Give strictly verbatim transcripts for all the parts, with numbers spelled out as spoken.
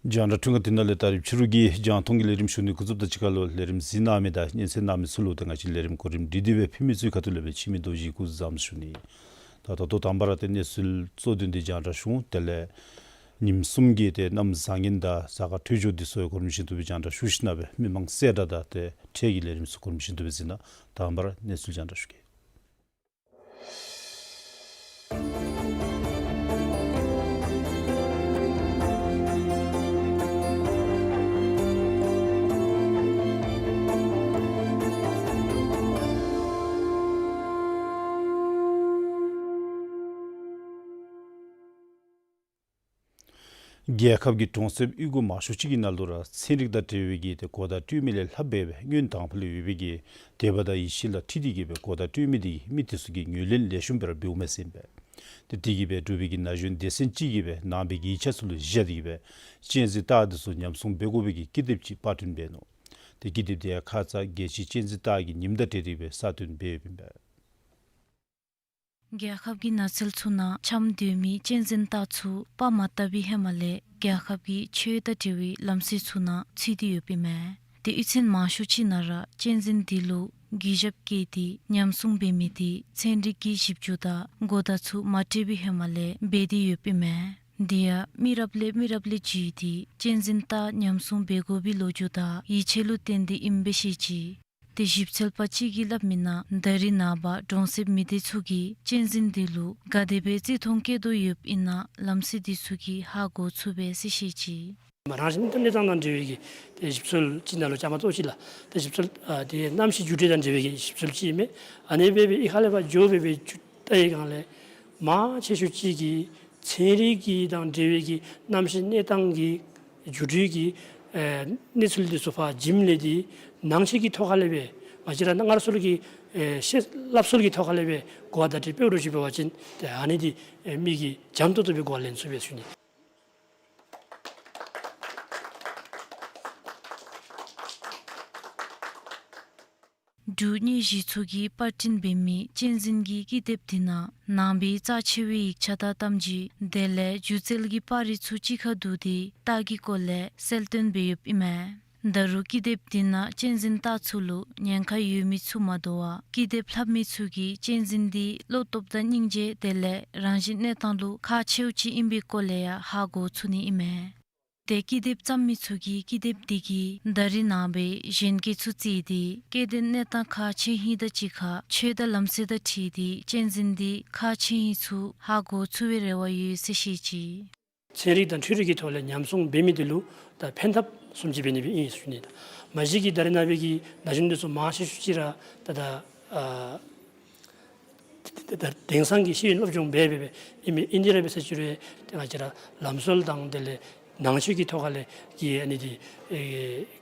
རྒྱང་བསྒྲགས་འཕྲུལ་ཁང་འདི་ནང་ལས་ད་རིས་ཕྱི་རུ་གི་རྒྱང་མཐོང་གི་ལས་རིམ་ཞུ་ནི་འགོ་བཙུགསཔ་ད་གཅིག་ཁར་ལུ་ལས་རིམ་གཟིགས་གནང་མི་དང་སྙན་གསན་གནང་མི་ཚུ་ལུ་ཏེ་ང་བཅས་ལས་རིམ་གོ་རིམ་སྒྲིག་སྟེ་སྦེ་ཕུལ་མི་ཚུ་གི་ཁ་ཐུག་ལས་སྦེ་འཆི་མེད་རྡོ་རྗེ་སྐུ་གཟུགས་བཟང་པོ་ཞུ་ནི། ད་ད་ལྟོ་དང་པ་ར་ཏེ་གནས་ཚུལ་གཙོ་དོན་འདི་རྒྱང་བསྒྲགས་ཞུ་འོང་། དེ་ལས་ཉིནམ་གསུམ་གྱི་ཏེ་གནམ་བཟང་ངན་དང་གཟའ་སྐར་འཕྲོད་སྦྱོར་འདི་ཚུ་གོ་རིམ་བཞིན་དུ་སྦེ་རྒྱང་བསྒྲགས་ཞུ་ཞིནམ་ལས་མི་མང་གསལ་བསྒྲགས་དང་ཏེ་འཕྲལ་གྱི་ལས་རིམ་ཚུ་གོ་རིམ་བཞིན་དུ་སྦེ་གཟིགས་གནང་། དང་པ་ར་གནས་ཚུལ་རྒྱང་བསྒྲགས་ཞུ་གེ། རྒྱལ་ཁབ་ཀྱི་གྲོང་གསེབ་གཡུས་སྒོ་མང་ཤོས་ཅིག་གི་ནང་ལུ་ར་ཚན་རིག་དང་འབྲེལ་བའི་གི་ཏེ་གོ་བརྡ་སྤྲོད་མི་ལས་ལྷག་སྦེ་སྦེ་སྔོན་དང་ཕུ་ལས་ཡོད་པའི་གི་དད་པ་དང་ཡིད་ཆེས་ལུ་འཁྲིལ་ཏེ་གི་སྦེ་གོ་བརྡ་སྤྲོད་མི་འདི་གིས་མི་འདི་ཚུ་གིས་ངོས་ལེན་ལེགས་ཤོམ་སྦེ་ར་འབདཝ་མས་ཟེར་ཨིན་པས། ཏེ་དེ་གིས་སྦེ་འབྲུག་པའི་གི་ན་གཞོན་སྡེ་ཚན་ཅིག་གིས་སྦེ་ནང་པའི་གི་ཡིག་ཆ་ཚུ་ལུ་གཞི་བཞག་སྟེ་གི་སྦེ་གཅན་གཟན་སྟག་འདི་ཚུ་ཉམས་སྲུང་འབད་དགོ་པའི་གི་ཀི་དེབ་ཅིག་པར་སྐྲུན་འབད་ནུག། ཏེ་ཀི་དེབ་འདི་ཡང་ཁ་ཙ་རྒྱལ་སྤྱིའི་གཅན་གཟན་སྟག་གི་ཉིནམ་དང་འབྲེལ་ཏེ་སྦེ་གསར་བཏོན་འབད་ཡོདཔ་ཨིན་པས། རྒྱལ་ཁབ་ཀྱི་ནགས་ཚལ་ཚུ་ནང་འཁྱམས་སྡོད་མི་གཅན་གཟན་སྟག་ཚུ་པར་མ་བཏབ་པའི་ཧེ་མ་ལས་རྒྱལ་ཁབ་ཀྱི་ཆོས་དང་འབྲེལ་བའི་ལམ་སྲོལ་ཚུ་ནང་ཚུད་དེ་ཡོདཔ་ཨིན་མས། ཏེ་གཡུས་ཚན་མང་ཤོས་ཅིག་ནང་ར་གཅན་གཟན་འདི་ལུ་གུས་ཞབས་བསྐྱེད་དེ་ཉམས་སྲུང་འབད་མི་འདི་ཚན་རིག་གི་ཞིབ་འཇུག་དང་གོ་བརྡ་ཚུ་མ་སྤྲོད་པའི་ཧེ་མ་ལས་འབད་དེ་ཡོདཔ་ཨིན་མས། འདི་ཡང་མི་རབས་ལས་མི་རབས་ལས་བརྒྱུད་དེ་གཅན་གཟན་སྟག་ཉམས་སྲུང་འབད་དགོ་པའི་ལོ་རྒྱུས་དང་ཡིད་ཆེས་ལུ་བརྟེན་ཏེ་ཨིནམ་སྦེ་བཤད་ཅི། ཏེ་ཞིབ་འཚོལ་པ་ཅིག་གིས་སླབ་མི་ནང་ད་རེས་ནངས་པ་གྲོང་གསེབ་མི་སྡེ་ཚུ་གིས་གཅན་གཟན་འདི་ལུ་ག་དེ་སྦེ་བརྩི་མཐོང་བསྐྱེད་དོ་ཡོདཔ་ཨིན་ན་ལམ་སྲོལ་འདི་ཚུ་གིས་ཧ་གོ་ཚུགས་པས་ཟེར་བཤད་ཅི། རང་བཞིན་གནས་སྟངས་དང་འབྲེལ་བའི་གི་ཏེ་ཞིབ་འཚོལ་ཅིག་ནང་ལུ་བཅའ་མར་གཏོགས་ཅི་ལགས། ཏེ་ཞིབ་འཚོལ་ཨ་ཏེ་གནམ་གཤིས་འགྱུར་འགྲོས་དང་འབྲེལ་བའི་གི་ཞིབ་འཚོལ་ཅིག་ཨིན་མས། ཨ་ནི་སྦེ་སྦེ་ཨི་ཁ་ལས་ཕར་འགྱོ་སྦེ་སྦེ་ཅིག་བལྟ་བའི་སྒང་ལས་མང་ཆེ་ཤོས་ཅིག་གིས་ཚན་རིག་གི་དང་འབྲེལ་བའི་གི་གནམ་གཤིས་གནས་སྟངས་ཀྱི་འགྱུར་འགྲོས་ཀྱི་ཨེ་གནས་ཚུལ་འདི་ཚུ་ཕར་བྱིནམ་ལས་ཏེ་ནང་ཆོས་ཀྱི་ཐོག་ཁ་ལས་སྦེ་ང་བཅས་ར་སྔར་སྲོལ་གྱི་ཨེ་བཤད་སླབ་སྲོལ་གྱི་ཐོག་ཁ་ལས་སྦེ་གོ་བརྡ་སྤྲོད་དཔེ་རུ་ཅིག་འབད་བ་ཅིན་ཏེ་ཨ་ནི་འདི་ཨེ་མི་གིས་འཇམ་ཏོང་ཏོ་སྦེ་གོ་བ་ལེན་ཚུགས་པས་ཟེར་ཞུ་ནི། འབྲུག་གཉོས་གཞི་ཚོགས་ཀྱིས་པར་སྐྲུན་འབད་མི་གཅན་གཟན་གྱི་ཀི་དེབ་འདི་ནང་ནང་པའི་རྩ་ཆེ་བའི་ཡིག་ཆ་དང་གཏམ་རྒྱུད་དེ་ལས་སྒྱུ་རྩལ་གྱི་པར་རིས་ཚུ་གཅིག་ཁར་བསྡུ་སྟེ་སྟག་གི་སྐོར་ལས་གསལ་སྟོན་འབད་ཡོདཔ་ཨིན་མས། ད་རུང་ཀི་དེབ་འདི་ནང་གཅན་གཟན་སྟག་ཚུ་ལུ་ཉེན་ཁ་ཡོད་མི་ཚུ་མ་དོ་བར་ཀི་དེབ་ལྷག་མི་ཚུ་གིས་གཅན་གཟན་འདི་བློ་སྟོབས་དང་སྙིང་རྗེ་དེ་ལས་རང་བཞིན་གནས་སྟངས་ལུ་ཁག་ཆེཝ་ཅིག་ཨིན་པའི་སྐོར་ལས་ཡང་ཧ་གོ་ཚུགས་ནི་ཨིན་མས། ཏེ་ཀི་དེབ་བརྩམ་མི་ཚུ་གིས་ཀི་དེབ་འདི་གིས་ད་རེས་ནངས་པའི་གཞོན་སྐྱེས་ཚུ་བརྩིས་ཏེ་སྐྱེ་ལྡན་གནས་སྟངས་ཁག་ཆེ་ཧིང་དང་གཅིག་ཁར་ཆོས་དང་ལམ་སྲོལ་དང་འཁྲིལ་ཏེ་གཅན་གཟན་འདི་ཁག་ཆེ་ཧིང་ཚུ་ཧ་གོ་ཚུགས་པའི་རེ་བ་ཡོད་ཟེར་བཤད་ཅི། ཚན་རིག་དང་འཕྲུལ་རིག་གི་ཐོག་ལས་ཉམས་སྲུང་འབད་མི་འདི་ལུ་ད་ཕན་ཐབས་བཟུམ་ཅིག་འབད་ནི་སྦེ་ཨིན་ཟེར་ཞུ་ནི། ད་མ་གཞི་གི་ད་རེས་ནངས་པའི་གི་ན་གཞོན་འདི་ཚུ་མང་ཆེ་ཤོས་ཅིག་ར་ད་ད་ཨ་དེང་སང་གི་ཤེས་ཡོན་སློབ་སྦྱོང་འབད་འབད་འབད་ཨིན་མས། ཨིན་དེ་ར་འབད་ས་ཅིག་རུང་ཏེ་ང་བཅས་ར་ལམ་སྲོལ་དང་དེ་ལས་ནང་ཆོས་ཀྱི་ཐོག་ཁ་ལས་ཀྱི་ཨ་ནི་འདི་ཨེ་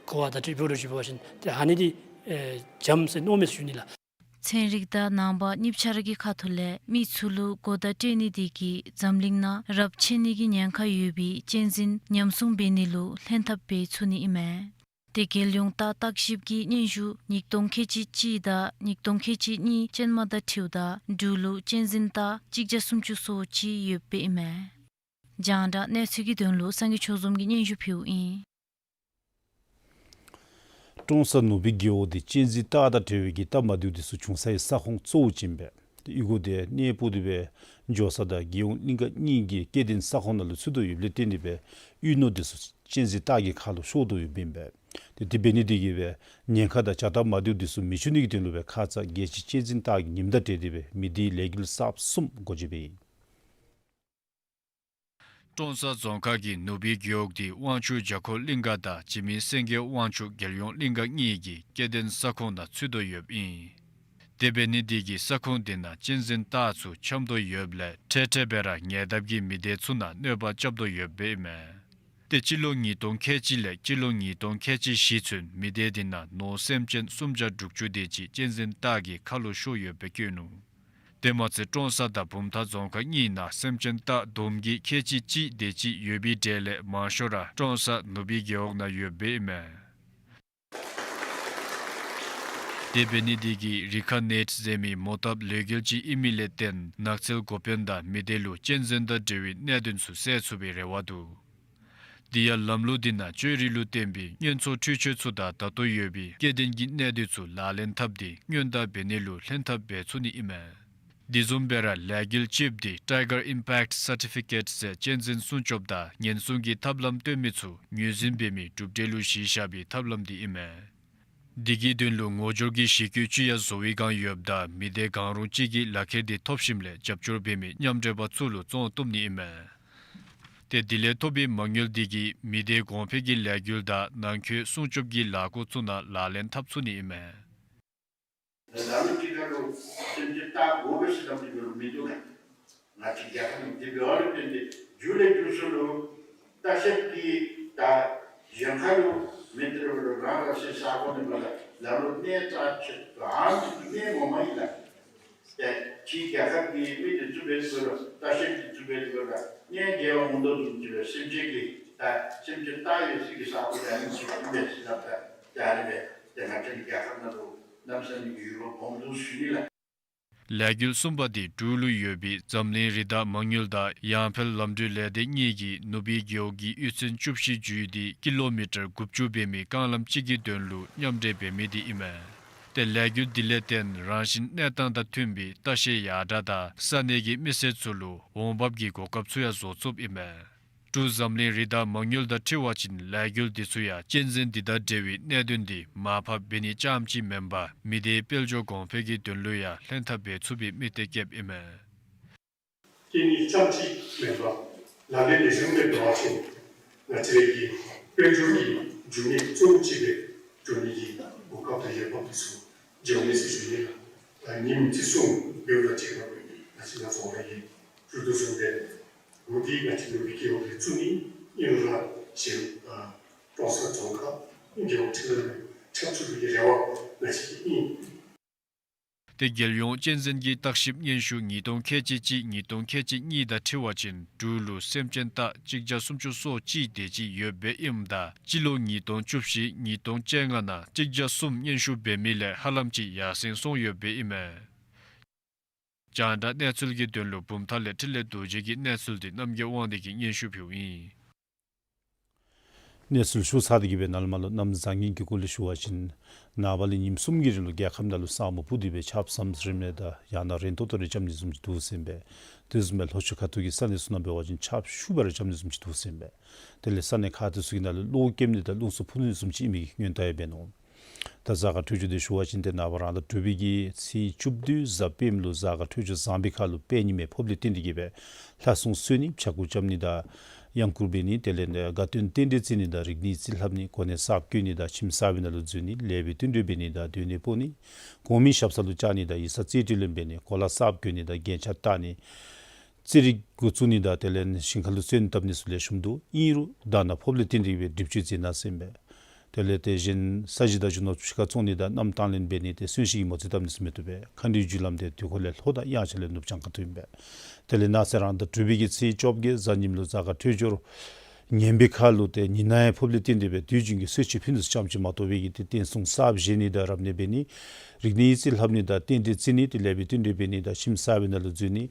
གོ་བ་དང་འབྲེལ་བའི་རུ་ཅིག་འབད་བ་ཅིན་ཏེ་ཨ་ནི་འདི་ཨེ་འཇམ་ཟེར་མནོཝ་མས་ཟེར་ཞུ་ནི་ལགས། ཚན་རིག་དང་ནང་པ་གཉིས་ཆ་ར་གི་ཁ་ཐུག་ལས་མི་ཚུ་ལུ་གོ་བརྡ་སྤྲོད་ནི་འདི་གིས་འཛམ་གླིང་ནང་རབས་ཆད་ནི་གི་ཉེན་ཁ་ཡོད་པའི་གཅན་གཟན་ཉམས་སྲུང་འབད་ནི་ལུ་ལྷན་ཐབས་འབད་ཚུགས་ནི་ཨིན་མས། ཏེ་རྒྱལ་ཡོངས་སྟག་བརྟག་ཞིབ་ཀྱི་སྙན་ཞུ་ཉིས་སྟོང་ཁལ་གཅིག་གཅིག་དང་ཉིས་སྟོང་ཁལ་གཅིག་གཉིས་ཅན་མ་དང་འཁྲིལཝ་ད་འབྲུག་ལུ་གཅན་གཟན་སྟག་གཅིག་བརྒྱ་སུམ་ཅུ་སོ་གཅིག་ཡོདཔ་ཨིན་མས། རྒྱང་བསྒྲགས་གནས་ཚུལ་གྱི་དོན་ལུ་སངས་རྒྱས་ཆོས་འཛོམས་ཀྱིས་སྙན་ཞུ་ཕུལཝ་ཨིན། ཀྲོང་གསར་ནུ་སྦིས་རྒེད་འོག་འདི་གཅན་གཟན་སྟག་དང་འབྲེལ་བའི་གི་སྟབས་མ་བདེཝ་འདི་ཚུ་བྱུང་སའི་ས་ཁོངས་གཙོ་བོ་ཅིག་ཨིན་པས། ཏེ་གཡུས་སྒོ་འདི་གནས་སྤོ་སྟེ་སྦེ་འགྱོ་ས་དང་རྒྱལ་ཡོངས་གླིང་ག་གཉིས་ཀྱི་སྐྱེ་ལྡན་ས་ཁོངས་ནང་ལུ་ཚུད་དོ་ཡོདཔ་ལས་བརྟེན་ཏེ་སྦེ་གཡུས་ནོར་འདི་ཚུ་གཅན་གཟན་སྟག་གི་ཁ་ལུ་ཤོར་དོ་ཡོདཔ་ཨིན་པས། ཏེ་དེ་འབད་ནི་འདི་གིས་སྦེ་ཉེན་ཁ་དང་བྱ་སྟབས་མ་བདེཝ་འདི་ཚུ་མི་འབྱུང་ནི་གི་དོན་ལུ་སྦེ་ཁ་ཙ་རྒྱལ་སྤྱིའི་གཅན་གཟན་སྟག་གི་ཉིནམ་དང་འབྲེལ་ཏེ་སྦེ་མི་སྡེའི་ལས་འགུལ་གསརཔ་གསུམ་འགོ་འབྱེད་འབད་ཡི། ཀྲོང་གསར་རྫོང་ཁག་གི་ནུ་སྦིས་རྒེད་འོག་འདི་དབང་ཕྱུག་བརྒྱ་འཁོར་གླིང་ག་དང་འཇིགས་མེད་སེང་གེ་དབང་ཕྱུག་རྒྱལ་ཡོངས་གླིང་ག་གཉིས་ཀྱི་སྐྱེ་ལྡན་ས་ཁོངས་ནང་ཚུད་དོ་ཡོདཔ་ཨིན། དེ་འབད་ནི་འདི་གིས་ས་ཁོངས་འདི་ནང་གཅན་གཟན་སྟག་ཚུ་འཁྱམས་དོ་ཡོདཔ་ལས་འཕྲལ་འཕྲལ་སྦེ་ར་ཉེ་འདབས་ཀྱི་མི་སྡེ་ཚུ་ནང་གནོད་པ་རྐྱབ་དོ་ཡོདཔ་ཨིན་མས། ཏེ་སྤྱི་ལོ་ཉིས་སྟོང་ཁལ་གཅིག་ལས་སྤྱི་ལོ་ཉིས་སྟོང་ཁལ་གཅིག་བཞི་ཚུན་མི་སྡེ་འདི་ནང་ནོར་སེམས་ཅན་སུམ་བརྒྱ་དྲུག་ཅུ་དེ་ཅིག་གཅན་གཟན་སྟག་གི་ཁ་ལུ་ཤོར་ཡོདཔ་སྦེ་བཀོད་ནུག། དེ་མ་ཚད་ཀྲོང་གསར་དང་བུམ་ཐང་རྫོང་ཁག་གཉིས་ནང་སེམས་ཅན་སྟག་བསྡོམས་ཀྱིས་ཁལ་གཅིག་གཅིག་དེ་ཅིག་ཡོད་པའི་གྲས་ལས་མང་ཤོས་ར་ཀྲོང་གསར་ནུ་སྦིས་རྒེད་འོག་ནང་ཡོདཔ་ཨིན་མས། དེ་འབད་ནི་འདི་གིས་རི་ཁ་ནེཊ་ཟེར་མི་མོ་བཏབ་ལས་འགུལ་ཅིག་ཨིན་མི་ལས་བརྟེན་ནགས་ཚལ་འགོ་དཔོན་དང་མི་སྡེ་ལུ་གཅན་གཟན་དང་འབྲེལ་བའི་གནད་དོན་ཚུ་སེལ་ཚུགས་པའི་རེ་བ་འདུག། དེ་ཡང་ལམ་ལུགས་འདི་ནང་བཅོས་རིག་ལུ་བརྟེན་པའི་སྔོན་ཚོད་འཕྲུལ་ཆས་ཚུ་དང་ད་ལྟོ་ཡོད་པའི་སྐྱེ་ལྡན་གྱི་གནས་སྡུད་ཚུ་ལག་ལེན་འཐབ་སྟེ་སྔོན་བརྡ་འབད་ནི་ལུ་ལྷན་ཐབས་འབད་ཚུགས་ནི་ཨིན་མས། དེ་བཟུམ་སྦེ་ར་ལས་འགུལ་གཅིགཔོ་འདི་Tiger Impact Certificate ཟེར་གཅན་གཟན་སྲུང་སྐྱོབ་དང་ཉེན་སྲུང་གི་ཐབས་ལམ་སྟོན་མི་ཚུ་ངོས་འཛིན་འབད་མི་གྲུབ་འབྲས་ལུ་གཞི་བཞག་པའི་ཐབས་ལམ་འདི་ཨིན་མས། དེ་གི་དོན་ལུ་ངོ་སྦྱོར་གྱི་གཞི་བཀོད་ཅིག་ཡང་བཟོ་བའི་བསྒང་ཡོདཔ་ད་མི་སྡེ་གང་རུང་ཅིག་གིས་ལག་ཁྱེར་འདི་ཐོབ་ཞིནམ་ལས་རྒྱབ་སྐྱོར་འབད་མི་མཉམ་འབྲེལ་པ་ཚུ་ལུ་བཙོང་བཏུབ་ནི་ཨིན་མས། ཏེ་དེ་ལས་ཐོབ་པའི་མ་དངུལ་འདི་གིས་མི་སྡེ་གོང་འཕེལ་གྱི་ལས་འགུལ་དང་ནང་འཁོད་སྲུང་སྐྱོབ་ཀྱི་ལས་སྒོ་ཚུ་ནང་ལག་ལེན་འཐབ་ཚུགས་ནི་ཨིན་མས། ལམ་ལུགས་ཅིག་ཁར་ལུ་སེམས་ཅན་བཏགས་དགོ་པས་ཟེར་ལམ་ཅིག་ཁར་ལུ་མིན་འདུག་ལགས། ང་བཅས་རྒྱལ་ཁབ་ནང་འདི་འབད་བ་ལུ་བརྟེན་ཏེ་མཇུག་ལས་མཇུག་སུ་ལུ་ལྟ་བཤལ་གྱི་ད་གཞན་ཁར་ལུ་མི་སྡེ་རུ་རང་རང་སོའི་ས་གོ་ནང་ཕར་ལམ་ལུགས་གནས་རྩ་ཆེ་གང་ཅིག་གནས་ངོ་མ་ཨིན་ལགས། ཏེ་ཕྱིའི་རྒྱལ་ཁབ་ཀྱི་མི་འདི་ཚུ་འབད་དེ་འབད་རུང་ལྟ་བཤལ་འདི་ཚུ་འབད་དེ་འབད་རུང་གནས་མཇལ་བར་འོང་དོ་བཟུམ་ཅིག་སྦེ་སེམས་ཅན་གྱི་ད་སེམས་ཅན་བཏགས་ཡོད་སའི་གི་ས་གོ་ཨ་ནི་ཅིག་ཨིན་པས་ཟེར་སླབ་ད་ཏེ་ཨ་ནི་སྦེ་ཏེ་ང་བཅས་རྒྱལ་ཁབ་ནང་ལུ་གནམ་ས་ནི་གི་ཡུལ་ལུ་སྦོམ་འདུག་ཟེར་ཞུ་ནི་ལགས། ལས་འགུལ་གསུམ་པ་འདི་འབྲུག་ལུ་ཡོད་པའི་འཛམ་གླིང་རི་དྭགས་མ་དངུལ་དང་ཡང་འཕེལ་ལམ་འགྲུལ་ལས་སྡེ་གཉིས་ཀྱིས་ནུབ་སྦིས་རྒེད་འོག་གི་གཡུས་ཚན་བཅུ་བཞི་བརྒྱུད་དེ་ཀི་ལོ་མི་ཊར་དགུ་བཅུ་འབད་མི་རྐང་ལམ་ཅིག་གི་དོན་ལུ་མཉམ་འབྲེལ་འབད་མི་འདི་ཨིན་མས། ཏེ་ལས་འགུལ་འདི་ལས་བརྟེན་རང་བཞིན་གནས་སྟངས་དང་མཐུན་པའི་ལྟ་བཤལ་ཡར་དྲག་དང་ས་གནས་ཀྱི་མི་སེར་ཚུ་ལུ་འོང་འབབ་ཀྱི་གོ་སྐབས་ཚུ་ཡང་བཟོ་ཚུགསཔ་ཨིན་མས། འབྲུག་འཛམ་གླིང་རི་དྭགས་མ་དངུལ་དང་འཁྲིལ་བ་ཅིན་ལས་འགུལ་འདི་ཚུ་ཡང་གཅན་གཟན་འདི་དང་འབྲེལ་བའི་གནད་དོན་འདི་མར་ཕབ་འབད་ནི་རྐྱངམ་ཅིག་མེན་པར་མི་སྡེའི་དཔལ་འབྱོར་གོང་འཕེལ་གྱི་དོན་ལུ་ཡང་ལྷན་ཐབས་འབད་ཚུགས་པའི་དམིགས་གཏད་བསྐྱེདཔ་ཨིན་མས། གཅན་གཟན་རྐྱངམ་ཅིག་མེན་པར་ལག་ལེན་འདི་བཟུམ་སྦེ་འབད་བ་ཅིན་ང་བཅས་རའི་གི་དཔལ་འབྱོར་གྱི་འབྱུང་གནས་གཙོ་བོ་ཅིག་སྦེ་འགྱོ་ནི་གི་གོ་སྐབས་དང་ཡོན་ཏན་འདི་ཚུ་འབྱུང་ནི་ཟེར་ཞུ་ནི་ལགས། ད་ཉིནམ་བརྩི་སྲུང་འབདཝ་དང་གཅིག་ཁར་ང་བཅས་ནཱ་ཚོགས་ར་གི་ཞུ་དོ་བཟུམ་སྦེ་འབྲུག་འདི་ང་བཅས་ནུབ་སྦིས་རྒེད་འོག་ལས་བཙུགས་ནི་ཨིན་རུང་ར་གཞན་ཨ་ཀྲོང་གསར་རྫོང་ཁག་རྒེད་འོག་ཕྱི་ནང་ལུ་ཁྱབ་ཚུགས་པའི་གི་རེ་བ་ང་བཅས་ཀྱི་ཨིན། ཏེ་རྒྱལ་ཡོངས་གཅན་གཟན་གྱི་བརྟག་ཞིབ་སྙན་ཞུ་ཉིས་སྟོང་ཁལ་གཅིག་གཅིག་ཉིས་སྟོང་ཁལ་གཅིག་གཉིས་དང་འཁྲིལ་བ་ཅིན་འབྲུག་ལུ་སེམས་ཅན་སྟག་གཅིག་བརྒྱ་སུམ་ཅུ་སོ་གཅིག་དེ་ཅིག་ཡོདཔ་ཨིནམ་ད་སྤྱི་ལོ་ཉིས་སྟོང་བཅུ་བཞི་ཉིས་སྟོང་བཅོ་ལྔ་ནང་གཅིག་བརྒྱ་གསུམ་སྙན་ཞུ་འབད་མི་ལས་ཧ་ལམ་ཅིག་ཡར་སེང་སོང་ཡོདཔ་ཨིན་མས། རྒྱང་བསྒྲགས་གནས་ཚུལ་གྱི་དོན་ལུ་བུམ་ཐང་ལས་འཕྲིན་ལས་རྡོ་རྗེ་གི་གནས་ཚུལ་འདི་རྣམ་རྒྱལ་དབང་འདུས་ཀྱིས་སྙན་ཞུ་ཕུལཝ་ཨིན། གནས་ཚུལ་ཞུ་ཚར་ཏེ་གི་སྦེ་ནཱ་ལས་མར་ལུ་གནམ་བཟང་ངན་གྱི་སྐོར་ལས་ཞུ་བ་ཅིན་ནངས་པ་ལས་ཉིནམ་གསུམ་གྱི་རིང་ལུ་རྒྱལ་ཁབ་ནང་ལུ་ས་སྨུག་སྤུབས་ཏེ་སྦེ་ཆརཔ་ཟམ་ཟིམ་རེ་དང་ཡང་ན་རན་ཏོག་ཏོ་རེ་རྐྱབ་ནི་བཟུམ་ཅིག་འདུག་ཟེར་ཨིན་པས། དེ་བཟུམ་སྦེ་ལྷོ་ཕྱོགས་ཁ་ཐུག་གི་ས་གནས་ཚུ་ནང་འབད་བ་ཅིན་ཆརཔ་ཤུགས་སྦེ་ར་རྐྱབ་ནི་བཟུམ་ཅིག་འདུག་ཟེར་ཨིན་པས། དེ་ལས་ས་གནས་ཁག་དེ་ཚུ་གི་ནང་ལུ་གློག་རྐྱབ་ནི་དང་རླུང་འཚུབ་འཕུ་ནི་བཟུམ་ཅིག་ཨིན་མི་གི་སྔོན་བརྡ་ཡང་འབད་ནུག། ད་གཟའ་སྐར་འཕྲོད་སྦྱོར་འདི་ཞུ་བ་ཅིན་ཏེ་ནངས་པ་རང་ཟླ་དྲུག་པའི་གི་ཚེས་བཅུ་བདུན་གཟའ་སྤེནམ་ལུ་གཟའ་སྐར་འཕྲོད་སྦྱོར་བཟང་པའི་ཁར་ལུ་དཔལ་ཉི་མའི་ཕོརཔ་ལས་བརྟེན་ཏེ་གི་སྦེ་ལྷ་སྲུང་གསོལ་ནི་ཕྱྭ་འགུགས་རྐྱབ་ནི་དང་གཡང་འགུགས་འབད་ནི་དེ་ལས་དགའ་སྟོན་རྟེན་འབྲེལ་བརྩི་ནི་དང་རིག་གནས་རྩིས་ལྷབ་ནི་གོ་གནས་གསརཔ་བསྐོ་ནི་དང་ཁྱིམ་གསར་པའི་ནང་ལུ་འཛུལ་ནི་ལེགས་པའི་བསྟུན་གྲོས་འབད་ནི་དང་སྡོད་གནས་སྤོ་ནི་གོང་མའི་ཞབས་ས་ལུ་བཅར་ནི་དང་ཡིག་ཚང་རྩིས་སྤྲོད་ལེན་འབད་ནི་གོ་ལ་གསརཔ་གྱོན་ནི་དང་རྒྱན་ཆ་བཏགས་ནི་རྩེད་རིགས་འགོ་བཙུགས་ནི་དང་དེ་ལས་ཞིང་ཁ་ལུ་སོན་བཏབ་ནི་ཚུ་ལེགས་ཤོམ་འདུག། ཨིན་རུང་ད་ནཱ་ཕོརཔ་ལས་བརྟེན་ཏེ་སྦེ་སྒྲིབ་བཅོས་མཛད་གནང་ཟེར་ཨིན་པས། དེ་ལས་དེ་གཞན་ས་གཞི་དང་རྒྱུ་ནོར་ཕྱི་ཁར་བཙོང་ནི་དང་མནའམ་དང་ལེན་འབད་ནི་དེ་གསོན་གཤིན་གྱི་མོ་རྩིས་བཏབ་ནི་ཚུ་མི་བཏུབ་པས། མཁའ་འགྲོའི་རྒྱུ་ལམ་འདི་དུས་འཁོར་ལས་ལྷོ་དང་དབྱངས་འཆར་ལས་ནུབ་བྱང་ཁ་ཐུག་ཨིན་པས། དེ་ལས་གནངས་ཚེ་རང་ཟླ་དྲུག་པའི་གི་ཚེས་བཅོ་བརྒྱད་གཟའ་ཉིམ་ལུ་གཟའ་སྐར་འཕྲོད་སྦྱོར་ངན་པའི་ཁར་ལུ་ཏེ་ཉི་ནག་ཡང་ཕོརཔ་ལས་བརྟེན་ཏེ་སྦེ་དུས་རྒྱུན་གྱི་གསོལ་མཆོད་ཕུལ་ནི་ཚུ་ཙམ་ཅིག་མ་གཏོགས་པའི་གི་ཏེ་རྟེན་གསུམ་གསརཔ་བཞེངས་ནི་དང་རབ་གནས་འབད་ནི་རིག་གནས་ཡིག་རྩིས་ལྷབ་ནི་དང་རྟེན་འབྲེལ་བརྩི་ནི་དེ་ལེགས་པའི་བསྟུན་གྲོས་འབད་ནི་དང་ཁྱིམ་གསར་པའི་ནང་ལུ་འཛུལ་ནི་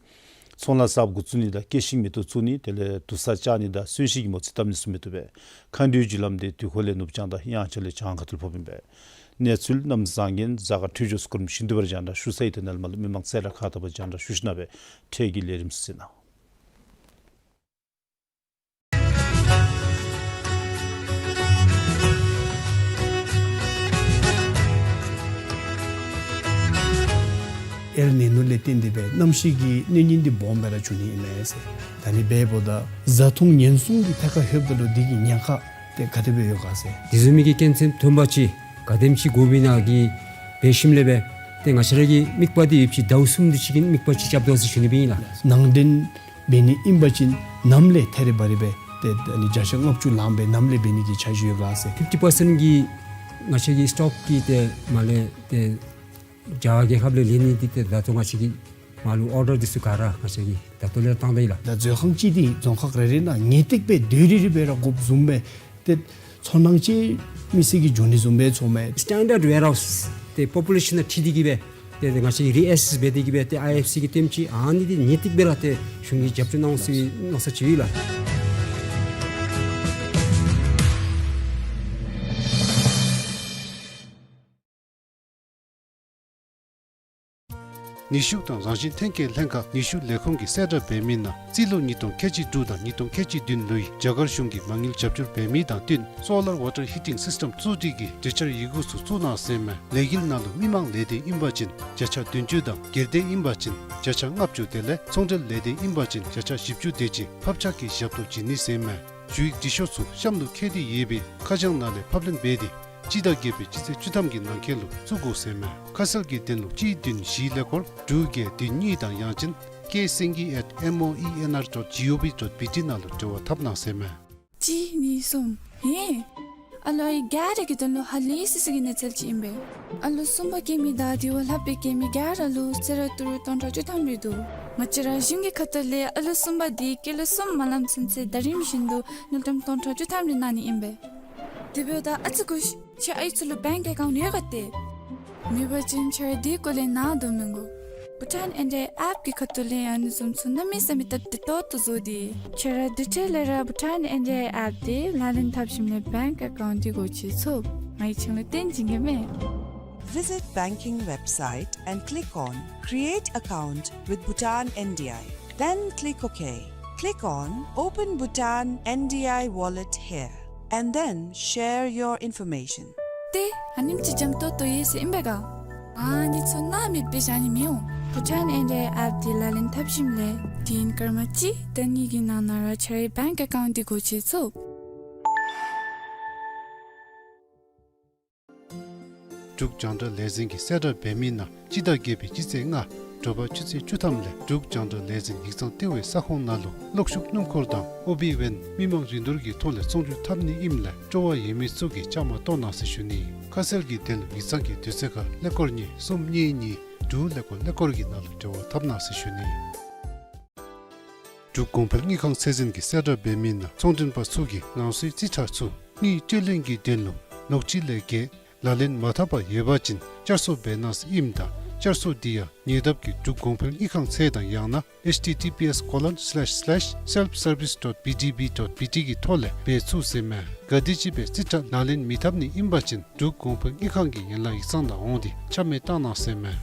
ཚོང་ལཱ་གསརཔ་འགོ་བཙུགས་ནི་དང་སྐྱེད་ཤིང་མེ་ཏོག་བཙུགས་ནི་དེ་ལས་དུར་ས་བཅག་ནི་དང་གསོན་གཤིན་གྱི་མོ་རྩིས་བཏབ་ནི་ཚུ་མི་བཏུབ་པས། མཁའ་འགྲོའི་རྒྱུ་ལམ་འདི་དུས་འཁོར་ལས་ནུབ་བྱང་དང་དབྱངས་འཆར་ལས་བྱང་ཁ་ཐུག་ལུ་ཕོགཔ་ཨིན་པས། གནས་ཚུལ་གནམ་བཟང་ངན་གཟའ་སྐར་འཕྲོད་སྦྱོར་ཚུ་གོ་རིམ་བཞིན་དུ་སྦེ་ར་རྒྱང་བསྒྲགས་ཞུ་ཚར་ཡི། ཏེ་ནཱ་ལས་མར་ལུ་མི་མང་ག་ར་ཁ་ཐུག་སྦེ་རྒྱང་བསྒྲགས་ཞུ་ཞིནམ་ལས་འཕྲལ་གྱི་ལས་རིམ་ཚུ་གཟིགས་གནང་། ཨེལ་ནི་ནོ་ལས་བརྟེན་ཏེ་སྦེ་གནམ་གཤིས་ཀྱི་གནོད་ཉེན་འདི་སྦོམ་སྦེ་ར་འབྱུང་ནི་ཨིན་མས་ཟེར། ད་ཨ་ནི་འབདཝ་ད་བཟའ་འཐུང་ཉེན་སྲུང་གི་ཐད་ཁར་ལྷོདཔ་ད་ལུ་འདི་གི་ཉེན་ཁ་དེ་ག་དེ་སྦེ་ཡོད་ག་ཟེར། དེ་བཟུམ་མའི་གི་རྐྱེན་ངན་ཐོན་པ་ཅིན་ག་དེམ་ཅིག་དགོ་པའི་ནང་གི་འབད་ཞིནམ་ལས་སྦེ་ཏེ་ང་བཅས་ར་གི་དམིགས་པ་འདི་ཡོད་པ་ཅིན་ཟླཝ་གསུམ་དེ་ཅིག་གི་དམིགས་པ་ཅིག་རྐྱབ་དོ་ཟེར་ཞུ་ནི་སྦེ་ཨིན་ལགས། ནང་འདྲེན་འབད་ནི་ཨིན་པ་ཅིན་ནམ་ལས་ཐད་རི་བ་རི་སྦེ་ཏེ་ཨ་ནི་བརྒྱ་ཆ་ལྔ་བཅུ་ལངམ་སྦེ་ནམ་ལས་འབད་ནི་གི་འཆར་གཞི་ཡོད་ག་ཟེར། ཕིཕ་ཊི་པར་སེནཊ་གི་ང་བཅས་ཀྱི་སི་ཊོག་གི་ཏེ་མར་ལས་ཏེ་རྒྱ་གར་རྒྱལ་ཁབ་ལས་ལེན་ནི་འདི་ཏེ་ད་ལྟོ་ང་བཅས་ཀྱིས་མར་ལུ་ཨོར་ཌར་འདི་ཚུ་ག་ར་ང་བཅས་ཀྱིས་ད་ལྟོ་ལས་བཏང་དོ་ཡོད་ལགས། ད་མཛོད་ཁང་ཅིག་འདི་རྫོང་ཁག་རེ་རེ་ནང་ངེས་ཏིག་སྦེ་སྡོད་རི་རི་སྦེ་ར་དགོཔ་བཟུམ་སྦེ་ཏེ་ཚོར་སྣང་ཅིག་མི་སེར་གྱིས་འབྱུང་ནི་བཟུམ་སྦེ་ཚོརཝ་མས། སི་ཊེན་ཌརཌ་ཝེར་ཧའུསི་ཏེ་པོ་པུ་ལེ་ཤཱན་ནང་འཁྲིལ་ཏེ་གི་སྦེ་ཏེ་ང་བཅས་ཀྱིས་རི་ཨེ་སེསི་འབད་དེ་གི་སྦེ་ཏེ་ཨའི་ཨེཕ་སི་གི་ལྟེམ་ཅིག་ཨ་ནི་འདི་ངེས་ཏིག་སྦེ་ར་ཏེ་གཞུང་གིས་རྒྱབ་སྐྱོར་གནང་ཟེར་མནོ་བསམ་ཅིག་ཡོད་ལགས། ནུས་ཤུགས་དང་རང་བཞིན་ཐོན་སྐྱེད་ལྷན་ཁག་ནུས་ཤུགས་ལས་ཁུངས་ཀྱིས་གསལ་བསྒྲགས་འབད་མི་ནང་རྩིས་ལོ་ཉིས་སྟོང་ཁལ་གཅིག་དྲུག་དང་ཉིས་སྟོང་ཁལ་གཅིག་བདུན་ལོའི་རྒྱ་གར་གཞུང་གིས་མ་དངུལ་རྒྱབ་སྐྱོར་འབད་མི་དང་བསྟུན་སོ་ལར་ཝ་ཊར་ཧི་ཊིང་སིསི་ཊེམ་བཙུགས་སྒྲིག་གི་གྲོས་འཆར་ཡི་གུ་ཚུ་བཙུགས་གནང་ཟེར་མས། ལས་འགུལ་ནང་ལུ་མི་མང་ལས་སྡེ་ཨིན་པ་ཅིན་བརྒྱ་ཆ་བདུན་ཅུ་དང་སྒེར་སྡེ་ཨིན་པ་ཅིན་བརྒྱ་ཆ་ལྔ་བཅུ་དེ་ལས་ཚོང་འབྲེལ་ལས་སྡེ་ཨིན་པ་ཅིན་བརྒྱ་ཆ་བཞི་བཅུ་དེ་ཅིག་ཕབ་ཆག་གི་ཞབས་ཏོག་བྱིན་ནི་ཟེར་མས། ཞུ་ཡིག་འབྲི་ཤོག་ཚུ་གཤམ་ལུ་བཀོད་དེ་ཡོད་པའི་ཁ་བྱང་ནང་ལས་ཕབ་ལེན་འབད་དེ་སྤྱི་ཟླ་བརྒྱད་པའི་སྤྱི་ཚེས་བཅུ་ཐམ་གྱི་ནང་འཁོད་ལུ་བཙུགས་དགོ་ཟེར་མས། ཁ་གསལ་གྱི་དོན་ལུ་གཅིག་བདུན་བཞི་ཀླད་ཀོར་དྲུག་བརྒྱད་བདུན་གཉིས་དང་ཡང་ཅིན་ཀེ་སེང་གེ་ཨེཊ་མོ་ཨི་ཨེན་ཨར་ཌོཊ་ཇི་ཨོ་ཝི་ཌོཊ་བི་ཊི་ནང་ལུ་འབྲེལ་བ་འཐབ་གནང་ཟེར་མས། གཅིག་གཉིས་གསུམ། ཧེ། ཨ་ལོ་ཨའི་ག་ར་གི་དོན་ལུ་ཧ་ལས་སི་སི་གི་གནས་ཚུལ་ཅིག་ཨིན་པས། ཨ་ལོ་གསུམ་པ་སྐྱེ་མི་དང་དེ་བ་ལྷག་སྦེ་སྐྱེ་མི་ག་ར་ལུ་གསོལ་རས་ཏི་རུ་སྟོང་ཕྲག་བཅུ་ཐམ་རེ་འདུག། ང་བཅས་ར་གཞུང་གི་ཁ་ཐུག་ལས་ཨ་ལོ་གསུམ་པ་དེ་སྐྱེས་ལོ་གསུམ་མ་ལང་ཚུན་ཚོད་ཟླ་རིམ་བཞིན་དུ་དངུལ་ཀྲམ་སྟོང་ཕྲག་བཅུ་ཐམ་རེ་གནང་ནི་ཨིན་པས། དེ་འབདཝ་ད་ཨ་ཙི་སྒུག་ཤིག། ཁྱེད་ཨའི་ཚུ་ལུ་བེངཀ་ཨེ་ཀའུནཊ་ཡོད་ག་ཏེ། མེད་པ་ཅིན་ཁྱེད་ར་དེ་སྐོར་ལས་ནཱ་སྡོད་མི་དགོ། བྷུ་ཊཱན་ཨེན་ཌི་ཨའི་ཨེཔ་གི་ཁ་ཐུག་ལས་ཨ་ནི་བཟུམ་ཚུ་གནམ་མེད་ས་མེད་སྟབས་བདེ་ཏོག་ཏོ་བཟོ་སྟེ། ཁྱེད་ར་དེ་འཕྲལ་ལས་ར་བྷུ་ཊཱན་ཨེན་ཌི་ཨའི་ཨེཔ་དེ་ལག་ལེན་འཐབ་ཞིནམ་ལས་བེངཀ་ཨེ་ཀའུནཊ་དེ་སྒོ་ཕྱེ་ཚུགས། ང་གིས་ཁྱེད་ལུ་སྟོན་བྱིན་གེ་མས། Visit banking website and click on Create Account with Bhutan N D I. Then click OK. Click on Open Bhutan N D I Wallet here, and then share your information. ཏེ་ཨ་ནེམ་ཅིག་འཇམ་ཏོང་ཏོ་ཡོད་ཟེར་ཨིན་པས་ག། ཨ་ནི་ཚུ་ནཱ་མེདཔ་སྦེ་བཞག་ནི་མི་འོང་། བྷུ་ཊཱན་ཨེན་ཌི་ཨའི་ཨེཔ་དེ་ལག་ལེན་འཐབ་ཞིནམ་ལས་དུས་ཡུན་སྐར་མ་གཅིག་དང་གཉིས་ཀྱི་ནང་ན་ར་ཁྱེད་རའི་བེངཀ་ཨེ་ཀའུནཊ་དེ་སྒོ་ཕྱེ་ཚུགས། འབྲུག་རྒྱང་བསྒྲགས་ལས་འཛིན་གྱིས་གསལ་བསྒྲགས་འབད་མི་ནང་སྤྱི་ཟླ་བརྒྱད་པའི་སྤྱི་ཚེས་ལྔ་དྲོ་པ་ཆུ་ཚོད་བཅུ་ཐམ་ལས་འབྲུག་རྒྱང་བསྒྲགས་ལས་འཛིན་ཡིག་ཚང་ལྟེ་བའི་ས་ཁོངས་ནང་ལུ་གློག་ཤུགས་སྣུམ་འཁོར་དང་ཨོ་བི་ཝེན་མི་མང་རིན་བསྡུར་གྱི་ཐོག་ལས་ཚོང་སྒྱུར་འཐབ་ནི་ཨིནམ་ལས་སྤྲོ་བ་ཡོད་མི་ཚུ་གིས་བཅའ་མར་གཏོགས་གནང་ཟེར་ཞུ་ནི། ཁ་གསལ་གྱི་དོན་ལུ་ཡིག་ཚང་གི་དུས་ཚོད་ཁར་ཀླད་ཀོར་གཉིས་གསུམ་གཉིས་གཉིས་དྲུག་ཀླད་ཀོར་ཀླད་ཀོར་གྱི་ནང་ལུ་འབྲེལ་བ་འཐབ་གནང་ཟེར་ཞུ་ནི། འབྲུག་གོང་འཕེལ་དངུལ་ཁང་ཚད་འཛིན་གྱིས་གསལ་བསྒྲགས་འབད་མི་ནང་ཚོང་མགྲོན་པ་ཚུ་གིས་རང་སོའི་རྩིས་ཁྲ་ཚུ་དངུལ་སྤྲོད་ལེན་གྱི་དོན་ལུ་ལོ་གཅིག་ལས་བརྒལ་ལག་ལེན་མ་འཐབ་པར་ཡོད་པ་ཅིན་བསྐྱར་གསོ་འབད་གནང་ཟེར་ཨིནམ་ད་བསྐྱར་གསོ་དེ་ཡང་ཉེ་འདབས་ཀྱི་འབྲུག་གོང་འཕེལ་དངུལ་ཁང་ཚད་དང་ཡང་ན་H T T P S colon slash slash self service dot B D B dot B T གི་ཐོག་ལས་འབད་ཚུགས་ཟེར་མས། ག་དེམ་ཅིག་སྦེ་རྩིས་ཁྲ་ལག་ལེན་མི་འཐབ་ནི་ཨིན་པ་ཅིན་འབྲུག་གོང་འཕེལ་དངུལ་ཁང་གི་ཡན་ལག་ཡིག་ཚང་ནང་འོང་སྟེ་ཆ་མེད་བཏང་གནང་ཟེར་མས།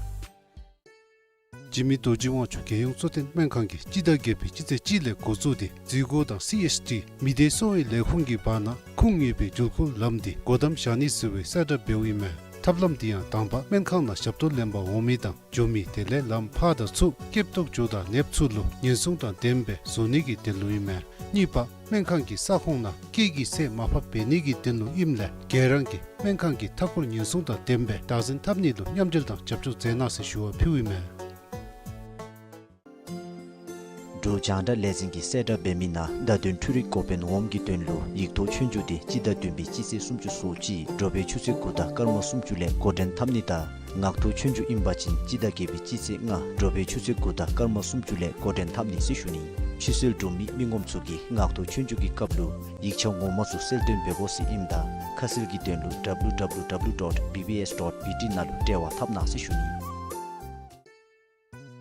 འཇིགས་མེད་རྡོ་རྗེ་དབང་ཕྱུག་རྒྱལ་ཡོངས་གཙོ་བསྟེན་སྨན་ཁང་གིས་སྤྱི་ཟླ་བརྒྱད་པའི་སྤྱི་ཚེས་གཅིག་ལས་འགོ་བཙུགས་ཏེ་འཛུལ་སྒོ་དང་སི་ཨེཆ་ཌི་མི་སྡེ་གསོ་བའི་ལས་ཁུངས་ཀྱི་བར་ན་ཁུངས་ཡོད་པའི་འགྲུལ་འཁོར་ལམ་འདི་སྒོ་བསྡམ་བཞག་ནི་ཟེར་བའི་གསལ་བསྒྲགས་འབདཝ་ཨིན་མས། ཐབས་ལམ་འདི་ཡང་དང་པ་སྨན་ཁང་ནང་ཞབས་ཏོག་ལེན་པར་འོང་མི་དང་འགྱོ་མི་དེ་ལས་ལམ་ཕར་དང་ཚུར་སྐྱོབ་ཏོག་འགྱོ་དང་ལེབ་ཚུ་ལུ་ཉེན་སྲུང་དང་ལྡནམ་སྦེ་བཟོ་ནི་གི་དོན་ལུ་ཨིན་མས། གཉིས་པ་སྨན་ཁང་གི་ས་ཁོངས་ནང་སྐད་ཀྱི་ཚད་མར་ཕབ་འབད་ནི་གི་དོན་ལུ་ཨིནམ་ལས་ག་ར་གིས་སྨན་ཁང་གི་མཐའ་འཁོར་ཉེན་སྲུང་དང་ལྡནམ་སྦེ་བདག་འཛིན་འཐབ་ནི་ལུ་མཉམ་འབྲེལ་དང་རྒྱབ་སྐྱོར་མཛད་གནང་ཟེར་ཞུ་བ་ཕུལཝ་ཨིན་མས། འབྲུག་རྒྱང་བསྒྲགས་ལས་འཛིན་གྱིས་གསལ་བསྒྲགས་འབད་མི་ནང་བརྡ་དོན་འཕྲུལ་རིག་འགོ་དཔོན་འོགམ་གྱི་དོན་ལུ་ཡིག་ཐོག་ཆོས་རྒྱུགས་དེ་སྤྱི་ཟླ་བདུན་པའི་སྤྱི་ཚེས་སུམ་ཅུ་སོ་གཅིག་དྲོ་པའི་ཆུ་ཚོད་དགུ་དང་སྐར་མ་སུམ་ཅུ་ལས་འགོ་འདྲེན་འཐབ་ནི་དང་ངག་ཐོག་ཆོས་རྒྱུགས་ཨིན་པ་ཅིན་སྤྱི་ཟླ་བརྒྱད་པའི་སྤྱི་ཚེས་ལྔ་དྲོ་པའི་ཆུ་ཚོད་དགུ་དང་སྐར་མ་སུམ་ཅུ་ལས་འགོ་འདྲེན་འཐབ་ནི་ཟེར་ཞུ་ནི། ཕྱིར་སློག་གྲུབ་མི་མི་ངོམ་ཚུ་གིས་ངག་ཐོག་ཆོས་རྒྱུགས་ཀྱི་སྐབས་ལུ་ཡིག་ཆ་ངོ་མ་ཚུ་གསལ་སྟོན་འབད་དགོ་ཟེར་ཨིནམ་ད་ཁ་གསལ་གྱི་དོན་ལུ་W W W dot B B S dot B T ནང་ལུ་འབྲེལ་བ་འཐབ་གནང་ཟེར་ཞུ་ནི།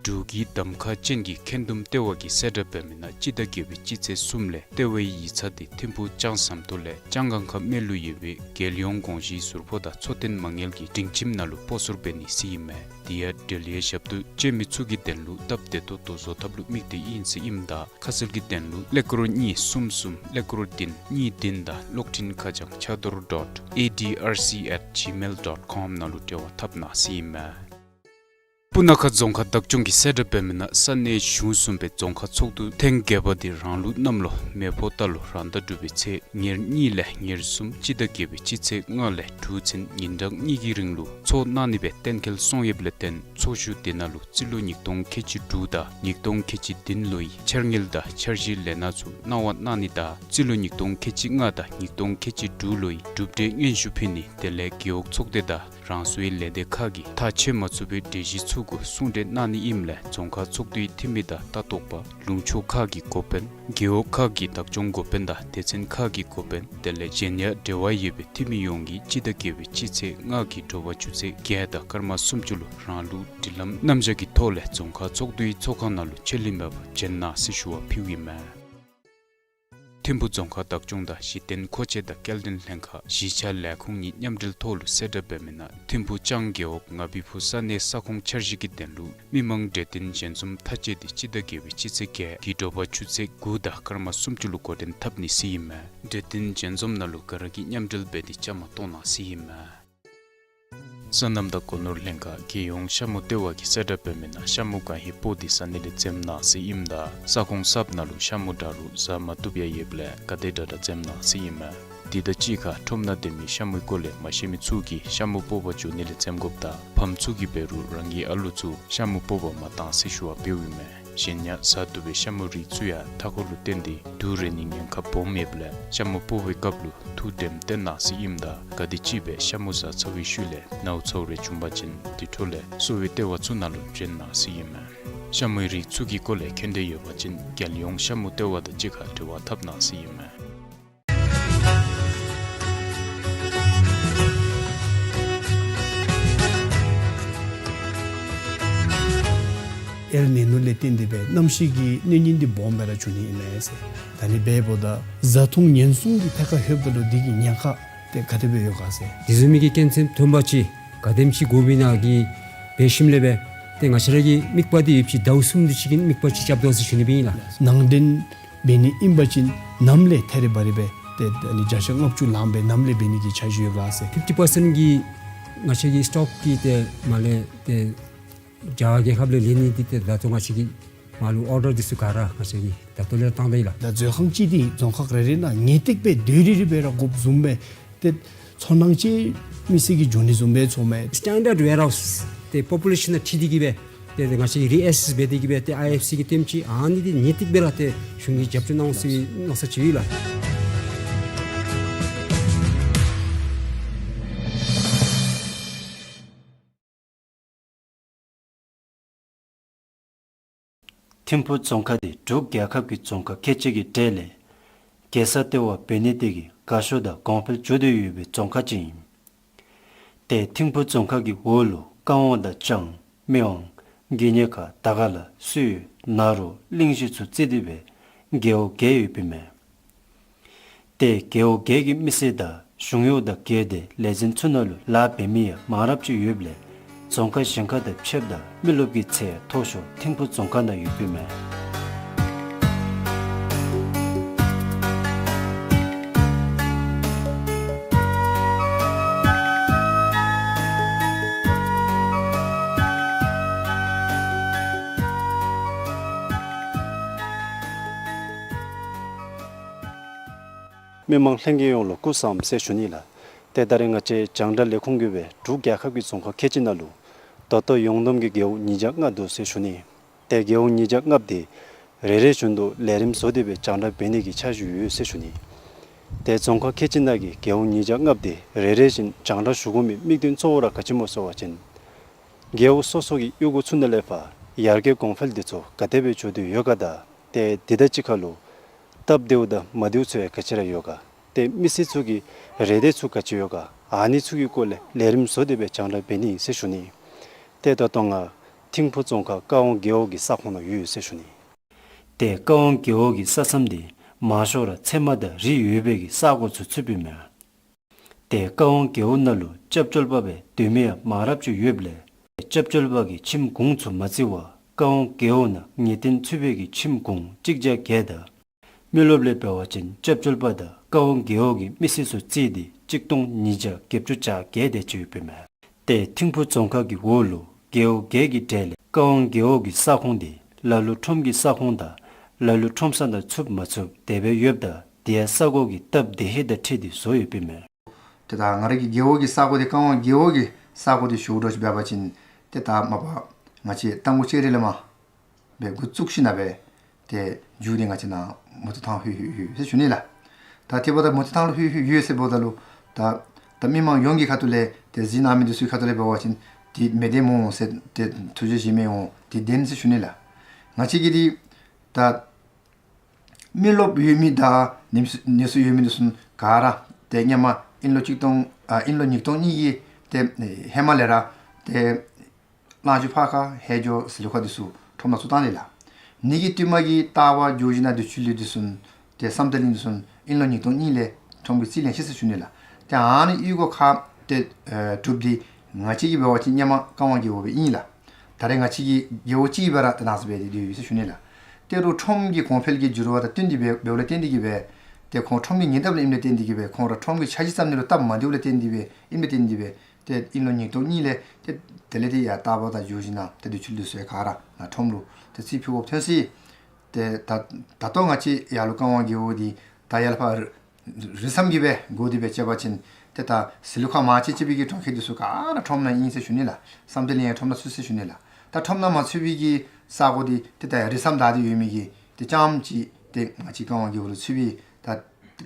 འབྲུག་གི་གདམ་ཁ་ཅན་གྱི་འཁོན་འདུམ་ལྟེ་བ་གིས་གསལ་བསྒྲགས་འབད་མི་ནང་སྤྱི་ཟླ་བརྒྱད་པའི་སྤྱི་ཚེས་གསུམ་ལས་ལྟེ་བའི་ཡིག་ཚང་དེ་ཐིམ་ཕུག་ལྕང་ཟམ་ཏོག་ལས་ལྕང་སྒང་ཁ་སྨད་ལུ་ཡོད་པའི་རྒྱལ་ཡོངས་དགོངས་ཞུའི་ཟུར་ཕོགས་དང་འཚོ་རྟེན་མ་དངུལ་གྱི་སྒྲིང་ཁྱིམ་ནང་ལུ་སྤོ་སོར་འབད་ནི་ཟེར་ཨིན་མས། དེ་ཡང་འབྲེལ་ཡོད་ཞབས་ཏོག་སྤྱོད་མི་ཚུ་གི་དོན་ལུ་སྟབས་བདེ་ཏོག་ཏོ་བཟོ་ཐབས་ལུ་དམིགས་ཏེ་ཨིན་ཟེར་ཨིནམ་ད་ཁ་གསལ་གྱི་དོན་ལུ་ཀླད་ཀོར་གཉིས་གསུམ་གསུམ་ཀླད་ཀོར་བདུན་གཉིས་བདུན་དང་གློག་འཕྲིན་ཁ་བྱང་ཕྱག་རྡོར་dot A D R C at gmail dot com ནང་ལུ་འབྲེལ་བ་འཐབ་གནང་ཟེར་ཨིན་མས། སྤུ་ན་ཁ་རྫོང་ཁག་བདག་སྐྱོང་གིས་གསལ་བསྒྲགས་འབད་མི་ནང་ས་གནས་གཞུང་གསུམ་པའི་རྫོང་ཁག་ཚོགས་འདུ་ཐེངས་བརྒྱད་པ་དེ་རང་ལུགས་གནམ་ལོ་མེ་ཕོ་རྟ་ལོ་རང་ཟླ་དྲུག་པའི་ཚེས་ཉེར་གཉིས་ལས་ཉེར་གསུམ་སྤྱི་ཟླ་བརྒྱད་པའི་སྤྱི་ཚེས་ལྔ་ལས་དྲུག་ཚུན་ཉིན་གྲངས་གཉིས་ཀྱི་རིང་ལུ་ཚོགས་གནང་ནི་སྦེ་གཏན་འཁེལ་སོང་ཡོདཔ་ལས་བརྟེན་ཚོགས་བཞུགས་དེ་ནང་ལུ་རྩིས་ལོ་ཉིས་སྟོང་ཁལ་གཅིག་དྲུག་དང་ཉིས་སྟོང་ཁལ་གཅིག་བདུན་ལོའི་འཆར་དངུལ་དང་འཆར་གཞིའི་ལས་སྣ་ཚུ་གནང་བ་གནང་ནི་དང་རྩིས་ལོ་ཉིས་སྟོང་ཁལ་གཅིག་ལྔ་དང་ཉིས་སྟོང་ཁལ་གཅིག་དྲུག་ལོའི་གྲུབ་འབྲས་སྙན་ཞུ་ཕུལ་ནི་དེ་ལས་རྒེད་འོག་ཚོགས་སྡེ་དང་རང་སོའི་ལས་སྡེ་ཁག་གིས་ཐག་བཅད་མ་ཚུགས་པའི་གྲོས་གཞི་ཚུ་གུ་གསུང་གྲོས་གནང་ནི་ཨིནམ་ལས་རྫོང་ཁག་ཚོགས་འདུའི་འཐུས་མི་དང་ལྟ་རྟོག་པ་ལུང་ཕྱོགས་ཁག་གི་འགོ་དཔོན་རྒེད་འོག་ཁག་གི་བདག་སྐྱོང་འགོ་དཔོན་དང་སྡེ་ཚན་ཁག་གི་འགོ་དཔོན་དེ་ལས་གཞན་ཡང་འབྲེལ་བ་ཡོད་པའི་འཐུས་མི་ཡོངས་ཀྱིས་སྤྱི་ཟླ་བརྒྱད་པའི་སྤྱི་ཚེས་ལྔ་གི་དྲོ་པ་ཆུ་ཚོད་བརྒྱད་དང་སྐར་མ་སུམ་ཅུ་ལུ་རང་ལུགས་སྒྲིག་ལམ་རྣམ་གཞག་གི་ཐོག་ལས་རྫོང་ཁག་ཚོགས་འདུའི་ཚོགས་ཁང་ནང་ལུ་ཆད་ལུས་མེད་པར་འབྱོན་གནང་ཟེར་ཞུ་བ་ཕུལཝ་ཨིན་མས། ཐིམ་ཕུ་རྫོང་ཁག་བདག་སྐྱོང་དང་གཞི་རྟེན་མཁོ་ཆས་དང་སྐྱེལ་འདྲེན་ལྷན་ཁག་གཞིས་ཆགས་ལས་ཁུངས་གཉིས་མཉམ་འབྲེལ་ཐོག་ལུ་གསལ་བསྒྲགས་འབད་མི་ནང་ཐིམ་ཕུ་ལྕང་རྒེད་འོག་ང་བི་ཕུ་ས་གནས་ས་ཁོངས་འཆར་གཞི་གི་དོན་ལུ་མི་མང་གྲོས་བསྟུན་ཞལ་འཛོམས་མཐའ་དཔྱད་དེ་སྤྱི་ཟླ་བརྒྱད་པའི་སྤྱི་ཚེས་བརྒྱད་དགུ་གི་དྲོ་པ་ཆུ་ཚོད་དགུ་དང་སྐར་མ་སུམ་ཅུ་ལུ་འགོ་འདྲེན་འཐབ་ནི་ཟེར་ཨིན་མས། གྲོས་བསྟུན་ཞལ་འཛོམས་ནང་ལུ་ག་ར་གིས་མཉམ་འབྲེལ་འབད་དེ་བཅའ་མར་གཏོགས་གནང་ཟེར་ཨིན་མས། སོ་ནམ་དང་སྒོ་ནོར་ལྷན་ཁག་རྒྱལ་ཡོངས་ཤ་མུ་ལྟེ་བ་གིས་གསལ་བསྒྲགས་འབད་མི་ནང་ཤ་མུ་གང་ཧེ་སྤོ་སྟེ་ཟ་ནི་ལས་འཛེམ་གནང་ཟེར་ཨིནམ་ད་ས་ཁོངས་གསརཔ་ནང་ལུ་ཤ་མུ་འདྲ་རུང་ཟ་མ་བཏུབ་ཡང་ཡོདཔ་ལས་ག་དེ་དྲག་དྲག་འཛེམ་གནང་ཟེར་ཨིན་མས། དེ་དང་གཅིག་ཁར་ཁྲོམ་ནང་སྡོད་མི་ཤ་མུའི་སྐོར་ལས་མ་ཤེས་མི་ཚུ་གིས་ཤ་མུ་སྤོ་བར་འགྱོ་ནི་ལས་འཛེམ་དགོཔ་དང་ཕམ་ཚུ་གིས་འབད་རུང་རང་གི་ཨ་ལུ་ཚུ་ཤ་མུ་སྤོ་བར་མ་གཏང་ཟེར་ཞུ་བ་འབདཝ་ཨིན་མས། གཞན་ཡང་ཟ་བཏུབ་པའི་ཤ་མུ་རིགས་ཚུ་ཡང་མཐའ་འཁོར་ལུ་བརྟེན་ཏེ་དུག་རེག་ནིའི་ཉེན་ཁ་སྦོམ་ཡོདཔ་ལས་ཤ་མུ་སྤོ་བའི་སྐབས་ལུ་ཐུགས་དྲནམ་བཏོན་གནང་ཟེར་ཨིནམ་ད་ག་དེམ་ཅིག་སྦེ་ཤ་མུ་ཟ་ཚར་བའི་ཤུལ་ལས་ནཝ་ཚཝ་རེ་བྱུང་པ་ཅིན་དེ་འཕྲོ་ལས་གསོ་བའི་ལྟེ་བ་ཚུ་ནང་ལུ་བྱོན་གནང་ཟེར་ཨིན་མས། ཤ་མུའི་རིགས་ཚུ་གི་སྐོར་ལས་མཁྱེན་འདོད་ཡོད་པ་ཅིན་རྒྱལ་ཡོངས་ཤ་མུ་ལྟེ་བ་དང་གཅིག་ཁར་འབྲེལ་བ་འཐབ་གནང་ཟེར་ཨིན་མས། ཨེལ་ནི་ནོ་ལས་བརྟེན་ཏེ་སྦེ་གནམ་གཤིས་ཀྱི་གནོད་ཉེན་འདི་སྦོམ་སྦེ་ར་འབྱུང་ནི་ཨིན་མས་ཟེར། ད་ནི་འབདཝ་ད་བཟའ་འཐུང་ཉེན་སྲུང་གི་ཐད་ཁར་ལྷོདཔ་ད་ལུ་འདི་གི་ཉེན་ཁ་དེ་ག་དེ་སྦེ་ཡོད་ག་ཟེར། དེ་བཟུམ་མའི་གི་རྐྱེན་ངན་ཐོན་པ་ཅིན་ག་དེམ་ཅིག་དགོཔ་ཨིན་ན་གི་འབད་ཞིནམ་ལས་སྦེ་ཏེ་ང་བཅས་ར་གི་དམིགས་པ་འདི་ཡོད་པ་ཅིན་ཟླཝ་གསུམ་དེ་ཅིག་གི་དམིགས་པ་ཅིག་རྐྱབ་དོ་ཟེར་ཞུ་ནི་སྦེ་ཨིན་ལགས། ནང་འདྲེན་འབད་ནི་ཨིན་པ་ཅིན་ནམ་ལས་ཐད་རི་བ་རི་སྦེ་ཏེ་ཨ་ནི་བརྒྱ་ཆ་ལྔ་བཅུ་ལངམ་སྦེ་ནམ་ལས་འབད་ནི་གི་འཆར་གཞི་ཡོད་ག་ཟེར། ཕིཕ་ཊི་པར་སེནཊ་གི་ང་བཅས་ཀྱི་སི་ཊོག་གི་ཏེ་མར་ལས་ཏེ་རྒྱ་གར་རྒྱལ་ཁབ་ལས་ལེན་ནི་འདི་ཏེ་ད་ལྟོ་ང་བཅས་ཀྱིས་མར་ལུ་ཨོར་ཌར་འདི་ཚུ་ག་ར་ང་བཅས་ཀྱིས་ད་ལྟོ་ལས་བཏང་ད་ཡི་ལགས། ད་མཛོད་ཁང་ཅིག་འདི་རྫོང་ཁག་རེ་རེ་ནང་ངེས་ཏིག་སྦེ་སྡོད་རི་རི་སྦེ་ར་དགོཔ་བཟུམ་སྦེ་ཏེ་ཚོར་སྣང་ཅིག་མི་སེར་གྱིས་འབྱུང་ནི་བཟུམ་སྦེ་ཚོརཝ་མས། སི་ཊེན་ཌརཌ་ཝེར་ཧའུསི་ཏེ་པོ་པུ་ལེ་ཤཱན་དང་འཁྲིལ་ཏེ་གིས་སྦེ་ཏེ་ང་བཅས་ཀྱིས་རི་ཨེ་སེསི་འབད་དེ་གིས་སྦེ་ཏེ་ཨའི་ཨེཕ་སི་གི་ལྟེམ་ཅིག་ཨ་ནི་འདི་ངེས་ཏིག་སྦེ་ར་ཏེ་གཞུང་གིས་རྒྱབ་སྐྱོར་གནང་ཟེར་མནོ་ས་ཅིག་ཡོད་ལགས། ཐིམ་ཕུ་རྫོང་ཁག་འདི་འབྲུག་རྒྱལ་ཁབ་ཀྱི་རྫོང་ཁག་ཁལ་གཅིག་གི་གྲས་ལས་རྒྱལ་ས་ལྟེ་བ་འབད་ནི་དེ་གིས་དགའ་ཤོས་དང་གོང་འཕེལ་འགྱོ་སྟེ་ཡོད་པའི་རྫོང་ཁག་ཅིག་ཨིན། ཏེ་ཐིམ་ཕུ་རྫོང་ཁག་གི་འོག་ལུ་ཀ་ཝང་དང་ལྕང་མི་དབང་དགེ་བསྙེན་ཁ་དར་དཀར་ལ་སུད་ནཱ་རོ་གླིང་བཞི་ཚུ་རྩིས་ཏེ་སྦེ་རྒེད་འོག་བརྒྱད་ཡོདཔ་ཨིན་མས། ཏེ་རྒེད་འོག་བརྒྱད་ཀྱི་མི་སེར་དང་གཞུང་གཡོག་དང་སྒེར་སྡེ་ལས་འཛིན་ཚུ་ནང་ལུ་ལཱ་འབད་མི་ཡང་མང་རབས་ཅིག་ཡོདཔ་ལས་རྫོང་ཁག་གཞན་ཁག་དང་ཕྱདཔ་ད་མི་རློབས་ཀྱི་ཚད་མཐོ་ཤོས་ཐིམ་ཕུ་རྫོང་ཁག་ནང་ཡོདཔ་ཨིན་མས། མི་མང་ལྷན་རྒྱས་ཡོངས་ལུ་སྐུ་བཟང་ཟེར་ཞུ་ནི་ལགས། ཏེ་ད་རེས་ང་བཅས་རྒྱང་བསྒྲགས་ལས་ཁུངས་ཀྱིས་སྦེ་འབྲུག་རྒྱལ་ཁབ་ཀྱི་རྫོང་ཁག་ཁལ་གཅིག་ནང་ལུ་ད་ལྟོ་ཡོངས་བསྡོམས་ཀྱི་རྒེད་འོག་ཉིས་བརྒྱ་ལྔ་འདུག་ཟེར་ཞུ་ནི། ཏེ་རྒེད་འོག་ཉིས་བརྒྱ་ལྔ་འདི་རེ་རེ་བཞིན་དུ་ལས་རིམ་བཟོ་སྟེ་སྦེ་རྒྱང་བསྒྲགས་འབད་ནི་གི་འཆར་གཞི་ཡོད་ཟེར་ཞུ་ནི། ཏེ་རྫོང་ཁག་ཁལ་གཅིག་ནང་གི་རྒེད་འོག་ཉིས་བརྒྱ་ལྔ་འདི་རེ་རེ་བཞིན་རྒྱང་བསྒྲགས་ཞུ་དགོ་མི་དམིགས་དོན་གཙོ་བོ་ར་ག་ཅི་སྨོ་ཟེར་བ་ཅིན་རྒེད་འོག་སོ་སོ་གི་གཡུས་སྒོ་ཚུ་ནང་ལས་ཕར་ཡར་རྒྱས་གོང་འཕེལ་འདི་ཚུ་ག་དེ་སྦེ་འགྱོ་དོ་ཡོད་ག་དང་ཏེ་འདི་དང་གཅིག་ཁར་ལུ་སྟབས་བདེཝ་དང་མ་བདེཝ་ཚུ་ཡང་ག་ཅི་ར་ཡོད་ག། ཏེ་མི་སེར་ཚུ་གི་རེ་འདོད་ཚུ་ག་ཅི་ཡོད་ག། ཨ་ནི་ཚུ་གི་སྐོར་ལས་ལས་རིམ་བཟོ་སྟེ་སྦེ་རྒྱང་བསྒྲགས་འབད་ནི་ཨིན་ཟེར་ཞུ་ནི། ཏེ་ད་ལྟོ་ང་ཐིམ་ཕུ་རྫོང་ཁག་ཀ་ཝང་རྒེད་འོག་གི་ས་ཁོངས་ནང་ཡོད་ཟེར་ཞུ་ནི། ཏེ་ཀ་ཝང་རྒེད་འོག་གི་ས་མཚམས་འདི་མང་ཤོས་ར་ཚལ་མ་དང་རི་ཡོད་པའི་གི་ས་གོ་ཚུ་ཚུདཔ་ཨིན་མས། ཏེ་ཀ་ཝང་རྒེད་འོག་ནང་ལུ་སྐྱབས་བཅོལ་པ་སྦེ་སྡོད་མི་ཡང་མང་རབས་ཅིག་ཡོདཔ་ལས་སྐྱབས་བཅོལ་པ་གི་ཁྱིམ་གུང་ཚུ་མ་བརྩི་བར་ཀ་ཝང་རྒེད་འོག་ནང་ངེས་གཏན་ཚུད་པའི་གི་ཁྱིམ་གུང་གཅིག་བརྒྱ་བརྒྱད་དང་མི་རློབས་ལས་འབད་བ་ཅིན་སྐྱབས་བཅོལ་པ་དང་ཀ་ཝང་རྒེད་འོག་གི་མི་སེར་ཚུ་བརྩིས་ཏེ་གཅིག་སྟོང་ཉིས་བརྒྱ་བརྒྱད་ཅུ་གྱ་བརྒྱད་དེ་ཅིག་ཡོདཔ་ཨིན་མས། ཏེ་ཐིམ་ཕུ་རྫོང་ཁག་གི་འོག་ལུ་རྒེད་འོག་བརྒྱད་ཀྱི་གྲས་ལས་ཀ་ཝང་རྒེད་འོག་གི་ས་ཁོངས་འདི་ལ་ལུ་ཁྲོམ་གྱི་ས་ཁོངས་དང་ལ་ལུ་ཁྲོམ་ས་ནང་ཚུདཔ་མ་ཚུདཔ་དེ་སྦེ་ཡོདཔ་ད་དེ་ཡང་ས་གོ་གི་སྟབས་བདེ་ཧེ་དང་འཁྲིལ་ཏེ་བཟོ་ཡོདཔ་ཨིན་མས། ཏེ་ད་ང་རའི་གི་རྒེད་འོག་གི་ས་གོ་འདི་ཀ་ཝང་རྒེད་འོག་གི་ས་གོ་འདི་ཞུ་དགོཔ་ཅིག་འབད་བ་ཅིན་ཏེ་ད་མ་པ་ང་བཅས་རྟ་མགོ་ལྕགས་རི་ལས་མར་སྦེ་འགོ་བཙུགས་ཞིནམ་སྦེ་ཏེ་མཇུག་འདི་ང་བཅས་ནཱ་མུ་ཏིག་ཐང་ལྷོད་ལྷོད་ལྷོད་ཟེར་ཞུ་ནི་ལགས། ད་དེ་འབདཝ་ད་མུ་ཏིག་ཐང་ལུ་ལྷོད་ལྷོད་ཡོད་ཟེརཝ་ད་ལུ་ད་ད་མི་མང་ཡོངས་ཀྱི་ཁ་ཐུག་ལས་ཏེ་གཟིགས་གནང་མི་འདི་ཚུ་གི་ཁ་ཐུག་ལས་འབད་བ་ཅིན་ཏེ་མི་བདེ་སྨོ་ཟེར་ཏེ་ཐུགས་རྗེ་བཞེས་མི་འོང་ཏེ་བདེན་ཟེར་ཞུ་ནི་ལགས། ང་བཅས་ཀྱི་འདི་ད་མི་རློབས་ཡོད་མི་དང་ནི་ནི་ཚུ་ཡོད་མི་འདི་ཚུ་ག་ར་ཏེ་སྔོན་མ་དབྱིན་ལོ་གཅིག་སྟོང་ཨ་དབྱིན་ལོ་ཉིས་སྟོང་གཉིས་ཀྱི་ཏེ་ཧེ་མ་ལས་ར་ཏེ་གླང་ཆེན་ཕར་ཁ་ཧེ་ཇོ་ཟི་ལུ་ཁ་འདི་ཚུ་ཁྲོམ་ནང་བཙུགས་བཏང་ཡི་ལགས། ནི་གི་ཏེ་མ་གི་ལྟ་བ་བརྗོད་གཞི་ནང་འདི་ཚུ་ལས་འདི་ཚུ་ ཏེ་བསམ་གཏན་གླིང་འདི་ཚུ་ཨིན་ལོ་ཉིས་སྟོང་གཉིས་ལས་ཁྲོམ་གྱི་རྩིས་ལེན་ཅི་ཟེར་ཞུ་ནི་ལགས། ཏེ་ཨ་ནི་གཡུས་སྒོ་ཁ་ཏེ་ཨེ་གྲུབ་སྟེ་ང་བཅས་ཀྱི་འབད་བ་ཅིན་ཧེ་མ་ཀ་ཝང་རྒེད་འོག་སྦེ་ཨིན་ལགས། ད་རེས་ང་བཅས་ཀྱི་རྒེད་འོག་གཅིག་སྦེ་ར་ཏེ་ནཱ་ཟེར་སྦེ་ཏེ་སྡོད་ཡོད་ཟེར་ཞུ་ནི་ལགས། ཏེ་རུང་ཁྲོམ་གྱི་གོང་འཕེལ་གྱི་འགྱུར་བ་དང་བསྟུན་ཏེ་འབད་འབདཝ་ལས་བརྟེན་ཏེ་གིས་སྦེ་ཏེ་ཁོང་ཁྲོམ་གྱི་ཉེ་འདབས་ལུ་ཨིནམ་ལས་བརྟེན་ཏེ་གིས་སྦེ་ཁོང་ར་ཁྲོམ་གྱི་འཆར་གཞི་བརྩམ་ནི་ལུ་སྟབས་མ་བདེཝ་ལས་བརྟེན་ཏེ་སྦེ་ཨིནམ་ལས་བརྟེན་ཏེ་སྦེ་ཏེ་ཨིན་ལོ་ཉིས་སྟོང་གཉིས་ལས་ཏེ་དེ་ལས་ཏེ་ཡར་རྟ་བབས་དང་འགྱོ་ཞིནམ་ལས་ཏེ་དུས་ཚོད་ལུ་སོ་ག་ར་ནཱ་ཁྲོམ་ལུ་ཏེ་རྩིས་ཕུལ་དགོཔ་ཐོན་ཅི། ཏེ་ད་ད་ལྟོ་ང་བཅས་ཡར་ལུ་ཀ་ཝང་རྒེད་འོག་འདི་ད་ཡར་ལས་ཕར་རི་རི་ཟམ་གྱིས་སྦེ་བསྒོར་ཏེ་སྦེ་བཅད་པ་ཅིན་ཏེ་ད་ཟི་ལུ་ཁ་མར་བཅད་བཅད་པའི་གི་གྲོང་ཁྱེར་འདི་ཚུ་ག་ར་ཁྲོམ་ནང་ཨིན་ཟེར་ཞུ་ནི་ལགས། བསམ་གཏན་གླིང་ཡང་ཁྲོམ་ནང་ཚུད་ཟེར་ཞུ་ནི་ལགས། ད་ཁྲོམ་ནང་མ་ཚུད་པའི་གི་ས་གོ་འདི་ཏེ་ད་རི་ཟམ་བདའ་སྟེ་ཡོད་མི་གི་ཏེ་རྐྱངམ་ཅིག་ཏེ་ང་བཅས་ཀ་ཝང་རྒེད་འོག་ལུ་ཚུད་པའི་ད་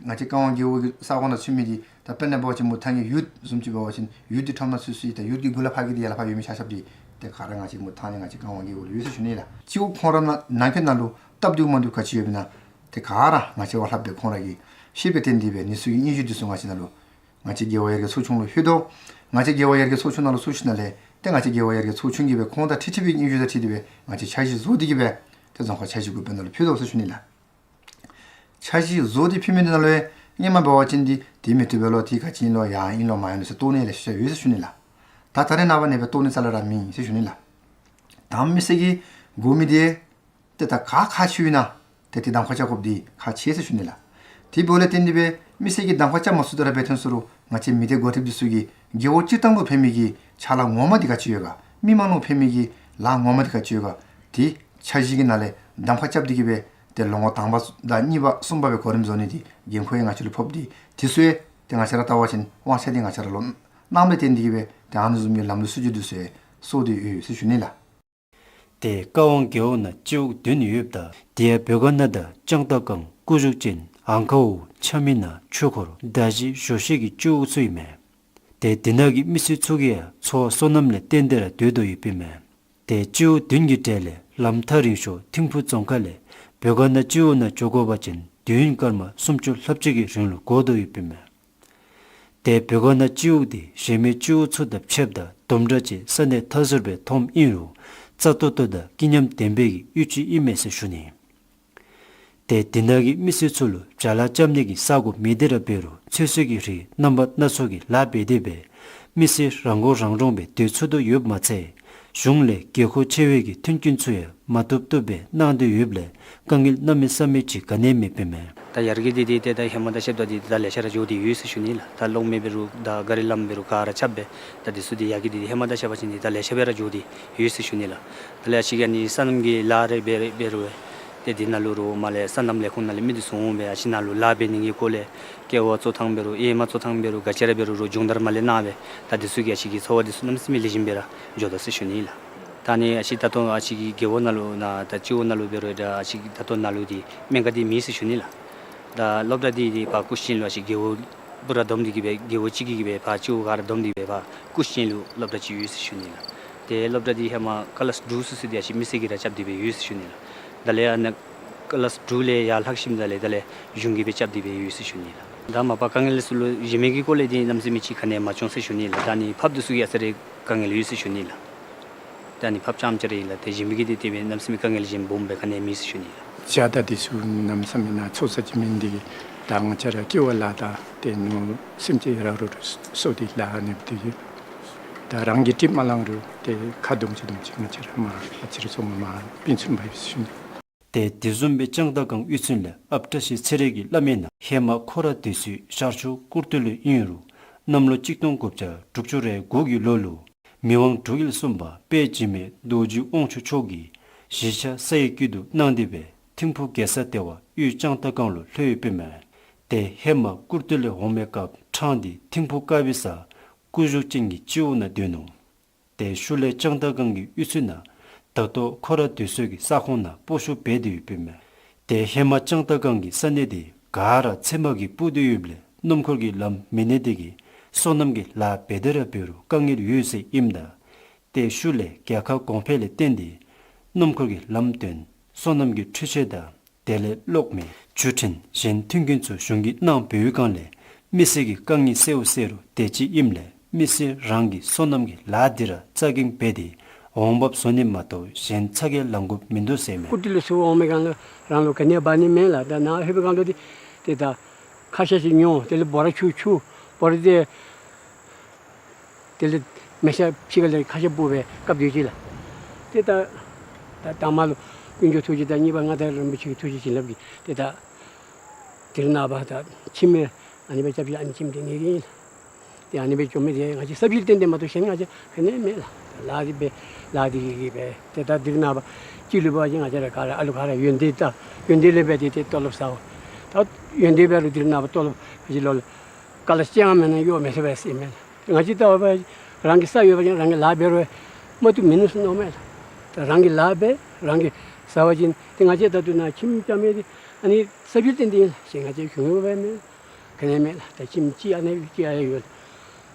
ང་བཅས་ཀ་ཝང་རྒེད་འོག་གི་ས་གོ་ནང་ཚུད་མི་འདི་ད་དཔེར་ན་འབད་བ་ཅིན་མུ་ཐང་གི་ཡུར་བཟུམ་ཅིག་འབད་བ་ཅིན་ཡུར་འདི་ཁྲོམ་ནང་ཚུད་ཚུད་ད་ཡུར་གྱི་མགུ་ལས་ཕར་གྱི་འདི་ཡར་ལས་ཕར་ཡོད་མི་ཆ་ཁྱབ་འདི་ཏེ་ག་ར་ང་བཅས་མུ་ཐང་ནི་ང་བཅས་ཀ་ཝང་རྒེད་འོག་ལུ་ཡོད་ཟེར་ཞུ་ནི་ལགས། སྤྱི་འོག་ཁོང་ར་ནང་ནང་འཁོད་ནང་ལུ་སྟབས་བདེཝ་མ་བདེཝ་ག་ཅི་ཡོདཔ་ཨིན་ན་ཏེ་ག་ར་ང་བཅས་བ་ལྷགཔ་སྦེ་ཁོང་ར་གིས་ཤེས་པའི་རྟེན་འདི་སྦེ་ནི་ཚུ་གི་སྙན་ཞུ་འདི་ཚུ་ང་བཅས་ནང་ལུ་ང་བཅས་རྒེད་འོག་ཡར་རྒྱས་ཚོགས་ཆུང་ལུ་ཕུལ་དོ། ང་བཅས་རྒེད་འོག་ཡར་རྒྱས་ཚོགས་ཆུང་ནང་ལུ་ཚུད་ཞིནམ་ལས་ཏེ་ང་བཅས་རྒེད་འོག་ཡར་རྒྱས་ཚོགས་ཆུང་གིས་སྦེ་ཁོང་དང་འཁྲིལ་འཁྲིལ་བའི་སྙན་ཞུ་དང་འཁྲིལ་ཏེ་སྦེ་ང་བཅས་འཆར་གཞི་བཟོ་སྟེ་གིས་སྦེ་ཏེ་རྫོང་ཁག་འཆར་གཞི་འགོ་དཔོན་ནང་ལུ་ཕུལ་དོ་ཟེར་ཞུ་ནི་ལགས། འཆར་གཞི་བཟོ་སྟེ་ཕུལ་མི་འདི་ནང་ལུ་ཧེ་མ་འབད་བ་ཅིན་འདི་དེ་མི་བཏུབ་པས་ལོ་དེ་ག་ཅི་ཨིན་ལོ་ཡང་ཨིན་ལོ་མ་ཨིན་ལོ་ཟེར་བཏོག་ནི་ལེ་ཤ་ཡོད་ཟེར་ཞུ་ནི་ལགས། ད་ད་རེས་ནངས་པ་ནི་སྦེ་བཏོག་ནི་རྩ་ལས་ར་མེད་ཟེར་ཞུ་ནི་ལགས། ད་མི་སེར་གྱིས་དགོ་མི་འདི་ཏེ་ད་ག་ཁག་ཆེཝ་ཨིན་ན་ཏེ་ཏེ་གདམ་ཁ་རྐྱབ་དགོཔ་འདི་ཁག་ཆེ་ཟེར་ཞུ་ནི་ལགས། དེ་འབདཝ་ལས་བརྟེན་ཏེ་སྦེ་མི་སེར་གྱིས་གདམ་ཁ་རྐྱབ་མ་ཚུགས་ད་ར་འབད་ཐོན་ས་རུང་ང་བཅས་མི་སྡེ་འགོ་ཁྲིདཔ་འདི་ཚུ་གིས་རྒེད་འོག་སྤྱིར་བཏང་ལུ་ཕན་མི་གི་ཕྱག་ལཱ་ངོ་མ་འདི་ག་ཅི་ཡོད་ག། མི་མང་ལུ་ཕན་མི་གི་ལཱ་ངོ་མ་འདི་ག་ཅི་ཡོད་ག། དེ་འཆར་གཞི་གི་ནང་ལས་གདམ་ཁ་རྐྱབ་སྟེ་གིས་སྦེ་ཏེ་ལོ་ངོ་དང་པ་དང་གཉིས་པ་གསུམ་པ་སྦེ་གོ་རིམ་བཟོ་ནི་འདི་འགན་ཁུར་ཡང་ང་བཅས་ལུ་ཕོགཔ་འདི་དེ་ཚུ་ཡང་ཏེ་ང་བཅས་ར་བལྟ་བ་ཅིན་དབང་ཆ་འདི་ང་བཅས་ར་ལུ་གནངམ་ལས་བརྟེན་ཏེ་གིས་སྦེ་ཏེ་ཨ་ནི་བཟུམ་གྱི་ལམ་ལུགས་སྲིད་བྱུས་འདི་ཚུ་ཡང་བཟོ་སྟེ་ཡོད་ཟེར་ཞུ་ནི་ལགས། ཏེ་ཀ་ཝང་རྒེད་འོག་ནང་སྤྱི་འོག་བདུན་ཡོདཔ་ད་དེ་ཡང་བོད་དགའ་ན་དང་ལྕང་རྟ་སྒང་སྐུ་གཞུག་ཅན་ཨང་ཁའུ་ཆ་མི་ན་ཆོས་འཁོར་མདའ་བཞི་ཞོ་ཤེ་གི་སྤྱི་འོག་ཚུ་ཨིན་མས། ཏེ་དེ་ནང་གི་མི་སེར་ཚུ་གིས་ཡང་འཚོ་བ་སོ་ནམ་ལས་བརྟེན་ཏེ་ར་སྡོད་དོ་ཡོདཔ་ཨིན་མས། ཏེ་སྤྱི་འོག་བདུན་གྱི་གྲས་ལས་ལམ་ཐག་རིང་ཤོས་ཐིམ་ཕུ་རྫོང་ཁག་ལས་བོད་དགའ་ན་སྤྱི་འོག་ནང་འགྱོ་དགོ་པ་ཅིན་དུས་ཡུན་སྐར་མ་སུམ་ཅུ་ལྷགཔ་ཅིག་གི་རིང་ལུ་འགོར་དོ་ཡོདཔ་ཨིན་མས། ཏེ་བོད་དགའ་ན་སྤྱི་འོག་འདི་གཞན་མི་སྤྱི་འོག་ཚུ་དང་ཕྱདཔ་ད་དུམ་གྲ་ཅིག་ས་གནས་མཐའ་ཟུར་སྦེ་མཐོངམ་ཨིན་རུང་རྩ་ཏོག་ཏོ་དང་སྐྱིད་ཉམས་ལྡན་པའི་གི་གཡུས་ཅིག་ཨིན་མས་ཟེར་ཞུ་ནི། ཏེ་དེ་ནང་གི་མི་སེར་ཚུ་ལུ་བྱ་ལཱ་རྐྱབ་ནི་གི་ས་གོ་མེད་དེ་ར་འབད་རུང་ཚོད་བསྲེ་གི་རིགས་རྣམ་པ་སྣ་ཚོགས་ཀྱི་ལཱ་འབད་དེ་སྦེ་མི་སེར་རང་མགོ་རང་འདྲོངས་སྦེ་སྡོད་ཚུགས་དོ་ཡོདཔ་མ་ཚད་གཞུང་ལས་དགོས་མཁོ་ཆེ་བའི་གི་མཐུན་རྐྱེན་ཚུ་ཡང་མ་ཐུབ་ཐུབ་སྦེ་གནང་སྟེ་ཡོདཔ་ལས་དཀའ་ངལ་གནམ་མེད་ས་མེད་ཅིག་ག་ནི་ཡང་མེདཔ་ཨིན་མས། ད་ཡར་རྒྱས་འདི་འདི་ཏེ་ད་ཧེ་མ་དང་ཕྱདཔ་ད་འདི་ད་ལེ་ཤ་ར་འགྱོ་སྟེ་ཡོད་ཟེར་ཞུ་ནི་ལགས། ད་གློག་མེ་འབད་རུང་ད་ག་རི་ལམ་འབད་རུང་ག་ར་རྐྱབ་སྦེ་ད་འདི་ཚུ་འདི་ཡར་རྒྱས་འདི་འདི་ཧེ་མ་དང་ཕྱདཔ་ཅིན་འདི་ད་ལེ་ཤ་སྦེ་ར་འགྱོ་སྟེ་ཡོད་ཟེར་ཞུ་ནི་ལགས། ད་ལས་ཨ་ཙི་ཅིག་ཨ་ནི་སོ་ནམ་གྱི་ལཱ་རེ་འབད་རེ་འབད་རུང་ཏེ་འདི་ནང་ལུ་རུང་མར་ལས་སོ་ནམ་ལས་ཁུངས་ནང་ལས་མི་འདི་ཚུ་འོང་སྦེ་ཨ་ཙི་ནང་ལུ་ལཱ་འབད་ནི་གི་སྐོར་ལས་ཀེ་བ་བཙོ་ཐངས་འབད་རུང་ཨེ་མ་བཙོ་ཐངས་འབད་རུང་ག་ཅི་ར་འབད་རུང་རུང་སྦྱོང་བརྡར་མར་ལས་གནང་སྦེ་ད་འདི་ཚུ་གིས་ཨ་ཙི་གི་འཚོ་བ་འདི་ཚུ་གནམ་མེད་ས་མེད་ལེགས་ཤོམ་སྦེ་ར་འགྱོ་དོ་ཟེར་ཞུ་ནི་ལགས། ད་ནི་ཨ་ཙི་ད་ལྟོ་ཨ་ཙི་གི་རྒེད་འོག་ནང་ལུ་ན་ད་སྤྱི་འོག་ནང་ལུ་འབད་རུང་ད་ཨ་ཙི་གི་ད་ལྟོ་ནང་ལུ་འདི་སྨན་ཁང་འདི་མེད་ཟེར་ཞུ་ནི་ལགས། ད་སློབ་གྲྭ་འདི་འདི་ཕར་སྐུ་མཁྱེན་ལུ་ཨ་ཙི་རྒེད་འོག་པུ་ར་བསྡོམས་ཏེ་གིས་སྦེ་རྒེད་འོག་གཅིག་གིས་སྦེ་ཕར་སྤྱི་འོག་ག་ར་བསྡོམས་ཏེ་སྦེ་ཕར་སྐུ་མཁྱེན་ལུ་སློབ་གྲྭ་ཅིག་ཡོད་ཟེར་ཞུ་ནི་ལགས། ཏེ་སློབ་གྲྭ་འདི་ཧེ་མ་ཀ་ལཱསི་དྲུག་ཚུན་ཚོད་འདི་ཨ་ཙི་མི་སེར་གྱིས་ར་རྐྱབ་སྟེ་སྦེ་ཡོད་ཟེར་ཞུ་ནི་ལགས། ད་ལས་ཨ་ནཱ་ཀ་ལཱསི་དྲུག་ལས་ཡར་ལྷག་ཞིནམ་ད་ལས་ད་ལས་གཞུང་གིས་སྦེ་རྐྱབ་སྟེ་སྦེ་ཡོད་ཟེར་ཞུ་ནི་ལགས། ད་མ་པ་དཀའ་ངལ་ཚུ་ལུ་གཞན་མི་གི་སྐོར་ལས་འདི་གནམ་མེད་ས་མེད་ཅིག་ག་ནི་ཡང་མ་བྱུང་ཟེར་ཞུ་ནི་ལགས། ད་ནི་ཕགཔ་འདི་ཚུ་གི་ཨ་ཙི་རེ་དཀའ་ངལ་ཡོད་ཟེར་ཞུ་ནི་ལགས། ད་ནི་ཕགཔ་རྐྱངམ་ཅིག་ར་ཨིན་ལགས། ཏེ་གཞན་མི་གི་འདི་དེ་སྦེ་གནམ་མེད་ས་མེད་དཀའ་ངལ་གཞན་སྦོམ་སྦེ་ག་ནི་ཡང་མེད་ཟེར་ཞུ་ནི་ལགས། བྱ་དང་འདི་ཚུ་གནམ་མེད་ས་མེད་ནཱ་ཚོགས་ས་ཅིག་མེད་ནི་འདི་གིས་ད་ང་བཅས་ར་ཀེ་བ་ལཱ་དང་ཏེ་ནོར་སེམས་ཅན་ར་རོ་རོ་སོ་འདི་ལཱ་ཨ་ནི་འདི་གིས་ད་རང་གིས་ཀྲིག་མ་ལང་རུང་ཏེ་ཁ་རྡུང་ཅིག་རྡུང་ཅིག་ང་བཅས་ར་མར་ཨ་ཙི་རེ་ཚུར་མར་མར་ཕན་ཚུན་འབག་ཡི་ཟེར་ཞུ་ནི། ཏེ་དེ་བཟུམ་སྦེ་ལྕང་རྟ་སྒང་གཡུས་ཚན་ལས་ཨཔ་བཀྲ་ཤིས་ཚེ་རིང་གིས་སླབ་མི་ནང་ཧེ་མ་ཁོ་ར་སྡོད་སའི་ཤར་ཕྱོགས་སྐུར་སྟོད་ལུ་ཨིན་རུང་གནམ་ལོ་གཅིག་སྟོང་དགུ་བརྒྱ་དྲུག་ཅུ་རེ་དགུ་གི་ལོ་ལུ་མི་དབང་འབྲུག་རྒྱལ་གསུམ་པ་དཔལ་འཇིགས་མེད་རྡོ་རྗེ་དབང་ཕྱུག་མཆོག་གིས་གཞིས་ཆགས་ས་ཡི་སྐྱིད་སྡུག་གནང་སྟེ་སྦེ་ཐིམ་ཕུ་རྒྱལ་ས་ལྟེ་བ་གཡུས་ལྕང་རྟ་སྒང་ལུ་ལྷོད་ཡོདཔ་ཨིན་མས། ཏེ་ཧེ་མ་སྐུར་སྟོད་ལས་འོང་མི་སྐབས་འཕྲང་འདི་ཐིམ་ཕུ་དཀར་པོའི་ས་སྐུ་གཞུག་ཅན་གྱི་སྤྱི་འོག་ནང་སྡོད་ནུག། ཏེ་ཤུལ་ལས་ལྕང་རྟ་སྒང་གི་གཡུས་ཚན་ནང་ད་ལྟོ་ཁོ་ར་སྡོད་སའི་གི་ས་ཁོངས་ནང་སྤོ་བཤུད་འབད་དེ་ཡོདཔ་ཨིན་མས། ཏེ་ཧེ་མ་ལྕང་རྟ་སྒང་གི་ས་གནས་འདི་ག་ར་ཚལ་མ་གིས་སྤུར་ཏེ་ཡོདཔ་ལས་སྣུམ་འཁོར་གྱི་ལམ་མེད་ནི་འདི་གིས་སོ་ནམ་གྱི་ལཱ་འབད་དེ་ར་འབད་རུང་དཀའ་ངལ་ཡོད་ཟེར་ཨིནམ་ད་ཏེ་ཤུལ་ལས་རྒྱལ་ཁབ་གོང་འཕེལ་ལས་བརྟེན་ཏེ་སྣུམ་འཁོར་གྱི་ལམ་བཏོན་སོ་ནམ་གྱི་འཕྲུལ་ཆས་དང་དེ་ལས་གློག་མེ་བརྒྱུད་འཕྲིན་གཞན་མཐུན་རྐྱེན་ཚུ་གཞུང་གིས་གནང་བའི་སྒང་ལས་མི་སེར་གྱི་དཀའ་ངལ་སེལཝ་སེལ་རུང་དེ་ཅིག་ཨིནམ་ལས་མི་སེར་རང་གིས་སོ་ནམ་གྱི་ལཱ་འདི་ར་རྩ་འགེངས་འབད་དེ་ འོང་འབབ་བཟོ་ནི་མ་གཏོགས་གཞན་ཚ་གྱང་ལང་དགོཔ་མིན་འདུག་ཟེར་མས། སྐུ་མདུན་ལུ་ཚུར་འོང་མི་སྒང་ལུ་རང་ལུ་ག་ནི་འབག་ནི་མེད་ལགས། ད་ནཱ་ལྷོད་པའི་སྒང་ལུ་འདི་ཏེ་ད་ཁ་ཤ་ཅིག་ཉོ། དེ་ལས་འབོ་ར་ཆུ་ཆུ་འབོ་ར་དེ་དེ་ལས་མལ་ཆ་ཕྱི་ཁ་ལས་ཁ་ཤ་སྤུབ་སྦེ་བཀབ་སྡོད་ཅི་ལགས། ཏེ་ད་ད་དང་པ་ལུ་དཀོན་མཆོག་ཐུགས་རྗེ་དང་གཉིས་པ་མངའ་བདག་རིན་པོ་ཆེ་གི་ཐུགས་རྗེ་བྱིན་རླབས་ཀྱིས་ཏེ་ད་དེ་རིང་ནངས་པ་ད་ཁྱིམ་མི་ཨ་ནི་སྦེ་སྐྱབས་རྗེ་ཨ་ནི་ཁྱིམ་དེ་ནི་ཨིན། ཏེ་ཨ་ནི་སྦེ་བྱུང་མི་དེ་ང་བཅས་ས་བྱི་བསྟན་དེ་མ་གཏོགས་གཞན་ང་བཅས་ག་ནི་མེད་ལགས། ལཱ་འདི་འབད་ལཱ་འདི་གིས་འབད། ཏེ་ད་དེ་རིང་ནངས་པ་སྤྱི་ལུ་འབད་བ་ཅིན་ང་བཅས་ར་ག་ར་ཨ་ལུ་ག་ར་ཡོན་ཏན་ད་ཡོན་ཏན་ལས་འབད་དེ་ཏེ་ཏོ་ལོབ་ཟཝ། ད་ཡོན་ཏན་འབད་རུང་དེ་རིང་ནངས་པ་ཏོ་ལོབ་ཕལ་ཆེར་ལོ་ལོ་ཀ་ལ་སྤྱང་མེན་ན་གཡོག་མི་ཐོབ་པས་ཟེར་མས། ང་བཅས་ལྟ་བ་རང་གི་ས་ཡོད་པ་ཅིན་རང་གིས་ལཱ་འབད་རུང་མ་བཏུབ་མིན་ནུག་ཟེར་མནོཝ་མས་ལགས། ད་རང་གིས་ལཱ་འབད་རང་གིས་བཟའ་བ་ཅིན་ཏེ་ང་བཅས་ད་ལྟོ་ནཱ་ཁྱིམ་རྐྱབ་མི་དེ་ཨ་ནི་ས་བྱི་བསྟན་དེ་ཨིན་ཟེར་ང་བཅས་གཞུང་གཡོག་འབད་མི་ག་ནི་མེད་ལགས། ད་ཁྱིམ་གཅིག་ཨ་ནི་གཅིག་ཨ་ཡོད།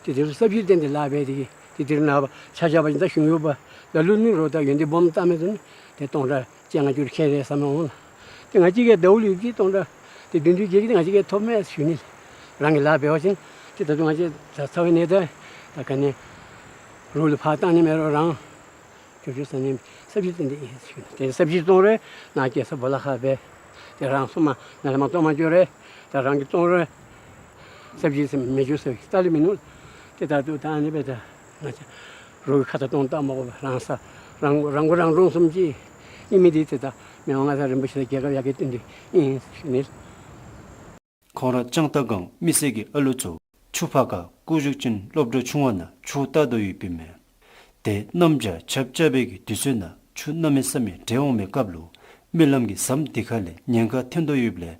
ཏེ་དེ་རུང་ས་བྱི་བསྟན་དེ་ལཱ་འབད་དེ་གིས་ཏེ་དེ་རིང་ནངས་པ་ཆ་བཞག་པ་ཅིན་ད་གཞུང་གཡོག་པ་ལ་ལུ་ནི་རོགས་ད་ཡོན་ཏན་སྦོམ་བཏང་མི་ཚུ་ནི་ཏེ་སྟོང་ཕྲག་བཅོ་ལྔ་བཅུ་ཁལ་རེ་ཟ་མི་འོང་ལགས། ཏེ་ང་བཅས་ཀྱིས་ཟླཝ་ལུ་ཡོད་ཀྱི་སྟོང་ཕྲག་ཏེ་བདུན་ཅུ་བརྒྱད་ཅུ་ཏེ་ང་བཅས་ཀྱིས་ཐོབ་མས་ཟེར་ཞུ་ནི། རང་གིས་ལཱ་འབད་བ་ཅིན་ཏེ་ད་ལྟོ་ང་བཅས་ད་ཚ་བའི་ནད་ད་ད་ག་ནི་རོགས་ལུ་ཕར་བཏང་ནི་མེད་རུང་རང་ཅོག་ཅོག་ཟ་ནི་ས་བྱི་བསྟན་དེ་ཨིན་ཟེར་ཞུ་ནི། ཏེ་ས་བྱི་བཙོང་རུང་ནཱ་རྒྱལ་ས་སྦོ་ལོགས་ཁར་འབད། ཏེ་རང་སོ་མ་ནཱ་ལས་མར་བཙོང་མ་འགྱོ་རུང་ད་རང་གིས་བཙོང་རུང་ས་བྱི་ཟེར་མི་འགྱོ་ཟེར་ལྟ་ལས་མིན་ནུག། ཏེ་ད་ལྟོ་ད་ཨ་ནི་སྦེ་ད་ང་བཅས་རོགས་ཀྱི་ཁ་ཐུག་གཏོང་བཏང་མ་དགོ་པར་རང་ས་རང་མགོ་རང་མགོ་རང་འདྲོངས་བཟུམ་ཅིག་ཨིན་མི་འདི་ཏེ་ད་མི་དབང་མངའ་བདག་རིན་པོ་ཆེ་དང་རྒྱལ་ཁབ་ཡར་རྒྱས་བརྟན་དོན་ཨིན་ཟེར་ཞུ་ནི། ཁོང་ར་ལྕང་སྟག་སྒང་མི་སེར་གྱི་ཨ་ལོ་ཚུ་ཆུ་ཕར་ཁར་སྐུ་གཟུགས་ཅན་སློབ་གྲྭ་ཆུང་བ་ནང་ཆུ་བལྟ་དོ་ཡོདཔ་ཨིན་མས། ཏེ་གནམ་བྱཱར་ཆརཔ་རྐྱབ་པའི་གི་དུས་ཚོད་ནང་ཆུ་གནམ་མེད་ས་མེད་རྒྱས་འོང་མི་སྐབས་ལུ་མི་ལམ་གྱི་ཟམ་འདི་ཁ་ལས་ཉེན་ཁ་ཐོན་དོ་ཡོདཔ་ལས་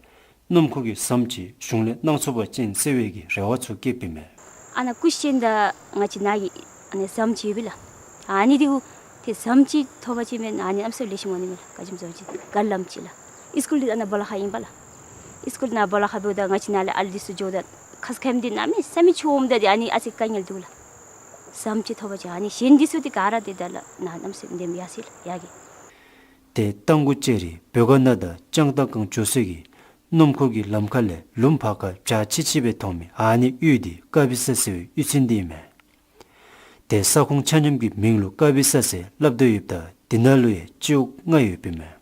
སྣུམ་འཁོར་གྱི་ཟམ་ཅིག་གཞུང་ལས་གནང་ཚུགས་པ་ཅིན་ཟེར་བའི་གི་རེ་བ་ཚུ་བསྐྱེདཔ་ཨིན་མས། ཨ་ནཱ་སྐུ་ཅན་དང་ང་བཅས་ནཱ་གི་ཨ་ནི་ཟམ་ཅིག་ཡོདཔ་ལགས། ཨ་ནི་འདི་གུ་ཏེ་ཟམ་ཅིག་ཐོབ་པ་ཅིན་མེན་ཨ་ནི་གནམ་མེད་ས་མེད་ལེགས་ཤོམ་འོང་ནི་མས་ལགས། ག་ཅི་སྨོ་ཟེར་བ་ཅིན་ག་ལམ་ཅིག་ལགས། སི་ཀུལ་འདི་ཨ་ནཱ་སྦོ་ལོགས་ཁར་ཨིན་པས་ལགས། སི་ཀུལ་ནཱ་སྦོ་ལོགས་ཁར་འབདཝ་ད་ང་བཅས་ནཱ་ལས་ཨ་ལུ་འདི་ཚུ་འགྱོཝ་ད་ཁ་ཙ་ཁ་ཉིནམ་འདི་གནམ་མེད་ས་མེད་ཆུ་འོངམ་ད་འདི་ཨ་ནི་ཨ་ཙི་དཀའ་ངལ་འདུག་ལགས། ཟམ་ཅིག་ཐོབ་པ་ཅིན་ཨ་ནི་གཞན་འདི་ཚུ་འདི་ག་ར་འདི་ད་ལགས་ནཱ་གནམ་མེད་ས་མེད་འདེམས་ཡར་སོ་ཡི་ལགས་ཡར་གྱི། ཏེ་རྟ་མགོ་ལྕགས་རི་བོད་ཀ་ན་དང་ལྕང་སྟག་སྒང་འགྱོ་སའི་གི་སྣུམ་འཁོར་གྱི་ལམ་ཁ་ལས་ལུངམ་ཕར་ཁར་བྱག་ཆི་ཆི་སྦེ་མཐོང་མི་ཨ་ནི་གཡུས་འདི་ཀ་བི་ས་ཟེར་བའི་གཡུས་ཚན་འདི་ཨིན་མས། ཏེ་ས་ཁོངས་ཆ་མཉམ་གྱི་མིང་ལུ་ཀ་བི་ས་ཟེར་སླབ་དོ་ཡོདཔ་ད་འདི་ནང་ལུ་ཡང་སྤྱི་འོག་ལྔ་ཡོདཔ་ཨིན་མས།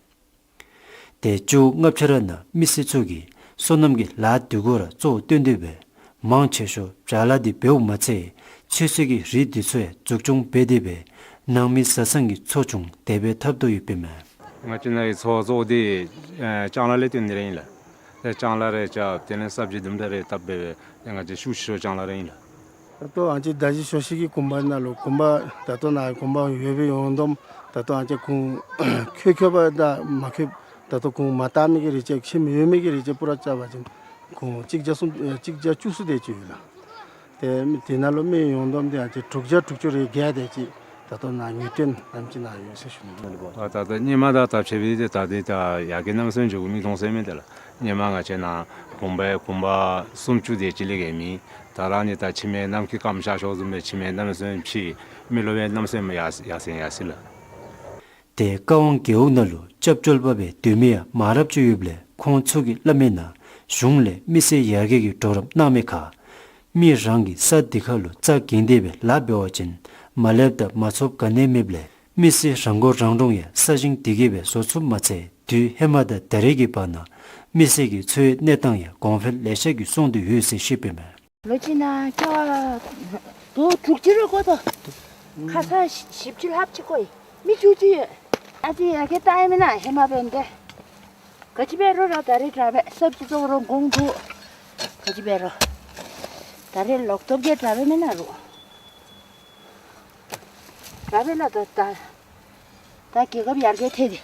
ཏེ་སྤྱི་འོག་ལྔ་ཆ་ར་ནང་མི་སེར་ཚུ་གིས་སོ་ནམ་གྱི་ལཱ་འདི་གུ་ར་གཙོ་བོ་བཏོན་ཏེ་སྦེ་མང་ཆེ་ཤོས་བྱ་ལཱ་འདི་འབདཝ་མ་ཚད་ཚོད་བསྲེ་གི་རིགས་འདི་ཚུ་ཡང་འཛུགས་སྐྱོང་འབད་དེ་སྦེ་ནང་མི་བཟའ་ཚང་གི་འཚོ་སྐྱོང་དེ་སྦེ་འཐབ་དོ་ཡོདཔ་ཨིན་མས། ང་བཅས་ནཱ་གི་འཚོ་བ་གཙོ་བོ་འདི་ཨེ་ལྕང་ལཱ་ལས་བརྟེན་ཏེ་ར་ཨིན་ལགས། ཏེ་ལྕང་ལཱ་རེ་རྐྱབ་དེ་ལས་སབ་ཇི་དུམ་གྲ་རེ་བཏབ་སྦེ་སྦེ་ང་བཅས་ཤུགས་ཆེ་ཤོས་ལྕང་ལཱ་ར་ཨིན་ལགས། ད་ལྟོ་ང་བཅས་ད་ཅི་ཞོ་ཤི་གི་གུང་པ་ནང་ལུ་གུང་པ་ད་ལྟོ་ནཱ་གུང་པ་ཡོད་པའི་ཡོངས་བསྡོམས་ད་ལྟོ་ང་བཅས་གུང་ཁྱོད་ཁྱོད་པ་དང་མ་ཁྱོད་ད་ལྟོ་གུང་མ་བཏབ་མི་གི་རིགས་ཅིག་ཁྱིམ་ཡོད་མི་གི་རིགས་ཅིག་པུ་ར་རྐྱབ་པ་ཅིན་གུང་གཅིག་བརྒྱ་སུམ་ཨེ་གཅིག་བརྒྱ་བཅུ་གསུམ་དེ་ཅིག་ཡོད་ལགས། ཏེ་དེ་ནང་ལུ་མི་ཡོངས་བསྡོམས་དེ་ང་བཅས་དྲུག་བརྒྱ་དྲུག་ཅུ་རེ་བརྒྱད་དེ་ཅིག་ད་ལྟོ་ནཱ་ངེས་སྟོན་ནམ་ཅིག་ནཱ་ཡོད་ཟེར་ཞུ་ནི། ཨ་ད་ལྟོ་སྔོན་མ་དང་ད་ཕྱད་པའི་དེ་ད་དེ་ད་ཡར་རྒྱས་གནམ་མེད་ས་མེད་འགྱོ་མི་མཐོང་ཟེར་མི་དེ་ལགས། སྔོན་མ་ང་བཅས་ནཱ་གུང་པ་གུང་པ་སུམ་ཅུ་དེ་ཅིག་ལས་བརྒལ་མེད། ད་ར་ནི་ད་ཁྱིམ་མི་གནམ་གྱི་སྐམ་ཤ་ཤོར་བཟུམ་སྦེ་ཁྱིམ་མི་གནམ་མེད་ས་མེད་ཕྱི་མི་ལོ་བའི་གནམ་མེད་ས་མེད་ཡར་ཡར་སེང་ཡར་སེང་ལགས། ཏེ་ཀ་ཝང་རྒེད་འོག་ནང་ལུ་སྐྱབས་བཅོལ་པ་སྦེ་སྡོད་མི་ཡང་མང་རབས་ཅིག་ཡོདཔ་ལས་ཁོང་ཚུ་གིས་སླབ་མིའི་ནང་གཞུང་ལས་མི་སེར་ཡར་རྒྱས་ཀྱི་གྲོགས་རམ་གནང་མི་ཁར་མི་རང་གི་ས་འདི་ཁར་ལུ་རྩ་འགེངས་ཏེ་སྦེ་ལཱ་འབད་བ་ཅིན་མ་ལེགསཔ་དང་མ་ཚུགསཔ་ག་ནི་ཡང་མེདཔ་ལས་མི་སེར་རང་མགོ་རང་འདྲོངས་ཡང་ས་ཞིང་འདི་གིས་སྦེ་བཟོ་ཚུགསཔ་མ་ཚད་དུས་ཧེ་མ་དང་ད་རེས་ཀྱི་བར་ན་མི་སེར་གྱི་འཚོ་བའི་གནས་སྟངས་ཡང་གོང་འཕེལ་ལེ་ཤ་གིས་སོང་སྟེ་ཡོད་ཟེར་བཤདཔ་ཨིན་མས། ལོ་གཅིག་ནང་ཀེ་བ་དོ་དྲུག་ཅུ་རེ་བཀོ་དོ། ཁ་ཙ་བཞི་བཅུ་ལྷགཔ་ཅིག་བཀོ་ཡི། མི་བཅུ་གཅིག་ཡོད། ཨ་ཙི་ཡར་རྒྱས་བཏང་ཡི་མེན་ན་ཧེ་མ་འབདན་ཏེ། ག་ཅི་འབད་རུང་ར་ད་རེས་དྲག་པས་སབ་ཇི་བཙོང་རུང་གོང་འདུག། ག་ཅི་འབད་རུང་ད་རེས་ལོག་ཐོབ་གེ་དྲག་པས་མེན་ན་རུང་། དྲག་པས་ལགས། ད་ད་ད་རྒྱལ་ཁབ་ཡར་རྒྱས་ཐལ་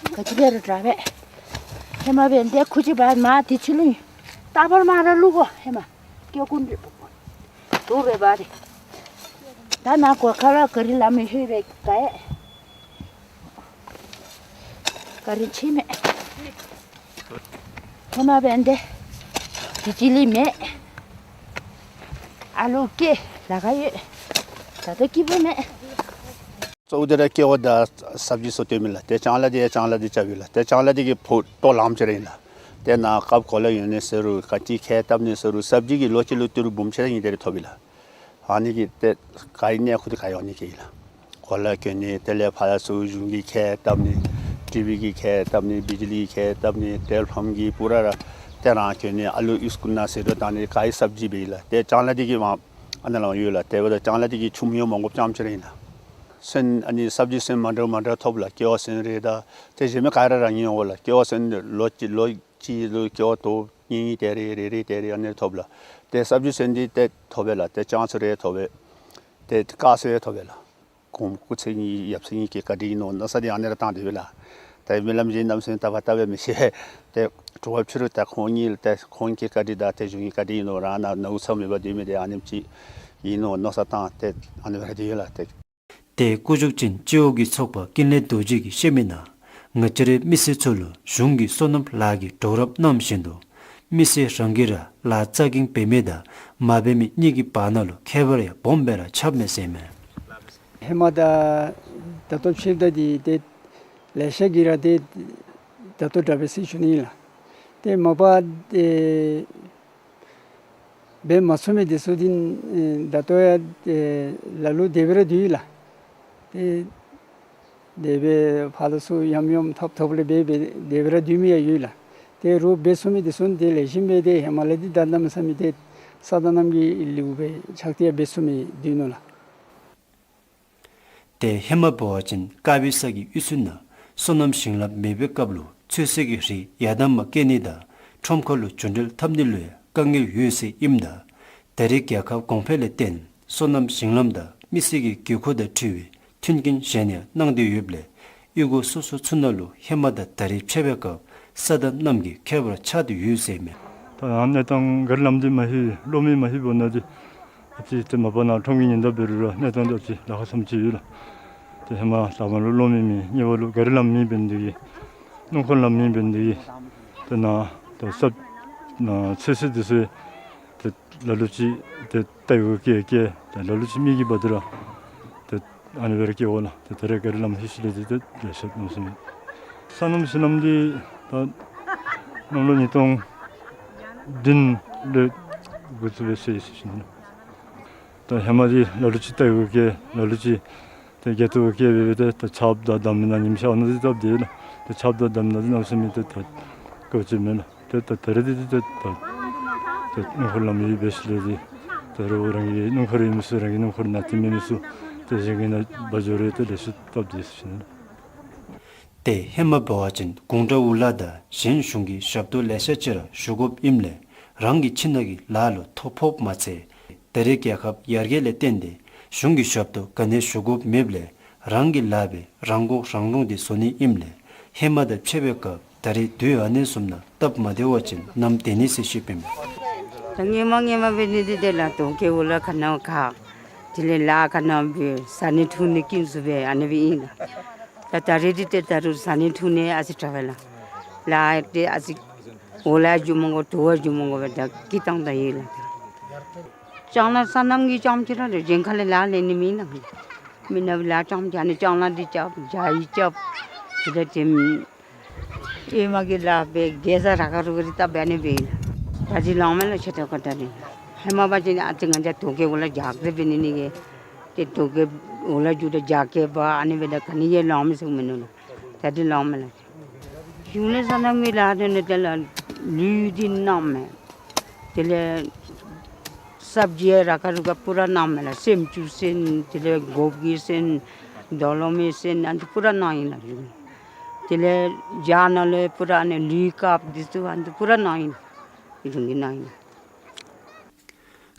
ཏེ། ག་ཅི་འབད་རུང་དྲག་པས། ཧེ་མ་འབདན་ཏེ་ཁུ་ཅིག་འབག་མར་དེ་ཕྱི་ལུ་ཡོད། རྟ་ཕར་མར་ར་བླུག་དགོ་ཧེ་མ། སྐྱོ་ཀུན་རེ་དུག་སྦེ་འབག་སྟེ། ད་ནཱ་གོ་ཁ་ལུ་ག་རི་ལམ་ཡོད་པས་ག་ཡེ། ག་རི་ཕྱེ་མས། ཧེ་མ་འབདན་ཏེ་དེ་ཅིག་ལས་མེད། ཨ་ལུ་སྐྱེ་ལཱ་ཁག་ཡོད། ད་ལྟོ་སྐྱིད་པོ་མེད། གཙོ་བོ་དེ་ར་ཀེ་བ་དང་སབ་ཇི་བཟོ་སྡོད་མི་ལགས། ཏེ་ལྕང་ལཱ་འདི་ཡང་ལྕང་ལཱ་འདི་རྐྱབ་ཡི་ལགས། ཏེ་ལྕང་ལཱ་འདི་གིས་ཕོ་ལྟོ་ལངམ་ཅིག་ར་ཨིན་ལགས། ཏེ་ནཱ་སྐབས་གོ་ལ་ཡོད་ནི་ཟེར་རུང་ག་ཅི་ཁལ་བཏབ་ནི་ཟེར་རུང་སབ་ཇི་གིས་ལོ་གཅིག་ལུ་ཏི་རུ་འབུམ་ཕྱེད་དང་གཉིས་དེ་རེ་ཐོབ་ཡི་ལགས། ཨ་ནི་གིས་ཏེ་ག་ཡི་གནས་ཁུལ་འདི་ག་ཡོང་ནི་གི་ཨིན་ལགས། གོ་ལ་གྱོན་ནི་དེ་ལས་ཕར་ཚུར་གཞུང་གི་ཁེ་བཏབ་ནི་ཊི་བི་གི་ཁེ་བཏབ་ནི་བི་ཇི་ལི་གི་ཁེ་བཏབ་ནི་ཊེལ་ཕོན་གྱི་པུ་ར་ར་ཏེ་རང་གྱོན་ནི་ཨ་ལུ་ཨིསི་ཀུལ་ནང་ཟད་འགྲོ་བཏང་ནི་ག་ཡི་སབ་ཇི་འབད་ཡི་ལགས། ཏེ་ལྕང་ལ་འདི་གི་མ་ཨ་ནཱ་ལུ་ཡོད་ལགས། དེ་འབདཝ་ད་ལྕང་ལ་འདི་གི་ཆུམ་ཡོད་མང་པོ་ཙམ་ཅིག་ར་ཨིན་ལགས། སོན་ཨ་ནི་སབ་ཇི་སོན་མ་འདྲཝ་མ་འདྲཝ་ཐོབ་ལགས། ཀེ་བ་སོན་རེ་དང་ཏེ་གཞན་མི་ག་ར་ར་ཉོ་འོང་ལགས། ཀེ་བ་སོན་ལོ་གཅིག་ལོ་གཅིག་ལུ་ཀེ་བ་དོ་གཉིས་གཉིས་དེ་རེ་རེ་རེ་དེ་རེ་ཨ་ནི་ཐོབ་ལགས། ཏེ་སབ་ཇི་སོན་འདི་ཏེ་ཐོབ་པས་ལགས། ཏེ་ལྕང་སོན་རེ་ཐོབ་པས། ཏེ་ཀ་སོན་ཡང་ཐོབ་པས་ལགས། གོང་སྐུ་ཚེ་གཉིས་ཡབ་སྲས་གཉིས་ཀྱི་བཀའ་དྲིན་ཨིན་ནོ་མནོ་ས་འདི་ཨ་ནི་ར་བཏང་སྟེ་ཡོད་ལགས། ད་རྨི་ལམ་གཞན་གནམ་མེད་ས་མེད་བལྟ་བ་བལྟ་བས་མི་ཤེས། ཏེ་དྲོ་པ་ཕྱི་རུ་ད་ཁོང་གཉིས་ལགས། ཏེ་ཁོང་གི་བཀའ་དྲིན་དང་ཏེ་གཞུང་གི་བཀའ་དྲིན་ཨིན་ནོ། རང་ནཱ་ནཝ་ཚཝ་མེད་པར་སྡོད་མི་འདི་ཨ་ནེམ་ཅིག་ཨིན་ནོ་མནོ་ས་བཏང་སྟེ་ཨ་ནི་སྦེ་ར་སྡོད་ཡོད་ལགས། ཏེ་ཏེ་སྐུ་བཞུགས་ཅན་སྤྱི་འོག་གི་ཚོགས་པ་ཀུན་ལེགས་རྡོ་རྗེ་གིས་བཤད་མི་ནང་ང་བཅས་རའི་མི་སེར་ཚུ་ལུ་གཞུང་གིས་སོ་ནམ་ལཱ་གི་གྲོགས་རམ་གནང་བཞིན་དུ་མི་སེར་རང་གིས་ར་ལཱ་རྩ་འགེངས་འབད་མི་དང་མ་འབད་མི་གཉིས་ཀྱི་བར་ན་ལུ་ཁྱད་པར་ཡང་སྦོམ་སྦེ་ར་ཁྱབ་མས་ཟེར་མས། ཧེ་མ་དང་ད་ལྟོ་ཕྱདཔ་ད་འདི་ཏེ་ལེ་ཤ་གིས་ར་ཏེ་ད་ལྟོ་དྲག་པས་ཟེར་ཞུ་ནི་ཨིན་ལགས། ཏེ་མ་པ་ཏེ་འབད་མ་ཚུགས་མི་འདི་ཚུ་འདི་ཨེ་ད་ལྟོ་ཡང་ཏེ་ལ་ལུ་དེ་སྦེ་ར་སྡོད་ཡི་ལགས། ཏེ་དེ་སྦེ་ཕར་ལུ་ཚུར་ཡམ་ཡོམ་ཐོབ་ཐོབ་ལས་འབད་འབད་དེ་སྦེ་ར་སྡོད་མི་ཡང་ཡོད་ལགས། ཏེ་རོགས་འབད་ཚུགས་མི་འདི་ཚུ་ཏེ་ལེགས་ཤོམ་སྦེ་ཏེ་ཧེ་མ་ལས་འདི་ད་གནམ་མེད་ས་མེད་ཏེ་ས་དང་གནམ་གྱི་ལེའུ་སྦེ་ཆགས་ཏེ་ཡང་འབད་ཚུགས་མི་སྡོད་ནུག་ལགས། ཏེ་ཧེ་མ་འབད་བ་ཅིན་དཀར་སྦི་ས་གི་དབུས་ཚུ་ནང་སོ་ནམ་ཞིང་ལམ་མེད་པའི་སྐབས་ལུ་ཚོད་བསྲེ་གི་རིགས་ཡར་དང་མར་སྐྱེལ་ནི་དང་ཁྲོམ་ཁ་ལུ་རྒྱུན་འགྲུལ་འཐབ་ནི་ལུ་ཡང་དཀའ་ངལ་ཡོད་ཟེར་ཨིནམ་ད་ད་རེས་རྒྱལ་ཁབ་གོང་འཕེལ་ལས་བརྟེན་སོ་ནམ་ཞིང་ལམ་དང་མི་སེར་གྱི་དགོས་མཁོ་དང་འཁྲིལ་བའི་མཐུན་རྐྱེན་གཞན་ཡང་གནང་སྟེ་ཡོདཔ་ལས་གཡུས་སྒོ་སོ་སོ་ཚུ་ནང་ལུ་ཧེ་མ་དང་ད་རེས་ཕྱད་པའི་སྐབས་ས་དང་གནམ་གྱི་ཁྱད་པར་ཆགས་ཏེ་ཡོད་ཟེར་མས། ད་ཡང་གནས་སྟངས་ག་ར་ལམ་འདི་མ་ལྷོད་གློག་མེ་མ་ལྷོད་འབདཝ་ད་འདི་ཨ་ཙི་ཏེ་མ་པ་ནཱ་ཁྲོམ་གྱི་ཉེ་འདབས་འབད་རུང་ར་གནས་སྟངས་འདི་ཨ་ཙི་ལཱ་ཁག་ཙམ་ཅིག་ཡོད་ལགས། ཏེ་ཧེ་མ་ལག་པ་ལུ་གློག་མེ་མེད། གཉིས་པ་ལུ་ག་ར་ལམ་མེདཔ་འབད་ནི་དེ་གིས་སྣུམ་འཁོར་ལམ་མེདཔ་འབད་ནི་དེ་གིས་ཏེ་ནཱ་ཏེ་ས་ནཱ་ཚོད་བསྲེ་འདི་ཚུ་ཏེ་ལ་ལུ་ཅིག་ཏེ་ལྟ་བའི་སྐབས་སྐྱེལ། ཏེ་ལ་ལུ་ཅིག་མི་གི་བར་དུ་ར་ཏེ་ཨ་ནི་སྦེ་ར་སྐྱེལ་འོང་ལགས། ཏེ་ད་རེས་ག་ར་ལམ་ལྷོད་ཞིནམ་ལས་ཏེ་ལེ་ཤ་གནམ་མེད་ས་མེད། སོ་ནམ་ཞིང་ལམ་འདི་ད་གནམ་ལོ་ཉིས་སྟོང་བདུན་ལས་འགོ་བཙུགས་སྦེ་ཟེར་ཞུ་ནི། ད་ཧེ་མ་འདི་ལ་ལུ་ཅིག་ལྟ་བའི་སྐབས་སྐྱེལ། ལ་ལུ་ཅིག་ཏེ་རྒྱབ་ཏུ་སྐྱེལ་འབད་འབད་ཏེ་ད་ཆརཔ་དང་བསྡམ་ནི་ནང་ཉིམ་ཤར་ནི་འདི་སྟབས་བདེ་ལགས། ཏེ་ཆརཔ་དང་བསྡམ་ནི་ནང་འདི་གནམ་མེད་ས་མེད་ཏེ་ད་དཀའཝ་སྤྱད་མས་ལགས། ཏེ་ད་ད་རེས་འདི་ཏེ་ད་ཏེ་སྣུམ་འཁོར་ལམ་ཡོདཔ་འབད་ཞིནམ་ལས་ཏེ་ད་རུང་རང་གི་སྣུམ་འཁོར་ཡོད་མི་ཚུ་རང་གི་སྣུམ་འཁོར་ནང་བཏོན་མི་ཚུ་ཏེ་གཞན་གྱི་ནང་འབག་འགྱོ་རུང་ཏེ་ལེགས་ཤོམ་སྟབས་བདེ་ཟེར་ཞུ་ནི། ཏེ་ཧེ་མ་འབད་བ་ཅིན་གུང་ཁྲན་འུ་ལག་དང་གཞན་གཞུང་གི་ཞབས་ཏོག་ལེ་ཤ་ཅིག་ར་ཞུ་དགོཔ་ཨིནམ་ལས་རང་གི་ཁྱིམ་ནང་གི་ལཱ་ལུ་ཐོ་ཕོགཔ་མ་ཚད་ད་རེས་རྒྱལ་ཁབ་ཡར་རྒྱས་ལས་བརྟེན་ཏེ་གཞུང་གི་ཞབས་ཏོག་ག་ནི་ཞུ་དགོཔ་མེདཔ་ལས་རང་གི་ལཱ་སྦེ་རང་མགོ་རང་འདྲོངས་ཏེ་བཟོ་ནི་ཨིནམ་ལས་ཧེ་མ་དང་ཕྱད་པའི་སྐབས་ད་རེས་དུས་ཨ་ནི་བཟུམ་ནང་སྟབས་མ་བདེ་བ་ཅིན་ནམ་བདེ་ནི་ཟེར་ཞུ་ནི་ཨིན་མས། ད་སྔོན་མ་སྔོན་མ་འབད་ནི་འདི་ཏེ་ལགས་དོས་སྐྱེལ་འོག་ལས་ཁ་ནང་ཁར་དེ་ལས་ལཱ་ཁ་ནང་འབད་བཟའ་ནི་འཐུང་ནི་ཀུན་ཚུ་སྦེ་ཨ་ནི་སྦེ་ཨིན་ལགས། ད་ད་རེས་འདི་ཏེ་ད་རུང་བཟའ་ནི་འཐུང་ནི་ཨ་ཙི་དྲག་པས་ལགས། ལཱ་འདི་ཨ་ཙི་འོག་ལས་རྒྱུ་མི་དགོ་དོ་བ་རྒྱུ་མི་དགོ་སྦེ་ད་ཀི་ཏང་ད་ཡོད་ལགས། ལྕང་ལ་སོ་ནམ་གྱི་རྐྱངམ་ཅིག་ར་རེ་གཞན་ཁ་ལས་ལཱ་ལེན་ནི་མེད་ལགས། མི་ནག་པའི་ལཱ་རྐྱངམ་ཅིག་ཨ་ནི་ལྕང་ལ་འདི་རྐྱབ་བྱ་ཡི་རྐྱབ་ཅི་ད་ཅིམ་ཨེ་མ་གི་ལཱ་སྦེ་རྒྱལ་ས་ར་ཁ་རུ་གི་རི་ད་སྦེ་ཨ་ནི་སྦེ་ཨིན་ལགས། ད་ཅི་ལོང་མས་ལགས། ཆེ་ཏོག་ཀ་ད་རེས་ཧེ་མ་འབད་བ་ཅིན་ཨ་ཙི་ང་བཅས་དོས་སྐྱེལ་འོག་ལས་རྒྱ་སྐྱེད་འབད་ནི་ནི་གི་ཏེ་དོས་སྐྱེལ་འོག་ལས་རྒྱུ་ད་རྒྱ་སྐྱེད་འབག་ཨ་ནི་སྦེ་ད་ག་ནི་ཡང་ལོང་མི་ཚུགས་མི་ནུག་ལགས། ད་ཅི་ལོང་མས་ལགས། གཞུང་ལས་སོ་ནམ་གྱི་ལཱ་འདི་ནི་དེ་ལས་ལུད་འདི་གནང་མས། དེ་ལས་སབ་ཇི་ར་ཁ་རུ་ཁ་པུ་ར་གནང་མས་ལགས། སྲནམ་ཅུ་སོན་དེ་ལས་གོབ་ཀྱི་སོན་དོ་ལོ་མའི་སོན་ཨ་ནི་པུ་ར་གནང་ཡི་ལགས། དེ་ལས་རྒྱ་ནང་ལས་པུ་ར་ཨ་ནི་ལུད་ཀབ་འདི་ཚུ་ཨ་ནི་པུ་ར་གནང་ཡི་ལགས། གཞུང་གིས་གནང་ཡི་ལགས།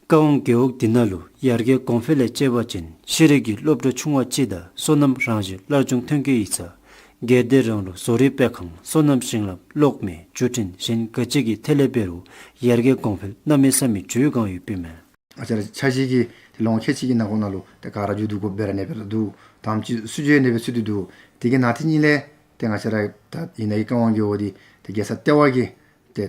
ཀ་ཝང་རྒེད་འོག་འདི་ནང་ལུ་ཡར་རྒྱས་གོང་འཕེལ་ལས་དཔྱད་པ་ཅིན་ཤེས་རིག་གི་སློབ་གྲྭ་ཆུང་བ་གཅིག་དང་སོ་ནམ་རང་བཞིན་སླར་འབྱུང་ཐོན་སྐྱེད་ཡིག་ཚང་། སྒེར་སྡེ་རང་ལུགས་བཟོ་རིག་སྤེལ་ཁང་། སོ་ནམ་ཞིང་ལམ། གློག་མེ། བརྒྱུད་འཕྲིན་གཞན་ག་ཅི་གི་ཐད་ལས་འབད་རུང་ཡར་རྒྱས་གོང་འཕེལ་གནམ་མེད་ས་མེད་འགྱོ་བའི་སྒང་ཡོདཔ་ཨིན་མས། ང་བཅས་ར་འཆར་གཞི་གི་ལོ་ངོ་ཁལ་གཅིག་གི་ནང་འཁོད་ནང་ལུ་ཏེ་ག་ར་མཇུག་བསྡུ་དགོཔ་སྦེ་ར་ཨ་ནི་སྦེ་ར་འདུག། དུམ་ཅིག་སུ་འགྱོ་ཨ་ནི་སྦེ་ཚུད་དེ་འདུག། དེ་གི་ནང་དེ་གཉིས་ལས་ཏེ་ང་བཅས་ར་ད་ཨིན་ན་གི་ཀ་ཝང་རྒེད་འོག་འདི་ཏེ་རྒྱལ་ས་ལྟེ་བ་གི་ཏེ་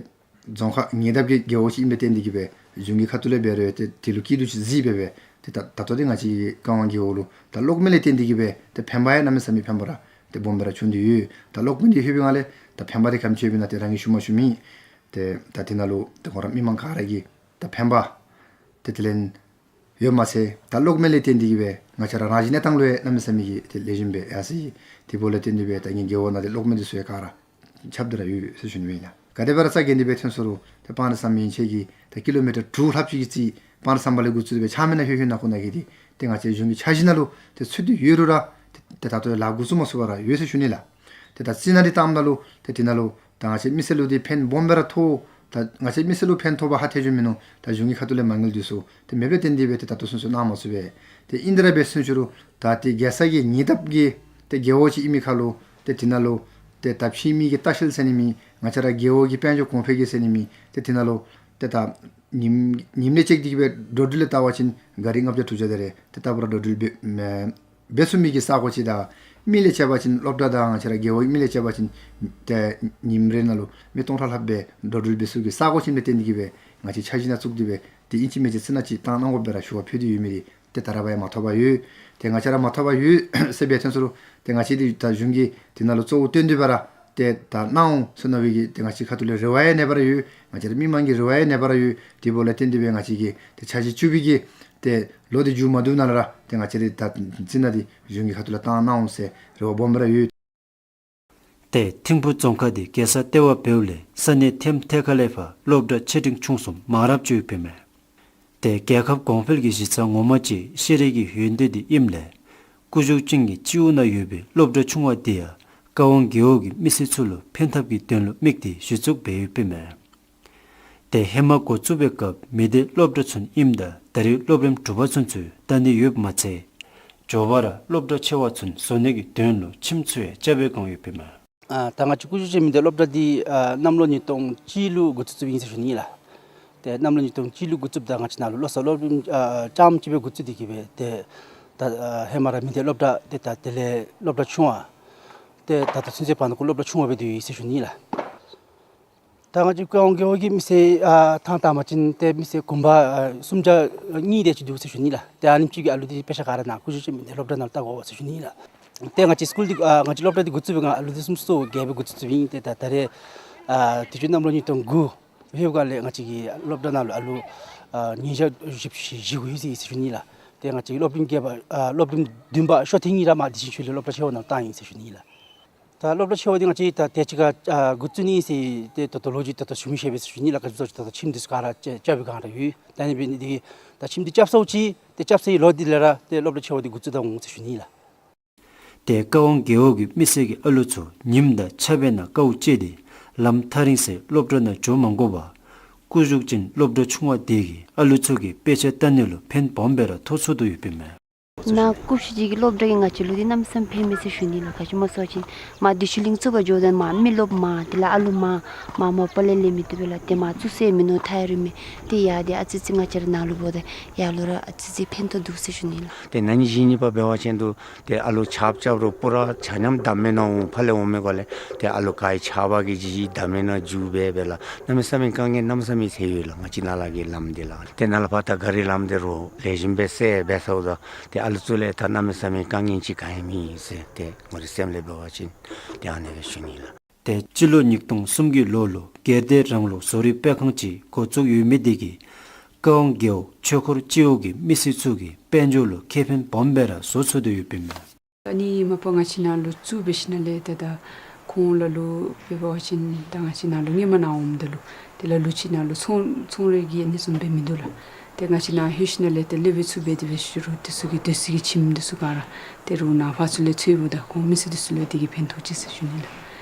རྫོང་ཁག་ཉེ་འདབས་ཀྱི་རྒེད་འོག་ཅིག་ཨིནམ་ལས་བརྟེན་ཏེ་གིས་སྦེ་གཞུང་གི་ཁ་ཐུག་ལས་འབད་རུང་ཏེ་དེ་ལུ་སྐྱིད་སྡུག་ཅིག་གཟིགས་སྦེ་སྦེ་ཏེ་ད་ད་ལྟོ་འདི་ང་བཅས་ཀྱི་ཀ་ཝང་རྒེད་འོག་ལུ་ད་གློག་མེ་ལས་བརྟེན་ཏེ་གིས་སྦེ་ཏེ་ཕན་པ་ཡང་གནམ་མེད་ས་མེད་ཕན་པ་ར་ཏེ་སྦོམ་སྦེ་ར་བྱུང་སྟེ་ཡོད། ད་གློག་མེ་འདི་ལྷོད་པའི་སྒང་ལས་ད་ཕན་པ་འདི་ག་དེམ་ཅིག་ཡོདཔ་ཨིན་ན་ཏེ་རང་གིས་ཞུ་མ་ཞུ་མེད། ཏེ་ད་དེ་ནང་ལུ་ཏེ་ཁོང་ར་མི་མང་ག་ར་གིས་ད་ཕན་པ་ཏེ་དེ་ལས་ ཡོདཔ་མ་ཚད་ད་གློག་མེ་ལས་བརྟེན་ཏེ་གིས་སྦེ་ང་བཅས་ར་རང་བཞིན་གནས་སྟངས་ལུ་ཡང་གནམ་མེད་ས་མེད་ཀྱི་ཏེ་ལེགས་ཤོམ་སྦེ་ཡར་སོ་ཡི། དེ་འབདཝ་ལས་བརྟེན་ཏེ་སྦེ་ད་ངེའི་རྒེད་འོག་ནང་ཏེ་གློག་མེ་འདི་ཚུ་ཡང་ག་ར་ཁྱབ་སྟེ་ར་ཡོད་ཟེར་ཞུ་ནི་ཨིན་ལགས། ག་དེ་སྦེ་ར་རྩ་འགེངས་ཏེ་སྦེ་ཐོན་སོང་རུང་ཏེ་སྤང་རི་ཟམ་ཡན་ཆད་ཀྱི་ད་ཀི་ལོ་མི་ཊར་དྲུག་ལྷགཔ་ཅིག་གི་རྩིས་སྤང་རི་ཟམ་པ་ལས་འགོ་བཙུགས་ཏེ་སྦེ་ཆ་མེད་ནང་ལྷོད་ལྷོད་ནང་ཁོ་ན་གི་འདི་ཏེ་ང་བཅས་གཞུང་གི་འཆར་གཞི་ནང་ལུ་ཏེ་ཚུད་དེ་ཡོད་རུང་ར་ཏེ་ད་ལྟོ་ལཱ་འགོ་བཙུགས་མ་ཚུགས་པར་ར་ཡོད་ཟེར་ཞུ་ནི་ལགས། ཏེ་ད་རྩི་ནག་འདི་བཏངམ་ད་ལུ་ཏེ་དེ་ནང་ལུ་ད་ང་བཅས་མི་སེར་ལུ་འདི་ཕན་སྦོམ་སྦེ་ར་ཐོགས། ད་ང་བཅས་མི་སེར་ལུ་ཕན་ཐོགས་པ་ཧ་ཏེ་ཅིག་མིན་ནུག། ད་གཞུང་གི་ཁ་ཐུག་ལས་མ་དངུལ་འདི་ཚུ་ཏེ་མེདཔ་ལས་བརྟེན་ཏེ་སྦེ་ཏེ་ད་ལྟོ་ཚུན་ཚོད་གནང་མ་ཚུགས་པས། ཏེ་ཨིན་དེ་ར་འབད་ཚུན་ཚོད་རུང་ད་ཏེ་རྒྱལ་ས་གི་ཉེ་འདབས་ཀྱི་ཏེ་རྒེད་འོག་ཅིག་ཨིན་མི་ཁར་ལུ་ཏེ་དེ་ནང་ལུ་ཏེ་ད་ཕྱི་མི་གིས་ལྟ་བཤལ་ཟེར་ནི་མེད། ང་བཅས་ར་རྒེད་འོག་གི་དཔལ་འབྱོར་གོང་འཕེལ་གྱི་ཟེར་ནི་མེད། ཏེ་དེ་ནང་ལུ་ཏེ་ད་ཉིནམ་ཉིནམ་ལས་བཅད་དེ་གིས་སྦེ་འགྲོ་འགྲུལ་ལས་བལྟ་བ་ཅིན་ག་རི་ལྔ་བརྒྱ་དྲུག་བརྒྱ་དེ་རེ་ཏེ་ལྟ་བུ་ར་འགྲོ་འགྲུལ་འབད་འབད་ཚུགས་མི་གི་ས་གོ་ཅིག་དང་མི་ལས་བྱས་པ་ཅིན་སློབ་གྲྭ་དང་ང་བཅས་ར་རྒེད་འོག་མི་ལས་བྱས་པ་ཅིན་ཏེ་ཉིནམ་རེ་ནང་ལུ་མི་སྟོང་ཕྲག་ལྷགཔ་སྦེ་འགྲོ་འགྲུལ་འབད་ཚུགས་ཀྱི་ས་གོ་ཅིག་ལས་བརྟེན་ཏེ་གིས་སྦེ་ང་བཅས་འཆར་གཞི་ནང་བཙུགས་ཏེ་སྦེ་ཏེ་ཨིན་ཅི་མིན་ཅི་རྩི་ནག་ཅིག་བཏང་གནང་དགོ་པས་ར་ཞུ་བ་ཕུལ་ཏེ་ཡོད་མི་འདི་ཏེ་ད་རེས་བར་ཡང་མ་ཐོབ་པར་ཡོད། ཏེ་ང་བཅས་ར་མ་ཐོབ་པར་ཡོད་ཟེར་སྦེ་ཐོན་སོང་རུང་ཏེ་ང་བཅས་འདི་ད་གཞུང་གིས་དེ་ནང་ལུ་གཙོ་བོ་བཏོན་ཏེ་སྦེ་ར་ཏེ་ད་གནང་འོང་ཟེར་མནོ་བའི་གི་ཏེ་ང་བཅས་ཁ་ཐུག་ལས་རེ་བ་ཡང་ནེ་སྦེ་ར་ཡོད། ང་བཅས་ར་མི་མང་གི་རེ་བ་ཡང་ནེ་སྦེ་ར་ཡོད། དེ་འབདཝ་ལས་བརྟེན་ཏེ་སྦེ་ང་བཅས་ཀྱིས་ཏེ་འཆར་གཞི་བཅུ་པའི་གི་ཏེ་ལོ་འདི་མཇུག་མ་བསྡུ་ནང་ལས་ར་ཏེ་ང་བཅས་ར་ད་རྩི་ནག་འདི་གཞུང་གི་ཁ་ཐུག་ལས་བཏང་གནང་འོང་ཟེར་རེ་བ་སྦོམ་སྦེ་ར་ཡོད། ཏེ་ཐིམ་ཕུ་རྫོང་ཁག་འདི་རྒྱལ་ས་ལྟེ་བ་འབདཝ་ལས་ས་གནས་ཐེམ་ཐེ་ཁ་ལས་ཕར་སློབ་གྲྭ་ཆེ་འབྲིང་ཆུང་གསུམ་མང་རབས་ཅིག་ཡོདཔ་ཨིན་མས། ཏེ་རྒྱལ་ཁབ་གོང་འཕེལ་གྱི་གཞི་རྩ་ངོ་མ་ཅིག་ཤེས་རིག་གི་ཡོན་ཏན་འདི་ཨིནམ་ལས་སྐུ་གཞུག་ཅན་གྱི་སྤྱི་འོག་ནང་ཡོད་པའི་སློབ་གྲྭ་ཆུང་བ་འདི་ཡང་ཀ་ཝང་རྒེད་འོག་གི་མི་སེར་ཚུ་ལུ་ཕན་ཐབས་ཀྱི་དོན་ལུ་དམིགས་ཏེ་གཞི་བཙུགས་འབད་ཡོདཔ་ཨིན་མས། ཏེ་ཧེ་མ་འགོ་བཙུགས་པའི་སྐབས་མི་སྡེ་སློབ་གྲྭ་ཚུན་ཨིནམ་ད་ད་རེས་སློབ་རིམ་དྲུག་པ་ཚུན་ཚོད་ད་ནི་ཡོདཔ་མ་ཚད་མགྱོགས་པ་ར་སློབ་གྲྭ་ཆེ་བ་ཚུན་བཟོ་ནི་གི་དོན་ལུ་ཁྱིམ་ཚུ་ཡང་རྐྱབ་སྦེ་བཀང་ཡོདཔ་ཨིན་མས། ཨ་ད་ང་བཅས་སྐུ་གཞུག་ཅན་མི་སྡེ་སློབ་གྲྭ་འདི་ཨ་གནམ་ལོ་ཉིས་སྟོང་གཅིག་ལུ་འགོ་བཙུགས་བཙུགསཔ་ཨིན་ཟེར་ཞུ་ནི་ལགས། ཏེ་གནམ་ལོ་ཉིས་སྟོང་གཅིག་ལུ་འགོ་བཙུགསཔ་ད་ང་བཅས་ནཱ་ལུ་ལོ་གསར་སློབ་རིམ་ཨ་རྐྱངམ་ཅིག་སྦེ་འགོ་བཙུགས་ཏེ་གིས་སྦེ་ཏེ་ད་ཨ་ཧེ་མ་ར་མི་སྡེ་སློབ་གྲྭ་ཏེ་ད་དེ་ལས་སློབ་གྲྭ་ཆུང་བ་ཏེ་ད་ལྟོ་ཚུན་ཚོད་བར་ན་ཁོ་སློབ་གྲྭ་ཆུང་བ་སྦེ་སྡོད་ཡི་ཟེར་ཞུ་ནི་ལགས། ད་ང་བཅས་ཀ་ཝང་རྒེད་འོག་གི་མི་སེར་ཨ་ཐང་བཏང་བ་ཅིན་ཏེ་མི་སེར་གུང་པ་ཨ་སུམ་བརྒྱ་གཉིས་དེ་ཅིག་འདུག་ཟེར་ཞུ་ནི་ལགས། ཏེ་ཨ་ནེམ་ཅིག་གི་ཨ་ལུ་འདི་དཔེ་ཆ་ག་ར་ནཱ་སྐུ་གཞུག་ཅན་མི་སྡེ་སློབ་གྲྭ་ནང་ལུ་ལྟ་དགོ་ཟེར་ཞུ་ནི་ལགས། ཏེ་ང་བཅས་སི་ཀུལ་འདི་ཨ་ང་བཅས་སློབ་གྲྭ་འདི་འགོ་བཙུགས་པའི་སྒང་ཨ་ལུ་འདི་སུམ་ཅུ་སོ་བརྒྱད་སྦེ་འགོ་བཙུགས་བཙུགསཔ་ཨིན། ཏེ་ད་ད་རེས་ཨ་དུས་ཅི་གནམ་ལོ་ཉིས་སྟོང་དགུ་ལྷོདཔ་སྒང་ལས་ང་བཅས་ཀྱི་སློབ་གྲྭ་ནང་ལུ་ཨ་ལུ་ཨ་ཉིས་བརྒྱ་བཞི་བཅུ་ཞེ་བཞི་འགོ་ཡི་ཟེར་ཟེར་ཞུ་ནི་ལགས། ཏེ་ང་བཅས་ཀྱི་སློབ་རིམ་བརྒྱད་པ་ཨ་སློབ་རིམ་བདུན་པ་ཤོ་ཐེངས་གཉིས་ར་མར་བདེ་ཆེན་ཆོས་གླིང་སློབ་གྲྭ་ཆེ་བ་ནང་བཏང་ཡི་ཟེར་ཞུ་ནི་ལགས། ད་སློབ་གྲྭ་ཆེ་བ་འདི་ང་བཅས་ད་དེ་ཅིག་ཁར་ཨ་འགོ་བཙུགས་ནི་ཟེར་ཏེ་ད་ལྟོ་ལོ་རྒྱུས་ད་ལྟོ་ཞུ་མི་ཤེས་པས་ཟེར་ཞུ་ནི་ལགས། ག་ཅི་སྨོ་ཟེར་ད་ལྟོ་ཁྱིམ་འདི་ཚུ་ག་ར་རྐྱབ་རྐྱབ་པའི་སྒང་ར་ཡོད། ད་ཨ་ནི་འབད་ནི་འདི་གིས་ད་ཁྱིམ་འདི་རྐྱབ་ཚརཝ་ཅིག་ཏེ་རྐྱབ་ཚར་བའི་ལོ་འདི་ལས་ར་ཏེ་སློབ་གྲྭ་ཆེ་བ་འདི་འགོ་བཙུགས་ད་འོང་ཟེར་ཞུ་ནི་ལགས། ཏེ་ཀ་ཝང་རྒེད་འོག་གི་མི་སེར་གྱི་ཨ་ལུ་ཚུ་ཉིམ་དང་ཆར་པའི་ནང་དཀའཝ་སྤྱད་དེ་ལམ་ཐག་རིང་སའི་སློབ་གྲྭ་ནང་འགྱོ་མ་དགོ་པར་སྐུ་གཞུག་ཅན་སློབ་གྲྭ་ཆུང་བ་འདི་གིས་ཨ་ལུ་ཚུ་གི་དཔེ་ཆ་ལྟ་ནི་ལུ་ཕན་སྦོམ་སྦེ་ར་ཐོགས་ཚུགས་དོ་ཡོདཔ་ཨིན་མས། ནཱ་ཀུ་ཤུ་ཅིག་གི་སློབ་གྲྭ་གིས་ང་བཅས་ལུ་འདི་གནམ་མེད་ས་མེད་ཕན་མས་ཟེར་ཞུ་ནི་ལགས། ག་ཅི་སྨོ་ཟེར་བ་ཅིན་མར་བདེ་ཆེན་གླིང་བཙུགས་པར་འགྱོཝ་ད་མར་མི་རློབས་མང་དེ་ལས་ཨ་ལུ་མང་མར་མོ་པ་ལས་ལེན་མི་བཏུབ་པས་ལགས། ཏེ་མར་བཙུགས་ས་མིན་ནུག་ཐག་རིངམ་མས། ཏེ་ཡར་འདི་ཨ་ཙི་ཙི་ང་བཅས་ར་ནཱ་ལུ་འབདཝ་ད་ཡར་ལུ་ར་ཨ་ཙི་ཙི་ཕན་ཐོགས་འདུག་ཟེར་ཞུ་ནི་ལགས། ཏེ་ན་ཧིང་གཞེས་ནིང་པ་འབད་བ་ཅིན་འདུག། ཏེ་ཨ་ལུ་ཆརཔ་རྐྱབ་རུང་སྤུ་ར་ཆ་མཉམ་འདམ་མའི་ནང་འོང་ཕར་ལས་འོང་མི་སྒང་ལས་ཏེ་ཨ་ལུ་ག་ར་ཆརཔ་གིས་འཇིབ་འཇིབ་འདམ་མའི་ནང་འཛུལ་སྦེ་སྦེ་ལགས། གནམ་མེད་ས་མེད་དཀའ་ངལ་གནམ་མེད་ས་མེད་ཐོན་ཡོད་ལགས། ང་བཅས་ནཱ་ལས་ཀྱི་ལམ་འདི་ལགས། ཏེ་ནཱ་ལས་ཕར་ད་ག་རི་ལམ་འདི་རུང་ལེགས་ཤོམ་སྦེ་སེལ་སྦེ་སོང་ད་ཏེ་ཨ་ལུ་ཚུ་ལུ་ད་གནམ་མེད་ས་མེད་དཀའ་ངལ་ཅིག་ག་ཡང་མེད་ཟེར་ཏེ་ངོ་རིས་སེམས་ལས་འབད་བ་ཅིན་ཏེ་ཨ་ནི་སྦེ་ཞུ་ནི་ལགས། ཏེ་སྤྱི་ལོ་ཉིས་སྟོང་གསུམ་གྱི་ལོ་ལུ་སྒེར་སྡེ་རང་ལུགས་བཟོ་རིག་སྤེལ་ཁང་ཅིག་འགོ་བཙུགས་ཡོད་མི་འདི་གིས་ཀ་ཝང་རྒེད་འོག་ཆོས་འཁོར་སྤྱི་འོག་གི་མི་སེར་ཚུ་གི་དཔལ་འབྱོར་ལུ་ཁེ་ཕན་སྦོམ་སྦེ་ར་བཟོ་ཚུགས་དོ་ཡོདཔ་ཨིན་མས། ཨ་ནི་མ་པ་ང་བཅས་ནཱ་ལུ་བཙུགས་འབད་ཞིནམ་ལས་ཏེ་ད་ཁོང་ལ་ལུ་འབད་བ་ཅིན་ད་ང་བཅས་ནཱ་ལུ་སྔོན་མ་ནཱ་འོངམ་ད་ལུ་ཏེ་ལ་ལུ་ཅིག་ནཱ་ལུ་ཚོང་ཚོང་རའི་གི་ཨ་ནི་བཟུམ་སྦེ་མིན་འདུག་ལགས། ཏེ་ང་བཅས་ནཱ་ལྷོད་ཞིནམ་ལས་ཏེ་སློབ་དཔོན་ཚུ་འབད་དེ་འབད་ཞུ་རུང་འདི་ཚུ་གི་སྡོད་ས་གི་ཁྱིམ་འདི་ཚུ་ག་ར་ཏེ་རུང་ནཱ་ཕར་ཚུ་ལས་འཚོལཝ་ད་ཁོང་མི་སེར་འདི་ཚུ་ལུ་འདི་གིས་ཕན་ཐོགས་ཅི་ཟེར་ཞུ་ནི་ལགས།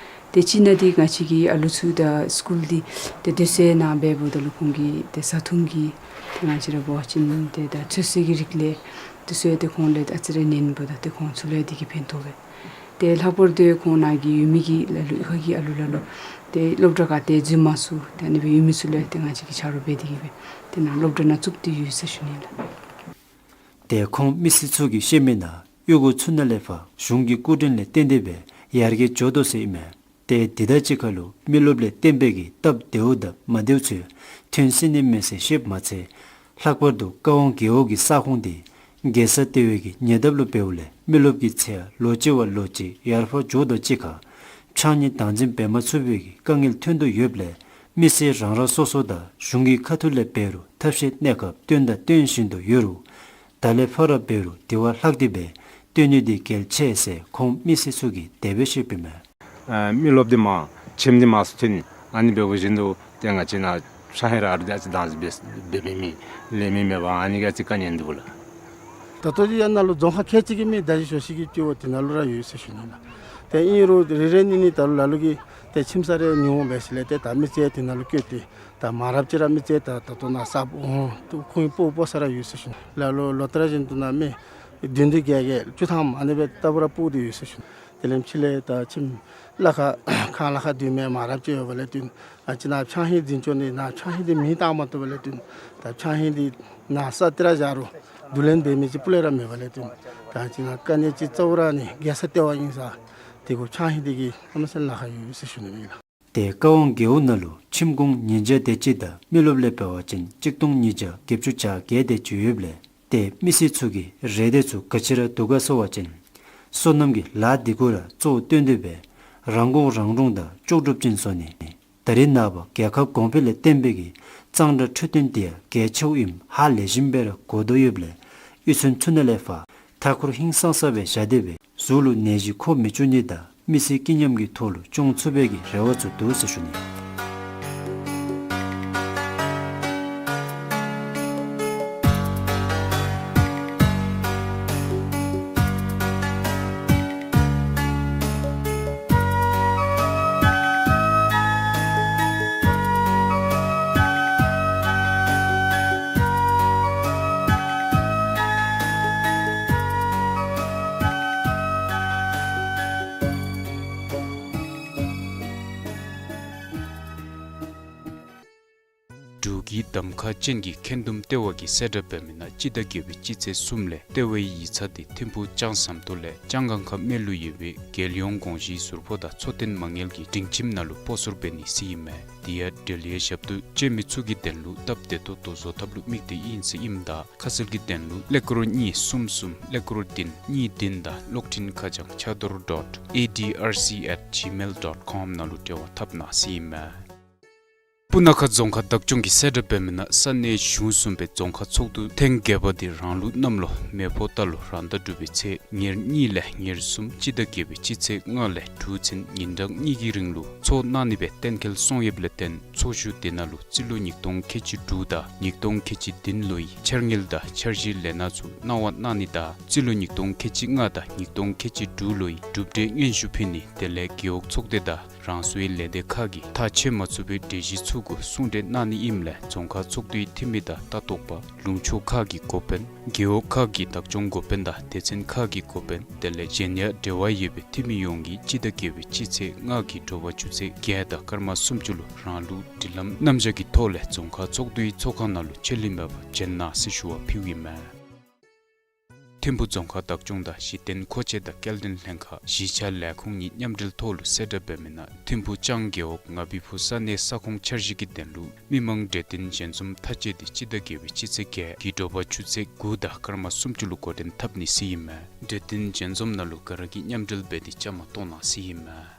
ཏེ་གཅིག་ནང་འདི་ང་བཅས་ཀྱི་ཨ་ལུ་ཚུ་དང་སི་ཀུལ་འདི་ཏེ་སྡོད་ས་ནང་འབདཝ་ད་ལུ་ཁོང་གི་ཏེ་བཟའ་འཐུང་གི་ཏེ་ང་བཅས་ར་འབད་བ་ཅིན་ཏེ་ད་ཚོད་བསྲེ་གི་རིགས་ལས་འདི་ཚུ་ཡང་ཏེ་ཁོང་ལུ་ཨ་ཙི་རེ་ཉན་འབདཝ་ད་ཏེ་ཁོང་ཚུ་ལུ་ཡང་འདི་གིས་ཕན་ཐོགས་པས། ཏེ་ལྷག་པར་དུ་ཁོང་ནཱ་གི་ཡོད་མི་གི་ལ་ལུ་ཧོར་གྱི་ཨ་ལུ་ལ་ལུ་ཏེ་སློབ་གྲྭ་ག་ཏེ་འཛུལ་མ་ཚུགས་ཏེ་ཨ་ནི་སྦེ་ཡོད་མི་ཚུ་ལུ་ཡང་ཏེ་ང་བཅས་ཀྱིས་ཆ་རོགས་འབད་དེ་གིས་སྦེ་ཏེ་ནཱ་སློབ་གྲྭ་ནང་བཙུགས་ཏེ་ཡོད་ཟེར་ཞུ་ནི་ལགས། ཏེ་ཁོང་མི་སེར་ཚུ་གིས་བཤད་མི་ནང་གཡུས་སྒོ་ཚུ་ནང་ལས་ཕར་གཞུང་གི་སྐུ་དྲིན་ལས་བརྟེན་ཏེ་སྦེ་ཡར་རྒྱས་འགྱོ་དོ་ཟེར་ཨིན་མས། ཏེ་འདི་དང་གཅིག་ཁར་ལུ་མི་རློབས་ལས་བརྟེན་པའི་གི་སྟབས་བདེཝ་དང་མ་བདེཝ་ཚུ་ཐོན་སྲིད་ནི་མས་ཟེར་བཤདཔ་མ་ཚད་ལྷག་པར་དུ་ཀ་ཝང་རྒེད་འོག་གི་ས་ཁོངས་འདི་རྒྱལ་ས་ལྟེ་བའི་གི་ཉེ་འདབས་ལུ་འབདཝ་ལས་མི་རློབས་ཀྱི་ཚད་ཡང་ལོ་གཅིག་བ་ལོ་གཅིག་ཡར་འཕར་འགྱོ་དོ་གཅིག་ཁར་ཕྱགས་སྙིགས་བདག་འཛིན་འབད་མ་ཚུགས་པའི་གི་དཀའ་ངལ་ཐོན་དོ་ཡོདཔ་ལས་མི་སེར་རང་རང་སོ་སོ་དང་གཞུང་གི་ཁ་ཐུག་ལས་འབད་རུང་ཐབས་ཤེས་གནས་སྐབས་བཏོན་དང་བཏོན་བཞིན་དུ་ཡོད་རུང་ ད་ལས་ཕར་འབད་རུང་དེ་བ་ལྷག་སྟེ་སྦེ་སྟོན་ནི་འདི་གལ་ཆེ་ཟེར་ཁོང་མི་སེར་ཚུ་གིས་དེ་སྦེ་བཤདཔ་ཨིན་མས། ཨ་མི་རློབས་འདི་མར་ཁྱིམ་འདི་མར་ཚུ་ཐོན་ཨ་ནི་འབདཝ་བཞིན་དུ་ཏེ་ང་བཅས་ནཱ་ཕྱགས་སྙིགས་ར་ཨ་རུ་འདི་ཨ་ཙི་དྭངས་སུ་སྦེ་འབད་མི་མེད་ལེན་མི་མེད་པར་ཨ་ནི་ག་ཅི་དཀའ་ངལ་འདུག་ལགས། ད་ལྟོ་འདི་ཡང་ནཱ་ལུ་རྫོང་ཁག་ཁལ་གཅིག་གི་མི་ད་ཅི་ཞོ་ཤི་གི་སྤྱི་འོག་འདི་ནང་ལུ་ར་ཡོད་ཟེར་ཞུ་ནི་ལགས། ཏེ་ཨིན་རུང་རེ་རེ་གཉིས་གཉིས་ད་ལུ་ལ་ལུ་གིས་ཏེ་ཁྱིམ་ས་རེ་ཉོ་འོང་འབད་ཞིནམ་ལས་ཏེ་ད་མི་རྩིས་འདི་ནང་ལུ་བཀོད་དེ་ད་མང་རབས་ཅིག་ར་མི་རྩིས་ད་ད་ལྟོ་ནཱ་ས་ཁོང་སྤོ་སྤོ་ས་ར་ཡོད་ཟེར་ཞུ་ནི་ལགས། ལོ་ལོ་ལྟར་བཞིན་དུ་ནཱ་མི་བདུན་བདུན་བརྒྱད་བརྒྱད་བཅུ་ཐམ་ཨ་ནི་སྦེ་ལྟ་བུ་ར་སྤོ་སྟེ་ཡོད་ཟེར་ཞུ་ནི། དེ་ལས་ཕྱི་ལས་ད་ཁྱིམ་ལཱ་ཁག་ཁང་ལཱ་ཁག་སྡོད་མི་མང་རབས་ཅིག་ཡོད་པ་ལས་བརྟེན་ཨ་ཙི་ནཱ་ཕྱགས་སྙིགས་འཛིན་སྐྱོང་འདི་ནཱ་ཕྱགས་སྙིགས་འདི་མེ་བཏང་མ་བཏུབ་པ་ལས་བརྟེན་ད་ཕྱགས་སྙིགས་འདི་ནཱ་ས་ཏི་ར་བཞག་རུང་བསྡུ་ལེན་འབད་མི་ཅིག་སྤུ་ལས་ར་མེད་པ་ལས་བརྟེན་ད་ཨ་ཙི་ནཱ་དཀའ་ངལ་ཅིག་གཙོ་བོ་ར་ནི་རྒྱལ་ས་ལྟེ་བ་ཨིན་ས་དེ་གུ་ཕྱགས་སྙིགས་འདི་གིས་གནམ་མེད་ས་མེད་ལཱ་ཁག་ཡོད་ཟེར་ཞུ་ནི་ཨིན་ལགས། ཏེ་ཀ་ཝང་རྒེད་འོག་ནང་ལུ་ཁྱིམ་གུང་ཉིས་བརྒྱ་དེ་ཅིག་དང་མི་རློབས་ལས་འབད་བ་ཅིན་གཅིག་སྟོང་ཉིས་བརྒྱ་བརྒྱད་ཅུ་གྱ་བརྒྱད་དེ་ཅིག་ཡོདཔ་ལས་ཏེ་མི་སེར་ཚུ་གིས་རེ་འདོད་ཚུ་ག་ཅི་ར་འདུག་ག་ཟེར་བ་ཅིན་སོ་ནམ་གྱི་ལཱ་འདི་གུ་ར་གཙོ་བོ་བཏོན་ཏེ་སྦེ་རང་མགོ་རང་འདྲོངས་དང་ལྕོགས་གྲུབ་ཅན་བཟོ་ནི། ད་རེས་ནངས་པ་རྒྱལ་ཁབ་གོང་འཕེལ་ལས་བརྟེན་པའི་གི་གཙང་སྦྲ་འཕྲོད་བསྟེན་འདི་ཡང་གལ་ཆེཝ་ཨིནམ་ཧ་ལས་བཞིན་སྦེ་ར་གོ་དོ་ཡོདཔ་ལས་དབུས་ཚུན་ཚོད་ནང་ལས་ཕར་མཐའ་འཁོར་ཧིང་སངས་ས་སྦེ་བཞག་སྟེ་སྦེ་གཟུགས་ལུ་ནད་གཞི་འཁོར་མི་བཅུག་ནི་དང་མི་ཚེ་སྐྱིད་ཉམས་ཀྱི་ཐོག་ལུ་སྐྱོང་ཚུགས་པའི་གི་རེ་བ་ཚུ་འདུག་ཟེར་ཞུ་ནི། འབྲུག་གི་གདམ་ཁ་ཅན་གྱི་འཁོན་འདུམ་ལྟེ་བ་གིས་གསལ་བསྒྲགས་འབད་མི་ནང་སྤྱི་ཟླ་བརྒྱད་པའི་སྤྱི་ཚེས་གསུམ་ལས་ལྟེ་བའི་ཡིག་ཚང་འདི་ཐིམ་ཕུག་ལྕང་ཟམ་ཏོག་ལས་ལྕང་སྒང་ཁ་སྨད་ལུ་ཡོད་པའི་རྒྱལ་ཡོངས་དགོངས་ཞུའི་ཟུར་ཕོགས་དང་འཚོ་རྟེན་མ་དངུལ་གྱི་སྒྲིང་ཁྱིམ་ནང་ལུ་སྤོ་སོར་འབད་ནི་ཟེར་ཨིན་མས། དེ་ཡང་འབྲེལ་ཡོད་ཞབས་ཏོག་སྤྱོད་མི་ཚུ་གི་དོན་ལུ་སྟབས་བདེ་ཏོག་ཏོ་བཟོ་ཐབས་ལུ་དམིགས་ཏེ་ཨིན་ཟེར་ཨིནམ་ད་ཁ་གསལ་གྱི་དོན་ལུ་ཀླད་ཀོར་གཉིས་གསུམ་གསུམ་ཀླད་ཀོར་བདུན་གཉིས་བདུན་དང་གློག་འཕྲིན་ཁ་བྱང་ཕྱག་རྡོར་dot A D R C at gmail dot com ནང་ལུ་འབྲེལ་བ་འཐབ་གནང་ཟེར་ཨིན་མས། སྤུ་ན་ཁ་རྫོང་ཁག་བདག་སྐྱོང་གིས་གསལ་བསྒྲགས་འབད་མི་ནང་ས་གནས་གཞུང་གསུམ་པའི་རྫོང་ཁག་ཚོགས་འདུ་ཐེངས་བརྒྱད་པ་འདི་རང་ལུགས་གནམ་ལོ་མེ་ཕོ་རྟ་ལོ་རང་ཟླ་དྲུག་པའི་ཚེས་ཉེར་གཉིས་ལས་ཉེར་གསུམ་སྤྱི་ཟླ་བརྒྱད་པའི་སྤྱི་ཚེས་ལྔ་ལས་དྲུག་ཚུན་ཉིན་གྲངས་གཉིས་ཀྱི་རིང་ལུ་ཚོགས་གནང་ནི་སྦེ་གཏན་འཁེལ་སོང་ཡོདཔ་ལས་བརྟེན་ཚོགས་བཞུགས་དེ་ནང་ལུ་རྩིས་ལོ་ཉིས་སྟོང་ཁལ་གཅིག་དྲུག་དང་ཉིས་སྟོང་ཁལ་གཅིག་བདུན་ལོའི་འཆར་དངུལ་དང་འཆར་གཞིའི་ལས་སྣ་ཚུ་གནང་བ་གནང་ནི་དང་རྩིས་ལོ་ཉིས་སྟོང་ཁལ་གཅིག་ལྔ་དང་ཉིས་སྟོང་ཁལ་གཅིག་དྲུག་ལོའི་གྲུབ་འབྲས་སྙན་ཞུ་ཕུལ་ནི་དེ་ལས་རྒེད་འོག་ཚོགས་སྡེ་དང་རང་སོའི་ལས་སྡེ་ཁག་གིས་ཐག་བཅད་མ་ཚུགས་པའི་གྲོས་གཞི་ཚུ་གུ་གསུང་གྲོས་གནང་ནི་ཨིནམ་ལས་རྫོང་ཁག་ཚོགས་འདུའི་འཐུས་མི་དང་ལྟ་རྟོག་པ་ལུང་ཕྱོགས་ཁག་གི་འགོ་དཔོན་རྒེད་འོག་ཁག་གི་བདག་སྐྱོང་འགོ་དཔོན་དང་སྡེ་ཚན་ཁག་གི་འགོ་དཔོན་དེ་ལས་གཞན་ཡང་འབྲེལ་བ་ཡོད་པའི་འཐུས་མི་ཡོངས་ཀྱིས་སྤྱི་ཟླ་བརྒྱད་པའི་སྤྱི་ཚེས་ལྔ་གི་དྲོ་པ་ཆུ་ཚོད་བརྒྱད་དང་སྐར་མ་སུམ་ཅུ་ལུ་རང་ལུགས་སྒྲིག་ལམ་རྣམ་གཞག་གི་ཐོག་ལས་རྫོང་ཁག་ཚོགས་འདུའི་ཚོགས་ཁང་ནང་ལུ་ཆད་ལུས་མེད་པར་འབྱོན་གནང་ཟེར་ཞུ་བ་ཕུལཝ་ཨིན་མས། ཐིམ་ཕུག་རྫོང་ཁག་བདག་སྐྱོང་དང་གཞི་རྟེན་མཁོ་ཆས་དང་སྐྱེལ་འདྲེན་ལྷན་ཁག་གཞིས་ཆགས་ལས་ཁུངས་གཉིས་མཉམ་འབྲེལ་ཐོག་ལུ་གསལ་བསྒྲགས་འབད་མི་ནང་ཐིམ་ཕུག་ལྕང་རྒེད་འོག་ང་བི་ཕུ་ས་གནས་ས་ཁོངས་འཆར་གཞི་གི་དོན་ལུ་མི་མང་གྲོས་བསྟུན་ཞལ་འཛོམས་མཐའ་དཔྱད་འདི་སྤྱི་ཟླ་བརྒྱད་པའི་སྤྱི་ཚེས་བརྒྱད་ཀྱི་དྲོ་པ་ཆུ་ཚོད་དགུ་དང་སྐར་མ་སུམ་ཅུ་ལུ་འགོ་འདྲེན་འཐབ་ནི་ཟེར་ཨིན་མས། གྲོས་བསྟུན་ཞལ་འཛོམས་ནང་ལུ་ག་ར་གིས་མཉམ་འབྲེལ་འབད་དེ་བཅའ་མར་གཏོགས་གནང་ཟེར་ཨིན་མས།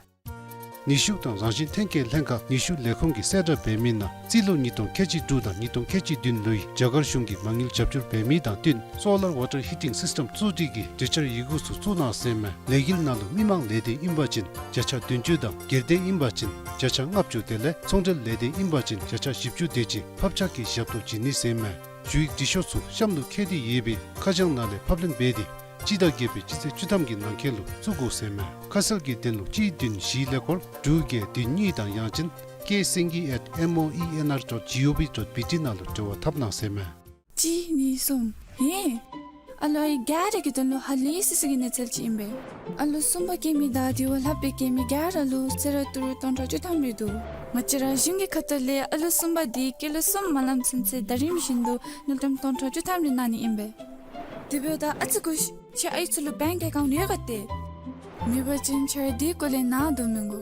ནུས་ཤུགས་དང་རང་བཞིན་ཐོན་སྐྱེད་ལྷན་ཁག་ནུས་ཤུགས་ལས་ཁུངས་ཀྱིས་གསལ་བསྒྲགས་འབད་མི་ནང་རྩིས་ལོ་ཉིས་སྟོང་ཁལ་གཅིག་དྲུག་དང་ཉིས་སྟོང་ཁལ་གཅིག་བདུན་ལོའི་རྒྱ་གར་གཞུང་གིས་མ་དངུལ་རྒྱབ་སྐྱོར་འབད་མི་དང་བསྟུན་སོ་ལར་ཝ་ཊར་ཧི་ཊིང་སིསི་ཊམ་བཙུགས་སྒྲིག་གི་གྲོས་འཆར་ཡི་གུ་ཚུ་བཙུགས་གནང་ཟེར་ཨིན་མས། ལས་འགུལ་ནང་ལུ་མི་མང་ལས་སྡེ་ཨིན་པ་ཅིན་བརྒྱ་ཆ་བདུན་ཅུ་དང་སྒེར་སྡེ་ཨིན་པ་ཅིན་བརྒྱ་ཆ་ལྔ་བཅུ་དེ་ལས་ཚོང་འབྲེལ་ལས་སྡེ་ཨིན་པ་ཅིན་བརྒྱ་ཆ་བཞི་བཅུ་དེ་ཅིག་ཕབ་ཆག་གི་ཞབས་ཏོག་བྱིན་ནི་ཟེར་ཨིན་མས། ཞུ་ཡིག་འབྲི་ཤོག་ཚུ་གཤམ་ལུ་བཀོད་དེ་ཡོད་པའི་ཁ་བྱང་ནང་ལས་ཕབ་ལེན་འབད་དེ་སྤྱི་ཟླ་བརྒྱད་པའི་སྤྱི་ཚེས་བཅུ་ཐམ་གྱི་ནང་འཁོད་ལུ་བཙུགས་དགོ་ཟེར་ཨིན་མས། ཁ་གསལ་གྱི་དོན་ལུ་གཅིག་བདུན་བཞི་ཀླད་ཀོར་དྲུག་བརྒྱད་བདུན་གཉིས་དང་ཡང་ཅིན་K Singhi at M O E N R dot G O V dot B T ནང་ལུ་འབྲེལ་བ་འཐབ་གནང་ཟེར་ཨིན་མས། གཅིག་གཉིས་གསུམ། ཧེ། ཨ་ལོ་ཨའི་ག་ར་གི་དོན་ལུ་ཧ་ལས་སི་སི་གི་གནས་ཚུལ་ཅིག་ཨིན་པས། ཨ་ལོ་གསུམ་པ་སྐྱེ་མི་དང་དེ་བ་ལྷག་པའི་སྐྱེ་མི་ག་ར་ལུ་གསོལ་རས་ཏི་རུ་སྟོང་ཕྲག་བཅུ་ཐམ་རེ་འདུག། ང་བཅས་ར་གཞུང་གི་ཁ་ཐུག་ལས་ཨ་ལོ་གསུམ་པ་འདི་སྐྱེས་ལོ་གསུམ་མ་ལང་ཚུན་ཚོད་ཟླ་རིམ་བཞིན་དུ་དངུལ་ཀྲམ་སྟོང་ཕྲག་བཅུ་ཐམ་རེ་གནང་ནི་ཨིན་པས། དེ་འབདཝ་ད་ཨ་ཙི་སྒུག་ཤིག། ཁྱེད་ཨའི་ཚུ་ལུ་བེངཀ་ཨེ་ཀའུནཊ་ཡོད་ག་ཏེ། མེད་པ་ཅིན་ཁྱེད་ར་འདི་སྐོར་ལས་ནཱ་འདུག་མི་དགོ།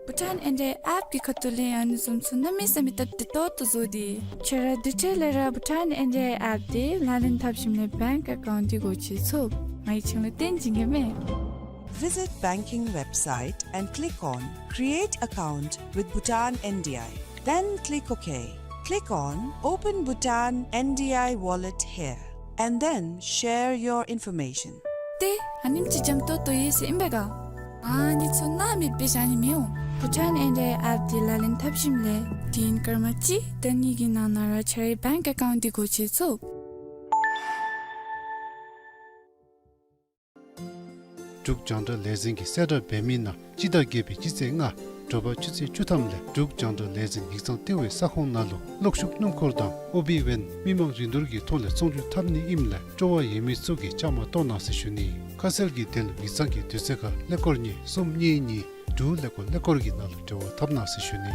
བྷུ་ཊཱན་ཨེན་ཌི་ཨའི་ཨེཔ་གི་ཁ་ཐུག་ལས་ཨ་ནི་བཟུམ་ཚུ་གནམ་མེད་ས་མེད་སྟབས་བདེ་ཏོག་ཏོ་བཟོ་སྟེ། ཁྱེད་ར་དེ་འཕྲལ་ལས་ར་བྷུ་ཊཱན་ཨེན་ཌི་ཨའི་ཨེཔ་འདི་ལག་ལེན་འཐབ་ཞིནམ་ལས་བེངཀ་ཨེ་ཀའུནཊ་འདི་སྒོ་ཕྱེ་ཚུགས། ང་གིས་ཁྱེད་ལུ་སྟོན་བྱིན་གེ་མས། Visit banking website and click on Create Account with Bhutan N D I. Then click OK. Click on Open Bhutan N D I Wallet here. and then share your information. ཏེ་ཨ་ནེམ་ཅིག་འཇམ་ཏོང་ཏོ་ཡོད་ཟེར་ཨིན་པས་ག། ཨ་ནི་ཚུ་སྣང་མེད་སྦེ་བཞག་ནི་མི་འོང་། བྷུ་ཊཱན་ཨེན་ཌི་ཨའི་ཨེཔ་འདི་ལག་ལེན་འཐབ་ཞིནམ་ལས་དུས་ཡུན་སྐར་མ་གཅིག་དང་གཉིས་ཀྱི་ནང་ན་ར་ཁྱེད་རའི་བེངཀ་ཨེ་ཀའུནཊ་འདི་སྒོ་ཕྱེ་ཚུགས། འབྲུག་རྒྱང་བསྒྲགས་ལས་འཛིན་གྱིས་གསལ་བསྒྲགས་འབད་མི་ནང་སྤྱི་ཟླ་བརྒྱད་པའི་སྤྱི་ཚེས་ལྔ་དྲོ་པ་ཆུ་ཚོད་བཅུ་ཐམ་ལས་འབྲུག་རྒྱང་བསྒྲགས་ལས་འཛིན་ཡིག་ཚང་ལྟེ་བའི་ས་ཁོངས་ནང་ལུ་གློག་ཤུགས་སྣུམ་འཁོར་དང་ཨོ་བི་ཝེན་མི་མང་རིན་བསྡུར་གྱི་ཐོག་ལས་ཚོང་བསྒྱུར་འཐབ་ནི་ཨིནམ་ལས་སྤྲོ་བ་ཡོད་མི་ཚུ་གིས་བཅའ་མར་གཏོགས་གནང་ཟེར་ཞུ་ནི། ཁ་གསལ་གྱི་དོན་ལུ་ཡིག་ཚང་གི་དུས་ཚོད་ཁར་ཀླད་ཀོར་གཉིས་གསུམ་གཉིས་གཉིས་དྲུག་ཀླད་ཀོར་ཀླད་ཀོར་གྱི་ནང་ལུ་འབྲེལ་བ་འཐབ་གནང་ཟེར་ཞུ་ནི།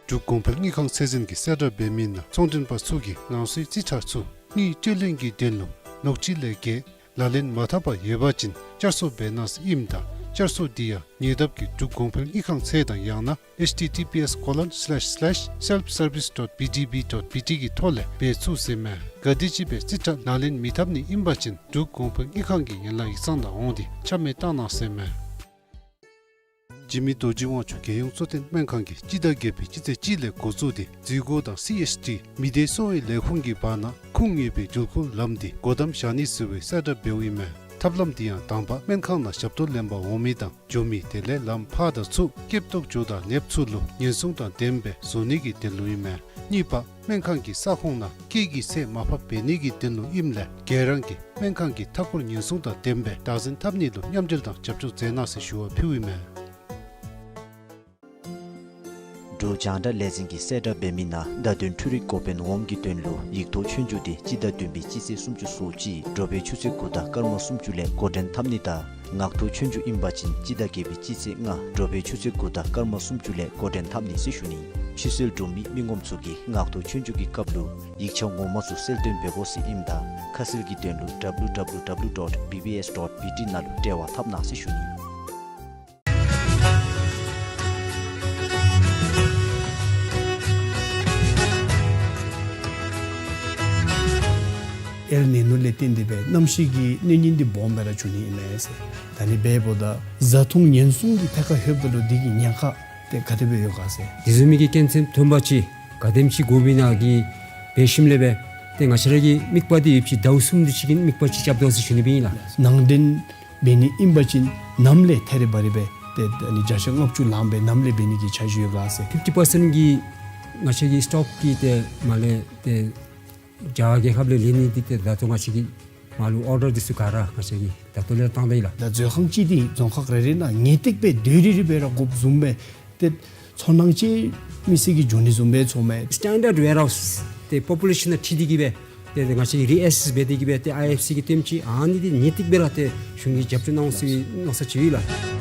འབྲུག་གོང་འཕེལ་དངུལ་ཁང་ཚད་འཛིན་གྱིས་གསལ་བསྒྲགས་འབད་མི་ནང་ཚོང་མགྲོན་པ་ཚུ་གིས་རང་སོའི་རྩིས་ཁྲ་ཚུ་དངུལ་སྤྲོད་ལེན་གྱི་དོན་ལུ་ལོ་གཅིག་ལས་བརྒལ་ལག་ལེན་མ་འཐབ་པར་ཡོད་པ་ཅིན་བསྐྱར་གསོ་འབད་གནང་ཟེར་ཨིནམ་ད་བསྐྱར་གསོ་འདི་ཡང་ཉེ་འདབས་ཀྱི་འབྲུག་གོང་འཕེལ་དངུལ་ཁང་ཚད་དང་ཡང་ན་ཨེཆ་ཊི་ཊི་པི་ཨེསི་ཀོ་ལོན་སི་ལེཤ་སི་ལེཤ་སེལཕ་སར་བིསི་ཌོཊ་བི་ཌི་བི་ཌོཊ་བི་ཊི་གི་ཐོག་ལས་འབད་ཚུགས་ཟེར་མས། ག་དེམ་ཅིག་སྦེ་རྩིས་ཁྲ་ལག་ལེན་མི་འཐབ་ནི་ཨིན་པ་ཅིན་འབྲུག་གོང་འཕེལ་དངུལ་ཁང་གི་ཡན་ལག་ཡིག་ཚང་ནང་འོང་སྟེ་ཆ་མེད་བཏང་གནང་ཟེར་མས། འཇིགས་མེད་རྡོ་རྗེ་དབང་ཕྱུག་རྒྱལ་ཡོངས་གཙོ་བསྟེན་སྨན་ཁང་གིས་སྤྱི་ཟླ་བརྒྱད་པའི་སྤྱི་ཚེས་གཅིག་ལས་འགོ་བཙུགས་ཏེ་འཛུལ་སྒོ་དང་སི་ཨེཆ་ཌི་མི་སྡེ་གསོ་བའི་ལས་ཁུངས་ཀྱི་བར་ན་ཁུངས་ཡོད་པའི་འགྲུལ་འཁོར་ལམ་འདི་སྒོ་བསྡམ་བཞག་ནི་ཟེར་བའི་གསལ་བསྒྲགས་འབདཝ་ཨིན་མས། ཐབས་ལམ་འདི་ཡང་དང་པ་སྨན་ཁང་ནང་ཞབས་ཏོག་ལེན་པར་འོང་མི་དང་འགྱོ་མི་དེ་ལས་ལམ་ཕར་དང་ཚུར་སྐྱེལ་ཐོག་འགྱོ་དང་ལེབ་ཚུ་ལུ་ཉེན་སྲུང་དང་ལྡནམ་སྦེ་བཟོ་ནི་གི་དོན་ལུ་ཨིན་མས། གཉིས་པ་སྨན་ཁང་གི་ས་ཁོངས་ནང་སྐད་ཀྱི་ཚད་མར་ཕབ་འབད་ནི་གི་དོན་ལུ་ཨིནམ་ལས་ཁྱེད་རང་གིས་སྨན་ཁང་གི་མཐའ་འཁོར་ཉེན་སྲུང་དང་ལྡནམ་སྦེ་བདག་འཛིན་འཐབ་ནི་ལུ་མཉམ་འབྲེལ་དང་རྒྱབ་སྐྱོར་མཛད་གནང་ཟེར་ཞུ་བ་ཕུལཝ་ཨིན་མས། འབྲུག་རྒྱང་བསྒྲགས་ལས་འཛིན་གྱིས་གསལ་བསྒྲགས་འབད་མི་ནང་བརྡ་དོན་འཕྲུལ་རིག་འགོ་དཔོན་འོགམ་གྱི་དོན་ལུ་ཡིག་ཐོག་ཆོས་རྒྱུགས་འདི་སྤྱི་ཟླ་བདུན་པའི་སྤྱི་ཚེས་སུམ་ཅུ་སོ་གཅིག་དྲོ་པའི་ཆུ་ཚོད་དགུ་དང་སྐར་མ་སུམ་ཅུ་ལས་འགོ་འདྲེན་འཐབ་ནི་དང་ངག་ཐོག་ཆོས་རྒྱུགས་ཨིན་པ་ཅིན་སྤྱི་ཟླ་བརྒྱད་པའི་སྤྱི་ཚེས་ལྔ་དྲོ་པའི་ཆུ་ཚོད་དགུ་དང་སྐར་མ་སུམ་ཅུ་ལས་འགོ་འདྲེན་འཐབ་ནི་ཟེར་ཞུ་ནི། ཕྱིར་སེལ་གྲུབ་མི་མི་ངོམ་ཚུ་གིས་ངག་ཐོག་ཆོས་རྒྱུགས་ཀྱི་སྐབས་ལུ་ཡིག་ཆ་ངོ་མ་ཚུ་གསལ་སྟོན་འབད་དགོ་ཟེར་ཨིནམ་ད་ཁ་གསལ་གྱི་དོན་ལུ་ཌབ་ལུ་ཌབ་ལུ་ཌབ་ལུ་ཌོཊ་བི་བི་ཨེསི་ཌོཊ་བི་ཊི་ནང་ལུ་འབྲེལ་བ་འཐབ་གནང་ཟེར་ཞུ་ནི། ཨེལ་ནི་ནོ་ལས་བརྟེན་ཏེ་སྦེ་གནམ་གཤིས་ཀྱི་གནོད་ཉེན་འདི་སྦོམ་སྦེ་ར་འབྱུང་ནི་ཨིན་མས་ཟེར། ད་ནི་འབདཝ་ད་བཟའ་འཐུང་ཉེན་སྲུང་གི་ཐད་ཁར་ལྷོདཔ་ད་ལུ་འདི་གི་ཉེན་ཁ་ཏེ་ག་དེ་སྦེ་ཡོད་ག་ཟེར། དེ་བཟུམ་མའི་གི་རྐྱེན་ཚད་ཐོན་པ་ཅིན་ག་དེམ་ཅིག་དགོ་པས་ན་གི་འབད་ཞིནམ་ལས་སྦེ་ཏེ་ང་བཅས་ར་གི་དམིགས་པ་འདི་ཡོད་པ་ཅིན་ཟླཝ་གསུམ་དེ་ཅིག་གི་དམིགས་པ་ཅིག་རྐྱབ་དོ་ཟེར་ཞུ་ནི་སྦེ་ཨིན་ལགས། ནང་འདྲེན་འབད་ནི་ཨིན་པ་ཅིན་ནམ་ལས་ཐད་རི་བ་རི་སྦེ་ཏེ་ཨ་ནི་བརྒྱ་ཆ་ལྔ་བཅུ་ལངམ་སྦེ་ནམ་ལས་འབད་ནི་གི་འཆར་གཞི་ཡོད་ག་ཟེར། ཕིཕ་ཊི་པར་སེནཊ་གི་ང་བཅས་ཀྱི་སི་ཊོག་གི་ཏེ་མར་ལས་ཏེ་རྒྱ་རྒྱལ་ཁབ་ལས་ལེན་ནི་འདི་ཏེ་ད་ལྟོ་ང་བཅས་ཀྱིས་མར་ལུ་ཨོར་ཌར་འདི་ཚུ་ག་ར་ང་བཅས་ཀྱིས་ད་ལྟོ་ལས་བཏང་ད་ཡི་ལགས། ད་མཛོད་ཁང་ཅིག་འདི་རྫོང་ཁག་རེ་རེ་ནང་ངེས་ཏིག་སྦེ་སྡོད་རི་རི་སྦེ་ར་དགོཔ་བཟུམ་སྦེ་ཏེ་ཚོར་སྣང་ཅིག་མི་སེར་གྱིས་འབྱུང་ནི་བཟུམ་སྦེ་ཚོརཝ་མས། སི་ཊེན་ཌརཌ་ཝེར་ཧའུསི་ཏེ་པོ་པུ་ལེ་ཤཱན་དང་འཁྲིལ་ཏེ་གིས་སྦེ་ཏེ་ང་བཅས་ཀྱིས་རི་ཨེ་སེསི་འབད་དེ་གིས་སྦེ་ཏེ་ཨའི་ཨེཕ་སི་གི་ལྟེམ་ཅིག་ཨ་ནི་འདི་ངེས་ཏིག་སྦེ་ར་ཏེ་གཞུང་གིས་རྒྱབ་སྐྱོར་གནང་ཟེར་མནོ་བསམ་ཅིག་ཡོད་ལགས།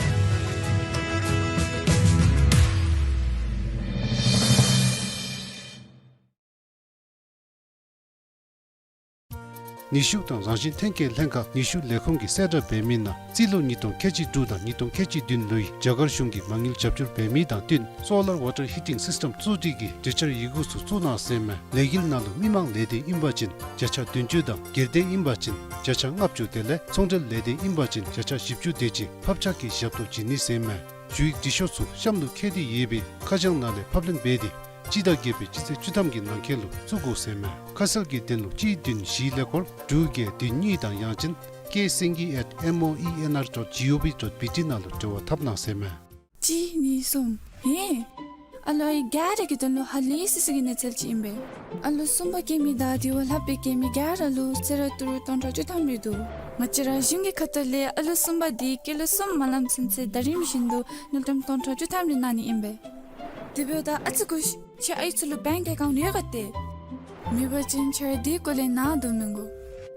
ནུས་ཤུགས་དང་རང་བཞིན་ཐོན་སྐྱེད་ལྷན་ཁག་ནུས་ཤུགས་ལས་ཁུངས་ཀྱིས་གསལ་བསྒྲགས་འབད་མི་ནང་རྩིས་ལོ་ཉིས་སྟོང་ཁལ་གཅིག་དྲུག་དང་ཉིས་སྟོང་ཁལ་གཅིག་བདུན་ལོའི་རྒྱ་གར་གཞུང་གིས་མ་དངུལ་རྒྱབ་སྐྱོར་འབད་མི་དང་བསྟུན་སོ་ལར་ཝ་ཊར་ཧི་ཊིང་སིསི་ཊེམ་བཙུགས་སྒྲིག་གི་གྲོས་འཆར་ཡི་གུ་ཚུ་བཙུགས་གནང་ཟེར་མས། ལས་འགུལ་ནང་ལུ་མི་མང་ལས་སྡེ་ཨིན་པ་ཅིན་བརྒྱ་ཆ་བདུན་ཅུ་དང་སྒེར་སྡེ་ཨིན་པ་ཅིན་བརྒྱ་ཆ་ལྔ་བཅུ་དེ་ལས་ཚོང་འབྲེལ་ལས་སྡེ་ཨིན་པ་ཅིན་བརྒྱ་ཆ་བཞི་བཅུ་དེ་ཅིག་ཕབ་ཆག་གི་ཞབས་ཏོག་བྱིན་ནི་ཟེར་མས། ཞུ་ཡིག་འབྲི་ཤོག་ཚུ་གཤམ་ལུ་བཀོད་དེ་ཡོད་པའི་ཁ་བྱང་ནང་ལས་ཕབ་ལེན་འབད་དེ་སྤྱི་ཟླ་བརྒྱད་པའི་སྤྱི་ཚེས་བཅུ་ཐམ་གྱི་ནང་འཁོད་ལུ་བཙུགས་དགོ་ཟེར་མས། ཁ་གསལ་གྱི་དོན་ལུ་གཅིག་བདུན་བཞི་ཀླད་ཀོར་དྲུག་བརྒྱད་བདུན་གཉིས་དང་ཡང་ཅིན་ཀེ་སེང་གེ་ཨེཊ་ཨེམ་ཨོ་ཨི་ཨེན་ཨར་ཌོཊ་ཇི་ཨོ་ཝི་ཌོཊ་བི་ཊི་ནང་ལུ་འབྲེལ་བ་འཐབ་གནང་ཟེར་མས། གཅིག་གཉིས་གསུམ། ཧེ། ཨ་ལོ་ཨའི་ག་ར་གི་དོན་ལུ་ཧ་ལས་སི་སི་གི་གནས་ཚུལ་ཅིག་ཨིན་པས། ཨ་ལོ་གསུམ་པ་སྐྱེ་མི་དང་དེ་བ་ལྷག་སྦེ་སྐྱེ་མི་ག་ར་ལུ་གསོལ་རས་ཏི་རུ་སྟོང་ཕྲག་བཅུ་ཐམ་རེ་འདུག། ང་བཅས་ར་གཞུང་གི་ཁ་ཐུག་ལས་ཨ་ལོ་གསུམ་པ་འདི་སྐྱེས་ལོ་གསུམ་མ་ལང་ཚུན་ཚོད་ཟླ་རིམ་བཞིན་དུ་དངུལ་ཀྲམ་སྟོང་ཕྲག་བཅུ་ཐམ་རེ་གནང་ནི་ཨིན་པས། དེ་འབདཝ་ད་ཨ་ཙི་སྒུག་ཤིག། ཁྱེད་ཨའི་ཚུ་ལུ་བེངཀ་ཨེ་ཀའུནཊ་ཡོད་ག་ཏེ། མེད་པ་ཅིན་ཁྱེད་ར་འདི་སྐོར་ལས་ནཱ་སྡོད་མི་དགོ།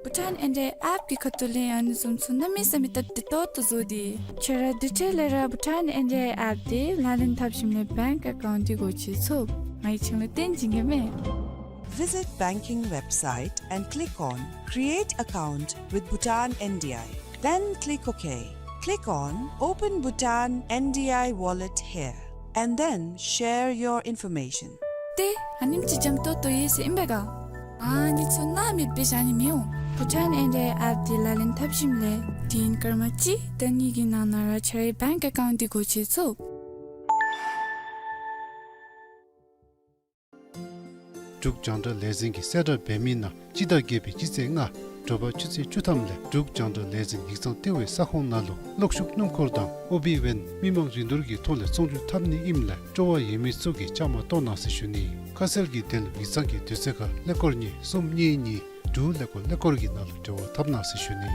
བྷུ་ཊཱན་ཨེན་ཌི་ཨའི་ཨེཔ་ཀྱི་ཁ་ཐུག་ལས་ཨ་ནི་བཟུམ་ཚུ་གནམ་མེད་ས་མེད་སྟབས་བདེ་ཏོག་ཏོ་བཟོ་སྟེ། ཁྱེད་ར་དེ་འཕྲལ་ལས་ར་བྷུ་ཊཱན་ཨེན་ཌི་ཨའི་ཨེཔ་འདི་ལག་ལེན་འཐབ་ཞིནམ་ལས་བེངཀ་ཨེ་ཀའུནཊ་འདི་སྒོ་ཕྱེ་ཚུགས། ང་གིས་ཁྱེད་ལུ་སྟོན་བྱིན་གེ་མས། Visit banking website and click on Create Account with Bhutan N D I. Then click OK. Click on Open Bhutan N D I Wallet here and then share your information. ཏེ་ཨ་ནེམ་ཅིག་འཇམ་ཏོང་ཏོ་ཡོད་ཟེར་ཨིན་པས་ག། ཨ་ནི་ཚུ་སྣང་མེད་སྦེ་བཞག་ནི་མི་འོང་། བྷུ་ཊཱན་ཨེན་ཌི་ཨའི་ཨེཔ་འདི་ལག་ལེན་འཐབ་ཞིནམ་ལས་དུས་ཡུན་སྐར་མ་གཅིག་དང་གཉིས་ཀྱི་ནང་ན་ར་ཁྱེད་རའི་བེངཀ་ཨེ་ཀའུནཊ་འདི་སྒོ་ཕྱེ་ཚུགས། འབྲུག་རྒྱང་བསྒྲགས་ལས་འཛིན་གྱིས་གསལ་བསྒྲགས་འབད་མི་ནང་སྤྱི་ཟླ་བརྒྱད་པའི་སྤྱི་ཚེས་ལྔ་དྲོ་པ་ཆུ་ཚོད་བཅུ་ཐམ་ལས་འབྲུག་རྒྱང་བསྒྲགས་ལས་འཛིན་ཡིག་ཚང་ལྟེ་བའི་ས་ཁོངས་ནང་ལུ་གློག་ཤུགས་སྣུམ་འཁོར་དང་ཨོ་བི་ཝེན་མི་མང་རིན་བསྡུར་གྱི་ཐོག་ལས་ཚོང་བསྒྱུར་འཐབ་ནི་ཨིནམ་ལས་སྤྲོ་བ་ཡོད་མི་ཚུ་གིས་བཅའ་མར་གཏོགས་གནང་ཟེར་ཞུ་ནི། ཁ་གསལ་གྱི་དོན་ལུ་ཡིག་ཚང་གི་དུས་ཚོད་ཁར་ཀླད་ཀོར་གཉིས་གསུམ་གཉིས་གཉིས་དྲུག་ཀླད་ཀོར་ཀླད་ཀོར་གྱི་ནང་ལུ་འབྲེལ་བ་འཐབ་གནང་ཟེར་ཞུ་ནི།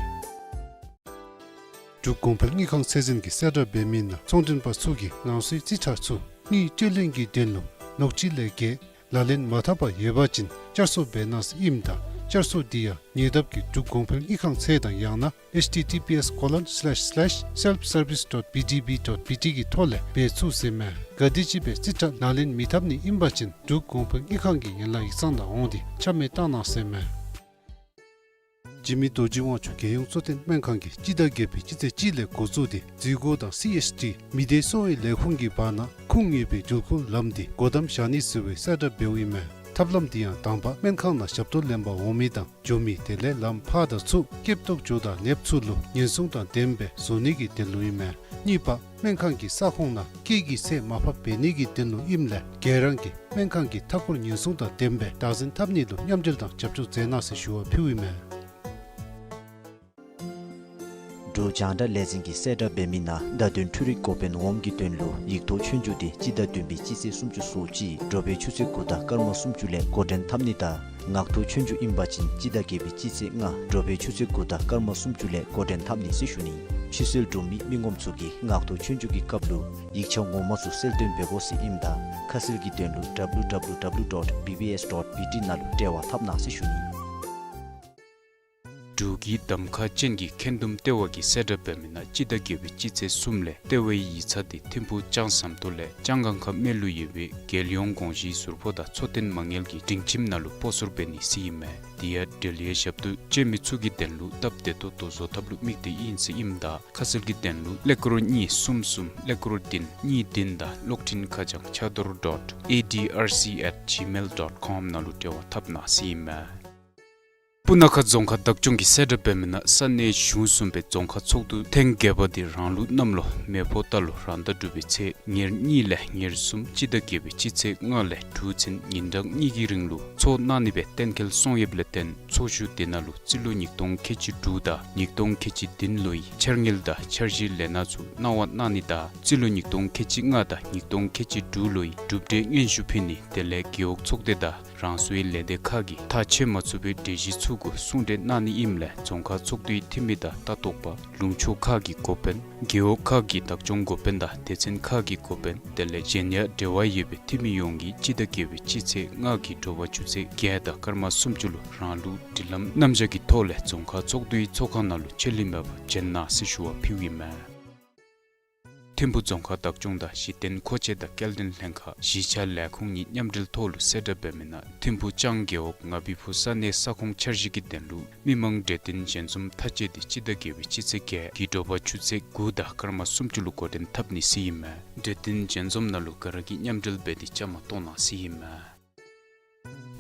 འབྲུག་གོང་འཕེལ་དངུལ་ཁང་ཚད་འཛིན་གྱིས་གསལ་བསྒྲགས་འབད་མི་ནང་ཚོང་མགྲོན་པ་ཚུ་གིས་རང་སོའི་རྩིས་ཁྲ་ཚུ་དངུལ་སྤྲོད་ལེན་གྱི་དོན་ལུ་ལོག་སྤྱོད་ལས་བརྒལ་ལག་ལེན་མ་འཐབ་པར་ཡོད་པ་ཅིན་བསྐྱར་གསོ་འབད་གནང་ཟེར་ཨིནམ་ད་བསྐྱར་གསོ་འདི་ཡང་ཉེ་འདབས་ཀྱི་འབྲུག་གོང་འཕེལ་དངུལ་ཁང་ཚད་དང་ཡང་ན་ཨེཆ་ཊི་ཊི་པི་ཨེསི་ཀོ་ལོན་སི་ལེཤ་སི་ལེཤ་སེལཕ་སར་བིསི་ཌོཊ་བི་ཌི་བི་ཌོཊ་བི་ཊི་གི་ཐོག་ལས་འབད་ཚུགས་ཟེར་མས། ག་དེམ་ཅིག་སྦེ་རྩིས་ཁྲ་ལག་ལེན་མི་འཐབ་ནི་ཨིན་པ་ཅིན་འབྲུག་གོང་འཕེལ་དངུལ་ཁང་གི་ཡན་ལག་ཡིག་ཚང་ནང་འོང་སྟེ་ཆ་མེད་བཏང་གནང་ཟེར་མས། འཇིགས་མེད་རྡོ་རྗེ་དབང་ཕྱུག་རྒྱལ་ཡོངས་གཙོ་བསྟེན་སྨན་ཁང་གིས་སྤྱི་ཟླ་བརྒྱད་པའི་སྤྱི་ཚེས་གཅིག་ལས་འགོ་བཙུགས་ཏེ་འཛུལ་སྒོ་དང་སི་ཨེཆ་ཌི་མི་སྡེ་གསོ་བའི་ལས་ཁུངས་ཀྱི་བར་ན་ཁུངས་ཡོད་པའི་འགྲུལ་འཁོར་ལམ་འདི་སྒོ་བསྡམ་བཞག་ནི་ཟེར་བའི་གསལ་བསྒྲགས་འབདཝ་ཨིན་མས། ཐབས་ལམ་འདི་ཡང་དང་པ་སྨན་ཁང་ནང་ཞབས་ཏོག་ལེན་པར་འོང་མི་དང་འགྱོ་མི་དེ་ལས་ལམ་ཕར་དང་ཚུར་སྐྱེབ་ཏོག་འགྱོ་དང་ལེབ་ཚུ་ལུ་ཉེན་སྲུང་དང་ལྡནམ་སྦེ་བཟོ་ནི་གི་དོན་ལུ་ཨིན་མས། གཉིས་པ་སྨན་ཁང་གི་ས་ཁོངས་ནང་སྐད་ཀྱི་ཚད་མར་ཕབ་འབད་ནི་གི་དོན་ལུ་ཨིནམ་ལས་ག་ར་གིས་སྨན་ཁང་གི་མཐའ་འཁོར་ཉེན་སྲུང་དང་ལྡནམ་སྦེ་བདག་འཛིན་འཐབ་ནི་ལུ་མཉམ་འབྲེལ་དང་རྒྱབ་སྐྱོར་མཛད་གནང་ཟེར་ཞུ་བ་ཕུལཝ་ཨིན་མས། འབྲུག་རྒྱང་བསྒྲགས་ལས་འཛིན་གྱིས་གསལ་བསྒྲགས་འབད་མི་ནང་བརྡ་དོན་འཕྲུལ་རིག་འགོ་དཔོན་འོགམ་གྱི་དོན་ལུ་ཡིག་ཐོག་ཆོས་རྒྱུགས་འདི་སྤྱི་ཟླ་བདུན་པའི་སྤྱི་ཚེས་སུམ་ཅུ་སོ་གཅིག་དྲོ་པའི་ཆུ་ཚོད་དགུ་དང་སྐར་མ་སུམ་ཅུ་ལས་འགོ་འདྲེན་འཐབ་ནི་དང་ངག་ཐོག་ཆོས་རྒྱུགས་ཨིན་པ་ཅིན་སྤྱི་ཟླ་བརྒྱད་པའི་སྤྱི་ཚེས་ལྔ་དྲོ་པའི་ཆུ་ཚོད་དགུ་དང་སྐར་མ་སུམ་ཅུ་ལས་འགོ་འདྲེན་འཐབ་ནི་ཟེར་ཞུ་ནི། ཕྱིར་སློག་གྲུབ་མི་མི་ངོམ་ཚུ་གིས་ངག་ཐོག་ཆོས་རྒྱུགས་ཀྱི་སྐབས་ལུ་ཡིག་ཆ་ངོ་མ་ཚུ་གསལ་སྟོན་འབད་དགོ་ཟེར་ཨིནམ་ད་ཁ་གསལ་གྱི་དོན་ལུ་ཌབ་ལུ་ཌབ་ལུ་ཌབ་ལུ་ཌོཊ་བི་བི་ཨེསི་ཌོཊ་བི་ཊི་ནང་ལུ་འབྲེལ་བ་འཐབ་གནང་ཟེར་ཞུ་ནི། འབྲུག་གི་གདམ་ཁ་ཅན་གྱི་འཁོན་འདུམ་ལྟེ་བ་གིས་གསལ་བསྒྲགས་འབད་མི་ནང་སྤྱི་ཟླ་བརྒྱད་པའི་སྤྱི་ཚེས་གསུམ་ལས་ལྟེ་བའི་ཡིག་ཚང་འདི་ཐིམ་ཕུག་ལྕང་ཟམ་ཏོག་ལས་ལྕང་སྒང་ཁ་སྨད་ལུ་ཡོད་པའི་རྒྱལ་ཡོངས་དགོངས་ཞུའི་ཟུར་ཕོགས་དང་འཚོ་རྟེན་མ་དངུལ་གྱི་སྒྲིང་ཁྱིམ་ནང་ལུ་སྤོ་སོར་འབད་ནི་ཟེར་ཨིན་མས། དེ་ཡང་འབྲེལ་ཡོད་ཞབས་ཏོག་སྤྱོད་མི་ཚུ་གི་དོན་ལུ་སྟབས་བདེ་ཏོག་ཏོ་བཟོ་ཐབས་ལུ་དམིགས་ཏེ་ཨིན་ཟེར་ཨིནམ་ད་ཁ་གསལ་གྱི་དོན་ལུ་ཀླད་ཀོར་གཉིས་གསུམ་གསུམ་ཀླད་ཀོར་བདུན་གཉིས་བདུན་དང་གློག་འཕྲིན་ཁ་བྱང་ཕྱག་རྡོར་ཌོཊ་ཨེ་ཌི་ཨར་སི་ཨེཊ་ཇི་མེལ་ཌོཊ་ཀོམ་ནང་ལུ་འབྲེལ་བ་འཐབ་གནང་ཟེར་ཨིན་མས། སྤུ་ན་ཁ་རྫོང་ཁག་བདག་སྐྱོང་གིས་གསལ་བསྒྲགས་འབད་མི་ནང་ས་གནས་གཞུང་གསུམ་པའི་རྫོང་ཁག་ཚོགས་འདུ་ཐེངས་བརྒྱད་པ་འདི་རང་ལུགས་གནམ་ལོ་མེ་ཕོ་རྟ་ལོ་རང་ཟླ་དྲུག་པའི་ཚེས་ཉེར་གཉིས་ལས་ཉེར་གསུམ་སྤྱི་ཟླ་བརྒྱད་པའི་སྤྱི་ཚེས་ལྔ་ལས་དྲུག་ཚུན་ཉིན་གྲངས་གཉིས་ཀྱི་རིང་ལུ་ཚོགས་གནང་ནི་སྦེ་གཏན་འཁེལ་སོང་ཡོདཔ་ལས་བརྟེན་ཚོགས་བཞུགས་དེ་ནང་ལུ་རྩིས་ལོ་ཉིས་སྟོང་ཁལ་གཅིག་དྲུག་དང་ཉིས་སྟོང་ཁལ་གཅིག་བདུན་ལོའི་འཆར་དངུལ་དང་འཆར་གཞིའི་ལས་སྣ་ཚུ་གནང་བ་གནང་ནི་དང་རྩིས་ལོ་ཉིས་སྟོང་ཁལ་གཅིག་ལྔ་དང་ཉིས་སྟོང་ཁལ་གཅིག་དྲུག་ལོའི་གྲུབ་འབྲས་སྙན་ཞུ་ཕུལ་ནི་དེ་ལས་རྒེད་འོག་ཚོགས་སྡེ་དང་རང་སོའི་ལས་སྡེ་ཁག་གིས་ཐག་བཅད་མ་ཚུགས་པའི་གྲོས་གཞི་ཚུ་གུ་གསུང་གྲོས་གནང་ནི་ཨིནམ་ལས་རྫོང་ཁག་ཚོགས་འདུའི་འཐུས་མི་དང་ལྟ་རྟོག་པ་ལུང་ཕྱོགས་ཁག་གི་འགོ་དཔོན་རྒེད་འོག་ཁག་གི་བདག་སྐྱོང་འགོ་དཔོན་དང་སྡེ་ཚན་ཁག་གི་འགོ་དཔོན་དེ་ལས་གཞན་ཡང་འབྲེལ་བ་ཡོད་པའི་འཐུས་མི་ཡོངས་ཀྱིས་སྤྱི་ཟླ་བརྒྱད་པའི་སྤྱི་ཚེས་ལྔ་གི་དྲོ་པ་ཆུ་ཚོད་བརྒྱད་དང་སྐར་མ་སུམ་ཅུ་ལུ་རང་ལུགས་སྒྲིག་ལམ་རྣམ་གཞག་གི་ཐོག་ལས་རྫོང་ཁག་ཚོགས་འདུའི་ཚོགས་ཁང་ནང་ལུ་ཆད་ལུས་མེད་པར་འབྱོན་གནང་ཟེར་ཞུ་བ་ཕུལཝ་ཨིན་མས། ཐིམ་ཕུག་རྫོང་ཁག་བདག་སྐྱོང་དང་གཞི་རྟེན་མཁོ་ཆས་དང་སྐྱེལ་འདྲེན་ལྷན་ཁག་གཞིས་ཆགས་ལས་ཁུངས་གཉིས་མཉམ་འབྲེལ་ཐོག་ལུ་གསལ་བསྒྲགས་འབད་མི་ནང་ཐིམ་ཕུག་ལྕང་རྒེད་འོག་ང་བི་ཕུ་ས་གནས་ས་ཁོངས་འཆར་གཞི་གི་དོན་ལུ་མི་མང་གྲོས་བསྟུན་ཞལ་འཛོམས་མཐའ་དཔྱད་འདི་སྤྱི་ཟླ་བརྒྱད་པའི་སྤྱི་ཚེས་བརྒྱད་ཀྱི་དྲོ་པ་ཆུ་ཚོད་དགུ་དང་སྐར་མ་སུམ་ཅུ་ལུ་འགོ་འདྲེན་འཐབ་ནི་ཟེར་ཨིན་མས། གྲོས་བསྟུན་ཞལ་འཛོམས་ནང་ལུ་ག་ར་གིས་མཉམ་འབྲེལ་འབད་དེ་བཅའ་མར་གཏོགས་གནང་ཟེར་ཨིན་མས།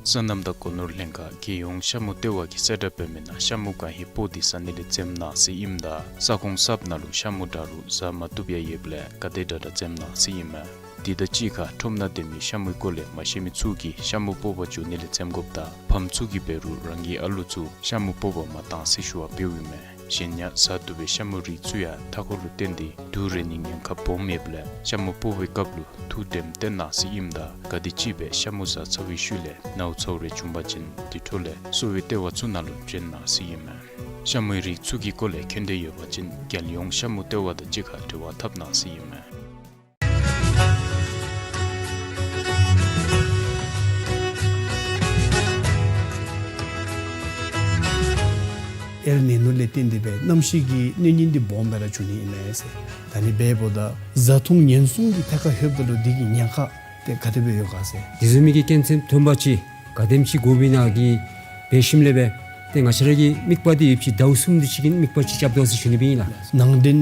སོ་ནམ་དང་སྒོ་ནོར་ལྷན་ཁག་རྒྱལ་ཡོངས་ཤ་མུ་ལྟེ་བ་གིས་གསལ་བསྒྲགས་འབད་མི་ནང་ཤ་མུ་གང་ཧེ་སྤོ་སྟེ་ཟ་ནི་ལས་འཛེམ་གནང་ཟེར་ཨིནམ་ད་ས་ཁོངས་གསརཔ་ནང་ལུ་ཤ་མུ་འདྲ་རུང་ཟ་མ་བཏུབ་ཡང་ཡོདཔ་ལས་ག་དེ་དྲག་དྲག་འཛེམ་གནང་ཟེར་ཨིན་མས། དེ་དང་གཅིག་ཁར་ཁྲོམ་ནང་སྡོད་མི་ཤ་མུའི་སྐོར་ལས་མ་ཤེས་མི་ཚུ་གིས་ཤ་མུ་སྤོ་བར་འགྱོ་ནི་ལས་འཛེམ་དགོཔ་དང་ཕམ་ཚུ་གིས་འབད་རུང་རང་གི་ཨ་ལུ་ཚུ་ཤ་མུ་སྤོ་བར་མ་གཏང་ཟེར་ཞུ་བ་ཕུལཝ་ཨིན་མས། གཞན་ཡང་ཟ་བཏུབ་པའི་ཤ་མུའི་རིགས་ཚུ་ཡང་མཐའ་འཁོར་ལུ་བརྟེན་ཏེ་དུག་རེག་ནིའི་ཉེན་ཁ་སྦོམ་ཡོདཔ་ལས་ཤ་མུ་སྤོ་བའི་སྐབས་ལུ་ཐུགས་དྲནམ་བཏོན་གནང་ཟེར་ཨིནམ་ད་ག་དེམ་ཅིག་སྦེ་ཤ་མུ་ཟ་ཚར་བའི་ཤུལ་ལས་ནཝ་ཚཝ་རེ་བྱུང་པ་ཅིན་དེ་འཕྲོ་ལས་གསོ་བའི་ལྟེ་བ་ཚུ་ནང་ལུ་བྱོན་གནང་ཟེར་ཨིན་མས། ཤ་མུའི་རིགས་ཚུ་གི་སྐོར་ལས་མཁྱེན་འདོད་ཡོད་པ་ཅིན་རྒྱལ་ཡོངས་ཤ་མུ་ལྟེ་བ་དང་གཅིག་ཁར་འབྲེལ་བ་འཐབ་གནང་ཟེར་ཨིན་མས། ཨེལ་ནི་ནོ་ལས་བརྟེན་ཏེ་སྦེ་གནམ་གཤིས་ཀྱི་གནོད་ཉེན་འདི་སྦོམ་སྦེ་ར་འབྱུང་ནི་ཨིན་མས་ཟེར། ད་ནི་འབདཝ་ད་བཟའ་འཐུང་ཉེན་སྲུང་གི་ཐད་ཁར་ལྷོདཔ་ད་ལུ་འདི་གི་ཉེན་ཁ་དེ་ག་དེ་སྦེ་ཡོད་ག་ཟེར། དེ་བཟུམ་མའི་གི་རྐྱེན་ངན་ཐོན་པ་ཅིན་ག་དེམ་ཅིག་དགོཔ་ཨིན་ན་གི་འབད་ཞིནམ་ལས་སྦེ་ཏེ་ང་བཅས་ར་གི་དམིགས་པ་འདི་ཡོདཔ་ཅིག་ཟླཝ་གསུམ་དེ་ཅིག་གི་དམིགས་པ་ཅིག་རྐྱབ་དོ་ཟེར་ཞུ་ནི་སྦེ་ཨིན་ལགས། ནང་འདྲེན་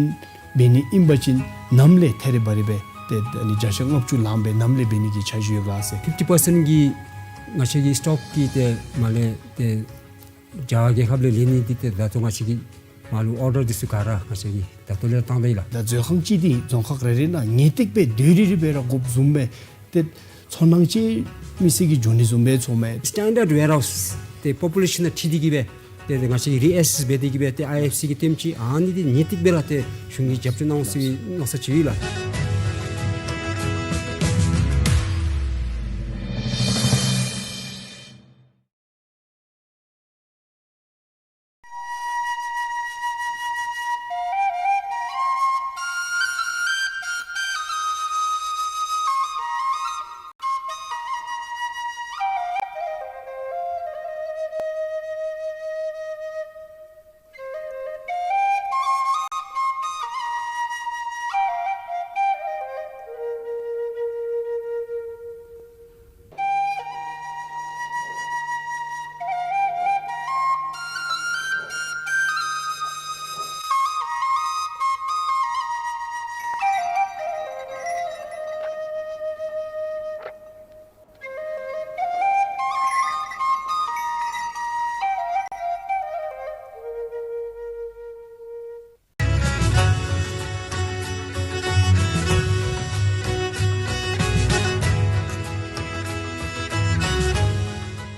འབད་ནི་ཨིན་པ་ཅིན་ནམ་ལས་ཐད་རི་བ་རི་སྦེ་ཏེ་ཨ་ནི་བརྒྱ་ཆ་ལྔ་བཅུ་ལངམ་སྦེ་ནམ་ལས་འབད་ནི་གི་འཆར་གཞི་ཡོད་ག་ཟེར། ཕིཕ་ཊི་པར་སེནཊ་གི་ང་བཅས་ཀྱི་སི་ཊོག་གི་ཏེ་མར་ལས་ཏེ་རྒྱ་གར་རྒྱལ་ཁབ་ལས་ལེན་ནི་འདི་ཏེ་ད་ལྟོ་ང་བཅས་ཀྱིས་མར་ལུ་ཨོར་ཌར་འདི་ཚུ་ག་ར་ང་བཅས་ཀྱིས་ད་ལྟོ་ལས་བཏང་ད་ཡི་ལགས། ད་མཛོད་ཁང་ཅིག་འདི་རྫོང་ཁག་རེ་རེ་ནང་ངེས་ཏིག་སྦེ་སྡོད་རི་རི་སྦེ་ར་དགོཔ་བཟུམ་སྦེ་ཏེ་ཚོར་སྣང་ཅིག་ མི་སེར་གྱི་འབྱོར་ནི་བཟུམ་སྦེ་ཚོརཝ་མས། Standard warehouse ཏེ་པོ་པུ་ལེ་ཤཱན་ནང་འཁྲིལ་ཏེ་གི་སྦེ་ཏེ་ཏེ་ང་བཅས་རི་ཨེ་སེས་འབད་དེ་གི་སྦེ་ཏེ་ཨའི་ཨེཕ་སི་གི་ལྟེམ་ཅིག་ཨ་ནི་འདི་ངེས་ཏིག་སྦེ་ར་ཏེ་གཞུང་གིས་རྒྱབ་སྐྱོར་གནང་ཟེར་མནོ་བསམ་ཅིག་ཡོད་ལགས།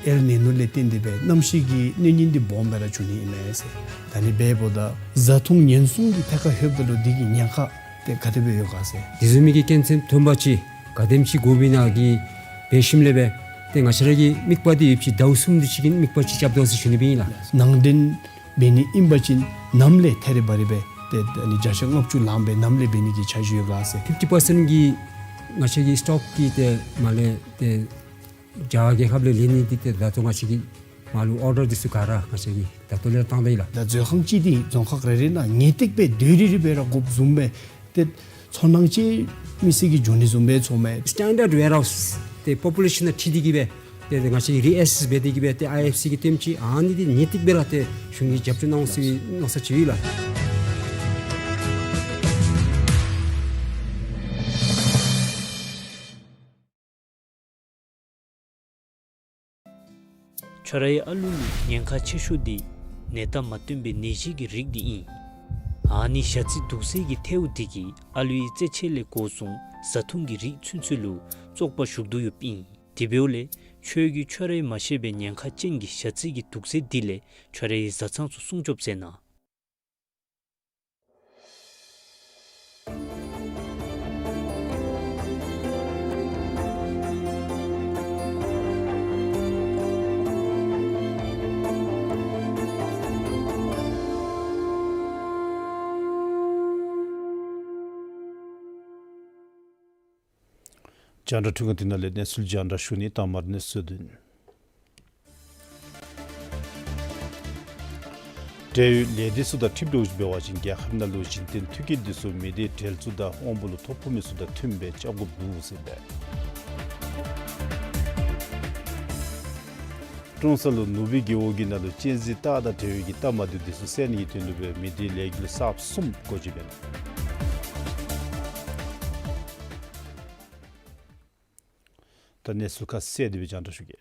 ཨེལ་ནི་ནོ་ལས་བརྟེན་ཏེ་སྦེ་གནམ་གཤིས་ཀྱི་གནོད་ཉེན་འདི་སྦོམ་སྦེ་ར་འབྱུང་ནི་ཨིན་མས་ཟེར། ད་ནི་འབདཝ་ད་བཟའ་འཐུང་ཉེན་སྲུང་གི་ཐད་ཁར་ལྷོདཔ་ད་ལུ་འདི་གི་ཉེན་ཁ་དེ་ག་དེ་སྦེ་ཡོད་ག་ཟེར། དེ་བཟུམ་མའི་གི་རྐྱེན་ངན་ཐོན་པ་ཅིན་ག་དེམ་ཅིག་དགོཔ་ཨིན་ན་གི་འབད་ཞིནམ་ལས་སྦེ་ཏེ་ང་བཅས་ར་གི་དམིགས་པ་འདི་ཡོདཔ་ཅིག་ཟླཝ་གསུམ་དེ་ཅིག་གི་དམིགས་པ་ཅིག་རྐྱབ་དོ་ཟེར་ཞུ་ནི་སྦེ་ཨིན་ལགས། ནང་འདྲེན་འབད་ནི་ཨིན་པ་ཅིན་ནམ་ལས་ཐད་རི་བ་རི་སྦེ་ཏེ་ཨ་ནི་བརྒྱ་ཆ་ལྔ་བཅུ་ལངམ་སྦེ་ནམ་ལས་འབད་ནི་གི་འཆར་གཞི་ཡོད་ག་ཟེར། ཕིཕ་ཊི་པར་སེནཊ་གི་ང་བཅས་ཀྱི་སི་ཊོག་གི་ཏེ་མར་ལས་ཏེ་རྒྱ་རྒྱལ་ཁབ་ལས་ལེན་ནི་འདི་ཏེ་ད་ལྟོ་ང་བཅས་ཀྱི་མར་ལུ་ཨོར་ཌར་འདི་ཚུ་ག་ར་ང་བཅས་ཀྱིས་ད་ལྟོ་ལས་བཏང་ད་ཡི་ལགས། ད་མཛོད་ཁང་ཅིག་འདི་རྫོང་ཁག་རེ་རེ་ནང་ངེས་ཏིག་སྦེ་སྡོད་རི་རི་སྦེ་ར་དགོཔ་བཟུམ་སྦེ་ཏེ་ཚོར་སྣང་ཅིག་མི་སེར་གྱི་འབྱོར་ནི་བཟུམ་སྦེ་ཚོརཝ་མས། སི་ཊེན་ཌརཌ་ཝེར་ཧའུསི་ཏེ་པོ་པུ་ལེ་ཤཱན་ནང་འཁྲིལ་ཏེ་གི་སྦེ་ཏེ་ཏེ་ང་བཅས་རི་ཨེ་སེས་འབད་དེ་གི་སྦེ་ཏེ་ཨའི་ཨེཕ་སི་གི་ལྟེམ་ཅིག་ཨ་ནི་འདི་ངེས་ཏིག་སྦེ་ར་ཏེ་གཞུང་གིས་རྒྱབ་སྐྱོར་གནང་ཟེར་མནོ་བསམ་ཅིག་ཡོད་ལགས། ཁྱོད་རའི་ཨ་ལུ་ལུ་ཉེན་ཁ་ཆེ་ཤོས་འདི་ནད་རྟགས་མ་སྟོན་པའི་ནད་གཞི་གི་རིགས་འདི་ཨིན། ཨ་ནི་ཞ་རྩི་དུག་སེལ་གྱི་ཐལཝ་འདི་གིས་ཨ་ལུའི་རྩེད་ཆས་ལས་འགོ་བཟུང་བཟའ་འཐུང་གི་རིགས་ཚུན་ཚོད་ལུ་བཙོག་པ་ཞུགས་དོ་ཡོདཔ་ཨིན། དེ་འབདཝ་ལས་ཁྱོད་ཀྱིས་ཁྱོད་རའི་མ་ཤེས་པའི་ཉེན་ཁ་ཅན་གྱི་ཞ་རྩི་གི་དུག་སེལ་འདི་ལས་ཁྱོད་རའི་བཟའ་ཚང་ཚུ་སྲུང་སྐྱོབ་མཛད་གནང་། རྒྱང་བསྒྲགས་འཕྲུལ་ཁང་འདི་ནང་ལས་གནས་ཚུལ་རྒྱང་བསྒྲགས་ཞུ་ནི། དང་པ་ར་གནས་ཚུལ་དོན། འབྲེལ་ཡོད་ལས་སྡེ་ཚུ་དང་འཁྲིལ་དོ་ཅིག་འབད་བ་ཅིན་རྒྱལ་ཁབ་ནང་ལུ་གཞི་རྟེན་མཐུན་རྐྱེན་འདི་ཚུ་མི་སྡེ་འབྲེལ་ཚུ་དང་དབང་པོ་ལུ་ཐོ་ཕོག་མི་ཚུ་དང་མཐུནམ་སྦེ་རྐྱབ་དགོཔ་འདུག་ཟེར་ཨིན་པས། ཀྲོང་གསར་ལུ་ནུ་སྦིས་རྒེད་འོག་གི་ནང་ལུ་གཅན་གཟན་སྟག་དང་འབྲེལ་བའི་གི་རྟ་མ་འདི་ཚུ་བསད་ནི་གི་དོན་ལུ་སྦེ་མི་སྡེ་ལས་འགུལ་གསརཔ་གསུམ་སྒོ་འབྱེད་འབད་ནུག། ད་གནས་ཚུལ་ཁ་གསལ་དེ་སྦེ་རྒྱང་བསྒྲགས་ཞུ་གེ།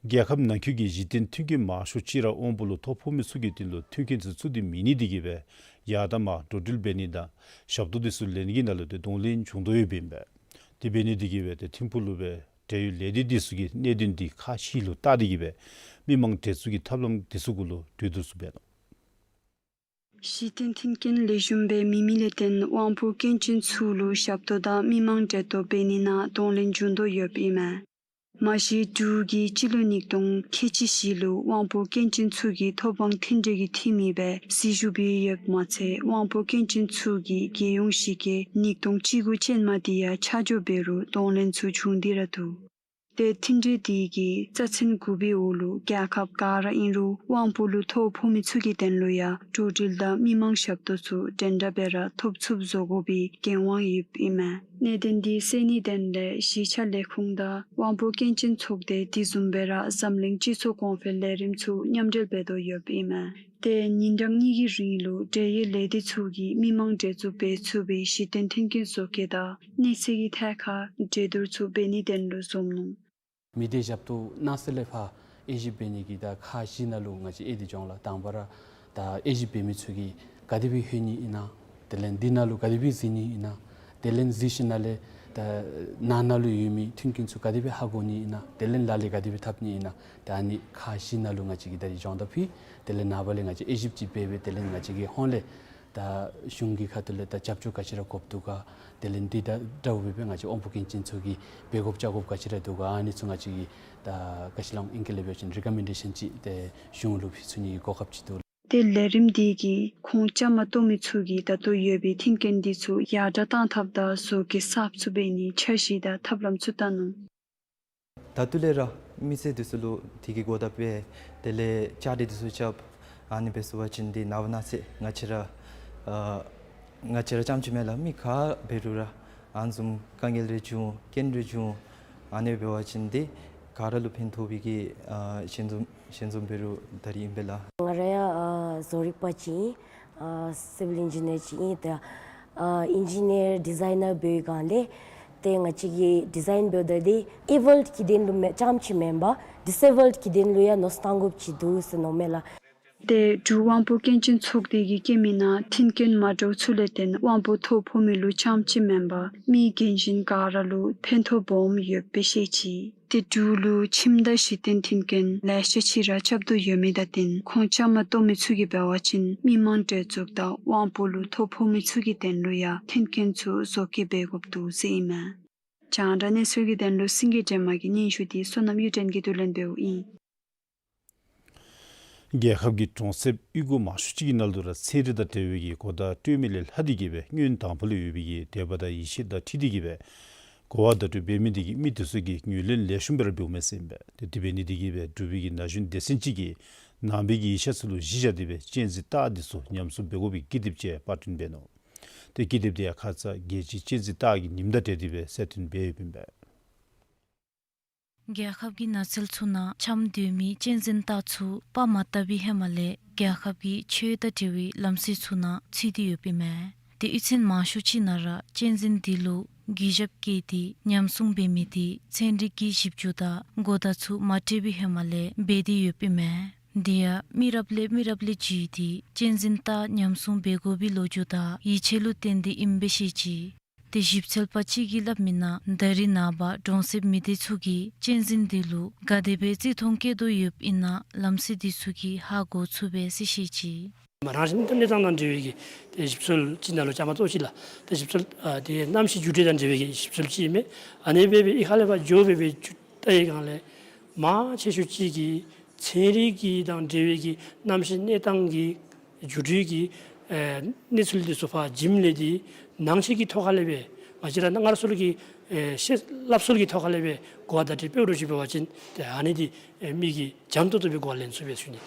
རྒྱལ་ཁབ་ནང་འཁོད་ཀྱི་གཞི་རྟེན་མཐུན་རྐྱེན་མང་ཤོས་ཅིག་ར་དབང་པོ་ལུ་ཐོ་ཕོག་མི་ཚུ་གི་དོན་ལུ་མཐུན་རྐྱེན་ཚུ་ཚུ་འདི་མེད་ནི་འདི་གིས་སྦེ་ཡར་དང་མར་འགྲོ་འགྲུལ་འབད་ནི་དང་ཞབས་ཏོག་འདི་ཚུ་ལེན་ནི་གི་ནང་ལུ་ཏེ་གདོང་ལེན་བྱུང་དོ་ཡོདཔ་ཨིན་པས། དེ་འབད་ནི་འདི་གིས་སྦེ་ཏེ་ཐིམ་ཕུག་ལུ་སྦེ་འབྲེལ་ཡོད་ལས་སྡེ་འདི་ཚུ་གིས་གནད་དོན་འདི་ཁ་ཕྱི་ལུ་བལྟ་སྟེ་གི་སྦེ་མི་མང་འདྲེན་འཛུགས་ཀྱི་ཐབས་ལམ་འདི་ཚུ་གུ་ལུ་གྲོས་བསྡུར་ཚུ་འབད་ནུག། གཞི་རྟེན་མཐུན་རྐྱེན་ལེགས་ཤོམ་སྦེ་མེད་མི་ལས་བརྟེན་དབང་པོ་སྐྱོན་ཅན་ཚུ་ལུ་ཞབས་ཏོག་དང་མི་མང་འདྲེན་གཏོགས་འབད་ནི་ནང་གདོང་ལེན་བྱུང་དོ་ཡོདཔ་ཨིན་མས། མ་གཞི་འབྲུག་གིས་སྤྱི་ལོ་ཉིས་སྟོང་ཁལ་གཅིག་བཞི་ལུ་དབང་པོ་སྐྱོན་ཅན་ཚུ་གི་ཐོབ་དབང་མཐུན་འབྲེལ་གྱི་འཐུས་མི་སྦེ་སྲི་ཞུ་འབད་ཡོདཔ་མ་ཚད་དབང་པོ་སྐྱོན་ཅན་ཚུ་གི་རྒྱལ་ཡོངས་གཞི་རྒྱ་ཉིས་སྟོང་བཅུ་དགུ་ཅན་མ་འདི་ཡང་ཆ་འཇོག་འབད་རུང་གདོང་ལེན་ཚུ་བྱུང་སྟེ་ར་འདུག། ཏེ་མཐུན་འབྲེལ་འདི་གི་རྩ་ཚན་དགུ་པའི་འོག་ལུ་རྒྱལ་ཁབ་ག་ར་ཨིན་རུང་དབང་པོ་ལུ་ཐོ་ཕོག་མི་ཚུ་གི་དོན་ལུ་ཡང་འགྲོ་འགྲུལ་དང་མི་མང་ཞབས་ཏོག་ཚུ་འདྲན་འདྲ་སྦེ་ར་ཐོབ་ཚུགསཔ་བཟོ་དགོ་པའི་འགན་དབང་ཡོདཔ་ཨིན་མས། གནད་དོན་འདི་སེལ་ནིའི་དོན་ལས་གཞིས་ཆགས་ལས་ཁུངས་དང་དབང་པོ་སྐྱོན་ཅན་ཚོགས་སྡེ་དེ་བཟུམ་སྦེ་ར་འཛམ་གླིང་སྤྱི་ཚོགས་གོང་འཕེལ་ལས་རིམ་ཚུ་མཉམ་འབྲེལ་འབད་དོ་ཡོདཔ་ཨིན་མས། ཏེ་ཉིན་གྲངས་གཉིས་ཀྱི་རིང་ལུ་འབྲེལ་ཡོད་ལས་སྡེ་ཚུ་གིས་མི་མང་འདྲེན་འཛུགས་འབད་ཚུགས་པའི་གཞི་རྟེན་མཐུན་རྐྱེན་བཟོ་བཀོད་དང་གནས་ཚད་ཀྱི་ཐད་ཁར་གྲོས་བསྡུར་ཚུ་འབད་ནིའི་དོན་ལུ་འཛོམས་ནུག། མི་སྡེ་ཞབས་ཏོག་གནང་ས་ལས་ཕར་དབྱེ་ཞིབ་འབད་ནི་གི་ད་ཁག་བཞི་ནང་ལུ་ང་བཅས་དབྱེ་སྟེ་འགྱོ་འོང་ལགས། དང་པ་ར་ད་དབྱེ་ཞིབ་འབད་མི་ཚུ་གིས་ག་དེ་སྦེ་ལྷོད་ནི་ཨིན་ན། དེ་ལས་འདི་ནང་ལུ་ག་དེ་སྦེ་གཟིགས་ནི་ཨིན་ན། དེ་ལས་གཟིགས་ཞིནམ་ལས་ ད་ནང་ན་ལུ་ཡོད་མི་མཐུན་རྐྱེན་ཚུ་ག་དེ་སྦེ་ཧ་གོ་ནི་ཨིན་ན། དེ་ལས་ལག་ལེན་ག་དེ་སྦེ་འཐབ་ནི་ཨིན་ན། ད་ཨ་ནི་ཁག་བཞི་ནང་ལུ་ང་བཅས་ཀྱིས་ད་རིས་སྦྱོང་བརྡར་ཕུལ། དེ་ལས་ནངས་པ་ལས་ང་བཅས་དབྱེ་ཞིབ་ཅིག་འབད་སྦེ་དེ་ལས་ང་བཅས་ཀྱི་ཧོངས་ལས་ད་གཞུང་གི་ཁ་ཐུག་ལས་ད་རྒྱབ་སྐྱོར་ག་ཅི་ར་དགོཔ་འདུག་ག། དེ་ལས་འདི་དང་འདྲཝ་སྦེ་ང་བཅས་དབང་པོ་སྐྱོན་ཅན་ཚུ་གིས་འབད་དགོཔ་བྱ་དགོཔ་ག་ཅི་ར་འདུག་ག། ཨ་ནི་ཚུ་ང་བཅས་ཀྱིས་ད་ག་ཅི་ལོ་ཨིང་སྐད་ལས་འབད་བ་ཅིན་རི་ཀོ་མེན་ཌེ་ཤཱན་ཅིག་ཏེ་གཞུང་ལུ་ཕུལ་ཚུགས་ནི་གི་གོ་སྐབས་ཅིག་འདུག། ཏེ་ལས་རིམ་འདི་གིས་ཁོང་བཅའ་མར་གཏོགས་མི་ཚུ་གིས་ད་ལྟོ་ཡོད་པའི་མཐུན་རྐྱེན་འདི་ཚུ་ཡར་དྲག་གཏང་ཐབས་དང་བཟོ་བཀོད་གསརཔ་ཚུ་འབད་ནིའི་འཆར་གཞི་དང་ཐབས་ལམ་ཚུ་བལྟ་ནུག། ད་ལྟོ་ལས་ར་མི་སེར་འདི་ཚུ་ལུ་དེ་གི་གོ་བརྡ་སྤེལ། དེ་ལས་བཅའ་སྒྲིག་འདི་ཚུ་རྐྱབ། ཨ་ནི་འབད་ཚུགས་པ་ཅིན་འདི་ནངས་པ་གནངས་ཚེ་ང་བཅས་ར་ཨ་ང་བཅས་ར་རྐྱངམ་ཅིག་མེན་ལགས། མི་ག་འབད་རུང་ར་ཨ་ནི་བཟུམ་དཀའ་ངལ་རེ་བྱུང་རྐྱེན་རེ་བྱུང་ཨ་ནི་འབད་བ་ཅིན་འདི་ག་ར་ལུ་ཕན་ཐོགས་པའི་གི་ཨ་ཞལ་འཛོམས་ཞལ་འཛོམས་འབད་རུང་ད་རིས་ཨིན་པས་ལགས། ང་ར་ཡང་ཨ་བཟོ་རིག་པ་ཅིག་ཨིན། ཨ་སི་བིལ་ཨིན་ཇི་ནི་ཡར་ཅིག་ཨིན། ད་ཨ་ཨིན་ཇི་ནི་ཡར་ཌི་ཛའི་ནར་འབད་བའི་སྒང་ལས་ཏེ་ང་བཅས་ཀྱིས་ཌི་ཛའིན་འབདཝ་ད་འདི་ཨེ་བཱལཌ་ཀྱི་དོན་ལུ་མེན་རྐྱངམ་ཅིག་མེན་པར་ཌིས་ཨེ་བཱལཌ་ཀྱི་དོན་ལུ་ཡང་མནོ་བསམ་བཏང་དགོཔ་ཅིག་འདུག་ཟེར་མནོཝ་མས་ལགས། ཏེ་འབྲུག་དབང་པོ་སྐྱོན་ཅན་ཚོགས་སྡེ་གིས་བཀོད་མི་ནང་མཐུན་རྐྱེན་མ་འདྲཝ་ཚུ་ལས་བརྟེན་དབང་པོ་ཐོ་ཕོག་མི་ལུ་རྐྱངམ་ཅིག་མེན་པར་མི་རྒན་གཞོན་ག་ར་ལུ་ཕན་ཐོགས་སྦོམ་ཡོདཔ་སྦེ་བཤད་ཅི། ཏེ་འབྲུག་ལུ་ཁྱིམ་དང་གཞི་རྟེན་མཐུན་རྐྱེན་ལེ་ཤ་ཅིག་ར་རྐྱབ་དོ་ཡོད་མི་དང་བསྟུན་ཁོང་བཅའ་མར་གཏོགས་མི་ཚུ་གིས་འབད་བ་ཅིན་མི་མང་གྲལ་འཛུགས་དང་དབང་པོ་ལུ་ཐོ་ཕོག་མི་ཚུ་གི་དོན་ལུ་ཡང་མཐུན་རྐྱེན་ཚུ་བཟོ་བཀོད་འབད་དགོཔ་འདུག་ཟེར་ཨིན་མས། རྒྱང་བསྒྲགས་གནས་ཚུལ་གྱི་དོན་ལུ་སེང་གེ་སྒྲོལ་མ་གི་སྙན་ཞུ་འདི་བསོད་ནམས་གཡུ་སྒྲོན་གྱིས་བསྡུ་ལེན་འབདཝ་ཨིན། རྒྱལ་ཁབ་ཀྱི་གྲོང་གསེབ་གཡུས་སྒོ་མང་ཤོས་ཅིག་གི་ནང་ལུ་ར་ཚན་རིག་དང་འབྲེལ་བའི་གི་གོ་བརྡ་སྤྲོད་མི་ལས་ལྷག་སྟེ་གིས་སྦེ་སྔོན་དང་པོ་ལུ་ཡོད་པའི་གི་དད་པ་དང་ཡིད་ཆེས་དང་འཁྲིལ་ཏེ་གིས་སྦེ་གོ་བ་བརྡ་སྤྲོད་འབད་མི་འདི་གིས་མི་འདི་ཚུ་གིས་ངོས་ལེན་ལེགས་ཤོམ་སྦེ་ར་འབདཝ་མས་ཟེར་ཨིན་པས། ཏེ་དེ་འབད་ནི་འདི་གིས་སྦེ་འབྲུག་པའི་གི་ན་གཞོན་སྡེ་ཚན་ཅིག་གིས་ནང་པའི་གི་ཡིག་ཆ་ཚུ་ལུ་གཞི་བཞག་སྟེ་སྦེ་གཅན་གཟན་སྟག་འདི་ཚུ་ཉམས་སྲུང་འབད་དགོ་པའི་ཀི་དེབ་ཅིག་པར་སྐྲུན་འབད་ནུག། ཏེ་ཀི་དེབ་འདི་ཡང་ཁ་ཙ་རྒྱལ་སྤྱིའི་གཅན་གཟན་སྟག་གི་ཉིནམ་དང་འབྲེལ་ཏེ་སྦེ་གསལ་སྟོན་འབད་ཡོདཔ་ཨིན་པས། རྒྱལ་ཁབ་ཀྱི་ནགས་ཚལ་ཚུ་ནང་འཁྱམས་སྡོད་མི་གཅན་གཟན་སྟག་ཚུ་པར་མ་བཏབ་པའི་ཧེ་མ་ལས་རྒྱལ་ཁབ་ཀྱི་ཆོས་དང་འབྲེལ་བའི་ལམ་སྲོལ་ཚུ་ནང་ཚུད་དེ་ཡོདཔ་ཨིན་མས། ཏེ་གཡུས་ཚན་མང་ཤོས་ཅིག་ནང་ར་གཅན་གཟན་འདི་ལུ་གུས་ཞབས་བསྐྱེད་དེ་ཉམས་སྲུང་འབད་མི་འདི་ཚན་རིག་གི་ཞིབ་འཇུག་དང་གོ་བརྡ་ཚུ་མ་སྤྲོད་པའི་ཧེ་མ་ལས་འབད་དེ་ཡོདཔ་ཨིན་མས། འདི་ཡང་མི་རབས་ལས་མི་རབས་ལས་བརྒྱུད་དེ་གཅན་གཟན་སྟག་ཉམས་སྲུང་འབད་དགོ་པའི་ལོ་རྒྱུས་དང་ཡིད་ཆེས་ལུ་བརྟེན་ཏེ་ཨིནམ་སྦེ་བཤད་ཅི། ཏེ་ཞིབ་འཚོལ་པ་ཅིག་གིས་སླབ་མི་ནང་ད་རིས་ནངས་པ་གྲོང་གསེབ་མི་སྡེ་ཚུ་གིས་གཅན་གཟན་འདི་ལུ་ག་དེ་སྦེ་བརྩི་མཐོང་བསྐྱེད་དོ་ཡོདཔ་ཨིན་ན་ལམ་སྲོལ་འདི་ཚུ་གིས་ཧ་གོ་ཚུགས་པས་ཟེར་བཤད་ཅི། མ་རང་བཞིན་གནས་སྟངས་དང་འབྲེལ་བའི་གི་ཏེ་ཞིབ་འཚོལ་ཅིག་ནང་ལུ་བཅའ་མར་གཏོགས་ཅི་ལགས། ཏེ་ཞིབ་འཚོལ་ཨ་ཏེ་གནམ་གཤིས་འགྱུར་འགྲོས་དང་འབྲེལ་བའི་གི་ཞིབ་འཚོལ་ཅིག་ཨིན་མས། ཨ་ནི་སྦེ་སྦེ་ཨི་ཁ་ལས་ཕར་འགྱོ་སྦེ་སྦེ་ཅིག་བལྟ་བའི་སྒང་ལས་མང་ཆེ་ཤོས་ཅིག་གིས་ཚན་རིག་གི་དང་འབྲེལ་བའི་གི་གནམ་གཤིས་གནས་སྟངས་ཀྱི་འགྱུར་འགྲོས་ཀྱི་ཨེ་གནས་ཚུལ་འདི་ཚུ་ཕར་ཇིམ་ལས་ཏེ་ནང་ཆོས་ཀྱི་ཐོག་ཁ་ལས་སྦེ་ང་བཅས་ར་སྔར་སྲོལ་གྱི་ཨེ་བཤད་སླབ་སྲོལ་གྱི་ཐོག་ཁ་ལས་སྦེ་གོ་བ་བརྡ་སྤྲོད་འབད་རུང་ཅིག་འབད་བ་ཅིན་ཏེ་ཨ་ནི་འདི་ཨེ་མི་གིས་འཇམ་ཏོང་ཏོ་སྦེ་གོ་བ་ལེན་ཚུགས་པས་ཟེར་ཞུ་ནི།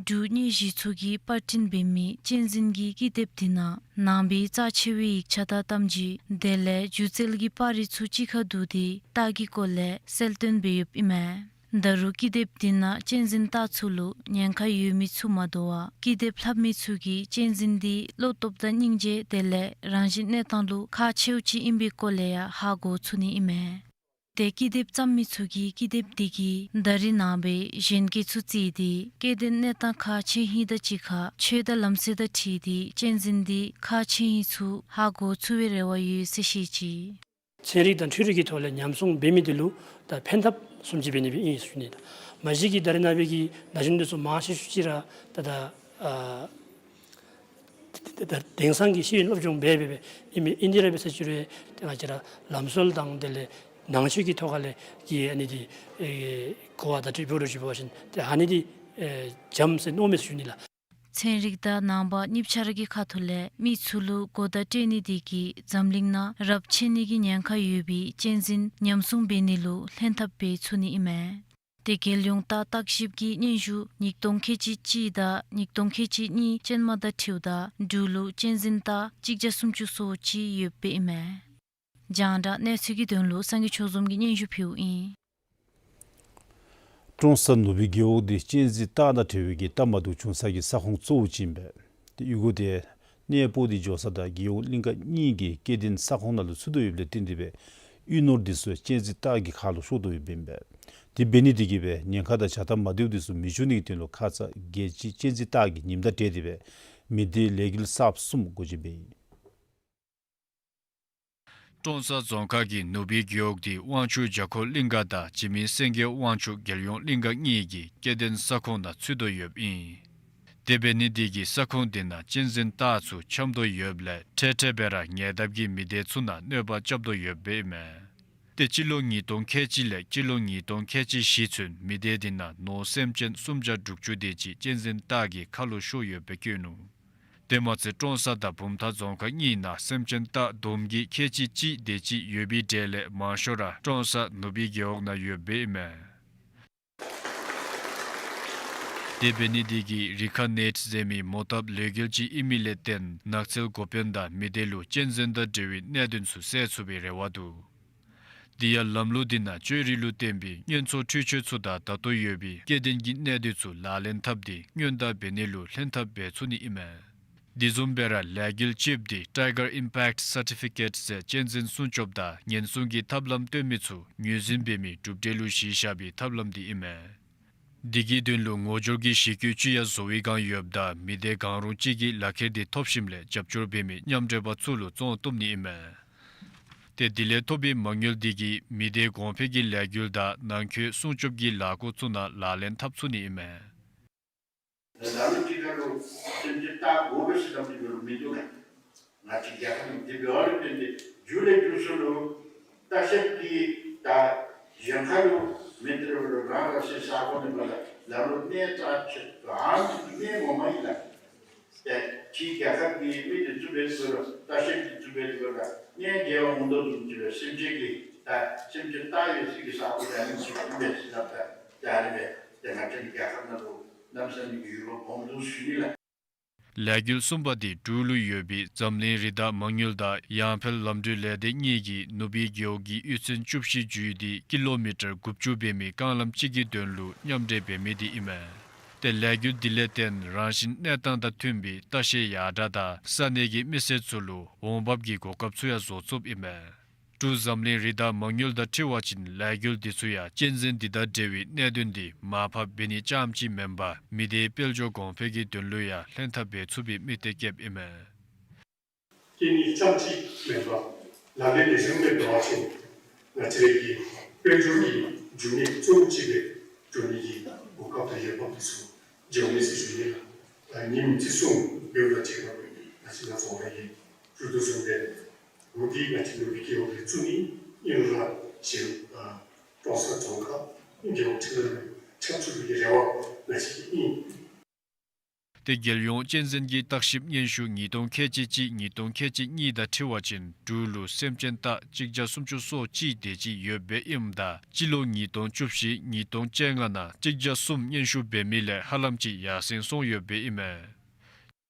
འབྲུག་གཉེར་གཞི་ཚོགས་ཀྱིས་པར་སྐྲུན་འབད་མི་གཅན་གཟན་གྱི་ཀི་དེབ་འདི་ནང་ནང་པའི་རྩ་ཆེ་བའི་ཡིག་ཆ་དང་གཏམ་རྒྱུད་དེ་ལས་སྒྱུ་རྩལ་གྱི་པར་རིས་ཚུ་གཅིག་ཁར་བསྡུ་སྟེ་སྟག་གི་སྐོར་ལས་གསལ་སྟོན་འབད་ཡོདཔ་ཨིན་མས། ད་རུང་ཀི་དེབ་འདི་ནང་གཅན་གཟན་སྟག་ཚུ་ལུ་ཉེན་ཁ་ཡོད་མི་ཚུ་མ་དོ་བར་ཀི་དེབ་ལྷག་མི་ཚུ་གིས་གཅན་གཟན་འདི་བློ་སྟོབས་དང་སྙིང་རྗེ་དེ་ལས་རང་བཞིན་གནས་སྟངས་ལུ་ཁག་ཆེཝ་ཅིག་ཨིན་པའི་སྐོར་ལས་ཡང་ཧ་གོ་ཚུགས་ནི་ཨིན་མས། ཏེ་ཀི་དེབ་བརྩམ་མི་ཚུ་གིས་ཀི་དེབ་འདི་གིས་ད་རིས་ནངས་པའི་གཞོན་སྐྱེས་ཚུ་བརྩིས་ཏེ་སྐྱེ་ལྡན་གནས་སྟངས་ཁག་ཆེ་ཧིང་དང་གཅིག་ཁར་ཆོས་དང་ལམ་སྲོལ་དང་འཁྲིལ་ཏེ་གཅན་གཟན་འདི་ཁག་ཆེ་ཧིང་ཚུ་ཧ་གོ་ཚུགས་པའི་རེ་བ་ཡོད་ཟེར་བཤད་ཅི། ཚན་རིག་དང་འཕྲུལ་རིག་གི་ཐོག་ལས་ཉམས་སྲུང་འབད་མི་འདི་ལུ་ད་ཕན་ཐབས་བཟུམ་ཅིག་འབད་ནི་སྦེ་ཨིན་ཟེར་ཞུ་ནི། ད་མ་གཞི་གི་ད་རིས་ནངས་པའི་གི་ན་གཞོན་འདི་ཚུ་མང་ཆེ་ཤོས་ཅིག་ར་ད་ད་ཨ་ད་ད་དེང་སང་གི་ཤེས་ཡོན་སློབ་སྦྱོང་འབད་འབད་འབད་ཨིན་མས། ཨིན་ཏེ་ར་འབད་ས་ཅིག་རུང་ཏེ་ང་བཅས་ར་ལམ་སྲོལ་དང་དེ་ལས་ནང་ཆོས་ཀྱི་ཐོག་ཁ་ལས་ཀྱི་ཨ་ནི་འདི་ཨེ་གོ་བ་བརྡ་སྤྲོད་འབད་རུང་ཅིག་འབད་བ་ཅིན་ཏེ་ཨ་ནི་འདི་ཨེ་འཇམ་ཟེར་མནོཝ་མས་ཟེར་ཞུ་ནི་ལགས། ཚན་རིག་དང་ནང་པ་གཉིས་ཆ་ར་གི་ཁ་ཐུག་ལས་མི་ཚུ་ལུ་གོ་བརྡ་སྤྲོད་ནི་འདི་གིས་འཛམ་གླིང་ནང་རབས་ཆད་ནི་གི་ཉེན་ཁ་ཡོད་པའི་གཅན་གཟན་ཉམས་སྲུང་འབད་ནི་ལུ་ལྷན་ཐབས་འབད་ཚུགས་ནི་ཨིན་མས། ཏེ་རྒྱལ་ཡོངས་སྟག་བརྟག་ཞིབ་ཀྱི་སྙན་ཞུ་ཉིས་སྟོང་ཁལ་གཅིག་གཅིག་དང་ཉིས་སྟོང་ཁལ་གཅིག་གཉིས་ཅན་མ་དང་འཁྲིལཝ་ད་འབྲུག་ལུ་གཅན་གཟན་སྟག་གཅིག་བརྒྱ་སུམ་ཅུ་སོ་གཅིག་ཡོདཔ་ཨིན་མས། རྒྱང་བསྒྲགས་གནས་ཚུལ་གྱི་དོན་ལུ་སངས་རྒྱས་ཆོས་འཛོམས་ཀྱིས་སྙན་ཞུ་ཕུལཝ་ཨིན། ཀྲོང་གསར་ནོར་བུའི་རྒེད་འོག་འདི་གཅན་གཟན་སྟག་དང་འབྲེལ་བའི་གི་སྟབས་མ་བདེཝ་བྱུང་ས་གི་ས་ཁོངས་གཙོ་བོ་ཅིག་ཨིན་པས། ཏེ་གཡུས་སྒོ་འདི་གནས་སྤོ་སྟེ་འགྱོ་ས་དང་རྒེད་འོག་གླིང་ཀ་གཉིས་ཀྱི་སྐྱེ་ལྡན་ས་ཁོངས་ནང་ལུ་ཚུད་དོ་ཡོདཔ་ལས་བརྟེན་ཏེ་སྦེ་ གཡུས་ནོར་འདི་ཚུ་གཅན་གཟན་སྟག་གི་ཁ་ལུ་ཤོར་དོ་ཡོདཔ་ཨིན་པས། དེ་འབད་ནི་དེ་གིས་སྦེ་ཉེན་ཁ་དང་བྱ་སྟབས་མ་བདེཝ་འདི་ཚུ་མི་འབྱུང་ནི་གི་དོན་ལུ་ཁ་ཙ་རྒྱལ་སྤྱིའི་གཅན་གཟན་སྟག་གི་ཉིནམ་དང་འབྲེལ་ཏེ་སྦེ་མི་སྡེའི་ལས་འགུལ་གསརཔ་གསུམ་འགོ་འབྱེད་འབད་ཡི། ཀྲོང་གསར་རྫོང་ཁག་གི་ནུ་སྦིས་རྒེད་འོག་འདི་དབང་ཕྱུག་བརྒྱ་འཁོར་གླིང་ག་དང་འཇིགས་མེད་སེང་གེ་དབང་ཕྱུག་རྒྱལ་ཡོངས་གླིང་ག་གཉིས་ཀྱི་སྐྱེ་ལྡན་ས་ཁོངས་ནང་ཚུད་དོ་ཡོདཔ་ཨིན། དེ་འབད་ནི་དེ་གིས་ས་ཁོངས་དེ་ནང་གཅན་གཟན་སྟག་ཚུ་འཁྱམས་དོ་ཡོདཔ་ལས་འཕྲལ་འཕྲལ་སྦེ་ར་ཉེ་འདབས་ཀྱི་མི་སྡེ་ཚུ་ནང་གནོད་པ་རྐྱབ་དོ་ཡོདཔ་ཨིན་མས། ཏེ་སྤྱི་ལོ་ཉིས་སྟོང་ཁལ་གཅིག་ལས་སྤྱི་ལོ་ཉིས་སྟོང་ཁལ་གཅིག་བཞི་ཚུན་མི་སྡེ་དེ་ནང་ནོར་སེམས་ཅན་སུམ་བརྒྱ་དྲུག་ཅུ་དེ་ཅིག་གཅན་གཟན་སྟག་གི་ཁ་ལུ་ཤོར་ཡོདཔ་སྦེ་བཀོད་ནུག། དེ་མ་ཚད་ཀྲོང་གསར་དང་བུམ་ཐང་རྫོང་ཁག་གཉིས་ནང་སེམས་ཅན་སྟག་བསྡོམས་ཀྱིས་ཁལ་གཅིག་གཅིག་དེ་ཅིག་ཡོད་པའི་གྲས་ལས་མང་ཤོས་ར་ཀྲོང་གསར་ནུ་སྦིས་རྒེད་འོག་ནང་ཡོདཔ་ཨིན་མས། དེ་འབད་ནི་དེ་གིས་རི་ཁ་ནེཊ་ཟེར་མི་མོ་བཏབ་ལས་འགུལ་ཅིག་ཨིན་མི་ལས་བརྟེན་ནགས་ཚལ་འགོ་དཔོན་དང་མི་སྡེ་ལུ་གཅན་གཟན་དང་འབྲེལ་བའི་གནད་དོན་ཚུ་སེལ་ཚུགས་པའི་རེ་བ་འདུག། དེ་ཡང་ལམ་ལུགས་དེ་ནང་བཅོས་རིག་ལུ་བརྟེན་པའི་སྔོན་ཚོད་འཕྲུལ་ཆས་ཚུ་དང་ད་ལྟོ་ཡོད་པའི་སྐྱེ་ལྡན་གྱི་གནད་དོན་ཚུ་ལག་ལེན་འཐབ་སྟེ་སྔོན་བརྡ་འབད་ནི་ལུ་ལྷན་ཐབས་འབད་ཚུགས་ནི་ཨིན་མས། དེ་བཟུམ་སྦེ་ར་ལས་འགུལ་གཅིགཔོ་དེ་Tiger Impact Certificate ཟེར་གཅན་གཟན་སྲུང་སྐྱོབ་དང་ཉེན་སྲུང་གི་ཐབས་ལམ་སྟོན་མི་ཚུ་ངོས་འཛིན་འབད་མི་གྲུབ་འབྲས་ལུ་གཞི་བཞག་པའི་ཐབས་ལམ་དེ་ཨིན་མས། དེ་གི་དོན་ལུ་ངོ་སྦྱོར་གྱི་གཞི་བཀོད་ཅིག་ཡང་བཟོ་བའི་བསྒང་ཡོདཔ་ད་མི་སྡེ་གང་རུང་ཅིག་གིས་ལག་ཁྱེར་དེ་ཐོབ་ཞིནམ་ལས་རྒྱབ་སྐྱོར་འབད་མི་མཉམ་འབྲེལ་པ་ཚུ་ལུ་བཙོང་བཏུབ་ནི་ཨིན་མས། ཏེ་དེ་ལས་ཐོབ་པའི་མ་དངུལ་དེ་གིས་མི་སྡེ་གོང་འཕེལ་གྱི་ལས་འགུལ་དང་ནང་འཁོད་སྲུང་སྐྱོབ་ཀྱི་ལས་སྒོ་ཚུ་ནང་ལག་ལེན་འཐབ་ཚུགས་ནི་ཨིན་མས། ལམ་ལུགས་ཅིག་ཁར་ལུ་སེམས་ཅན་སྟག་དགོ་པས་ཟེར་སླབ་སྟེ་འབད་རུང་མིན་འདུག་ལགས། ང་བཅས་རྒྱལ་ཁབ་ནང་དེ་འབདཝ་ལས་བརྟེན་ཏེ་མཇུག་ལས་མཇུག་སུ་ལུ་ལྟ་བཤལ་གྱི་ད་གཞན་ཁར་ལུ་མི་སྡེ་ར་རང་རང་སོའི་ས་ཁོངས་ནང་ལུ་ལམ་ལུགས་གནས་རྩ་ཆེ་གང་ཅིག་གནས་ངོ་མ་ཨིན་ལགས། ཏེ་ཕྱི་རྒྱལ་ཁབ་ཀྱི་མི་སྡེ་ཚུ་འབད་རུང་ལྟ་བཤལ་གྱི་ཚུ་འབད་རུང་གནས་བདེ་བ་འོང་དོ་བཟུམ་ཅིག་སྦེ་སེམས་ཅན་གྱི་ད་སེམས་ཅན་སྟག་ཡོད་སའི་གི་ས་ཁོངས་ལུ་ཨ་ནི་ཅིག་ཨིན་པས་ཟེར་སླབ་ད་ད་ཨ་ནི་སྦེ་ཏེ་ང་བཅས་རྒྱལ་ཁབ་ནང་ལུ་གནམ་ས་མེད་ཀྱི་ཡུལ་ལུ་སྦོམ་འདུག་ཟེར་ཞུ་ནི་ལགས། ལས་འགུལ་གསུམ་པ་དེ་འབྲུག་ལུ་ཡོད་པའི་འཛམ་གླིང་རི་དྭགས་མ་དངུལ་དང་ཡང་འཕེལ་ལམ་འགྲུལ་ལས་སྡེ་གཉིས་ཀྱིས་ནུབ་སྦིས་རྒེད་འོག་གི་གཡུས་ཚན་བཅུ་བཞི་བརྒྱུད་དེ་ཀི་ལོ་མི་ཊར་དགུ་བཅུ་འབད་མི་རྐང་ལམ་གཅིག་གི་དོན་ལུ་མཉམ་འབྲེལ་འབད་མི་དེ་ཨིན་མས། ཏེ་ལས་འགུལ་དེ་ལས་བརྟེན་རང་བཞིན་གནས་སྟངས་དང་མཐུན་པའི་ལྟ་བཤལ་ཡར་དྲག་དང་ས་གནས་ཀྱི་མི་སེར་ཚུ་ལུ་འོང་འབབ་ཀྱི་གོ་སྐབས་ཚུ་ཡང་བཟོ་ཚུགསཔ་ཨིན་མས། འབྲུག་འཛམ་གླིང་རི་དྭགས་མ་དངུལ་དང་འཁྲིལ་བ་ཅིན་ལས་འགུལ་འདི་ཚུ་ཡང་གཅན་གཟན་འདི་དང་འབྲེལ་བའི་གནད་དོན་འདི་མར་ཕབ་འབད་ནི་རྐྱངམ་ཅིག་མེན་པར་མི་སྡེའི་དཔལ་འབྱོར་གོང་འཕེལ་གྱི་དོན་ལུ་ཡང་ལྷན་ཐབས་འབད་ཚུགས་པའི་དམིགས་གཏད་བསྐྱེདཔ་ཨིན་མས། གཅན་གཟན་རྐྱངམ་ཅིག་མེན་པར་ལག་ལེན་ལེགས་ཤོམ་སྦེ་འབད་བ་ཅིན་ང་བཅས་རའི་གི་དཔལ་འབྱོར་གྱི་འབྱུང་གནས་གཙོ་བོ་ཅིག་སྦེ་འགྱོ་ནི་གི་གོ་སྐབས་དང་འོས་འབབ་འདི་ཚུ་འབྱུང་ནི་ཟེར་ཞུ་ནི་ལགས། ད་ཉིནམ་བརྩི་སྲུང་འབདཝ་དང་གཅིག་ཁར་ང་བཅས་ནཱ་རྫོང་ཁག་གིས་ཞུ་དོ་བཟུམ་སྦེ་འབྲུག་འདི་ང་བཅས་ནུབ་སྦིས་རྒེད་འོག་ལས་བཙུགས་ནི་ཨིན་རུང་ར་གཞན་ཨ་ཀྲོང་གསར་རྫོང་ཁག་རྒེད་འོག་ཚུ་ནང་ཁྱབ་ཚུགས་པའི་རེ་བ་ང་བཅས་ཀྱི་ཨིན། ཏེ་རྒྱལ་ཡོངས་གཅན་གཟན་གྱི་བརྟག་ཞིབ་སྙན་ཞུ་ཉིས་སྟོང་ཁལ་གཅིག་གཅིག་ཉིས་སྟོང་ཁལ་གཅིག་གཉིས་དང་འཁྲིལ་བ་ཅིན་འབྲུག་ལུ་སེམས་ཅན་སྟག་གཅིག་བརྒྱ་སུམ་ཅུ་སོ་གཅིག་དེ་ཅིག་ཡོདཔ་ཨིནམ་ད་སྤྱི་ལོ་ཉིས་སྟོང་བཅུ་བཞི་ཉིས་སྟོང་བཅོ་ལྔ་ནང་གཅིག་བརྒྱ་གསུམ་སྙན་ཞུ་འབད་མི་ལས་ཧ་ལམ་ཅིག་ཡར་སེང་སོང་ཡོདཔ་ཨིན་མས།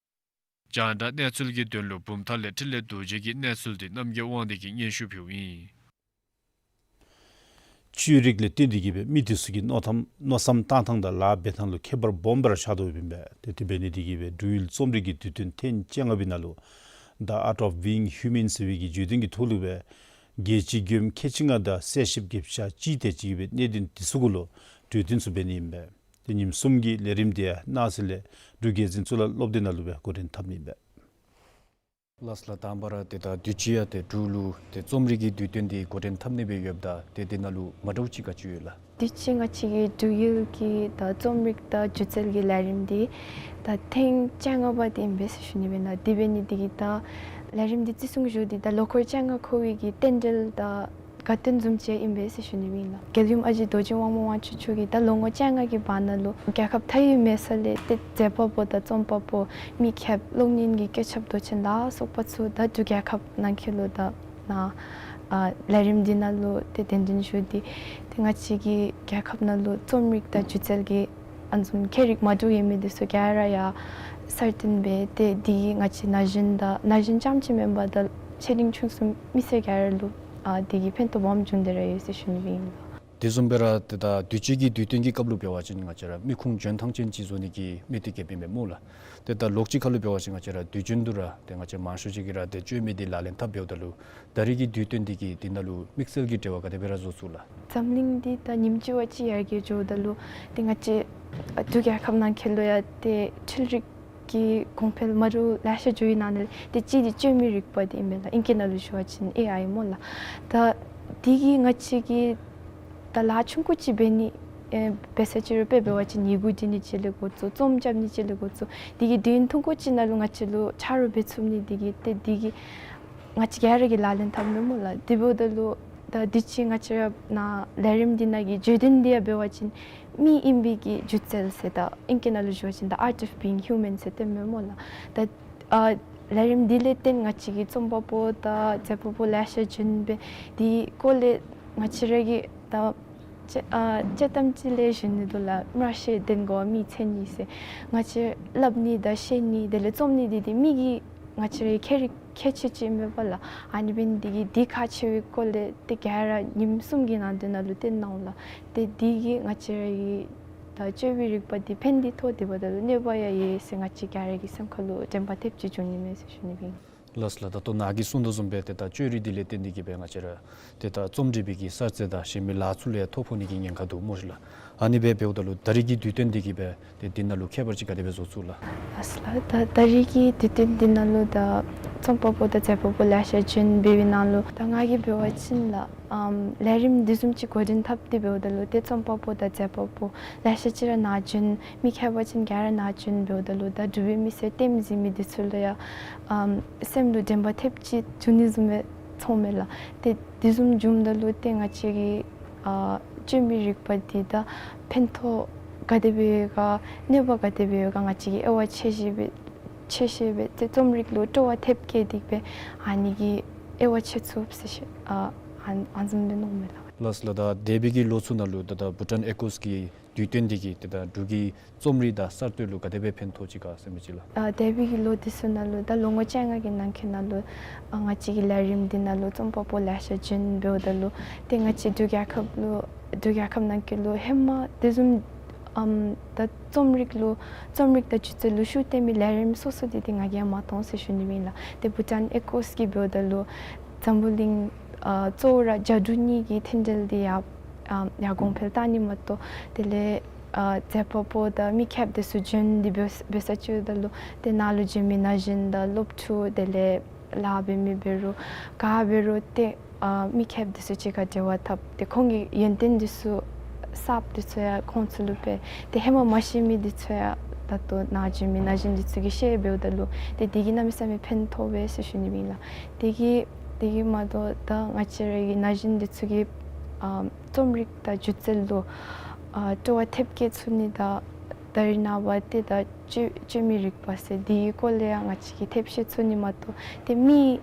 རྒྱང་བསྒྲགས་གནས་ཚུལ་གྱི་དོན་ལུ་བུམ་ཐང་ལས་འཕྲིན་ལས་རྡོ་རྗེ་གི་གནས་ཚུལ་འདི་རྣམ་རྒྱལ་དབང་འདུས་ཀྱིས་སྙན་ཞུ་ཕུལཝ་ཨིན། བཅོས་རིག་ལས་བརྟེན་ཏེ་གིས་སྦེ་མི་དེ་ཚུ་གི་མནོ་ཐངས་མནོ་བསམ་བཏང་ཐངས་དང་ལཱ་འབད་ཐངས་ལུ་ཁྱད་པར་སྦོམ་སྦེ་ར་ཆགས་དོ་ཡོདཔ་ཨིན་པས། ཏེ་དེ་འབད་ནི་དེ་གིས་སྦེ་འབྲུག་ཡུལ་རྩོམ་རིག་གི་དུས་སྟོན་ཐེངས་བཅོ་ལྔ་པའི་ནང་ལུ་The Art of Being Human ཟེར་བའི་གི་བརྗོད་དོན་གྱི་ཐོག་ལུ་སྦེ་རྒྱལ་སྤྱིའི་མགྱོནམ་ཁལ་གཅིག་ལྔ་དང་གསལ་བཤདཔ་བརྒྱ་ཆ་གཅིག་དེ་ཅིག་གིས་སྦེ་གནད་དོན་དེ་ཚུ་གུ་ལུ་གྲོས་བསྟུན་ཚུ་འབད་ནི་ཨིན་པས། ཏེ་ཉིནམ་གསུམ་གྱི་ལས་རིམ་དེ་ཡང་གནངས་ཚེ་ལས་འབྲུག་རྒྱལ་འཛིན་གཙུག་ལག་སློབ་སྡེ་ནང་ལུ་སྦེ་འགོ་འདྲེན་འཐབ་ནི་ཨིན་པས། ལགས་སོ་ལགས། དང་པ་ར་ཏེ་ད་དུས་ཅི་ཡང་ཏེ་འབྲུག་ལུ་ཏེ་རྩོམ་རིག་གི་དུས་སྟོན་འདི་འགོ་འདྲེན་འཐབ་ནི་སྦེ་ཡོདཔ་ད་ཏེ་དེ་ནང་ལུ་མ་འདྲཝ་ཅིག་ག་ཅི་ཡོད་ལགས། དུས་ཅི་ང་བཅས་ཀྱི་འབྲུག་ཡུལ་གྱི་ད་རྩོམ་རིག་དང་སྒྱུ་རྩལ་གྱི་ལས་རིམ་འདི་ད་ཐེངས་བཅོ་ལྔ་པ་འདི་ཨིན་པས་ཟེར་ཞུ་ནི་ཨིན་ལགས། དེ་འབད་ནི་དེ་གིས་ད་ལས་རིམ་འདི་བརྩི་སྲུང་ཞུ་སྟེ་ད་ལོ་འཁོར་བཅོ་ལྔ་འཁོར་བའི་གི་རྟེན་འབྲེལ་དང་དགའ་སྟོན་བཟུམ་ཅིག་ཨིན་པས་ཟེར་ཞུ་ནི་ཨིན་ལགས། རྒྱལ་ཡུམ་ཨ་ཞེ་རྡོ་རྗེ་དབང་མོ་དབང་ཕྱུག་མཆོག་གིས་ད་ལོ་ངོ་བཅོ་ལྔ་གི་བར་ན་ལུ་རྒྱལ་ཁབ་མཐའ་དབུས་མེད་ས་ལས་ཏེ་མཛད་པ་པོ་དང་རྩོམ་པ་པོ་མི་ཁྱབ་གློག་བརྙན་གྱི་བཀོད་ཁྱབ་མདོ་ཆེན་ལ་སོགས་པ་ཚུ་ད་འབྲུག་རྒྱལ་ཁབ་ནང་འཁོད་ལུ་ད་ནཱ་ཨ་ལས་རིམ་འདི་ནང་ལུ་ཏེ་གདན་འདྲེན་ཞུ་སྟེ་ཏེ་ང་བཅས་ཀྱི་རྒྱལ་ཁབ་ནང་ལུ་རྩོམ་རིག་དང་སྒྱུ་རྩལ་གྱི་ཨ་ནི་བཟུམ་ཁྱད་རིག་མ་འདྲཝ་ཡོད་མི་འདི་ཚུ་ག་ར་ཡང་གསལ་སྟོན་འབད་དེ་འདི་གིས་ང་བཅས་ན་གཞོན་དང་ན་གཞོན་རྐྱངམ་ཅིག་མེན་པར་ད་ཆེ་འབྲིང་ཆུང་གསུམ་མི་སེར་ག་ར་ལུ་ཨ་འདི་གིས་ཕན་ཐོགས་སྦོམ་བྱུང་སྟེ་ར་ཡོད་ཟེར་ཞུ་ནི་ཨིན་ལགས། དེ་བཟུམ་སྦེ་ར་ཏེ་ད་དུས་ཅི་གི་དུས་སྟོན་གྱི་སྐབས་ལུ་འབད་བ་ཅིན་ང་བཅས་ར་མི་ཁུངས་འཇོན་ཐང་ཅན་ཅིག་བཟོ་ནི་གི་དམིགས་གཏད་བསྐྱེདཔ་ཨིན་པས་སྨོ་ལགས། ཏེ་ད་ལོགས་ཅིག་ཁར་ལུ་འབད་བ་ཅིན་ང་བཅས་ར་དུས་རྒྱུན་དུ་ར་ཏེ་ང་བཅས་མང་ཤོས་ཅིག་གིས་ར་ཏེ་བཅོས་མི་འདི་ལག་ལེན་འཐབ་འབདཝ་ད་ལུ་ད་རེས་ཀྱི་དུས་སྟོན་འདི་གིས་འདི་ནང་ལུ་དམིགས་བསལ་གྱི་འབྲེལ་བ་ག་དེ་སྦེ་ར་བཟོ་ཚུགས་ལགས། འཛམ་གླིང་འདི་ད་ཉིནམ་གཅིག་བ་གཅིག་ཡར་རྒྱས་འགྱོཝ་ད་ལུ་ཏེ་ང་བཅས་འབྲུག་རྒྱལ་ཁབ་ནང་འཁོད་ལུ་ཡང་ཏེ་འཕྲུལ་རིག་གི་གོང་འཕེལ་མ་འདྲཝ་ལེ་ཤ་འགྱོ་བའི་ནང་ལས་ཏེ་གཅིག་འདི་བཅོས་མའི་རིག་པ་འདི་ཨིན་པས་ལགས། ཨིང་སྐད་ནང་ལུ་ཞུ་བ་ཅིན་ཨེ་ཨའི་སྨོ་ལགས། ད་འདི་གིས་ང་བཅས་ཀྱི་ད་ལཱ་ཆུང་ཀུ་ཅིག་འབད་ནི་ཨེ་འབད་ས་ཅིག་རུང་དཔེ་འབད་བ་ཅིན་ཡི་གུ་འབྲི་ནི་ཅིག་ལས་འགོ་བཙུགས་རྩོམ་རྐྱབ་ནི་ཅིག་ལས་འགོ་བཙུགས་འདི་གིས་དུས་ཡུན་ཐུང་ཀུ་ཅིག་ནང་ལུ་ང་བཅས་ལུ་ཆ་རོགས་འབད་ཚུགས་ནི་འདི་གིས་ཏེ་འདི་གིས་ང་བཅས་ག་ར་གིས་ལག་ལེན་འཐབ་མས་སྨོ་ལགས། དེ་འབདཝ་ད་ལུ་ད་དུས་ཅི་ང་བཅས་ར་ནཱ་ལས་རིམ་འདི་ནང་གི་བརྗོད་དོན་འདི་ཡང་འབད་བ་ཅིན་མི་ཨིན་པའི་གི་སྒྱུ་རྩལ་ཟེར་ད་ཨིང་སྐད་ནང་ལུ་ཞུ་བ་ཅིན་The Art of Being Human ཟེར་སྟོནམ་མས་སྨོ་ལགས། ད་ཨ་ལས་རིམ་འདི་ལས་བརྟེན་ང་བཅས་ཀྱི་རྩོམ་པ་པོ་དང་མཛད་པ་པོ་ལེ་ཤ་བྱོན་སྦེ་འདི་སྐོར་ལས་ང་བཅས་ར་གིས་ད་དཔྱེ་ཨ་དཔྱེ་གཏམ་ཅིག་ལས་ཞུ་ནི་འདུག་ལགས། སྨྲ་ཤེས་ལྡན་དགོ་པ་མིའི་མཚན་ཉིད་ཟེར། ང་བཅས་སླབ་ནི་དང་བཤད་ནི་དེ་ལས་རྩོམ་ནི་འདི་འདི་མི་གི་ང་བཅས་རའི་ཁྱད་རིག་ཁྱད་ཆོས་ཅིག་ཨིན་པས་ལགས། ཨ་ནི་འབད་ནི་འདི་གིས་འདི་ཁག་ཆེ་བའི་སྐོར་ལས་ཏེ་ག་ར་ཉིནམ་གསུམ་གྱི་ནང་དོན་ནང་ལུ་སྟོན་གནང་ལགས། ཏེ་འདི་གིས་ང་བཅས་རའི་ད་བཅོས་མའི་རིག་པ་འདི་ཕན་ཏེ་ཐོགས་ཏེ་འབདཝ་ད་ལུ་གནོད་པ་ཡང་ཡོད་ཟེར་ང་བཅས་ག་ར་གི་སེམས་ཁ་ལུ་དྲན་པ་ཐེབས་ཅིག་འབྱུང་ནི་མས་ཟེར་ཞུ་ནི་ཨིན། ལགས་ལགས། ད་ལྟོ་ནཱ་གིས་གསུངས་དོ་བཟུམ་སྦེ་ཏེ་ད་བཅོས་རིག་འདི་ལས་བརྟེན་ཏེ་གིས་སྦེ་ང་བཅས་ར་ཏེ་ད་རྩོམ་འབྲི་བའི་གི་གསར་རྩལ་དང་གཞན་མི་ལཱ་ཚུ་ལུ་ཡང་ཐོ་ཕོག་ནི་གི་ཉེན་ཁ་འདུག་སྨོ་ལགས། ཨ་ནི་སྦེ་འབདཝ་ད་ལུ་ད་རེས་ཀྱི་དུས་སྟོན་འདི་གིས་སྦེ་ཏེ་འདི་ནང་ལུ་ཁྱད་པར་ཅིག་ག་དེ་སྦེ་བཟོ་ཚུགས་ལགས། ལགས་ལགས། ད་ད་རེས་ཀྱི་དུས་སྟོན་འདི་ནང་ལུ་ད་རྩོམ་པ་པོ་དང་མཛད་པ་པོ་ལེ་ཤ་བྱོན་སྦེ་བའི་ནང་ལུ་ད་ང་གིས་འབད་བ་ཅིན་ལགས་ཨམ་ལས་རིམ་འདི་བཟུམ་ཅིག་འགོ་འདྲེན་འཐབ་སྟེ་འབདཝ་ད་ལུ་ཏེ་རྩོམ་པ་པོ་དང་མཛད་པ་པོ་ལེ་ཤ་ཅིག་ར་ནཱ་བྱོན། མི་མཁས་པ་ཅན་ག་ར་ནཱ་བྱོན་འབདཝ་ད་ལུ་ད་འབྲུག་པའི་མི་སེར་ལྟདམོ་གཟིགས་མི་འདི་ཚུ་ལུ་ཡང་ཨམ་སེམས་ལུ་དྲན་པ་ཐེབས་ཅིག་འབྱུང་ནི་བཟུམ་སྦེ་མཐོངམ་མས་ལགས། ཏེ་འདི་བཟུམ་འབྱུངམ་ད་ལུ་ཏེ་ང་བཅས་ཀྱི་ཨ་བཅོས་མའི་རིག་པ་འདི་ད་ཕན་ཐོགས་ག་དེ་སྦེ་ཡོད་ག་གནོད་པ་ག་དེ་སྦེ་ཡོད་ག་ང་བཅས་ཀྱིས་དབྱེ་བ་ཕྱེ་ཞིནམ་སྦེ་ཕྱེ་ཞིནམ་སྦེ་ཏེ་རྩོམ་རིག་ལུ་སྤྲོ་བ་ཐེབས་བསྐྱེད་དེ་སྦེ་ཨ་ནི་གི་དབྱེ་བ་ཕྱེ་ཚུགས་ཟེར་ཞུ་ཨ་ཨ་ཨ་བཟུམ་སྦེ་མནོཝ་མས་ལགས། ལགས་ལགས། ད་འདས་པའི་གི་ལོ་ཚུ་ནང་ལུ་ད་ད་བྷུ་ཊཱན་ཨེ་ཀོས་ཀྱི་དུས་སྟོན་འདི་གིས་ཏེ་ད་འབྲུག་གི་རྩོམ་རིག་དང་གསར་གཏོད་ལུ་ག་དེ་སྦེ་ཕན་ཐོགས་ཅི་ག་ཟེར་མི་ཅིག་ལགས། ཨ་འདས་པའི་གི་ལོ་འདི་ཚུ་ནང་ལུ་ད་ལོ་ངོ་བཅོ་ལྔ་གི་ནང་འཁོད་ནང་ལུ་ཨ་ང་བཅས་ཀྱི་ལས་རིམ་འདི་ནང་ལུ་རྩོམ་པ་པོ་ལེ་ཤ་བྱོན་འབདཝ་ད་ལུ་ཏེ་ང་བཅས་འབྲུག་རྒྱལ་ཁབ་ལུ་འབྲུག་རྒྱལ་ཁབ་ནང་འཁོད་ལུ་ཧེ་མ་དེ་བཟུམ་ཨམ་ད་རྩོམ་རིག་ལུ་རྩོམ་རིག་དང་སྒྱུ་རྩལ་ལུ་ཤུགས་བཏོན་མི་ལས་རིམ་སོ་སོ་འདི་འདི་ང་གིས་ཡང་མ་མཐོང་ཟེར་ཞུ་ནི་ཨིན་ལགས། ཏེ་བྷུ་ཊཱན་ཨེ་ཀོས་ཀྱི་འབདཝ་ད་ལུ་འཛམ་བུ་གླིང་ཨ་གཙོ་བོ་ར་རྒྱ་འབྲུག་གཉིས་ཀྱི་མཐུན་འབྲེལ་འདི་ཡང་ཨ་ཡང་གོང་འཕེལ་བཏང་ནི་མ་གཏོགས་དེ་ལས་ཨ་མཛད་པ་པོ་དང་མི་མཁསཔ་འདི་ཚུ་བྱོན་ཏེ་འབད་འབད་ས་ཅིག་ད་ལུ་ཏེ་ནཱ་ལུ་བྱོན་མི་ན་གཞོན་དང་སློབ་ཕྲུག་དེ་ལས་ལཱ་འབད་མི་འབད་རུང་ག་འབད་རུང་ཏེ་ཨ་མི་མཁསཔ་འདི་ཚུ་གཅིག་ཁར་འབྲེལ་བ་འཐབ་སྟེ་ཁོང་གི་ཡོན་ཏན་འདི་ཚུ་གསརཔ་འདི་ཚུ་ཡང་ཁོང་ཚུ་ལུ་སྤེལ། ཏེ་ཧེ་མ་མ་ཤེས་མི་འདི་ཚུ་ཡང་ད་ལྟོ་ནཱ་བྱོན་མི་ན་གཞོན་འདི་ཚུ་གིས་ཤེས་འབདཝ་ད་ལུ་ཏེ་འདི་གིས་གནམ་མེད་ས་མེད་ཕན་ཐོགས་པས་ཟེར་ཞུ་ནི་ཨིན་ལགས། དེ་གིས་དེ་གིས་མ་གཏོགས་ད་ང་བཅས་ར་གི་ན་གཞོན་འདི་ཚུ་གིས་ཨ་རྩོམ་རིག་དང་སྒྱུ་རྩལ་ལུ་ཨ་སྤྲོ་བ་ཐེབས་བསྐྱེད་ཚུགས་ནི་དང་ད་རེས་ནངས་པ་ཏེ་ད་བཅོས་བཅོས་མའི་རིག་པ་ཟེར་འདི་གི་སྐོར་ལས་ཡང་ང་བཅས་ཀྱིས་ཐེབས་ཤེས་ཚུགས་ནི་མ་གཏོགས་ཏེ་མི་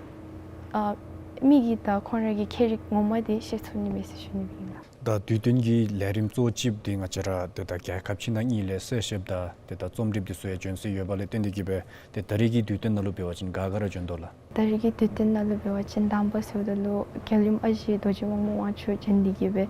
ཨ་མི་གིས་ད་ཁོང་ར་གི་ཁྱད་རིག་ངོ་མ་འདི་ཤེས་ཚུགས་ནི་མས་ཟེར་ཞུ་ནི་ཨིན་ལགས། ད་དུས་སྟོན་གྱི་ལས་རིམ་གཙོ་བོ་ཅིག་འདི་ང་བཅས་ར་ཏེ་ད་རྒྱལ་ཁབ་ཕྱི་ནང་གཉིས་ལས་གསལ་བཤདཔ་དང་ཏེ་ད་རྩོམ་སྒྲིགཔ་འདི་ཚུ་ཡང་བྱོན་སྲོལ་ཡོདཔ་ལས་བརྟེན་ཏེ་གིས་སྦེ་ཏེ་ད་རེས་ཀྱི་དུས་སྟོན་ནང་ལུ་འབད་བ་ཅིན་ག་ག་ར་བྱོན་དོ་ལགས། ད་རེས་ཀྱི་དུས་སྟོན་ནང་ལུ་འབད་བ་ཅིན་དང་པ་ཟེརཝ་ད་ལུ་རྒྱལ་ཡུམ་ཨ་ཞེ་རྡོ་རྗེ་དབང་མོ་དབང་ཕྱུག་བྱོན་ཏེ་གིས་སྦེ་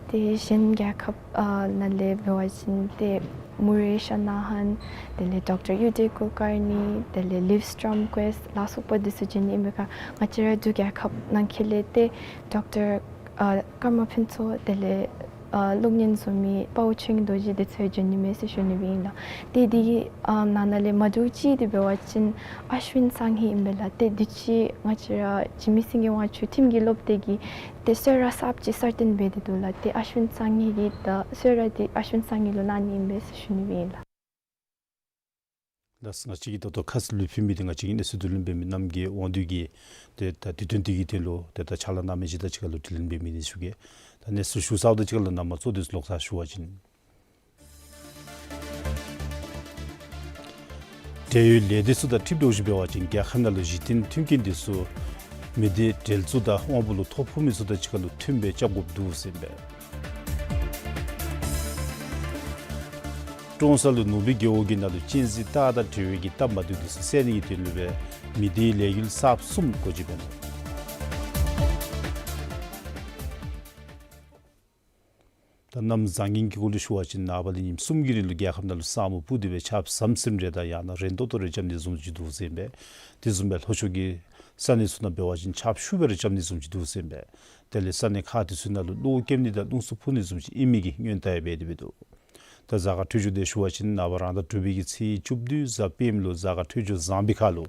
ཏེ་གཞན་རྒྱལ་ཁབ་ཨ་ནང་ལས་འབད་བ་ཅིན་ཏེ་མུ་རེ་ཤ་ན་ཧན་དེ་ལས་ཌོག་ཊར་ཡུ་ཌེ་ཀུལ་ཀར་ནི་དེ་ལས་ལིབ་སི་ཊོམ་ཀུའེསཊ་ལ་སོགས་པ་འདི་ཚུ་བྱོན་ནི་ཨིན་པས་ཁར་ང་བཅས་ར་འབྲུག་རྒྱལ་ཁབ་ནང་འཁོད་ལས་ཏེ་ཌོག་ཊར་ཨ་ཀརྨ་ཕུན་ཚོགས་དེ་ལས་ཨ་གློག་བརྙན་བཟོ་མི་དཔའ་བོ་ཆོས་དབྱིངས་རྡོ་རྗེ་འདི་ཚུ་ཡང་བྱོན་ནི་མས་ཟེར་ཞུ་ནི་ཨིན་ལགས། ཏེ་འདི་གི་ཨ་ནང་ན་ལས་མ་འདྲཝ་ཅིག་འདི་འབད་བ་ཅིན་ཨསྦིན་སངས་ཧེ་ཨིན་པས་ལགས། ཏེ་འདི་ཅིག་ང་བཅས་ར་འཇིགས་མེད་སེང་གེ་དབང་ཕྱུག་ཁྲིམས་ཀྱི་སློབ་སྡེ་གིས་ཏེ་གསོལ་རས་གསརཔ་ཅིག་གསར་བཏོན་འབད་དེ་འདུག་ལགས། ཏེ་ཨསྦིན་སངས་ཧེ་གི་ད་གསོལ་རས་འདི་ཨསྦིན་སངས་ཧེ་ལུ་གནང་ནི་ཨིན་པས་ཟེར་ཞུ་ནི་ཨིན་ལགས། ལགས་སོ། ང་བཅས་ཀྱིས་ད་ལྟོ་ཁ་གསལ་ལུ་ཕུལ་མི་འདི་ང་བཅས་ཀྱི་གནས་ཚུལ་བསྡུ་ལེན་འབད་མི་རྣམ་རྒྱལ་དབང་འདུས་ཀྱིས་ཏེ་ད་དུས་སྟོན་འདི་གི་དོན་ལུ་ཏེ་ད་ཕྱག་ལཱ་གནང་མི་ཅིག་དང་གཅིག་ཁར་ལུ་དྲི་ལན་འབད་མི་ཨིན་ཟེར་ཞུ་གེ། ད་གནས་ཚུལ་ཞུ་ཚརཝ་དང་གཅིག་ཁར་ལུ་ནང་མ་གཙོ་དོན་ཚུ་ལོག་ཚར་ཞུ་བ་ཅིན། འབྲེལ་ཡོད་ལས་སྡེ་ཚུ་དང་འཁྲིལ་འགྱོ་ཞིནམ་འབད་བ་ཅིན་རྒྱལ་ཁབ་ནང་ལུ་གཞི་རྟེན་མཐུན་རྐྱེན་འདི་ཚུ་མི་སྡེ་འབྲེལ་ཚུ་དང་དབང་པོ་ལུ་ཐོ་ཕོག་མི་ཚུ་དང་གཅིག་ཁར་ལུ་མཐུནམ་སྦེ་རྐྱབ་དགོཔ་འདུག་ཟེར་ཨིན་པས། ཀྲོང་གསར་ལུ་ནུ་སྦིས་རྒེད་འོག་གི་ནང་ལུ་གཅན་གཟན་སྟག་དང་འབྲེལ་བའི་གི་སྟབས་མ་བདེཝ་འདི་ཚུ་སེལ་ནི་གི་དོན་ལུ་སྦེ་མི་སྡེའི་ལས་འགུལ་གསརཔ་གསུམ་འགོ་འབྱེད་འབད་ནུག། གནམ་བཟང་ངན་གྱི་སྐོར་ལུ་ཞུ་བ་ཅིན་ནངས་པ་ལས་ཉིནམ་གསུམ་གྱི་རིང་ལུ་རྒྱལ་ཁབ་ནང་ལུ་ས་སྨུག་སྤུབས་ཏེ་སྦེ་ཆརཔ་ཟམ་ཟིམ་རེ་དང་ཡང་ན་རན་ཏོག་ཏོ་རེ་རྐྱབ་ནི་བཟུམ་ཅིག་འདུག་ཟེར་ཨིན་པས། དེ་བཟུམ་སྦེ་ལྷོ་ཕྱོགས་ཀྱི་ས་གནས་ཚུ་ནང་འབད་བ་ཅིན་ཆརཔ་ཤུགས་སྦེ་ར་རྐྱབ་ནི་བཟུམ་ཅིག་འདུག་ཟེར་ཨིན་པས། དེ་ལས་ས་གནས་ཁག་དེ་ཚུ་ནང་ལུ་གློག་བཀལ་ནི་དང་རླུང་འཚུབ་འཕུ་ནི་བཟུམ་ཅིག་ཨིན་མི་གི་སྔོན་བརྡ་ཡང་འབད་དེ་སྦེ་འདུག། ད་གཟའ་སྐར་འཕྲོད་སྦྱོར་དེ་ཞུ་བ་ཅིན་ནངས་པ་རང་ཟླ་དྲུག་པའི་གི་ཚེས་བཅུ་བདུན་གཟའ་སྤེནམ་ལུ་གཟའ་སྐར་འཕྲོད་སྦྱོར་བཟང་པའི་ཁར་ལུ་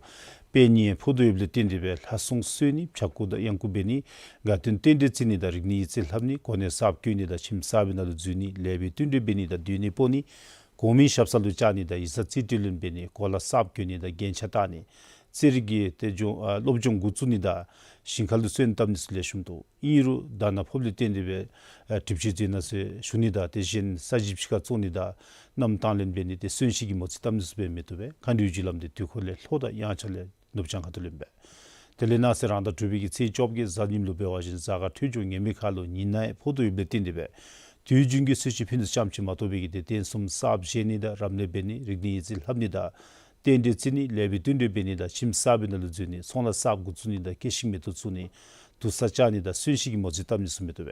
དཔལ་གཉིས་ཕོག་ཐུག་ཡོདཔ་ལས་བརྟེན་ཏེ་སྦེ་ལྷ་སྲུང་གསོལ་ནི་ཕྱྭ་འགུགས་དང་གཡང་འགུགས་འབད་ནི་དགའ་སྟོན་རྟེན་འབྲེལ་བརྩི་ནི་དང་རིག་གནས་ཡིག་རྩིས་ལྷབ་ནི་གོ་གནས་གསརཔ་བསྐོ་ནི་དང་ཁྱིམ་གསར་པའི་ནང་ལུ་འཛུལ་ནི་ལེགས་པའི་བསྟུན་གྲོས་འབད་ནི་དང་སྡོད་གནས་སྤོ་ནི་གོང་མའི་ཞབས་ས་ལུ་བཅར་ནི་དང་ཡིག་ཚང་རྩིས་སྤྲོད་ལེན་འབད་ནི་གོ་ལ་གསརཔ་གྱོན་ནི་དང་རྒྱན་ཆ་བཏགས་ནི་རྩེད་རིགས་ཀྱི་ཏེ་སྦྱོང་ཨ་སློབ་སྦྱོང་འགོ་བཙུགས་ནི་དང་ཞིང་ཁ་ལུ་སོན་བཏབ་ནི་ཚུ་ལེགས་ཤོམ་འདུག། ཨིན་རུང་ཟླ་ནག་ཕོགཔ་ལས་བརྟེན་ཏེ་སྦེ་ཨ་གྲིབ་བྱེད་ཟེར་ན་ཟེར་ཞུ་ནི་དང་དེ་བཞིན་ས་གཞི་ཕྱི་ཁར་བཙུགས་ནི་དང་གནམ་དྭངས་ལེན་འབད་ནི་དེ་གསོན་གཤིན་གྱི་མོ་རྩིས་བཏབ་ནི་ཚུ་འབད་མི་བཏུབ་པས། མཁའ་འགྲོའི་རྒྱུ་ལམ་དེ་དུས་འཁོར་ལས་ལྷོ་དང་དབྱངས་འཆར་ལས་ནུབ་བྱང་ཁ་ཐུག་ལུ་ཨིན་པས། དེ་ལས་ནངས་ཚེ་རང་ཟླ་དྲུག་པའི་གི་ཚེས་བཅོ་བརྒྱད་གཟའ་ཉིམ་ལུ་འབད་བ་ཅིན་གཟའ་སྐར་འཕྲོད་སྦྱོར་ངན་པའི་ཁར་ལུ་ཉི་ནག་ཕོག་ཐུག་ཡོདཔ་ལས་བརྟེན་ཏེ་སྦེ་དུས་རྒྱུན་གྱི་གསོལ་མཆོད་ཕུལ་ནི་ཙམ་ཅིག་མ་གཏོགས་པའི་གི་དེ་རྟེན་གསུམ་གསརཔ་བཞེངས་ནི་དང་རབ་གནས་འབད་ནི་རིག་གནས་ཡིག་རྩིས་ལྷབ་ནི་དང་རྟེན་འབྲེལ་བརྩི་ནི་ལེགས་པའི་བསྟུན་གྲོས་འབད་ནི་དང་ཁྱིམ་གསར་པའི་ནང་ལུ་འཛུལ་ནི་ཚོང་ལཱ་གསརཔ་འགོ་བཙུགས་ནི་དང་སྐྱེད་ཤིང་མེ་ཏོག་བཙུགས་ནི་དུར་ས་བཅག་ནི་དང་གསོན་གཤིན་གྱི་མོ་རྩིས་བཏབ་ནི་ཚུ་མི་བཏུབ་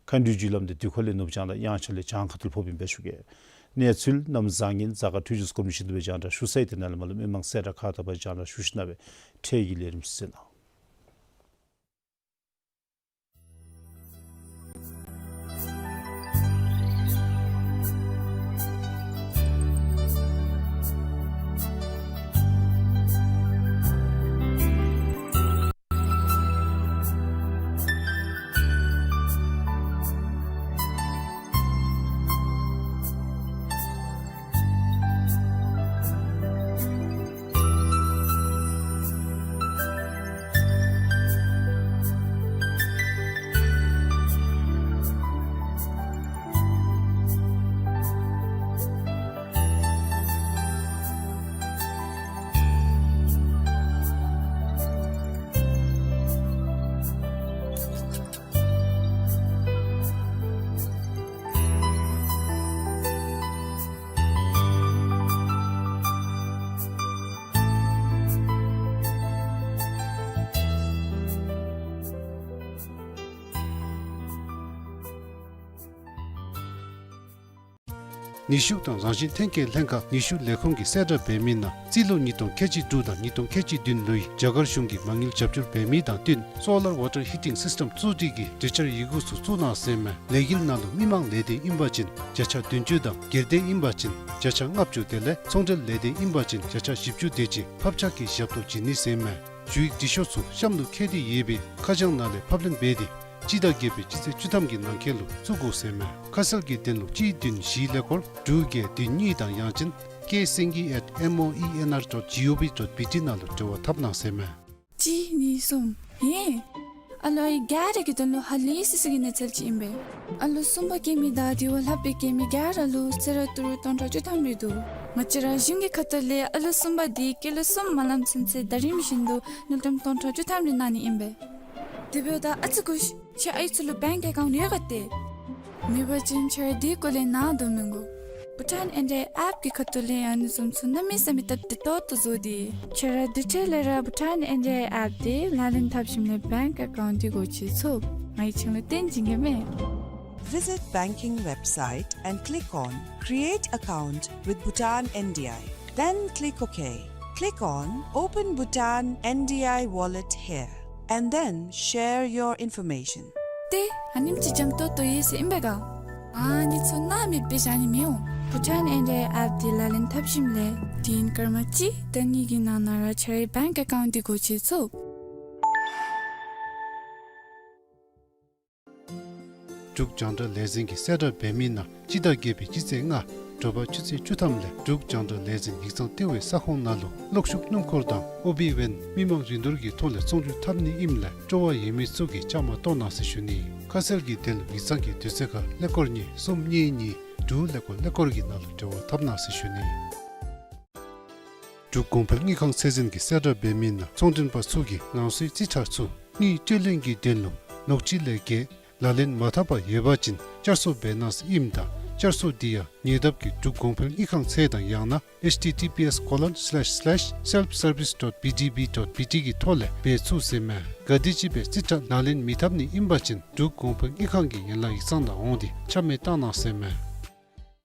པས། མཁའ་འགྲོའི་རྒྱུ་ལམ་དེ་དུས་འཁོར་ལས་ནུབ་བྱང་དང་དབྱངས་འཆར་ལས་བྱང་ཁ་ཐུག་ལུ་ཕོགཔ་ཨིན་པས་ཞུ་གེ། གནས་ཚུལ་གནམ་བཟང་ངན་གཟའ་སྐར་འཕྲོད་སྦྱོར་སྐོར་མི་ཤེས་དོ་བའི་རྒྱང་བསྒྲགས་ཞུ་ས་ཡང་དེ་ནང་ལས་མར་ལུ་མི་མང་གསལ་བསྒྲགས་ཁག་དག་པ་རྒྱང་བསྒྲགས་ཞུ་ཞིནམ་ལས་འཕྲལ་གྱི་ལས་རིམ་ཚུ་གསན་གནང་། ནུས་ཤུགས་དང་རང་བཞིན་ཐོན་སྐྱེད་ལྷན་ཁག་ནུས་ཤུགས་ལས་ཁུངས་ཀྱིས་གསལ་བསྒྲགས་འབད་མི་ནང་རྩིས་ལོ་ཉིས་སྟོང་ཁལ་གཅིག་དྲུག་དང་ཉིས་སྟོང་ཁལ་གཅིག་བདུན་ལོའི་རྒྱ་གར་གཞུང་གིས་མ་དངུལ་རྒྱབ་སྐྱོར་འབད་མི་དང་བསྟུན་སོ་ལར་ཝ་ཊར་ཧི་ཊིང་སིསི་ཊམ་བཙུགས་སྒྲིག་གི་གྲོས་འཆར་ཡི་གུ་ཚུ་བཙུགས་གནང་ཟེར་མས། ལས་འགུལ་ནང་ལུ་མི་མང་ལས་སྡེ་ཨིན་པ་ཅིན་བརྒྱ་ཆ་བདུན་ཅུ་དང་སྒེར་སྡེ་ཨིན་པ་ཅིན་བརྒྱ་ཆ་ལྔ་བཅུ་དེ་ལས་ཚོང་འབྲེལ་ལས་སྡེ་ཨིན་པ་ཅིན་བརྒྱ་ཆ་བཞི་བཅུ་དེ་ཅིག་ཕབ་ཆག་གི་ཞབས་ཏོག་བྱིན་ནི་ཟེར་མས། ཞུ་ཡིག་འབྲི་ཤོག་ཚུ་གཤམ་ལུ་བཀོད་དེ་ཡོད་པའི་ཁ་བྱང་ནང་ལས་ཕབ་ལེན་འབད་དེ་སྤྱི་ཟླ་བརྒྱད་པའི་སྤྱི་ཚེས་བཅུ་ཐམ་གྱི་ནང་འཁོད་ལུ་བཙུགས་དགོ་ཟེར་མས། ཁ་གསལ་གྱི་དོན་ལུ་གཅིག་བདུན་བཞི་ཀླད་ཀོར་དྲུག་བརྒྱད་བདུན་གཉིས་དང་ཡང་ཅིན་ཀེ་སེང་གེ་ཨེཊ་མོ་ཨི་ཨེན་ཨར་ཌོཊ་ཇི་ཨོ་ཝི་ཌོཊ་བི་ཊི་ནང་ལུ་འབྲེལ་བ་འཐབ་གནང་ཟེར་མས། གཅིག་གཉིས་གསུམ། ཧེ། ཨ་ལོ་ཨའི་ག་ར་གི་དོན་ལུ་ཧ་ལས་སི་སི་གི་གནས་ཚུལ་ཅིག་ཨིན་པས། ཨ་ལོ་གསུམ་པ་སྐྱེ་མི་དང་དེ་བ་ལྷག་པའི་སྐྱེ་མི་ག་ར་ལུ་གསོལ་རས་ཏི་རུ་སྟོང་ཕྲག་བཅུ་ཐམ་རེ་འདུག། ང་བཅས་ར་གཞུང་གི་ཁ་ཐུག་ལས་ཨ་ལོ་གསུམ་པ་དེ་སྐྱེས་ལོ་གསུམ་མ་ལངམ་ཚུན་ཚོད་ཟླ་རིམ་བཞིན་དུ་དངུལ་ཀྲམ་སྟོང་ཕྲག་བཅུ་ཐམ་རེ་གནང་ནི་ཨིན་པས། དེ་འབདཝ་ད་ཨ་ཙི་སྒུག་ཤིག། ཁྱེད་ཨའི་ཚུ་ལུ་བེངཀ་ཨེ་ཀའུནཊ་ཡོད་ག་ཏེ། མེད་པ་ཅིན་ཁྱེད་ར་དེའི་སྐོར་ལས་ནཱ་བསྡོམས་མི་དགོ། བྷུ་ཊཱན་ཨེན་ཌི་ཨའི་ཨེཔ་གི་ཁ་ཐུག་ལས་ཡང་ཨ་ནི་བཟུམ་ཚུ་གནམ་མེད་ས་མེད་སྟབས་བདེ་ཏོག་ཏོ་བཟོ་སྟེ། ཁྱེད་ར་དེ་འཕྲལ་ལས་ར་བྷུ་ཊཱན་ཨེན་ཌི་ཨའི་ཨེཔ་དེ་ལག་ལེན་འཐབ་ཞིནམ་ལས་བེངཀ་ཨེ་ཀའུནཊ་འདི་སྒོ་ཕྱེ་ཚུགས། ང་གིས་ཁྱེད་ལུ་སྟོན་བྱིན་གེ་མས། Visit banking website and click on Create Account with Bhutan N D I. Then click OK. Click on Open Bhutan N D I Wallet here and then share your information. ཏེ་ཨ་ནེམ་ཅིག་འཇམ་ཏོང་ཏོ་ཡོད་ཟེར་ཨིན་པས་ག། ཨ་ནི་ཚུ་ནཱ་མེདཔ་སྦེ་བཞག་ནི་མི་འོང་། བྷུ་ཊཱན་ཨེན་ཌི་ཨའི་ཨེཔ་འདི་ལག་ལེན་འཐབ་ཞིནམ་ལས་དུས་ཡུན་སྐར་མ་གཅིག་དང་གཉིས་ཀྱི་ནང་ན་ར་ཁྱེད་རའི་བེངཀ་ཨེ་ཀའུནཊ་འདི་སྒོ་ཕྱེ་ཚུགས། འབྲུག་རྒྱང་བསྒྲགས་ལས་འཛིན་གྱིས་གསལ་བསྒྲགས་འབད་མི་ནང་སྤྱི་ཟླ་བརྒྱད་པའི་སྤྱི་ཚེས་ལྔ་དྲོ་པ་ཆུ་ཚོད་བཅུ་ཐམ་ལས་འབྲུག་རྒྱང་བསྒྲགས་ལས་འཛིན་ཡིག་ཚང་ལྟེ་བའི་ས་ཁོངས་ནང་ལུ་གློག་ཤུགས་སྣུམ་འཁོར་དང་ཨོ་བི་ཝེན་མི་མང་རིན་བསྡུར་གྱི་ཐོག་ལས་ཚོང་སྒྱུར་འཐབ་ནི་ཨིནམ་ལས་སྤྲོ་བ་ཡོད་མི་ཚུ་གིས་བཅའ་མར་གཏོགས་གནང་ཟེར་ཞུ་ནི། ཁ་གསལ་གྱི་དོན་ལུ་ཡིག་ཚང་གི་དུས་ཚོད་ཁར་ཀླད་ཀོར་གཉིས་གསུམ་གཉིས་གཉིས་དྲུག་ཀླད་ཀོར་ཀླད་ཀོར་གྱི་ནང་ལུ་འབྲེལ་བ་འཐབ་གནང་ཟེར་ཞུ་ནི། འབྲུག་གོང་འཕེལ་དངུལ་ཁང་ཚད་འཛིན་གྱིས་གསལ་བསྒྲགས་འབད་མི་ནང་ཚོང་མགྲོན་པ་ཚུ་གིས་ནང་གསེས་རྩིས་ཁྲ་ཚུ་དངུལ་སྤྲོད་ལེན་གྱི་དོན་ལུ་ལོ་གཅིག་ལས་བརྒལ་ལག་ལེན་མ་འཐབ་པར་ཡོད་པ་ཅིན་བསྐྱར་གསོ་འབད་གནང་ཟེར་ཨིནམ་ད་ བསྐྱར་གསོ་འདི་ཡང་ཉེ་འདབས་ཀྱི་འབྲུག་གོང་འཕེལ་དངུལ་ཁང་ཚད་དང་ཡང་ན་ཨེཆ་ཊི་ཊི་པི་ཨེསི་ཀོ་ལོན་སི་ལེཤ་སི་ལེཤ་སེལཕ་སར་བིསི་ཌོཊ་བི་ཌི་བི་ཌོཊ་བི་ཊི་གི་ཐོག་ལས་འབད་ཚུགས་ཟེར་མས། ག་དེམ་ཅིག་སྦེ་རྩིས་ཁྲ་ལག་ལེན་མི་འཐབ་ནི་ཨིན་པ་ཅིན་འབྲུག་གོང་འཕེལ་དངུལ་ཁང་གི་ཡན་ལག་ཡིག་ཚང་ནང་འོང་སྟེ་ཆ་མེད་བཏང་གནང་ཟེར་མས།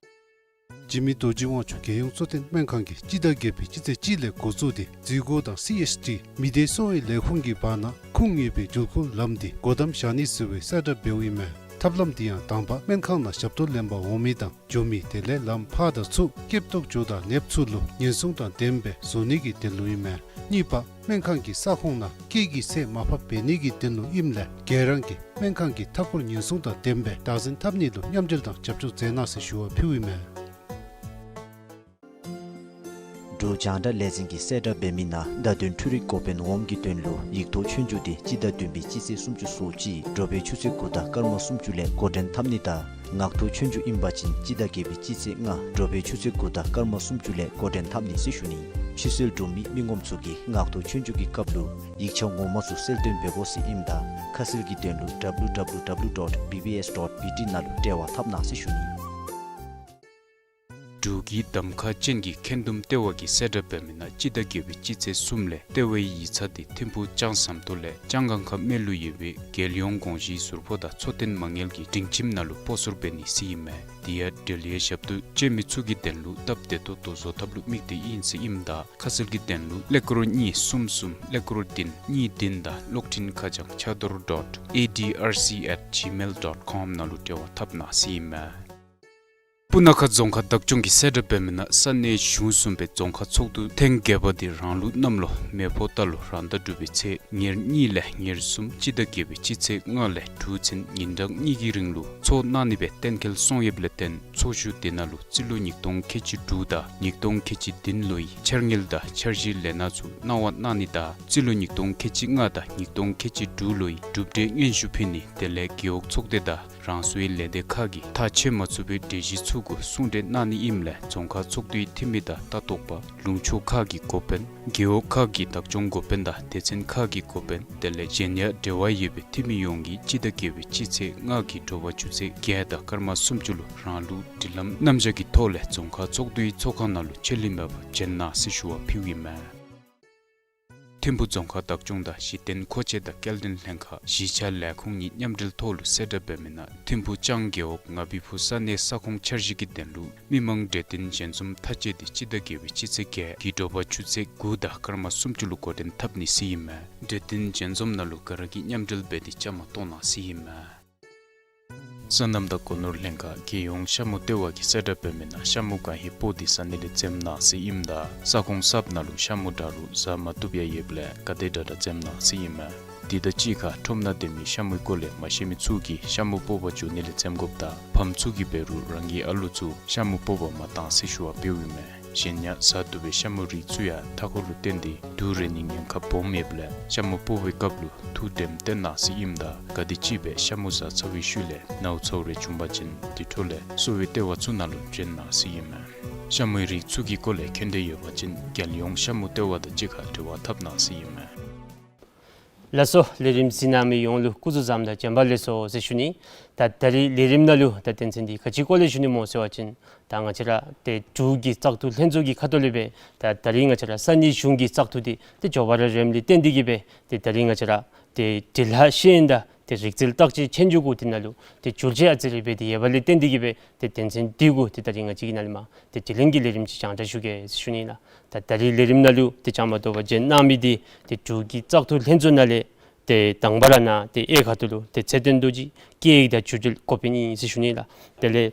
འཇིགས་མེད་རྡོ་རྗེ་དབང་ཕྱུག་རྒྱལ་ཡོངས་གཙོ་བསྟེན་སྨན་ཁང་གིས་སྤྱི་ཟླ་བརྒྱད་པའི་སྤྱི་ཚེས་གཅིག་ལས་འགོ་བཙུགས་ཏེ་འཛུལ་སྒོ་དང་སི་ཨེཆ་ཌི་མི་སྡེ་གསོ་བའི་ལས་ཁུངས་ཀྱི་བར་ན་ཁུངས་ཡོད་པའི་འགྲུལ་འཁོར་ལམ་འདི་སྒོ་བསྡམ་བཞག་ནི་ཟེར་བའི་གསལ་བསྒྲགས་འབདཝ་ཨིན་མས། ཐབས་ལམ་འདི་ཡང་དང་པ་སྨན་ཁང་ནང་ཞབས་ཏོག་ལེན་པར་འོང་མི་དང་འགྱོ་མི་དེ་ལས་ལམ་ཕར་དང་ཚུར་སྐེདཔ་བཏོག་འགྱོཝ་ད་ལེབ་ཚུ་ལུ་ཉེན་སྲུང་དང་ལྡནམ་སྦེ་བཟོ་ནི་གི་དོན་ལུ་ཨིན་མས། གཉིས་པ་སྨན་ཁང་གི་ས་ཁོངས་ནང་སྐད་ཀྱི་ཚད་མར་ཕབ་འབད་ནི་གི་དོན་ལུ་ཨིནམ་ལས་ག་ར་གིས་སྨན་ཁང་གི་མཐའ་འཁོར་ཉེན་སྲུང་དང་ལྡནམ་སྦེ་བདག་འཛིན་འཐབ་ནི་ལུ་མཉམ་འབྲེལ་དང་རྒྱབ་སྐྱོར་མཛད་གནང་ཟེར་ཞུ་བ་ཕུལཝ་ཨིན་མས། འབྲུག་རྒྱང་བསྒྲགས་ལས་འཛིན་གྱིས་གསལ་བསྒྲགས་འབད་མི་ནང་བརྡ་དོན་འཕྲུལ་རིག་འགོ་དཔོན་འོགམ་གྱི་དོན་ལུ་ཡིག་ཐོག་ཆོས་རྒྱུགས་འདི་སྤྱི་ཟླ་བདུན་པའི་སྤྱི་ཚེས་སུམ་ཅུ་སོ་གཅིག་དྲོ་པའི་ཆུ་ཚོད་དགུ་དང་སྐར་མ་སུམ་ཅུ་ལས་འགོ་འདྲེན་འཐབ་ནི་དང་ངག་ཐོག་ཆོས་རྒྱུགས་ཨིན་པ་ཅིན་སྤྱི་ཟླ་བརྒྱད་པའི་སྤྱི་ཚེས་ལྔ་དྲོ་པའི་ཆུ་ཚོད་དགུ་དང་སྐར་མ་སུམ་ཅུ་ལས་འགོ་འདྲེན་འཐབ་ནི་ཟེར་ཞུ་ནི། ཕྱིར་སེལ་གྲུབ་མི་མི་ངོམ་ཚུ་གིས་ངག་ཐོག་ཆོས་རྒྱུགས་ཀྱི་སྐབས་ལུ་ཡིག་ཆ་ངོ་མ་ཚུ་གསལ་སྟོན་འབད་དགོ་ཟེར་ཨིནམ་ད་ཁ་གསལ་གྱི་དོན་ལུ་W W W dot B B S dot B T ནང་ལུ་འབྲེལ་བ་འཐབ་གནང་ཟེར་ཞུ་ནི། འབྲུག་གི་གདམ་ཁ་ཅན་གྱི་འཁོན་འདུམ་ལྟེ་བ་གིས་གསལ་བསྒྲགས་འབད་མི་ནང་སྤྱི་ཟླ་བརྒྱད་པའི་སྤྱི་ཚེས་གསུམ་ལས་ལྟེ་བའི་ཡིག་ཚང་འདི་ཐིམ་ཕུག་ལྕང་ཟམ་ཏོག་ལས་ལྕང་སྒང་ཁ་སྨད་ལུ་ཡོད་པའི་རྒྱལ་ཡོངས་དགོངས་ཞུའི་ཟུར་ཕོགས་དང་འཚོ་རྟེན་མ་དངུལ་གྱི་སྒྲིང་ཁྱིམ་ནང་ལུ་སྤོ་སོར་འབད་ནི་ཟེར་ཨིན་མས། དེ་ཡང་འབྲེལ་ཡོད་ཞབས་ཏོག་སྤྱོད་མི་ཚུ་གི་དོན་ལུ་སྟབས་བདེ་ཏོག་ཏོ་བཟོ་ཐབས་ལུ་དམིགས་ཏེ་ཨིན་ཟེར་ཨིནམ་ད་ཁ་གསལ་གྱི་དོན་ལུ་ཀླད་ཀོར་གཉིས་གསུམ་གསུམ་ཀླད་ཀོར་བདུན་གཉིས་བདུན་དང་གློག་འཕྲིན་ཁ་བྱང་ཕྱག་རྡོར་dot A D R C at gmail dot com ནང་ལུ་འབྲེལ་བ་འཐབ་གནང་ཟེར་ཨིན་མས། སྤུ་ན་ཁ་རྫོང་ཁག་བདག་སྐྱོང་གིས་གསལ་བསྒྲགས་འབད་མི་ནང་ས་གནས་གཞུང་གསུམ་པའི་རྫོང་ཁག་ཚོགས་འདུ་ཐེངས་བརྒྱད་པ་འདི་རང་ལུགས་གནམ་ལོ་མེ་ཕོ་རྟ་ལོ་རང་ཟླ་དྲུག་པའི་ཚེས་ཉེར་གཉིས་ལས་ཉེར་གསུམ་སྤྱི་ཟླ་བརྒྱད་པའི་སྤྱི་ཚེས་ལྔ་ལས་དྲུག་ཚུན་ཉིན་གྲངས་གཉིས་ཀྱི་རིང་ལུ་ཚོགས་གནང་ནི་སྦེ་གཏན་འཁེལ་སོང་ཡོདཔ་ལས་བརྟེན་ཚོགས་བཞུགས་དེ་ནང་ལུ་རྩིས་ལོ་ཉིས་སྟོང་ཁལ་གཅིག་དྲུག་དང་ཉིས་སྟོང་ཁལ་གཅིག་བདུན་ལོའི་འཆར་དངུལ་དང་འཆར་གཞིའི་ལས་སྣ་ཚུ་གནང་བ་གནང་ནི་དང་རྩིས་ལོ་ཉིས་སྟོང་ཁལ་གཅིག་ལྔ་དང་ཉིས་སྟོང་ཁལ་གཅིག་དྲུག་ལོའི་གྲུབ་འབྲས་སྙན་ཞུ་ཕུལ་ནི་དེ་ལས་རྒེད་འོག་ཚོགས་སྡེ་དང་རང་སོའི་ལས་སྡེ་ཁག་གིས་ཐག་བཅད་མ་ཚུགས་པའི་གྲོས་གཞི་ཚུ་གུ་གསུང་གྲོས་གནང་ནི་ཨིནམ་ལས་རྫོང་ཁག་ཚོགས་འདུའི་འཐུས་མི་དང་ལྟ་རྟོག་པ་ལུང་ཕྱོགས་ཁག་གི་འགོ་དཔོན་རྒེད་འོག་ཁག་གི་བདག་སྐྱོང་འགོ་དཔོན་དང་སྡེ་ཚན་ཁག་གི་འགོ་དཔོན་དེ་ལས་གཞན་ཡང་འབྲེལ་བ་ཡོད་པའི་འཐུས་མི་ཡོངས་ཀྱིས་སྤྱི་ཟླ་བརྒྱད་པའི་སྤྱི་ཚེས་ལྔ་གི་དྲོ་པ་ཆུ་ཚོད་བརྒྱད་དང་སྐར་མ་སུམ་ཅུ་ལུ་རང་ལུགས་སྒྲིག་ལམ་རྣམ་གཞག་གི་ཐོག་ལས་རྫོང་ཁག་ཚོགས་འདུའི་ཚོགས་ཁང་ནང་ལུ་ཆད་ལུས་མེད་པར་འབྱོན་གནང་ཟེར་ཞུ་བ་ཕུལཝ་ཨིན་མས། ཐིམ་ཕུག་རྫོང་ཁག་བདག་སྐྱོང་དང་གཞི་རྟེན་མཁོ་ཆས་དང་སྐྱེལ་འདྲེན་ལྷན་ཁག་གཞིས་ཆགས་ལས་ཁུངས་གཉིས་མཉམ་འབྲེལ་ཐོག་ལུ་གསལ་བསྒྲགས་འབད་མི་ནང་ཐིམ་ཕུག་ལྕང་རྒེད་འོག་ང་བི་ཕུ་ས་གནས་ས་ཁོངས་འཆར་གཞི་གི་དོན་ལུ་མི་མང་གྲོས་བསྟུན་ཞལ་འཛོམས་མཐའ་དཔྱད་འདི་སྤྱི་ཟླ་བརྒྱད་པའི་སྤྱི་ཚེས་བརྒྱད་ཀྱི་དྲོ་པ་ཆུ་ཚོད་དགུ་དང་སྐར་མ་སུམ་ཅུ་ལུ་འགོ་འདྲེན་འཐབ་ནི་ཟེར་ཨིན་མས། གྲོས་བསྟུན་ཞལ་འཛོམས་ནང་ལུ་ག་ར་གིས་མཉམ་འབྲེལ་འབད་དེ་བཅའ་མར་གཏོགས་གནང་ཟེར་ཨིན་མས། སོ་ནམ་དང་སྒོ་ནོར་ལྷན་ཁག་རྒྱལ་ཡོངས་ཤ་མུ་ལྟེ་བ་གིས་གསལ་བསྒྲགས་འབད་མི་ནང་ཤ་མུ་གང་ཧེ་སྤོ་སྟེ་ཟ་ནི་ལས་འཛེམ་གནང་ཟེར་ཨིནམ་ད་ས་ཁོངས་གསརཔ་ནང་ལུ་ཤ་མུ་འདྲ་རུང་ཟ་མ་བཏུབ་ཡང་ཡོདཔ་ལས་ག་དེ་དྲག་དྲག་འཛེམ་གནང་ཟེར་ཨིན་མས། དེ་དང་གཅིག་ཁར་ཁྲོམ་ནང་སྡོད་མི་ཤ་མུའི་སྐོར་ལས་མ་ཤེས་མི་ཚུ་གིས་ཤ་མུ་སྤོ་བར་འགྱོ་ནི་ལས་འཛེམ་དགོཔ་དང་ཕམ་ཚུ་གིས་འབད་རུང་རང་གི་ཨ་ལུ་ཚུ་ཤ་མུ་སྤོ་བར་མ་གཏང་ཟེར་ཞུ་བ་འབདཝ་ཨིན་མས། གཞན་ཡང་ཟ་བཏུབ་པའི་ཤ་མུའི་རིགས་ཚུ་ཡང་མཐའ་འཁོར་ལུ་བརྟེན་ཏེ་དུག་རེག་ནིའི་ཉེན་ཁ་སྦོམ་ཡོདཔ་ལས་ཤ་མུ་སྤོ་བའི་སྐབས་ལུ་ཐུགས་དྲནམ་བཏོན་གནང་ཟེར་ཨིནམ་ད་ག་དེམ་ཅིག་སྦེ་ཤ་མུ་ཟ་ཚར་བའི་ཤུལ་ལས་ནཝ་ཚཝ་རེ་བྱུང་པ་ཅིན་དེ་འཕྲོ་ལས་གསོ་བའི་ལྟེ་བ་ཚུ་ནང་ལུ་བྱོན་གནང་ཟེར་ཨིན་མས། ཤ་མུའི་རིགས་ཚུ་གི་སྐོར་ལས་མཁྱེན་འདོད་ཡོད་པ་ཅིན་རྒྱལ་ཡོངས་ཤ་མུ་ལྟེ་བ་དང་གཅིག་ཁར་འབྲེལ་བ་འཐབ་གནང་ཟེར་ཨིན་མས། ལགས་སོ། ལས་རིམ་གཟིགས་གནང་མི་ཡོངས་ལུ་སྐུ་གཟུགས་བཟང་དང་བྱོན་པ་ལེགས་སོ་ཟེར་ཞུ་ནི། ད་ད་རིས་ལས་རིམ་ནང་ལུ་ད་དོན་ཚན་འདི་ག་ཅིའི་སྐོར་ལས་ཞུ་ནི་སྨོ་ཟེར་བ་ཅིན་ད་ང་བཅས་ར་ཏེ་འབྲུག་གི་བཙག་འཐུ་ལྷན་ཚོགས་ཀྱི་ཁ་ཐུག་ལས་སྦེ་ད་ད་རིས་ང་བཅས་ར་ས་གནས་གཞུང་གི་བཙག་འཐུ་འདི་ཏེ་མགྱོགས་པ་ར་རནམ་ལས་བརྟེན་ཏེ་གིས་སྦེ་ཏེ་ད་རིས་ང་བཅས་ར་ཏེ་འབྲི་ལྷག་ཤེས་ཡོན་དང་ཏེ་རིག་རྩལ་བརྟག་དཔྱད་ཆོས་རྒྱུགས་གུ་དེ་ནང་ལུ་ཏེ་འགྱུར་བཅོས་ཨ་ཙི་རེ་འབད་དེ་ཡོདཔ་ལས་བརྟེན་ཏེ་གིས་སྦེ་ཏེ་དོན་ཚན་འདི་གུ་ཏེ་ད་རིས་ང་བཅས་ཀྱིས་ནཱ་ལས་མར་ཏེ་དྲི་ལན་གྱི་ལས་རིམ་ཅིག་རྒྱང་བསྒྲགས་ཞུ་གེ་ཟེར་ཞུ་ནི་ལགས། ད་ད་རིས་ལས་རིམ་ནང་ལུ་ཏེ་བཅའ་མར་གཏོགས་པར་བྱོན་གནང་མི་འདི་ཏེ་འབྲུག་གི་བཙག་འཐུ་ལྷན་ཚོགས་ནང་ལས་ཏེ་དང་པ་ར་ནཱ་ཏེ་གཡས་ཁ་ཐུག་ལུ་ཏེ་ཚེ་བརྟན་རྡོ་རྗེ་སྐད་ཡིག་དང་བརྒྱུད་འབྲེལ་འགོ་དཔོན་ཨིན་ཟེར་ཞུ་ནི་ལགས། དེ་ལས་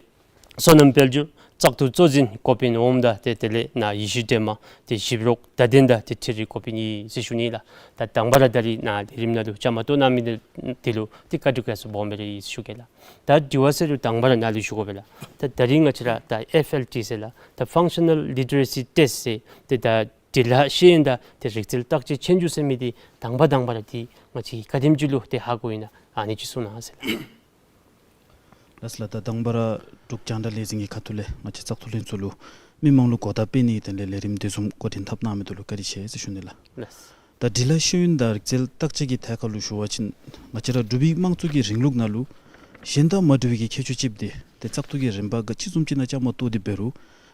སོ་ནམ་དཔལ་འབྱོར་བཙག་འཐུ་གཙོ་འཛིན་འགོ་དཔོན་འོགམ་དང་ཏེ་དེ་ལས་ནཱ་ཡེ་ཤེས་སྒྲོལ་མ་ཏེ་ཞིབ་རོགས་བརྡ་དོན་དང་ཏེ་འཕྲུལ་རིག་འགོ་དཔོན་ཨིན་ཟེར་ཞུ་ནི་ལགས། ད་དང་པ་ར་ད་རིས་ནཱ་ལས་རིམ་ནང་ལུ་བཅའ་མར་གཏོགས་གནང་མི་འདི་ལུ་ཏེ་བཀའ་དྲིན་བསྐྱངས་ས་སྦོམ་སྦེ་ར་ཨིན་ཟེར་ཞུ་གེ་ལགས། ད་དྲི་བ་ཟེར་རུང་དང་པ་ར་ནཱ་ལུ་ཞུ་དགོ་པས་ལགས། ད་ད་རིས་ང་བཅས་ར་ད་ཨེཕ་ཨེལ་ཊི་ཟེར་ལགས། ད་ཕང་ཤ་ནཱལ་ལི་ཊི་རེ་སི་ཊེསཊ་ཟེར་ཏེ་ད་འབྲི་ལྷག་ཤེས་ཡོན་དང་ཏེ་རིག་རྩལ་བརྟག་དཔྱད་ཆོས་རྒྱུགས་ཟེར་མི་འདི་དང་པ་དང་པ་ར་འདི་ང་བཅས་ག་དེམ་ཅིག་ལུ་ཏེ་ཧ་གོ་ཡི་ན་ཨ་ནི་ཅིག་གསུང་གནང་ཟེར་ལགས། ལགས་སོ་ལགས། ད་དང་པ་ར་འབྲུག་རྒྱང་བསྒྲགས་ལས་འཛིན་གྱི་ཁ་ཐུག་ལས་ང་བཅས་བཙག་འཐུ་ལྷན་ཚོགས་ལུ་མི་མང་ལུ་གོ་བརྡ་སྤེལ་ནིའི་དོན་ལས་ལས་རིམ་འདི་བཟུམ་འགོ་འདྲེན་འཐབ་གནང་མི་འདི་ལུ་བཀའ་དྲིན་ཆེ་ཟེར་ཞུ་ནི་ལགས། ལགས། ད་འབྲི་ལྷག་ཤེས་ཡོན་དང་རིག་རྩལ་བརྟག་དཔྱད་ཀྱི་ཐད་ཁར་ལུ་ཞུ་བ་ཅིན་ང་བཅས་ར་འབྲུག་པའི་དམངས་གཙོ་གི་རིང་ལུགས་ནང་ལུ་ གཞན་དང་མ་འདྲ་བའི་གི་ཁྱད་ཆོས་ཅིག་འདི་ཏེ་བཙག་འཐུ་གི་རིམ་པ་ག་ཅི་བཟུམ་ཅིག་ནང་བཅའ་མར་གཏོགས་ཏེ་འབད་རུང་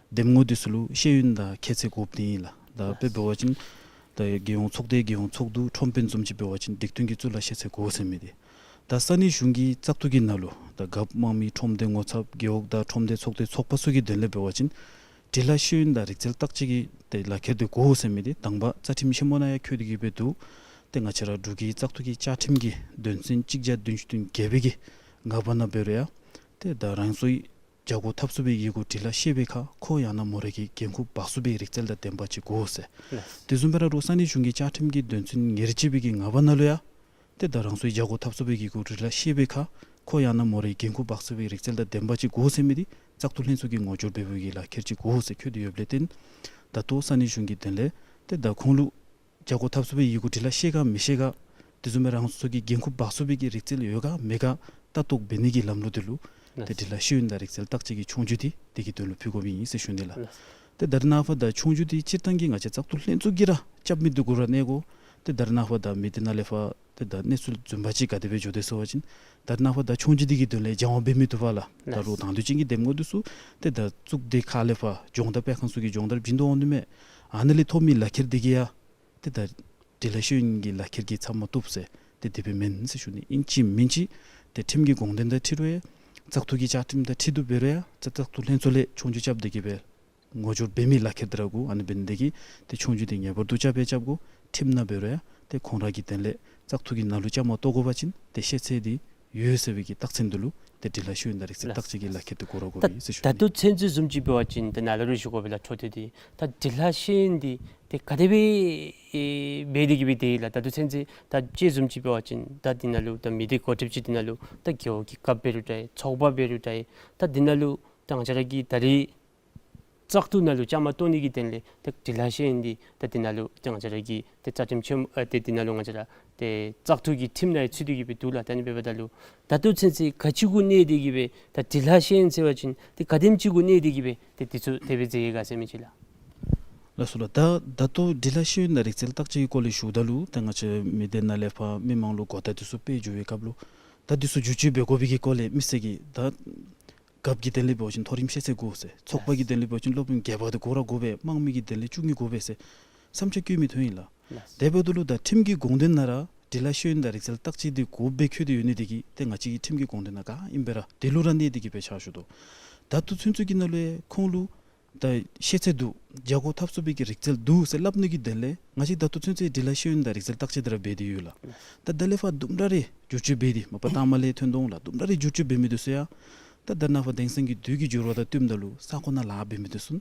འདེམས་ངོ་འདི་ཚུ་ལུ་ཤེས་ཡོན་དང་ཁྱད་ཚད་དགོཔ་འདི་ཨིན་ལགས། ད་དཔེ་འབད་བ་ཅིན་ད་རྒྱལ་ཡོངས་ཚོགས་སྡེ་རྒྱལ་ཡོངས་ཚོགས་འདུ་ཁྲོམ་དཔོན་བཟུམ་ཅིག་འབད་བ་ཅིན་སྒྲིག་མཐུན་གྱི་གཙུག་ལག་ཤེས་ཚད་དགོ་ཟེར་མི་འདི། ད་ས་གནས་གཞུང་གི་བཙག་འཐུ་གི་ནང་ལུ་ད་རྒཔོ་དམངས་མི་ཁྲོམ་སྡེ་ངོ་ཚབ་རྒེད་འོག་དང་ཁྲོམ་སྡེ་ཚོགས་སྡེ་ཚོགས་པ་ཚུ་གི་དོན་ལས་འབད་བ་ཅིན་འབྲི་ལྷག་ཤེས་ཡོན་དང་རིག་རྩལ་བརྟག་དཔྱད་ཀྱི་ཏེ་ལག་ཁྱེར་འདི་དགོ་ཟེར་མི་འདི་དང་པ་རྩ་ཁྲིམས་ཆེན་མོ་ནང་ཡང་འཁོད་དེ་གི་སྦེ་འདུག། ཏེ་ང་བཅས་ར་འབྲུག་གི་བཙག་འཐུ་གི་བཅའ་ཁྲིམས་ཀྱི་དོན་ཚན་གཅིག་བརྒྱ་བདུན་ཅུ་དོན་བརྒྱད་པའི་གི་ལྔ་པ་ནང་འབད་རུང་ཡང་ཏེ་ད་རང་སོའི་བྱ་སྒོ་འཐབ་ཚུགས་པའི་ཡི་གུ་འབྲི་ལྷག་ཤེས་པའི་ཁར་ཁོ་ཡང་ན་མོ་རའི་གི་འགན་ཁུར་འབག་ཚུགས་པའི་རིག་རྩལ་དང་ལྡན་པ་ཅིག་དགོ་ཟེར། ལགས། དེ་བཟུམ་སྦེ་ར་རོགས་ས་གནས་གཞུང་གི་བཅའ་ཁྲིམས་ཀྱི་དོན་ཚན་ཉེར་གཅིག་པའི་གི་ལྔ་པ་ནང་ལུ་ཡང་ཏེ་ད་རང་སོའི་བྱ་སྒོ་འཐབ་ཚུགས་པའི་ཡི་གུ་འབྲི་ལྷག་ཤེས་པའི་ཁར་ཁོ་ཡང་ན་མོ་རའི་འགན་ཁུར་འབག་ཚུགས་པའི་རིག་རྩལ་དང་ལྡན་པ་ཅིག་དགོ་ཟེར་མི་འདི་བཙག་འཐུ་ལྷན་ཚོགས་ཀྱིས་ངོ་སྦྱོར་འབད་བའི་གི་ལག་ཁྱེར་ཅིག་དགོ་ཟེར་འཁོད་དེ་ཡོདཔ་ལས་བརྟེན་ད་ལྟོ་ས་གནས་གཞུང་གི་དོན་ལས་ཏེ་ད་ཁོང་ལུ་བྱ་སྒོ་འཐབ་ཚུགས་པའི་ཡི་གུ་འབྲི་ལྷག་ཤེས་ག་མི་ཤེས་ག་དེ་བཟུམ་སྦེ་རང་སོ་སོ་གི་འགན་ཁུར་འབག་ཚུགས་པའི་གི་རིག་རྩལ་ཡོད་ག་མེད་ག་ལྟ་རྟོག་འབད་ནི་གི་ལམ་ལུགས་འདི་ལུ་ཏེ་ལགས། འབྲི་ལྷག་ཤེས་ཡོན་དང་རིག་རྩལ་བརྟག་དཔྱད་ཀྱི་ཆོས་རྒྱུགས་འདི་དེ་གི་དོན་ལུ་ཕུལ་དགོཔ་ཨིན་ཟེར་ཞུ་ནི་ལགས། ལགས། ཏེ་ད་རེས་ནངས་པ་ད་ཆོས་རྒྱུགས་འདི་སྤྱིར་བཏང་གི་ང་བཅས་བཙག་འཐུ་ལྷན་ཚོགས་ཀྱིས་ར་རྐྱབ་མི་འདི་གུ་ར་གནས་དགོ། ཏེ་ད་རེས་ནངས་པ་ད་མི་སྡེ་ནང་ལས་ཕར་ཏེ་ད་གནས་ཚུལ་བཟུམ་སྦེ་ཅིག་ག་དེ་སྦེ་འགྱོ་དེས་ཟེར་བ་ཅིན་ད་རེས་ནངས་པ་ད་ཆོས་རྒྱུགས་འདི་གི་དོན་ལས་སྦྱང་བ་འབད་མི་བཏུབ་པས་ལགས། ད་ལགས། རོགས་དང་འདོད་ཅན་གྱི་འདེམས་ངོ་འདི་ཚུ་ཏེ་ད་གཙུག་སྡེ་ཁག་ལས་ཕར་སྦྱོང་བརྡར་སྤེལ་ཁང་ཚུ་གིས་སྦྱོང་བརྡར་བྱིན་དོ་འོང་དོ་མས། ཨ་ནི་ལས་ཐོབ་མི་ལག་ཁྱེར་འདི་གིས་ཡང་ཏེ་ད་འབྲི་ལྷག་ཤེས་ཡོན་གྱི་ལག་ཁྱེར་གྱིས་ཚབ་མ་བཏུབ་ཟེར་ཏེ་དེ་སྦེ་མེན་ཟེར་ཞུ་ནི། ཨིན་ཅི་མིན་ཅི་ཏེ་ཁྲིམས་ཀྱི་དགོངས་དོན་དང་འཁྲིལ་རུང་ཡང་བཙག་འཐུ་གི་བཅའ་ཁྲིམས་དང་འཁྲིལ་ཏེ་འབད་རུང་ཡང་བཙག་བཙག་འཐུ་ལྷན་ཚོགས་ལས་ཆོས་རྒྱུགས་རྐྱབ་སྟེ་གི་སྦེ་ངོ་སྦྱོར་འབད་མི་ལག་ཁྱེར་འདི་ར་དགོ། ཨ་ནི་འབད་ནི་དེ་གིས་ཏེ་ཆོས་རྒྱུགས་འདི་ངེས་པར་དུ་རྐྱབ་སྦེ་རྐྱབ་དགོ། ཁྲིམས་ནང་འབད་རུང་ཡང་ཏེ་ཁོང་ར་གི་དོན་ལས་བཙག་འཐུ་གི་ནང་ལུ་བཅའ་མར་གཏོགས་དགོ་པ་ཅིན་ཏེ་ཤེས་ཚད་འདི་ཡོད་ཟེར་བའི་གི་རྟགས་མཚན་འདི་ལུ་ཏེ་འབྲི་ལྷག་ཤེས་ཡོན་དང་རིག་རྩལ་བརྟག་དཔྱད་ཀྱི་ལག་ཁྱེར་འདི་དགོ་ར་དགོ་པས་ཟེར་ཞུ་ནི། ད་ལྟོ་ཚུན་ཚོད་བཟུམ་ཅིག་འབད་བ་ཅིན་ཏེ་ནཱ་ལས་ར་ཞུ་དགོ་པས་ལགས། འཕྲོ་མཐུད་དེ་ད་འབྲི་ལྷག་ཤེས་ཡོན་འདི་ཏེ་ག་དེ་སྦེ་ཨེ་འབད་དེ་གི་སྦེ་ཏེ་ལགས། ད་ལྟོ་ཚུན་ཚོད་ད་དཔྱེ་བཟུམ་ཅིག་འབད་བ་ཅིན་ད་འདི་ནང་ལུ་ད་མི་སྡེ་འགོ་ཁྲིདཔ་ཅིག་འདི་ནང་ལུ་ད་རྒེད་འོག་གི་རྒཔོ་འབད་རུང་འདྲ་ཚོགས་པ་འབད་རུང་འདྲ་ད་འདི་ནང་ལུ་ད་ང་བཅས་ར་གི་ད་རེས་བཙག་འཐུ་ནང་ལུ་བཅའ་མར་གཏོགས་ནི་གི་དོན་ལས་ཏེ་འབྲི་ལྷག་ཤེས་ཡོན་འདི་ད་འདི་ནང་ལུ་ཏེ་ང་བཅས་ར་གི་ཏེ་རྩ་ཁྲིམས་ཆེན་མོ་ཨ་ཏེ་འདི་ནང་ལུ་ང་བཅས་ར་ཏེ་བཙག་འཐུ་གི་ཁྲིམས་ནང་ཡང་ཚུད་དེ་གི་སྦེ་འདུག་ལགས། ད་ཨ་ནི་འབདཝ་ད་ལུ་ད་ལྟོ་ཚུན་ཚོད་ག་ཅི་གུ་གནས་ཏེ་གི་སྦེ་ད་འབྲི་ལྷག་ཤེས་ཡོན་ཟེར་བ་ཅིན་ཏེ་ག་དེམ་ཅིག་གུ་གནས་ཏེ་གི་སྦེ་ཏེ་འདི་ཚུ་དེ་སྦེ་མཛད་ཡི་ག་ཟེར་མི་ཅིག་ལགས། ལགས་སོ་ལགས། ད་ད་ལྟོ་འབྲི་ལྷག་ཤེས་ཡོན་དང་རིག་རྩལ་བརྟག་དཔྱད་ཀྱི་སྐོར་ལས་ཞུཝ་ད་ལུ་ད་ང་བཅས་མི་སྡེ་ནང་ལས་ཕར་མི་མང་ལུ་གོ་བརྡ་འདི་ཚུ་སྤེལ་འགྱོ་བའི་སྐབས་ལུ་ད་འདི་ཚུ་བསྒྱུར་བཅོས་འབད་དགོ་པའི་གི་སྐོར་ལས་མི་སེར་གྱིས་ད་རྒཔོ་གི་དོན་ལས་འབད་བ་ཅིན་མཐོ་རིམ་ཤེས་ཚད་དགོ་ཟེར། ཚོགས་པ་གི་དོན་ལས་འབད་བ་ཅིན་སློབ་དཔོན་བརྒྱད་པ་དེ་དགོ་ར་དགོ་པས། དམངས་མི་གི་དོན་ལས་བཅུ་གཉིས་དགོ་པས་ཟེར་བསམ་འཆར་བཀོད་མི་ཐོན་ཡི་ལགས། ལགས། དེ་འབདཝ་ད་ལུ་ད་ཁྲིམས་ཀྱི་དགོངས་དོན་ནང་ར་འབྲི་ལྷག་ཤེས་ཡོན་དང་རིག་རྩལ་བརྟག་དཔྱད་འདི་དགོཔ་སྦེ་འཁོད་དེ་ཡོད་ནི་དེ་གིས་ཏེ་ང་བཅས་ཀྱི་ཁྲིམས་ཀྱི་དགོངས་དོན་ནང་ག་ཨིནམ་སྦེ་ར་དེ་ལུ་ར་གནས་ཏེ་གི་སྦེ་ཕྱག་ཞུ་དོ། ད་ལྟོ་ཚུན་ཚོད་ཀྱི་ནང་ལུ་ཡང་ཁོང་ལུ་ད་ཤེས་ཚད་འདུག། བྱ་སྒོ་འཐབ་ཚུགས་པའི་གི་རིག་རྩལ་འདུག་ཟེར་སླབ་ནི་གི་དོན་ལས་ང་བཅས་ད་ལྟོ་ཚུན་ཚོད་འབྲི་ལྷག་ཤེས་ཡོན་དང་རིག་རྩལ་བརྟག་དཔྱད་འདི་ར་འབད་དེ་ཡོད་ལགས། ད་ད་ལས་ཕར་དུམ་གྲ་རེ་བསྒྱུར་བཅོས་འབད་དེ་མ་པ་ལྟག་མ་ལས་ཐོན་དོ་འོང་ལགས། དུམ་གྲ་རེ་བསྒྱུར་བཅོས་འབད་མི་འདི་ཚུ་ཡང་ད་ད་རེས་ནངས་པ་དེང་སང་གི་དུས་ཀྱི་འགྱུར་བ་དང་བསྟུནམ་ད་ལུ་ས་ཁོངས་ནང་ལཱ་འབད་མི་འདི་ཚུ་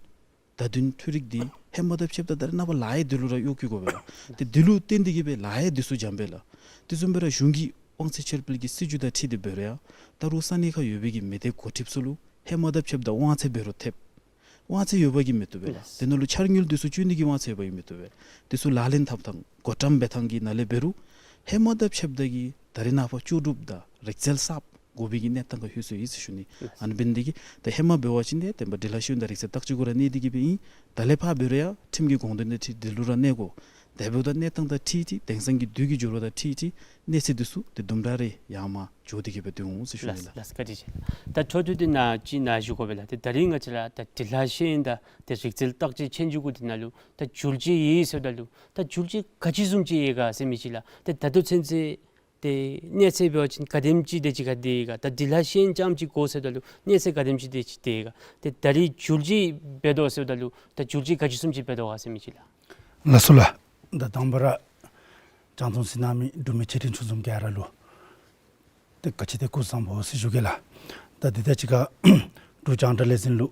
བརྡ་དོན་འཕྲུལ་རིག་འདི་ཧེ་མ་དང་ཕྱདཔ་ད་ད་རེས་ནངས་པ་ལཱ་ཡང་འདི་ལུ་ར་གཡོག་བཀོལ་དགོ་པས་ལགས། ཏེ་འདི་ལུ་བརྟེན་ཏེ་གི་སྦེ་ལཱ་ཡང་འདི་ཚུ་འཇམ་པས་ལགས། དེ་བཟུམ་སྦེ་ར་གཞུང་གི་དབང་ཚད་ཕྱིར་སྤེལ་གྱི་སྲིད་བྱུས་དང་འཁྲིལ་ཏེ་འབད་རུང་ཡང་ད་རུང་ས་གནས་ཁར་ཡོད་པའི་གི་མི་སྡེ་འགོ་ཁྲིདཔ་ཚུ་ལུ་ཧེ་མ་དང་ཕྱདཔ་ད་དབང་ཚད་འབད་རུང་ཐེབས། དབང་ཚད་ཡོད་པ་གིས་མི་བཏུབ་པས་ལགས། ལགས། དེ་ནང་ལུ་འཆར་དངུལ་འདི་ཚུ་སྤྱོད་ནི་གི་དབང་ཚད་ཡོད་པ་གིས་མི་བཏུབ་པས། འདི་ཚུ་ལག་ལེན་འཐབ་ཐངས་བགོ་བཀྲམ་འབད་ཐངས་ཀྱི་ནང་ལས་འབད་རུང་ཧེ་མ་དང་ཕྱདཔ་ད་གི་ད་རེས་ནངས་པ་ལྕོགས་གྲུབ་དང་རིག་རྩལ་གསརཔ་དགོ་པའི་གི་གནས་སྟངས་ཁར་ལྷོད་སོ་ཡི་ཟེར་ཞུ་ནི། ལགས། ཨ་ནི་འབད་ནི་དེ་གིས་ད་ཧེ་མ་འབད་བ་ཅིན་ཏེ་བསྟན་པ་འབྲི་ལྷག་ཤེས་ཡོན་དང་རིག་རྩལ་བརྟག་དཔྱད་གུ་ར་གནས་ཏེ་གི་སྦེ་ཨིན། ད་ལས་ཕར་འབད་རུང་ཡང་ཁྲིམས་ཀྱི་དགོངས་དོན་དང་འཁྲིལ་འདི་ལུ་ར་གནས་དགོ། དེ་འབདཝ་ད་གནས་སྟངས་དང་འཁྲིལ་ཏེ་དེང་སང་གི་དུས་ཀྱི་འགྱུར་བ་དང་འཁྲིལ་ཏེ་གནས་ཚད་འདི་ཚུ་ཏེ་དུམ་གྲ་རེ་ཡར་མར་འགྱོ་སྟེ་གི་སྦེ་འདུག་འོང་ཟེར་ཞུ་ནི་ལགས། ལགས། ལགས། བཀའ་དྲིན་ཆེ་ལགས། ད་འཕྲོ་མཐུད་དེ་ནཱ་ཅིག་ནཱ་ཞུ་དགོ་པས་ལགས། ཏེ་ད་རིས་ང་བཅས་ར་ད་འབྲི་ལྷག་ཤེས་ཡོན་དང་ཏེ་རིག་རྩལ་བརྟག་དཔྱད་ཆོས་རྒྱུགས་གུ་འདི་ནང་ལུ་ད་བསྒྱུར་བཅོས་ཡོད་ཟེརཝ་ད་ལུ་ད་བསྒྱུར་བཅོས་ག་ཅི་བཟུམ་ཅིག་ཡོད་ག་ཟེར་མི་ཅིག་ལགས། ཏེ་ད་ལྟོ་ཚུན་ཚོད་ཏེ་གནས་ཚད་འབད་བ་ཅིན་ག་དེམ་ཅིག་དེ་ཅིག་ག་དེ་ཡོད་ག། ད་འབྲི་ལྷག་ཤེས་ཡོན་རྐྱངམ་ཅིག་དགོ་ཟེརཝ་ད་ལུ་གནས་ཚད་ག་དེམ་ཅིག་དེ་ཅིག་དེ་ཡོད་ག། ཏེ་ད་རིས་བསྒྱུར་བཅོས་འབད་དོ་ཟེརཝ་ད་ལུ་ད་བསྒྱུར་བཅོས་ག་ཅི་བཟུམ་ཅིག་འབད་དོ་ག་ཟེར་མི་ཅིག་ལགས། ལགས་སོ་ལགས། ད་དང་པ་ར་རྒྱང་མཐོང་གཟིགས་གནང་མི་འབྲུག་མི་ཆེ་འབྲིང་ཆུང་གསུམ་ག་ར་ལུ་ཏེ་ག་ཅི་ཏེ་སྐུ་གཟུགས་བཟང་པོ་ཟེར་ཞུ་གེ་ལགས། ད་འདི་ད་ཅི་ཁར་འབྲུག་རྒྱང་བསྒྲགས་ལས་འཛིན་ལུ་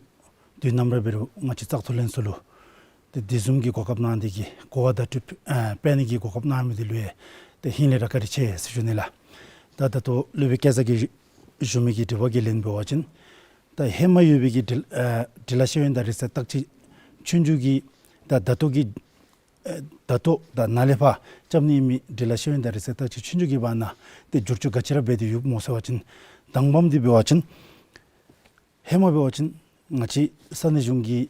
དུས་ནམ་ར་འབད་རུང་ང་བཅས་བཙག་འཐུ་ལྷན་ཚོགས་ལུ་ཏེ་དེ་བཟུམ་གྱི་གོ་སྐབས་གནང་སྟེ་གི་གོ་བ་བརྡ་སྤྲོད་ཨ་སྤེལ་ནི་གི་གོ་སྐབས་གནང་མི་འདི་ལུ་ཡང་ཏེ་ཧིང་ལས་ར་བཀའ་དྲིན་ཆེ་ཟེར་ཞུ་ནི་ལགས། ད་ད་ལྟོ་སློབ་དཔོན་སྐལ་བཟང་གིས་ཞུ་མི་གི་དྲི་བ་གི་ལན་འབད་བ་ཅིན་ད་ཧེ་མ་ཡོད་པའི་གི་འབྲི་ཨ་འབྲི་ལྷག་ཤེས་ཡོན་དང་རིག་རྩལ་བརྟག་དཔྱད་ཆོས་རྒྱུགས་ཀྱི་ད་ད་ལྟོ་གི་ཨ་ད་ལྟོ་ད་ནཱ་ལས་ཕར་རྐྱབ་ནི་ཨིན་མི་འབྲི་ལྷག་ཤེས་ཡོན་དང་རིག་རྩལ་བརྟག་དཔྱད་ཆོས་རྒྱུགས་ཀྱི་བར་ན་ཏེ་བསྒྱུར་བཅོས་ག་ཅི་ར་འབད་དེ་ཡོདཔ་སྨོ་ཟེར་བ་ཅིན་དང་པམ་འདི་འབད་བ་ཅིན་ཧེ་མ་འབད་བ་ཅིན་ང་བཅས་ས་གནས་གཞུང་གི་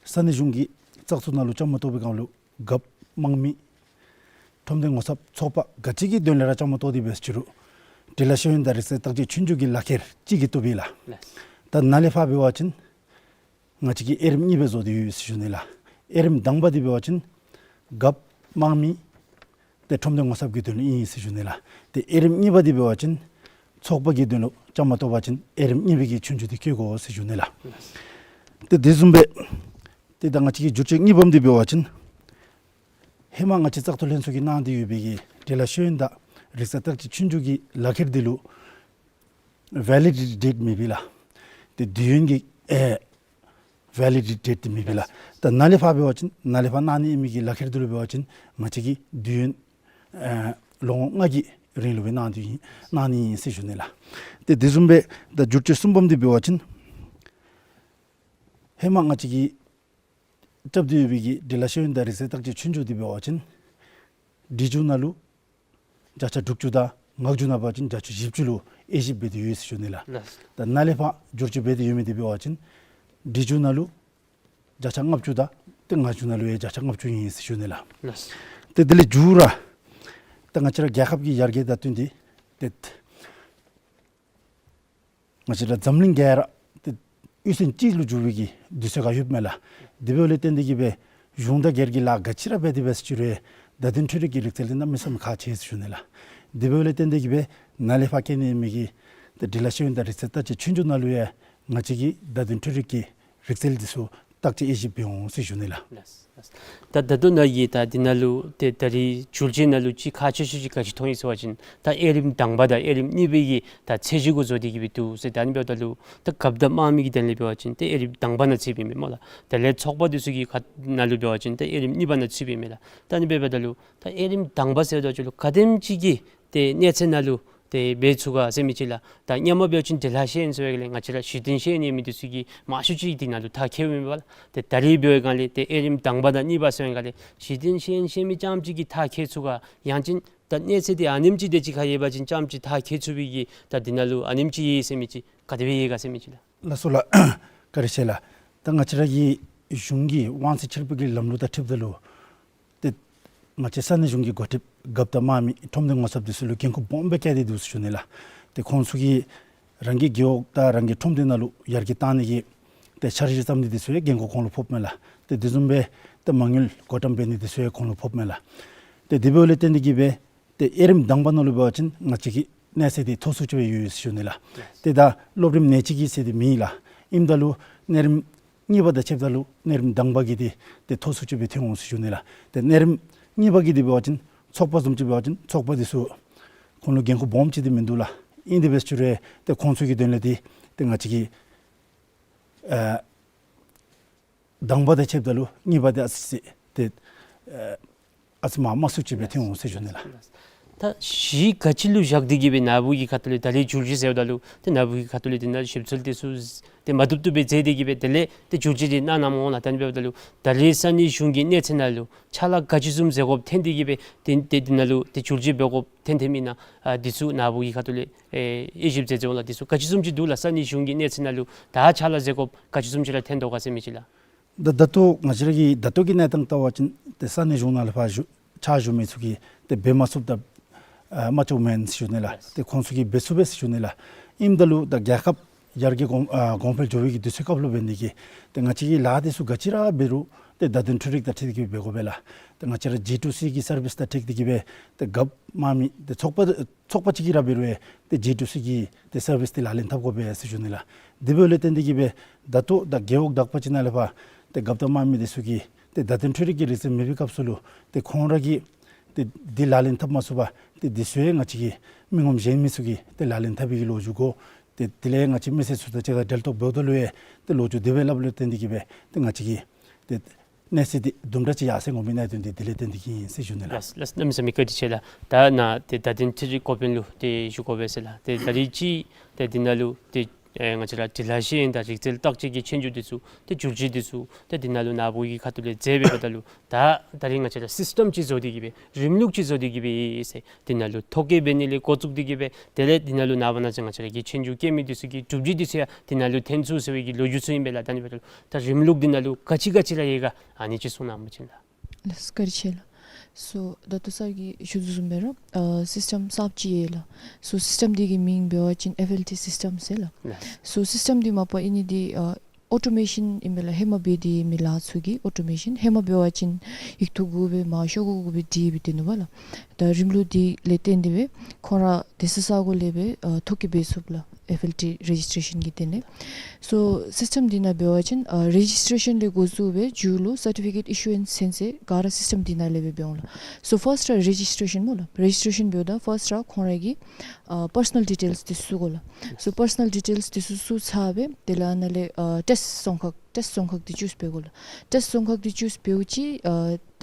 ས་གནས་གཞུང་གི་བཙག་འཐུ་ནང་ལུ་བཅའ་མར་གཏོགས་པའི་སྒང་ལུ་རྒཔོ་དམངས་མི་ཁྲོམ་སྡེ་ངོ་ཚབ་ཚོགས་པ་ག་ཅི་གི་དོན་ལས་ར་བཅའ་མར་གཏོགས་ཏེ་འབད་ཅི་རུང་ འབྲི་ལྷག་ཤེས་ཡོན་དང་རིག་རྩལ་བརྟག་དཔྱད་ཆོས་རྒྱུགས་ཀྱི་ལག་ཁྱེར་གཅིག་གིས་བཏུབ་ཨིན་ལགས། ལགས། ད་ནཱ་ལས་ཕར་འབད་བ་ཅིན་ང་བཅས་ཀྱིས་དབྱེ་རིམ་གཉིས་སྦེ་བཟོ་སྟེ་ཡོད་ཟེར་ཞུ་ནི་ལགས། དབྱེ་རིམ་དང་པ་འདི་འབད་བ་ཅིན་རྒཔོ་དམངས་མི་ཏེ་ཁྲོམ་སྡེ་ངོ་ཚབ་ཀྱི་དོན་ལུ་ཨིན་ཟེར་ཞུ་ནི་ལགས། ཏེ་དབྱེ་རིམ་གཉིས་པ་འདི་འབད་བ་ཅིན་ཚོགས་པ་གི་དོན་ལུ་བཅའ་མར་གཏོགས་པ་ཅིན་དབྱེ་རིམ་གཉིས་པའི་གི་ཆོས་རྒྱུགས་འདི་བཀོད་དགོ་ཟེར་ཞུ་ནི་ལགས། ཏེ་དེ་བཟུམ་སྦེ་ཏེ་ད་ང་བཅས་ཀྱི་བསྒྱུར་བཅོས་གཉིས་པམ་འདི་འབད་བ་ཅིན་ཧེ་མ་ང་བཅས་བཙག་འཐུ་ལྷན་ཚོགས་ཀྱིས་གནང་སྟེ་ཡོད་པའི་གི་འབྲི་ལྷག་ཤེས་ཡོན་དང་རིག་རྩལ་བརྟག་དཔྱད་ཆོས་རྒྱུགས་ཀྱི་ལག་ཁྱེར་འདི་ལུ་ཝེ་ལི་ཌི་ཊི་ཌེཊ་མེད་པས་ལགས། ཏེ་དུས་ཡུན་གྱི་ཨེ་ཝེ་ལི་ཌི་ཊི་ཌེཊ་འདི་མེད་པས་ལགས། ད་ནཱ་ལས་ཕར་འབད་བ་ཅིན་ནཱ་ལས་ཕར་གནང་ནི་ཨིན་མི་གི་ལག་ཁྱེར་འདི་ལུ་འབད་བ་ཅིན་ང་བཅས་ཀྱིས་དུས་ཡུན་ཨེ་ལོ་ངོ་ལྔ་གི་རིང་ལུ་སྦེ་གནང་སྟེ་ཡོད་གནང་ནི་ཨིན་ཟེར་ཞུ་ནི་ལགས། ཏེ་དེ་བཟུམ་སྦེ་ད་བསྒྱུར་བཅོས་གསུམ་པམ་འདི་འབད་བ་ཅིན་ཧེ་མ་ང་བཅས་ཀྱིས་རྐྱབ་སྟེ་ཡོད་པའི་གི་འབྲི་ལྷག་ཤེས་ཡོན་དང་རིག་རྩལ་བརྟག་དཔྱད་ཆོས་རྒྱུགས་འདི་འབད་བ་ཅིན་འབྲི་རྒྱུགས་ནང་ལུ་བརྒྱ་ཆ་དྲུག་ཅུ་དང་ངག་རྒྱུགས་ནང་འབད་བ་ཅིན་བརྒྱ་ཆ་བཞི་བཅུ་ལུ་དབྱེ་ཞིབ་འབད་དེ་ཡོད་ཟེར་ཞུ་ནི་ལགས། ལགས། ད་ནཱ་ལས་ཕར་བསྒྱུར་བཅོས་འབད་དེ་ཡོད་མི་འདི་འབད་བ་ཅིན་འབྲི་རྒྱུགས་ནང་ལུ་བརྒྱ་ཆ་ལྔ་བཅུ་དང་ཏེ་ངག་རྒྱུགས་ནང་ལུ་ཡང་བརྒྱ་ཆ་ལྔ་བཅུ་ཨིན་ཟེར་ཞུ་ནི་ལགས། ལགས། ཏེ་དེ་ལས་མཇུག་ར་ད་ང་བཅས་ར་རྒྱལ་ཁབ་ཀྱི་ཡར་རྒྱས་དང་བསྟུན་ཏེ་ཏེ་ང་བཅས་ར་འཛམ་གླིང་ག་ར་ཏེ་གཡུས་ཚན་གཅིག་ལུ་འགྱུར་བའི་གི་དུས་ཚོད་ཁར་ཡོདཔ་མས་ལགས། དེ་འབདཝ་ལས་བརྟེན་ཏེ་གིས་སྦེ་གཞུང་དང་སྒེར་གྱི་ལཱ་ག་ཅི་ར་འབད་དེ་འབད་ཟེར་ཞུ་རུང་བརྡ་དོན་འཕྲུལ་རིག་གི་རིག་རྩལ་འདི་གནམ་མེད་ས་མེད་ཁག་ཆེ་ཟེར་ཞུ་ནི་ལགས། དེ་འབདཝ་ལས་བརྟེན་ཏེ་གིས་སྦེ་ནཱ་ལས་ཕར་བཀལ་ནི་ཨིན་མི་གི་ཏེ་འབྲི་ལྷག་ཤེས་ཡོན་དང་རིག་རྩལ་བརྟག་དཔྱད་ཆོས་རྒྱུགས་ནང་ལུ་ཡང་ང་བཅས་ཀྱིས་བརྡ་དོན་འཕྲུལ་རིག་གི་རིག་རྩལ་འདི་ཚུ་བརྟག་དཔྱད་དབྱེ་ཞིབ་འབད་འོང་ཟེར་ཞུ་ནི་ལགས། ལགས། ད་ད་ལྟོ་ནཱ་གི་ད་འདི་ནང་ལུ་ཏེ་ད་རིས་བསྒྱུར་བཅོས་ནང་ལུ་ཅིག་ཁག་ཆེ་ཤོས་ཅིག་ག་ཅི་མཐོང་ཡི་ཟེར་བ་ཅིན་ད་དབྱེ་རིམ་དང་པ་དང་དབྱེ་རིམ་གཉིས་པའི་གི་ད་ཚད་གཞི་གུ་བཟོ་སྟེ་གིས་སྦེ་འདུག་ཟེར། ད་ཨ་ནི་འབདཝ་ད་ལུ་ད་རྒཔོ་དང་དམངས་མི་གི་དོན་ལས་འབད་བ་ཅིན་ཏེ་དབྱེ་རིམ་དང་པ་ནང་ཚུདཔ་ཨིན་མས་སྨོ་ལགས། དེ་ལས་ཚོགས་པ་འདི་ཚུ་གི་ཁ་ནང་ལུ་འབད་བ་ཅིན་ཏེ་དབྱེ་རིམ་གཉིས་པ་ནང་ཚུདཔ་ཨིན་མས་ལགས། ད་ཨ་ནི་འབདཝ་ད་ལུ་ད་དབྱེ་རིམ་དང་པ་ཟེརཝ་ད་ཅིག་ལུ་ག་དེམ་ཅིག་གི་ཏེ་གནས་ཚད་ནང་ལུ་ཏེ་འབད་ཚུགས་ག་ཟེར་མི་ཅིག་ལགས། ད་སྔོན་མ་འབད་བ་ཅིན་འབྲི་ལྷག་ཤེས་ཡོན་ཟེར་བའི་སྒང་ལས་ང་བཅས་ར་གཞི་རྟེན་ཤེས་ཡོན་ཨིན་མི་འདི་ཚུ་གིས་མང་ཤོས་ཅིག་འདི་ནང་ལུ་མཐར་འཁྱོལཝ་ཨིན་པས་ལགས། ཏེ་ད་རིས་འབད་བའི་སྒང་ལས་ཏེ་དབྱེ་རིམ་དང་པ་དང་གཉིས་པ་ཟེར་བའི་སྒང་ལས་གཞི་རྟེན་ཤེས་ཡོན་ཤེས་མི་རྐྱངམ་ཅིག་གིས་མཐར་འཁྱོལ་ཚུགས་ག། ཡང་ཅིན་ད་གནས་ཚད་འདི་ཨ་ནེམ་ཅིག་དེ་ཅིག་ཁར་ཡོད་པ་ཅིན་རྐྱངམ་ཅིག་མཐར་འཁྱོལ་ཚུགས་པའི་གི་ད་འདི་ནང་ལུ་ཨ་ནེམ་ཅིག་ཡོད་ཟེར་མི་ཅིག་ག་དེ་སྦེ་ཡོད་ག་ཟེར་མི་ཅིག་ལགས། ལགས་སོ་ལགས། བཀའ་དྲིན་ཆེ་ལགས། ད་ང་བཅས་ར་གི་གཞུང་གི་དབང་ཚད་ཕྱིར་སྤེལ་གྱི་ལམ་ལུགས་དང་འཁྲིལཝ་ད་ལུ་ཏེ་ང་བཅས་ས་གནས་གཞུང་གི་འགོ་ཁྲིདཔ་རྒཔོ་དང་དམངས་མི་ཁྲོམ་སྡེ་ངོ་ཚབ་འདི་ཚུ་ལུ་འགན་ཁུར་སྦོམ་སྦེ་བཀལ་ཏེ་འདུག་ཟེར་ཞུ་ནི་ལགས། ཏེ་ཁོང་ཚུ་གིས་རང་གི་རྒེད་འོག་དང་རང་གི་ཁྲོམ་སྡེ་ནང་ལུ་ཡར་རྒྱས་གཏང་ནི་གི་ཏེ་འཆར་གཞི་བརྩམ་ནི་འདི་ཚུ་ཡང་འགན་ཁུར་ཁོང་ལུ་ཕོགཔ་མས་ལགས། ཏེ་དེ་བཟུམ་སྦེ་ཏེ་མ་དངུལ་བགོ་བཀྲམ་འབད་ནི་འདི་ཚུ་ཡང་ཁོང་ལུ་ཕོགཔ་མས་ལགས། ཏེ་དེ་འབདཝ་ལས་བརྟེན་ཏེ་གིས་སྦེ་ཏེ་དབྱེ་རིམ་དང་པ་ནང་ལུ་འབད་བ་ཅིན་ང་བཅས་ཀྱི་གནས་ཚད་འདི་མཐོ་སུ་ཅིག་སྦེ་ཡོད་ཟེར་ཞུ་ནི་ལགས། ཏེ་ད་སློབ་རིམ་ནེ་གཅིག་གི་ཟེར་འདི་མེད་ལགས། ཨིནམ་ད་ལུ་གནས་རིམ་གཉིས་པ་དང་ཕྱདཔ་ད་ལུ་གནས་རིམ་དང་པ་གི་འདི་ཏེ་མཐོ་སུ་ཅིག་སྦེ་ཐོན་འོང་ཟེར་ཞུ་ནི་ལགས། ཏེ་གནས་རིམ་གཉིས་པ་གི་འདི་འབད་བ་ཅིན་ཚོགས་པ་བཟུམ་ཅིག་འབད་བ་ཅིན་ཚོགས་པ་འདི་ཚུ་ཁོང་ལུ་འགན་ཁུར་སྦོམ་ཅིག་འདི་མིན་འདུག་ལགས། ཨིན་དེ་འབད་ཟེར་ཞུ་རུང་ཏེ་ཁོང་ཚུ་གི་དོན་ལས་འདི་ཏེ་ང་བཅས་ཀྱི་ཨ་དང་པ་དང་ཕྱདཔ་ད་ལུ་གཉིས་པ་འདི་ཨ་ཙི་ཅིག་ཏེ་ཨ་ཨ་ཙི་མར་དམའ་སུ་ཅིག་སྦེ་ཐོན་འོང་ཟེར་ཞུ་ནི་ལགས། ད་གཞི་ག་ཅི་ལུ་བཞག་སྟེ་གིས་སྦེ་ནཱ་བུ་གི་ཁ་ཐུག་ལས་ད་རིས་བསྒྱུར་བཅོས་ཟེརཝ་ད་ལུ་ཏེ་ནཱ་བུ་གི་ཁ་ཐུག་ལས་འདི་ནང་ཞིབ་འཚོལ་འདི་ཚུ་ཏེ་མ་བཏུབ་བཏུབ་སྦེ་མཛད་དེ་གིས་སྦེ་དེ་ལས་ཏེ་བསྒྱུར་བཅོས་འདི་གནང་གནངམ་འོང་ལགས། ད་ཨ་ནི་འབདཝ་ད་ལུ་ད་རིས་ས་གནས་གཞུང་གི་གནས་ཚད་ནང་ལུ་ཆ་ལག་ག་ཅི་བཟུམ་མཛད་དགོཔ་ཐོན་ཏེ་གིས་སྦེ་ཏེ་ཏེ་འདི་ནང་ལུ་ཏེ་བསྒྱུར་བཅོས་འབད་དགོཔ་ཐོན་ཐོནམ་ཨིན་ན་ཨ་འདི་ཚུ་ནཱ་བུ་གི་ཁ་ཐུག་ལས་ཨེ་དབྱེ་ཞིབ་མཛད་མཛདཔ་ལགས། འདི་ཚུ་ག་ཅི་བཟུམ་ཅིག་འདུག་ལགས། ས་གནས་གཞུང་གི་གནས་ཚད་ནང་ལུ་ད་ཆ་ལག་མཛད་དགོཔ་ག་ཅི་བཟུམ་ཅིག་ར་ཐོན་དོ་ག་ཟེར་མི་ཅིག་ལགས། ད་ད་ལྟོ་ང་བཅས་ར་གི་ད་ལྟོ་གི་གནས་སྟངས་བལྟ་བ་ཅིན་ཏེ་ས་གནས་གཞུང་ནང་ལས་ཕར་ཞུ་ཕྱག་ཞུ་མི་ཚུ་གིས་ཏེ་འབད་མ་ཚུགསཔ་དང་ཨ་མ་ལྕོགས་མེན་ཟེར་ཞུ་ནི་ལགས། ཏེ་ཁོང་ཚུ་གིས་འབད་ཚུགས་པས་ཟེར་ཞུ་ནི་ལགས། ཨིནམ་ད་ལུ་ད་རྒྱལ་ཁབ་ཡར་རྒྱས་གོང་ཨ་གོང་འཕེལ་འགྱོ་བའི་གི་དུས་ཚོད་སྐབས་ལུ་འབད་ནི་གིས་ཏེ་ང་བཅས་ཀྱིས་ལཱ་འདི་ཚུ་ག་ཅི་ར་འབད་རུང་ཏེ་བརྡ་དོན་འཕྲུལ་རིག་དང་འཁྲིལ་ཏེ་གིས་འབད་དགོ་པས་ལགས། ཏེ་ང་བཅས་ར་ཇི་ཊུ་སི་གི་སར་བིསི་དང་འཁྲིལ་ཏེ་གིས་སྦེ་ཏེ་རྒཔོ་དམངས་མི་ཏེ་ཚོགས་པ་ཚོགས་པ་ཅིག་གིས་ར་འབད་རུང་ཏེ་ཇི་ཊུ་སི་གི་ཏེ་སར་བིསི་འདི་ལག་ལེན་འཐབ་དགོ་པས་ཟེར་ཞུ་ནི་ལགས། དེ་འབདཝ་ལས་བརྟེན་ཏེ་གིས་སྦེ་ད་ལྟོ་ད་རྒེད་འོག་དག་པ་ཅིག་ནང་ལས་ཕར་ཏེ་རྒཔོ་དང་དམངས་མི་འདི་ཚུ་གིས་ཏེ་བརྡ་དོན་འཕྲུལ་རིག་གི་རིག་རྩལ་མེད་པའི་སྐབས་སུ་ལུ་ཏེ་ཁོང་ར་གིས་ཏེ་འདི་ལག་ལེན་འཐབ་མ་ཚུགས་པར་ཏེ་འདི་ཚུ་ཡང་ང་བཅས་ཀྱི་མི་ངོམ་གཞན་མི་ཚུ་གིས་ཏེ་ལག་ལེན་འཐབ་པའི་གི་ལོ་རྒྱུས་གོ། ཏེ་དེ་ལས་ང་བཅས་མི་སེར་ཚུ་དང་གཅིག་ཁར་འབྲེལ་གཏོགས་འབདཝ་ད་ལུ་ཡང་ཏེ་ལོ་རྒྱུས་དེ་སྦེ་སླབ་ལུ་བརྟེན་ཏེ་གིས་སྦེ་ཏེ་ང་བཅས་ཀྱི་ཏེ་གནས་ཚད་འདི་དུམ་གྲ་ཅིག་ཡར་སེང་འོང་མི་གནད་དོན་འདི་དེ་ལས་བརྟེན་ཏེ་གིས་ཨིན་ཟེར་ཞུ་ནི་ལགས། ལགས་ལགས། གནམ་མེད་ས་མེད་བཀའ་དྲིན་ཆེ་ལགས། ད་ནཱ་ཏེ་བརྡ་དོན་འཕྲུལ་རིག་འགོ་དཔོན་ལུ་ཏེ་ཞུ་དགོ་པས་ཟེར་ལགས། ཏེ་ད་རིས་ཅིག་ཏེ་འདི་ནང་ལུ་ཏེ་ཨེ་ང་བཅས་ར་འབྲི་ལྷག་ཤེས་ཡོན་དང་རིག་རྩལ་བརྟག་དཔྱད་ཀྱི་ཆོས་རྒྱུགས་འདི་ཚུ་ཏེ་བསྒྱུར་བཅོས་འདི་ཚུ་ཏེ་འདི་ནང་ལུ་ནཱ་བུ་གི་ཁ་ཐུག་ལས་མཛད་འབདཝ་ད་ལུ་ད་ད་རིས་ང་བཅས་ར་སིསི་ཊམ་ཅིག་བཟོ་སྟེ་གིས་སྦེ་རིམ་ལུགས་ཅིག་བཟོ་སྟེ་གིས་སྦེ་ཨིན་ཟེར། འདི་ནང་ལུ་ཐོ་བཀོད་འབད་ནི་ལས་འགོ་བཙུགས་ཏེ་གིས་སྦེ་དེ་ལས་འདི་ནང་ལུ་ནངས་པ་གནངས་ཚེ་ང་བཅས་ར་གི་ཆོས་རྒྱུགས་བཀོད་མི་འདི་ཚུ་གི་གྲུབ་འབྲས་འདི་ཚུ་ཡང་འདི་ནང་ལུ་ཐོན་ཚུགས་ཟེར་བའི་གི་ལོ་རྒྱུས་ཚུ་ཨིན་པས་ལགས། ད་ཨ་ནི་འབདཝ་ད་ལུ་ད་རིམ་ལུགས་འདི་ནང་ལུ་ག་ཅི་ག་ཅི་ར་ཡོད་ག་ཨ་ནི་ཅིག་གསུང་གནང་བ་ཅིན་ལགས། ལགས་སོ། བཀའ་དྲིན་ཆེ་ལགས། སོ་ད་ལྟོ་སར་གྱིས་ཞུ་དོ་བཟུམ་སྦེ་ར་ཨ་སིསི་ཊམ་གསརཔ་ཅིག་ཡོད་ལགས། སོ་སིསི་ཊམ་འདི་གི་མིང་འབད་བ་ཅིན་ཨེཕ་ཨེལ་ཊི་སིསི་ཊམ་ཟེར་ལགས། ལགས། སོ་སིསི་ཊམ་འདི་མ་པ་ཨིན་ནི་འདི་ཨ་ཨོ་ཊོ་མེ་ཤཱན་ཨིན་མས་ལགས། ཧེ་མ་འབད་དེ་མི་ལཱ་ཚུ་གི་ཨོ་ཊོ་མེ་ཤཱན། ཧེ་མ་འབད་བ་ཅིན་ཡིག་ཐོག་གུ་སྦེ་མར་ཤོག་གུ་གུ་སྦེ་བྲིས་སྦེ་སྡོད་ནུག་པ་ལགས། ད་རིམ་ལུགས་འདི་ལས་བརྟེན་ཏེ་སྦེ་ཁོང་ར་དེ་ས་ས་གུ་ལས་སྦེ་ཨ་ཐོ་བཀོད་འབད་ཚུགས་ལགས། ཨེཕ་ཨེལ་ཊི་རེ་ཇིསི་ཊེ་ཤཱན་གྱི་དོན་ལས། སོ་སིསི་ཊམ་འདི་ནང་འབད་བ་ཅིན་ཨ་རེ་ཇིསི་ཊེ་ཤཱན་ལས་འགོ་བཙུགས་སྦེ་མཇུག་ལུ་སར་ཊི་ཕི་ཀེཊ་ཨི་ཤུ་ཨེནསི་ཚུན་ཚོད་ག་ར་སིསི་ཊམ་འདི་ནང་ལས་སྦེ་འབད་འོང་ལགས། སོ་ཕརསཊ་ར་རེ་ཇིསི་ཊེ་ཤཱན་སྨོ་ལགས། རེ་ཇིསི་ཊེ་ཤཱན་འབདཝ་ད་ཕརསཊ་ར་ཁོང་ར་གི་ཨ་པར་སོ་ནལ་ཌི་ཊེལསི་འདི་བཙུགས་དགོ་ལགས། སོ་པར་སོ་ནལ་ཌི་ཊེལསི་འདི་བཙུགས་བཙུགས་ཚར་སྦེ་དེ་ལས་ཨ་ནཱ་ལས་ཨ་ཊེསཊ་རྫོང་ཁག་ཊེསཊ་རྫོང་ཁག་འདི་ཅུས་འབད་དགོ་ལགས། ཊེསཊ་རྫོང་ཁག་འདི་ཅུས་འབདཝ་ཅིག་ཨ་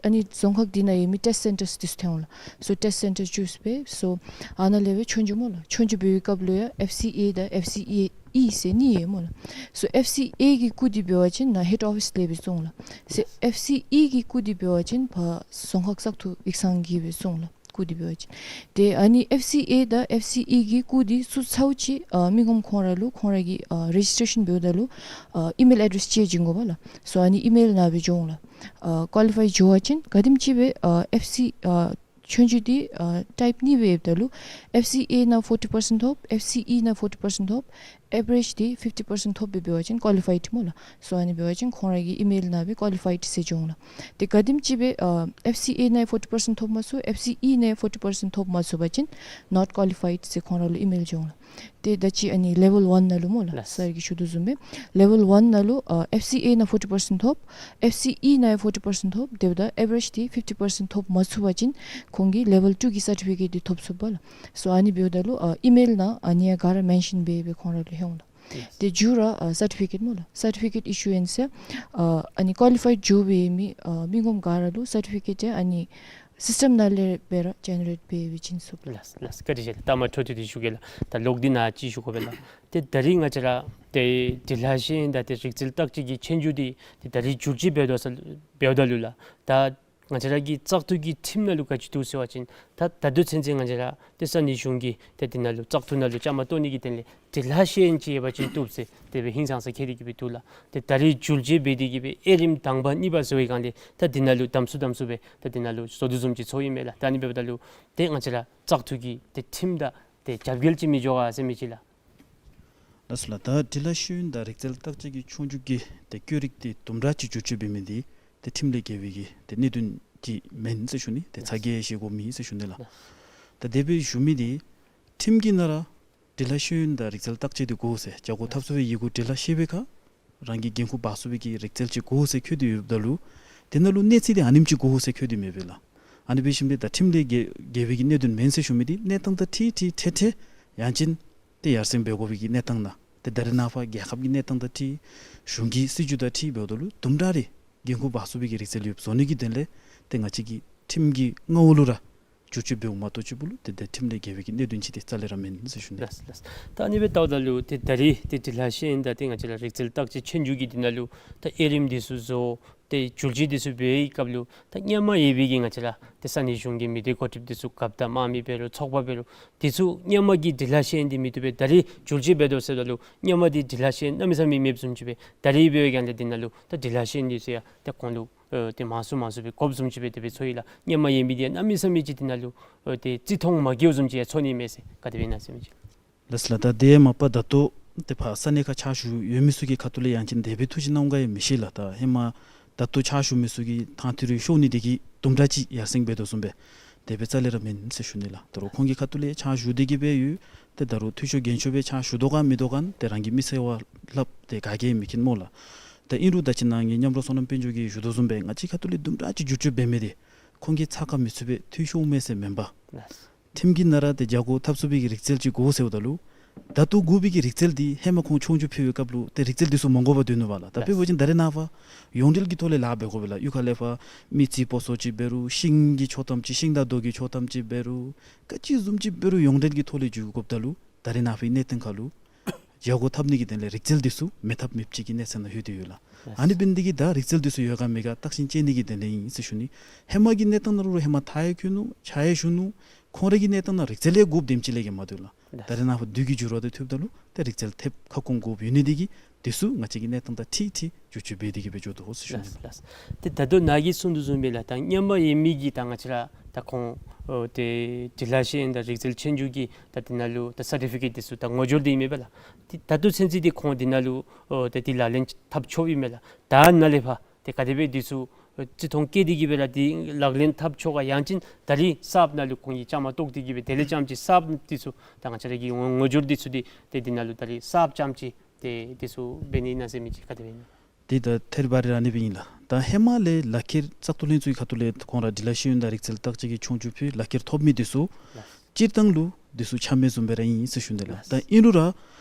ཨ་ནི་རྫོང་ཁག་འདི་ནང་ཡོད་མི་ཊེསཊ་སེན་ཊརསི་འདི་ཚུ་ཐོན་འོང་ལགས། སོ་ཊེསཊ་སེན་ཊར་ཅུས་འབད། སོ་ཨ་ནཱ་ལས་སྦེ་ཆོས་རྒྱུགས་སྨོ་ལགས། ཆོས་རྒྱུགས་འབད་བའི་སྐབས་ལུ་ཡང་ཨེཕ་སི་ཨེ་དང་ཨེཕ་སི་ཨི་ཟེར་གཉིས་ཡོད་སྨོ་ལགས། སོ་ཨེཕ་སི་ཨེ་གི་སྐུ་འདི་འབད་བ་ཅིན་ནཱ་ཧེཌ་ཨོ་ཕིསི་ལས་སྦེ་བཙུགས་འོང་ལགས། སོ་ཨེཕ་སི་ཨི་གི་སྐུ་འདི་འབད་བ་ཅིན་ཕར་རྫོང་ཁག་བཙག་འཐུ་ཡིག་ཚང་གིས་སྦེ་བཙུགས་འོང་ལགས། སྐུ་འདི་འབད་བ་ཅིན། ཏེ་ཨ་ནི་ཨེཕ་སི་ཨེ་དང་ཨེཕ་སི་ཨི་གི་སྐུ་འདི་བཙུགས་ཚརཝ་ཅིག་ཨ་མི་ངོམ་ཁོང་ར་ལུ་ཁོང་ར་གི་ཨ་རེ་ཇིསི་ཊེ་ཤཱན་འབདཝ་ད་ལུ་ཨ་ཨི་མེལ་ཨེ་ཌེསི་ཅིག་བྱིན་དགོ་པ་ལགས། སོ་ཨ་ནི་ཨི་མེལ་ནང་སྦེ་འགྱོ་འོང་ལགས། ཨ་ཀོ་ལི་ཕའི་འགྱོ་བ་ཅིན་ག་དེམ་ཅིག་སྦེ་ཨ་ཨེཕ་སི་ཨ་ཆོས་རྒྱུགས་འདི་ཨ་ཊའིཔ་གཉིས་སྦེ་ཡོདཔ་ད་ལུ་ཨེཕ་སི་ཨེ་ནང་ཕོར་ཊི་པར་སེནཊ་ཐོབ། ཨེཕ་སི་ཨི་ནང་ཕོར་ཊི་པར་སེནཊ་ཐོབ། ཨེ་བ་རེཇ་འདི་ཕིཕ་ཊི་པར་སེནཊ་ཐོབ་སྦེ་འབད་བ་ཅིན་ཀོ་ལི་ཕའིཌ་སྨོ་ལགས། སོ་ཨ་ནི་འབད་བ་ཅིན་ཁོང་ར་གི་ཨི་མེལ་ནང་སྦེ་ཀོ་ལི་ཕའིཌ་ཟེར་འགྱོ་འོང་ལགས། ཏེ་ག་དེམ་ཅིག་སྦེ་ཨ་ཨེཕ་སི་ཨེ་ནང་ཕོར་ཊི་པར་སེནཊ་ཐོབ་མ་ཚུགས། ཨེཕ་སི་ཨི་ནང་ཕོར་ཊི་པར་སེནཊ་ཐོབ་མ་ཚུགས་པ་ཅིན་ནོཊ་ཀོ་ལི་ཕའིཌ་ཟེར་ཁོང་ར་ལུ་ཨི་མེལ་འགྱོ་འོང་ལགས། ཏེ་ད་ཅི་ཨ་ནི་ལེ་ཝེལ་ཝན་ནང་ལུ་སྨོ་ལགས། ལགས། སར་གྱིས་ཞུ་དོ་བཟུམ་སྦེ་ལེ་ཝེལ་ཝན་ནང་ལུ་ཨ་ཨེཕ་སི་ཨེ་ནང་ཕོར་ཊི་པར་སེནཊ་ཐོབ། ཨེཕ་སི་ཨི་ནང་ཕོར་ཊི་པར་སེནཊ་ཐོབ། དེ་འབདཝ་ད་ཨེ་བ་རེཇ་འདི་ཕིཕ་ཊི་པར་སེནཊ་ཐོབ་མ་ཚུགས་པ་ཅིན་ཁོང་གིས་ལེ་ཝེལ་ཊུ་གི་སར་ཊི་ཕི་ཀེཊ་འདི་ཐོབ་ཚུགས་པ་ལགས། སོ་ཨ་ནི་འབདཝ་ད་ལུ་ཨ་ཨི་མེལ་ནང་ཨ་ནི་ཡང་ག་ར་མེན་ཤཱན་འབད་སྦེ་ཁོང་ར་ལུ་ལྷོད་འོང་ལགས། ལགས། ཏེ་མཇུག་ར་ཨ་སར་ཊི་ཕི་ཀེཊ་སྨོ་ལགས། སར་ཊི་ཕི་ཀེཊ་ཨི་ཤུ་ཨེནསི་ཟེར་ཨ་ཨ་ནི་ཀོ་ལི་ཕའིཌ་འགྱོ་བའི་མི་ཨ་མི་ངོམ་ག་ར་ལུ་སར་ཊི་ཕི་ཀེཊ་ཨ་ནི་སིསི་ཊམ་ནང་ལས་སྦེ་ར་ཇེ་ནེ་རེཊ་འབད་སྦེ་བྱིན་ཚུགས་ལགས། ལགས་ལགས། བཀའ་དྲིན་ཆེ་ལགས། ད་མ་འཕྲོ་མཐུད་དེ་ཞུ་གེ་ལགས། ད་ལོག་སྟེ་ནཱ་ཅིག་ཞུ་དགོ་པས་ལགས། ཏེ་ད་རིས་ང་བཅས་ར་ཏེ་འབྲི་ལྷག་ཤེས་ཡོན་དང་ཏེ་རིག་རྩལ་བརྟག་དཔྱད་ཀྱི་ཆོས་རྒྱུགས་འདི་ཏེ་ད་རིས་བསྒྱུར་བཅོས་འབད་དོ་ས་འབདཝ་ད་ལུ་ལགས། ད་ང་བཅས་ར་གི་བཙག་འཐུ་གི་ཁྲིམས་ནང་ལུ་ག་ཅི་འདུག་ཟེར་བ་ཅིན་ད་ད་ལྟོ་ཚུན་ཚོད་ང་བཅས་ར་ཏེ་ས་གནས་གཞུང་གི་ཏེ་འདི་ནང་ལུ་བཙག་འཐུ་ནང་ལུ་བཅའ་མར་གཏོགས་ནི་གི་དོན་ལས་འབྲི་ལྷག་ཤེས་ཡོན་ཅིག་ཡོད་པ་ཅིན་བཏུབ་ཟེར་དེ་སྦེ་ཧིང་སངས་ས་འཁོད་དེ་གི་སྦེ་འདུག་ལགས། ཏེ་ད་རིས་བསྒྱུར་བཅོས་འབད་དེ་གི་སྦེ་དབྱེ་རིམ་དང་པ་གཉིས་པ་ཟེར་བའི་སྒང་ལས་ད་འདི་ནང་ལུ་དམ་སུ་དམ་སུ་སྦེ་ད་འདི་ནང་ལུ་བཟོ་དོ་བཟུམ་ཅིག་ཚོར་ཡི་མས་ལགས། ད་ཨ་ནི་འབདཝ་ད་ལུ་ཏེ་ང་བཅས་ར་བཙག་འཐུ་གི་ཏེ་ཁྲིམས་དང་ཏེ་རྒྱབ་འགལ་ཅིག་མི་འགྱོ་ག་ཟེར་མི་ཅིག་ལགས། ལགས་སོ་ལགས། ད་འབྲི་ལྷག་ཤེས་ཡོན་དང་རིག་རྩལ་བརྟག་དཔྱད་ཀྱི་ཆོས་རྒྱུགས་ཀྱི་ཏེ་བཀོད་རིས་འདི་དུམ་གྲ་ཅིག་བསྒྱུར་བཅོས་འབད་མི་འདི་ཏེ་ཁྲིམས་ལས་འགལ་བའི་གི་ཏེ་གནད་དོན་ཅིག་མེན་ཟེར་ཞུ་ནི། ཏེ་ཚ་གྱང་བཞེས་དགོཔ་མེད་ཟེར་ཞུ་ནི་ལགས། ད་དེ་སྦེ་ཞུ་མི་འདི་ཁྲིམས་ཀྱི་ནང་ར་འབྲི་ལྷག་ཤེས་ཡོན་དང་རིག་རྩལ་བརྟག་དཔྱད་འདི་དགོ་ཟེར་རྒྱ་གོ་འཐབ་ཚུགས་པའི་ཡི་གུ་འབྲི་ལྷག་ཤེས་པའི་ཁར་རང་གི་འགན་ཁུར་འབག་ཚུགས་པའི་གི་རིག་རྩལ་ཅིག་དགོ་ཟེར་འཁོད་དེ་ཡོདཔ་ད་ལུ་དེ་ནང་ལུ་གནས་ཚད་འདི་ཨ་ནེམ་ཅིག་དགོ་ཟེར་འཁོད་དེ་མེད་པས་ལགས། ཨ་ནི་འབད་ཞིནམ་ལས་ད་ཁྲིམས་ལས་འགལ་འགལ་བའི་གི་གནད་དོན་མེན་ཟེར་ཞུ་མི་འདི་གནས་སྟངས་དང་འཁྲིལ་འཁྲིལ་འཕྲལ་འཕྲལ་ཡང་ཅིན་ཏེ་ཡར་སེང་འབད་དགོ་པའི་གི་གནས་སྟངས་ནང་ཏེ་ད་རེས་ནངས་པ་རྒྱལ་ཁབ་ཀྱི་གནས་སྟངས་དང་འཁྲིལ་གཞུང་གི་སྲིད་བྱུས་དང་འཁྲིལ་འབདཝ་ད་ལུ་དུམ་གྲ་རེ་འགན་ཁུར་འབག་ཚུགས་པའི་གི་རིག་རྩལ་ཡོདཔ་བཟོ་ནི་གི་དོན་ལས་ཏེ་ང་བཅས་ཀྱིས་ཁྲིམས་ཀྱི་མངའ་འོག་ལུ་ར་བསྒྱུར་བཅོས་འབདཝ་མ་གཏོགས་ཅིག་པུ་ལུ་ཏེ་ད་ཁྲིམས་ལས་འགལ་བའི་གི་གནད་དོན་ཅིག་ཏེ་རྩ་ལས་ར་མེན་ཟེར་ཞུ་ནི། ལགས་ལགས། ད་ཨ་ནི་སྦེ་ལྟཝ་ད་ལུ་ཏེ་ད་རིས་ཏེ་འབྲི་ལྷག་ཤེས་ཡོན་དང་ཏེ་ང་བཅས་ར་རིག་རྩལ་བརྟག་དཔྱད་ཆོས་རྒྱུགས་ཀྱི་འདི་ནང་ལུ་ད་དབྱེ་རིམ་འདི་ཚུ་བཟོ་ཏེ་བསྒྱུར་བཅོས་འདི་ཚུ་འབད་བའི་སྐབས་ལུ་ད་སྔོན་མ་ཡོད་པའི་གི་ང་བཅས་ར་ཏེ་ས་གནས་གཞུང་གི་མི་སྡེ་འགོ་ཁྲིདཔ་འདི་ཚུ་རྒཔོ་དང་དམངས་མི་འབད་རུང་ཚོགས་པ་འབད་རུང་འདི་ཚུ་སྔོན་མ་གི་འབྲི་ལྷག་ཤེས་ཡོན་འདི་མི་བཏུབ་པས། ད་རིས་བསྒྱུར་བཅོས་འབད་དོ་ཟེརཝ་ད་ལུ་སྔོན་མ་འདི་འབྲི་ལྷག་ཤེས་ཡོན་གནམ་མེད་ས་མེད་མེདཔ་བཟུམ་ཅིག་སྦེ་ད་རིས་འབད་བའི་སྒང་ལས་འདི་ནང་ལུ་ད་འབྲི་ལྷག་ཤེས་ཡོན་འདི་ཚུ་ཡང་ཏེ་ཁོང་ལུ་ཨེ་ཏེ་མང་སུ་མང་སུ་སྦེ་དགོཔ་བཟུམ་ཅིག་སྦེ་དེ་སྦེ་ཚོར་ཡི་ལགས། སྔོན་མ་ཡོད་མི་འདི་ཡང་གནམ་མེད་ས་མེད་ཅིག་འདི་ནང་ལུ་ཨེ་ཏེ་བརྩི་མཐོང་མ་དགོཔ་བཟུམ་ཅིག་ཡང་ཚོར་ནི་མས་ཟེར་ག་དེ་སྦེ་ཨིན་ན་ཟེར་མི་ཅིག། ལགས་སོ་ལགས། ད་དེ་མ་པ་ད་ལྟོ་ཏེ་ཕར་ས་གནས་ཁར་ཕྱག་ཞུ་ཡོད་མི་ཚུ་གི་ཁ་ཐུག་ལས་ཡང་ཅིན་དེ་སྦེ་ཐུགས་བཞེད་གནང་ག་ཡང་མི་ཤེས་ལགས། ད་ཧེ་མ་ད་ལྟོ་ཕྱག་ཞུ་མི་ཚུ་གིས་ཐང་ཐི་རུ་ཤོར་ནི་དེ་གིས་དུམ་གྲ་ཅིག་ཡར་སེང་འབད་དོ་བཟུམ་སྦེ་དེ་སྦེ་རྩ་ལས་ར་མེན་ཟེར་ཞུ་ནི་ལགས། ད་རུང་ཁོང་གི་ཁ་ཐུག་ལས་ཕྱག་ཞུ་སྟེ་གི་སྦེ་ཡོད། ཏེ་ད་རུང་འཐུས་ཤོར་འགན་ཤོར་སྦེ་ཕྱག་ཞུ་དོ་ག་མི་དོ་ག་ཏེ་རང་གི་མི་ཚེ་བ་ལྷགཔ་ཏེ་ག་གིས་མི་མཁྱེན་སྨོ་ལགས། ད་ཨིན་རུང་ད་ཅི་ནཱ་ངེའི་མཉམ་རོགས་བསོད་ནམས་དཔལ་འབྱོར་གྱིས་ཞུ་དོ་བཟུམ་སྦེ་ང་བཅས་ཁ་ཐུག་ལས་དུམ་གྲ་ཅིག་བསྒྱུར་བཅོས་འབད་མི་འདི་ཁོང་གི་ཚབ་ཁར་མི་ཚུད་པས། འཐུས་ཤོར་མས་ཟེར་མེན་པར་ལགས། ཁྲིམས་ཀྱི་ནང་ར་ཏེ་རྒྱ་གོ་འཐབ་ཚུགས་པའི་གི་རིག་རྩལ་ཅིག་དགོ་ཟེརཝ་ད་ལུ་ད་ལྟོ་དགོ་པའི་གི་རིག་རྩལ་འདི་ཧེ་མ་ཁོང་ཆོས་རྒྱུགས་ཕུལ་བའི་སྐབས་ལུ་ཏེ་རིག་རྩལ་འདི་ཚུ་མ་དགོ་པར་སྡོད་ནུག་པ་ལགས། ད་དཔེ་འབད་བ་ཅིན་ད་རེས་ནངས་པ་ཡོངས་འབྲེལ་གྱི་ཐོག་ལས་ལཱ་འབད་དགོ་པས་ལགས། གཡུས་ཁ་ལས་ཕར་མི་རྩིས་སྤོ་སོར་ཅིག་འབད་རུང་ཤིང་གི་ཆོག་ཐམ་ཅིག་ཤིང་དང་རྡོ་གི་ཆོག་ཐམ་ཅིག་འབད་རུང་ག་ཅི་བཟུམ་ཅིག་འབད་རུང་ཡོངས་འབྲེལ་གྱི་ཐོག་ལས་འགྱོ་དགོཔ་ད་ལུ་ད་རེས་ནངས་པའི་གནས་སྟངས་ཁར་ལུ་རྒྱ་གོ་འཐབ་ནི་གི་དོན་ལས་རིག་རྩལ་འདི་ཚུ་མེད་ཐབས་མེདཔ་ཅིག་གི་གནས་ཚད་ནང་ལྷོད་དེ་ཡོད་ལགས། ཨ་ནི་འབད་ནི་དེ་གིས་ད་རིག་རྩལ་འདི་ཚུ་ཡོད་ག་མེད་ག་བརྟག་ཞིབ་དཔྱད་ནི་གི་དོན་ལས་ཨིན་ཟེར་ཞུ་ནི། ཧེ་མ་གི་གནས་སྟངས་ནང་ལུ་ཧེ་མ་མཐའ་ཡང་འཁྱོལ་ནུག། ཕྱག་ཡང་ཞུ་ནུག། ཁོང་ར་གི་གནས་སྟངས་ནང་རིག་རྩལ་ཡང་དགོཔ་དེམ་ཅིག་ལས་བརྒལ་མ་འདུག་ལགས། ལགས། ད་རེས་ནངས་པ་དུས་ཀྱི་འགྱུར་བ་དང་འཁྲིལཝ་ད་ལུ་ཏེ་རིག་རྩལ་ཐེབས་ཁ་སྐོང་དགོཔ་ཡོད་ནི་འདི་གིས་དེ་ཚུ་ང་བཅས་ཀྱིས་གནས་སྟངས་དང་འཁྲིལ་འཁྲིལ་བསྒྱུར་བཅོས་འབད་དེ་གི་སྦེ་འགྱོ་དོ་ཟེར་ཞུ་ནི། ལགས་ལགས། ཏེ་ད་ལྟོ་ནཱ་གིས་གསུང་དོ་བཟུམ་སྦེ་ལགས། ད་སྔོན་མ་ཡོད་མི་གི་ད་ང་བཅས་ར་ད་ཁོང་ཨོ་ཏེ་འབྲི་ལྷག་ཤེས་ཡོན་དང་རིག་རྩལ་ཆོས་རྒྱུགས་ཀྱི་ད་འདི་ནང་ལུ་ད་སར་ཊི་ཕི་ཀེཊ་འདི་ཚུ་ད་ངོ་སྦྱོར་འདི་ཨིན་མས་པ་ལགས། ཏེ་ད་ལྟོ་ཚུན་ཚོད་འདི་ཁོང་འདི་ནང་ལུ་ཨོ་ཏེ་འདི་ལག་ལེན་འཐབ་ཆོགཔ་ཨིན་མས་ལགས། ད་ནཱ་ལས་ཕར་ཏེ་ག་དེ་སྦེ་འདི་ཚུ་ཨོ་བརྩི་མཐོང་བསྐྱེད་དེ་གི་སྦེ་ར་འདི་ལག་ལེན་འཐབ་ཆོག་ག། ཡང་ཅིན་ད་རིས་གསརཔ་ནང་ལུ་ཁོང་གིས་བཅའ་མར་གཏོགས་ཏེ་གི་སྦེ་དེ་ལས་རྐྱངམ་ཅིག་གསརཔ་འདི་ཚུ་ད་ང་བཅས་ར་གི་ངོ་ངོ་སྦྱོར་འདི་ཚུ་འདི་ཏེ་འདི་ནང་ལུ་ད་རིས་གསརཔ་རྐྱངམ་ཅིག་ཏེ་འདི་ཚུ་འབད་ནི་ཨིན་ན་ཟེར་མི་ཅིག་ག་དེ་སྦེ་ཨིན་ན། ཏེ་ད་ཐད་རི་བ་རི་ར་ཨ་ནི་སྦེ་ཨིན་ལགས། ད་ཧེ་མ་ལས་ལག་ཁྱེར་བཙག་འཐུ་ལྷན་ཚོགས་ཀྱི་ཁ་ཐུག་ལས་ཁོང་ར་འབྲི་ལྷག་ཤེས་ཡོན་དང་རིག་རྩལ་བརྟག་དཔྱད་ཀྱི་ཆོས་རྒྱུགས་ཕུལ་ལག་ཁྱེར་ཐོབ་མི་འདི་ཚུ་ལགས། སྤྱིར་བཏང་ལུ་འདི་ཚུ་ཆ་མེད་བཟུམ་སྦེ་ར་ཨིན་ཟེར་ཞུ་ནི་ལགས། ལགས། ད་ཨིན་རུང་ར་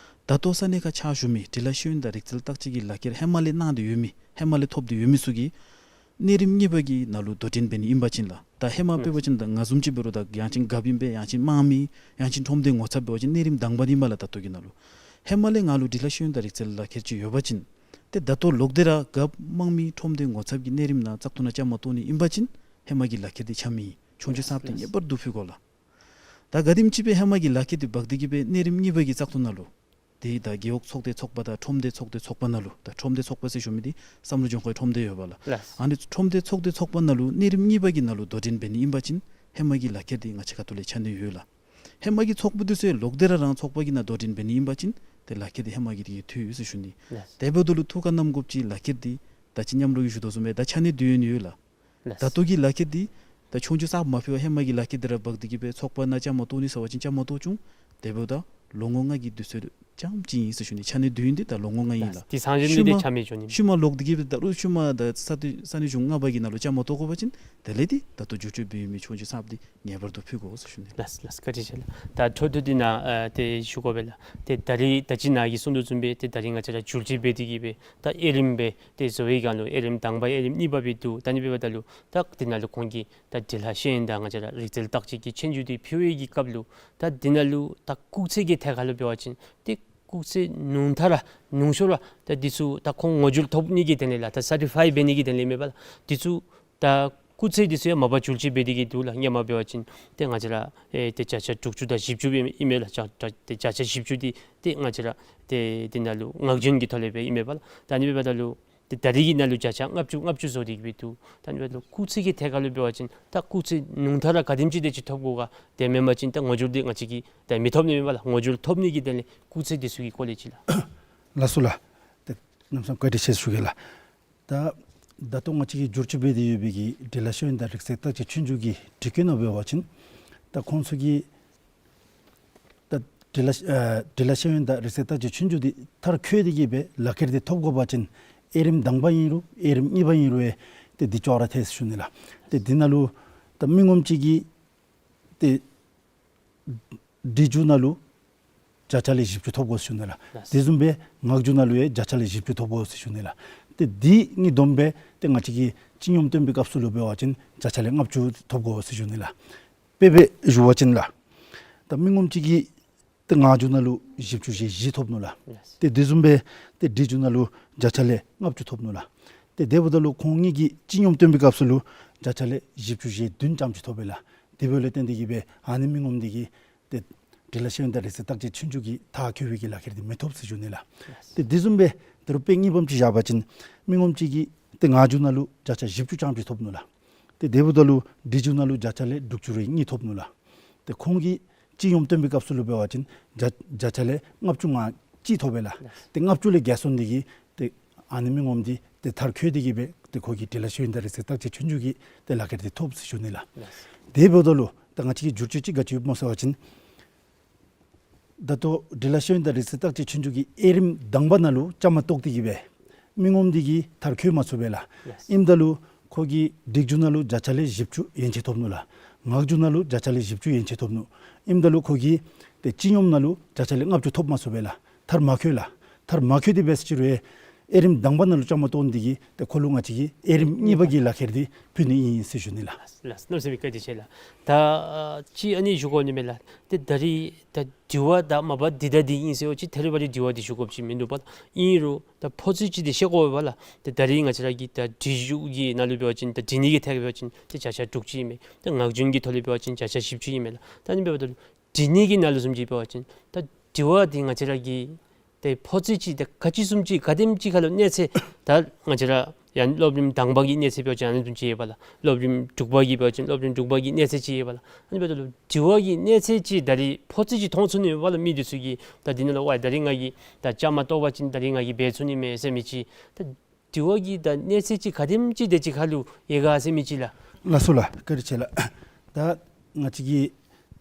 ད་ལྟོ་ས་གནས་ཁར་ཕྱག་ཞུ་མི་འབྲི་ལྷག་ཤེས་ཡོན་དང་རིག་རྩལ་བརྟག་དཔྱད་ཀྱི་ལག་ཁྱེར་ཧེ་མ་ལས་གནང་སྟེ་ཡོད་མི་ཧེ་མ་ལས་ཐོབ་སྟེ་ཡོད་མི་ཚུ་གིས་གནས་རིམ་གཉིས་པ་གི་ནང་ལུ་དོ་འགྲན་འབད་ནི་ཨིན་པ་ཅིན་ལགས། ད་ཧེ་མ་དཔེ་འབད་བ་ཅིན་ད་ང་བཟུམ་ཅིག་འབད་རུང་ད་ཡང་ཅིན་རྒཔོ་ཨིན་པས། ཡང་ཅིན་དམངས་མི་ཡང་ཅིན་ཁྲོམ་སྡེ་ངོ་ཚབ་འབད་བ་ཅིན་གནས་རིམ་དང་པ་འདི་ཨིན་པས་ལགས། ད་ལྟོ་གི་ནང་ལུ་ཧེ་མ་ལས་ང་ལུ་འབྲི་ལྷག་ཤེས་ཡོན་དང་རིག་རྩལ་ལག་ཁྱེར་ཅིག་ཡོད་པ་ཅིན་ཏེ་ད་ལྟོ་ལོག་སྟེ་ར་རྒཔོ་དམངས་མི་ཁྲོམ་སྡེ་ངོ་ཚབ་ཀྱི་གནས་རིམ་ནང་བཙག་འཐུ་ནང་བཅའ་མར་གཏོགས་ནི་ཨིན་པ་ཅིན་ཧེ་མ་གི་ལག་ཁྱེར་འདི་ཆ་མེད། ཆོས་རྒྱུགས་གསརཔ་འདི་ངེས་པར་དུ་ཕུལ་དགོ་ལགས། ད་ག་དེམ་ཅིག་སྦེ་ཧེ་མ་གི་ལག་ཁྱེར་འདི་འབག་སྟེ་གི་སྦེ་གནས་རིམ་གཉིས་པ་གི་བཙག་འཐུ་ནང་ལུ་ཏེ་ད་རྒེད་འོག་ཚོགས་སྡེ་ཚོགས་པ་དང་ཁྲོམ་སྡེ་ཚོགས་སྡེ་ཚོགས་པ་ནང་ལུ་ད་ཁྲོམ་སྡེ་ཚོགས་པ་ཟེར་ཞུ་མི་འདི་བསམ་གྲུབ་ལྗོངས་མཁར་ཁྲོམ་སྡེ་ཡོད་པས་ལགས། ལགས། ཨ་ནི་ཁྲོམ་སྡེ་ཚོགས་སྡེ་ཚོགས་པ་ནང་ལུ་གནས་རིམ་གཉིས་པ་གི་ནང་ལུ་དོ་འགྲན་འབད་ནི་ཨིན་པ་ཅིན་ཧེ་མ་གི་ལག་ཁྱེར་འདི་ང་བཅས་ཁ་ཐུག་ལས་ཆ་ནི་ཡོད་ལགས། ཧེ་མ་གི་ཚོགས་པ་འདི་ཚུ་ལོག་སྟེ་ར་རང་ཚོགས་པ་གི་ནང་དོ་འགྲན་འབད་ནི་ཨིན་པ་ཅིན་ཏེ་ལག་ཁྱེར་འདི་ཧེ་མ་གི་འདི་གིས་འཐུས་ཡོད་ཟེར་ཞུ་ནི། ལགས། དེ་འབདཝ་ད་ལུ་ཐུགས་ཁར་བསྣམ་དགོཔ་ཅིག་ལག་ཁྱེར་འདི་ད་ཅི་མཉམ་རོགས་ཀྱིས་ཞུ་དོ་བཟུམ་སྦེ་ད་ཆ་ནི་དུས་ཡུན་ཡོད་ལགས། ལགས། ད་ལྟོ་གི་ལག་ཁྱེར་འདི་ད་ཆོས་རྒྱུགས་གསརཔ་མ་ཕུལ་བར་ཧེ་མ་གི་ལག་ཁྱེར་འདི་ར་འབག་སྟེ་གི་སྦེ་ཚོགས་པ་ནང་བཅའ་མར་གཏོགས་ནི་ཟེར་བ་ཅིན་བཅའ་མར་གཏོགས་བྱུང་། དེ་འབདཝ་ད་ལོ་ངོ་ལྔ་གི་དུས་ཚོད་རྐྱངམ་ཅིག་ཨིན་ཟེར་ཞུ་ནི། ཆ་ནི་དུས་ཡུན་འདི་ད་ལོ་ངོ་ལྔ་ཨིན་ལགས། ལགས། དེ་ཚང་ཞིནམ་ཤུལ་ལས་མ་ཏེ་ཆ་མེད་འགྱོ་ནི། ཤུལ་མ་ལོག་སྟེ་གི་སྦེ་ད་རུང་ཤུལ་མ་ད་ས་ཏེ་ས་གནས་གཞུང་ལྔ་པ་གི་ནང་ལུ་བཅའ་མར་གཏོགས་དགོ་པ་ཅིན་དེ་ལས་འདི་ད་ལྟོ་བསྒྱུར་བཅོས་འབད་ཡོད་མི་ཆོས་རྒྱུགས་གསརཔ་འདི་ངེས་པར་དུ་ཕུལ་དགོ་ཟེར་ཞུ་ནི། ལགས་ལགས། བཀའ་དྲིན་ཆེ་ལགས། ད་འཕྲོ་མཐུད་དེ་ནཱ་ཨ་ཏེ་ཞུ་དགོ་པས་ལགས། ཏེ་ད་རིས་ད་ཅི་ནཱ་གིས་གསུང་དོ་བཟུམ་སྦེ་ཏེ་ད་རིས་ང་བཅས་ར་བསྒྱུར་བཅོས་འབད་དེ་གི་སྦེ་ད་དབྱེ་རིམ་སྦེ་ཏེ་བཟོ་བའི་སྒང་ལུ་དབྱེ་རིམ་དང་པ་དབྱེ་རིམ་གཉིས་པ་སྦེ་འདུག། ད་ཨ་ནི་འབདཝ་ད་ལུ་ད་དེ་ནང་ལུ་ཁོང་གིས་ད་འབྲི་ལྷག་ཤེས་ཡོན་དང་ང་བཅས་ར་རིག་རྩལ་བརྟག་དཔྱད་ཀྱི་ཆོས་རྒྱུགས་འདི་ཕུལ་བའི་གི་སྐབས་ལུ་ད་དེ་ནང་ལུ་ད་སྐུགས་ཚད་ཀྱི་ཐད་ཁར་ལུ་འབད་བ་ཅིན་ཏེ་སྐུགས་ཚད་ཉུང་མཐའ་ར་ཉུང་ཤོས་ར་ད་འདི་ཚུ་ད་ཁོང་ངོ་སྦྱོར་ཐོབ་ནི་གི་དོན་ལས་ལགས། ད་སར་ཊི་ཕའི་འབད་ནི་གི་དོན་ལས་མེན་པ་ལགས། འདི་ཚུ་ད་སྐུགས་ཚད་འདི་ཚུ་ཡང་མ་པ་བསྒྱུར་བཅོས་འབད་དེ་གི་འདུག་ལགས། སྔོན་མ་འབད་བ་ཅིན་ཏེ་ང་བཅས་ར་ཨེ་ཏེ་བརྒྱ་ཆ་དྲུག་ཅུ་དང་བཞི་བཅུ་སྦེ་ཨིན་མས་ལགས། བརྒྱ་ཏེ་བརྒྱ་ཆ་བཞི་བཅུ་འདི་ཏེ་ང་བཅས་ར་ཏེ་དེ་ནང་ལུ་ངག་རྒྱུན་གྱི་ཐོག་ལས་སྦེ་ཨིན་མས་པ་ལགས། ད་ཨ་ནི་འབདཝ་ད་ལུ་ཏེ་ད་རིས་ཀྱི་ནང་ལུ་བརྒྱ་ཆ་ལྔ་བཅུ་ལྔ་བཅུ་བཟོ་སྟེ་གི་སྦེ་འདུག། ད་ཨ་ནི་འབདཝ་ད་ལུ་སྐུགས་ཚད་ཀྱི་ཐད་ཁར་ལུ་འབད་བ་ཅིན་ད་སྐུགས་ཚད་ཉུང་མཐའ་ར་ག་དེམ་ཅིག་དེ་ཅིག་ཐོབ་དགོ་ག། དེ་མེན་པ་ཅིན་ད་ངོ་སྦྱོར་འདི་ང་བཅས་ཀྱིས་ད་མི་ཐོབ་ནི་མེན་པ་ལགས། ངོ་སྦྱོར་ཐོབ་ནི་གི་དོན་ལས་སྐུགས་ཚད་འདི་ཚུ་གི་སྐོར་ལས་ཅིག་ལགས། ལགས་སོ་ལགས། ཏེ་གནམ་མེད་ས་མེད་བཀའ་དྲིན་ཆེ་ཟེར་ཞུ་གེ་ལགས། ད་ད་ལྟོ་ང་བཅས་ཀྱིས་བསྒྱུར་བཅོས་འབད་དེ་ཡོད་པའི་གི་འབྲི་ལྷག་ཤེས་ཡོན་དང་རིག་རྩལ་བརྟག་དཔྱད་ཆོས་རྒྱུགས་ཀྱི་སྒྲིག་བཀོད་ནང་འབད་བ་ཅིན་ད་ཁོང་ཚུ་གིས་ད་འབྲི་ལྷག་ཨ་འབྲི་ལྷག་ཤེས་ཡོན་དང་རིག་རྩལ་བརྟག་དཔྱད་ཆོས་རྒྱུགས་འདི་མཐར་འཁྱོལ་ཏེ་གི་སྦེ་ལག་ཁྱེར་འདི་ཐོབ་དགོ་པ་ཅིན་དབྱེ་རིམ་དང་པ་ཨིན་རུང་དབྱེ་རིམ་གཉིས་པ་ཨིན་རུང་ཨེ་ཏེ་འདི་ཅོག་ར་འཐད་ཟེར་ཞུ་ནི་ལགས། ཏེ་འདི་ནང་ལུ་ད་མི་ངོམ་ཅིག་གིས་ཏེ་འབྲི་རྒྱུགས་ནང་ལུ་བརྒྱ་ཆ་ལས་བཞི་བཅུ་ཐོབ་དགོ་ཟེར་ཞུ་ནི་ལགས། ལགས། དེ་བཟུམ་སྦེ་ངག་རྒྱུགས་ནང་ལུ་ཡང་བརྒྱ་ཆ་ལས་བཞི་བཅུ་ཐོབ་དགོ་ཟེར་ཞུ་ནི་ལགས། ཏེ་འདི་གཉིས་བསྡོམས་སྦེ་ཏེ་ང་བཅས་ཀྱིས་སྤྱི་སྙོམས་སྟོན་པའི་སྐབས་སུ་ལུ་འབད་བ་ཅིན་བརྒྱ་ཆ་ལས་ལྔ་བཅུ་ཐོབ་དགོ་ཟེར་ཞུ་ནི་ལགས། དཔེ་སྦེ་ཞུ་བ་ཅིན་ལགས། ད་མི་ངོམ་ཅིག་གིས་ཏེ་ངག་རྒྱུགས་ནང་ལུ་བཞི་བཅུ་ཞེ་བཞི་ཐོབ་ནུག་ལགས། ལགས། ཏེ་དེ་བཟུམ་སྦེ་ཏེ་འབྲི་རྒྱུགས་ནང་ལུ་བརྒྱ་ཆ་ལས་ལྔ་བཅུ་ཐོབ་ནུག་ལགས། ཏེ་དེ་འབདཝ་ད་ལུ་ཁོང་གཉིས་ཀྱིས་སྤྱི་སྙོམས་སྟོན་པའི་སྐབས་སུ་ལུ་བརྒྱ་ཆ་ལས་བཞི་བཅུ་ཞེ་བདུན་ཙམ་ཅིག་ཐོབ་པས་ལགས། དེ་འབདཝ་ལས་བརྟེན་ཏེ་གི་སྦེ་ཨ་ནི་མི་ངོམ་འདི་གིས་ཏེ་འབྲི་ལྷག་ཤེས་ཡོན་དང་རིག་རྩལ་བརྟག་དཔྱད་ཆོས་རྒྱུགས་ཀྱི་མཐར་འཁྱོལ་བའི་གི་ལག་ཁྱེར་འདི་མི་ཐོབ་ཟེར་ཞུ་ནི་ལགས། ཏེ་དེ་བཟུམ་སྦེ་ད་རུང་དཔེ་གཉིས་པམ་ཅིག་བཞག་པ་ཅིན་མི་ངོམ་ཅིག་གིས་ཏེ་ངག་རྒྱུགས་ནང་ལུ་བརྒྱ་ཆ་བཞི་བཅུ་ཙམ་ཅིག་ཐོབ་ནུག་ལགས། ཏེ་དེ་འབདཝ་ད་ལུ་འབྲི་རྒྱུགས་ནང་ལུ་བརྒྱ་ཆ་ལས་དྲུག་ཅུ་རེ་གཉིས་ཐོབ་ནུག་ལགས། ཏེ་ཁོང་གིས་སྤྱི་སྙོམས་སྟོན་པའི་སྐབས་སུ་ལུ་འབད་བ་ཅིན་བརྒྱ་བརྒྱ་ཆ་ལས་ལྔ་བཅུ་ང་གཅིག་ཐོབ་པས་ལགས། ལགས། ཏེ་ལྔ་བཅུ་ལས་བརྒལ་སོང་ནི་འདི་གིས་ཏེ་ཨ་ནི་མི་ངོམ་འདི་ཏེ་མཐར་འཁྱོལ་ཏེ་གི་སྦེ་ཏེ་ཁོ་གིས་འབྲི་ལྷག་ཤེས་ཡོན་དང་རིག་རྩལ་བརྟག་དཔྱད་ཆོས་རྒྱུགས་ཀྱི་ཏེ་ལག་ཁྱེར་འདི་ཐོབ་ཟེར་ཞུ་ནི་ལགས། ལགས། དེ་འབདཝ་ད་ལུ་ད་ང་བཅས་ཀྱིས་བསྒྱུར་བཅོས་ཅིག་ག་ཅི་ཡོདཔ་སྨོ་ཟེར་བ་ཅིན་ད་ལྟོ་འབྲི་ལྷག་ཤེས་ཡོན་དང་རིག་རྩལ་བརྟག་དཔྱད་ཆོས་རྒྱུགས་ཀྱི་དབྱེ་རིམ་དང་པ་ནང་ལུ་བཅའ་མར་གཏོགས་ཏེ་གི་སྦེ་མི་ངོམ་འདི་གིས་མཐར་འཁྱོལ་མ་ཚུགས་པས་ལགས། ལགས། ཨིནམ་ད་ལུ་ཁོ་གིས་འབྲི་རྒྱུགས་ནང་ལུ་བརྒྱ་ཆ་ལས་བཞི་བཅུ་ཡན་ཆད་ཐོབ་ནུག་ལགས། ངག་རྒྱུགས་ནང་ལུ་བརྒྱ་ཆ་ལས་བཞི་བཅུ་ཡན་ཆད་ཐོབ་ནུག། ཨིནམ་ད་ལུ་ཁོ་གིས་ཏེ་སྤྱི་སྙོམས་ནང་ལུ་བརྒྱ་ཆ་ལས་ལྔ་བཅུ་ཐོབ་མ་ཚུགས་པས་ལགས། མཐར་མ་འཁྱོལ་ལགས། མཐར་མ་འཁྱོལ་ཏེ་འབད་ཟེར་ཅི་རུང་ཡང་དབྱེ་རིམ་དང་པ་ནང་ལུ་བཅའ་མར་གཏོགས་ནི་འདི་གིས་ཏེ་ཁོ་ལུ་ང་བཅས་ཀྱིས་དབྱེ་རིམ་གཉིས་པ་གི་ལག་ཁྱེར་འདི་ཕུལ་ནི་ཨིན་ཟེར་ཞུ་ནི་ལགས། ལགས་ལགས། གནམ་མེད་ས་མེད་བཀའ་དྲིན་ཆེ་ལགས། ད་ཨ་ཅིག་ཨ་ནི་ཞུ་དགོ་ནི་མས་ལགས། ཏེ་ད་རིས་ད་དྲི་བ་ད་མ་པ་འདི་དང་འདི་ཨིན་ཟེར་བ་ཅིན་ཐད་རི་བ་རི་དྲི་བ་འདི་ཞུ་དགོཔ་ཅིག་མིན་འདུག་པ། ཨིན་རུང་ད་ཕོ་ཚོད་ཅིག་འདི་ཤེས་དགོ་པས་ལགས། ཏེ་ད་རིས་ང་བཅས་ར་གི་ད་འབྲི་རྒྱུགས་ཀྱི་ནང་ལུ་འབད་བ་ཅིན་ད་འབྲི་ནི་གི་ཐད་འབད་བ་ཅིན་ཏེ་བརྒྱ་ཆ་དྲུག་ཅུ་ཨིན་མས། ཏེ་ངག་རྒྱུན་གྱི་ཐོག་ལུ་འབད་བ་ཅིན་བརྒྱ་ཆ་བཞི་བཅུ་ཨིན་མས་ལགས། ད་ཨ་ནི་འབདཝ་ད་ལུ་ འབྲི་ནི་གི་ནང་ལུ་བཟུམ་ཅིག་འབད་བ་ཅིན་ད་དྲི་བ་འདི་ང་བཅས་ར་གིས་ཏེ་ཕོ་ཚོད་ཅིག་ཏེ་ག་ཅི་བཟུམ་ཅིག་ག་དེམ་ཅིག་ཁར་ལུ་གནས་ཚད་ད་ང་བཅས་ར་ཡང་སློབ་རིམ་དང་པ་གི་གནས་ཚད་འབད་བ་ཅིན་ཨ་ནི་བཟུམ་ཅིག་ཡོད་པ་ལགས། སློབ་རིམ་དྲུག་པ་གི་འབད་བ་ཅིན་སློབ་རིམ་དྲུག་པ་གི་གནས་ཚད་ཅིག་ཡོད་པ་ལགས། ཨ་ནི་འབདཝ་ད་ལུ་དྲི་བ་གི་གནས་ཚད་ཅིག་ད་རིས་ཕོ་ཚོད་ཅིག་མཐོང་ཚུགས་ནི་ཡོད་པ་ལགས། མི་འདི་ཚུ་གིས་ད་འདི་ནང་ལུ་ཝའི་ད་རིས་ང་གིས་ད་བཅའ་མར་གཏོགས་པ་ཅིན་ད་རིས་ང་གིས་འབད་ཚུགས་ནི་མས་ཟེར་མི་ཅིག། ད་དྲི་བ་གི་ད་གནས་ཚད་ཅིག་ག་དེམ་ཅིག་དེ་ཅིག་ཁར་ལུ་ཡོད་ག་ཟེར་མི་ཅིག་ལགས། ལགས་སོ་ལགས། བཀའ་དྲིན་ཆེ་ལགས། ད་ང་བཅས་ཀྱིས་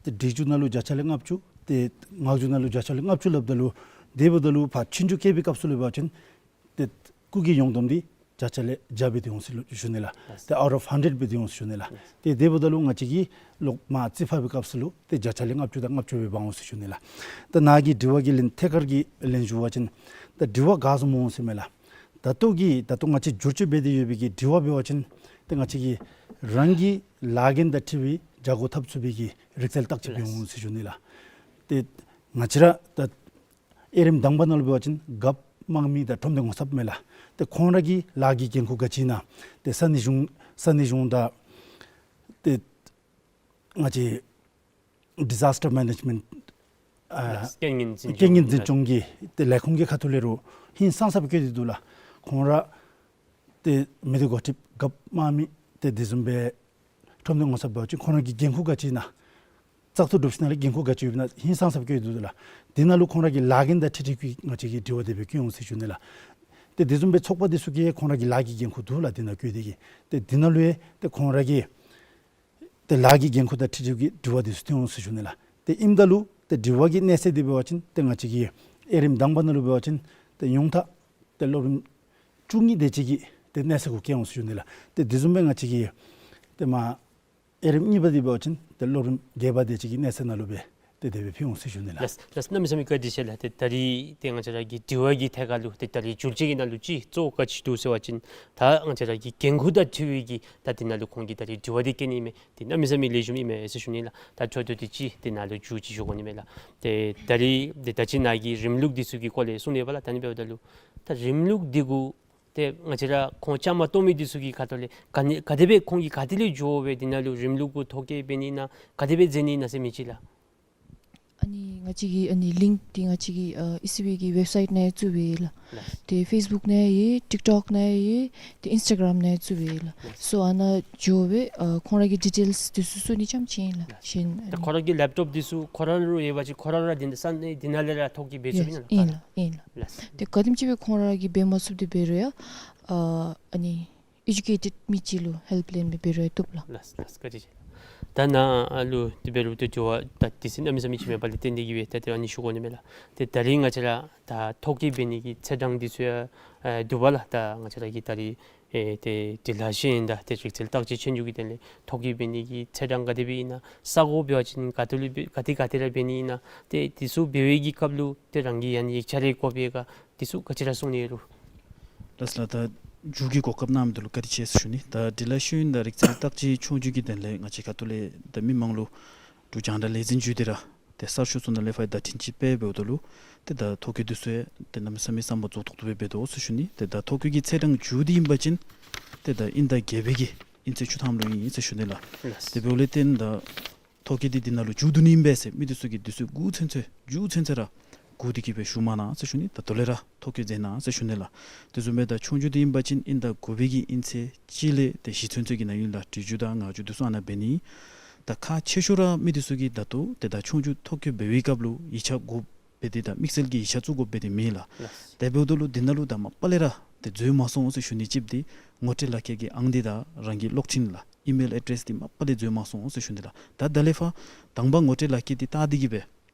ད་སྒྲིག་འཛུགས་ནང་ལུ་བརྒྱ་ཆ་ལས་ལྔ་བཅུ་ཏེ་ངག་རྒྱུན་ནང་ལུ་བརྒྱ་ཆ་ལས་ལྔ་བཅུ་སླབ་ད་ལུ་དེ་འབདཝ་ད་ལུ་ཕར་ཆོས་རྒྱུགས་རྐྱབ་པའི་སྐབས་སུ་ལུ་འབད་བ་ཅིན་ཏེ་སྐུགས་ཀྱི་ཡོངས་བསྡོམས་འདི་བརྒྱ་ཆ་ལས་བརྒྱ་སྦེ་སྡོད་འོང་ཟེར་ཞུ་ནི་ལགས། ལགས། ཏེ་out of hundred སྦེ་སྡོད་འོང་ཟེར་ཞུ་ནི་ལགས། ལགས། ཏེ་དེ་འབདཝ་ད་ལུ་ང་བཅས་ཀྱིས་ལོག་མར་རྩིས་ཕབ་པའི་སྐབས་སུ་ལུ་ཏེ་བརྒྱ་ཆ་ལས་ལྔ་བཅུ་དང་ལྔ་བཅུ་སྦེ་འབག་འོང་ཟེར་ཞུ་ནི་ལགས། ད་ནཱ་གི་དྲི་བ་གི་ལན་ཐད་ཀར་གྱི་ལན་ཞུ་བ་ཅིན་ད་དྲི་བ་ག་བཟུམ་འོང་ཟེར་མས་ལགས། ད་ལྟོ་གི་ད་ལྟོ་ང་བཅས་བསྒྱུར་བཅོས་འབད་དེ་ཡོད་པའི་གི་དྲི་བ་འབད་བ་ཅིན་ཏེ་ང་བཅས་ཀྱིས་རང་གི་ལཱ་འགན་དང་འཁྲིལ་བའི་བྱ་སྒོ་འཐབ་ཚུགས་པའི་གི་རིག་རྩལ་བརྟག་དཔྱད་འབད་འོང་ཟེར་ཞུ་ནི་ལགས། ཏེ་ང་བཅས་ར་ད་དབྱེ་རིམ་དང་པ་ནང་ལུ་འབད་བ་ཅིན་རྒཔོ་དམངས་མི་དང་ཁྲོམ་སྡེ་ངོ་ཚབ་མས་ལགས། ཏེ་ཁོང་ར་གི་ལཱ་གི་འགན་ཁུར་ག་ཅི་ཨིན་ན་ཏེ་ས་གནས་གཞུང་ས་གནས་གཞུང་དང་ཏེ་ང་བཅས་ཌི་ཛཱས་ཊར་མེ་ནེཇ་མེནཊ་ཨ་རྐྱེན་ངན་འཛིན་རྐྱེན་ངན་འཛིན་སྐྱོང་གི་ཏེ་ལས་ཁུངས་ཀྱི་ཁ་ཐུག་ལས་རུང་ཧིང་སངས་ས་སྦེ་བཀོད་དེ་འདུག་ལགས། ཁོང་ར་ཏེ་མི་སྡེ་འགོ་ཁྲིདཔ་རྒཔོ་དམངས་མི་ཏེ་དེ་བཟུམ་སྦེ་ཁྲོམ་སྡེ་ངོ་ཚབ་འབད་བ་ཅིན་ཁོང་ར་གི་འགན་ཁུར་ག་ཅི་ཨིན་ན་བཙག་འཐུ་གྲུབ་ཞིནམ་ལས་འགན་ཁུར་ག་ཅི་ཡོདཔ་ཨིན་ན་ཧིང་སངས་ས་སྦེ་བཀོད་དེ་འདུག་ལགས། དེ་ནང་ལུ་ཁོང་ར་གི་ལཱ་འགན་དང་འཁྲིལ་འཁྲིལ་གྱི་ང་བཅས་ཀྱིས་དྲི་བ་དེ་སྦེ་བཀོད་འོང་ཟེར་ཞུ་ནི་ལགས། ཏེ་དེ་བཟུམ་སྦེ་ཚོགས་པ་དེ་ཚུ་གིས་ཁོང་ར་གི་ལཱ་གི་འགན་ཁུར་འདུག་ལགས། དེ་ནང་བཀོད་དེ་གི་ཏེ་དེ་ནང་ལུ་ཡང་ཏེ་ཁོང་ར་གི་ཏེ་ལཱ་གི་འགན་ཁུར་དང་འཁྲིལ་འཁྲིལ་གྱི་དྲི་བ་དེ་ཚུ་ཐོན་འོང་ཟེར་ཞུ་ནི་ལགས། ཏེ་ཨིནམ་ད་ལུ་ཏེ་དྲི་བ་གི་གནས་ཚད་དེ་འབད་བ་ཅིན་ཏེ་ང་བཅས་ཀྱི་དབྱེ་རིམ་དང་པ་ནང་ལུ་འབད་བ་ཅིན་ཏེ་ཡོངས་གྲགས་ཏེ་སློབ་རིམ་བཅུ་གཉིས་དེ་ཅིག་གི་ཏེ་གནས་ཚད་གུ་བཀལ་འོང་ཟེར་ཞུ་ནི་ལགས། ཏེ་དེ་བཟུམ་སྦེ་ང་བཅས་ཀྱི་ཏེ་མར་དབྱེ་རིམ་གཉིས་པ་དེ་འབད་བ་ཅིན་ཏེ་སློབ་རིམ་བརྒྱད་པ་དེ་ཅིག་གི་གནས་ཚད་ནང་ལུ་སྦེ་ཏེ་དེ་སྦེ་ཕུལ་འོང་ཟེར་ཞུ་ནི་ལགས། ལགས་ལགས། གནམ་མེད་ས་མེད་བཀའ་དྲིན་ཆེ་ལགས། ཏེ་ད་རིས་ཏེ་ང་བཅས་ར་གི་དྲི་བ་གི་ཐད་ཁར་ལུ་ཏེ་ད་རིས་བསྒྱུར་བཅོས་ཀྱི་ནང་ལུ་ཅིག་གཙོ་བོ་ག་ཅི་འདུག་ཟེར་བ་ཅིན་ད་ང་བཅས་ར་གི་འགན་ཁུར་དང་འཁྲིལ་བའི་གི་ད་དེ་ནང་ལུ་ཁོང་གིས་ད་རིས་དྲི་བ་དེ་བཀོད་ནི་མས། ཏེ་གནམ་མེད་ས་མེད་ལེགས་ཤོམ་ཨིན་མས་ཟེར་ཞུ་ནི་ལགས། ད་འཕྲོ་མཐུད་དེ་ཅིག་དེ་ནང་ལུ་མཇུག་ཅིག་ཞུ་དགོ་ནི་མས་ལགས། ཏེ་ད་རིས་ཏེ་ད་ཅི་ནཱ་གིས་རིམ་ལུགས་འདི་ཚུ་གི་སྐོར་ལས་གསུངས་ནི་ཡོད་པ་ལགས། ད་ཨ་ནི་འབདཝ་ད་ལུ་ད་རིམ་ལུགས་འདི་གུ་ཏེ་ང་བཅས་ར་ཁོང་བཅའ་མར་གཏོགས་མི་འདི་ཚུ་གི་ཁ་ཐུག་ལས་ག་ནི་ག་དེ་སྦེ་ཁོང་གིས་ག་ཏེ་ལས་འགྱོ་སྦེ་འདི་ནང་ལུ་རིམ་ལུགས་གུ་ཐོ་བཀོད་འབད་ནི་ཨིན་ན་ག་དེ་སྦེ་མཛད་ནི་ཨིན་ན་ཟེར་མི་ཅིག་ལགས། ཨ་ནི་ང་བཅས་ཀྱི་ཨ་ནི་ལིངཀ་འདི་ང་བཅས་ཀྱི་ཨ་ཨི་སི་བི་གི་ཝེབ་སའིཊ་ནང་བཙུགས་པས་ལགས། ལགས། ཏེ་ཕེསི་བུཀ་ནང་ཡང་ཊིཀ་ཊོཀ་ནང་ཡང་ཏེ་ཨིནསི་ཊ་གརམ་ནང་བཙུགས་པས་ལགས། ལགས། སོ་ཨ་ནཱ་འགྱོ་སྦེ་ཨ་ཁོང་ར་གི་ཌི་ཊེལསི་འདི་ཚུ་བཙུགས་ནི་རྐྱངམ་ཅིག་ཨིན་ལགས། ལགས། གཞན་ད་ཁོ་ར་གི་ལེབ་ཊོབ་འདི་ཚུ་ཁོ་ར་ལུ་ཡོད་པ་ཅིན་ཁོ་ར་ར་འདི་ནང་ས་གནས་འདི་ནང་ལས་ར་ཐོ་བཀོད་འབད་ཚུགས་ཡེས་ཨིན་ན་ཨིན་ལགས། ལགས། ལགས། ཏེ་ག་དེམ་ཅིག་སྦེ་ཁོང་ར་གིས་འབད་མ་ཚུགསཔ་འདི་འབད་རུང་ཡང་ཨ་ཨ་ནི་ཨེ་ཌུ་ཀེ་ཊེཌ་མི་ཅིག་ལུ་ཧེལཔ་ལེན་སྦེ་འབད་རུང་ཡང་བཏུབ་ལགས། ལགས་ལགས། བཀའ་དྲིན་ཆེ། ད་ནཱ་ལུ་དེ་འབད་རུང་ཏེ་དྲི་བ་ད་དེ་ཚུ་གནམ་མེད་ས་མེད་ཅིག་མེད་པ་ལས་བརྟེན་ཏེ་གིས་སྦེ་ད་དེ་ཨ་ནི་ཞུ་དགོ་ནི་མས་ལགས། ཏེ་ད་རིས་ང་བཅས་ར་ད་ཐོ་བཀོད་འབད་ནི་གི་ཚེས་གྲངས་འདི་ཚུ་ཡང་ཨེ་འདུག་པ་ལགས། ད་ང་བཅས་ར་གི་ད་རིས་ཨེ་ཏེ་དྲི་ལན་ཞུ་ཡི་ད་ཏེ་རིག་རྩལ་བརྟག་དཔྱད་ཆོས་རྒྱུགས་ཀྱི་དོན་ལས་ཐོ་བཀོད་འབད་ནི་གི་ཚེས་གྲངས་ག་དེ་སྦེ་ཨིན་ན་ས་གོ་འབད་བ་ཅིན་ག་ཏེ་ལུ་འབད་ག་ཏེ་ག་ཏེ་ར་འབད་ནི་ཨིན་ན་ཏེ་དེ་ཚུ་འབད་བའི་གི་སྐབས་ལུ་ཏེ་རང་གིས་ཡང་ཡིག་ཆ་རེ་དགོ་པས་ག་དེ་ཚུ་ག་ཅི་ར་གསུང་ནི་ཡོད་རུང་། ལགས་ལགས། ད་མཇུག་གི་གོ་སྐབས་གནང་མི་འདི་ལུ་བཀའ་དྲིན་ཆེ་ཟེར་ཞུ་ནི། ད་དྲི་ལན་ཞུ་ཡི་ད་རིག་རྩལ་བརྟག་དཔྱད་ཆོས་རྒྱུགས་ཀྱི་དོན་ལས་ང་བཅས་ཁ་ཐུག་ལས་ད་མི་མང་ལུ་འབྲུག་རྒྱང་བསྒྲགས་ལས་འཛིན་བརྒྱུད་དེ་ར་ཏེ་གསར་ཤོག་ཚུ་ནང་ལས་ཕར་བརྡ་འཕྲིན་ཅིག་སྤེལ་འབདཝ་ད་ལུ་ཏེ་ད་ཐོ་བཀོད་འདི་ཚུ་ཡང་ཏེ་གནམ་མེད་ས་མེད་བསམ་པ་རྫོགས་ཏོག་ཏོ་སྦེ་འབད་དོ་ཟེར་ཞུ་ནི། ཏེ་ད་ཐོ་བཀོད་ཀྱི་ཚེས་གྲངས་མཇུག་འདི་ཨིན་པ་ཅིན་ཏེ་ད་དབྱིན་ཟླ་བརྒྱད་པའི་གི་དབྱིན་ཚེས་བཅུ་ཐམ་ལུ་ཨིན་ཟེར་ཞུ་ནི་ལགས། ལགས། དེ་འབདཝ་ལས་བརྟེན་ད་ཐོ་བཀོད་འདི་འདི་ནང་ལུ་མཇུག་བསྡུ་ནི་ཨིན་པས་ཟེར་མི་འདི་ཚུ་གིས་འདི་ཚུ་མགུ་ཚོད་ཚོད་མཇུག་ཚོད་ཚོད་ར་སྒུག་སྟེ་གིས་སྦེ་བཞུགས་མ་གནང་ཟེར་ཞུ་ནི། ད་ལྟོ་ལས་ར་ཐོ་བཀོད་མཛད་གནང་ཟེར་ཞུ་ནི་ལགས། དེ་བཟུམ་སྦེ་ད་ཆོས་རྒྱུགས་འདི་ཨིན་པ་ཅིན་དབྱིན་ཟླ་དགུ་པའི་གི་དབྱིན་ཚེས་གཅིག་ལས་ཏེ་བཞི་ཚུན་ཚོད་ཀྱི་ནང་ཡུན་ལ་དྲི་རྒྱུགས་དང་ངག་རྒྱུགས་འདི་ཚུ་ཨ་ནཱ་འབད་ནི། ད་ཁག་ཆེ་ཤོས་ར་མི་འདི་ཚུ་གིས་ད་ལྟོ་ཏེ་ད་ཆོས་རྒྱུགས་ཐོ་བཀོད་འབད་བའི་སྐབས་ལུ་ཡིག་ཆ་དགོཔ་སྦེ་ཏེ་ད་དམིགས་བསལ་གྱི་ཡིག་ཆ་བཙུགས་དགོཔ་སྦེ་ཏེ་མེད་ལགས། ལགས། དེ་འབདཝ་ད་ལུ་འདི་ནང་ལུ་ད་མ་པ་ལས་ར་ཏེ་འཛོལ་མ་སོང་ཟེར་ཞུ་ནི་ཅིག་འདི་ངོ་སྤྲོད་ལག་ཁྱེར་གྱི་ཨང་འདི་དང་རང་གི་གློག་འཕྲིན་ལགས། ཨི་མེལ་ཨེ་ཌེསི་འདི་མ་པ་ལས་འཛོལ་མ་སོང་ཟེར་ཞུ་ནི་ལགས། ད་ད་ལས་ཕར་དང་པ་ངོ་སྤྲོད་ལག་ཁྱེར་འདི་བལྟ་སྟེ་གིས་སྦེ་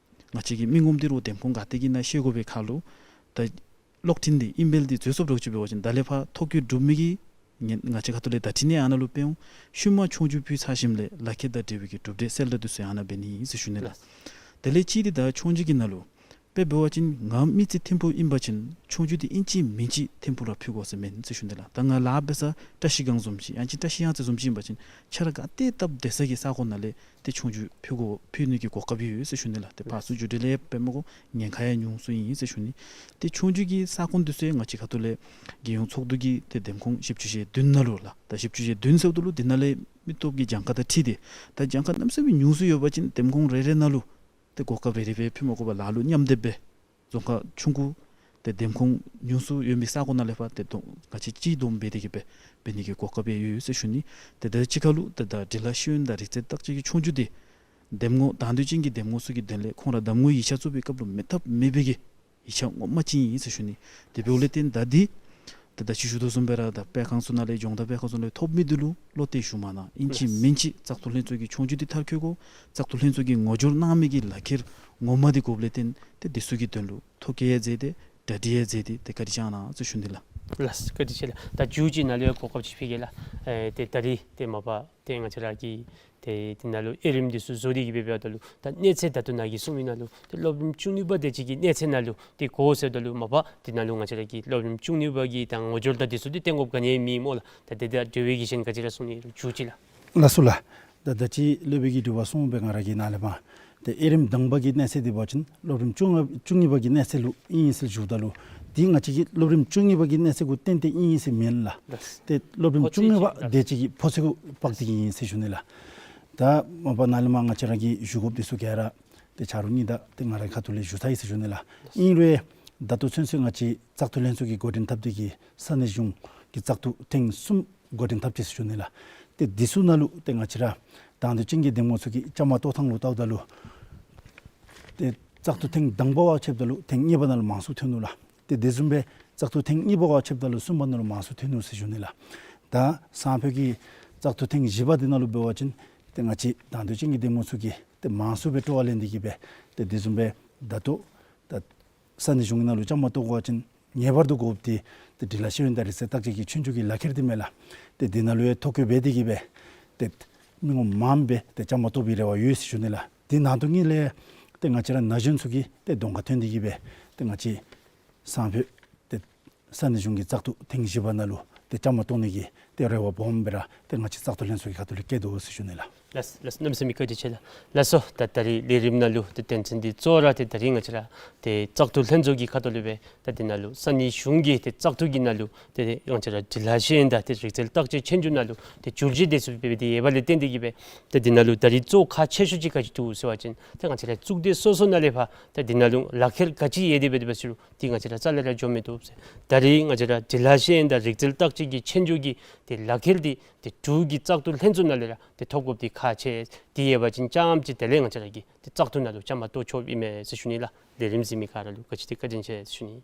ང་བཅས་ཀྱི་མི་ངོམ་འདི་རུང་འདེམས་ཁོངས་ག་ཏེ་གི་ནང་བཤལ་དགོ་པའི་ཁར་ལུ་ད་གློག་འཕྲིན་འདི་ཨི་མེལ་འདི་འཛོལ་སོངམ་འདྲཝ་ཅིག་འབད་བ་ཅིན་ད་ལས་ཕར་ཐོ་བཀོད་གྲུབ་མི་གི་ང་ང་བཅས་ཁ་ཐུག་ལས་བརྡ་འཕྲིན་ཨ་ནཱ་ལུ་སྤེལ་འོང་། ཤུལ་མ་ཆོས་རྒྱུགས་ཕུལ་ཚར་ཞིནམ་ལས་ལག་ཁྱེར་དང་འབྲེལ་བའི་གི་གྲུབ་འབྲས་གསལ་བསྒྲགས་འདི་ཚུ་ཡང་ཨ་ནཱ་འབད་ནི་ཨིན་ཟེར་ཞུ་ནི་ལགས། དེ་ལས་གཅིག་འདི་ད་ཆོས་རྒྱུགས་ཀྱི་ནང་ལུ་དཔེ་འབད་བ་ཅིན་ང་མི་རྩིས་ཐིམ་ཕུག་ཨིན་པ་ཅིན་ཆོས་རྒྱུགས་འདི་ཨིན་ཅི་མིན་ཅི་ཐིམ་ཕུག་ར་ཕུལ་དགོ་ཟེར་མེན་ཟེར་ཞུ་ནི་ལགས། ད་ང་ལཱ་འབད་ས་བཀྲ་ཤིས་སྒང་བཟུམ་ཅིག་ཡང་ཅིན་བཀྲ་ཤིས་གཡང་རྩེ་བཟུམ་ཅིག་ཨིན་པ་ཅིན་ཁྱོད་ར་ག་ཏེ་སྟབས་བདེ་ས་གི་ས་གོ་ནང་ལས་ཏེ་ཆོས་རྒྱུགས་ཕུལ་དགོ་ཕུལ་ནི་གི་གོ་སྐབས་ཡོད་ཟེར་ཞུ་ནི་ལགས། ཏེ་ཕར་ཚུར་རྒྱུགས་སྤྲོད་ལས་དཔེ་མ་དགོ་ཉེན་ཁ་ཡང་ཉུང་སུ་ཨིན་ཟེར་ཞུ་ནི། ཏེ་ཆོས་རྒྱུགས་ཀྱི་ས་ཁོངས་འདི་ཚུ་ཡང་ང་བཅས་ཁ་ཐུག་ལས་རྒྱལ་ཡོངས་ཚོགས་འདུ་གི་ཏེ་འདེམས་ཁོངས་བཞི་བཅུ་ཞེ་བདུན་ནང་ལུ་ལགས། ད་བཞི་བཅུ་ཞེ་བདུན་ཟེརཝ་ད་ལུ་འདི་ནང་ལས་མི་སྟོབས་ཀྱི་གྱངས་ཁ་དང་འཁྲིལ་ཏེ་ད་གྱངས་ཁ་གནམ་མེད་ས་མེད་ཉུང་སུ་ཡོད་པ་ཅིན་འདེམས་ཁོངས་རེ་རེ་ནང་ལུ་ ཏེ་གོ་སྐབས་རེ་རེ་སྦེ་ཕུལ་མ་དགོ་པར་ལ་ལུ་མཉམ་སྡེབ་སྦེ་རྫོང་ཁག་ཆུང་ཀུ་ཏེ་འདེམས་ཁོངས་ཉུང་སུ་ཡོད་མི་ས་གོ་ནང་ལས་ཕར་ཏེ་གདོང་ཁ་ཅིག་གཅིག་བསྡོམས་འབད་དེ་གིས་སྦེ་འབད་ནི་གི་གོ་སྐབས་ཡང་ཡོད་ཡོད་ཟེར་ཞུ་ནི། ཏེ་ད་ཅི་ཁ་ལུ་ཏེ་ད་འབྲི་ལྷག་ཤེས་ཡོན་དང་རིག་རྩལ་བརྟག་དཔྱད་ཀྱི་ཆོས་རྒྱུགས་འདི་འདེམས་ངོ་དང་འདོད་ཅན་གྱི་འདེམས་ངོ་ཚུ་གི་དོན་ལས་ཁོང་ར་གདམ་ངོ་ཡིག་ཆ་བཙུགས་པའི་སྐབས་ལུ་མེད་ཐབས་མེད་པའི་གི་ཡིག་ཆ་ངོ་མ་ཅིག་ཨིན་ཟེར་ཞུ་ནི། དེ་འབདཝ་ལས་བརྟེན་ད་འདི་ཏེ་ད་ཅི་ཞུ་དོ་བཟུམ་སྦེ་ར་ད་སྤེལ་ཁང་ཚུ་ནང་ལས་སྦྱོང་བརྡར་སྤེལ་ཁང་ཚུ་ནང་ལས་ཐོབ་མི་འདི་ལུ་བློ་གཏད་ཞུ་མ་གནང་། ཨིན་ཅི་ལགས། མིན་ཅི་བཙག་འཐུ་ལྷན་ཚོགས་ཀྱི་ཆོས་རྒྱུགས་འདི་མཐར་འཁྱོལ་དགོ། བཙག་འཐུ་ལྷན་ཚོགས་ཀྱིས་ངོ་སྦྱོར་གནང་མི་གི་ལག་ཁྱེར་ངོ་མ་འདི་དགོཔ་ལས་བརྟེན་ཏེ་འདི་ཚུ་གི་དོན་ལུ་ཐོ་བཀོད་ཡང་མཛད་དེ་གྲ་སྒྲིག་ཡང་མཛད་དེ་ཏེ་བཀའ་དྲིན་བསྐྱང་གནང་ཟེར་ཞུ་ནི་ལགས། ལགས་བཀའ་དྲིན་ཆེ་ལགས། ད་མཇུག་ཅིག་ནཱ་ལུ་ཡང་གོ་སྐབས་ཅིག་ཕུལ་གེ་ལགས། ཨེ་ཏེ་ད་རིས་ཏེ་མ་པ་ཏེ་ང་བཅས་ར་གི་ཏེ་དེ་ནང་ལུ་དབྱེ་རིམ་འདི་ཚུ་བཟོ་སྟེ་གིས་སྦེ་འབདཝ་ད་ལུ་ད་གནས་ཚད་ད་ལྟོ་ནཱ་གིས་གསུངས་མི་ནང་ལུ་ཏེ་སློབ་རིམ་བཅུ་གཉིས་པ་དེ་ཅིག་གི་གནས་ཚད་ནང་ལུ་ཏེ་གོ་ཟེརཝ་ད་ལུ་མ་པ་དེ་ནང་ལུ་ང་བཅས་ར་གི་སློབ་རིམ་བཅུ་གཉིས་པ་གི་ད་ངོ་སྦྱོར་དང་དེ་ཚུ་ཏེ་སྟོན་དགོཔ་ག་ནི་ཡང་མེད་སྨོ་ལགས། ད་དེ་དང་འབྲེལ་བའི་གི་གཞན་ག་ཅི་ར་གསུང་ནི་མཇུག་ཅིག་ལགས། ལགས་སོ་ལགས། ད་ད་ཅི་སློབ་དཔོན་གྱིས་དྲི་བ་གསུངས་པའི་སྒང་ར་གི་ནང་ལས་མར་ཏེ་དབྱེ་རིམ་དང་པ་གི་གནས་ཚད་འདི་འབད་བ་ཅིན་སློབ་རིམ་བཅུ་ལྔ་བཅུ་གཉིས་པ་གི་གནས་ཚད་ལུ་ཨིན་ཟེར་ཞུཝ་ད་ལུ་འདི་ང་བཅས་ཀྱི་སློབ་རིམ་བཅུ་གཉིས་པ་གི་གནས་ཚད་གུ་བརྟེན་ཏེ་ཨིན་ཟེར་མེན་ལགས། ལགས། ཏེ་སློབ་རིམ་བཅུ་གཉིས་པ་དེ་ཅིག་གི་ཕོ་ཚོད་གུ་དཔག་སྟེ་གིས་ཨིན་ཟེར་ཞུ་ནི་ལགས། ད་མ་པ་ནཱ་ལས་མར་ང་བཅས་ར་གི་ཞུ་དགོཔ་འདི་ཚུ་ག་ར་ཏེ་ཆ་རོགས་གཉིས་དང་ཏེ་ང་རའི་ཁ་ཐུག་ལས་ཞུ་ཚར་ཡི་ཟེར་ཞུ་ནི་ལགས། ཨིན་རུང་ད་ལྟོ་ཚུན་ཚོད་ང་བཅས་བཙག་འཐུ་ལྷན་ཚོགས་ཀྱིས་འགོ་འདྲེན་འཐབ་སྟེ་གིས་ས་གནས་གཞུང་གི་བཙག་འཐུ་ཐེངས་གསུམ་འགོ་འདྲེན་འཐབ་ཅི་ཟེར་ཞུ་ནི་ལགས། ཏེ་འདི་ཚུ་ནང་ལུ་ཏེ་ང་བཅས་ར་དང་འདོད་ཅན་གྱི་འདེམས་ངོ་ཚུ་གི་བཅའ་མར་གཏོགས་ཐངས་ལུ་བལྟཝ་ད་ལུ་ཏེ་བཙག་འཐུ་ཐེངས་དང་པ་བ་ཕྱདཔ་ད་ལུ་ཐེངས་གཉིས་པ་ནང་ལུ་མང་སུ་ཐོན་ནུག་ལགས། ཏེ་དེ་བཟུམ་སྦེ་བཙག་འཐུ་ཐེངས་གཉིས་པ་བ་ཕྱདཔ་ད་ལུ་གསུམ་པ་ནང་ལུ་མང་སུ་ཐོན་ནུག་ཟེར་ཞུ་ནི་ལགས། ད་སང་ཕོད་ཀྱི་བཙག་འཐུ་ཐེངས་བཞི་པ་འདི་ནང་ལུ་འབད་བ་ཅིན་ཏེ་ང་བཅས་དང་འདོད་ཅན་གྱི་འདེམས་ངོ་ཚུ་གིས་ཏེ་མང་སུ་སྦེ་སྤྲོ་བ་ལེན་ཏེ་གིས་སྦེ་ཏེ་དེ་བཟུམ་སྦེ་ད་ལྟོ་ད་ས་གནས་གཞུང་གི་ནང་ལུ་བཅའ་མར་གཏོགས་དགོ་པ་ཅིན་ངེས་པར་དུ་དགོཔ་འདི་ཏེ་འབྲི་ལྷག་ཤེས་ཡོན་དང་རིག་རྩལ་བརྟག་དཔྱད་ཀྱི་ཆོས་རྒྱུགས་ཀྱི་ལག་ཁྱེར་འདི་མས་ལགས། ཏེ་འདི་ནང་ལུ་ཡང་ཐོ་བཀོད་འབད་དེ་གིས་སྦེ་ཏེ་མི་ངོམ་མངམ་སྦེ་ཏེ་བཅའ་མར་གཏོགས་པའི་རེ་བ་ཡོད་ཟེར་ཞུ་ནི་ལགས། འདི་ནང་དོག་གཉིས་ལས་ཏེ་ང་བཅས་ར་ན་གཞོན་ཚུ་གིས་ཏེ་གདོང་ཁར་ཐོན་ཏེ་གིས་སྦེ་ཏེ་ང་བཅས་སང་ཕོད་ཏེ་ས་གནས་གཞུང་གི་བཙག་འཐུ་ཐེངས་བཞི་པ་ནང་ལུ་ཏེ་བཅའ་མར་གཏོགས་ནི་གི་ཏེ་རེ་བ་སྦོམ་སྦེ་ར་ཏེ་ང་བཅས་བཙག་འཐུ་ལྷན་ཚོགས་ཀྱི་ཁ་ཐུག་ལས་བསྐྱེད་དོ་ཟེར་ཞུ་ནི་ལགས། ལགས་ལགས། གནམ་མེད་ས་མེད་བཀའ་དྲིན་ཆེ་ལགས། ལགས་སོ། ད་ད་རིས་ལས་རིམ་ནང་ལུ་ཏེ་དོན་ཚན་འདི་གཙོ་བོ་ར་ཏེ་ད་རིས་ང་བཅས་ར་ཏེ་བཙག་འཐུ་ལྷན་ཚོགས་ཀྱི་ཁ་ཐུག་ལས་སྦེ་ད་འདི་ནང་ལུ་ས་གནས་གཞུང་གི་ཏེ་བཙག་འཐུ་གི་ནང་ལུ་ཏེ་ང་བཅས་ར་འབྲི་ལྷག་ཤེས་ཡོན་དང་ཏེ་རིག་རྩལ་བརྟག་དཔྱད་ཆོས་རྒྱུགས་ནང་ལུ་ཏེ་བསྒྱུར་བཅོས་དེ་ཚུ་འབད་དེ་ཡོདཔ་ལས་བརྟེན་ཏེ་གིས་སྦེ་ད་འདི་ནང་ལུ་ད་རིས་གཙོ་བོ་ཁག་ཆེ་ཤོས་ཅིག་ག་ཅི་འདུག་ཟེར་བ་ཅིན་ཏེ་ང་བཅས་ར་གཙུག་སྡེ་སོ་སོ་ནང་ལས་ཕར་ད་འདི་ནང་ལུ་ལག་ཁྱེར་ག་ཅི་ཡོད་དེ་འབད་དེ་འབད་ཟེར་རུང་འདི་ང་བཅས་ར་རྩ་ལས་ར་འགྱོ་མི་བཏུབ་ཟེར། ད་རིས་ང་བཅས་ར་འབྲི་ལྷག་ཤེས་ཡོན་དང་རིག་རྩལ་བརྟག་དཔྱད་ཀྱི་ཆོས་རྒྱུགས་ཀྱི་ཏེ་ལག་ཁྱེར་འདི་ཏེ་འབྲུག་གི་བཙག་འཐུ་ལྷན་ཚོགས་ནང་ལས་ར་ཏེ་ཐོབ་དགོཔ་འདི་ཁག་ཆེ། འདི་ཡོད་པ་ཅིན་རྐྱངམ་ཅིག་དེ་ལས་ང་བཅས་ར་གི་ཏེ་བཙག་འཐུ་ནང་ལུ་བཅའ་མར་གཏོགས་ཆོགཔ་ཨིན་མས་ཟེར་ཞུ་ནི་ལགས། ལས་རིམ་གཟིགས་མི་ག་ར་ལུ་ག་ཅི་ཏེ་བཀའ་དྲིན་ཆེ་ཟེར་ཞུ་ནི།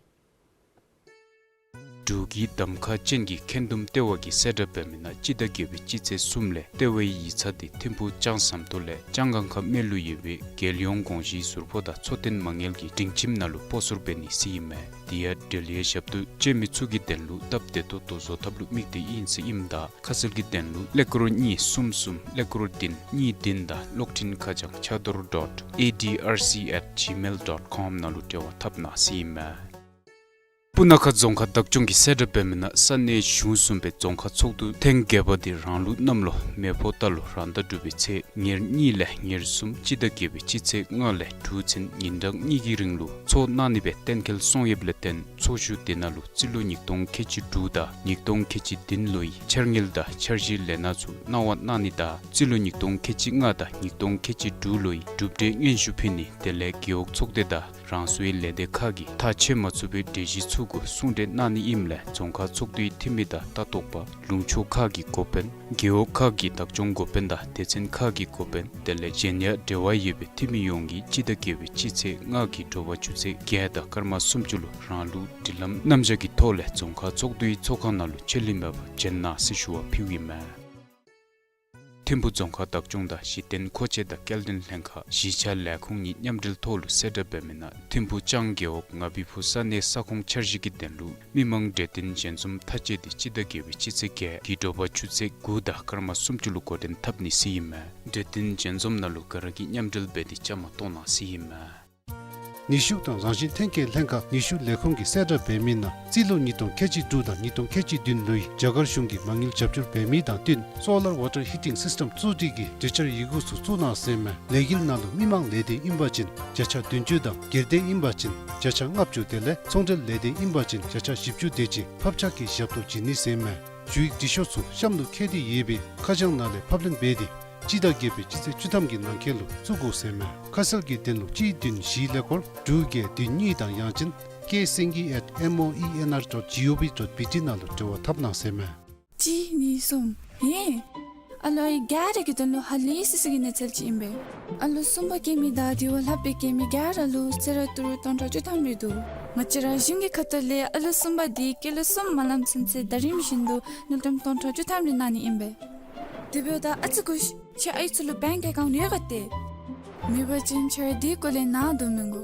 འབྲུག་གི་གདམ་ཁ་ཅན་གྱི་འཁོན་འདུམ་ལྟེ་བ་གིས་གསལ་བསྒྲགས་འབད་མི་ནང་སྤྱི་ཟླ་བརྒྱད་པའི་སྤྱི་ཚེས་གསུམ་ལས་ལྟེ་བའི་ཡིག་ཚང་འདི་ཐིམ་ཕུག་ལྕང་ཟམ་ཏོག་ལས་ལྕང་སྒང་ཁ་སྨད་ལུ་ཡོད་པའི་རྒྱལ་ཡོངས་དགོངས་ཞུའི་ཟུར་ཕོགས་དང་འཚོ་རྟེན་མ་དངུལ་གྱི་སྒྲིང་ཁྱིམ་ནང་ལུ་སྤོ་སོར་འབད་ནི་ཟེར་ཨིན་མས། དེ་ཡང་འབྲེལ་ཡོད་ཞབས་ཏོག་སྤྱོད་མི་ཚུ་གི་དོན་ལུ་སྟབས་བདེ་ཏོག་ཏོ་བཟོ་ཐབས་ལུ་དམིགས་ཏེ་ཨིན་ཟེར་ཨིནམ་ད་ཁ་གསལ་གྱི་དོན་ལུ་ཀླད་ཀོར་གཉིས་གསུམ་གསུམ་ཀླད་ཀོར་བདུན་གཉིས་བདུན་དང་གློག་འཕྲིན་ཁ་བྱང་ཕྱག་རྡོར་dot A D R C at gmail dot com ནང་ལུ་འབྲེལ་བ་འཐབ་གནང་ཟེར་ཨིན་མས། སྤུ་ན་ཁ་རྫོང་ཁག་བདག་སྐྱོང་གིས་གསལ་བསྒྲགས་འབད་མི་ནང་ས་གནས་གཞུང་གསུམ་པའི་རྫོང་ཁག་ཚོགས་འདུ་ཐེངས་བརྒྱད་པ་འདི་རང་ལུགས་གནམ་ལོ་མེ་ཕོ་རྟ་ལོ་རང་ཟླ་དྲུག་པའི་ཚེས་ཉེར་གཉིས་ལས་ཉེར་གསུམ་སྤྱི་ཟླ་བརྒྱད་པའི་སྤྱི་ཚེས་ལྔ་ལས་དྲུག་ཚུན་ཉིན་གྲངས་གཉིས་ཀྱི་རིང་ལུ་ཚོགས་གནང་ནི་སྦེ་གཏན་འཁེལ་སོང་ཡོདཔ་ལས་བརྟེན་ཚོགས་བཞུགས་དེ་ནང་ལུ་རྩིས་ལོ་ཉིས་སྟོང་ཁལ་གཅིག་དྲུག་དང་ཉིས་སྟོང་ཁལ་གཅིག་བདུན་ལོའི་འཆར་དངུལ་དང་འཆར་གཞིའི་ལས་སྣ་ཚུ་གནང་བ་གནང་ནི་དང་རྩིས་ལོ་ཉིས་སྟོང་ཁལ་གཅིག་ལྔ་དང་ཉིས་སྟོང་ཁལ་གཅིག་དྲུག་ལོའི་གྲུབ་འབྲས་སྙན་ཞུ་ཕུལ་ནི་དེ་ལས་རྒེད་འོག་ཚོགས་སྡེ་དང་རང་སོའི་ལས་སྡེ་ཁག་གིས་ཐག་བཅད་མ་ཚུགས་པའི་གྲོས་གཞི་ཚུ་གུ་གསུང་གྲོས་གནང་ནི་ཨིནམ་ལས་རྫོང་ཁག་ཚོགས་འདུའི་འཐུས་མི་དང་ལྟ་རྟོག་པ་ལུང་ཕྱོགས་ཁག་གི་འགོ་དཔོན་རྒེད་འོག་ཁག་གི་བདག་སྐྱོང་འགོ་དཔོན་དང་སྡེ་ཚན་ཁག་གི་འགོ་དཔོན་དེ་ལས་གཞན་ཡང་འབྲེལ་བ་ཡོད་པའི་འཐུས་མི་ཡོངས་ཀྱིས་སྤྱི་ཟླ་བརྒྱད་པའི་སྤྱི་ཚེས་ལྔ་གི་དྲོ་པ་ཆུ་ཚོད་བརྒྱད་དང་སྐར་མ་སུམ་ཅུ་ལུ་རང་ལུགས་སྒྲིག་ལམ་རྣམ་གཞག་གི་ཐོག་ལས་རྫོང་ཁག་ཚོགས་འདུའི་ཚོགས་ཁང་ནང་ལུ་ཆད་ལུས་མེད་པར་འབྱོན་གནང་ཟེར་ཞུ་བ་ཕུལཝ་ཨིན་མས། ཐིམ་ཕུ་རྫོང་ཁག་བདག་སྐྱོང་དང་གཞི་རྟེན་མཁོ་ཆས་དང་སྐྱེལ་འདྲེན་ལྷན་ཁག་གཞིས་ཆགས་ལས་ཁུངས་གཉིས་མཉམ་འབྲེལ་ཐོག་ལུ་གསལ་བསྒྲགས་འབད་མི་ནང་ཐིམ་ཕུ་ལྕང་རྒེད་འོག་ང་བི་ཕུ་ས་གནས་ས་ཁོངས་འཆར་གཞི་གི་དོན་ལུ་མི་མང་གྲོས་བསྟུན་ཞལ་འཛོམས་མཐའ་དཔྱད་འདི་སྤྱི་ཟླ་བརྒྱད་པའི་སྤྱི་ཚེས་བརྒྱད་ཀྱི་དྲོ་པ་ཆུ་ཚོད་དགུ་དང་སྐར་མ་སུམ་ཅུ་ལུ་འགོ་འདྲེན་འཐབ་ནི་ཟེར་ཨིན་མས། གྲོས་བསྟུན་ཞལ་འཛོམས་ནང་ལུ་ག་ར་གིས་མཉམ་འབྲེལ་འབད་དེ་བཅའ་མར་གཏོགས་གནང་ཟེར་ཨིན་མས། ནུས་ཤུགས་དང་རང་བཞིན་ཐོན་སྐྱེད་ལྷན་ཁག་ནུས་ཤུགས་ལས་ཁུངས་ཀྱིས་གསལ་བསྒྲགས་འབད་མི་ནང་རྩིས་ལོ་ཉིས་སྟོང་ཁལ་གཅིག་དྲུག་དང་ཉིས་སྟོང་ཁལ་གཅིག་བདུན་ལོའི་རྒྱ་གར་གཞུང་གི་མ་དངུལ་རྒྱབ་སྐྱོར་འབད་མི་དང་བསྟུན་solar water heating system བཙུགས་སྒྲིག་གི་གྲོས་འཆར་ཡི་གུ་ཚུ་བཙུགས་གནང་ཟེར་ཨིན་མས། ལས་འགུལ་ནང་ལུ་མི་མང་ལས་སྡེ་ཨིན་པ་ཅིན་བརྒྱ་ཆ་བདུན་ཅུ་དང་སྒེར་སྡེ་ཨིན་པ་ཅིན་བརྒྱ་ཆ་ལྔ་བཅུ་དེ་ལས་ཚོང་འབྲེལ་ལས་སྡེ་ཨིན་པ་ཅིན་བརྒྱ་ཆ་བཞི་བཅུ་དེ་ཅིག་ཕབ་ཆག་གི་ཞབས་ཏོག་བྱིན་ནི་ཟེར་ཨིན་མས། ཞུ་ཡིག་འབྲི་ཤོག་ཚུ་གཤམ་ལུ་བཀོད་དེ་ཡོད་པའི་ཁ་བྱང་ནང་ལས་ཕབ་ལེན་འབད་དེ་ སྤྱི་ཟླ་བརྒྱད་པའི་སྤྱི་ཚེས་བཅུ་ཐམ་གྱི་ནང་འཁོད་ལུ་བཙུགས་དགོ་ཟེར་མས། ཁ་གསལ་གྱི་དོན་ལུ་གཅིག་བདུན་བཞི་ཀླད་ཀོར་དྲུག་བརྒྱད་བདུན་གཉིས་དང་ཡང་ཅིན་K Singhi at M O E N R dot G O V dot B T ནང་ལུ་འབྲེལ་བ་འཐབ་གནང་ཟེར་མས། གཅིག་གཉིས་གསུམ། ཧེ། ཨ་ལོ་ཨའི་ག་ར་གི་དོན་ལུ་ཧ་ལས་སི་སི་གི་གནས་ཚུལ་ཅིག་ཨིན་པས། ཨ་ལོ་གསུམ་པ་སྐྱེ་མི་དང་དེ་བ་ལྷག་པའི་སྐྱེ་མི་ག་ར་ལུ་གསོལ་རས་ཏི་རུ་སྟོང་ཕྲག་བཅུ་ཐམ་རེ་འདུག། ང་བཅས་ར་གཞུང་གི་ཁ་ཐུག་ལས་ཨ་ལོ་གསུམ་པ་འདི་སྐྱེས་ལོ་གསུམ་མ་ལངམ་ཚུན་ཚོད་ཟླ་རིམ་བཞིན་དུ་དངུལ་ཀྲམ་སྟོང་ཕྲག་བཅུ་ཐམ་རེ་གནང་ནི་ཨིན་པས། དེ་འབདཝ་ད་ཨ་ཙི་གུ་ཤ་ཁྱེད་ཨའི་ཚུ་ལུ་བེངཀ་ཨེ་ཀའུནཊ་ཡོད་ག་ཏེ། མེད་པ་ཅིན་ཁྱེད་ར་དེའི་སྐོར་ལས་ནཱ་འདུག་མི་དགོ།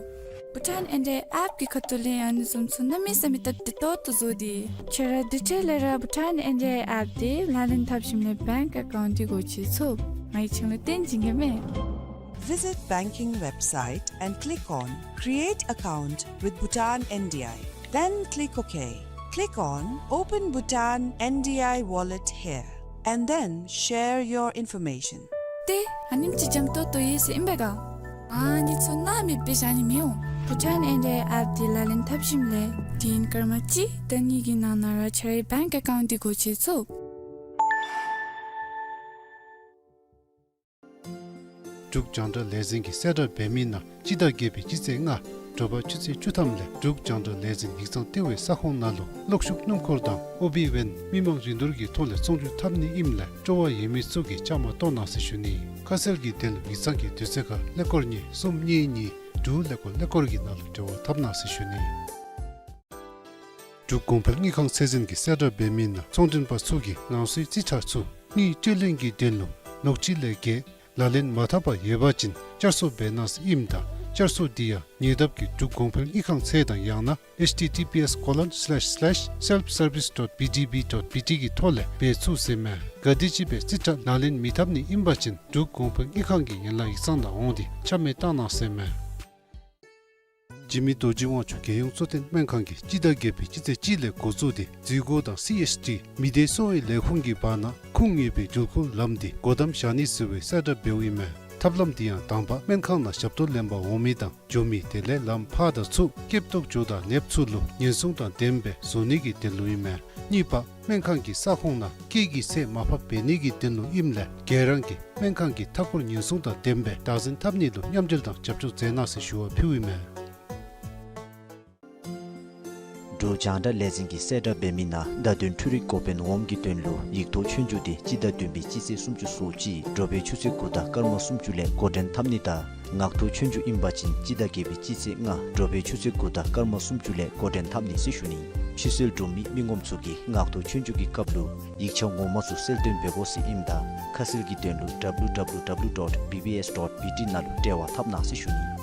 Bhutan N D I app གི་ཁ་ཐུག་ལས་ཨ་ནི་བཟུམ་ཚུ་གནམ་མེད་ས་མེད་སྟབས་བདེ་ཏོག་ཏོ་བཟོ་སྟེ། ཁྱེད་ར་དེ་འཕྲལ་ལས་ར་Bhutan N D I app དེ་ལག་ལེན་འཐབ་ཞིནམ་ལས་བེངཀ་ཨེ་ཀའུནཊ་དེ་སྒོ་ཕྱེ་ཚུགས། ང་གིས་ཁྱེད་ལུ་སྟོན་བྱིན་གེ་མས། Visit banking website and click on Create account with Bhutan N D I. Then click OK. Click on Open Bhutan N D I wallet here and then share your information. ཏེ་ཨ་ནེམ་ཅིག་འཇམ་ཏོང་ཏོ་ཡོད་ཟེར་ཨིན་པས་ག། ཨ་ནི་ཚུ་ནཱ་མེདཔ་སྦེ་བཞག་ནི་མི་འོང་། Bhutan N D I app དེ་ལག་ལེན་འཐབ་ཞིནམ་ལས་དུས་ཡུན་སྐར་མ་གཅིག་དང་གཉིས་ཀྱི་ནང་ན་ར་ཁྱེད་རའི་བེངཀ་ཨེ་ཀའུནཊ་དེ་སྒོ་ཕྱེ་ཚུགས། འབྲུག་རྒྱང་བསྒྲགས་ལས་འཛིན་གྱིས་གསལ་བསྒྲགས་འབད་མི་ནང་སྤྱི་ཟླ་བརྒྱད་པའི་སྤྱི་ཚེས་ལྔ་དྲོ་པ་ཆུ་ཚོད་བཅུ་ཐམ་ལས་འབྲུག་རྒྱང་བསྒྲགས་ལས་འཛིན་ཡིག་ཚང་ལྟེ་བའི་ས་ཁོངས་ནང་ལུ་གློག་ཤུགས་སྣུམ་འཁོར་དང་ཨོ་བི་ཝེན་མི་མང་རིན་བསྡུར་གྱི་ཐོག་ལས་ཚོང་བསྒྱུར་འཐབ་ནི་ཨིནམ་ལས་སྤྲོ་བ་ཡོད་མི་ཚུ་གིས་བཅའ་མར་གཏོགས་གནང་ཟེར་ཞུ་ནི། ཁ་གསལ་གྱི་དོན་ལུ་ཡིག་ཚང་གི་དུས་ཚོད་ཁར་ཀླད་ཀོར་གཉིས་གསུམ་གཉིས་གཉིས་དྲུག་ཀླད་ཀོར་ཀླད་ཀོར་གྱི་ནང་ལུ་འབྲེལ་བ་འཐབ་གནང་ཟེར་ཞུ་ནི། འབྲུག་གོང་འཕེལ་དངུལ་ཁང་ཚད་འཛིན་གྱིས་གསལ་བསྒྲགས་འབད་མི་ནང་ཚོང་མགྲོན་པ་ཚུ་གིས་རང་སོའི་རྩིས་ཁྲ་ཚུ་དངུལ་སྤྲོད་ལེན་གྱི་དོན་ལུ་ལོ་གཅིག་ལས་བརྒལ་ལག་ལེན་མ་འཐབ་པར་ཡོད་པ་ཅིན་བསྐྱར་གསོ་འབད་གནང་ཟེར་ཨིནམ་ད་བསྐྱར་གསོ་དེ་ཡང་ཉེ་འདབས་ཀྱི་འབྲུག་གོང་འཕེལ་དངུལ་ཁང་ཚད་དང་ཡང་ན་H T T P S colon slash slash self service dot B D B dot B T གི་ཐོག་ལས་འབད་ཚུགས་ཟེར་མས། ག་དེམ་ཅིག་སྦེ་རྩིས་ཁྲ་ལག་ལེན་མི་འཐབ་ནི་ཨིན་པ་ཅིན་འབྲུག་གོང་འཕེལ་དངུལ་ཁང་གི་ཡན་ལག་ཡིག་ཚང་ནང་འོང་སྟེ་ཆ་མེད་བཏང་གནང་ཟེར་མས། འཇིགས་མེད་རྡོ་རྗེ་དབང་ཕྱུག་རྒྱལ་ཡོངས་གཙོ་བསྟེན་སྨན་ཁང་གིས་སྤྱི་ཟླ་བརྒྱད་པའི་སྤྱི་ཚེས་གཅིག་ལས་འགོ་བཙུགས་ཏེ་འཛུལ་སྒོ་དང་སི་ཨེཆ་ཌི་མི་སྡེ་གསོ་བའི་ལས་ཁུངས་ཀྱི་བར་ན་ཁུངས་ཡོད་པའི་འགྲུལ་འཁོར་ལམ་འདི་སྒོ་བསྡམ་བཞག་ནི་ཟེར་བའི་གསལ་བསྒྲགས་འབདཝ་ཨིན་མས། ཐབས་ལམ་འདི་ཡང་དང་པ་སྨན་ཁང་ནང་ཞབས་ཏོག་ལེན་པར་འོང་མི་དང་འགྱོ་མི་དེ་ལས་ལམ་ཕར་དང་ཚུར་སྐྱོབ་ཏོག་འགྱོ་དང་ནདཔ་ཚུ་ལུ་ཉེན་སྲུང་དང་ལྡནམ་སྦེ་བཟོ་ནི་གི་དོན་ལུ་ཨིན་མས། གཉིས་པ་སྨན་ཁང་གི་ས་ཁོངས་ནང་སྐད་ཀྱི་ཚད་མར་ཕབ་འབད་ནི་གི་དོན་ལུ་ཨིནམ་ལས་ག་ར་གིས་སྨན་ཁང་གི་མཐའ་འཁོར་ཉེན་སྲུང་དང་ལྡནམ་སྦེ་བདག་འཛིན་འཐབ་ནི་ལུ་མཉམ་འབྲེལ་དང་རྒྱབ་སྐྱོར་མཛད་གནང་ཟེར་ཞུ་བ་ཕུལཝ་ཨིན་མས། འབྲུག་རྒྱང་བསྒྲགས་ལས་འཛིན་གྱིས་གསལ་བསྒྲགས་འབད་མི་ནང་བརྡ་དོན་འཕྲུལ་རིག་འགོ་དཔོན་འོགམ་གྱི་དོན་ལུ་ཡིག་ཐོག་ཆོས་རྒྱུགས་དེ་སྤྱི་ཟླ་བདུན་པའི་སྤྱི་ཚེས་སུམ་ཅུ་སོ་གཅིག་དྲོ་པའི་ཆུ་ཚོད་དགུ་དང་སྐར་མ་སུམ་ཅུ་ལས་འགོ་འདྲེན་འཐབ་ནི་དང་ངག་ཐོག་ཆོས་རྒྱུགས་ཨིན་པ་ཅིན་སྤྱི་ཟླ་བརྒྱད་པའི་སྤྱི་ཚེས་ལྔ་དྲོ་པའི་ཆུ་ཚོད་དགུ་དང་སྐར་མ་སུམ་ཅུ་ལས་འགོ་འདྲེན་འཐབ་ནི་ཟེར་ཞུ་ནི། ཕྱིར་བསལ་གྲུབ་མི་མི་ངོམ་ཚུ་གིས་ངག་ཐོག་ཆོས་རྒྱུགས་ཀྱི་སྐབས་ལུ་ཡིག་ཆ་ངོ་མ་ཚུ་གསལ་སྟོན་འབད་དགོ་ཟེར་ཨིནམ་ད་ཁ་གསལ་གྱི་དོན་ལུ་W W W dot B B S dot B T ནང་ལུ་འབྲེལ་བ་འཐབ་གནང་ཟེར་ཞུ་ནི།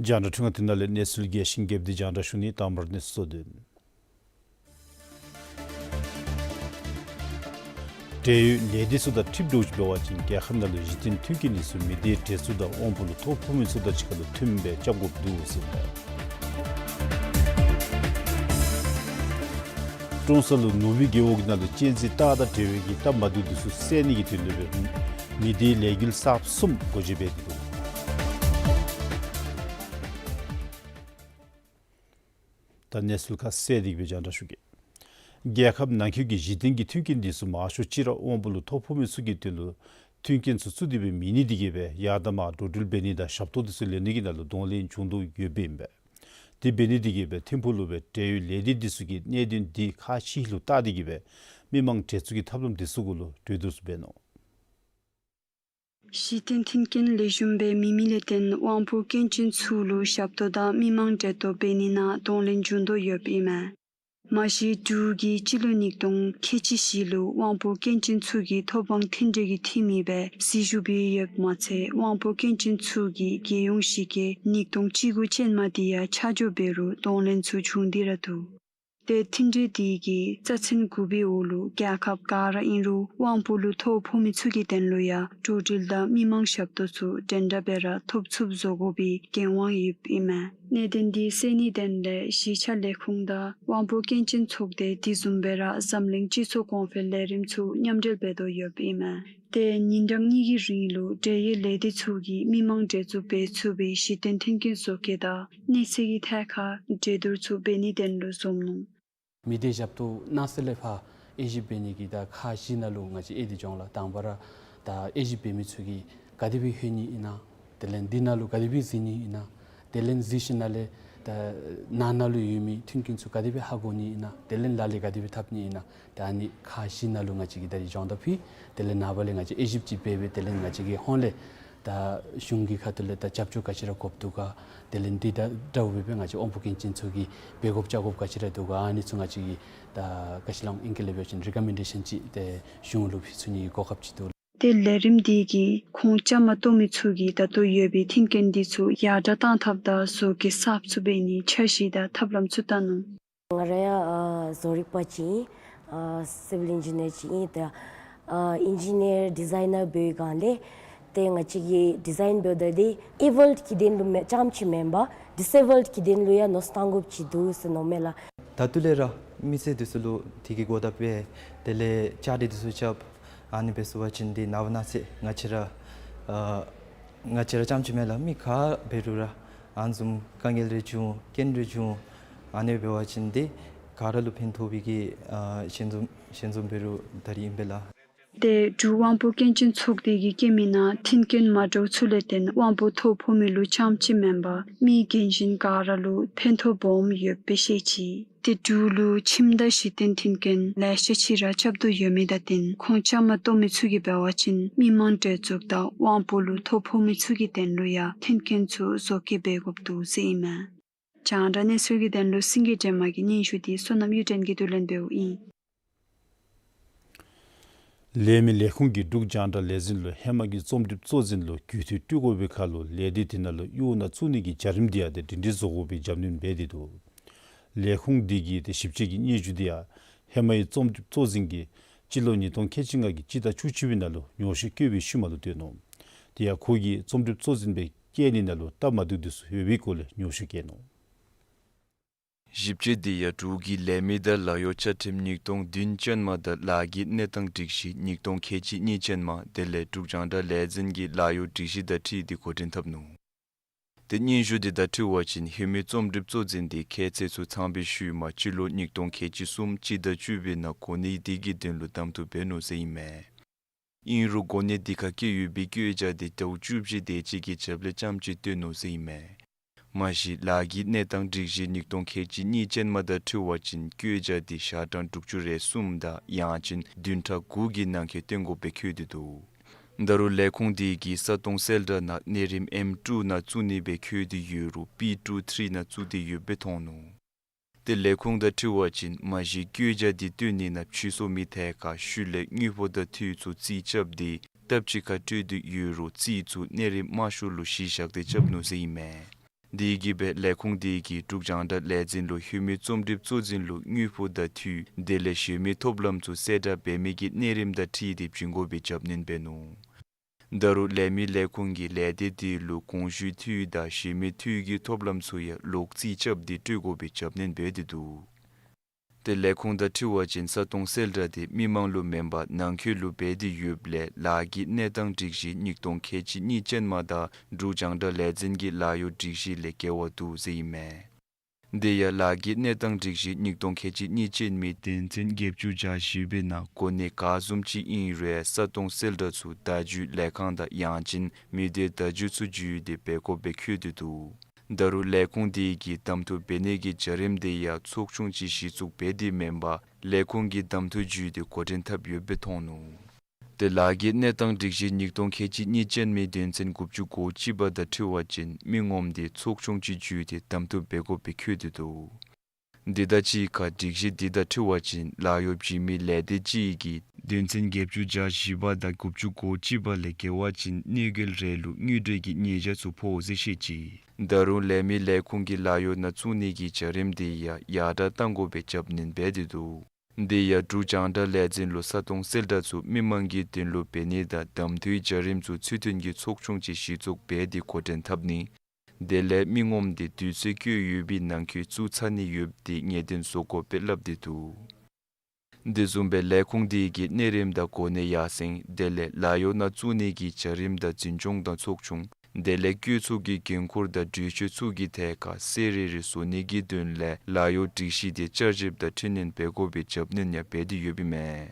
རྒྱང་བསྒྲགས་ཁྲི་ཁང་འདི་ནང་ལས་གནས་ཚུལ་རྒྱས་ཤིང་རྒྱསཔ་འདི་རྒྱང་བསྒྲགས་ཞུ་ནི། དང་པ་ར་གནས་ཚུལ་གཙོ་དོན། འབྲེལ་ཡོད་ལས་སྡེ་ཚུ་དང་འཁྲིལཝ་འདྲཝ་ཅིག་འབད་བ་ཅིན་རྒྱལ་ཁབ་ནང་ལུ་གཞི་རྟེན་མཐུན་རྐྱེན་འདི་ཚུ་མི་སྡེའི་གྲལ་ཚུད་དང་དབང་པོ་ལུ་ཐོ་ཕོག་མི་ཚུ་དང་གཅིག་ཁར་ལུ་མཐུནམ་སྦེ་རྐྱབ་དགོཔ་འདུག་ཟེར་ཨིན་པས། ཀྲོང་གསར་ལུ་ནུབ་སྦིས་རྒེད་འོག་གི་ནང་ལུ་གཅན་གཟན་སྟག་དང་འབྲེལ་བའི་གི་སྟབས་མ་བདེཝ་འདི་ཚུ་བསལ་ནི་གི་དོན་ལུ་སྦེ་མི་སྡེའི་ལས་འགུལ་གསརཔ་གསུམ་སྒོ་འབྱེད་འབད་དེ་འདུག། ད་གནས་ཚུལ་ཁ་གསལ་དེ་གི་སྦེ་རྒྱང་བསྒྲགས་ཞུ་གེ། རྒྱལ་ཁབ་ནང་འཁོད་ཀྱི་གཞི་རྟེན་གྱི་མཐུན་རྐྱེན་འདི་ཚུ་མང་ཤོས་ཅིག་ར་དབང་པོ་ལུ་ཐོ་ཕོག་མི་ཚུ་གི་དོན་ལུ་མཐུན་རྐྱེན་ཚུ་བཙུགས་ཏེ་སྦེ་མེད་ནི་དེ་གིས་སྦེ་ཡར་དང་མར་འགྲོ་འགྲུལ་འབད་ནི་དང་ཞབས་ཏོག་འདི་ཚུ་ལེན་ནི་གི་ནང་ལུ་གདོང་ལེན་བྱུང་དོ་ཡོདཔ་ཨིན་པས། དེ་འབད་ནི་དེ་གིས་སྦེ་ཐིམ་ཕུག་ལུ་སྦེ་འབྲེལ་ཡོད་ལས་སྡེ་འདི་ཚུ་གིས་གནད་དོན་འདི་ཁག་ཆེ་ལུ་བལྟ་སྟེ་གིས་སྦེ་མི་མང་གྲལ་ཚུད་ཀྱི་ཐབས་ལམ་འདི་ཚུ་གུ་ལུ་གྲོས་བསྡུར་ཚུ་འབད་ནུག། གཞི་རྟེན་མཐུན་རྐྱེན་ལེགས་ཤོམ་སྦེ་མེད་མི་ལས་བརྟེན་དབང་པོ་སྐྱོན་ཅན་ཚུ་ལུ་ཞབས་ཏོག་དང་མི་མང་འབྲེལ་གཏོགས་འབད་ནི་ནང་གདོང་ལེན་འབྱུང་དོ་ཡོདཔ་ཨིན་མས། མ་གཞི་འབྲུག་གི་སྤྱི་ལོ་ཉིས་སྟོང་ཁལ་གཅིག་བཞི་ལུ་དབང་པོ་སྐྱོན་ཅན་ཚུ་གི་ཐོབ་དབང་མཐུན་འབྲེལ་གྱི་འཐུས་མི་སྦེ་གཟིགས་ཞིབ་འབད་ཡོདཔ་མ་ཚད་དབང་པོ་སྐྱོན་ཅན་ཚུ་གི་རྒྱལ་ཡོངས་གཞི་རྒྱས་ཉིས་སྟོང་བཅུ་དགུ་ཅན་མ་འདི་ཡང་ཆ་འཇོག་འབད་རུང་གདོང་ལེན་ཚུ་བྱུང་སྟེ་ར་འདུག། ཏེ་མཐུན་འབྲེལ་འདི་གི་རྩ་ཚན་དགུ་པའི་འོག་ལུ་རྒྱལ་ཁབ་ག་ར་ཨིན་རུང་དབང་པོ་ལུ་ཐོ་ཕོག་མི་ཚུ་གི་དོན་ལུ་ཡང་འགྲོ་འགྲུལ་དང་མི་མང་ཞབས་ཏོག་ཚུ་འདྲན་འདྲ་སྦེ་ར་ཐོབ་ཚུགསཔ་བཟོ་དགོ་པའི་འགན་དབང་ཡོདཔ་ཨིན་མས། གནད་དོན་འདི་སེལ་ནིའི་དོན་ལས་གཞིས་ཆགས་ལས་ཁུངས་དང་དབང་པོ་སྐྱོན་ཅན་ཚོགས་སྡེ་དེ་བཟུམ་སྦེ་ར་འཛམ་གླིང་སྤྱི་ཚོགས་གོང་འཕེལ་ལས་རིམ་ཚུ་མཉམ་འབྲེལ་འབད་དོ་ཡོདཔ་ཨིན་མས། ཏེ་ཉིན་གྲངས་གཉིས་ཀྱི་རིང་ལུ་འབྲེལ་ཡོད་ལས་སྡེ་ཚུ་གིས་མི་མང་འབྲེལ་འཛུགས་འབད་ཚུགས་པའི་གཞི་རྟེན་མཐུན་རྐྱེན་བཟོ་བཀོད་དང་གནས་ཚད་ཀྱི་ཐད་ཁར་གྲོས་བསྡུར་ཚུ་འབད་ནིའི་དོན་ལུ་འཛོམས་ནུག། མི་སྡེ་ཞབས་ཏོག་གནང་ས་ལས་ཕར་དབྱེ་ཞིབ་འབད་ནི་གི་ད་ཁག་བཞི་ནང་ལུ་ང་བཅས་དབྱེ་སྟེ་འགྱོ་འོང་ལགས། དང་པ་ར་ད་དབྱེ་ཞིབ་འབད་མི་ཚུ་གིས་ག་དེ་སྦེ་ལྷོད་ནི་ཨིན་ན། དེ་ལས་འདི་ནང་ལུ་ག་དེ་སྦེ་གཟིགས་ནི་ཨིན་ན། དེ་ལས་གཟིགས་ཞིནམ་ལས་ད་ནང་ན་ལུ་ཡོད་མི་མཐུན་རྐྱེན་ཚུ་ག་དེ་སྦེ་ཧ་གོ་ནི་ཨིན་ན། དེ་ལས་ལག་ལེན་ག་དེ་སྦེ་འཐབ་ནི་ཨིན་ན། ད་ཨ་ནི་ཁག་བཞི་ནང་ལུ་ང་བཅས་ཀྱིས་ད་རིས་སྦྱོང་བརྡར་ཕུལ། དེ་ལས་ནངས་པ་ལས་ང་བཅས་དབྱེ་ཞིབ་ཅིག་འབད་འབད་དེ་ལས་ང་བཅས་ཀྱི་ཧོངས་ལས་ད་གཞུང་གི་ཁ་ཐུག་ལས་ད་རྒྱབ་སྐྱོར་ག་ཅི་ར་དགོཔ་འདུག་ག། དེ་ལས་འདི་དང་འདྲཝ་སྦེ་ང་བཅས་དབང་པོ་སྐྱོན་ཅན་ཚུ་གིས་འབད་དགོཔ་བཅའ་དགོཔ་ག་ཅི་ར་འདུག་ག། ཨ་ནི་ཚུ་ང་བཅས་ཀྱིས་ད་ག་ཅི་ལོ་ཨིང་སྐད་ལས་འབད་བ་ཅིན་རི་ཀོ་མེན་ཌེ་ཤཱན་ཅིག་ཏེ་གཞུང་ལུ་ཕུལ་ཚུགས་ནི་གི་གོ་སྐབས་ཅིག་འདུག། ཏེ་ལས་རིམ་འདི་གིས་ཁོང་བཅའ་མར་གཏོགས་མི་ཚུ་གིས་ད་ལྟོ་ཡོད་པའི་མཐུན་རྐྱེན་འདི་ཚུ་ཡར་དྲག་གཏང་ཐབས་དང་བཟོ་བཀོད་གསརཔ་ཚུ་འབད་ནིའི་འཆར་གཞི་དང་ཐབས་ལམ་ཚུ་བལྟ་ནུག། ང་ར་ཡང་ཨ་བཟོ་རིག་པ་ཅིག་ཨིན། ཨ་སི་བིལ་ཨིན་ཇི་ནི་ཡར་ཅིག་ཨིན། ཏེ་ཨ་ཨིན་ཇི་ནི་ཡར་ཌི་ཛའི་ནར་འབད་བའི་སྒང་ལས་ཏེ་ང་བཅས་ཀྱིས་ཌི་ཛའིན་འབདཝ་ད་འདི་ཨེ་བཱལཌ་ཀྱི་དོན་ལུ་མེན་རྐྱངམ་ཅིག་མེན་པར་ཌིས་ཨེ་བཱལཌ་ཀྱི་དོན་ལུ་ཡང་མནོ་བསམ་གཏང་དགོཔ་ཅིག་འདུག་ཟེར་མནོཝ་མས་ལགས། ད་ལྟོ་ལས་ར་མི་སེར་འདི་ཚུ་ལུ་དེ་གི་གོ་བརྡ་སྤེལ། དེ་ལས་བཅའ་སྒྲིག་འདི་ཚུ་རྐྱབ། ཨ་ནི་འབད་ཚུགས་པ་ཅིན་འདི་ནངས་པ་གནངས་ཚེ་ང་བཅས་ར་ཨ་ང་བཅས་ར་རྐྱངམ་ཅིག་མེན་ལགས། མི་ག་འབད་རུང་ར་ཨ་ནི་བཟུམ་དཀའ་ངལ་རེ་བྱུང་རྐྱེན་རེ་བྱུང་ཨ་ནི་འབད་བ་ཅིན་འདི་ག་ར་ལུ་ཕན་ཐོགས་པའི་གི་ཨ་ཞལ་འཛོམས་ཞལ་འཛོམས་འབད་རུང་ད་རིས་ཨིན་པས་ལགས། ཏེ་འབྲུག་དབང་པོ་སྐྱོན་ཅན་ཚོགས་སྡེ་གིས་བཀོད་མི་ནང་མཐུན་རྐྱེན་མ་འདྲཝ་ཚུ་ལས་བརྟེན་དབང་པོ་ཐོ་ཕོག་མི་ལུ་རྐྱངམ་ཅིག་མེན་པར་མི་རྒན་གཞོན་ག་ར་ལུ་ཕན་ཐོགས་སྦོམ་ཡོདཔ་སྦེ་ཤེས་ཅི། ཏེ་འབྲུག་ལུ་ཁྱིམ་བདག་གཞི་རྟེན་མཐུན་རྐྱེན་ལེ་ཤ་ཅིག་ར་རྐྱབ་དོ་ཡོད་མི་དང་བསྟུན་ཁོང་བཅའ་མར་གཏོགས་མི་ཚུ་གིས་འབད་བ་ཅིན་མི་མང་འབྲེལ་འཛུགས་དང་དབང་པོ་ལུ་ཐོ་ཕོག་མི་ཚུ་གི་དོན་ལུ་ཡང་མཐུན་རྐྱེན་ཚུ་བཟོ་བཀོད་འབད་དགོཔ་འདུག་ཟེར་ཨིན་མས། རྒྱང་བསྒྲགས་གནས་ཚུལ་གྱི་དོན་ལུ་སེང་གེ་སྒྲོལ་མ་གི་སྙན་ཞུ་འདི་བསོད་ནམས་གཡུ་སྒྲོན་གྱིས་བསྡུ་ལེན་འབདཝ་ཨིན། ལས་མི་ལས་ཁུངས་ཀྱིས་འབྲུག་རྒྱང་བསྒྲགས་ལས་འཛིན་ལུ་ཧེ་མ་གི་རྩོམ་སྒྲིག་གཙོ་འཛིན་ལུ་གུས་བཏུད་སྤྲོད་དགོ་པའི་ཁར་ལུ་ལས་སྡེ་དེ་ནང་ལུ་གཡུས་ནང་བཙུགས་ནི་གི་བྱ་རིམ་དེ་ཡང་ཏེ་སྒྲིང་སྒྲིང་བཟོ་དགོ་པའི་རྒྱབ་སྣོན་འབད་དེ་འདུག། ལས་ཁུངས་དེ་གི་ཏེ་ཞིབ་དཔྱད་ཀྱི་སྙན་ཞུ་དེ་ཡང་ཧེ་མ་གི་རྩོམ་སྒྲིག་གཙོ་འཛིན་གྱིས་སྤྱི་ལོ་ཉིས་སྟོང་ཁལ་གཅིག་ལྔ་གི་སྤྱི་ཟླ་བཅུ་གཅིག་པའི་ནང་ལུ་ཉོགས་བཤད་བཀོད་པའི་ཤུལ་མ་ལུ་བཏོན་ནུག། དེ་ཡང་ཁོ་གིས་རྩོམ་སྒྲིག་གཙོ་འཛིན་སྦེ་བཀལ་ནི་ནང་ལུ་སྟབས་མ་བདེཝ་དེ་ཚུ་ཡོད་པའི་སྐོར་ལས་ཉོགས་བཤད་བཀོད་ནུག། ཞིབ་དཔྱད་དེ་ཡང་འབྲུག་གི་ལས་མི་དང་ལཱ་གཡོག་བཅའ་ཁྲིམས་ཉིས་སྟོང་བདུན་ཅན་མ་དང་ལཱ་གི་གནས་སྟངས་སྒྲིག་གཞི་ཉིས་སྟོང་ཁལ་གཅིག་གཉིས་ཅན་མ་དེ་ལས་འབྲུག་རྒྱང་བསྒྲགས་ལས་འཛིན་གྱི་ལཱ་གཡོག་སྒྲིག་གཞི་དང་འཁྲིལ་ཏེ་འགོ་འདྲེན་འཐབ་ནུག། ཏེ་སྙན་ཞུ་དེ་དང་འཁྲིལ་བ་ཅིན་ཧེ་མའི་རྩོམ་སྒྲིག་གཙོ་འཛིན་དེ་ཁྱད་ཚད་ཚུ་ཚང་པའི་ཤུལ་མ་སྤྱི་ལོ་ཉིས་སྟོང་ཁལ་གཅིག་གསུམ་སྤྱི་ཟླ་བཅུ་པའི་ནང་གོ་གནས་དེ་གི་དོན་ལུ་གདམ་འཐུ་འབད་ནུག་ཟེར་ཨིན་མས། ཨིན་རུང་གོ་གནས་དེ་ཁར་བཀོད་ཡོད་པའི་བཀོད་རྒྱ་དེ་ཟླཝ་བཅུ་བཞི་དེ་ཅིག་གི་རྒྱབ་ལས་རྐྱངམ་ཅིག་བཏོན་ནུག་ཟེར་ཨིན་མས། མ་གཞི་ལཱ་གི་གནས་སྟངས་སྒྲིག་གཞི་ཉིས་སྟོང་ཁལ་གཅིག་གཉིས་ཅན་མ་དང་འཁྲིལ་བ་ཅིན་བཀོད་རྒྱ་དེ་ཞག་གྲངས་དྲུག་ཅུ་རེ་གསུམ་དང་ཡང་ཅིན་བདུན་ཕྲག་དགུ་གི་ནང་འཁོད་བཏོན་དགོཔ་སྦེ་བཀོད་དེ་འདུག། ད་རུང་ལས་ཁུངས་དེ་གིས་ས་སྟོང་གསལ་བསྒྲགས་ནང་གནས་རིམ་ཨེམ་ཊུ་ནང་བཙུགས་ནི་སྦེ་བཀོད་དེ་ཡོད་རུང་པི་ཊུ་ཐི་རི་ནང་བཙུགས་ཏེ་ཡོདཔ་སྦེ་མཐོང་ནུག། ཏེ་ལས་ཁུངས་དང་འཁྲིལ་བ་ཅིན་མ་གཞི་བཀོད་རྒྱ་དེ་བཏོན་ནི་ནང་ཕྱིར་བསུབ་མི་ཐད་ཁར་ཤུལ་ལས་དངུལ་ཕོགས་དང་འཐུས་ཚུ་རྩིས་རྐྱབ་སྟེ་སྟབས་གཅིག་ཁར་སྤྲོད་དེ་ཡོད་རུང་རྩིས་ཚུ་གནས་རིམ་དམའ་ཤོས་ལུ་གཞི་བཞག་སྟེ་རྐྱབ་ནུག་ཟེར་ཨིན་མས། དེ་གིས་སྦེ་ལས་ཁུངས་དེ་གིས་འབྲུག་རྒྱང་བསྒྲགས་ལས་འཛིན་ལུ་ཧེ་མའི་རྩོམ་སྒྲིག་གཙོ་འཛིན་ལུ་དངུལ་ཕོགས་དང་འཐུས་དེ་ལས་གཞན་མི་ཐོབ་ལམ་ཚུ་གསལ་བསྒྲགས་འབད་མི་གི་གནས་རིམ་དང་འཁྲིལ་ཏེ་བྱིན་དགོ་པའི་རྒྱབ་སྣོན་འབད་ནུག། ད་རུང་ལས་མི་ལས་ཁུངས་ཀྱིས་ལས་སྡེ་དེ་ལུ་གོང་ཞུས་འཐུས་དང་གཞན་མི་འཐུས་ཀྱི་ཐོབ་ལམ་ཚུ་ཡང་ལོག་རྩིས་རྐྱབ་སྟེ་སྤྲོད་དགོ་པའི་རྒྱབ་སྣོན་འབད་དེ་འདུག། ཏེ་ལས་ཁུངས་དང་འཁྲིལ་བ་ཅིན་ས་སྟོང་གསལ་བསྒྲགས་དེ་མི་མང་ལུ་མེན་པར་ནང་འཁོད་ལུ་འབད་དེ་ཡོདཔ་ལས་ལཱ་གི་གནས་སྟངས་སྒྲིག་གཞི་ཉིས་སྟོང་ཁལ་གཅིག་གཉིས་ཅན་མ་དང་འབྲུག་རྒྱང་བསྒྲགས་ལས་འཛིན་གྱི་ལཱ་གཡོག་སྒྲིག་གཞི་ལས་འགལ་བ་འདུག་ཟེར་ཨིན་མས། དེ་ཡང་ལཱ་གི་གནས་སྟངས་སྒྲིག་གཞི་ཉིས་སྟོང་ཁལ་གཅིག་གཉིས་ཅན་མའི་དོན་ཚན་བརྒྱད་ཅུ་གྱ་བཞི་པའི་ནང་གོ་གནས་ག་བཟུམ་ཅིག་ཨིན་རུང་ས་སྟོང་གསལ་བསྒྲགས་ཚུ་བརྡ་བརྒྱུད་ལས་ཁང་དང་ཡང་ཅིན་མི་སྡེ་བརྡ་བརྒྱུད་ཚུ་བརྒྱུད་དེ་འབད་དགོཔ་སྦེ་བཀོད་དེ་འདུག། ད་རུང་ལས་ཁུངས་དེ་གིས་གདམ་འཐུ་འབད་ནི་གི་བྱ་རིམ་དེ་ཡང་ཚོགས་ཆུང་ཅིག་གཞི་བཙུགས་འབད་དེ་མེན་པར་ལས་ཁུངས་ཀྱི་གདམ་འཐུ་བརྒྱུད་དེ་འགོ་འདྲེན་འཐབ་ཡོདཔ་སྦེ་མཐོང་ནུག། ད་ ལཱ་གི་གནས་སྟངས་སྒྲིག་གཞི་ཉིས་སྟོང་ཁལ་གཅིག་གཉིས་ཅན་མའི་དོན་ཚན་དགུ་བཅུ་གོ་གཅིག་པ་དང་འཁྲིལ་བ་ཅིན་མི་ངོམ་དེ་ཚོགས་ཆུང་ཅིག་བརྒྱུད་དེ་གདམ་འཐུ་འབད་དགོཔ་སྦེ་བཀོད་དེ་འདུག། འདི་དང་གཅིག་ཁར་སྒྲིག་གཞི་འདི་དང་འཁྲིལ་བ་ཅིན་ལཱ་གཡོག་བྱིན་མི་ལས་སྡེ་གཅིག་གིས་དོན་ཚན་བརྒྱད་ཅུ་གྱ་བཞི་པ་དང་དགུ་བཅུ་གོ་གཅིག་པ་ལས་འགལ་བ་ཅིན་གནོད་འགེལ་རེ་ལུ་དངུལ་འབྲེལ་གྱི་ཉེས་བྱ་ཚུ་ཕོག་ཟེར་བཤད་ཅི། ད་རུང་ལས་མི་ལས་ཁུངས་ཀྱི་ལཱ་གཡོག་ནང་བཙུགས་ནི་གི་བྱ་རིམ་དེ་ཡང་ཡར་དྲག་གཏང་དགོ་པའི་རྒྱབ་སྣོན་འབད་དེ་འདུག། དེ་ཡང་འབྲུག་རྒྱང་བསྒྲགས་ལས་འཛིན་ལུ་ས་སྟོང་གསལ་བསྒྲགས་ཚུ་མི་མང་གི་དོན་ལུ་འབད་ནི་དང་གདམ་འཐུའི་བྱ་རིམ་ཚུ་ཚུལ་མཐུན་གྱི་ཚོགས་ཆུང་ཅིག་གཞི་བཙུགས་འབད་དེ་འགོ་འདྲེན་འཐབ་ནི། དེ་ལས་མི་ངོམ་དེ་དུས་ཚོད་བཀོད་ཡོད་པའི་ནང་འཁོད་བཙུགས་ཚར་ནི་ཡོདཔ་དེ་ངེས་གཏན་བཟོ་དགོ་པས་སླབ་སྟེ་འདུག། དེ་བཟུམ་སྦེ་ལས་ཁུངས་དེ་གིས་གནས་རིམ་དང་གོ་གནས་ཡར་སེང་དེ་ལས་ལཱ་གཡོག་ནང་བཙུགས་ནི་གི་བྱ་རིམ་དང་འཛིན་སྐྱོང་དང་ཚོགས་ཆུང་དེ་ལས་བཀོད་ཚོགས་ཀྱི་འགན་ཁུར་དང་གྲོས་ཆོད་ཚུ་གི་ཐད་ཁར་གསལ་རི་རི་བཟོ་ནི་གི་དོན་ལས་ལཱ་གཡོག་སྒྲིག་གཞི་དེ་བསྐྱར་ཞིབ་དང་འཕྲི་སྣོན་འབད་དགོ་པའི་རྒྱབ་སྣོན་ཡང་འབད་དེ་ཡོདཔ་ཨིན་མས།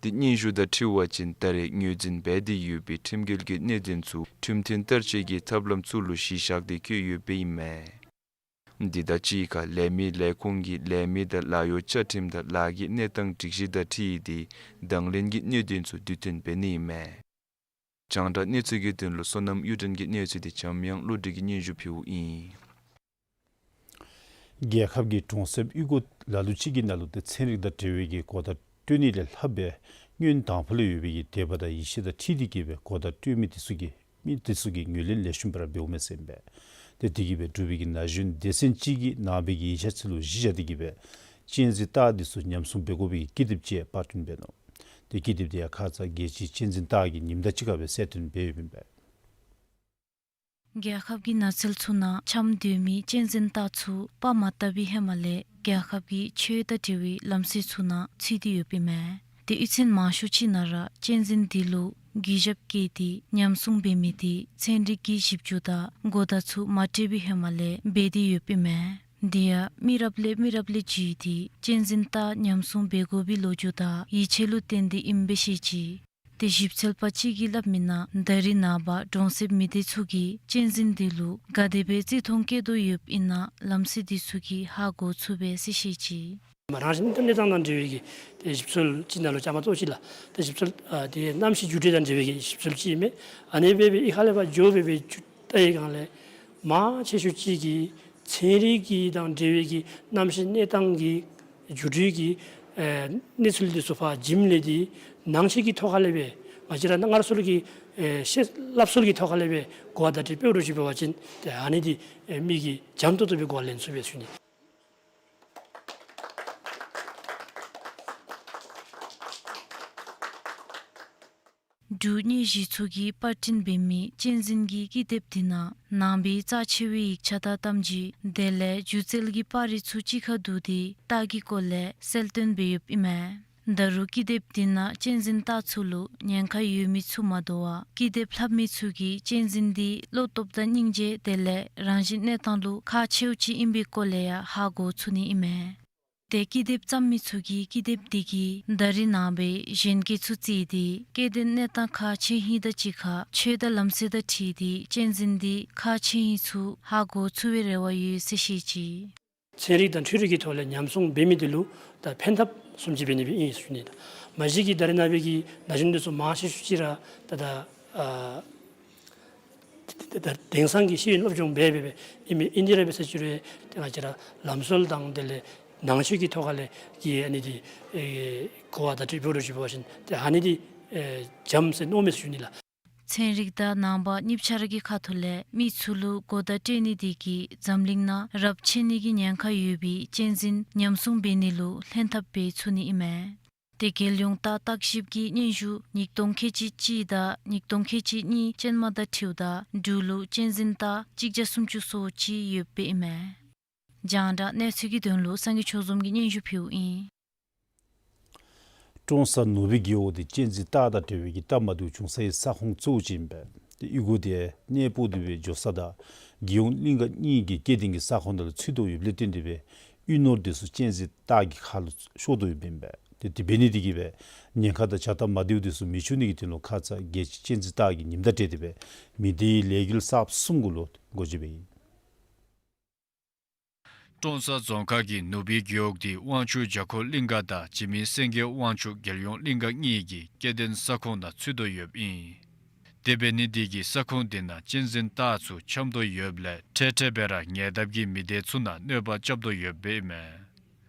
དེ་སྙན་ཞུ་དང་འཁྲིལ་བ་ཅིན་ད་རེས་ངོས་འཛིན་འབད་དེ་ཡོད་པའི་ཁྲིམས་འགལ་གྱི་གནད་དོན་ཚུ་ཁྲིམས་མཐུན་བསྟར་སྤྱོད་ཀྱི་ཐབས་ལམ་ཚུ་ལུ་གཞི་བཞག་སྟེ་བཀོད་ཡོདཔ་ཨིན་མས། འདི་དང་གཅིག་ཁར་ལས་མི་ལས་ཁུངས་ཀྱིས་ལས་མི་དང་ལཱ་གཡོག་བཅའ་ཁྲིམས་དང་ལཱ་གི་གནས་སྟངས་སྒྲིག་གཞི་དང་འཁྲིལ་ཏེ་དང་ལེན་གྱི་གནད་དོན་ཚུ་དུས་མཐུན་འབད་ནི་ཨིན་མས། རྒྱང་བསྒྲགས་གནས་ཚུལ་གྱི་དོན་ལུ་བསོད་ནམས་གཡུ་སྒྲོན་གྱི་གནས་ཚུལ་དེ་འཇམ་དབྱངས་བློ་གྲོས་ཀྱིས་སྙན་ཞུ་ཕུལཝ་ཨིན། རྒྱལ་ཁབ་ཀྱི་གྲོང་གསེབ་གཡུས་སྒོ་ལ་ལུ་ཅིག་གི་ནང་ལུ་ཏེ་ཚན་རིག་དང་འབྲེལ་བའི་གི་གོ་བརྡ་སྤྲོད་ནི་ལས་ལྷག་པའི་སྔོན་དང་ཕུ་ལས་ཡོད་པའི་གི་དད་པ་དང་ཡིད་ཆེས་དང་འཁྲིལ་ཏེ་གིས་སྦེ་གོ་བརྡ་སྤྲོད་མི་དེ་ཚུ་གིས་མི་དེ་ཚུ་གིས་ངོས་ལེན་ལེགས་ཤོམ་སྦེ་ར་འབདཝ་མས་ཟེར་ཨིན་པས། ཏེ་དེ་གིས་སྦེ་འབྲུག་པའི་གི་ན་གཞོན་སྡེ་ཚན་ཅིག་གིས་ནང་པའི་གི་ཡིག་ཆ་ཚུ་ལུ་གཞི་བཞག་སྟེ་གིས་སྦེ་གཅན་གཟན་སྟག་དེ་ཚུ་ཉམས་སྲུང་འབད་དགོ་པའི་གི་ཀི་དེབ་ཅིག་པར་སྐྲུན་འབད་ནུག། ཏེ་ཀི་དེབ་དེ་ཡང་ཁ་ཙ་རྒྱལ་སྤྱིའི་གཅན་གཟན་སྟག་གི་ཉིནམ་དང་གཅིག་ཁར་སྦེ་གསལ་སྟོན་འབད་ཡོདཔ་ཨིན་པས། རྒྱལ་ཁབ་ཀྱི་ནགས་ཚལ་ཚུ་ནང་འཁྱམས་སྡོད་མི་གཅན་གཟན་སྟག་ཚུ་པར་མ་བཏབ་པའི་ཧེ་མ་ལས་རྒྱལ་ཁབ་ཀྱི་ཆོས་དང་འབྲེལ་བའི་ལམ་སྲོལ་ཚུ་ནང་ཚུད་དེ་ཡོདཔ་ཨིན་མས། ཏེ་གཡུས་ཚན་མང་ཤོས་ཅིག་ནང་ར་གཅན་གཟན་དེ་ལུ་གུས་ཞབས་བསྐྱེད་དེ་ཉམས་སྲུང་འབད་མི་དེ་ཚན་རིག་གི་ཞིབ་འཇུག་དང་གོ་བརྡ་ཚུ་མ་སྤྲོད་པའི་ཧེ་མ་ལས་འབད་དེ་ཡོདཔ་ཨིན་མས། དེ་ཡང་མི་རབས་ལས་མི་རབས་ལས་བརྒྱུད་དེ་གཅན་གཟན་སྟག་ཉམས་སྲུང་འབད་དགོ་པའི་ལོ་རྒྱུས་དང་ཡིད་ཆེས་ལུ་བརྟེན་ཏེ་ཨིནམ་སྦེ་བཤད་ཅི། ཏེ་ཞིབ་འཚོལ་པ་ཅིག་གིས་སླབ་མི་ནང་ད་རེས་ནངས་པ་གྲོང་གསེབ་མི་སྡེ་ཚུ་གིས་གཅན་གཟན་དེ་ལུ་ག་དེ་སྦེ་བརྩི་མཐོང་བསྐྱེད་དོ་ཡོདཔ་ཨིན་ན་ལམ་སྲོལ་དེ་ཚུ་གིས་ཧ་གོ་ཚུགས་པས་ཟེར་བཤད་ཅི། མ་རང་བཞིན་གནས་སྟངས་དང་འབྲེལ་བའི་གི་ཏེ་ཞིབ་འཚོལ་ཅིག་ནང་ལུ་བཅའ་མར་གཏོགས་ཅི་ལགས། ཏེ་ཞིབ་འཚོལ་ཨ་ཏེ་གནམ་གཤིས་འགྱུར་འགྲོས་དང་འབྲེལ་བའི་གི་ཞིབ་འཚོལ་ཅིག་ཨིན་མས། ཨ་ནི་སྦེ་སྦེ་ཨི་ཁ་ལས་ཕར་འགྱོ་སྦེ་སྦེ་ཅིག་བལྟ་བའི་སྒང་ལས་མང་ཆེ་ཤོས་ཅིག་གིས་ཚན་རིག་གི་དང་འབྲེལ་བའི་གི་གནམ་གཤིས་གནས་སྟངས་ཀྱི་འགྱུར་འགྲོས་ཀྱི་ཨེ་གནས་ཚུལ་འདི་ཚུ་ཕར་བྱིནམ་ལས་འདི་ནང་ཆོས་ཀྱི་ཐོག་ཁ་ལས་སྦེ་ང་བཅས་ར་སྔར་སྲོལ་གྱི་ཨེ་བཤད་སླབ་སྲོལ་གྱི་ཐོག་ཁ་ལས་སྦེ་གོ་བ་བརྡ་སྤྲོད་འབད་རུང་ཅིག་འབད་བ་ཅིན་ཏེ་ཨ་ནི་འདི་ཨེ་མི་གིས་འཇམ་ཏོང་ཏོ་སྦེ་གོ་བ་ལེན་ཚུགས་པས་ཟེར་ཞུ་ནི། འབྲུག་གཉེར་གཞི་ཚུ་གིས་པར་སྐྲུན་འབད་མི་གཅན་གཟན་གྱི་ཀི་དེབ་དེ་ནང་ནང་པའི་རྩ་ཆེ་བའི་ཡིག་ཆ་དང་གཏམ་རྒྱུད་དེ་ལས་སྒྱུ་རྩལ་གྱི་པར་རིས་ཚུ་གཅིག་ཁར་བསྡུ་སྟེ་སྟག་གི་སྐོར་ལས་གསལ་སྟོན་འབད་ཡོདཔ་ཨིན་མས། ད་རུང་ཀི་དེབ་དེ་ནང་གཅན་གཟན་སྟག་ཚུ་ལུ་ཉེན་ཁ་ཡོད་མི་ཚུ་མ་དོ་བར་ཀི་དེབ་ལྷག་མི་ཚུ་གིས་གཅན་གཟན་དེ་བློ་སྟོབས་དང་སྙིང་རྗེ་དེ་ལས་རང་བཞིན་གནས་སྟངས་ལུ་ཁག་ཆེཝ་ཅིག་ཨིན་པའི་སྐོར་ལས་ཡང་ཧ་གོ་ཚུགས་ནི་ཨིན་མས། ཏེ་ཀི་དེབ་བརྩམ་མི་ཚུ་གིས་ཀི་དེབ་དེ་གིས་ད་རེས་ནངས་པའི་གཞོན་སྐྱེས་ཚུ་བརྩིས་ཏེ་སྐྱེ་ལྡན་གནས་སྟངས་ཁག་ཆེ་ཧིང་དང་གཅིག་ཁར་ཆོས་དང་ལམ་སྲོལ་དང་འཁྲིལ་ཏེ་གཅན་གཟན་དེ་ཁག་ཆེ་ཧིང་ཚུ་ཧ་གོ་ཚུགས་པའི་རེ་བ་ཡོད་ཟེར་བཤད་ཅི། ཚན་རིག་དང་འཕྲུལ་རིག་གི་ཐོག་ལས་ཉམས་སྲུང་འབད་མི་དེ་ལུ་ད་ཕན་ཐབས་བཟུམ་ཅིག་འབད་ནི་སྦེ་ཨིན་ཟེར་ཞུ་ནི། མ་གཞི་གི་ད་རེས་ནངས་པའི་གི་ན་གཞོན་འདི་ཚུ་མང་ཆེ་ཤོས་ཅིག་ར་ད་ད་ཨ་ད་ད་དེང་སང་གི་ཤེས་ཡོན་སློབ་སྦྱོང་འབད་འབད་འབད་ཨིན་མས། ཨིན་དེ་ར་འབད་ཟེར་ཞུ་རུང་ཏེ་ང་བཅས་ར་ལམ་སྲོལ་དང་དེ་ལས་ནང་ཆོས་ཀྱི་ཐོག་ཁ་ལས་ཀྱི་ཨ་ནི་འདི་ཨེ་གོ་བ་བརྡ་སྤྲོད་འབད་རུང་ཅིག་འབད་བ་ཅིན་ཏེ་ཨ་ནི་འདི་ཨེ་འཇམ་ཟེར་མནོཝ་མས་ཟེར་ཞུ་ནི་ལགས། ཚན་རིག་དང་ནང་པ་གཉིས་ཆ་ར་གི་ཁ་ཐུག་ལས་མི་ཚུ་ལུ་གོ་བརྡ་སྤྲོད་ནི་དེ་གིས་འཛམ་གླིང་ནང་རབས་ཆད་ནི་གི་ཉེན་ཁ་ཡོད་པའི་གཅན་གཟན་ཉམས་སྲུང་འབད་ནི་ལུ་ལྷན་ཐབས་འབད་ཚུགས་ནི་ཨིན་མས། ཏེ་རྒྱལ་ཡོངས་སྟག་བརྟག་ཞིབ་ཀྱི་སྙན་ཞུ་ཉིས་སྟོང་ཁལ་གཅིག་གཅིག་དང་ཉིས་སྟོང་ཁལ་གཅིག་གཉིས་ཅན་མ་དང་འཁྲིལཝ་ད་འབྲུག་ལུ་གཅན་གཟན་སྟག་གཅིག་བརྒྱ་སུམ་ཅུ་སོ་གཅིག་ཡོདཔ་ཨིན་མས། རྒྱང་བསྒྲགས་གནས་ཚུལ་གྱི་དོན་ལུ་སངས་རྒྱས་ཆོས་འཛོམས་ཀྱིས་སྙན་ཞུ་ཕུལཝ་ཨིན། ཀྲོང་གསར་ནུ་སྦིས་རྒེད་འོག་དེ་གཅན་གཟན་སྟག་དང་འབྲེལ་བའི་གི་སྟབས་མ་བདེཝ་བྱུང་སའི་ས་ཁོངས་གཙོ་བོ་ཅིག་ཨིན་པས། ཏེ་གཡུས་སྒོ་དེ་གནས་སྤོ་སྟེ་སྦེ་འགྱོ་ས་དང་རྒྱལ་ཡོངས་གླིང་ག་གཉིས་ཀྱི་སྐྱེ་ལྡན་གྱི་ས་ཁོངས་ནང་ལུ་ཚུད་དོ་ཡོདཔ་ལས་བརྟེན་ཏེ་སྦེ་གཡུས་ནོར་དེ་ཚུ་གཅན་གཟན་སྟག་གི་ཁ་ལུ་ཤོར་དོ་ཡོདཔ་ཨིན་པས། ཏེ་དེ་འབད་ནི་དེ་གིས་སྦེ་ཉེན་ཁ་དང་བྱ་སྟབས་མ་བདེཝ་དེ་ཚུ་མི་འབྱུང་ནི་གི་དོན་ལུ་ཁ་ཙ་རྒྱལ་སྤྱིའི་གཅན་གཟན་སྟག་གི་ཉིནམ་དང་འབྲེལ་ཏེ་སྦེ་མི་སྡེའི་ལས་འགུལ་གསརཔ་གསུམ་གུ་ལུ་འགོ་འབྱེད་འབད་ཡི། ཀྲོང་གསར་རྫོང་ཁག་གི་ནུབ་སྦིས་རྒེད་འོག་འདི་དབང་ཕྱུག་བྱ་འཁོར་གླིང་ག་དང་འཇིགས་མེད་སེང་གེ་དབང་ཕྱུག་རྒྱལ་ཡོངས་གླིང་ག་གཉིས་ཀྱི་སྐྱེ་ལྡན་ས་ཁོངས་ནང་ཚུད་དོ་ཡོདཔ་ཨིན། དེ་འབད་ནི་དེ་གིས་ས་ཁོངས་དེ་ནང་གཅན་གཟན་སྟག་ཚུ་འཁྱམས་དོ་ཡོདཔ་ལས་འཕྲལ་འཕྲལ་སྦེ་ར་ཉེ་འདབས་ཀྱི་མི་སྡེ་ཚུ་ནང་གནོད་པ་རྐྱབ་དོ་ཡོདཔ་ཨིན་མས།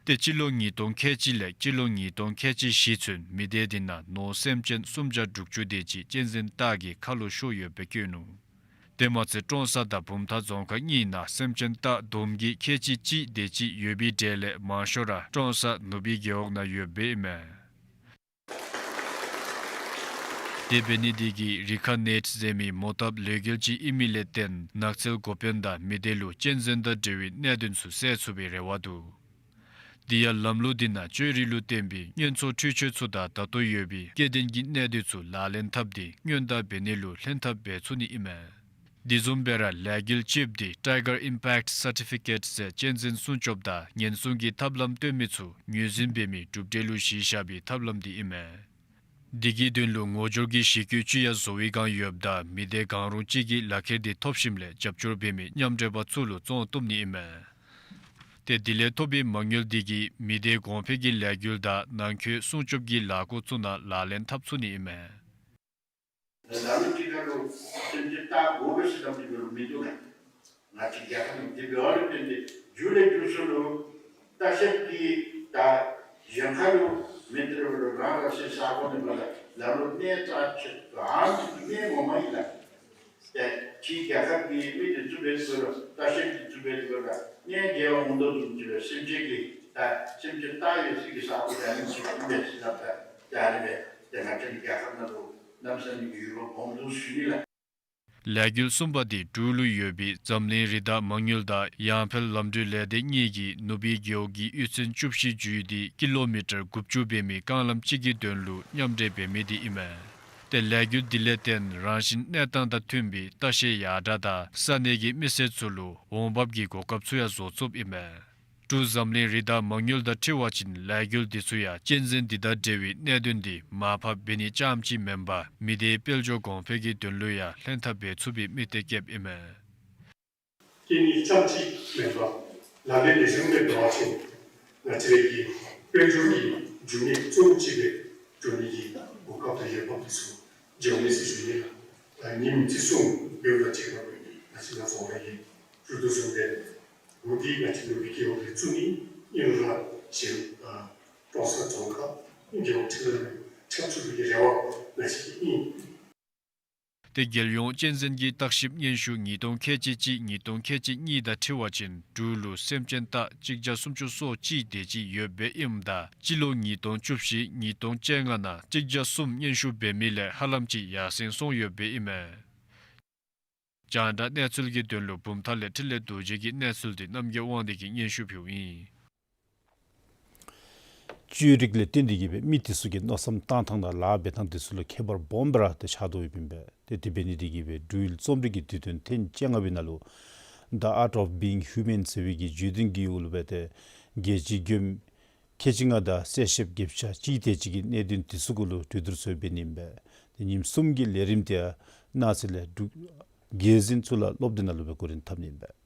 ཏེ་སྤྱི་ལོ་ཉིས་སྟོང་ཁལ་གཅིག་ལས་སྤྱི་ལོ་ཉིས་སྟོང་ཁལ་གཅིག་བཞི་ཚུན་མི་སྡེ་དེ་ནང་ནོར་སེམས་ཅན་སུམ་བརྒྱ་དྲུག་ཅུ་དེ་ཅིག་གཅན་གཟན་སྟག་གི་ཁ་ལུ་ཤོར་ཡོདཔ་སྦེ་བཀོད་ནུག། དེ་མ་ཚད་ཀྲོང་གསར་དང་བུམ་ཐང་རྫོང་ཁག་གཉིས་ནང་སེམས་ཅན་སྟག་འབུམ་གྱིས་ཁལ་གཅིག་གཅིག་དེ་ཅིག་ཡོད་པའི་གྲས་ལས་མང་ཤོས་ར་ཀྲོང་གསར་ནུབ་སྦིས་རྒེད་འོག་ནང་ཡོདཔ་ཨིན་མས། དེ་འབད་ནི་དེ་གིས་རི་ཁ་ནེཊ་ཟེར་མི་མོ་བཏབ་ལས་འགུལ་ཅིག་ཨིན་མི་ལས་བརྟེན་ནགས་ཚལ་འགོ་དཔོན་དང་མི་སྡེ་ལུ་གཅན་གཟན་དང་འབྲེལ་བའི་གནད་དོན་ཚུ་སེལ་ཚུགས་པའི་རེ་བ་འདུག། དེ་ཡང་ལམ་ལུགས་འདི་ནང་བཅོས་རིག་ལུ་བརྟེན་པའི་སྔོན་ཚོད་འཕྲུལ་ཆས་ཚུ་དང་ད་ལྟོ་ཡོད་པའི་སྐྱེ་ལྡན་གྱི་གནས་སྡུད་ཚུ་ལག་ལེན་འཐབ་སྟེ་སྔོན་བརྡ་འབད་ནི་ལུ་ལྷན་ཐབས་འབད་ཚུགས་ནི་ཨིན་མས། དེ་བཟུམ་སྦེ་ར་ལས་འགུལ་གཅིགཔོ་འདི་Tiger Impact Certificate ཟེར་གཅན་གཟན་སྲུང་སྐྱོབ་དང་ཉེན་སྲུང་གི་ཐབས་ལམ་སྟོན་མི་ཚུ་ངོས་འཛིན་འབད་མི་གྲུབ་འབྲས་ལུ་གཞི་བཞག་པའི་ཐབས་ལམ་འདི་ཨིན་མས། འདི་གི་དོན་ལུ་ངོ་སྦྱོར་གྱི་གཞི་བཀོད་ཅིག་ཡང་བཟོ་བའི་བསྒང་ཡོདཔ་ད་མི་སྡེ་གང་རུང་ཅིག་གིས་ལག་ཁྱེར་འདི་ཐོབ་ཞིནམ་ལས་རྒྱབ་སྐྱོར་འབད་མི་མཉམ་འབྲེལ་པ་ཚུ་ལུ་བཙོང་བཏུབ་ནི་ཨིན་མས། ཏེ་དེ་ལས་ཐོབ་པའི་མ་དངུལ་འདི་གིས་མི་སྡེ་གོང་འཕེལ་གྱི་ལས་འགུལ་དང་ནང་འཁོད་སྲུང་སྐྱོབ་ཀྱི་ལས་སྒོ་ཚུ་ནང་ལག་ལེན་འཐབ་ཚུགས་ནི་ཨིན་མས། ལམ་ལུགས་ཅིག་ཁར་ལུ་སེམས་ཅན་སྟག་དགོ་པས་ཟེར་ལམ་ཅིག་འབད་རུང་མིན་འདུག་ལགས། ང་བཅས་རྒྱལ་ཁབ་ནང་དེ་འབདཝ་ལས་བརྟེན་ཏེ་མགྱོགས་ལས་མགྱོགས་སུ་ལུ་ལྟ་བཤལ་གྱི་ད་གཞན་ཁར་ལུ་མི་སྡེ་རུ་རང་རང་སོའི་ས་ཁོངས་ནང་འབད་ལ་ལམ་ལུགས་གནས་རྩ་ཆེ་ག་ཨ་ནི་གནས་ངོ་མ་ཨིན་ལགས། ཏེ་ཕྱི་རྒྱལ་ཁབ་ཀྱི་མི་སྡེ་ཚུ་འབད་དེ་འབད་རུང་ལྟ་བཤལ་གྱི་ཚུ་འབད་དེ་འབད་རུང་གནས་བདེ་བ་འོང་དོ་བཟུམ་ཅིག་སྦེ་སེམས་ཅན་གྱི་ད་སེམས་ཅན་སྟག་ཡོད་སའི་གི་ས་ཁོངས་ཨ་ནི་ཅིག་ཨིན་པས་ཟེར་སླབ་ད་ད་ཨ་ནི་སྦེ་ཏེ་ང་བཅས་རྒྱལ་ཁབ་ནང་ལུ་གནམ་ས་གཉིས་ཀྱི་ཡུལ་ལུ་སྦོམ་འདུག་ཟེར་ཞུ་ནི་ལགས། ལས་འགུལ་གསུམ་པ་འདི་འབྲུག་ལུ་ཡོད་པའི་འཛམ་གླིང་རི་དྭགས་མ་དངུལ་དང་ཡང་འཕེལ་ལམ་འགྲུལ་ལས་སྡེ་གཉིས་ཀྱིས་ནུབ་སྦིས་རྒེད་འོག་གི་གཡུས་ཚན་བཅུ་བཞི་བརྒྱུད་དེ་ཀི་ལོ་མི་ཊར་དགུ་བཅུ་འབད་མི་རྐང་ལམ་གཅིག་གི་དོན་ལུ་མཉམ་འབྲེལ་འབད་མི་འདི་ཨིན་མས། ཏེ་ལས་འགུལ་འདི་ལས་བརྟེན་རང་བཞིན་གནས་སྟངས་དང་མཐུན་པའི་ལྟ་བཤལ་ཡར་དྲག་དང་ས་གནས་ཀྱི་མི་སེར་ཚུ་ལུ་འོང་འབབ་ཀྱི་གོ་སྐབས་ཚུ་ཡང་བཟོ་ཚུགསཔ་ཨིན་མས། འབྲུག་འཛམ་གླིང་རི་དྭགས་མ་དངུལ་དང་འཁྲིལ་བ་ཅིན་ལས་འགུལ་འདི་ཚུ་ཡང་གཅན་གཟན་འདི་དང་འབྲེལ་བའི་གནད་དོན་འདི་མར་ཕབ་འབད་ནི་རྐྱངམ་ཅིག་མེན་པར་མི་སྡེའི་དཔལ་འབྱོར་གོང་འཕེལ་གྱི་དོན་ལུ་ཡང་ལྷན་ཐབས་འབད་ཚུགས་པའི་དམིགས་གཏད་བསྐྱེདཔ་ཨིན་མས། སྐྱེ་ནི་རྐྱངམ་ཅིག་མེན་པར་ལག་ལེན་ལེགས་ཤོམ་སྦེ་འབད་བ་ཅིན་ང་བཅས་རའི་གི་དཔལ་འབྱོར་གྱི་འབྱུང་གནས་གཙོ་བོ་ཅིག་སྦེ་འགྱོ་ནི་གི་གོ་སྐབས་དང་འོས་འབབ་འདི་ཚུ་འབྱུང་ནི་ཟེར་ཞུ་ནི་ལགས། ད་ཉིནམ་བརྩི་སྲུང་འབདཝ་དང་གཅིག་ཁར་ང་བཅས་ར་རྫོང་ཁག་གི་ཞུ་དོ་བཟུམ་སྦེ་འོ་འདི་ང་བཅས་ནུབ་སྦིས་རྒེད་འོག་ལས་བཙུགས་ནི་ཨིན་རུང་ར་གཞན་ཨ་ཀྲོང་གསར་རྫོང་ཁག་རྒེད་འོག་ཚུ་ལུ་ཁྱབ་ཚུགས་པའི་རེ་བ་ང་བཅས་ཀྱི་ཨིན། ཏེ་རྒྱལ་ཡོངས་གཅན་གཟན་གྱི་བརྟག་ཞིབ་སྙན་ཞུ་ཉིས་སྟོང་ཁལ་གཅིག་གཅིག་ཉིས་སྟོང་ཁལ་གཅིག་གཉིས་དང་འཁྲིལ་བ་ཅིན་འབྲུག་ལུ་སེམས་ཅན་སྟག་གཅིག་བརྒྱ་སུམ་ཅུ་སོ་གཅིག་དེ་ཅིག་ཡོདཔ་ཨིནམ་ད་སྤྱི་ལོ་ཉིས་སྟོང་བཅུ་བཞི་ཉིས་སྟོང་བཅོ་ལྔ་ནང་གཅིག་བརྒྱ་གསུམ་སྙན་ཞུ་འབད་མི་ལས་ཧ་ལམ་ཅིག་ཡར་སེང་སོང་ཡོདཔ་ཨིན་མས། རྒྱང་བསྒྲགས་གནས་ཚུལ་གྱི་དོན་ལུ་བུམ་ཐང་ལས་འཕྲིན་ལས་རྡོ་རྗེ་གི་གནས་ཚུལ་འདི་རྣམ་རྒྱལ་དབང་འདུས་ཀྱིས་སྙན་ཞུ་ཕུལཝ་ཨིན། བཅོས་རིག་ལས་བརྟེན་ཏེ་གིས་སྦེ་མི་དེ་ཚུ་གི་མནོ་བསམ་བཏང་ཐངས་དང་ལཱ་འབད་ཐངས་དེ་ཚུ་ལུ་ཁྱད་པར་སྦོམ་སྦེ་ར་ཏེ་ཆགས་དོ་ཡོདཔ་ཨིན་པས། ཏེ་དེ་འབད་ནི་དེ་གིས་སྦེ་འབྲུག་ཡུལ་རྩོམ་རིག་གི་དུས་སྟོན་ཐེངས་བཅོ་ལྔ་པའི་ནང་ལུ་The Art of Being Human ཟེར་བའི་གི་བརྗོད་དོན་གྱི་འོག་ལུ་སྦེ་ཏེ་རྒྱལ་སྤྱིའི་མགྱོནམ་ཁལ་གཅིག་ལྔ་དང་གསལ་བཤདཔ་བརྒྱད་བརྒྱ་གཅིག་དེ་ཅིག་གི་གནད་དོན་དེ་ཚུ་གུ་ལུ་གྲོས་བསྡུར་ཚུ་འབད་ནི་ཨིན་པས། ཏེ་ཉིནམ་གསུམ་གྱི་ལས་རིམ་དེ་ཡང་གནངས་ཚེ་ལས་འབྲུག་རྒྱལ་འཛིན་གཙུག་ལག་སློབ་སྡེ་ནང་ལུ་སྦེ་འགོ་འདྲེན་འཐབ་ནི་ཨིན་པས།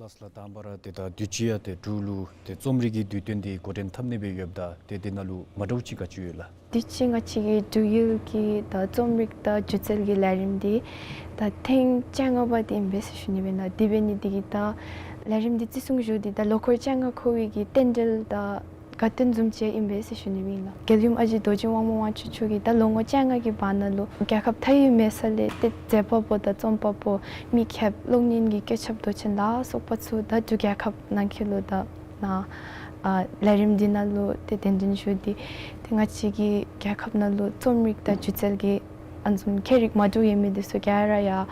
ལགས་སོ་ལགས། དང་པ་ར་ཏེ་ད་དུས་ཅི་ཡང་ཏེ་འབྲུག་ལུ་ཏེ་རྩོམ་རིག་གི་དུས་སྟོན་འདི་འགོ་འདྲེན་འཐབ་ནི་སྦེ་ཡོདཔ་ད་ཏེ་དེ་ནང་ལུ་མ་འདྲཝ་ཅིག་ག་ཅི་ཡོད་ལགས། དུས་ཅི་ང་བཅས་ཀྱི་འབྲུག་ཡུལ་གྱི་ད་རྩོམ་རིག་དང་སྒྱུ་རྩལ་གྱི་ལས་རིམ་འདི་ད་ཐེངས་བཅོ་ལྔ་པ་འདི་ཨིན་པས་ཟེར་ཞུ་ནི་ཨིན་ལགས། དེ་འབད་ནི་དེ་གིས་ད་ལས་རིམ་འདི་བརྩི་སྲུང་ཞུ་སྟེ་ད་ལོ་འཁོར་བཅོ་ལྔ་འཁོར་བའི་གི་རྟེན་འབྲེལ་དང་དགའ་སྟོན་བཟུམ་ཅིག་ཨིན་པས་ཟེར་ཞུ་ནི་ཨིན་ལགས། རྒྱལ་ཡུམ་ཨ་ཞེ་རྡོ་རྗེ་དབང་མོ་དབང་ཕྱུག་མཆོག་གིས་ད་ལོ་ངོ་བཅོ་ལྔ་གི་བར་ན་ལུ་རྒྱལ་ཁབ་མཐའ་དབུས་མེད་ས་ལས་ཏེ་མཛད་པ་པོ་དང་རྩོམ་པ་པོ་མི་ཁྱབ་གློག་བརྙན་གྱི་བཀོད་ཁྱབ་མདོ་ཆེན་ལ་སོགས་པ་ཚུ་ད་འབྲུག་རྒྱལ་ཁབ་ནང་འཁོད་ལུ་ད་ནཱ་ཨ་ལས་རིམ་འདི་ནང་ལུ་ཏེ་གདན་འདྲེན་ཞུ་སྟེ་ཏེ་ང་བཅས་ཀྱི་རྒྱལ་ཁབ་ནང་ལུ་རྩོམ་རིག་དང་སྒྱུ་རྩལ་གྱི་ཨ་ནི་བཟུམ་ཁྱད་རིག་མ་འདྲཝ་ཡོད་མི་འདི་ཚུ་ག་ར་ཡང་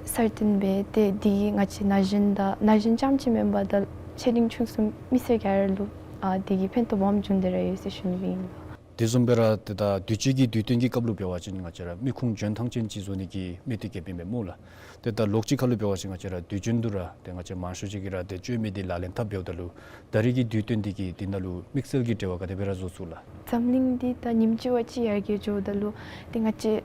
གསལ་སྟོན་འབད་དེ་འདི་གིས་ང་བཅས་ན་གཞོན་དང་ན་གཞོན་རྐྱངམ་ཅིག་མེན་པར་ད་ཆེ་འབྲིང་ཆུང་གསུམ་མི་སེར་ག་ར་ལུ་ཨ་འདི་གིས་ཕན་ཐོགས་སྦོམ་བྱུང་སྟེ་ར་ཡོད་ཟེར་ཞུ་ནི་ཨིན་ལགས། དེ་བཟུམ་སྦེ་ར་ཏེ་ད་དུས་ཅི་གི་དུས་སྟོན་གྱི་སྐབས་ལུ་འབད་བ་ཅིན་ང་བཅས་ར་མི་ཁུངས་འཇོན་ཐང་ཅན་ཅིག་བཟོ་ནི་གི་དམིགས་གཏད་བསྐྱེདཔ་ཨིན་པས་སྨོ་ལགས། ཏེ་ད་ལོགས་ཅིག་ཁར་ལུ་འབད་བ་ཅིན་ང་བཅས་ར་དུས་རྒྱུན་དུ་ར་ཏེ་ང་བཅས་མང་ཤོས་ཅིག་གིས་ར་ཏེ་བཅོས་མིན་འདི་ལག་ལེན་འཐབ་འབདཝ་ད་ལུ་ད་རེས་ཀྱི་དུས་སྟོན་འདི་གིས་འདི་ནང་ལུ་དམིགས་བསལ་གྱི་འབྲེལ་བ་ག་དེ་སྦེ་ར་བཟོ་ཚུགས་ལགས། འཛམ་གླིང་འདི་ད་ཉིནམ་གཅིག་བ་གཅིག་ཡར་རྒྱས་འགྱོཝ་ད་ལུ་ཏེ་ང་བཅས་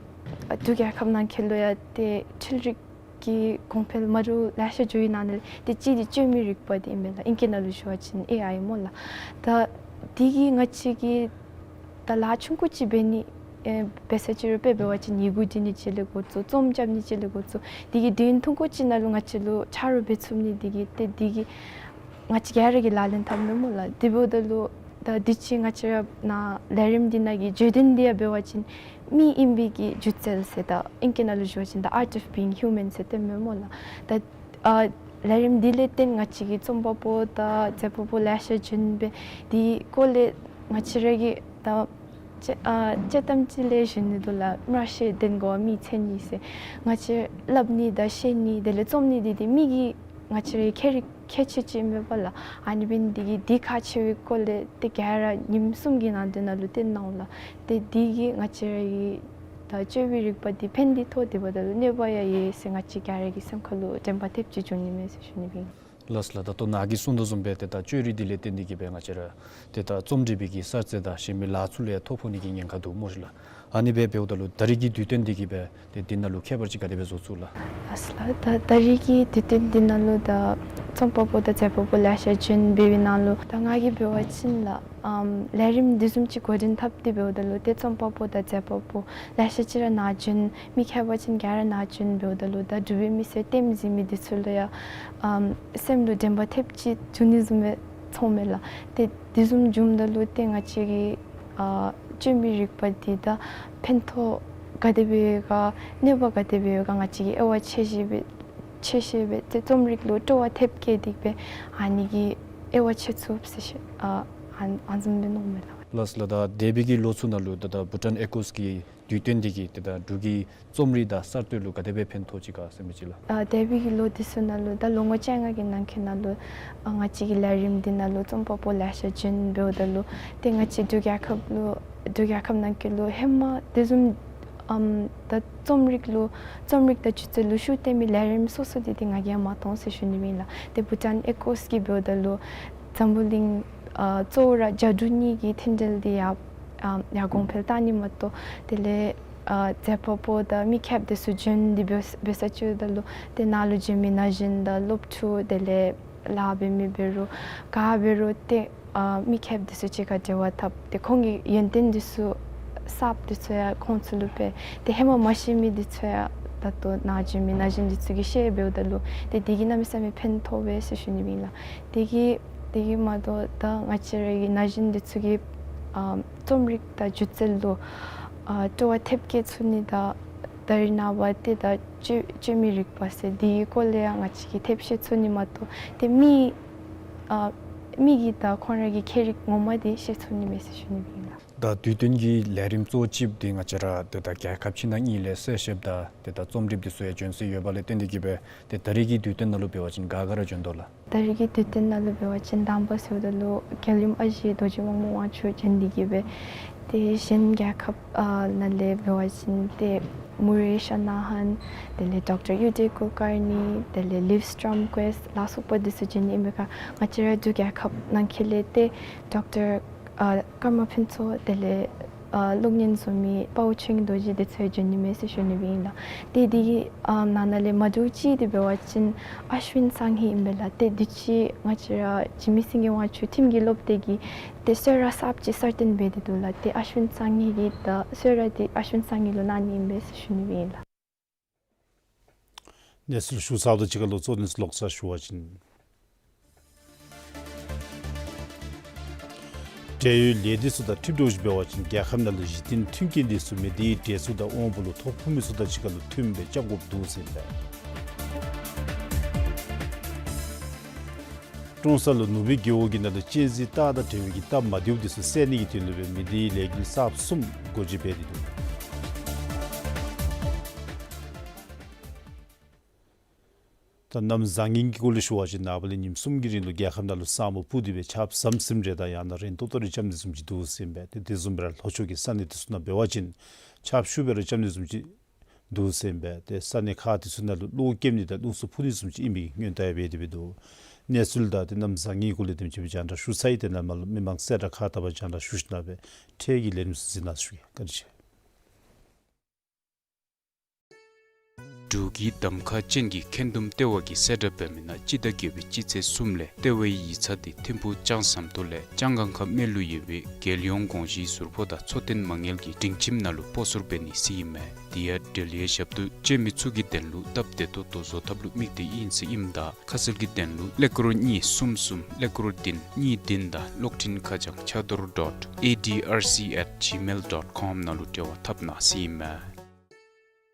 འབྲུག་རྒྱལ་ཁབ་ནང་འཁོད་ལུ་ཡང་ཏེ་འཕྲུལ་རིག་ གི་གོང་འཕེལ་མ་འདྲཝ་ལེ་ཤ་འགྱོ་བའི་ནང་ལས་ཏེ་གཅིག་འདི་བཅོས་མའི་རིག་པ་འདི་ཨིན་པས་ལགས། ཨིང་སྐད་ནང་ལུ་ཞུ་བ་ཅིན་ཨེ་ཨའི་སྨོ་ལགས། ད་འདི་གིས་ང་བཅས་ཀྱིས་ད་ལཱ་ཆུང་ཀུ་ཅིག་འབད་ནི་ཨེ་འབད་ས་ཅིག་རུང་དཔེ་འབད་བ་ཅིན་ཡི་གུ་འབྲི་ནི་ཅིག་ལས་འགོ་བཙུགས་རྩོམ་རྐྱབ་ནི་ཅིག་ལས་འགོ་བཙུགས་འདི་གིས་དུས་ཡུན་ཐུང་ཀུ་ཅིག་ནང་ལུ་ང་བཅས་ལུ་ཆ་རོགས་འབད་ཚུགས་ནི་འདི་གིས་ཏེ་འདི་གིས་ང་བཅས་ག་ར་གིས་ལག་ལེན་འཐབ་མས་སྨོ་ལགས། དེ་འབདཝ་ད་ལུ་ད་འདི་ཅིག་ང་བཅས་ར་ནཱ་ལས་རིམ་འདི་ནང་གི་བརྗོད་དོན་འདི་ཡང་འབད་བ་ཅིན་མི་ཨིན་པའི་གི་སྒྱུ་རྩལ་ཟེར་ད་ཨིང་སྐད་ནང་ལུ་ཞུ་བ་ཅིན་The Art of Being Human ཟེར་སྟོནམ་མས་སྨོ་ལགས། ད་ཨ་ལས་རིམ་འདི་ལས་བརྟེན་ང་བཅས་ཀྱི་རྩོམ་པ་པོ་དང་མཛད་པ་པོ་ལེ་ཤ་བྱོན་སྦེ་འདི་སྐོར་ལས་ང་བཅས་ར་གིས་ད་དཔྱེ་ཨ་དཔྱེ་གཏམ་ཅིག་ལས་ཞུ་ནི་འདུག་ལགས། སྨྲ་ཤེས་ལྡན་དགོ་པ་མིའི་མཚན་ཉིད་ཟེར། ང་བཅས་སླབ་ནི་དང་ཤེས་ནི་དེ་ལས་རྩོམ་ནི་འདི་འདི་མི་གི་ང་བཅས་རའི་ཁྱད་རིག་ཁྱད་ཆོས་ཅིག་ཨིན་པས་ལགས། ཨ་ནི་འབད་ནི་འདི་གིས་འདི་ཁག་ཆེ་བའི་སྐོར་ལས་ཏེ་ག་ར་ཉིནམ་གསུམ་གྱི་ནང་དོན་ནང་ལུ་སྟོན་གནང་ལགས། ཏེ་འདི་གིས་ང་བཅས་རའི་ད་བཅོས་མའི་རིག་པ་འདི་ཕན་འདི་ཐོགས་དེ་འབདཝ་ད་ལུ་གནོད་པ་ཡང་ཡོད་ཟེར་ང་བཅས་ག་ར་གི་སེམས་ཁ་ལུ་དྲན་པ་ཐེབས་ཅིག་འབྱུང་ནི་མས་ཟེར་ཞུ་ནི་ཨིན། ལགས་ལགས། ད་ལྟོ་ནཱ་གིས་གསུངས་དོ་བཟུམ་སྦེ་ཏེ་ད་བཅོས་རིག་འདི་ལས་བརྟེན་ཏེ་གིས་སྦེ་ང་བཅས་ར་ཏེ་ད་རྩོམ་སྒྲིག་པའི་གི་གསར་རྩལ་དང་གཞན་མི་ལཱ་ཚུ་ལུ་ཡང་ཐོ་ཕོག་ནི་གི་ཉེན་ཁ་འདུག་སྨོ་ལགས། ཨ་ནི་སྦེ་འབདཝ་ད་ལུ་ད་རིས་ཀྱི་དུས་སྟོན་འདི་གིས་སྦེ་ཏེ་འདི་ནང་ལུ་ཁྱད་པར་ཅིག་ག་དེ་སྦེ་བཟོ་ཚུགས་ལགས། ལགས་ལགས། ད་ད་རིས་ཀྱི་དུས་སྟོན་འདི་ནང་ལུ་ད་རྩོམ་པ་པོ་དང་མཛད་པ་པོ་ལེ་ཤ་བྱོན་སྦེ་བའི་ནང་ལུ་ད་ང་གིས་འབད་བ་ཅིན་ལགས་ཨམ་ལས་རིམ་འདི་བཟུམ་ཅིག་འགོ་འདྲེན་འཐབ་སྟེ་འབདཝ་ད་ལུ་ཏེ་རྩོམ་པ་པོ་དང་མཛད་པ་པོ་ལེ་ཤ་ཅིག་ར་ནཱ་བྱོན། མི་མཁས་པ་ཅན་ག་ར་ནཱ་བྱོན་འབདཝ་ད་ལུ་ད་འབྲུག་པའི་མི་སེར་ལྟདམོ་གཟིགས་མི་འདི་ཚུ་ལུ་ཡང་ཨམ་སེམས་ལུ་དྲན་པ་ཐེབས་ཅིག་འབྱུང་ནི་བཟུམ་སྦེ་མཐོངམ་མས་ལགས། ཏེ་འདི་བཟུམ་འབྱུངམ་ད་ལུ་ཏེ་ང་བཅས་ཀྱི་ཨ་བཅོས་མའི་རིག་པ་འདི་ད་ཕན་ཐོགས་ག་དེ་སྦེ་ཡོད་ག་གནོད་པ་ག་དེ་སྦེ་ཡོད་ག་ང་བཅས་ཀྱིས་དབྱེ་བ་ཕྱེ་ཤེས་སྦེ་ཕྱེ་ཤེས་སྦེ་ཏེ་རྩོམ་རིག་ལུ་སྤྲོ་བ་ཐེབས་བསྐྱེད་དེ་གིས་སྦེ་ཨ་ནི་གི་དབྱེ་བ་ཕྱེ་ཚུགས་ཟེར་ཞུ་ཨ་ཨ་ཨ་ནི་བཟུམ་སྦེ་མནོཝ་མས་ལགས། ལགས་ལགས། ད་འདས་པའི་གི་ལོ་ཚུ་ནང་ལུ་ད་ད་བྷུ་ཊཱན་ཨེ་ཀོས་ཀྱི་དུས་སྟོན་འདི་གིས་ཏེ་ད་འབྲུག་གི་རྩོམ་རིག་དང་གསར་གཏོད་ལུ་ག་དེ་སྦེ་ཕན་ཐོགས་ཅི་ག་ཟེར་མི་ཅིག་ལགས། ཨ་འདས་པའི་གི་ལོ་འདི་ཚུ་ནང་ལུ་ད་ལོ་ངོ་བཅོ་ལྔ་གི་ནང་འཁོད་ནང་ལུ་ཨ་ང་བཅས་ཀྱི་ལས་རིམ་འདི་ནང་ལུ་རྩོམ་པ་པོ་ལེ་ཤ་བྱོན་འབདཝ་ད་ལུ་ཏེ་ང་བཅས་འབྲུག་རྒྱལ་ཁབ་ལུ་འབྲུག་རྒྱལ་ཁབ་ནང་འཁོད་ལུ་ཧེ་མ་དེ་བཟུམ་ཨམ་ད་རྩོམ་རིག་ལུ་རྩོམ་རིག་དང་སྒྱུ་རྩལ་ལུ་ཤུགས་བཏོན་མི་ལས་རིམ་སོ་སོ་འདི་འདི་ང་གིས་ཡང་མ་མཐོང་ཟེར་ཞུ་ནི་ཨིན་ལགས། ཏེ་བྷུ་ཊཱན་ཨེ་ཀོས་ཀྱི་འབདཝ་ད་ལུ་འཛམ་བུ་གླིང་ཨ་གཙོ་བོ་ར་རྒྱ་འབྲུག་གཉིས་ཀྱི་མཐུན་འབྲེལ་འདི་ཡང་ཨ་ཡར་གོང་འཕེལ་བཏང་ནི་མ་གཏོགས་དེ་ལས་ཨ་མཛད་པ་པོ་དང་མི་མཁསཔ་འདི་ཚུ་བྱོན་ཏེ་འབད་འབད་ས་ཅིག་ད་ལུ་ཏེ་ནཱ་ལུ་བྱོན་མི་ན་གཞོན་དང་སློབ་ཕྲུག་དེ་ལས་ལཱ་འབད་མི་འབད་རུང་ག་འབད་རུང་ཏེ་ཨ་མི་མཁསཔ་འདི་ཚུ་གཅིག་ཁར་འབྲེལ་བ་འཐབ་སྟེ་ཁོང་གི་ཡོན་ཏན་འདི་ཚུ་གསརཔ་འདི་ཚུ་ཡང་ཁོང་ཚུ་ལུ་སྤེལ། ཏེ་ཧེ་མ་མ་ཤེས་མི་འདི་ཚུ་ཡང་ད་ལྟོ་ནཱ་བྱོན་མི་ན་གཞོན་འདི་ཚུ་གིས་ཤེས་འབདཝ་ད་ལུ་ཏེ་འདི་གིས་གནམ་མེད་ས་མེད་ཕན་ཐོགས་པས་ཟེར་ཞུ་ནི་ཨིན་ལགས། དེ་གིས་དེ་གིས་མ་གཏོགས་ད་ང་བཅས་ར་གི་ན་གཞོན་འདི་ཚུ་གིས་ཨ་རྩོམ་རིག་དང་སྒྱུ་རྩལ་ལུ་ཨ་སྤྲོ་བ་ཐེབས་བསྐྱེད་ཚུགས་ནི་དང་ད་རེས་ནངས་པ་ཏེ་ད་བཅོས་བཅོས་མའི་རིག་པ་ཟེར་འདི་གི་སྐོར་ལས་ཡང་ང་བཅས་ཀྱིས་ཐེབས་ཤེས་ཚུགས་ནི་མ་གཏོགས་ཏེ་མི་ཨ་མི་གིས་ད་ཁོང་ར་གི་ཁྱད་རིག་ངོ་མ་འདི་ཤེས་ཚུགས་ནི་མས་ཟེར་ཞུ་ནི་ཨིན་ལགས། ད་དུས་སྟོན་གྱི་ལས་རིམ་གཙོ་བོ་ཅིག་འདི་ང་བཅས་ར་ཏེ་ད་རྒྱལ་ཁབ་ཕྱི་ནང་གཉིས་ལས་གསལ་བཤདཔ་དང་ཏེ་ད་རྩོམ་སྒྲིགཔ་འདི་ཚུ་ཡང་བྱོན་སྲོལ་ཡོད་པ་ལས་བརྟེན་ཏེ་གིས་སྦེ་ཏེ་ད་རིས་ཀྱི་དུས་སྟོན་ནང་ལུ་འབད་བ་ཅིན་ག་ག་ར་བྱོན་དོ་ལགས། ད་རིས་ཀྱི་དུས་སྟོན་ནང་ལུ་འབད་བ་ཅིན་དང་པ་ཟེརཝ་ད་ལུ་རྒྱལ་ཡུམ་ཨ་ཞེ་རྡོ་རྗེ་དབང་མོ་དབང་ཕྱུག་བྱོན་ཏེ་གིས་སྦེ་ཏེ་གཞན་རྒྱལ་ཁབ་ཨ་ནང་ལས་འབད་བ་ཅིན་ཏེ་མུ་རེ་ཤ་ན་ཧན་དེ་ལས་ཌོག་ཊར་ཡུ་ཌེ་ཀུལ་ཀར་ནི་དེ་ལས་ལིབ་སི་ཊོམ་ཀུ་ཨེསཊ་ལ་སོགས་པ་འདི་ཚུ་བྱོན་ནི་ཨིན་པས་ག། ང་བཅས་ར་འབྲུག་རྒྱལ་ཁབ་ནང་འཁོད་ལས་ཏེ་ཌོག་ཊར་ཨ་ཀརྨ་ཕུན་ཚོགས་དེ་ལས་ཨ་གློག་བརྙན་བཟོ་མི་དཔའ་བོ་ཆོས་དབྱིངས་རྡོ་རྗེ་འདི་ཚུ་ཡང་བྱོན་ནི་མས་ཟེར་ཞུ་ནི་ཨིན་ལགས། ཏེ་འདི་གི་ཨ་ནང་ན་ལས་མ་འདྲཝ་ཅིག་འདི་འབད་བ་ཅིན་ཨསྦིན་སངས་ཧེ་ཨིན་པས་ལགས། ཏེ་འདི་ཅིག་ང་བཅས་ར་འཇིགས་མེད་སེང་གེ་དབང་ཕྱུག་ཁྲིམས་ཀྱི་སློབ་སྡེ་གིས་ཏེ་གསོལ་རས་གསརཔ་ཅིག་གསར་བཏོན་འབད་དེ་འདུག་ལགས། ཏེ་ཨསྦིན་སངས་ཧེ་གི་ད་གསོལ་རས་འདི་ཨསྦིན་སངས་ཧེ་ལུ་གནང་ནི་ཨིན་པས་ཟེར་ཞུ་ནི་ཨིན་ལགས། གནས་ཚུལ་ཞུ་ཚརཝ་དང་གཅིག་ཁར་ལུ་གཙོ་གནད་ཚུ་ལོག་ས་ཞུ་བ་ཅིན། འབྲེལ་ཡོད་ལས་སྡེ་ཚུ་དང་འཁྲིལ་འགྲོ་ཞིནམ་འབད་བ་ཅིན་རྒྱལ་ཁབ་ནང་ལུ་གཞི་རྟེན་མཐུན་རྐྱེན་འདི་ཚུ་མི་སྡེའི་གྲལ་ཚུ་དང་དབང་པོ་ལུ་ཐོ་ཕོག་མི་ཚུ་དང་གཅིག་ཁར་ལུ་མཐུནམ་སྦེ་རྐྱབ་དགོཔ་འདུག་ཟེར་ཨིན་པས། ཀྲོང་གསར་ལུ་ནུབ་སྦིས་རྒེད་འོག་གི་ནང་ལུ་གཅན་གཟན་སྟག་དང་འབྲེལ་བའི་གི་སྟབས་མ་བདེཝ་འདི་ཚུ་སེལ་ནི་གི་དོན་ལུ་སྦེ་མི་སྡེའི་ལས་འགུལ་གསརཔ་གསུམ་སྒོ་འབྱེད་འབད་དེ་འདུག། ད་གནམ་བཟང་ངན་གྱི་སྐོར་ལས་ཞུ་བ་ཅིན་ནངས་པ་ལས་ཉིནམ་གསུམ་གྱི་རིང་ལུ་རྒྱལ་ཁབ་ནང་ལུ་ས་སྨུག་སྤུབས་ཏེ་སྦེ་ཆརཔ་ཟམ་ཟིམ་རེ་དང་ཡང་ན་རན་ཏོག་ཏོ་རེ་རྐྱབ་ནི་བཟུམ་ཅིག་འདུག་ཟེར་ཨིན་པས། ཏེ་དེ་བཟུམ་སྦེ་ར་ལྷོ་ཕྱོགས་ཀྱི་ས་གནས་འདི་ཚུ་ནང་འབད་བ་ཅིན་ཆརཔ་ཤུགས་སྦེ་ར་རྐྱབ་ནི་བཟུམ་ཅིག་འདུག་ཟེར་ཨིན་པས། ཏེ་ས་གནས་ཁག་འདི་ཚུ་ནང་ལུ་གློག་ཀེམ་ནི་དང་རླུང་འཚུབ་འཕུ་ནི་བཟུམ་ཅིག་ཨིན་པའི་སྔོན་བརྡ་ཡང་འབད་དེ་སྦེ་འདུག། གནས་ཚུལ་དང་ཏེ་གནམ་བཟང་ངན་གྱི་སྐོར་ལས་དེམ་ཅིག་སྦེ་རྒྱང་བསྒྲགས་ཞུ་ཚར་ཡི། ཏེ་ནཱ་མར་ལུ་མི་མང་གསལ་བསྒྲགས་ཁག་དག་པ་རྒྱང་བསྒྲགས་ཞུ་ཞིནམ་ལས་འཕྲལ་གྱི་ལས་རིམ་ཚུ་གཟིགས་གནང་ཞུ་ཡི། བཀའ་དྲིན་ཆེ། འབྲུག་གི་གདམ་ཁ་ཅན་གྱི་འཁོན་འདུམ་ལྟེ་བ་གིས་གསལ་བསྒྲགས་འབད་མི་ནང་སྤྱི་ཟླ་བརྒྱད་པའི་སྤྱི་ཚེས་གསུམ་ལས་ལྟེ་བའི་ཡིག་ཚང་འདི་ཐིམ་ཕུག་ལྕང་ཟམ་ཏོག་ལས་ལྕང་སྒང་ཁ་སྨད་ལུ་ཡོད་པའི་རྒྱལ་ཡོངས་དགོངས་ཞུའི་ཟུར་ཕོགས་དང་འཚོ་རྟེན་མ་དངུལ་གྱི་སྒྲིང་ཁྱིམ་ནང་ལུ་སྤོ་སོར་འབད་ནི་ཟེར་ཨིན་མས། དེ་ཡང་འབྲེལ་ཡོད་ཞབས་ཏོག་སྤྱོད་མི་ཚུ་གི་དོན་ལུ་སྟབས་བདེ་ཏོག་ཏོ་བཟོ་ཐབས་ལུ་དམིགས་ཏེ་ཨིན་ཟེར་ཨིནམ་ད་ཁ་གསལ་གྱི་དོན་ལུ་ཀླད་ཀོར་གཉིས་གསུམ་གསུམ་ཀླད་ཀོར་བདུན་གཉིས་བདུན་དང་གློག་འཕྲིན་ཁ་བྱང་ཕྱག་རྡོར་dot A D R C at gmail dot com ནང་ལུ་འབྲེལ་བ་འཐབ་གནང་ཟེར་ཨིན་མས།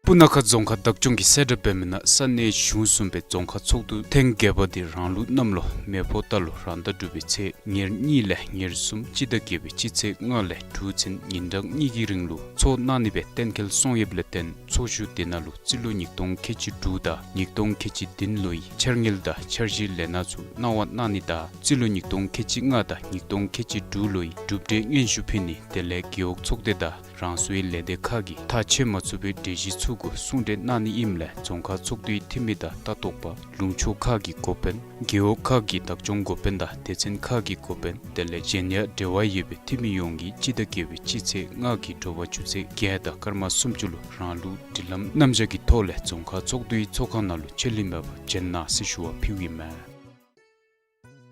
སྤུ་ན་ཁ་རྫོང་ཁག་བདག་སྐྱོང་གིས་གསལ་བསྒྲགས་འབད་མི་ནང་ས་གནས་གཞུང་གསུམ་པའི་རྫོང་ཁག་ཚོགས་འདུ་ཐེངས་བརྒྱད་པ་འདི་རང་ལུགས་གནམ་ལོ་མེ་ཕོ་རྟ་ལོ་རང་ཟླ་དྲུག་པའི་ཚེས་ཉེར་གཉིས་ལས་ཉེར་གསུམ་སྤྱི་ཟླ་བརྒྱད་པའི་སྤྱི་ཚེས་ལྔ་ལས་དྲུག་ཚུན་ཉིན་གྲངས་གཉིས་ཀྱི་རིང་ལུ་ཚོགས་གནང་ནི་སྦེ་གཏན་འཁེལ་སོང་ཡོདཔ་ལས་བརྟེན་ཚོགས་བཞུགས་དེ་ནང་ལུ་རྩིས་ལོ་ཉིས་སྟོང་ཁལ་གཅིག་དྲུག་དང་ཉིས་སྟོང་ཁལ་གཅིག་བདུན་ལོའི་འཆར་དངུལ་དང་འཆར་གཞིའི་ལས་སྣ་ཚུ་གནང་བ་གནང་ནི་དང་རྩིས་ལོ་ཉིས་སྟོང་ཁལ་གཅིག་ལྔ་དང་ཉིས་སྟོང་ཁལ་གཅིག་དྲུག་ལོའི་གྲུབ་འབྲས་སྙན་ཞུ་ཕུལ་ནི་དེ་ལས་རྒེད་འོག་ཚོགས་སྡེ་དང་རང་སོའི་ལས་སྡེ་ཁག་གིས་ཐག་བཅད་མ་ཚུགས་པའི་གྲོས་གཞི་ཚུ་གུ་གསུང་གྲོས་གནང་ནི་ཨིནམ་ལས་རྫོང་ཁག་ཚོགས་འདུའི་འཐུས་མི་དང་ལྟ་རྟོག་པ་ལུང་ཕྱོགས་ཁག་གི་འགོ་དཔོན་རྒེད་འོག་ཁག་གི་བདག་སྐྱོང་འགོ་དཔོན་དང་སྡེ་ཚན་ཁག་གི་འགོ་དཔོན་དེ་ལས་གཞན་ཡང་འབྲེལ་བ་ཡོད་པའི་འཐུས་མི་ཡོངས་ཀྱིས་སྤྱི་ཟླ་བརྒྱད་པའི་སྤྱི་ཚེས་ལྔ་གི་དྲོ་པ་ཆུ་ཚོད་བརྒྱད་དང་སྐར་མ་སུམ་ཅུ་ལུ་རང་ལུགས་སྒྲིག་ལམ་རྣམ་གཞག་གི་ཐོག་ལས་རྫོང་ཁག་ཚོགས་འདུའི་ཚོགས་ཁང་ནང་ལུ་ཆད་ལུས་མེད་པར་འབྱོན་གནང་ཟེར་ཞུ་བ་ཕུལཝ་ཨིན་མས།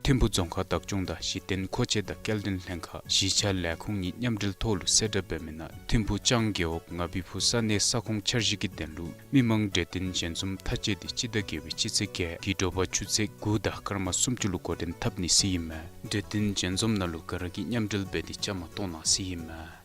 ཐིམ་ཕུག་རྫོང་ཁག་བདག་སྐྱོང་དང་གཞི་རྟེན་མཁོ་ཆས་དང་སྐྱེལ་འདྲེན་ལྷན་ཁག་གཞིས་ཆགས་ལས་ཁུངས་གཉིས་མཉམ་འབྲེལ་ཐོག་ལུ་གསལ་བསྒྲགས་འབད་མི་ནང་ཐིམ་ཕུག་ལྕང་རྒེད་འོག་ང་བི་ཕུ་ས་གནས་ས་ཁོངས་འཆར་གཞི་གི་དོན་ལུ་མི་མང་གྲོས་བསྟུན་ཞལ་འཛོམས་མཐའ་དཔྱད་འདི་སྤྱི་ཟླ་བརྒྱད་པའི་སྤྱི་ཚེས་བརྒྱད་ཀྱི་དྲོ་པ་ཆུ་ཚོད་དགུ་དང་སྐར་མ་སུམ་ཅུ་ལུ་འགོ་འདྲེན་འཐབ་ནི་ཟེར་ཨིན་མས། གྲོས་བསྟུན་ཞལ་འཛོམས་ནང་ལུ་ག་ར་གིས་མཉམ་འབྲེལ་འབད་དེ་བཅའ་མར་གཏོགས་གནང་ཟེར་ཨིན་མས།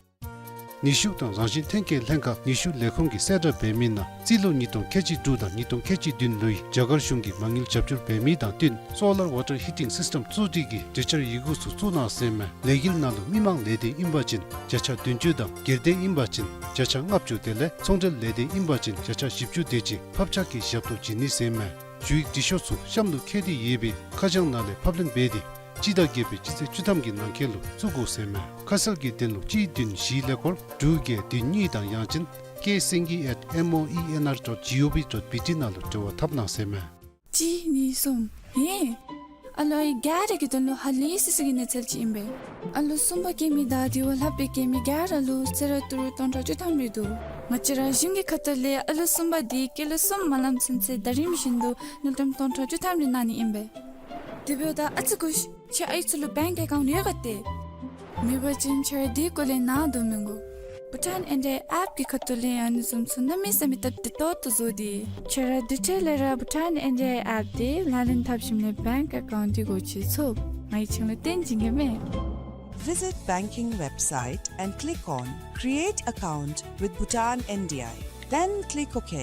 ནུས་ཤུགས་དང་རང་བཞིན་ཐོན་སྐྱེད་ལྷན་ཁག་ནུས་ཤུགས་ལས་ཁུངས་ཀྱིས་གསལ་བསྒྲགས་འབད་མི་ནང་རྩིས་ལོ་ཉིས་སྟོང་ཁལ་གཅིག་དྲུག་དང་ཉིས་སྟོང་ཁལ་གཅིག་བདུན་ལོའི་རྒྱ་གར་གཞུང་གི་མ་དངུལ་རྒྱབ་སྐྱོར་འབད་མི་དང་བསྟུན་Solar Water Heating System བཙུགས་སྒྲིག་གི་གྲོས་འཆར་ཡི་གུ་ཚུ་བཙུགས་གནང་ཟེར་ཨིན་མས། ལས་འགུལ་ནང་ལུ་མི་མང་ལས་སྡེ་ཨིན་པ་ཅིན་བརྒྱ་ཆ་བདུན་ཅུ་དང་སྒེར་སྡེ་ཨིན་པ་ཅིན་བརྒྱ་ཆ་ལྔ་བཅུ་དེ་ལས་ཚོང་འབྲེལ་ལས་སྡེ་ཨིན་པ་ཅིན་བརྒྱ་ཆ་བཞི་བཅུ་དེ་ཅིག་ཕབ་ཆག་གི་ཞབས་ཏོག་བྱིན་ནི་ཟེར་ཨིན་མས། ཞུ་ཡིག་འབྲི་ཤོག་ཚུ་གཤམ་ལུ་བཀོད་དེ་ཡོད་པའི་ཁ་བྱང་ནང་ལས་ཕབ་ལེན་འབད་དེ་སྤྱི་ཟླ་བརྒྱད་པའི་སྤྱི་ཚེས་བཅུ་ཐམ་གྱི་ནང་འཁོད་ལུ་བཙུགས་དགོ་ཟེར་ཨིན་མས། ཁ་གསལ་གྱི་དོན་ལུ་གཅིག་བདུན་བཞི་ཀླད་ཀོར་དྲུག་བརྒྱད་བདུན་གཉིས་དང་ཡང་ཅིན་K Singhi at M O E N R dot G O V dot B T ནང་ལུ་འབྲེལ་བ་འཐབ་གནང་ཟེར་ཨིན་མས། གཅིག་གཉིས་གསུམ། ཧེ། ཨ་ལོ་ཨའི་ག་ར་གི་དོན་ལུ་ཧ་ལས་སི་སི་གི་གནས་ཚུལ་ཅིག་ཨིན་པས། ཨ་ལོ་གསུམ་པ་སྐྱེས་མི་དང་དེ་བ་ལྷག་སྦེ་སྐྱེས་མི་ག་ར་ལུ་གསོལ་རས་ཏི་རུ་སྟོང་ཕྲག་བཅུ་ཐམ་རེ་འདུག། ང་བཅས་ར་གཞུང་གི་ཁ་ཐུག་ལས་ཨ་ལོ་གསུམ་པ་འདི་སྐྱེས་ལོ་གསུམ་མ་ལངམ་ཚུན་ཚོད་ཟླ་རིམ་བཞིན་དུ་དངུལ་ཀྲམ་སྟོང་ཕྲག་བཅུ་ཐམ་རེ་གནང་ནི་ཨིན་པས། དེ་འབདཝ་ད་ཨ་ཙི་སྒུག་ཤིག། ཁྱེད་ཨའི་ཚུ་ལུ་བེངཀ་ཨེ་ཀའུནཊ་ཡོད་ག་ཏེ། མེད་པ་ཅིན་ཁྱེད་ར་དེ་སྐོར་ལས་ནཱ་དོ་མི་དགོ། བྷུ་ཊཱན་ཨེན་ཌི་ཨའི་ཨེཔ་གི་ཁ་ཐུག་ལས་ཨ་ནི་བཟུམ་ཚུ་གནམ་མེད་ས་མེད་སྟབས་བདེ་ཏོག་ཏོ་བཟོ་སྟེ། ཁྱེད་ར་དེ་འཕྲལ་ལས་ར་བྷུ་ཊཱན་ཨེན་ཌི་ཨའི་ཨེཔ་འདི་ལག་ལེན་འཐབ་ཞིནམ་ལས་བེངཀ་ཨེ་ཀའུནཊ་འདི་སྒོ་ཕྱེ་ཚུགས། ང་གིས་ཁྱེད་ལུ་སྟོན་བྱིན་གེ་མས། Visit banking website and click on Create Account with Bhutan N D I. Then click OK.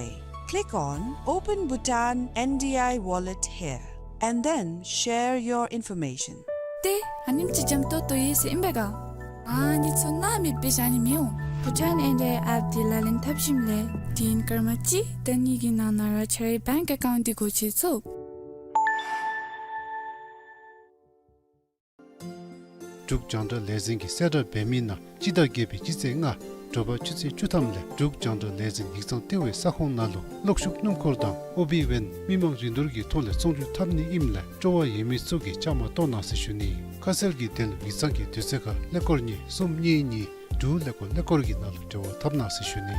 Click on Open Bhutan N D I Wallet here and then share your information. ཏེ་ཨ་ནེམ་ཅིག་འཇམ་ཏོང་ཏོ་ཡོད་ཟེར་ཨིན་པས་ག། ཨ་ནི་ཚུ་སྣང་མེད་སྦེ་བཞག་ནི་མི་འོང་། བྷུ་ཊཱན་ཨེན་ཌི་ཨའི་ཨེཔ་འདི་ལག་ལེན་འཐབ་ཞིནམ་ལས་དུས་ཡུན་སྐར་མ་གཅིག་དང་གཉིས་ཀྱི་ནང་ན་ར་ཁྱེད་རའི་བེངཀ་ཨེ་ཀའུནཊ་འདི་སྒོ་ཕྱེ་ཚུགས། འབྲུག་རྒྱང་བསྒྲགས་ལས་འཛིན་གྱིས་གསལ་བསྒྲགས་འབད་མི་ནང་སྤྱི་ཟླ་བརྒྱད་པའི་སྤྱི་ཚེས་ལྔ་དྲོ་པ་ཆུ་ཚོད་བཅུ་ཐམ་ལས་འབྲུག་རྒྱང་བསྒྲགས་ལས་འཛིན་ཡིག་ཚང་ལྟེ་བའི་ས་ཁོངས་ནང་ལུ་གློག་ཤུགས་སྣུམ་འཁོར་དང་ཨོ་བི་ཝེན་མི་མང་རིན་བསྡུར་གྱི་ཐོག་ལས་ཚོང་སྒྱུར་འཐབ་ནི་ཨིནམ་ལས་སྤྲོ་བ་ཡོད་མི་ཚུ་གིས་བཅའ་མར་གཏོགས་གནང་ཟེར་ཞུ་ནི། ཁ་གསལ་གྱི་དོན་ལུ་ཡིག་ཚང་གི་དུས་ཚོད་ཁར་ཀླད་ཀོར་གཉིས་གསུམ་གཉིས་གཉིས་དྲུག་ཀླད་ཀོར་ཀླད་ཀོར་གྱི་ནང་ལུ་འབྲེལ་བ་འཐབ་གནང་ཟེར་ཞུ་ནི།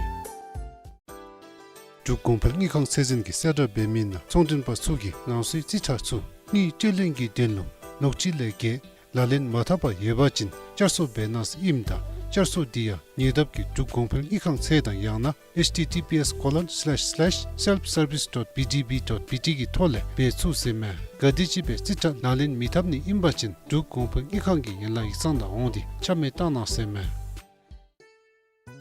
འབྲུག་གོང་འཕེལ་དངུལ་ཁང་ཚད་འཛིན་གྱིས་གསལ་བསྒྲགས་འབད་མི་ནང་ཚོང་མགྲོན་པ་ཚུ་གིས་རང་སོའི་རྩིས་ཁྲ་ཚུ་དངུལ་སྤྲོད་ལེན་གྱི་དོན་ལུ་ལོ་གཅིག་ལས་བརྒལ་ལག་ལེན་མ་འཐབ་པར་ཡོད་པ་ཅིན་བསྐྱར་གསོ་འབད་གནང་ཟེར་ཨིནམ་ད་བསྐྱར་གསོ་འདི་ཡང་ཉེ་འདབས་ཀྱི་འབྲུག་གོང་འཕེལ་དངུལ་ཁང་ཚད་དང་ཡང་ན་H T T P S colon slash slash self service dot B D B dot B T གི་ཐོག་ལས་འབད་ཚུགས་ཟེར་མས། ག་དེམ་ཅིག་སྦེ་རྩིས་ཁྲ་ལག་ལེན་མི་འཐབ་ནི་ཨིན་པ་ཅིན་འབྲུག་གོང་འཕེལ་དངུལ་ཁང་གི་ཡན་ལག་ཡིག་ཚང་ནང་འོང་སྟེ་ཆ་མེད་བཏང་གནང་ཟེར་མས།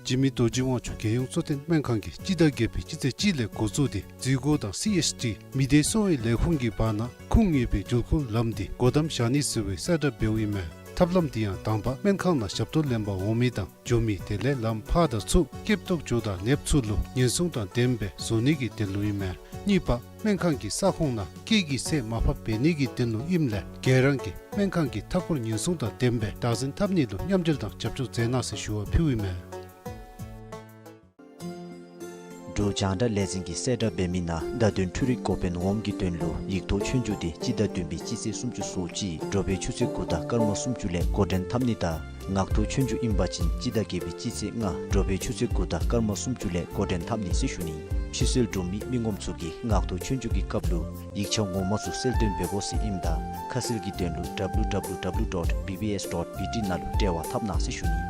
འཇིགས་མེད་རྡོ་རྗེ་དབང་ཕྱུག་རྒྱལ་ཡོངས་གཙོ་བསྟེན་སྨན་ཁང་གིས་སྤྱི་ཟླ་བརྒྱད་པའི་སྤྱི་ཚེས་གཅིག་ལས་འགོ་བཙུགས་ཏེ་འཛུལ་སྒོ་དང་སི་ཨེཆ་ཌི་མི་སྡེ་གསོ་བའི་ལས་ཁུངས་ཀྱི་བར་ན་ཁུངས་ཡོད་པའི་འགྲུལ་འཁོར་ལམ་འདི་སྒོ་བསྡམ་བཞག་ནི་ཟེར་བའི་གསལ་བསྒྲགས་འབདཝ་ཨིན་མས། ཐབས་ལམ་འདི་ཡང་དང་པ་སྨན་ཁང་ནང་ཞབས་ཏོག་ལེན་པར་འོང་མི་དང་འགྱོ་མི་དེ་ལས་ལམ་ཕར་དང་ཚུར་སྐྱེབ་ཏོག་ཇོ་དང་ནདཔ་ཚུ་ལུ་ཉེན་སྲུང་དང་ལྡནམ་སྦེ་བཟོ་ནི་གི་དོན་ལུ་ཨིན་མས། གཉིས་པ་སྨན་ཁང་གི་ས་ཁོངས་ནང་སྐད་ཀྱི་ཚད་མར་ཕབ་འབད་ནི་གི་དོན་ལུ་ཨིནམ་ལས་ག་ར་གིས་སྨན་ཁང་གི་མཐའ་འཁོར་ཉེན་སྲུང་དང་ལྡནམ་སྦེ་བདག་འཛིན་འཐབ་ནི་ལུ་མཉམ་འབྲེལ་དང་རྒྱབ་སྐྱོར་མཛད་གནང་ཟེར་ཞུ་བ་ཕུལཝ་ཨིན་མས། འབྲུག་རྒྱང་བསྒྲགས་ལས་འཛིན་གྱིས་གསལ་བསྒྲགས་འབད་མི་ནང་བརྡ་དོན་འཕྲུལ་རིག་འགོ་དཔོན་འོགམ་གྱི་དོན་ལུ་ཡིག་ཐོག་ཆོས་རྒྱུགས་འདི་སྤྱི་ཟླ་བདུན་པའི་སྤྱི་ཚེས་སུམ་ཅུ་སོ་གཅིག་དྲོ་པའི་ཆུ་ཚོད་དགུ་དང་སྐར་མ་སུམ་ཅུ་ལས་འགོ་འདྲེན་འཐབ་ནི་དང་ངག་ཐོག་ཆོས་རྒྱུགས་ཨིན་པ་ཅིན་སྤྱི་ཟླ་བརྒྱད་པའི་སྤྱི་ཚེས་ལྔ་དྲོ་པའི་ཆུ་ཚོད་དགུ་དང་སྐར་མ་སུམ་ཅུ་ལས་འགོ་འདྲེན་འཐབ་ནི་ཟེར་ཞུ་ནི། ཕྱི་སེལ་གྲུབ་མི་མི་ངོམ་ཚུ་གིས་ངག་ཐོག་ཆོས་རྒྱུགས་ཀྱི་སྐབས་ལུ་ཡིག་ཆ་ངོ་མ་ཚུ་གསལ་སྟོན་འབད་དགོ་ཟེར་ཨིནམ་ད་ཁ་གསལ་གྱི་དོན་ལུ་W W W dot B B S dot B T ནང་ལུ་འབྲེལ་བ་འཐབ་གནང་ཟེར་ཞུ་ནི།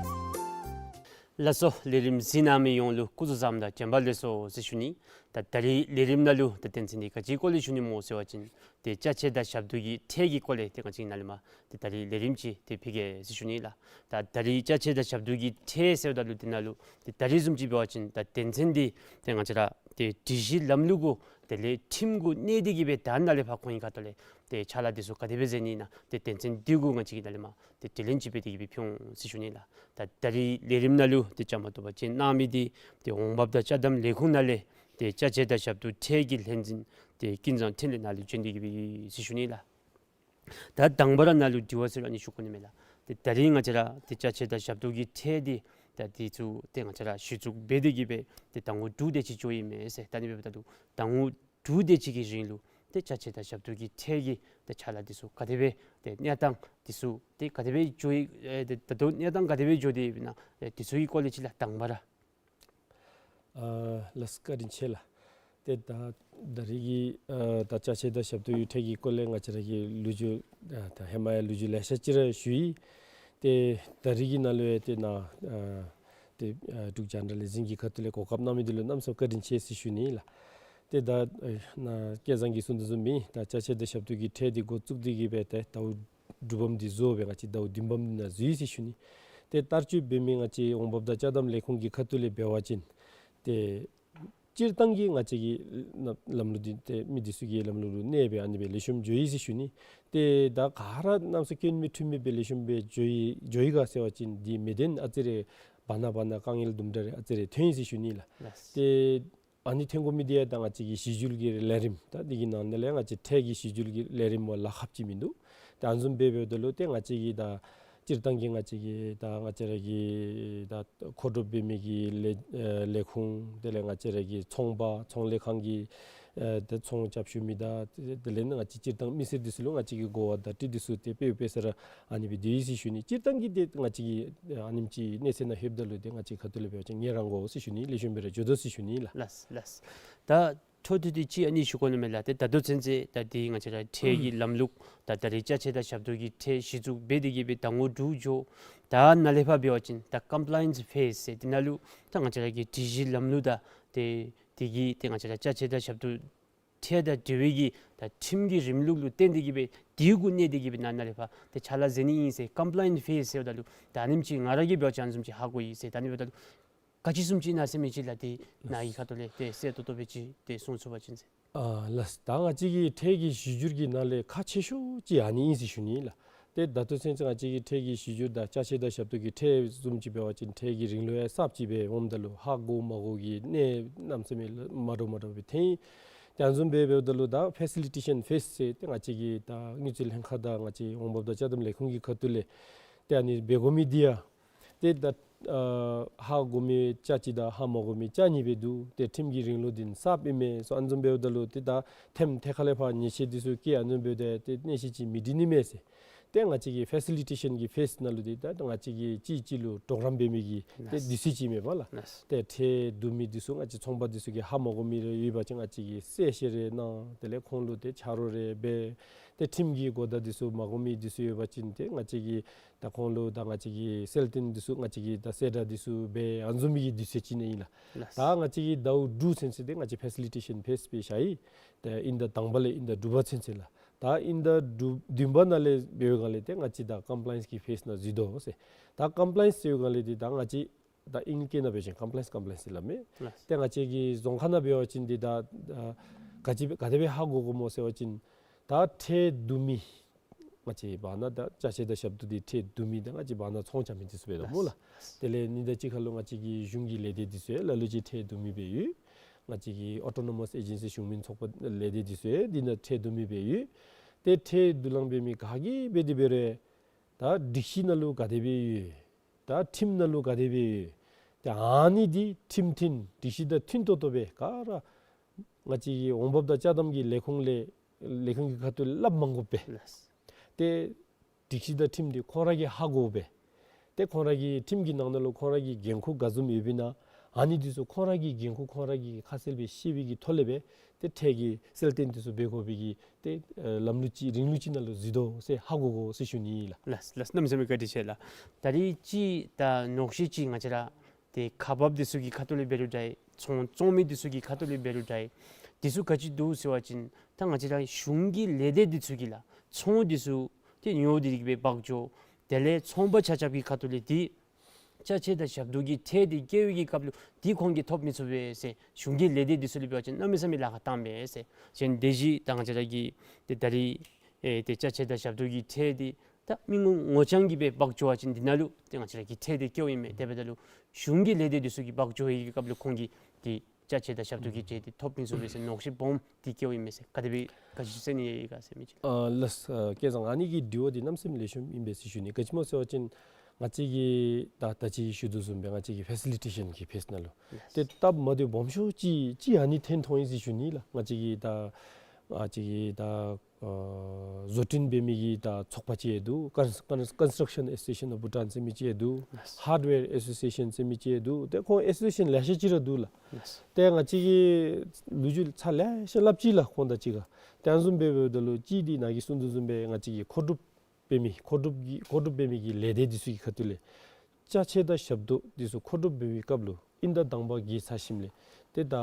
ལགས་སོ། ལས་རིམ་གཟིགས་གནང་མི་ཡོངས་ལུ་སྐུ་གཟུགས་བཟང་པོ་དང་བྱོན་པ་ལེགས་སོ་ཟེར་ཞུ་ནི། ད་ད་རིས་ལས་རིམ་ནང་ལུ་ད་དོན་ཚན་འདི་ག་ཅིའི་སྐོར་ལས་ཞུ་ནི་སྨོ་ཟེར་བ་ཅིན་ཏེ་ཅ་ཆས་དང་ཞབས་ཏོག་གི་ཁྲལ་གྱི་སྐོར་ལས་ཏེ་ང་བཅས་ནཱ་ལས་མར་ཏེ་ད་རིས་ལས་རིམ་ཅིག་ཏེ་ཕུལ་གེ་ཟེར་ཞུ་ནི་ལགས། ད་ད་རིས་ཅ་ཆས་དང་ཞབས་ཏོག་གི་ཁྲལ་ཟེརཝ་ད་ལུ་དེ་ནང་ལུ་ཏེ་ད་རིས་བཟུམ་ཅིག་འབད་བ་ཅིན་ད་དོན་ཚན་འདི་ཏེ་ང་བཅས་ར་ཏེ་སྒྲིག་གཞི་ལམ་ལུགས་གུ་དེ་ལས་ཁྲིམས་གུ་གནས་ཏེ་གི་སྦེ་ད་ནཱ་ལས་ཕར་ཁོང་གི་ཁ་ཐུག་ལས་ཏེ་ཕྱག་ལཱ་འདི་ཚུ་ག་དེ་སྦེ་མཛད་ནི་ཨིན་ན་ཏེ་དོན་ཚན་འདི་གུ་ང་བཅས་ཀྱིས་ནཱ་ལས་མར་ཏེ་དྲི་ལན་ཅིག་འབད་དེ་གི་སྦེ་ཕུལ་འོང་ཟེར་ཞུ་ནི་ལགས། ད་ད་རིས་ལས་རིམ་ནང་ལུ་ཏེ་བཅའ་མར་གཏོགས་པར་བྱོན་གནང་མི་འདི་ཏེ་འོང་འབབ་དང་ཅ་དམ་ལས་ཁུངས་ནང་ལས་ཏེ་ཅ་ཆས་དང་ཞབས་ཏོག་ཁྲལ་གྱི་ལྷན་འཛིན་ཏེ་ཀུན་བཟང་འཕྲིན་ལས་ནཱ་ལུ་བྱོན་ཏེ་གི་སྦེ་ཡོད་ཟེར་ཞུ་ནི་ལགས། ད་དང་པ་ར་ནཱ་ལུ་དྲི་བ་ཟེར་རུང་ཨ་ནི་ཞུ་དགོ་ནི་མས་ལགས། ཏེ་ད་རིས་ང་བཅས་ར་ཏེ་ཅ་ཆས་དང་ཞབས་ཏོག་གི་ཁྲལ་འདི་ད་འདི་ཚུ་ཏེ་ང་བཅས་ར་གཞི་བཙུགས་འབད་དེ་གི་སྦེ་ཏེ་ཟླ་ངོ་དྲུག་དེ་ཅིག་འགྱོ་ཡི་མས་ཟེར། ད་ཨ་ནི་འབདཝ་ད་ལུ་ཟླ་ངོ་དྲུག་དེ་ཅིག་གི་རིང་ལུ་ཏེ་ཅ་ཆས་དང་ཞབས་ཏོག་གི་ཁྲལ་གྱི་ཏེ་ཕྱག་ལཱ་འདི་ཚུ་ག་དེ་སྦེ་ཏེ་གནས་སྟངས་འདི་ཚུ་ཏེ་ག་དེ་སྦེ་འགྱོ་ཡི་ཨེ་ཏེ་ད་ལྟོ་གནས་སྟངས་ག་དེ་སྦེ་འགྱོ་སྟེ་ཡོདཔ་ཨིན་ན་ཨེ་འདི་ཚུ་གི་སྐོར་ལས་ཅིག་ལགས་དང་པ་ར། ཨ་ལགས་བཀའ་དྲིན་ཆེ་ལགས། ཏེ་ད་ད་རིས་ཀྱི་ཨ་ད་ཅ་ཆས་དང་ཞབས་ཏོག་གི་ཁྲལ་གྱི་སྐོར་ལས་ང་བཅས་ར་གིས་ལོ་རྒྱུས་ཨ་ད་ཧེ་མ་ཡང་ལོ་རྒྱུས་ལེ་ཤ་ཅིག་ར་ཞུ་ཡི། ཏེ་ད་རིས་ཀྱི་ནང་ལུ་ཡང་ཏེ་ནཱ་ཨ་ཏེ་ཨ་འབྲུག་རྒྱང་བསྒྲགས་ལས་འཛིན་གྱི་ཁ་ཐུག་ལས་གོ་སྐབས་གནང་མི་འདི་ལུ་གནམ་མེད་ས་མེད་བཀའ་དྲིན་ཆེ་ཟེར་ཞུ་ནི་ལགས། ཏེ་ད་ཨ་ནཱ་སྐལ་བཟང་གིས་གསུངས་དོ་བཟུམ་སྦེ་ད་ཅ་ཆས་དང་ཞབས་ཏོག་གི་ཁྲལ་འདི་འགོ་བཙུགས་ཏེ་གི་སྦེ་ཏེ་ཟླཝ་དྲུག་པམ་འདི་བཟོ་སྦེ་ང་བཅས་ཟླཝ་བདུན་པམ་འདི་ནང་འཛུལ་ཡི་ཟེར་ཞུ་ནི། ཏེ་བསྟར་སྤྱོད་འབད་མི་ང་བཅས་འོང་འབབ་དང་ཅ་དམ་ལས་ཁུངས་ཀྱི་ཁ་ཐུག་ལས་འབད་བ་ཅིན་ཏེ་སྤྱིར་བཏང་གི་ང་བཅས་ཀྱི་ལམ་ལུགས་འདི་ཏེ་མི་འདི་ཚུ་གི་ལམ་ལུགས་ལུ་གནས་སྦེ་ཨ་ནི་སྦེ་ལེགས་ཤོམ་འགྱོ་ཡི་ཟེར་ཞུ་ནི། ཏེ་ད་ག་ར་གནམ་མེད་ས་མེད་སྐྱོན་མེད་འཁྲུལ་མེད་སྦེ་ལེགས་ཤོམ་སྦེ་འགྱོ་ཡི་འགྱོ་ཡི་ག་ཟེར་བ་ཅིན་འདི་མི་བདེན་ཨ་ཙི་རེ་བར་ན་བར་ན་དཀའ་ངལ་དུམ་གྲ་རེ་ཨ་ཙི་རེ་ཐོན་ཡི་ཟེར་ཞུ་ནི་ལགས། ལགས། ཏེ་ཨ་ནི་ཐོན་དགོ་མི་འདི་ཡང་ད་ང་བཅས་ཀྱི་གཞི་འགྱུར་གྱི་ལས་རིམ་ད་འདི་གི་ནང་ན་ལས་ང་བཅས་ཁྲལ་གྱི་གཞི་འགྱུར་གྱི་ལས་རིམ་བ་ལཱ་ཁག་ཅིག་མིན་འདུག། ཏེ་ཨ་ནི་བཟུམ་སྦེ་འབདཝ་ད་ལུ་ཏེ་ང་བཅས་ཀྱི་ད་སྤྱིར་བཏང་གི་ང་བཅས་ཀྱི་ད་ང་བཅས་ར་གི་ད་མཁོ་སྒྲུབ་འབད་མི་གི་ལས་ཨེ་ལས་ཁུངས་དེ་ལས་ང་བཅས་ར་གི་ཚོང་པ་ཚོང་ལས་ཁང་གི་ཨེ་ད་ཚོང་རྐྱབ་ཞུ་མི་དང་དེ་ལས་ང་བཅས་སྤྱིར་བཏང་མི་སེར་འདི་ཚུ་ལུ་ང་བཅས་ཀྱི་གོ་བ་བརྡ་སྤྲོད་འདི་ཚུ་ཏེ་དཔེ་དཔེ་ས་ར་ཨ་ནི་སྦེ་སྡོད་ཡི་ཟེར་ཞུ་ནི། སྤྱིར་བཏང་གི་ཏེ་ང་བཅས་ཀྱི་ཨ་ནེམ་ཅིག་གནས་ཚད་ནང་ལྷོདཔ་ད་ལུ་ཏེ་ང་བཅས་ཁ་ཐུག་ལས་འབད་བ་ཅིན་ངལ་རངས་དགོ་ཟེར་ཞུ་ནི། ལེགས་ཤོམ་སྦེ་ར་འགྱོ་དོ་ཟེར་ཞུ་ནི་ལགས། ལགས་ལགས། ད་འཕྲོ་མཐུད་དེ་ཅིག་ཨ་ནི་ཞུ་དགོ་ནི་མས་ལགས། ཏེ་ད་ལྟོ་ཚུན་ཚོད་ད་འདི་ང་བཅས་ར་ཁྲལ་གྱི་ལམ་ལུགས་ད་ད་རིས་ཅ་ཆས་དང་ཞབས་ཏོག་གི་ཁྲལ་གཞི་བཙུགས་འབད་དེ་གི་སྦེ་ཟླ་ངོ་དྲུག་འགྱོ། ད་ནཱ་ལས་ཕར་འབད་བ་ཅིན་ད་ཀམ་པ་ལ་ཡནསི་ཕེསི་ཟེར་འདི་ནང་ལུ་ད་ང་བཅས་ར་གི་སྒྲིག་གཞི་ལམ་ལུགས་དང་ཏེ་དེ་གི་ཏེ་ང་བཅས་ར་ཅ་ཆས་དང་ཞབས་ཏོག་ཁྲལ་དང་འབྲེལ་བའི་གི་ད་ཁྲིམས་ཀྱི་རིམ་ལུགས་ལུ་བརྟེན་ཏེ་གི་སྦེ་དེ་གུ་གནས་ཏེ་གི་སྦེ་ནཱ་ནཱ་ལས་ཕར་ཏེ་ཕྱག་ལཱ་མཛད་ནི་ཨིན་ཟེར་ཀམ་པ་ལ་ཡནསི་ཕེསི་ཟེརཝ་ད་ལུ་ད་ཨ་ནེམ་ཅིག་ང་ར་གིས་འབད་བ་ཅིན་ཨ་ནེམ་ཅིག་ཧ་གོ་ཡི་ཟེར། ད་ཨ་ནི་འབདཝ་ད་ལུ་ག་ཅི་བཟུམ་ཅིག་ཨིན་ན་ཟེར་མི་ཅིག་ལགས་ཏེ་ནཱ་གི་ཁ་ཐུག་ལས་ཏེ་གསལ་ཏོག་ཏོ་སྦེ་ཅིག་ཏེ་གསུང་ཚུགས་པ་ཅིན་ཟེར། ཨ་ལགས། ད་ང་བཅས་ཀྱི་ཁྲལ་གྱི་གཞི་འགྱུར་གྱི་ནང་ལས་ཁག་ཆེ་ཤོས་ཅིག་ཨ་ནི་ཨིན་ཟེར་ཞུ་ནི་ལགས། ཏེ་ད་ལྟོ་ཚུན་ཚོད་ང་བཅས་ཀྱི་ཁྲལ་གྱི་གཞི་འགྱུར་དང་ཅ་ཆས་དང་ཞབས་ཏོག་གི་ཁྲལ་བཟུམ་ཅིག་འབད་བ་ཅིན་ཁྲལ་གྱི་རིང་ལུགས་ཡང་གསརཔ་ཅིག་སྦེ་འོངམ་ད་ལུ་ཧ་གོ་མ་གོ་གི་གནས་གནམ་མེད་ས་མེད་མ་འདྲཝ་མ་འདྲཝ་སྦེ་ཐོན་ཡི། ཏེ་ཨ་ནི་བཟུམ་སྦེ་འབདཝ་ད་ལུ་ད་ཕེ་སི་ལི་ཊེ་ཤཱན་ཕེསི་ཟེར་ཏེ་ང་བཅས་ཀྱི་ད་དངུལ་རྩིས་ལྷན་ཁག་དང་ང་བཅས་འོང་འབབ་དང་ཅ་དམ་ལས་ཁུངས་ཀྱི་ཁ་ཐུག་ལས་ཏེ་ཨ་ནི་འབད་དགོ་མི་འདི་ཡང་ཏེ་ད་ཨ་ཧ་གོ་མི་ཅ་གཅིག་དང་ཧ་མ་གོ་མི་ཅ་གཉིས་སྦེ་འདུག། ཏེ་ཁྲིམས་ཀྱི་རིང་ལུགས་འདི་གསརཔ་ཨིན་མས་ཟེར་ཨ་ནི་བཟུམ་འབདཝ་ད་ལུ་ཏེ་ད་ཐེམ་ཐད་ཁ་ལས་ཕར་ཉེས་ཆད་འདི་ཚུ་བཀལ་ཨ་ནི་བཟུམ་འབདཝ་ད་ཏེ་གནས་ཤིང་ཅིག་མི་འགྲིག་ནི་མས་ཟེར། ཏེ་ང་བཅས་ཀྱི་ཕེ་སི་ལི་ཊེ་ཤཱན་གྱི་ཕེསི་ནང་ལུ་ཏེ་ད་ང་བཅས་ཀྱིས་གཅིག་གཅིག་ལུ་གྲོགས་རམ་འབད་མི་གི་ཏེ་ལགས། དུས་ཚོད་ཅིག་མས་པ་ལགས། ལགས། ཏེ་ཁྲལ་བསྡུ་མི་འདི་ཚུ་ང་བཅས་ཚོང་པ་འདི་ཚུ་གིས་ཧ་མ་གོ་མི་རེ་ཡོད་པ་ཅིན་ང་བཅས་ཀྱིས་གསལ་བཤད་རེ་གནང་། དེ་ལས་ཁོང་ལུ་ཏེ་ཆ་རོགས་རེ་འབད། ཏེ་ཁྲིམས་ཀྱི་གོ་བརྡ་འདི་ཚུ་མ་གོ་མི་འདི་ཚུ་ཡོད་པ་ཅིན་ཏེ་ང་བཅས་ཀྱིས་ད་ཁོང་ལུ་ད་ང་བཅས་ཀྱིས་གསལ་སྟོན་འདི་ཚུ་ང་བཅས་ཀྱིས་ད་གསལ་བསྒྲགས་འདི་ཚུ་འབད་ཨ་ནི་བཟུམ་མའི་གི་དུས་ཚོད་ཅིག་ནང་ཨིན་ལགས། ལགས། ད་ང་བཅས་ཀྱི་ཟླཝ་དྲུག་ཚུན་ཚོད་འདི་ང་བཅས་ཕེ་སི་ལི་ཊེ་ཤཱན་ཕེསི་སྦེ་བཞག་ཡི། ད་དབྱིན་ཟླ་དང་པ་ལས་དབྱིན་ཟླ་དྲུག་པ་ཚུན་ཚོད་ལགས། ད་དབྱིན་ཟླ་དྲུག་བདུན་པ་ནང་ལས་འབདཝ་ལས་ཏེ་ང་བཅས་ད་ཀམ་པ་ལ་ཡནསི་གི་ཕེསི་ནང་འཛུལ་དོ་ཟེར། ད་ཀམ་པ་ལ་ཡནསི་ཟེརཝ་ལས་ཏེ་ད་ང་བཅས་ད་ཨིང་སྐད་ནང་འབད་བ་ཅིན་ཀམ་པ་ལ་ཡནསི་ཀམ་པ་ལ་ཡནསི་ཟེར་སླབ་མས། ལགས། ཏེ་ང་བཅས་ཀྱི་རྫོང་ཁ་ནང་འབད་བ་ཅིན་འདི་ད་ཨ་ག་ཅི་ག་དེ་སྦེ་ཧ་གོ་དགོཔ་སྨོ་ཟེར་བ་ཅིན་ད་ཁྲལ་བསྡུ་མི་ང་བཅས་བར་ན་ད་ཅ་ཆས་དང་ཞབས་ཏོག་འདི་ཁྲལ་བསྡུ་མི་ད་ང་བཅས་བར་ན་ཚོང་རྐྱབ་མི་འདི་ཚུ་འབད་དོ་སྨོ་ལགས། ལགས། དེ་ལས་ཉིན་དང་གཅིག་ཁར་ལུ་ང་བཅས་ཀྱི་གཞུང་གི་ལས་སྡེ་འདི་ཚུ་ཡང་ལ་ལུ་ཅིག་ཁྲལ་བསྡུ་མི་སྦེ་ཡོད། ང་བཅས་ཀྱི་ཨོ་ཊོ་ནོ་མཱས་ཨེ་ཇེན་སི་གཞུང་མིན་ཚོགས་པ་ལས་སྡེ་འདི་ཚུ་ཡང་འདི་ནང་ཁྲལ་བསྡུ་མི་སྦེ་ཡོད། ཏེ་ཁྲལ་བསྡུ་ལེན་འབད་མི་ག་གིས་འབད་དེ་འབད་རུང་ད་སྒྲིག་གཞི་ནང་ལུ་ག་དེ་སྦེ་ཡོད། ད་ཁྲིམས་ནང་ལུ་ག་དེ་སྦེ་ཡོད། ཏེ་ཨ་ནི་འདི་ཁྲིམས་མཐུན་སྒྲིག་གཞི་དང་མཐུན་ཏོག་ཏོ་སྦེ་ག་ར་ང་བཅས་ཀྱི་འོང་འབབ་དང་ཅ་དམ་གྱི་ལས་ཁུངས་ལས་ལས་ཁུངས་ཀྱི་ཁ་ཐུག་སླབ་མ་དགོ་པས། ལགས། ཏེ་སྒྲིག་གཞི་དང་ཁྲིམས་འདི་ཁོང་ར་གིས་ཧ་གོ་སྦེ། ཏེ་ཁོང་ར་གི་ཁྲིམས་ཀྱི་ནང་ན་ལུ་ཁོང་ར་གི་འགན་ཁུར་ག་བཟུམ་ཡོདཔ་ཨིན་ན། ཨ་ནི་འདི་ཚུ་ཁོང་ར་གི་འགན་ཁུར་ཁོང་ར་གིས་ཁ་གསལ་སྦེ་ཤེས་པའི་གི་ཐོག་ལས་སྦེ་ཏེ་ཁྲལ་གྱི་གསལ་སྟོན་འདི་ཚུ་འབད་དགོ་པའི་གི་ཏེ་ཨ་ལམ་ལུགས་ཅིག་རིང་ལུགས་ཅིག་ནང་ལུ་འཛུལ་དོ་ཟེར་ཧ་གོ་དགོ་ཟེར་ཞུ་ནི་ལགས། ལགས་ལགས། གནམ་མེད་ས་མེད་བཀའ་དྲིན་ཆེ་ལགས། ད་རིས་ཅིག་ད་ཉོགས་བཤད་ཅིག་ང་བཅས་ར་ཏེ་ཁག་འབགཔ་འདི་ཚུ་གི་ཁ་ཐུག་ལས་འབད་རུང་འདྲ་ཡི། ཚོང་བཙོང་མི་འདི་ཚུ་གི་ཁ་ཐུག་ལས་འབད་རུང་འདྲ་ཡི། འདི་ཚུ་ག་ཅི་འདུག་ཟེར་བ་ཅིན་ད་ང་བཅས་ར་གཞུང་གི་ལས་སྡེ་འདི་ཚུ་གིས་ལགས་ཚོང་འདི་ཚུ་ཏེ་ཉོ་སྟེ་གི་སྦེ་འབག་འགྱོ། དེ་ལས་ཚོང་པ་ཆ་ཁྱབ་ཀྱི་ཁ་ཐུག་ལས་འདི་ཅ་ཆས་དང་ཞབས་ཏོག་གི་ཁྲལ་འདི་བཀལ་བའི་གི་སྐབས་ལུ་འདི་ཁོང་གིས་ཐོབ་མི་ཚུགས་པས་ཟེར་གཞུང་གི་ལས་སྡེ་འདི་ཚུ་ལུ་འབད་བ་ཅིན་གནམ་མེད་ས་མེད་ལཱ་ཁག་བཏང་པས་ཟེར། གཞན་དེ་བཞིན་ད་ང་བཅས་ར་གི་ཏེ་ད་རིས་ཨེ་ཏེ་ཅ་ཆས་དང་ཞབས་ཏོག་གི་ཁྲལ་འདི་ད་མི་ངོ་ངོ་རྐྱང་གིས་སྦེ་འབག་འགྱོ་བ་ཅིན་འདི་ནང་ལུ་ཏེ་ང་བཅས་ར་གིས་ཁྲལ་འདི་བཀལཝ་ཨིན་མས། དེ་འབདཝ་ད་ལུ་གཞུང་གི་ལས་སྡེ་འདི་ཚུ་གིས་འབག་འགྱོ་བའི་གི་སྐབས་ལུ་ཁོང་གིས་ཏེ་ཅ་ཆས་དང་ཞབས་ཏོག་གི་ཁྲལ་འདི་ཐོབ་མི་ཚུགས་པས་ཟེར་ཉོགས་བཤད་སྦོམ་འདི་བཀལཝ་ཨིན་མས་ཟེར། ག་དེ་སྦེ་ག་ཅི་ཟེར་ནི་ཡོད་ག་ཟེར་མི་ཅིག། ཨ་ལགས་སོ། ཨ་སྐལ་བཟང་ཨ་ནི་གི་དྲི་བ་འདི་གནམ་མེད་ས་མེད་ལེགས་ཤོམ་ཨིན་པས་ཟེར་ཞུ་ནི། ག་ཅི་སྨོ་ཟེར་བ་ཅིན་ང་བཅས་ཀྱི་ད་ད་ཅི་ཞུ་དོ་བཟུམ་སྦེ་ང་བཅས་ཀྱི་ཕེ་སི་ལི་ཊེ་ཤཱན་གྱི་ཕེསི་ནང་ལུ་ལགས། ཏེ་སྟབས་མ་བདེཝ་སྦོམ་ཤོས་ཅིག་ཅིག་ཨ་ནི་ཐོན་ཐོན་ཡི་ཟེར་ཞུ་ནི་ལགས། ང་བཅས་ཀྱི་ད་ང་བཅས་ཀྱི་ད་ཨ་བཟོ་སྐྲུན་འབད་མི་གི་ད་ཚོགས་པ་ཅིག་ཡང་འདུག། ཀོནསི་ཀོནསི་ཀོན་སི་ཊྲག་ཤཱན་ཨེ་སོ་སི་ཡེ་ཤཱན་ཨོཕ་བྷུ་ཊཱན་ཟེར་མི་ཅིག་ཡང་འདུག། ལགས། ཧཱརཌ་ཝེར་ཨེ་སོ་སི་ཡེ་ཤཱན་ཟེར་མི་ཅིག་ཡང་འདུག། ཏེ་ཁོང་ཨེ་སོ་སི་ཡེ་ཤཱན་ལེ་ཤ་ཅིག་ར་འདུག་ལགས། ལགས། ཏེ་ང་བཅས་ཀྱིས་ལོ་རྒྱུས་ཚར་ལེ་ཤ་སླབ་ཅི་ལགས་ཁོང་དང་གཅིག་ཁར། ཏེ་ཨ་ནི་བཟུམ་སྦེ་འབདཝ་ད་ལུ་ཅིག་འདི་ནཱ་གིས་གསུངས་དོ་བཟུམ་སྦེ་ང་བཅས་ཀྱི་མཁོ་སྒྲུབ་འབད་མི་མཁོ་སྒྲུབ་ཀྱི་མཁོ་སྒྲུབ་འབད་མི་གི་ལས་སྡེ་འདི་ཚུ་གི་ཁ་ཐུག་ལས་ཅ་ཆས་དང་ཞབས་ཏོག་འདི་ཚུ་མཁོ་སྒྲུབ་འབད་བའི་སྐབས་ལུ་དབྱིན་ཟླ་དང་པ་གི་ཚར་ཞིནམ་ལས་ཏེ་ད་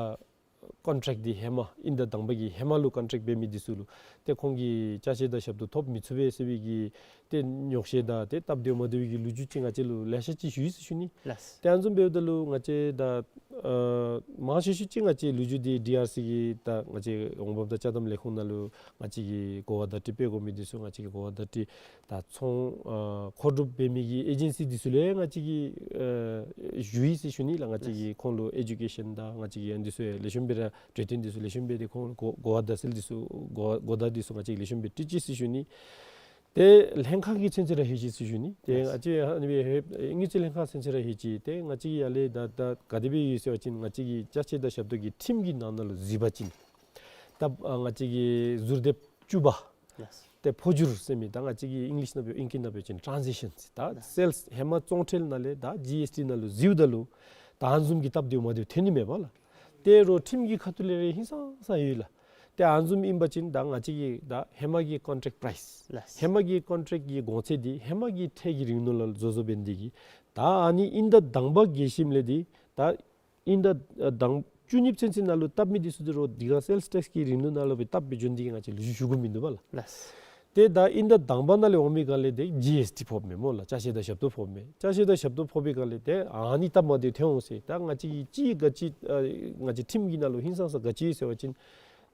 ཀོན་ཊེཀཊ་འདི་ཧེ་མ་དབྱིན་ཟླ་དང་པ་གི་ཧེ་མ་ལུ་ཀོན་ཊེཀཊ་འབད་མི་འདི་ཚུ་ལུ་ཏེ་ཁོང་གིས་ཅ་ཆས་དང་ཞབས་ཏོག་ཐོབ་མི་ཚུགས་པས་ཟེར་བའི་གི་ཏེ་ཉོགས་བཤད་དང་ཏེ་སྟབས་བདེཝ་མ་བདེཝ་གི་ལོ་རྒྱུས་ཅིག་ང་བཅས་ལུ་ལེ་ཤ་ཅིག་ཞུ་ཡི་ཟེར་ཞུ་ནི། ལགས། ཏེ་ཨ་ནི་བཟུམ་འབདཝ་ད་ལུ་ང་བཅས་ད་ཨ་མང་ཤོས་ཤོས་ཅིག་ང་བཅས་ལོ་རྒྱུས་འདི་ཌི་ཨར་སི་གི་ད་ང་བཅས་འོང་འབབ་དང་ཅ་དམ་ལས་ཁུངས་ནང་ལུ་ང་བཅས་ཀྱིས་གོ་བ་བརྡ་སྤྲོད་འབད་དགོ་མི་འདི་ཚུ་ང་བཅས་ཀྱིས་གོ་བ་བརྡ་སྤྲོད་ད་ཚོང་ཨ་མཁོ་སྒྲུབ་འབད་མི་གི་ཨེ་ཇེན་སི་འདི་ཚུ་ལུ་ཡང་ང་བཅས་ཀྱིས་ཨ་ཞུ་ཡི་ཟེར་ཞུ་ནི་ལགས། ང་བཅས་ཀྱིས་ཁོང་ལུ་ཨེ་ཌུ་ཀེ་ཤཱན་དང་ང་བཅས་ཀྱིས་ཨ་ནི་འདི་ཚུ་ཡང་ལེགས་ཤོམ་སྦེ་ར་གྲོས་བསྟུན་འདི་ཚུ་ལེགས་ཤོམ་སྦེ་ཏེ་ཁོང་ལུ་གོ་གོ་བ་བརྡ་སེལ་འདི་ཚུ་གོ་གོ་བརྡ་འདི་ཚུ་ང་བཅས་ཀྱིས་ལེགས་ཤོམ་སྦེ་སྤྲོད་ཅི་ཟེར་ཞུ་ནི། ཏེ་ལྷན་ཁག་གི་ཚུན་ཚོད་ར་ལྷོད་ཅི་ཟེར་ཞུ་ནི། ཏེ་ལགས། ང་བཅས་ཨ་ནི་སྦེ་ཧེ་དངུལ་རྩིས་ལྷན་ཁག་ཚུན་ཚོད་ར་ལྷོད་ཅི། ཏེ་ང་བཅས་ཀྱི་ཡར་ལས་ད་ད་ག་དེ་སྦེ་ཡོད་ཟེར་བ་ཅིན་ང་བཅས་ཀྱི་ཅ་ཆས་དང་ཞབས་ཏོག་གི་ཁྲིམས་ཀྱི་ནང་ན་ལུ་གཟིགས་པ་ཅིན་ད་ཨ་ང་བཅས་ཀྱི་ཟུར་དེབ་བཅུ་པ་ལགས། ཏེ་འཕོ་འགྱུར་ཟེར་མི་ད་ང་བཅས་ཀྱི་ཨིང་ལིཤ་ནང་སྦེ་ཨིང་སྐད་ནང་སྦེ་བ་ཅིན་ཊཱན་ཟི་ཤཱན་ཟེར། ད་ལགས། སེལསི་ཧེ་མ་བཙོང་ཁྲལ་ནང་ལས་ད་ཇི་ཨེསི་ཊི་ནང་ལུ་གཟིགསཔ་ད་ལུ་ད་ཨ་ནི་བཟུམ་གྱི་སྟབས་བདེཝ་མ་བདེཝ་ཐོན་ནི་མས་པ་ལགས། ཏེ་རོགས་ཁྲིམས་ཀྱི་ཁ་ཐུག་ལས་ར་ཧིང་སངས་ས་ཡོད་ལགས། ཏེ་ཨ་ནི་བཟུམ་ཨིན་པ་ཅིན་ད་ང་བཅས་ཀྱི་ད་ཧེ་མ་གི་ཀོན་ཊེཀཊ་པ་རའིསི་ལགས། ཧེ་མ་གི་ཀོན་ཊེཀཊ་ཀྱི་གོང་ཚད་འདི་ཧེ་མ་གི་ཁྲལ་གྱི་རིང་ལུགས་ལུ་བཟོ་བཟོཝ་འབད་ནི་དེ་གིས་ད་ཨ་ནི་དབྱིན་ཟླ་དང་པ་བརྒལ་ཞིནམ་ལས་འདི་ད་དབྱིན་ཟླ་ཨ་དང་བཅུ་གཉིས་ཚུན་ཚོད་ནང་ལུ་བཏབ་མི་འདི་ཚུ་འདི་རོགས་འདི་ག་སེལསི་ཊེགསི་གི་རིང་ལུགས་ནང་ལུ་སྦེ་བཏབ་སྦེ་འགྱོ་ནི་དེ་གིས་ང་བཅས་ལུ་ཞུ་ཞུ་དགོཔ་མིན་འདུག་པ་ལགས། ལགས། ཏེ་ད་དབྱིན་ཟླ་དང་པ་ནང་ལས་འོང་མི་ག་ལས་ཏེ་ཇི་ཨེསི་ཊི་ཕོགཔ་མས་སྨོ་ལགས། ཅ་ཆས་དང་ཞབས་ཏོག་ཕོགཔ་མས། ཅ་ཆས་དང་ཞབས་ཏོག་ཕོག་པའི་སྒང་ལས་ཏེ་ཨ་ནི་སྟབས་མ་བདེཝ་ཐོན་འོང་ཟེར། ད་ང་བཅས་ཀྱིས་ཅིག་ག་ཅི་ཨ་ང་བཅས་ཁྲིམས་ཀྱི་ནང་ལུ་ཧིང་སངས་ས་ག་ཅི་ཟེར་བ་ཅིན་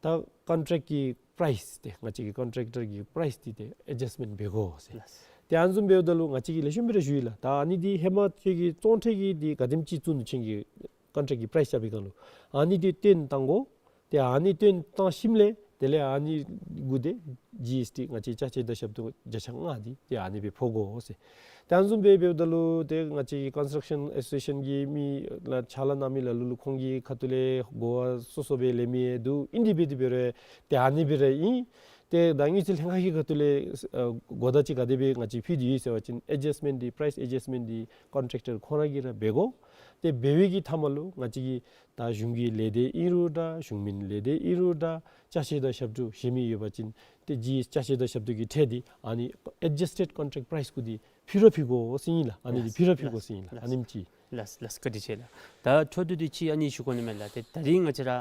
ད་ཀོན་ཊེཀཊ་ཀྱི་པ་རའིསི་འདི་ང་བཅས་ཀྱི་ཀོན་ཊེཀ་ཊར་གྱི་པ་རའིསི་འདི་ཏེ་ཨེ་ཌཇསཊ་མེནཊ་འབད་དགོ་ཟེར། ལགས། ཏེ་ཨ་ནི་བཟུམ་འབདཝ་ད་ལུ་ང་བཅས་ཀྱིས་ལེགས་ཤོམ་སྦེ་ར་ཞུ་ཡི་ལགས། ད་ཨ་ནི་འདི་ཧེ་མ་ཁྱོད་ཀྱིས་བཙོང་ཁྲལ་གྱི་འདི་ག་དེམ་ཅིག་བཙུགས་ནུག་ཁྱོད་ཀྱིས་ཀོན་ཊེཀཊ་ཀྱི་པ་རའིསི་རྐྱབ་པའི་སྒང་ལུ་ཨ་ནི་འདི་བཏོན་བཏང་དགོ། ཏེ་ཨ་ནི་བཏོན་བཏང་ཞིནམ་ལས་དེ་ལས་ཨ་ནི་གུ་ཏེ་ཇི་ཨེསི་ཊི་ང་བཅས་ཅ་ཆས་དང་ཞབས་ཏོག་བརྒྱ་ཆ་ལྔ་འདི་ཏེ་ཨ་ནི་སྦེ་ཕོག་དགོ་ཟེར། ཏེ་ཨ་ནི་བཟུམ་སྦེ་འབདཝ་ད་ལུ་ཏེ་ང་བཅས་ཀྱི་ཀོན་སི་ཊྲག་ཤཱན་ཨེ་སོ་སི་ཨེ་ཤཱན་གྱི་མི་ལགས་ཕྱག་ལཱ་གནང་མི་ལ་ལུ་ལུ་ཁོང་གི་ཁ་ཐུག་ལས་གོ་བ་སོ་སོ་སྦེ་ལེན་མི་ཡང་འདུག། ཨིན་དེ་སྦེ་དེ་སྦེ་ར་ཏེ་ཨ་ནི་སྦེ་ར་ཨིན། ཏེ་ད་དངུལ་རྩིས་ལྷན་ཁག་གི་ཁ་ཐུག་ལས་ཨ་གོ་བརྡ་ཅིག་ག་དེ་སྦེ་ང་བཅས་ཕུལ་ཏེ་ཡོད་ཟེར་བ་ཅིན་ཨེ་ཌཇསཊ་མེནཊ་འདི་པ་རའིསི་ཨེ་ཌཇསཊ་མེནཊ་འདི་ཀོན་ཊེཀ་ཊར་ཁོང་ར་གིས་ར་འབད་དགོ། ཏེ་འབད་བའི་གི་མཐའ་མ་ལུ་ང་བཅས་ཀྱི་ད་གཞུང་གི་ལས་སྡེ་ཨིན་རུང་འདྲ་གཞུང་མིན་ལས་སྡེ་ཨིན་རུང་འདྲ་ཅ་ཆས་དང་ཞབས་ཏོག་བཞེས་མི་ཡོད་པ་ཅིན་ཏེ་ཇི་ཅ་ཆས་དང་ཞབས་ཏོག་གི་ཁྲལ་འདི་ཨ་ནི་ཨེ་ཌཇས་ཊེཌ་ཀོན་ཊེཀཊ་པ་རའིསི་གུ་འདི་ཕུལ་ར་ཕུལ་དགོ་ཟེར་ཨིན་ལགས། ཨ་ནི་འདི་ལགས། ཕུལ་ར་ཕུལ་དགོ་ཟེར་ཨིན་ལགས། ལགས། ཨ་ནེམ་ཅིག། ལགས་ལགས། བཀའ་དྲིན་ཆེ་ལགས། ད་འཕྲོ་མཐུད་དེ་ཅིག་ཨ་ནི་ཞུ་དགོ་ནི་མས་ལགས། ཏེ་ད་རིས་ང་བཅས་ར་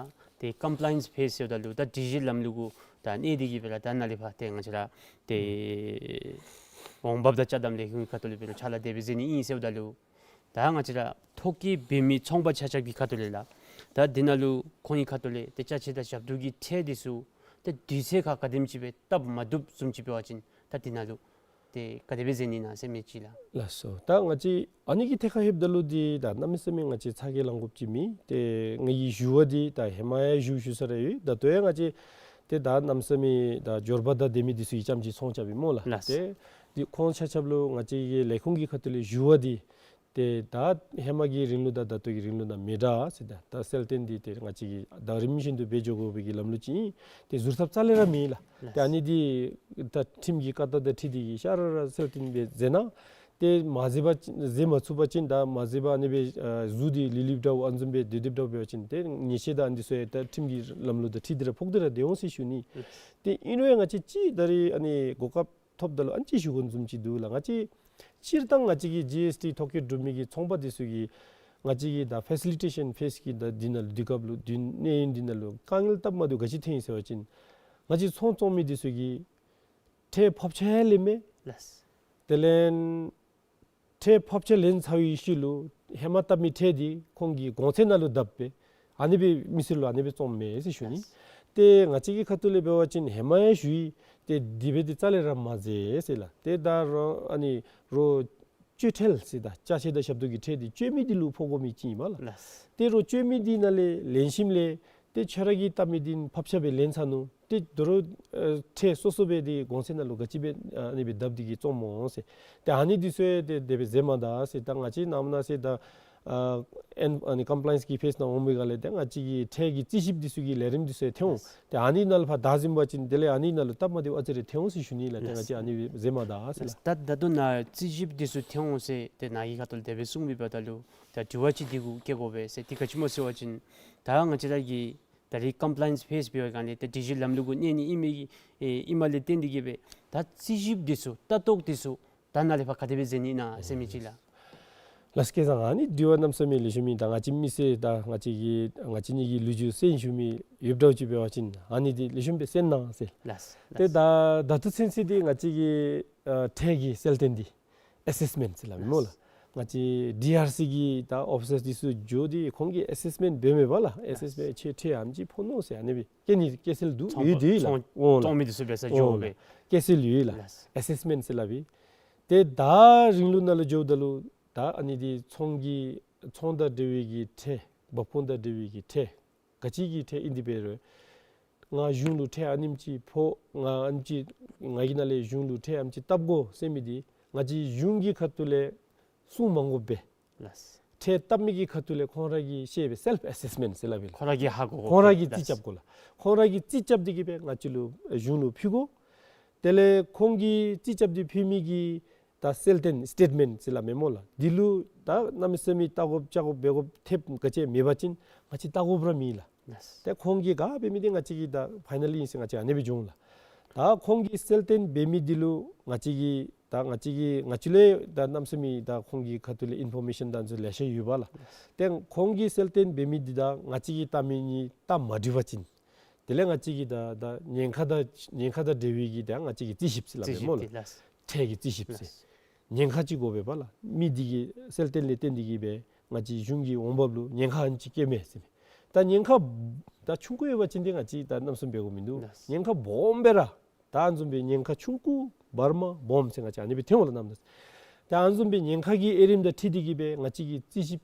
ཏེ་ཀམ་པ་ལའི་ཡནསི་ཕེསི་ཟེརཝ་ད་ལུ་ད་སྒྲིག་གཞི་ལམ་ལུགས་གུ་ད་གནས་ཏེ་གི་སྦེ་ར་ད་ནཱ་ལས་ཕར་ཏེ་ང་བཅས་ར་ཏེ་འོང་འབབ་དང་ཅ་དམ་ལས་ཁུངས་ཁ་ཐུག་ལས་འབད་རུང་ཕྱག་ལཱ་དེ་སྦེ་མཛད་ནི་ཨིན་ཟེརཝ་ད་ལུ་ད་ང་བཅས་ར་ཐོ་བཀོད་འབད་མི་ཚོང་པ་ཆ་ཁྱབ་ཀྱི་ཁ་ཐུག་ལས་ལགས། ད་འདི་ནང་ལུ་ཁོང་གི་ཁ་ཐུག་ལས་ཏེ་ཅ་ཆས་དང་ཞབས་ཏོག་གི་ཁྲལ་འདི་ཚུ་ཏེ་དུས་ཚོད་ཁར་ག་དེམ་ཅིག་སྦེ་བཏབ་མ་བཏུབ་བཟུམ་ཅིག་འབད་བ་ཅིན་ད་འདི་ནང་ལུ་ཏེ་ག་དེ་སྦེ་མཛད་ནི་ཨིན་ན་ཟེར་མི་ཅིག་ལགས། ལགས་སོ། ད་ང་བཅས་ཨ་ནི་གི་ཐད་ཁར་ལྷོདཔ་ད་ལུ་འདི་ད་གནམ་མེད་ས་མེད་ང་བཅས་ཚ་གྱང་ལང་དགོཔ་ཅིག་མེད། ཏེ་ང་གིས་ཞུ་བ་འདི་ད་ཧེ་མ་ཡང་ཞུ་ཞུ་ས་ར་ཡོད། ད་ལྟོ་ཡང་ང་བཅས་ཏེ་ད་གནམ་མེད་ས་མེད་ད་འབྱོར་པ་དང་ལྡན་མི་འདི་ཚུ་གིས་རྐྱངམ་ཅིག་ཚོང་རྐྱབ་ཨིན་སྨོ་ལགས། ལགས། ཏེ་འདི་ཁོང་ཆ་ཁྱབ་ལུ་ང་བཅས་ཀྱི་ལས་ཁུངས་ཀྱི་ཁ་ཐུག་ལས་ཞུ་བ་འདི་ཏེ་ད་ཧེ་མ་གི་རིང་ལུགས་དང་ད་ལྟོ་གི་རིང་ལུགས་ནང་མི་འདྲ་ཟེར། ད་ད་གསལ་སྟོན་འདི་ཏེ་ང་བཅས་ཀྱིས་ད་རིམ་བཞིན་དུ་འབད་འགྱོ་དགོ་པའི་གི་ལམ་ལུགས་ཅིག་ཨིན། ཏེ་ཟུར་ཐབས་རྩ་ལས་ར་མེད་ལགས། ལགས། ཏེ་ཨ་ནི་འདི་ད་ཁྲིམས་ཀྱི་བཀའ་རྟགས་དང་འཁྲིལ་ཏེ་གི་ཤ་ར་ར་གསལ་སྟོན་འབད་མཛད་གནང་། ཏེ་མ་བཟོ་བ་ཅིན་བཟོ་མ་ཚུགས་པ་ཅིན་ད་མ་བཟོ་བར་ཨ་ནི་སྦེ་ཨ་གཟུགས་འདི་ལི་ལི་འདྲཝ་ཨ་ནི་བཟུམ་སྦེ་སྡོད་སྡོདཔ་འདྲཝ་འབད་བ་ཅིན་ཏེ་ཉེས་ཆད་དང་ཨ་ནི་འདི་ཚུ་ཡང་ད་ཁྲིམས་ཀྱི་ལམ་ལུགས་དང་འཁྲིལ་ཏེ་ར་ཕོག་སྟེ་ར་སྡོད་འོང་ཟེར་ཞུ་ནི། ཏེ་ཨིན་རུང་ཡང་ང་བཅས་ཅིག་ད་རེས་ཨ་ནི་གོ་སྐབས་ཐོབ་ད་ལུ་ཨ་ནི་ཅིག་ཞུ་དགོཔ་བཟུམ་ཅིག་འདུག་ལགས། ང་བཅས་སྤྱིར་བཏང་ང་བཅས་ཀྱི་ཇི་ཨེསི་ཊི་ཐོ་བཀོད་གྲུབ་མི་གི་ཚོང་པ་འདི་ཚུ་གིས་ང་བཅས་ཀྱི་ད་ཕེ་སི་ལི་ཊེ་ཤན་ཕེསི་གི་ད་འདི་ནང་ལུ་དུས་སྐབས་ལུ་དུས་གནས་ཡུན་འདི་ནང་ལུ་དཀའ་ངལ་སྟབས་མ་བདེཝ་ག་ཅི་ཐོན་ཡི་ཟེར་བ་ཅིན་ང་བཅས་ཚོང་བཙོང་མི་འདི་ཚུ་གིས་ཁྲལ་ཕབ་ཆ་ཡང་ལེན་མས། ལགས། དེ་ལས་ཁྲལ་ཕབ་ཆ་ལེན་ཚར་བའི་ཤུལ་ལུ་ཧེ་མ་བཏབ་མི་ཁྲལ་འདི་ཁོང་གི་གོང་ཚད་ནང་ལུ་བརྡབ་སྦེ་ཨ་ནི་སྦེ་མི་སེར་ལུ་ཨ་ནི་སྦེ་བཙོང་མས་ཟེར་ཞུ་ནི། ལགས། ཏེ་ང་བཅས་ཀྱི་ཁ་ཐུག་ལས་འབད་བ་ཅིན་ཧེ་མ་ཡང་ཞུ་ཡི། ཏེ་དེ་སྦེ་འདི་རྩ་ལས་ར་མ་མཛད་ཟེར་ལགས། ཏེ་ད་རོགས་ཨ་ནི་རོགས་གཅོད་ཁྲལ་ཟེར་ད་ཅ་ཆས་དང་ཞབས་ཏོག་གི་ཁྲལ་འདི་གཅོད་མི་འདི་ལུ་ཕོག་དགོ་མི་ཅིག་ཨིན་པས་ལགས། ལགས། ཏེ་རོགས་གཅོད་མི་འདི་ནང་ལས་ལེན་ཞིནམ་ལས་ཏེ་ཁྱོད་ར་གིས་བཏབ་མི་འདི་ཕབ་ཆ་སྦེ་ལེན་ཚར་ནུག། ཏེ་དོ་རུང་ཨ་ཁྲལ་སོ་སོ་སྦེ་འདི་གོང་ཚད་ནང་ལུ་ག་ཅི་སྦེ་ཨ་ནི་སྦེ་བརྡབ་སྟེ་གིས་བཙོངམ་སྨོ་ཟེར། ཏེ་ཨ་ནི་འདི་ཚུ་ཡང་ཏེ་དེ་སྦེ་མཛད་མ་ད་ཟེར། ད་ང་བཅས་ནམ་ན་ཟེར་ད་ཨ་ཨེན་ཨ་ནི་ཀམ་པ་ལ་ཡེནསི་གི་ཕེསི་ནང་འོང་པའི་སྒང་ལས་ཏེ་ང་བཅས་ཀྱི་ཁྲལ་གྱི་རྩིས་ཞིབ་འདི་ཚུ་གི་ལས་རིམ་འདི་ཚུ་ཡང་ཐོན་འོང་། ཏེ་ཨ་ནི་ནང་ལུ་ཕར་བདའ་ཟུན་པ་ཅིན་དེ་ལས་ཨ་ནི་ནང་ལུ་སྟབས་མ་བདེཝ་ཨ་ཙི་རེ་ཐོན་འོང་ཟེར་ཞུ་ནི་ལགས། ཏེ་ང་བཅས་ཨ་ནི་སྦེ་མཛད་མ་ད་ཟེར་ལགས། ད་ད་ལྟོ་ནཱ་རྩིས་ཞིབ་འདི་ཚུ་ཐོན་འོང་ཟེར་ཏེ་ནཱ་གི་ཁ་ཐུག་ལས་དེ་སྦེ་གསུངས་མི་འབདཝ་ད་ལུ་ད་དྲི་བ་ཅིག་འདི་གུ་བཀོད་དགོ་པས་ཟེར། འདི་ག་ཅི་སྨོ་ཟེར་བ་ཅིན་ད་ང་བཅས་ར་གི་ད་རེས་ཀམ་པ་ལ་ཡེནསི་ཕེསི་འབད་བའི་སྒང་ལས་ཏེ་སྒྲིག་གཞི་ལམ་ལུགས་གུ་གནས་ནི་ཨིན་མི་གི་ཨེ་ཨིནམ་ལས་བརྟེན་ཏེ་གིས་སྦེ་ད་རྩིས་ཞིབ་འདི་ཚུ་ལྟ་རྟོག་འདི་ཚུ་ད་ནཱ་ལས་ཕར་ག་དེ་སྦེ་མཛད་ནི་ཨིན་ན་ཟེར་མི་ཅིག་ལགས། ལགས་སོ། སྐལ་བཟང་ཨ་ནི་དྲི་བ་གནམ་མེད་ས་མེད་ལེགས་ཤོམ་ཨིན། ད་ང་བཅས་མི་སེར་ད་ང་བཅས་ཀྱི་ང་བཅས་གཉིས་ཀྱི་ལོ་རྒྱུས་གསན་བཞུགས་མི་ཡོདཔ་འདྲཝ་ཅིག་འབད་བ་ཅིན་ཨ་ནི་འདི་ལེགས་ཤོམ་སྦེ་གསན་གནང་ཟེར། ལགས། ཏེ་ད་ད་ལྟོ་ཚུན་ཚོད་འདི་ང་བཅས་ཀྱི་ཨ་ཁྲལ་གྱི་གསལ་སྟོན་འདི་ཨེ་སེསི་མེནཊ་ཟེར་སླབ་ཨིན་སྨོ་ལགས། ལགས། ང་བཅས་ཌི་ཨར་སི་གི་ད་ཨོ་ཕི་སར་འདི་ཚུ་འགྱོ་སྟེ་ཁོང་གིས་ཨེ་སེསི་མེནཊ་འབད་མི་འབདཝ་ལགས། ཨེ་སེསི་མེནཊ་ཁྱོད་ཁྲལ་ཨ་ནེམ་ཅིག་ཕོག་ནུག་ཟེར་ཨ་ནི་སྦེ་བཀལ་ནི་བཀལ་སྲོལ་འདུག། ཚོང་ཡོད་དེ་ལགས། ཚོང་འོང་ལགས། ཚོང་མི་འདི་ཚུ་འབད་སར་འོང་འགྱོ་ལགས། སྦེ་བཀལ་སྲོལ་ཡོད་ལགས། ལགས། ཨེ་སེསི་མེནཊ་ཟེར་སླབ་ཨིན། ཏེ་ད་རིང་ལུགས་ནང་ལུ་འགྱོཝ་ད་ལུ་ད་ཨ་ནི་འདི་ཚོང་གི་ཚོང་དང་འབྲེལ་བའི་གི་ཁྲལ་འབབ་ཁུངས་དང་འབྲེལ་བའི་གི་ཁྲལ་ག་ཅི་གི་ཁྲལ་ཨིན་དེ་འབད་རུང་ང་གཞུང་ལུ་ཁྲལ་ཨ་ནེམ་ཅིག་ཕོག། ང་ཨ་ནེམ་ཅིག་ང་གིས་ནཱ་ལས་གཞུང་ལུ་ཁྲལ་ཨ་ནེམ་ཅིག་བཏབ་དགོ་ཟེར་མི་འདི་ང་བཅས་གཞུང་གི་ཁ་ཐུག་ལས་གསུང་མ་དགོཔ་སྦེ། ལགས། ཁྲལ་བཏབ་མི་གི་ཁ་ཐུག་ལས་ཁོང་ར་གིས་ཤེས་པའི་སེལཕ་ཨེ་སེསི་མེནཊ་ཟེར་སླབ་ཨིན། ཁོང་ར་གིས་ཧ་གོ་དགོ། ཁོང་ར་གིས་རྩིས་རྐྱབ་དགོ་ལགས། ཁོང་ར་གིས་རྩིས་རྐྱབ་སྟེ་གིས་སྦེ་ང་བཅས་ལུ་གཞུང་ལུ་ཕུལ་དགོ། དེ་ལས་ཁོང་གིས་རྩིས་རྐྱབ་སྟེ་ཕུལ་མི་གི་ད་གསལ་སྟོན་སི་ཊེཊ་མེནཊ་ཟེར་སླབ་མི་སྨོ་ལགས། འདི་ལུ་ད་གནམ་མེད་ས་མེད་བལྟ་དགོཔ་བཅར་དགོཔ་འབད་དགོཔ་ཐེབས་ག་ཅི་མེད་པ་ཅིན་ང་བཅས་བལྟ་དགོཔ་ར་མེད་ལགས། ལགས། ཏེ་ཁོང་གིས་ག་འབད་མི་འདི་ང་བཅས་ཀྱིས་ད་ཕའི་ནཱལ་ཨིན་ཟེར་ང་བཅས་ཨ་ནི་སྦེ་འགྱོ་འོང་ལགས། ད་ཁོང་གིས་གསལ་སྟོན་འབད་མི་འདི་ལུ་ང་བཅས་ཀྱིས་ད་ང་བཅས་ཀྱིས་ང་བཅས་ལུ་ད་གནམ་མེད་ས་མེད་ད་ཁོང་གི་ཁ་ཐུག་ལས་ཨིན་ཕོར་མེ་ཤཱན་དང་ཚུ་ལེ་ཤ་ཡོད་པས་ལགས། ཏེ་ཁོང་གིས་གསལ་སྟོན་འབད་མི་འདི་དང་ང་བཅས་ཀྱིས་བལྟ་མི་གཉིས་ད་མ་འགྲིག་པ་ཅིན་དེ་ལས་ང་བཅས་ཀྱིས་ད་ད་ཉེན་ཁ་དང་ཉེན་ཁ་དང་འབྲེལ་བའི་གི་ད་ང་བཅས་ཀྱིས་རྩིས་ཞིབ་ཟེར་སླབ་མི་སྨོ་ལགས། རྩིས་ཞིབ་དེ་ལགས། ཁྲལ་གྱི་རྩིས་ཞིབ་ཟེར། ལགས། ཉེན་ཁ་ཅིག་དགོ་པས་ལགས། མི་འདི་གིས་གསལ་སྟོན་ལས་བརྟེན་ཏེ་གིས་སྦེ་ང་བཅས་གཞུང་གི་འོང་འབབ་ལུ་ཉེན་ཁ་ཨ་ནེམ་ཅིག་བཀལ་མས་ཟེར་མས། ད་ཉེན་ཁ་ད་ཆུང་ཀུ་ཡོད་པ་ཅིན་འདི་ང་བཅས་ད་གནམ་མེད་ས་མེད་འབད་དགོཔ་མིན་འདུག། ལགས། ཉེན་ཁ་སྦོམ་སྦེ་ར་ད་ཨ་ནི་བཟུམ་སྦེ་ཉེན་ཁ་ཆུང་ཀུ་བར་མ་སྦོམ་ཟེར་ང་བཅས་ཨ་ནི་སྦེ་ཐོན་འོང་ལགས་གནམ་མེད་ས་མེད། ད་ཨ་ནི་བཟུམ་སྦེ་ཉེན་ཁ་གི་དབྱེ་རིམ་དང་འཁྲིལ་ཏེ་གིས་སྦེ་ང་བཅས་ཀྱིས་རྩིས་ཞིབ་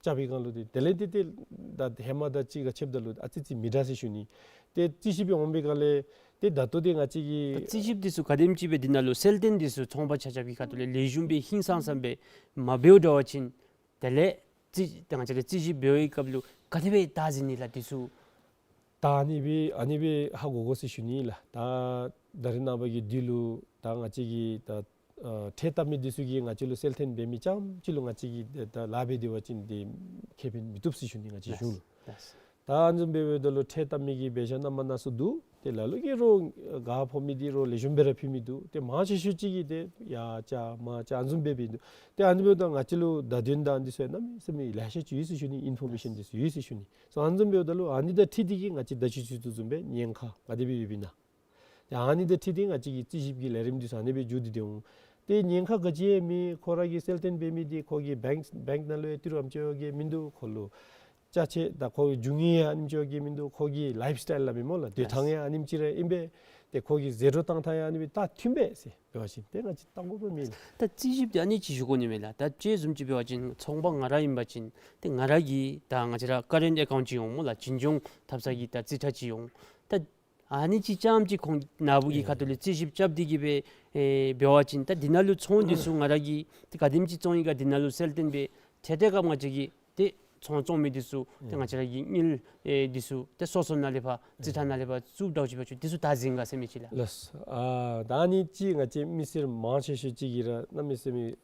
རྐྱབ་པའི་སྒང་ལུ་ཏེ་དེ་ལས་ཏེ་ཏེ་ད་ཧེ་མ་དང་གཅིག་ཁར་ཕྱདཔ་ད་ལུ་ཨ་ཙི་ཙི་མི་འདྲ་ཟེར་ཞུ་ནི། ཏེ་རྩིས་ཞིབ་སྦེ་འོང་པའི་སྒང་ལས་ཏེ་ད་ལྟོ་འདི་ང་བཅས་ཀྱིས་ད་རྩིས་ཞིབ་འདི་ཚུ་ག་དེམ་ཅིག་སྦེ་འདི་ནང་ལུ་གསལ་སྟོན་འདི་ཚུ་ཚོང་པ་ཆ་ཁྱབ་ཀྱི་ཁ་ཐུག་ལས་ལེགས་ཤོམ་སྦེ་ཧིང་སངས་ས་སྦེ་མ་འབདཝ་འདྲ་བ་ཅིན་དེ་ལས་རྩིས་ད་ང་བཅས་ར་རྩིས་ཞིབ་འབད་བའི་སྐབས་ལུ་ག་དེ་སྦེ་བལྟ་ཟེར་ནི་ལགས་འདི་ཚུ། ད་ཨ་ནི་སྦེ་ཨ་ནི་སྦེ་ཧ་གོ་དགོ་ཟེར་ཞུ་ནི་ལགས། ད་ད་རེས་ནངས་པ་གི་དུས་ལུ་ད་ང་བཅས་ཀྱིས་ད་ཨ་ཁྲལ་བཏབ་མི་འདི་ཚུ་གིས་ང་བཅས་ལུ་གསལ་སྟོན་འབད་མི་རྐྱངམ་ཅིག་ལུ་ང་བཅས་ཀྱིས་ད་ད་ལཱ་འབད་དེ་བ་ཅིན་འདི་ཁེ་ཕན་མི་ཐོབ་ཟེར་ཞུ་ནི་ང་བཅས་གཞུང་ལུ། ལགས། ད་ཨ་ནི་བཟུམ་སྦེ་འབདཝ་ད་ལུ་ཁྲལ་བཏབ་མི་གི་འབད་བཞག་སྣ་མ་སྣ་ཚོགས་འདུག། ཏེ་ལ་ལུ་གིས་རོགས་ག་ཕོག་མི་འདི་རོགས་ལེགས་ཤོམ་སྦེ་ར་ཕུལ་མི་འདུག། ཏེ་མང་ཆེ་ཤོས་ཅིག་གིས་ཏེ་ཡར་བཅག་མར་བཅག་ཨ་ནི་བཟུམ་སྦེ་འབད་འདུག། ཏེ་ཨ་ནི་འབདཝ་ད་ང་བཅས་ལུ་བརྡ་དོན་དང་འདི་ཚུ་ཡང་གནམ་མེད་ས་མེད་ལེ་ཤ་ཅིག་ཡོད་ཟེར་ཞུ་ནི། ཨིན་ཕོར་མེ་ཤཱན་འདི་ཚུ་ཡོད་ཟེར་ཞུ་ནི། སོ་ཨ་ནི་བཟུམ་འབདཝ་ད་ལུ་ཨ་ནི་དང་འཁྲིལ་ཏེ་གིས་ང་བཅས་ད་ཅི་ཞུ་དོ་བཟུམ་སྦེ་ཉེན་ཁ་ག་དེ་སྦེ་ཡོདཔ་ཨིན་ན། ཏེ་ཨ་ནི་དང་འཁྲིལ་ཏེ་ང་བཅས་ཀྱི་རྩིས་ཞིབ་ཀྱི་ལས་རིམ་འདི་ཚུ་ཨ་ནི་སྦེ་མཇུག་བསྡུ་སྟེ་འོང་། ཏེ་ཉེན་ཁ་ག་ཅི་ཡང་མེད། ཁོ་ར་གིས་གསལ་སྟོན་འབད་མི་འདི་ཁོ་གིས་བེངཀ་བེངཀ་ནང་ལུ་ཡང་ཏི་རུ་ཨ་ནེམ་ཅིག་བ་གི་མིན་འདུག། ཁོ་ལུ་ཅ་ཆས་དང་ཁོ་རྒྱུ་དངོས་ཡང་ཨ་ནེམ་ཅིག་བ་གི་མིན་འདུག། ཁོ་གི་ལའིཕ་སི་ཊའིལ་སླབ་མི་སྨོ་ལགས། སྡོད་ཐངས་ཡང་ཨ་ནེམ་ཅིག་ར་ཨིན་པས། ཏེ་ཁོ་གི་ཟད་འགྲོ་བཏང་ཐངས་ཡང་ཨ་ནི་སྦེ་ད་མཐུན་པས་ཟེར་འབད་བ་ཅིན་ཏེ་ང་བཅས་བལྟ་དགོཔ་མེད་ལགས། ད་རྩིས་ཞིབ་འདི་ཨ་ནི་ཅིག་ཞུ་དགོ་ནི་མས་ལགས། ད་དཔྱེ་བཟུམ་ཅིག་འབད་བ་ཅིན་ཚོང་པ་ང་ར་ཨིན་པ་ཅིན་ཏེ་ང་ར་གི་ད་ང་བཅས་ར་ཀ་རེནཊ་ཨེ་ཀའུནཊ་ཅིག་འོང་སྨོ་ལགས། བྱིན་སྐྱོང་ཐོབ་ས་གི་ད་རྩིས་ཁྲ་ཅིག་འོང་། ད་ཨ་ནི་ཅིག་རྐྱངམ་ཅིག་ཁོང་ནཱ་བུ་གི་ཁ་ཐུག་ལས་རྩིས་ཞིབ་རྐྱབ་སྟེ་གིས་སྦེ་ཨེ་འབད་བ་ཅིན་ད་འདི་ནང་ལུ་ཚོང་འདི་ཚུ་ང་ར་གིས་ཏེ་ག་དེམ་ཅིག་བཙོང་ཡི་ག་འདི་ནང་ལུ་གསལ་སྟོན་འབད་ཏེ་ཏེ་སྐབས་ང་བཅས་ཀྱིས་ཏེ་ ཚོང་བཙོང་མི་འདི་ཚུ་ཏེ་ང་བཅས་ར་གི་དངུལ་ཨེ་འདི་ཚུ་ཏེ་སོ་སོ་ནང་ལས་ཕར་རྩིས་ཁྲ་ནང་ལས་ཕར་བཙུགས་འདྲཝ་ཅིག་འབད་བ་ཅིན་འདི་ཚུ་བདའ་ཟུན་ག་ཟེར་མི་ཅིག་ལགས། ལགས། ཨ་ད་ཨ་ནི་ཅིག་ང་བཅས་མི་སེར་མང་ཆེ་ཤོས་ཅིག་གིས་ར་གནམ་མེད་ས་མེད་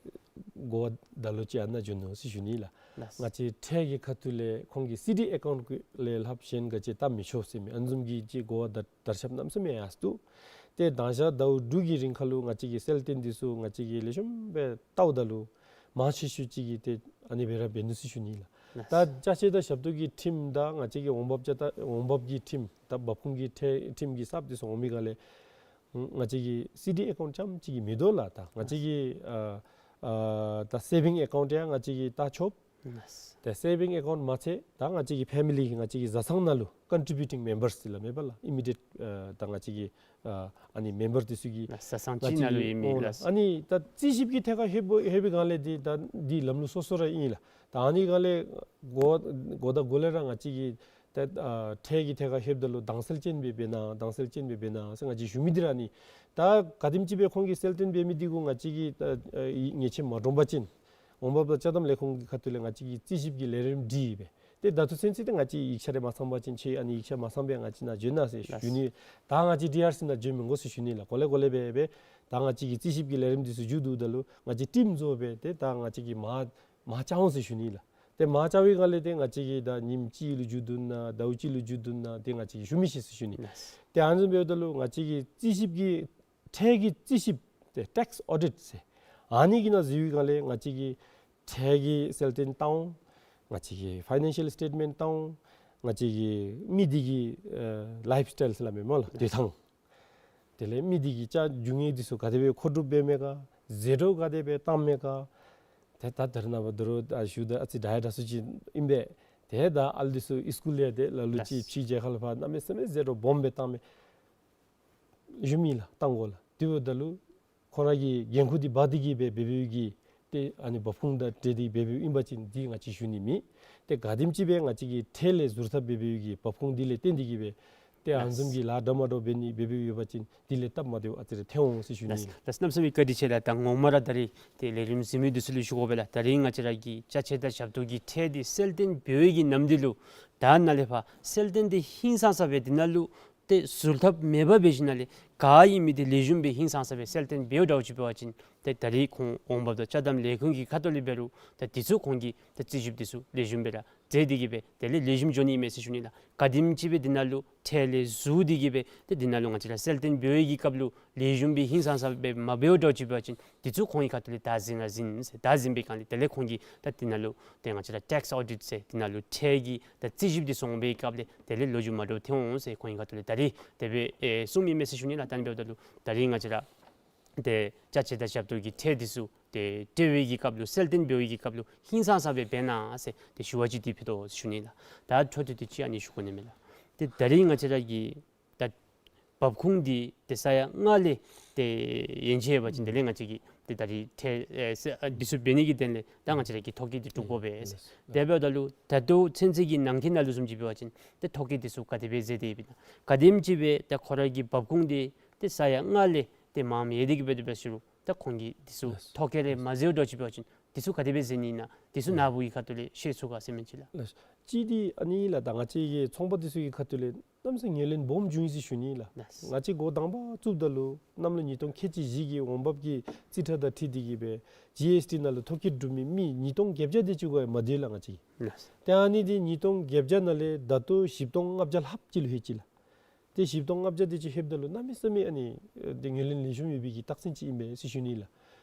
གོ་བ་ད་ལོག་ཅིག་ཨ་ནཱ་འགྱོ་ནུག་ཟེར་ཞུ་ནི་ལགས། ལགས། ང་བཅས་ཁྲལ་གྱི་ཁ་ཐུག་ལས་ཁོང་གི་སི་ཌི་ཨེ་ཀའུནཊ་ལས་ལྷག་གཞན་ག་ཅི་བལྟ་མི་ཆོག་ཟེར་མི་ཨ་ནི་བཟུམ་གྱི་ཅིག་གོ་བ་ད་དར་ཁྱབ་གནམ་མེད་ས་མེད་ཡར་སོ་ནུག། ཏེ་དང་ཞག་ཟླཝ་དྲུག་གི་རིང་ཁར་ལུ་ང་བཅས་ཀྱི་གསལ་སྟོན་འདི་ཚུ་ང་བཅས་ཀྱིས་ལེགས་ཤོམ་སྦེ་བལྟཝ་ད་ལུ་མང་ཆེ་ཤོས་ཅིག་གིས་ཏེ་ཨ་ནི་སྦེ་ར་འབད་ནུག་ཟེར་ཞུ་ནི་ལགས། ལགས། ད་ཅ་ཆས་དང་ཞབས་ཏོག་གི་ཁྲིམས་དང་ང་བཅས་ཀྱི་འོང་འབབ་ཅ་ད་འོང་འབབ་ཀྱི་ཁྲིམས་དང་འབབ་ཁུངས་ཀྱི་ཁྲལ་ཁྲིམས་ཀྱི་གསརཔ་འདི་ཚུ་འོང་མི་ག་ལས་ང་བཅས་ཀྱི་སི་ཌི་ཨེ་ཀའུནཊ་རྐྱངམ་ཅིག་གིས་མི་དོ་ལགས། ད་ང་བཅས་ཀྱི་ཨ་ཨ་ད་སེ་བིང་ཨེ་ཀའུནཊ་ཡང་ང་བཅས་ཀྱིས་བལྟ་ཆོགཔ། ལགས། ཏེ་སེ་བིང་ཨེ་ཀའུནཊ་མ་ཚད་ད་ང་བཅས་ཀྱི་ཕེ་མི་ལི་ང་བཅས་ཀྱི་བཟའ་ཚང་ནང་ལུ་ཀོན་ཊི་བིའུ་ཊིང་མེམ་བརསི་ཟེར་སླབ་མས་པ་ལགས། ཨི་མི་ཌི་ཡེཊ་ཨ་ད་ང་བཅས་ཀྱི་ཨ་ཨ་ནི་མེམ་བར་འདི་ཚུ་གིས་ལགས། བཟའ་ཚང་ང་བཅས་གཅིག་ནང་ལུ་ཀྱི་ཨིན་མི་ཨོ་ལགས། ལགས། ཨ་ནི་ད་རྩིས་ཞིབ་ཀྱི་ཐད་ཁར་ལྷོད་པ་ལྷོད་པའི་སྒང་ལས་འདི་ད་འདི་ལམ་ལུགས་སོ་སོ་ར་ཨིན་ལགས། ད་ཨ་ནི་སྒང་ལས་གོ་གོ་ད་གོ་ལས་ར་ང་བཅས་ཀྱིས་ད་ཨ་ཁྲལ་གྱི་ཐད་ཁར་ལྷོདཔ་ད་ལུ་དྭངས་གསལ་ཅན་སྦེ་འབད་གནང་དྭངས་གསལ་ཅན་སྦེ་འབད་གནང་ཟེར་ང་བཅས་ཞུ་མི་འདི་ར་ཨ་ནི། ད་ག་དེམ་ཅིག་སྦེ་ཁོང་གིས་གསལ་སྟོན་འབད་མི་འདི་གུ་ང་བཅས་ཀྱིས་ད་ཨ་ཡིག་ངེས་ཅན་མ་བསྒྲོན་པ་ཅིན་འོང་འབབ་དང་ཅ་དམ་ལས་ཁུངས་ཀྱི་ཁ་ཐུག་ལས་ང་བཅས་ཀྱིས་རྩིས་ཞིབ་ཀྱི་ལས་རིམ་སྒྲིག་སྦེ་ཏེ་ད་ལྟོ་ཚུན་ཚོད་ཏེ་ང་བཅས་ཡིག་ཆ་རེ་མ་ཚང་པ་ཅིན་ཁྱེད་ཨ་ནི་ཡིག་ཆ་མ་ཚང་པས་ང་བཅས་ནཱ་འབྱོན་གནང་ཟེར་ཞུ་ནི། ད་ང་བཅས་ཌི་ཨར་སི་ནང་འབྱོན་མི་དགོ་ཟེར་ཞུ་ནི་ལགས། གོ་ལེ་གོ་ལེ་སྦེ་སྦེ་ད་ང་བཅས་ཀྱི་རྩིས་ཞིབ་ཀྱི་ལས་རིམ་འདི་ཚུ་མཇུག་བསྡུཝ་ད་ལུ་ང་བཅས་ཊིམ་བཟོ་སྦེ་ཏེ་ད་ང་བཅས་ཀྱིས་མར་མར་བཅར་འོང་ཟེར་ཞུ་ནི་ལགས། ཏེ་མར་བཅར་བའི་སྒང་ལས་ཏེ་ང་བཅས་ཀྱིས་ད་ཉིནམ་གཅིག་ལུ་མཇུག་བསྡུ་ན་ཟླཝ་གཅིག་ལུ་མཇུག་བསྡུ་ན་ཏེ་ང་བཅས་ཀྱིས་ཞུ་མི་ཤེས་ཟེར་ཞུ་ནི། ལགས། ཏེ་ཨ་ནི་བཟུམ་འབདཝ་ད་ལུ་ང་བཅས་ཀྱི་རྩིས་ཞིབ་ཀྱི་ཁྲལ་གྱི་རྩིས་ཞིབ་ཏེ་ཊེགསི་ཨོ་ཌིཊ་ཟེར་ཨ་ནི་གི་ནང་འཛུལ་བའི་སྒང་ལས་ང་བཅས་ཀྱིས་ཁྲལ་གྱི་གསལ་སྟོན་བལྟ་འོང་། ང་བཅས་ཀྱི་ཕའི་ནན་ཤཱལ་སི་ཊེཊ་མེནཊ་བལྟ་འོང་། ང་བཅས་ཀྱི་མི་སྡེ་གི་ཨ་ལའིཕ་སི་ཊའིལ་ཟེར་སླབ་མས་སྨོ་ལགས། སྡོད་ཐངས། དེ་ལས་མི་སྡེ་གི་ཅ་རྒྱུ་དངོས་འདི་ཚུ་ག་དེ་སྦེ་མཁོ་སྒྲུབ་འབད་མས་ག། ཟད་འགྲོ་ག་དེ་སྦེ་བཏངམ་མས་ག། ཏེ་ད་ད་རེས་ནངས་པ་ད་རུང་ཨ་ཞུཝ་ད་ཨ་ཙི་ད་ཡ་དྲག་སུ་ཅིག་ཨིན་པས། ཏེ་ད་ཨ་ལུ་འདི་ཚུ་ཨིས་ཀུལ་ལས་ཏེ་ལ་ལུ་ཅིག་ལགས། ཕྱི་རྒྱལ་ཁ་ལུ་ཕར་གནམ་མེད་ས་མེད་ཟད་འགྲོ་སྦོམ་སྦེ་བཏངམ་མས། ཞུ་མི་ལགས་བཏང་དགོ་ལགས། དེ་འབདཝ་ད་ལུ་ཁོང་ར་གིས་འགན་ཁུར་འདི་འབག་སྟེ་གིས་སྦེ་འབད་འབདཝ་གི་ཏེ་ཨ་ནི་འབབ་ཁུངས་དང་འབྲེལ་ཏེ་འབད་འབདཝ་ཨིན་པ་ཅིན་འདི་ང་བཅས་ཞུ་ནི་མེད། ཏེ་ག་དེམ་ཅིག་སྦེ་ང་བཅས་ཀྱིས་ཁྲལ་ལས་ཟུར་ཐབས་འབད་འབདཝ་གི་འབབ་ཁུངས་འདི་ལས་བརྟེན་ཏེ་གིས་སྦེ་ཏེ་ཨ་ནི་བཟུམ་གྱི་ལཱ་འདྲ་མ་འདྲཝ་འབད་ནི་འབད་འབདཝ་ཡོད་པ་ཅིན་འདི་ལས་སྟབས་མ་བདེཝ་ཨ་ཙི་རེ་ཐོན་འོང་ཟེར་ཞུ་ནི། ལགས། ལགས། གནམ་མེད་ས་མེད་བཀའ་དྲིན་ཆེ་ལགས། ད་ངོ་མ་ར་ད་རིས་ཏེ་ལས་རིམ་གཟིགས་མི་འདི་ཚུ་ལུ་ཞུ་དགོ་པས་ལགས། ད་རིས་ང་བཅས་ར་གི་ཅ་ཆས་དང་ཞབས་ཏོག་གི་ཁྲལ་འདི་གསལ་སྟོན་འབད་བའི་གི་ནམ་དུས་ལུ་ད་ནཱ་ལས་ཕར་གསལ་སྟོན་འདི་ཧིང་སངས་ས་སྦེ་འདི་ནང་ལུ་ཏེ་ཟུར་ཐབས་མེད་པར་འབད་ཞིནམ་ལས་ག་ཨིན་མི་འདི་ལེགས་ཤོམ་སྦེ་ཧིང་སངས་ས་སྦེ་གསལ་སྟོན་འབདཝ་འདྲཝ་ཅིག་འབད་བ་ཅིན་ཏེ་ད་རིས་ཁོང་འོང་འབབ་དང་ཅ་དམ་ལས་ཁུངས་ཀྱི་ཁ་ཐུག་ལས་འབད་རུང་ད་འདི་ཚུ་ཁོང་གིས་ད་རྩིས་ཞིབ་འདི་ཚུ་ལེགས་ཤོམ་སྦེ་ར་མཛད་དེ་གིས་སྦེ་དེ་ལས་ལེགས་ཤོམ་འགྱོ་ནི་མས་ཟེར་ཞུ་ནི་ལགས། ག་དེམ་ཅིག་སྦེ་འདི་ནང་ལུ་ཁྲལ་ལས་ཟུར་ཏེ་གིས་སྦེ་ཏེ་འདི་ནང་ལུ་ང་བཅས་ར་གསལ་སྟོན་འབད་བའི་གི་སྐབས་ལུ་ལེགས་ཤོམ་སྦེ་ཧིང་སངས་ས་སྦེ་མ་འབདཝ་འདྲཝ་ཅིག་འབད་བ་ཅིན་འདི་ཚུ་ཁོང་གི་ཁ་ཐུག་ལས་བདའ་ཟུན་ར་ཟུན་ཟེར། བདའ་ཟུན་པའི་སྒང་ལས་དེ་ལས་ཁོང་གིས་ད་འདི་ནང་ལུ་ཏེ་ང་བཅས་ར་ཊེགསི་ཨོ་ཌིཊ་ཟེར་འདི་ནང་ལུ་ཁྲལ་གྱི་ད་རྩིས་ཞིབ་འདི་སོང་པའི་སྐབས་ལས་དེ་ལས་ལོ་རྒྱུས་མ་འདྲཝ་ཐོན་འོང་ཟེར་ཁོང་གི་ཁ་ཐུག་ལས་ད་རིས་དེ་སྦེ་ཨེ་གསུངམ་ཨིན་མས་ཟེར་ཞུ་ནི་ལགས། ད་ཨ་ནི་འབདཝ་ད་ལུ་ད་རིས་ང་བཅས་ར་ཏེ་ཅ་ཆས་དང་ཞབས་ཏོག་གི་ཁྲལ་འདི་ཚུ་ཏེ་སྤྲོད་པའི་གི་སྐབས་ལུ་གསལ་སྟོན་འབད་བའི་གི་སྐབས་ལུ་ཧིང་སངས་ས་སྦེ་འབད་གནང་ཟེར་ཏེ་ཞུ་བ་ཅིག་འདི་ཕུལ་དོ་ཟེར་ཞུ་ནི་ལགས། ད་འཕྲོ་མཐུད་དེ་ཅིག་ཨ་ནི་ཞུ་དགོ་ནི་མས་ལགས། ཏེ་ད་རིས་ང་བཅས་ར་གི་ད་འབབ་ཁུངས་འདི་ཏེ་ས་ཡ་ལྔ་ལས་ཏེ་ཡན་ཆད་ཡོད་པ་ཅིན་དེ་ལས་ང་བཅས་ཀྱིས་ཏེ་ད་རིས་ཁྲལ་ཨེ་ས་ཨ་འདི་ཚུ་འབད་ནི་གི་དོན་ལས་ད་ང་བཅས་ར་གིས་ཐོ་བཀོད་འདི་གྲུབ་དགོ་པས། ལགས། དེ་འབདཝ་ད་ལུ་ད་ལྟོ་ཚུན་ཚོད་ཀྱི་ནང་འཁོད་ནང་ལུ་བཟུམ་ཅིག་འབད་བ་ཅིན་ཏེ་ཐོ་བཀོད་འདི་ཚུ་ག་དེ་སྦེ་མཛད་དེ་ཡོདཔ་ཨིན་ན། ག་དེམ་ཅིག་སྦེ་ཏེ་ཁོ་ར་གི་འབབ་ཁུངས་འདི་ཏེ་ས་ཡ་ལྔ་ལས་ཏེ་མངམ་ཡོད་དེ་གིས་སྦེ་དེ་སྦེ་ཟེར་རུང་ད་ཁོང་གིས་འདི་ཚུ། ལགས། ཐོ་བཀོད་རེ་མ་མཛདཔ་འདྲཝ་ཅིག་འབད་བ་ཅིན་འདི་ཚུ་ག་དེ་སྦེ་མཛད་ནི་ཨིན་ན་འདི་ཚུ་ནཱ་བུ་གི་ཁ་ཐུག་ལས་ཤེས་ཚུགས་ག་ཟེར་མི་ཅིག་ལགས། ལགས། གཅིག་འདི་ཨ་ནི་ལགས། ད་ང་བཅས་ཀྱི་ཚོང་པ་འདི་ཚུ་གི་ཁ་ཐུག་ལས་གནམ་མེད་ས་མེད་ངོས་ལེན་སྦོམ་བྱུང་ཡི་ཟེར་ཞུ་ནི་ལགས། ལགས། ང་བཅས་འགོ་དང་པ་བཙུགསཔ་ད་ལུ་གནམ་ལོ་ཉིས་སྟོང་ཁལ་གཅིག་བཞི་གི་འོང་འབབ་ཀྱི་རྩིས་ཁྲ་དང་འཁྲིལ་ཏེ་གིས་སྦེ་ཇི་ཨེསི་ཊི་ནང་ལུ་ཐོ་བཀོད་གྲུབ་མི་མི་ཉིས་སྟོང་བརྒྱད་བརྒྱ་དེ་ཅིག་གུ་ཡང་མ་བསྡུ་ལགས་ང་བཅས། ལགས། ཏེ་ཨ་ནི་འདི་ཉིས་སྟོང་བརྒྱད་བརྒྱ་ནང་ལས་ད་ལྟོ་བཞི་སྟོང་ལྔ་བརྒྱ་ལྷགཔ་ཅིག་ལུ་ལྷོད་ཅི་ལགས། ཏེ་བཞི་སྟོང་ལྔ་བརྒྱ་དེ་ཅིག་ལྷོདཔ་ད་ལུ་གནམ་མེད་ས་མེད་ཨ་ནི་ཏེ་ངོས་ལེན་ལེགས་ཤོམ་ཡོད་པའི་གི་རྟགས་མཚན་ཅིག་ཨིན་པས་ཟེར་ཞུ་ནི་ལགས།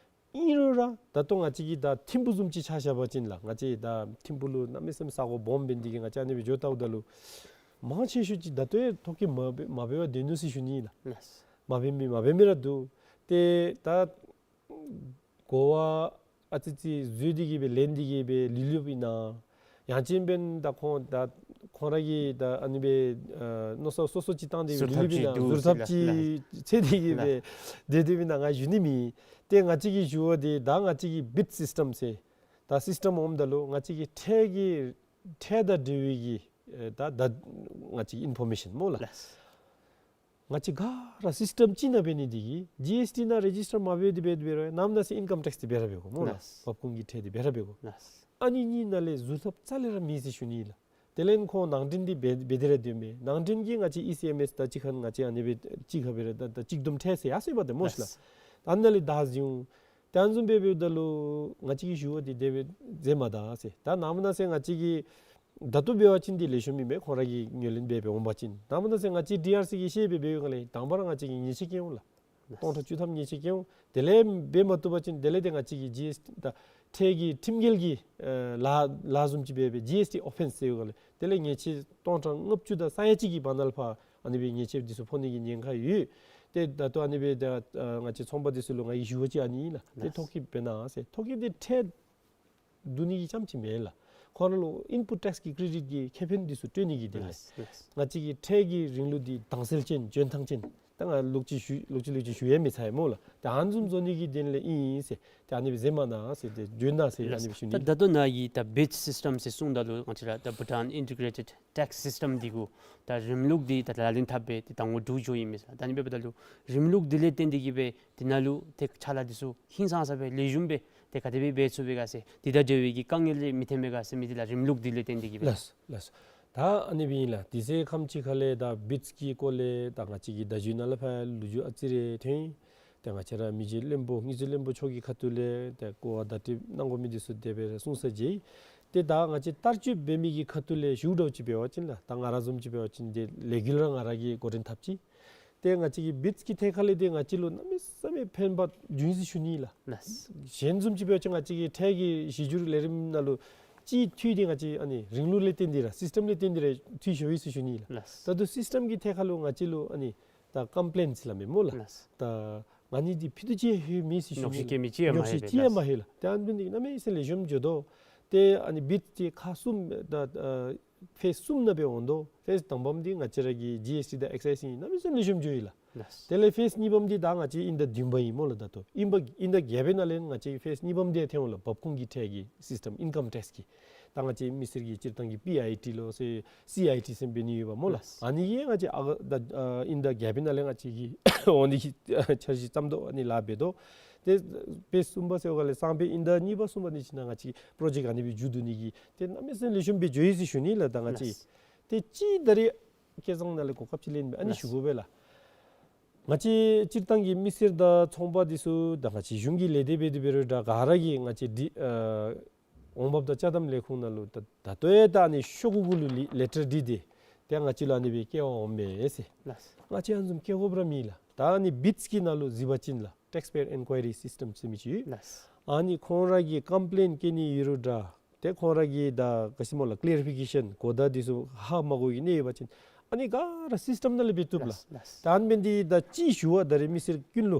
ཨིན་རུང་ར་ད་ལྟོ་ང་བཅས་ཀྱི་ད་ཐིམ་ཕུ་བཟུམ་ཅིག་ཆ་བཞག་པ་ཅིན་ལགས། ང་བཅས་ད་ཐིམ་ཕུ་ལུ་གནམ་མེད་ས་མེད་ས་གོ་སྦོམ་འབད་ནི་དེ་གིས་ང་བཅས་ཨ་ནི་སྦེ་འགྱོ་བལྟཝ་ད་ལུ་མང་ཆེ་ཤོས་ཅིག་ད་ལྟོ་ཡང་ཐོ་བཀོད་མ་འབད་མ་འབད་བར་སྡོད་ནུག་ཟེར་ཞུ་ནི་ལགས། ལགས། མ་འབད་མི་མ་འབད་མི་ར་འདུག། ཏེ་ད་གོ་བ་ཨ་ཙི་ཙི་འཛོལ་ཏེ་གིས་སྦེ་ལེན་ཏེ་གིས་སྦེ་ལུས་ལུསཔ་ཨིན་ན། ཡང་ཅིན་འབདན་ད་ཁོང་ད་ཁོང་ར་གིས་ད་ཨ་ནི་སྦེ་ཨ་མནོ་བསམ་སོ་སོ་ཅིག་བཏང་སྟེ་ལུས་ལུསཔ་ཨིན་ན། ཟུར་ཐབས་ཅིག་འདུག་ཟེར་ལགས། ཟུར་ཐབས་ཅིག་ལགས། འཚོལ་ཏེ་གིས་སྦེ་ལགས། སྡོད་སྡོདཔ་ཨིན་ན་ང་ཞུ་ནི་མེད། ཏེ་ང་བཅས་ཀྱིས་ཞུ་བ་འདི་ད་ང་བཅས་ཀྱི་བིཌ་སིསི་ཊམ་ཟེར་ད་སིསི་ཊམ་འོངམ་ད་ལུ་ང་བཅས་ཀྱི་ཁྲལ་གྱི་ཁྲལ་དང་འབྲེལ་བའི་གི་ཨེ་ད་ད་ང་བཅས་ཀྱི་ཨིན་ཕོར་མེ་ཤཱན་སྨོ་ལགས། ལགས། ང་བཅས་ག་ར་སིསི་ཊམ་གཅིག་ནང་འབད་ནི་དེ་གིས་ཇི་ཨེསི་ཊི་ནང་རེ་ཇིསི་ཊར་མ་འབད་དེ་འབད་དེ་འབད་རུང་ནམ་ན་ཟེར་ཨིན་ཀམ་ཊེགསི་འདི་འབད་ར་འབད་དགོ་སྨོ་ལགས། ལགས། འབབ་ཁུངས་ཀྱི་ཁྲལ་འདི་འབད་ར་འབད་དགོ། ལགས། ཨ་ནི་གཉིས་ནང་ལས་ཟུར་ཐབས་རྩ་ལས་ར་མེད་ཟེར་ཞུ་ནི་ལགས། དེ་ལས་ཁོང་ནང་འདྲེན་འདི་འབད་འབད་དེ་ར་སྡོད་མས། ནང་འདྲེན་གྱིས་ང་བཅས་ཨི་སི་ཨེམ་ཨེསི་དང་གཅིག་ཁར་ང་བཅས་ཨ་ནི་སྦེ་གཅིག་ཁར་སྦེ་ར་ད་ད་གཅིག་བསྡོམས་ཁྲལ་ཟེར་ཡར་སོང་ཡི་པ་ཏེ་སྨོ་ཤིག་ལགས། ལགས། ད་ནཱ་ལས་བདའ་ཟེར་འོང་། ད་ཨ་ནི་བཟུམ་སྦེ་འབདཝ་ད་ལུ་ང་བཅས་ཀྱིས་ཞུ་བ་འདི་དེ་སྦེ་མཛད་མ་ད་ཟེར། ད་ནངས་པ་གནངས་ཚེ་ང་བཅས་ཀྱིས་ད་ལྟོ་འབད་བ་ཅིན་འདི་ལེགས་ཤོམ་ཨིན་མས། ཁོང་ར་གིས་ངོས་ལེན་འབད་འབད་འོང་པ་ཅིན། ནངས་པ་གནངས་ཚེ་ང་བཅས་ཌི་ཨར་སི་གིས་ཤེས་སྦེ་འབད་བའི་སྒང་ལས་དང་པ་ར་ང་བཅས་ཀྱིས་ཉེས་ཆད་བཀལ་འོང་ལགས། སྟོང་ཕྲག་བཅུ་ཐམ་ཉེས་ཆད་བཀལ་འོང་། དེ་ལས་འབད་མ་བཏུབ་པ་ཅིན་དེ་ལས་ཏེ་ང་བཅས་ཀྱིས་ཇི་ཨེསི་ཊི་ད་ཁྲལ་གྱི་ཁྲིམས་འགལ་གྱི་ཨ་ལཱ་ལཱ་བཟུམ་ཅིག་འབད་སྦེ་ཇི་ཨེསི་ཊི་ཨོ་ཕེནསི་ཟེར་བའི་སྒང་ལས་དེ་ལས་ཉེས་ཆད་སྟོང་ཕྲག་ལྔ་བཅུ་དང་ས་ཡ་གཅིག་གི་བར་ན་ལུ་ཕར་ཨ་ནི་སྦེ་ཉེས་ཆད་འདི་ཚུ་ཕོག་ནི་གི་ཉེན་ཁ་ཡོད། ཏེ་ད་ལྟོ་ཨ་ནི་སྦེ་ད་ཨ་ང་བཅས་ཚོང་པ་འདི་ཚུ་ལུ་ང་གིས་ཞུ་བ་ཅིག་ཨ་ནི་ཨིན་ལགས། ཏེ་ཐོ་བཀོད་འབད་གནང་ཟེར། ཐོ་བཀོད་འདི་ཁྲལ་བསྡུ་ནི་གི་རྐྱངམ་ཅིག་མེན་ལགས། ཁོང་ར་ལུ་ཨིན་པུཊ་ཊེགསི་གི་ཀི་རེ་ཌིཊ་གི་ཁེ་ཕན་འདི་ཚུ་སྤྲོད་ནི་གི་དོན་ལས། ལགས་ལགས། ང་བཅས་ཀྱི་ཁྲལ་གྱི་རིང་ལུགས་འདི་དྭངས་གསལ་ཅན་འཇོན་ཐང་ཅན། ད་ང་ལོག་ཅིག་ཞུ་ལོག་ཅིག་ལོག་ཅིག་ཞུ་ཡང་མི་ཚར་ཡི་སྨོ་ལགས། ད་ཨ་ནི་བཟུམ་བཟོ་ནི་གི་དོན་ལས་ཨིན་ཟེར། ད་ཨ་ནི་སྦེ་མཛད་མ་གནང་ཟེར་ཏེ་བརྗོད་གནང་ཟེར་ཨ་ནི་སྦེ་ཞུ་ནི། ད་ད་ལྟོ་ནཱ་གི་ད་བིཊསི་སིསི་ཊམ་ཟེར་གསུངམ་ད་ལུ་ང་བཅས་ར་ད་བྷུ་ཊཱན་ཨིན་ཊི་གྲེ་ཊེཌ་ཊེགསི་སིསི་ཊམ་འདི་གུ་ད་རིམ་ལུགས་འདི་ད་ལག་ལེན་འཐབ་སྦེ་ཏེ་ད་ངོ་དྲུག་འགྱོ་ཡི་མས་ལགས། ད་ཨ་ནི་འབདཝ་ད་ལུ་རིམ་ལུགས་འདི་ལས་བརྟེན་ཏེ་གིས་སྦེ་འདི་ནང་ལུ་ཏེ་ཕྱག་ལཱ་འདི་ཚུ་ཧིང་སངས་ས་སྦེ་ལེགས་ཤོམ་སྦེ་ཏེ་ག་དེ་སྦེ་འབད་ཚུགས་པས་ག་ཟེར། འདི་དང་འབྲེལ་བའི་གི་དཀའ་ངལ་རེ་མི་ཐོན་པས་ག་ཟེར་མི་འདི་ལགས་རིམ་ལུགས་འདི་ལས་བརྟེན་ཏེ་གིས་སྦེ། ལགས་ལགས། ད་ཨ་ནི་སྦེ་ཨིན་ལགས། དུས་ཚོད་ཁམ་ཅིག་ཁ་ལས་ད་བིཊསི་གི་སྐོར་ལས་ད་ང་བཅས་ཀྱི་བརྡ་བརྒྱུད་ནང་ལས་ཕར་ལོ་རྒྱུས་ཨ་ཙི་རེ་ཐོན། ཏེ་ང་བཅས་ར་མི་རྗེ་བློན་པོ་དངུལ་རྩིས་བློན་པོ་མཆོག་གི་ཁ་ཐུག་ལས་ཏེ་གོ་བ་བརྡ་སྤྲོད་གནང་དགོ་མི་འདི་ཚུ་དེ་སྦེ་ར་གསུངས་ས་མཇལ་ཡི། ཏེ་ད་ང་བཅས་བསྟར་སྤྱོད་འབད་མི་གི་ཁ་ཐུག་ལས་ཞུ་དགོཔ་ཅིག་འབད་བ་ཅིན་ལགས། ད་ང་ར་བཟུམ་ཅིག་འབད་བ་ཅིན་ཏེ་ལས་འགུལ་ར་ང་ར་གིས་འགོ་འདྲེན་འཐབ་ཅི། ཏེ་ང་བཅས་ཀྱི་བིཊསི་གི་ཐད་ཁ་ལས་ཏེ་ང་བཅས་ལུ་གནམ་མེད་ས་མེད་ཕན་པ་བྱུང་ཡི་ཟེར་ཞུ་ནི་ལགས། ལགས། གཞན་བཟུམ་ཅིག་འབད་བ་ཅིན་ང་བཅས་ཀྱི་ཁྲལ་གྱི་གཞི་འགྱུར་ལས་རིམ་ནང་ལུ་ཅིག་འཐུས་འདི་ང་བཅས་ཨ་ནི་རིང་ལུགས་ལས་བརྟེན་ཏེ་ར་སིསི་ཊམ་ལས་བརྟེན་ཏེ་ར་འཐུས་ཤོར་ཡི་ཟེར་ཞུ་ནི་ལགས། ལགས། ད་ལྟོ་སིསི་ཊམ་གྱི་ཐད་ཁ་ལུ་ང་བཅས་ལུ་ཨ་ནི་ད་ཀམ་པི་ལེནཊ་སླབ་མས་སྨོ་ལགས། ལགས། ད་ང་ནི་འདི་ཕུད་རྡོག་ཅིག་ཡང་ལྷོད་མེད་ཟེར་ཞུ་ནི། ཉོགས་བཤད་བཀལ་མི་ཅིག་ཡང་མ་ཉོགས་བཤད་ལྷོད་པས། ཅིག་ཡང་མ་ལགས། ལྷོད་ལགས། ཏེ་ཨ་ནི་འདི་གནམ་མེད་ས་མེད་ལེགས་ཤོམ་འགྱོ་དོ། ཏེ་ཨ་ནི་བིཊསི་འདི་ཁག་གསུམ་ད་ཨ་ཕེསི་གསུམ་ནང་སྦེ་འོང་དོ། ཕེསི་དང་པམ་འདི་ང་བཅས་ར་གི་ཇི་ཨེསི་ཊི་དང་ཨེག་སའིཛ་ཨིན། གནམ་མེད་ས་མེད་ལེགས་ཤོམ་འགྱོ་ཡི་ལགས། ལགས། དེ་ལས་ཕེསི་གཉིས་པམ་འདི་ད་ང་བཅས་དབྱིན་ཟླ་བདུན་པ་ཨིན་སྨོ་ལགས། ད་ལྟོ་དབྱིན་པ་དབྱིན་ཟླ་བརྒྱད་པའི་ནང་ལས་ང་བཅས་ཕེསི་གཉིས་པམ་འདི་ཡང་ཐོན་འོང་ལགས། འབབ་ཁུངས་ཀྱི་ཁྲལ་གྱི་སིསི་ཊམ་ཨིན་ཀམ་ཊེགསི་གི། ད་ང་བཅས་མི་སེར་གྱིས་སྤྱིར་བཏང་གི་པི་ཨའི་ཊི་ལོ་ཟེར་སི་ཨའི་ཊི་ཟེར་འབད་ནི་ཡོདཔ་སྨོ་ལགས། ལགས། ཨ་ནི་ཡང་ང་བཅས་ཨ་ད་ཨ་དབྱིན་ཟླ་བརྒྱད་པའི་ནང་ལས་ང་བཅས་ཀྱིས་འོང་ནི་གི་འཆར་གཞི་བརྩམ་དོ། ཨ་ནི་ལཱ་འབད་དོ། ཏེ་ཕེསི་གསུམ་པ་ཟེར་བའི་སྒང་ལས་སང་ཕོད་དབྱིན་ཟླ་གཉིས་པ་གསུམ་པ་འདི་ཅིག་ནང་ང་བཅས་ཀྱི་པྲོ་ཇེཀཊ་ཨ་ནི་སྦེ་མཇུག་བསྡུ་ནི་གི་ཏེ་གནམ་མེད་ས་མེད་ལེགས་ཤོམ་སྦེ་འགྱོ་ཡི་ཟེར་ཞུ་ནི་ལགས། ད་ང་བཅས། ལགས། ཏེ་ཅིག་ད་རེས་སྐལ་བཟང་ནཱ་ལས་གོ་སྐབས་ཅིག་ལེན་སྦེ་ཨ་ནི། ལགས། ཞུ་དགོ་པས་ལགས། ང་བཅས་སྤྱིར་བཏང་གི་མི་སེར་དང་ཚོང་པ་འདི་ཚུ་དང་ང་བཅས་གཞུང་གི་ལས་སྡེ་འབད་དེ་འབད་རུང་ད་ག་ར་གིས་ང་བཅས་འདི་ཨ་འོང་འབབ་དང་ཅ་དམ་ལས་ཁུངས་ནང་ལུ་ད་ད་ལྟོ་ཡང་ད་ཨ་ནི་ཤོག་གུ་གུ་ལུ་ལི་ལེ་ཊར་བྲིས་ཏེ་ཏེ་ང་བཅས་ལུ་ཨ་ནི་སྦེ་བསྐྱལ་བར་འོངམ་མས་ཟེར། ལགས། ང་བཅས་ཨ་ནི་བཟུམ་བསྐྱལ་དགོཔ་ར་མེད་ལགས། ད་ཨ་ནི་བིཊསི་གི་ནང་ལུ་གཟིགས་པ་ཅིན་ལགས། ཊེགསི་པེ་ཡར་ཨིན་ཀུའི་རི་སིསི་ཊམ་ཟེར་མི་ཅིག་ཡོད། ལགས། ཨ་ནི་ཁོང་ར་གིས་ཀམ་པི་ལེནཊ་བཀལ་ནི་ཡོད་རུང་འདྲ། ཏེ་ཁོང་ར་གིས་ད་ག་ཅི་སྨོ་ལགས་ཀི་ལེ་རི་ཕི་ཀེ་ཤཱན་གོ་བརྡ་འདི་ཚུ་ཧ་མ་གོ་བའི་གནས་ཡོད་པ་ཅིན་ཨ་ནི་ག་ར་སིསི་ཊམ་ནང་ལས་འབད་བཏུབ་ལགས། ལགས། ལགས། ད་ཨ་ནི་འབད་ནི་འདི་ད་ཅིག་ཞུ་བ་ད་རེས་མི་སེར་ཀུན་ལུ་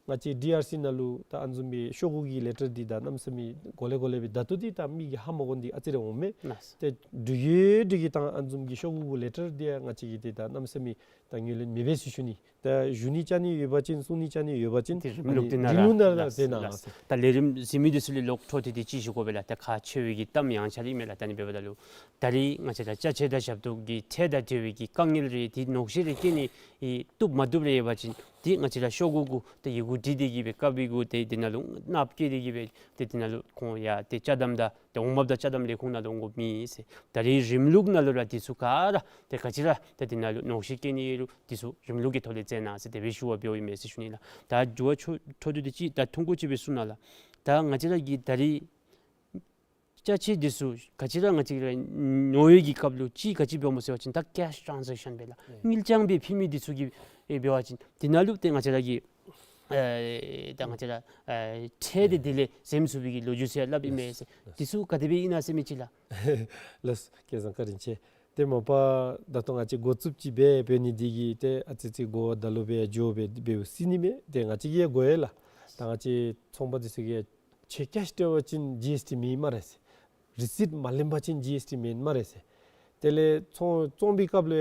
ང་བཅས་ཌི་ཨར་སི་ནང་ལུ་ད་ཨ་ནི་བཟུམ་སྦེ་ཤོག་གུ་གི་ལེ་ཊར་འདི་ད་གནམ་མེད་ས་མེད་གོ་ལེ་གོ་ལེ་སྦེ་ད་ལྟོ་འདི་ད་མི་གིས་ཧ་མ་གོ་ནི་འདི་ཨ་ཙི་རེ་འོང་མས། ལགས། ཏེ་འབྲུག་རྒྱལ་འབྲུག་རྒྱལ་དང་ཨ་ནི་བཟུམ་གྱི་ཤོག་གུ་གུ་ལེ་ཊར་འདི་ཡང་ང་བཅས་ཀྱིས་འདི་ད་གནམ་མེད་ས་མེད་ད་ངོས་ལེན་མི་འབད་ཟེར་ཞུ་ནི། ད་ཞུ་ནི་བཅར་ནི་ཡོད་པ་ཅིན་གསུང་ནི་བཅར་ནི་ཡོད་པ་ཅིན་ཏེ་རིམ་ལུགས་འདི་ནང་ར་རིམ་ལུགས་ནང་ར་ལགས། མཛད་གནང་། ལགས། ད་ལས་རིམ་གཟིགས་མི་འདི་ཚུ་ལས་ལོག་འཕྲོ་མཐུད་དེ་ཅིག་ཞུ་དགོ་པས་ལགས། ད་ཁག་ཆེ་བའི་གི་གཏམ་ཡང་ཆ་ལི་མས་ལགས། ད་ཨ་ནི་འབདཝ་ད་ལུ་ད་རེས་ང་བཅས་ད་ཅ་ཆས་དང་ཞབས་ཏོག་གི་ཁྲལ་དང་འབྲེལ་བའི་གི་དཀའ་ངལ་རེ་འདི་ཉོགས་བཤད་རེ་བཀལ་ནི་ཨེ་བཏུབ་མ་བཏུབ་རེ་ཡོད་པ་ཅིན་འདི་ང་བཅས་ར་ཤོག་གུ་གུ་ད་ཡི་གུ་བྲིས་ཏེ་གིས་སྦེ་ཀ་པི་གུ་ཏེ་འདི་ནང་ལུ་ནགཔ་བཀལ་ཏེ་གིས་སྦེ་ཏེ་འདི་ནང་ལུ་ཁོང་ཡང་ཏེ་ཅ་དམ་དང་ཏེ་འོང་འབབ་དང་ཅ་དམ་ལས་ཁུངས་ནང་ལུ་འོང་དགོཔ་མེད་ཟེར། ད་རེས་རིམ་ལུགས་ནང་ལུ་ར་འདི་ཚུ་ག་ར་ཏེ་ག་ཅི་ར་ཏེ་འདི་ནང་ལུ་ཉོགས་བཤད་བཀལ་ནི་ཡོད་རུང་འདི་ཚུ་རིམ་ལུགས་ཀྱི་ཐོག་ལས་མཛད་གནང་ཟེར་དེ་སྦེ་ཞུ་བར་འབདཝ་ཨིན་མས་ཟེར་ཞུ་ནི་ལགས། ད་འགྱུར་བ་འཕྲོ་འཕྲོ་མཐུད་དེ་ཅིག་ད་ཐུང་ཀུ་ཅིག་སྦེ་གསུང་གནང་ལགས། ད་ང་བཅས་ར་གི་ད་རེས་ཅ་ཆས་འདི་ཚུ་ག་ཅི་ར་ང་བཅས་ར་ཉོ་བའི་གི་སྐབས་ལུ་ཅིག་ག་ཅི་འབདཝ་སྨོ་ཟེར་བ་ཅིན་ད་ཀེཤ་ཊཱན་ཛེག་ཤཱན་སྦེ་ལགས། ཨེ། དངུལ་རྐྱང་སྦེ་ཕུལ་མི་འདི་ཚུ་གི་ཨེ་འབད་བ་ཅིན་འདི་ནང་ལུ་ཏེ་ང་བཅས་ར་གི་ཨེ་ད་ང་བཅས་ར་ཨེ་ཁྲལ་འདི་དེ་ལས་འཛེམ་ཚུགས་པའི་གི་ལོ་རྒྱུས་ཟེར་སླབ་ཨིན་མས་ཟེར། ལགས། འདི་ཚུ་ག་དེ་སྦེ་ཨིན་ན་ཟེར་མི་ཅིག་ལགས། ལགས། སྐལ་བཟང་བཀའ་དྲིན་ཆེ། ཏེ་མ་པ་ད་ལྟོ་ང་བཅས་འགོ་བཙུགསཔ་ཅིག་འབད་འབད་ནི་འདི་གིས་ཏེ་ཨ་ཙི་ཙི་གོ་བ་ད་ལུ་སྦེ་འགྱོ་སྦེ་འབདཝ་ཟེར་ནི་མས། ཏེ་ང་བཅས་ཀྱིས་ཡང་གོ་ཡི་ལགས། ད་ང་བཅས་ཚོང་པ་འདི་ཚུ་གིས་ཁྱོད་ཀེཤ་སྤྲོད་པ་ཅིན་ཇི་ཨེསི་ཊི་མེད་སྨ་རེ་ཟེར། རི་སིཊ་མ་ལེན་པ་ཅིན་ཇི་ཨེསི་ཊི་མེད་སྨ་རེ་ཟེར། དེ་ལས་ཚོང་བཙོང་པའི་སྐབས་ལུ་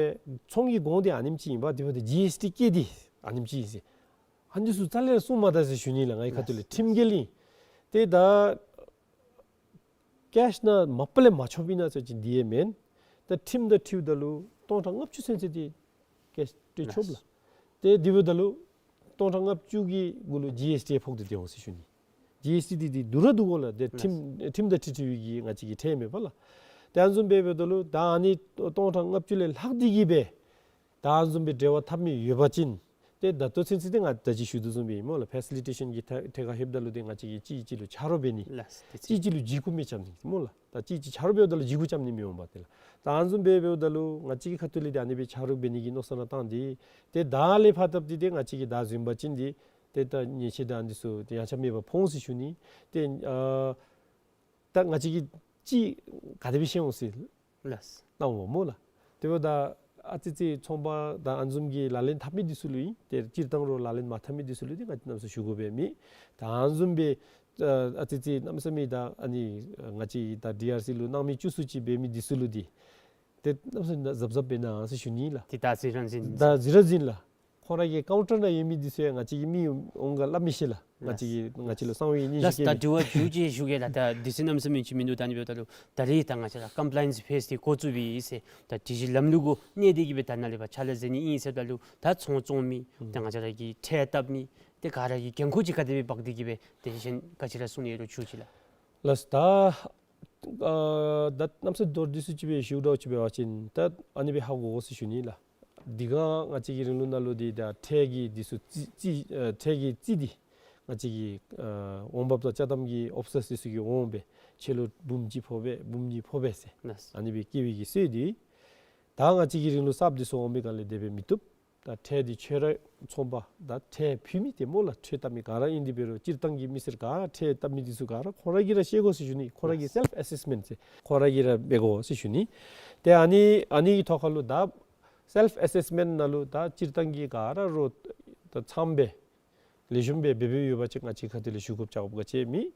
ཚོང་གི་གོང་འདི་ཨ་ནེམ་ཅིག་ཨིན་པ། དེ་འབདཝ་ད་ཇི་ཨེསི་ཊི་བཀལ་ཏེ་ཨ་ནེམ་ཅིག་ཨིན་ཟེར། ཨ་ནི་ཚུ་རྩ་ལས་ར་གསུང་མ་ད་ཟེར་ཞུ་ནི་ལགས། ངེའི་ཁ་ཐུག་ལས་ཁྲིམས་འགལ་ཨིན། ཏེ་ད་ཀེཤ་ནང་མ་པ་ལས་མ་ཆོགཔ་ཨིན་ན་ཟེར་བ་ཅིན་འདི་ཡང་མེན། ད་ཁྲིམས་དང་འཁྲིལཝ་ད་ལུ་སྟོང་ཕྲག་ལྔ་བཅུ་ཚུན་ཚོད་འདི་ཀེཤ་སྤྲོད་ཆོགཔ་ལགས། ཏེ་དེ་འབདཝ་ད་ལུ་སྟོང་ཕྲག་ལྔ་བཅུ་གི་གུ་ལུ་ཇི་ཨེསི་ཊི་ཕོག་སྟེ་སྡོད་འོང་ཟེར་ཞུ་ནི། ཌི་ཨེས་ཊི་འདི་འདི་སྡུག་ར་སྡུག་གོ་ལགས། ཏེ་ཁྲིམས་ཁྲིམས་དང་འཁྲིལ་འཁྲིལ་བའི་གི་ང་བཅས་ཀྱི་ཁྲལ་མེན་པ་ལགས། ཏེ་ཨ་ནི་བཟུམ་སྦེ་འབདཝ་ད་ལུ་ད་ཨ་ནི་སྟོང་ཕྲག་ལྔ་བཅུ་ལས་ལྷག་སྟེ་གི་སྦེ་ད་ཨ་ནི་བཟུམ་སྦེ་འབྲེལ་བ་འཐབ་མི་ཡོད་པ་ཅིན་ཏེ་ད་ལྟོ་ཚུན་ཚོད་འདི་ང་ད་ཅི་ཞུ་དོ་བཟུམ་སྦེ་ཨིན་སྨོ་ལགས། ཕེ་སི་ལི་ཊེ་ཤཱན་གྱི་ཐད་ཐད་ཁར་ལྷོདཔ་ད་ལུ་འདི་ང་བཅས་ཀྱིས་གཅིག་གཅིག་ལུ་ཆ་རོགས་འབད་ནི། ལགས། དེ་ཅིག་གཅིག་ལུ་འཇིགས་སྐུལ་མི་རྐྱབ་ནི་སྨོ་ལགས། ད་གཅིག་གཅིག་ཆ་རོགས་འབདཝ་ད་ལུ་འཇིགས་སྐུལ་རྐྱབ་ནི་མི་འོང་པ་ཏེ་ལགས། ད་ཨ་ནི་བཟུམ་སྦེ་འབདཝ་ད་ལུ་ང་བཅས་ཀྱི་ཁ་ཐུག་ལས་འདི་ཨ་ནི་སྦེ་ཆ་རོགས་འབད་ནི་གི་མནོ་བསམ་ར་བཏང་སྟེ་ཏེ་ད་ལས་ཕར་ད་འདི་ཏེ་ང་བཅས་ཀྱིས་ད་བཟུམ་འབད་བ་ཅིན་འདི་ཏེ་ད་ཉེས་ཆད་དང་འདི་ཚུ་ཏེ་ཡངས་ཆག་མེད་པར་ཕོག་འོང་ཟེར་ཞུ་ནི། ཏེ་ཨ་ད་ང་བཅས་ཀྱིས་ཅིག་ག་དེ་སྦེ་ཤེས་འོང་ཟེར་ལགས། གནམ་འོག་སྨོ་ལགས། དེ་འབདཝ་ད་ཨ་ཙི་ཙི་ཚོང་པ་དང་ཨ་ནི་བཟུམ་གྱི་ལག་ལེན་འཐབ་མི་འདི་ཚུ་ལུ་ཨིན། ཏེ་སྤྱིར་བཏང་ར་ལག་ལེན་མ་འཐབ་མི་འདི་ཚུ་ལུ་འདི་ང་བཅས་གནམ་མེད་ས་མེད་ཞུ་དགོ་པའི་མེད། ད་ཨ་ནི་བཟུམ་སྦེ་ཨ་ཨ་ཙི་ཙི་གནམ་མེད་ས་མེད་ད་ཨ་ནི་ང་བཅས་ད་ཌི་ཨར་སི་ལུ་སྣང་མེད་བཅུག་སུ་ཅིག་འབད་མི་འདི་ཚུ་ལུ་འདི་ཏེ་གནམ་མེད་ས་མེད་གཟབ་གཟབ་འབད་གནང་ཟེར་ཞུ་ནི་ལགས། ཏེ་ད་ཟེར་རང་བཞིན་ད་ཟེར་རང་བཞིན་ལགས། ཁོང་ར་གི་ཀའུན་ཊར་ནང་ཡོད་མི་འདི་ཚུ་ཡང་ང་བཅས་ཀྱི་མི་འོང་ག་སླབ་མི་ཤེས་ལགས། ང་བཅས་ཀྱི་ང་བཅས་ལུ་གསང་བའི་ཉིན་ལགས། ཞིག་ད་སྐྱེལ་དྲི་བ་མཇུག་ཅིག་ཞུ་གེ་ལགས། ད་དུས་ཚོད་གནམ་མེད་ས་མེད་ཅིག་མིན་འདུག། ད་ཨ་ནི་འབདཝ་ད་ལུ་ད་རེས་ད་ང་བཅས་ར་ཀམ་པ་ལ་ཡནསི་ཕེསི་འདི་འགོ་བཙུགས་པའི་ཨིན་ཟེར་ད་སྒྲིག་གཞི་ལམ་ལུགས་གུ་གནས་ཏེ་གི་སྦེ་ད་ནཱ་ལས་ཕར་ཕྱག་ལཱ་མཛད་ནི་ཨིན་ཟེརཝ་ད་ལུ་ད་ཚོང་བཙོང་མི་ད་ང་བཅས་ར་གི་ཁྲལ་བཏབ་མི་ཏེ་ག་ར་གི་འགན་ཁུར་ཅིག་ག་དེ་སྦེ་འབག་སྟེ་གི་སྦེ་ཏེ་གཞན་ག་ཅི་ར་གསུང་ནི་ཡོད་རུང་ཞུ་ཅིག་ལགས། ལགས། ད་ཨ་ད་གནམ་མེད་ས་མེད་མདོར་བསྡུས་སུ་ཅིག་སྦེ་ཞུཝ་ད་ཅིག་འབད་བ་ཅིན་ད་ཨ་ནི་སྦེ་ཧ་གོ་དགོ་ཟེར་ཞུ་ནི་ལགས། འདི་ག་ང་བཅས་ཀྱི་རིང་ལུགས་ནང་ལུ་འདི་ད་ཁྲལ་གྱི་འདི་ཚུ་རྩིས་རྩིས་ཨ་ཁྲལ་གྱི་རྩིས་འདི་ང་བཅས་ཀྱི་ཨ་འོང་འབབ་དང་ཅ་དམ་གྱི་ཨོ་ཕི་སར་འདི་ཚུ་གིས་འོང་སྦེ་ཕྱི་ལུ་འབུམ་གཅིག་ཕོག་པས་འབུམ་གཉིས་ཕོག་པས་ཟེར་ལགས། ཨ་ནི་སྦེ་བཀལ་བའི་གི་སྲོལ་འདི་ད་ང་བཅས་ཀྱི་རིང་ལུགས་གསརཔ་འདི་ཚུ་འོང་པའི་སྒང་ལས་དེ་སྦེ་མི་བཏུབ། ད་ཁྲལ་འདི་ཁྱོད་ར་ཚོང་པ་ད་ཁྲལ་ཕུལ་མི་ཏེ་སྨོ་ལགས། ཁྲལ་བཏབ་མི་ག་ར་ཨིན། དེ་འབད་རུང་སྤྱིར་བཏང་གི་མི་སེར་ག་ར་ཁྲལ་བཏབ་མི་འདི་ཚུ་ག་ར་ཁོང་ར་གིས་ར་ཤེས་དགོ་ཟེར་ཞུ་ནི། ཁོང་ར་གིས་སེལཕ་ཨེ་སེསི་མེནཊ་ཟེར་ཁོང་ར་གིས་ར་འབད་དགོ་ཟེར་ཞུ་ནི། ཏེ་ཨ་ནི་ཨ་ནི་གི་ཐོག་ཁར་ལུ་ད་སེལཕ་ཨེ་སེསི་མེནཊ་ནང་ལུ་ད་སྤྱིར་བཏང་གི་ག་ར་རོགས་ད་ཚངམ་སྦེ་ལེགས་ཤོམ་སྦེ་འབད་འབདཝ་ཡོད་པ་ཅིན་ང་བཅས་ཁ་ཐུག་ལས་ཞུ་དགོཔ་རྐྱབ་དགོཔ་ག་ཅི་མེད།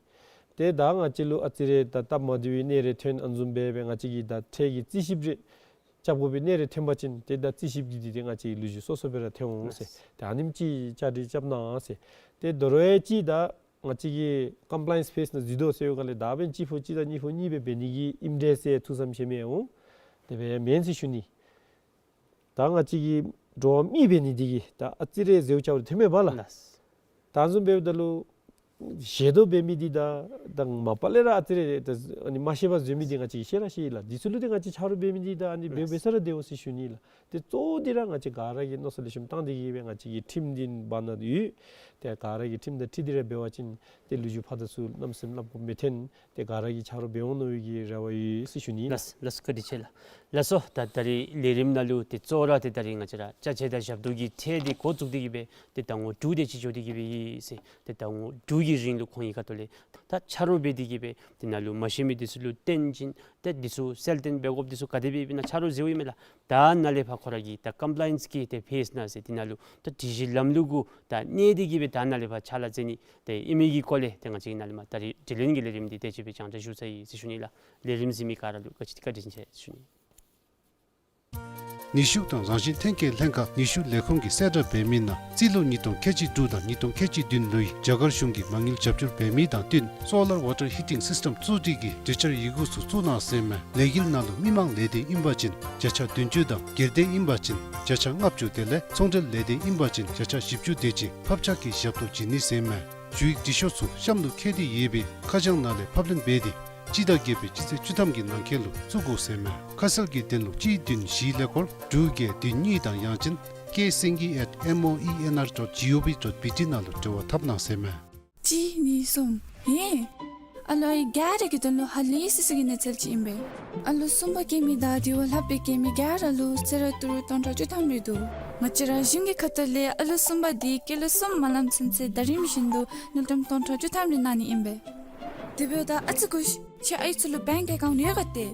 ཏེ་ད་ང་བཅས་ལུ་ཨ་ཙི་རེ་ད་སྟབས་མ་བདེ་བའི་གནས་རེ་ཐོན་ཨ་ནི་བཟུམ་སྦེ་སྦེ་ང་བཅས་ཀྱིས་ད་ཁྲལ་གྱི་རྩིས་ཞིབ་རེ་རྐྱབ་དགོ་པའི་གནས་རེ་ཐོན་པ་ཅིན་ཏེ་ད་རྩིས་ཞིབ་ཀྱི་འདི་ཏེ་ང་བཅས་ལུ་གཞི་སོ་སོ་སྦེ་ར་ཐོན་འོང་ཟེར། ཏེ་ཨ་ནེམ་ཅིག་བཅའ་སྒྲིག་རྐྱབ་གནང་ཟེར། ཏེ་དོ་རུང་ཡང་ཅིག་ད་ང་བཅས་ཀྱིས་ཀམ་པ་ལ་ཡནསི་ཕེསི་ནང་འཛུལ་དོ་ཟེར་བའི་སྒང་ལས་ད་འབདན་གཅིག་ཕོག་གཅིག་དང་གཉིས་ཕོག་གཉིས་སྦེ་འབད་ནི་གི་ཨིནམ་འདྲས་ཟེར་ཐུགས་བསམ་ཤེས་མི་འོང་། དེ་སྦེ་མེན་ཟེར་ཞུ་ནི། ད་ང་བཅས་ཀྱི་འགྲོ་བ་མི་འབད་ནི་འདི་གིས་ད་ཨ་ཙི་རེ་ཟེརཝ་ཅིག་འབད་རུང་ཐོན་མས་པ་ལགས། ལགས། ད་ཨ་ནི་བཟུམ་འབདཝ་ད་ལུ་ཞེ་ཏོག་འབད་མི་འདི་དང་ད་མ་པ་ལས་ར་ཨ་ཙི་རེ་ད་ཨ་ནི་མ་ཤེས་པར་འཛོལ་མི་འདི་ང་བཅས་ཀྱིས་ཤེས་ར་ཤེས་ལགས། འདི་ཚུ་ལུ་ཏེ་ང་བཅས་ཆ་རོགས་འབད་མི་འདི་ད་ཨ་ནི་འབད་ལགས། འབད་ས་ར་བདེཝ་ཟེར་ཞུ་ནི་ལགས། ཏེ་གཙོ་བོ་འདི་ར་ང་བཅས་ག་ར་གིས་མནོ་བསམ་ལེགས་ཤོམ་བཏང་སྟེ་གི་སྦེ་ང་བཅས་ཀྱི་ཁྲིམས་འདི་བར་ན་ཡོད། ཏེ་ག་ར་གིས་ཁྲིམས་དང་འཁྲིལ་ཏེ་ར་འབད་བ་ཅིན་ཏེ་ལོ་རྒྱུས་ཕར་དང་ཚུར་གནམ་མེད་ས་མེད་སླབ་དགོཔ་མི་ཐོན། ཏེ་ག་ར་གིས་ཆ་རོགས་འབད་འོང་མནོ་བའི་གི་རེ་བ་ཡོད་ཟེར་ཞུ་ནི་ལགས། ལགས་ལགས། བཀའ་དྲིན་ཆེ་ལགས། ལགས་སོ། ད་ད་རིས་ལས་རིམ་ནང་ལུ་ཏེ་གཙོ་བོ་ར་ཏེ་ད་རིས་ང་བཅས་ར་ཅ་ཆས་དང་ཞབས་ཏོག་གི་ཁྲལ་འདི་འགོ་བཙུགས་ཏེ་གི་སྦེ་ཏེ་ཟླ་ངོ་དྲུག་དེ་ཅིག་འགྱོ་སྟེ་གི་སྦེ་ཡོད་ཟེར། ཏེ་ཟླ་ངོ་དྲུག་གི་རིང་ལུ་ཁོང་གི་ཁ་ཐུག་ལས་ད་ཆ་རོགས་འབད་དེ་གི་སྦེ་ཏེ་ནཱ་ལུ་མ་ཤེས་མི་འདི་ཚུ་ལུ་སྟོན་བྱིན། ཏེ་འདི་ཚུ་གསལ་སྟོན་འབད་དགོཔ་འདི་ཚུ་ག་དེ་སྦེ་ཨིན་ན་ཆ་རོགས་མཛད་ཡོདཔ་མས་ལགས། ད་ནཱ་ལས་ཕར་ཁོ་ར་གི་ད་ཀམ་པ་ལ་ཡནསི་གི་ཏེ་ཕེསི་ནང་ཟེར་ཏེ་ནཱ་ལུ་ད་སྒྲིག་གཞི་ལམ་ལུགས་གུ་ད་གནས་ཏེ་གི་སྦེ་ད་ནཱ་ལས་ཕར་ཕྱག་ལཱ་མཛད་ནི་ཏེ་ཨིན་མི་གི་སྐོར་ལས་ཏེ་ང་བཅས་ནཱ་ལས་མར་ད་རིས་དྲི་ལན་གྱི་ལས་རིམ་འདི་དེ་ཅིག་སྦེ་རྒྱང་བསྒྲགས་ཞུ་ཚར་ཡི་ཟེར་ཞུ་ནི་ལགས། ལས་རིམ་གཟིགས་མི་ག་ར་ལུ་བཀའ་དྲིན་བཀའ་དྲིན་ཆེ་ཞུ་ནི། ནུས་ཤུགས་དང་རང་བཞིན་ཐོན་སྐྱེད་ལྷན་ཁག་ནུས་ཤུགས་ལས་ཁུངས་ཀྱིས་གསལ་བསྒྲགས་འབད་མི་ནང་རྩིས་ལོ་ཉིས་སྟོང་ཁལ་གཅིག་དྲུག་དང་ཉིས་སྟོང་ཁལ་གཅིག་བདུན་ལོའི་རྒྱ་གར་གཞུང་གིས་མ་དངུལ་རྒྱབ་སྐྱོར་འབད་མི་དང་བསྟུན་སོ་ལར་ཝ་ཊར་ཧི་ཊིང་སིསི་ཊེམ་བཙུགས་སྒྲིག་གི་གྲོས་འཆར་ཡི་གུ་ཚུ་བཙུགས་གནང་ཟེར་མས། ལས་འགུལ་ནང་ལུ་མི་མང་ལས་སྡེ་ཨིན་པ་ཅིན་བརྒྱ་ཆ་བདུན་ཅུ་དང་སྒེར་སྡེ་ཨིན་པ་ཅིན་བརྒྱ་ཆ་ལྔ་བཅུ་དེ་ལས་ཚོང་འབྲེལ་ལས་སྡེ་ཨིན་པ་ཅིན་བརྒྱ་ཆ་བཞི་བཅུ་དེ་ཅིག་ཕབ་ཆག་གི་ཞབས་ཏོག་བྱིན་ནི་ཟེར་མས། ཞུ་ཡིག་འབྲི་ཤོག་ཚུ་གཤམ་ལུ་བཀོད་དེ་ཡོད་པའི་ཁ་བྱང་ནང་ལས་ཕབ་ལེན་འབད་དེ་སྤྱི་ཟླ་བརྒྱད་པའི་སྤྱི་ཚེས་བཅུ་ཐམ་གྱི་ནང་འཁོད་ལུ་བཙུགས་དགོ་ཟེར་མས། ཁ་གསལ་གྱི་དོན་ལུ་གཅིག་བདུན་བཞི་ཀླད་ཀོར་དྲུག་བརྒྱད་བདུན་གཉིས་དང་ཡང་ཅིན་ཀེ་སེང་གེ་at M O E N R dot G O V dot B T ནང་ལུ་འབྲེལ་བ་འཐབ་གནང་ཟེར་མས། གཅིག་གཉིས་གསུམ། ཧེ། ཨ་ལོ་ཨའི་ག་ར་གི་དོན་ལུ་ཧ་ལས་སི་སི་གི་གནས་ཚུལ་ཅིག་ཨིན་པས། ཨ་ལོ་གསུམ་པ་སྐྱེ་མི་དང་དེ་བ་ལྷག་སྦེ་སྐྱེ་མི་ག་ར་ལུ་གསོལ་རས་ཏི་རུ་སྟོང་ཕྲག་བཅུ་ཐམ་རེ་འདུག། ང་བཅས་ར་གཞུང་གི་ཁ་ཐུག་ལས་ཨ་ལོ་གསུམ་པ་འདི་སྐྱེས་ལོ་གསུམ་མ་ལངམ་ཚུན་ཚོད་ཟླ་རིམ་བཞིན་དུ་དངུལ་ཀྲམ་སྟོང་ཕྲག་བཅུ་ཐམ་རེ་གནང་ནི་ཨིན་པས། དེ་འབདཝ་ད་ཨ་ཙི་སྒུག་ཤིག། ཁྱེད་ཨའི་ཚུ་ལུ་བེངཀ་ཨེ་ཀའུནཊ་ཡོད་ག་ཏེ།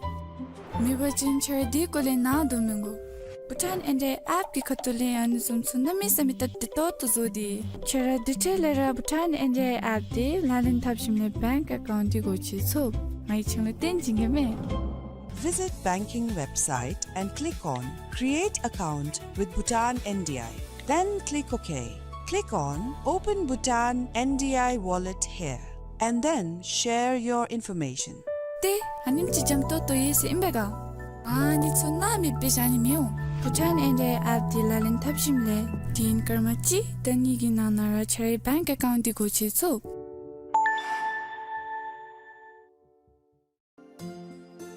མེད་པ་ཅིན་ཁྱེད་ར་དེའི་སྐོར་ལས་ནཱ་དོ་མི་དགོ། བྷུ་ཊཱན་ཨེན་ཌི་ཨའི་ཨེཔ་གི་ཁ་ཐུག་ལས་ཨ་ནི་བཟུམ་ཚུ་གནམ་མེད་ས་མེད་སྟབས་བདེ་ཏོག་ཏོ་བཟོ་སྟེ། ཁྱེད་ར་དེ་འཕྲལ་ལས་ར་བྷུ་ཊཱན་ཨེན་ཌི་ཨའི་ཨེཔ་འདི་ལག་ལེན་འཐབ་ཞིནམ་ལས་བེངཀ་ཨེ་ཀའུནཊ་འདི་སྒོ་ཕྱེ་ཚུགས། ང་གིས་ཁྱེད་ལུ་སྟོན་བྱིན་གེ་མས། Visit banking website and click on Create Account with Bhutan N D I. Then click OK. Click on Open Bhutan N D I Wallet here and then share your information. ཏེ་ཨ་ནེམ་ཅིག་འཇམ་ཏོང་ཏོ་ཡོད་ཟེར་ཨིན་པས་ག། ཨ་ནི་ཚུ་སྣང་མེད་སྦེ་བཞག་ནི་མི་འོང་། བྷུ་ཊཱན་ཨེན་ཌི་ཨའི་ཨེཔ་འདི་ལག་ལེན་འཐབ་ཞིནམ་ལས་དུས་ཡུན་སྐར་མ་གཅིག་དང་གཉིས་ཀྱི་ནང་ན་ར་ཁྱེད་རའི་བེངཀ་ཨེ་ཀའུནཊ་འདི་སྒོ་ཕྱེ་ཚུགས།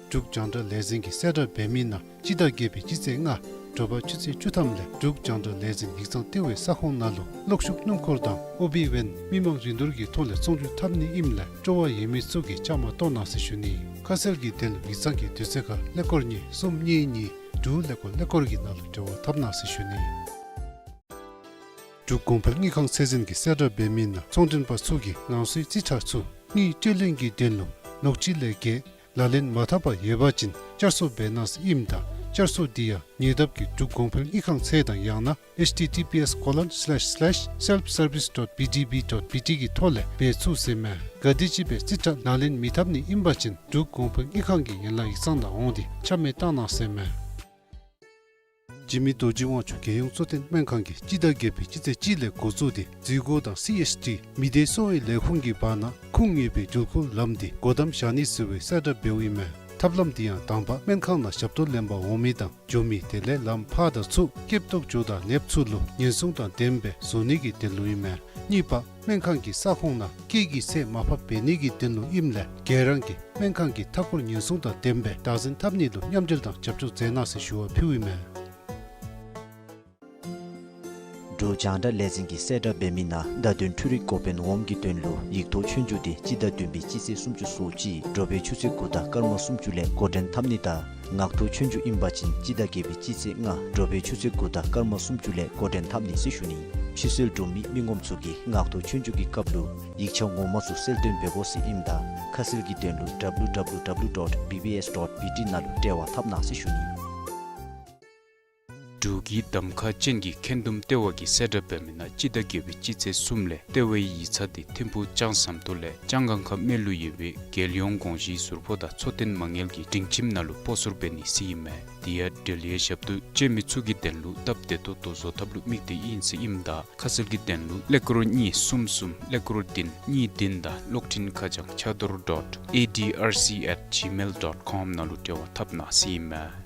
འབྲུག་རྒྱང་བསྒྲགས་ལས་འཛིན་གྱིས་གསལ་བསྒྲགས་འབད་མི་ནང་སྤྱི་ཟླ་བརྒྱད་པའི་སྤྱི་ཚེས་ལྔ་དྲོ་པ་ཆུ་ཚོད་བཅུ་ཐམ་ལས་འབྲུག་རྒྱང་བསྒྲགས་ལས་འཛིན་ཡིག་ཚང་ལྟེ་བའི་ས་ཁོངས་ནང་ལུ་གློག་ཤུགས་སྣུམ་འཁོར་དང་ཨོ་བི་ཝེན་མི་མང་རིན་བསྡུར་གྱི་ཐོག་ལས་ཚོང་བསྒྱུར་འཐབ་ནི་ཨིནམ་ལས་སྤྲོ་བ་ཡོད་མི་ཚུ་གིས་བཅའ་མར་གཏོགས་གནང་ཟེར་ཞུ་ནི། ཁ་གསལ་གྱི་དོན་ལུ་ཡིག་ཚང་གི་དུས་ཚོད་ཁར་ཀླད་ཀོར་གཉིས་གསུམ་གཉིས་གཉིས་དྲུག་ཀླད་ཀོར་ཀླད་ཀོར་གྱི་ནང་ལུ་འབྲེལ་བ་འཐབ་གནང་ཟེར་ཞུ་ནི། འབྲུག་གོང་འཕེལ་དངུལ་ཁང་ཚད་འཛིན་གྱིས་གསལ་བསྒྲགས་འབད་མི་ནང་ཚོང་མགྲོན་པ་ཚུ་གིས་རང་སོའི་རྩིས་ཁྲ་ཚུ་དངུལ་སྤྲོད་ལེན་གྱི་དོན་ལུ་ལོག་སྤྱོད་ལས་བརྒལ་ལག་ལེན་མ་འཐབ་པར་ཡོད་པ་ཅིན་བསྐྱར་གསོ་འབད་གནང་ཟེར་ཨིནམ་ད་བསྐྱར་གསོ་འདི་ཡང་ཉེ་འདབས་ཀྱི་འབྲུག་གོང་འཕེལ་དངུལ་ཁང་ཚད་དང་ཡང་ན་H T T P S colon slash slash self service dot B D B dot B T གི་ཐོག་ལས་འབད་ཚུགས་ཟེར་མས། ག་དེམ་ཅིག་སྦེ་རྩིས་ཁྲ་ལག་ལེན་མི་འཐབ་ནི་ཨིན་པ་ཅིན་འབྲུག་གོང་འཕེལ་དངུལ་ཁང་གི་ཡན་ལག་ཡིག་ཚང་ནང་འོང་སྟེ་ཆ་མེད་བཏང་གནང་ཟེར་མས། འཇིགས་མེད་རྡོ་རྗེ་དབང་ཕྱུག་རྒྱལ་ཡོངས་གཙོ་བསྟེན་སྨན་ཁང་གིས་སྤྱི་ཟླ་བརྒྱད་པའི་སྤྱི་ཚེས་གཅིག་ལས་འགོ་བཙུགས་ཏེ་འཛུལ་སྒོ་དང་སི་ཨེཆ་ཌི་མི་སྡེ་གསོ་བའི་ལས་ཁུངས་ཀྱི་བར་ན་ཁུངས་ཡོད་པའི་འགྲུལ་འཁོར་ལམ་འདི་སྒོ་བསྡམ་བཞག་ནི་ཟེར་བའི་གསལ་བསྒྲགས་འབདཝ་ཨིན་མས། ཐབས་ལམ་འདི་ཡང་དང་པ་སྨན་ཁང་ནང་ཞབས་ཏོག་ལེན་པར་འོང་མི་དང་འགྱོ་མི་དེ་ལས་ལམ་ཕར་དང་ཚུར་སྐྱེལ་ཐོག་འགྱོ་དང་ལེབ་ཚུ་ལུ་ཉེན་སྲུང་དང་ལྡནམ་སྦེ་བཟོ་ནི་གི་དོན་ལུ་ཨིན་མས། གཉིས་པ་སྨན་ཁང་གི་ས་ཁོངས་ནང་སྐད་ཀྱི་ཚད་མར་ཕབ་འབད་ནི་གི་དོན་ལུ་ཨིནམ་ལས་ག་ར་གིས་སྨན་ཁང་གི་མཐའ་འཁོར་ཉེན་སྲུང་དང་ལྡནམ་སྦེ་བདག་འཛིན་འཐབ་ནི་ལུ་མཉམ་འབྲེལ་དང་རྒྱབ་སྐྱོར་མཛད་གནང་ཟེར་ཞུ་བ་ཕུལཝ་ཨིན་མས། འབྲུག་རྒྱང་བསྒྲགས་ལས་འཛིན་གྱིས་གསལ་བསྒྲགས་འབད་མི་ནང་བརྡ་དོན་འཕྲུལ་རིག་འགོ་དཔོན་འོགམ་གྱི་དོན་ལུ་ཡིག་ཐོག་ཆོས་རྒྱུགས་འདི་སྤྱི་ཟླ་བདུན་པའི་སྤྱི་ཚེས་སུམ་ཅུ་སོ་གཅིག་དྲོ་པའི་ཆུ་ཚོད་དགུ་དང་སྐར་མ་སུམ་ཅུ་ལས་འགོ་འདྲེན་འཐབ་ནི་དང་ངག་ཐོག་ཆོས་རྒྱུགས་ཨིན་པ་ཅིན་སྤྱི་ཟླ་བརྒྱད་པའི་སྤྱི་ཚེས་ལྔ་དྲོ་པའི་ཆུ་ཚོད་དགུ་དང་སྐར་མ་སུམ་ཅུ་ལས་འགོ་འདྲེན་འཐབ་ནི་ཟེར་ཞུ་ནི། ཕྱིར་གསོལ་གྲུབ་མི་མི་ངོམ་ཚུ་གིས་ངག་ཐོག་ཆོས་རྒྱུགས་ཀྱི་སྐབས་ལུ་ཡིག་ཆ་ངོ་མ་ཚུ་གསལ་སྟོན་འབད་དགོ་ཟེར་ཨིནམ་ད་ཁ་གསལ་གྱི་དོན་ལུ་W W W dot B B S dot B T ནང་ལུ་འབྲེལ་བ་འཐབ་གནང་ཟེར་ཞུ་ནི། འབྲུག་གི་གདམ་ཁ་ཅན་གྱི་འཁོན་འདུམ་ལྟེ་བ་གིས་གསལ་བསྒྲགས་འབད་མི་ནང་སྤྱི་ཟླ་བརྒྱད་པའི་སྤྱི་ཚེས་གསུམ་ལས་ལྟེ་བའི་ཡིག་ཚང་འདི་ཐིམ་ཕུག་ལྕང་ཟམ་ཏོག་ལས་ལྕང་སྒང་ཁ་སྨད་ལུ་ཡོད་པའི་རྒྱལ་ཡོངས་དགོངས་ཞུའི་ཟུར་ཕོགས་དང་འཚོ་རྟེན་མ་དངུལ་གྱི་སྒྲིང་ཁྱིམ་ནང་ལུ་སྤོ་སོར་འབད་ནི་ཟེར་ཨིན་མས། དེ་ཡང་འབྲེལ་ཡོད་ཞབས་ཏོག་སྤྱོད་མི་ཚུ་གི་དོན་ལུ་སྟབས་བདེ་ཏོག་ཏོ་བཟོ་ཐབས་ལུ་དམིགས་ཏེ་ཨིན་ཟེར་ཨིནམ་ད་ཁ་གསལ་གྱི་དོན་ལུ་ཀླད་ཀོར་གཉིས་གསུམ་གསུམ་ཀླད་ཀོར་བདུན་གཉིས་བདུན་དང་གློག་འཕྲིན་ཁ་བྱང་ཕྱག་རྡོར་dot A D R C at gmail dot com ནང་ལུ་འབྲེལ་བ་འཐབ་གནང་ཟེར་ཨིན་མས།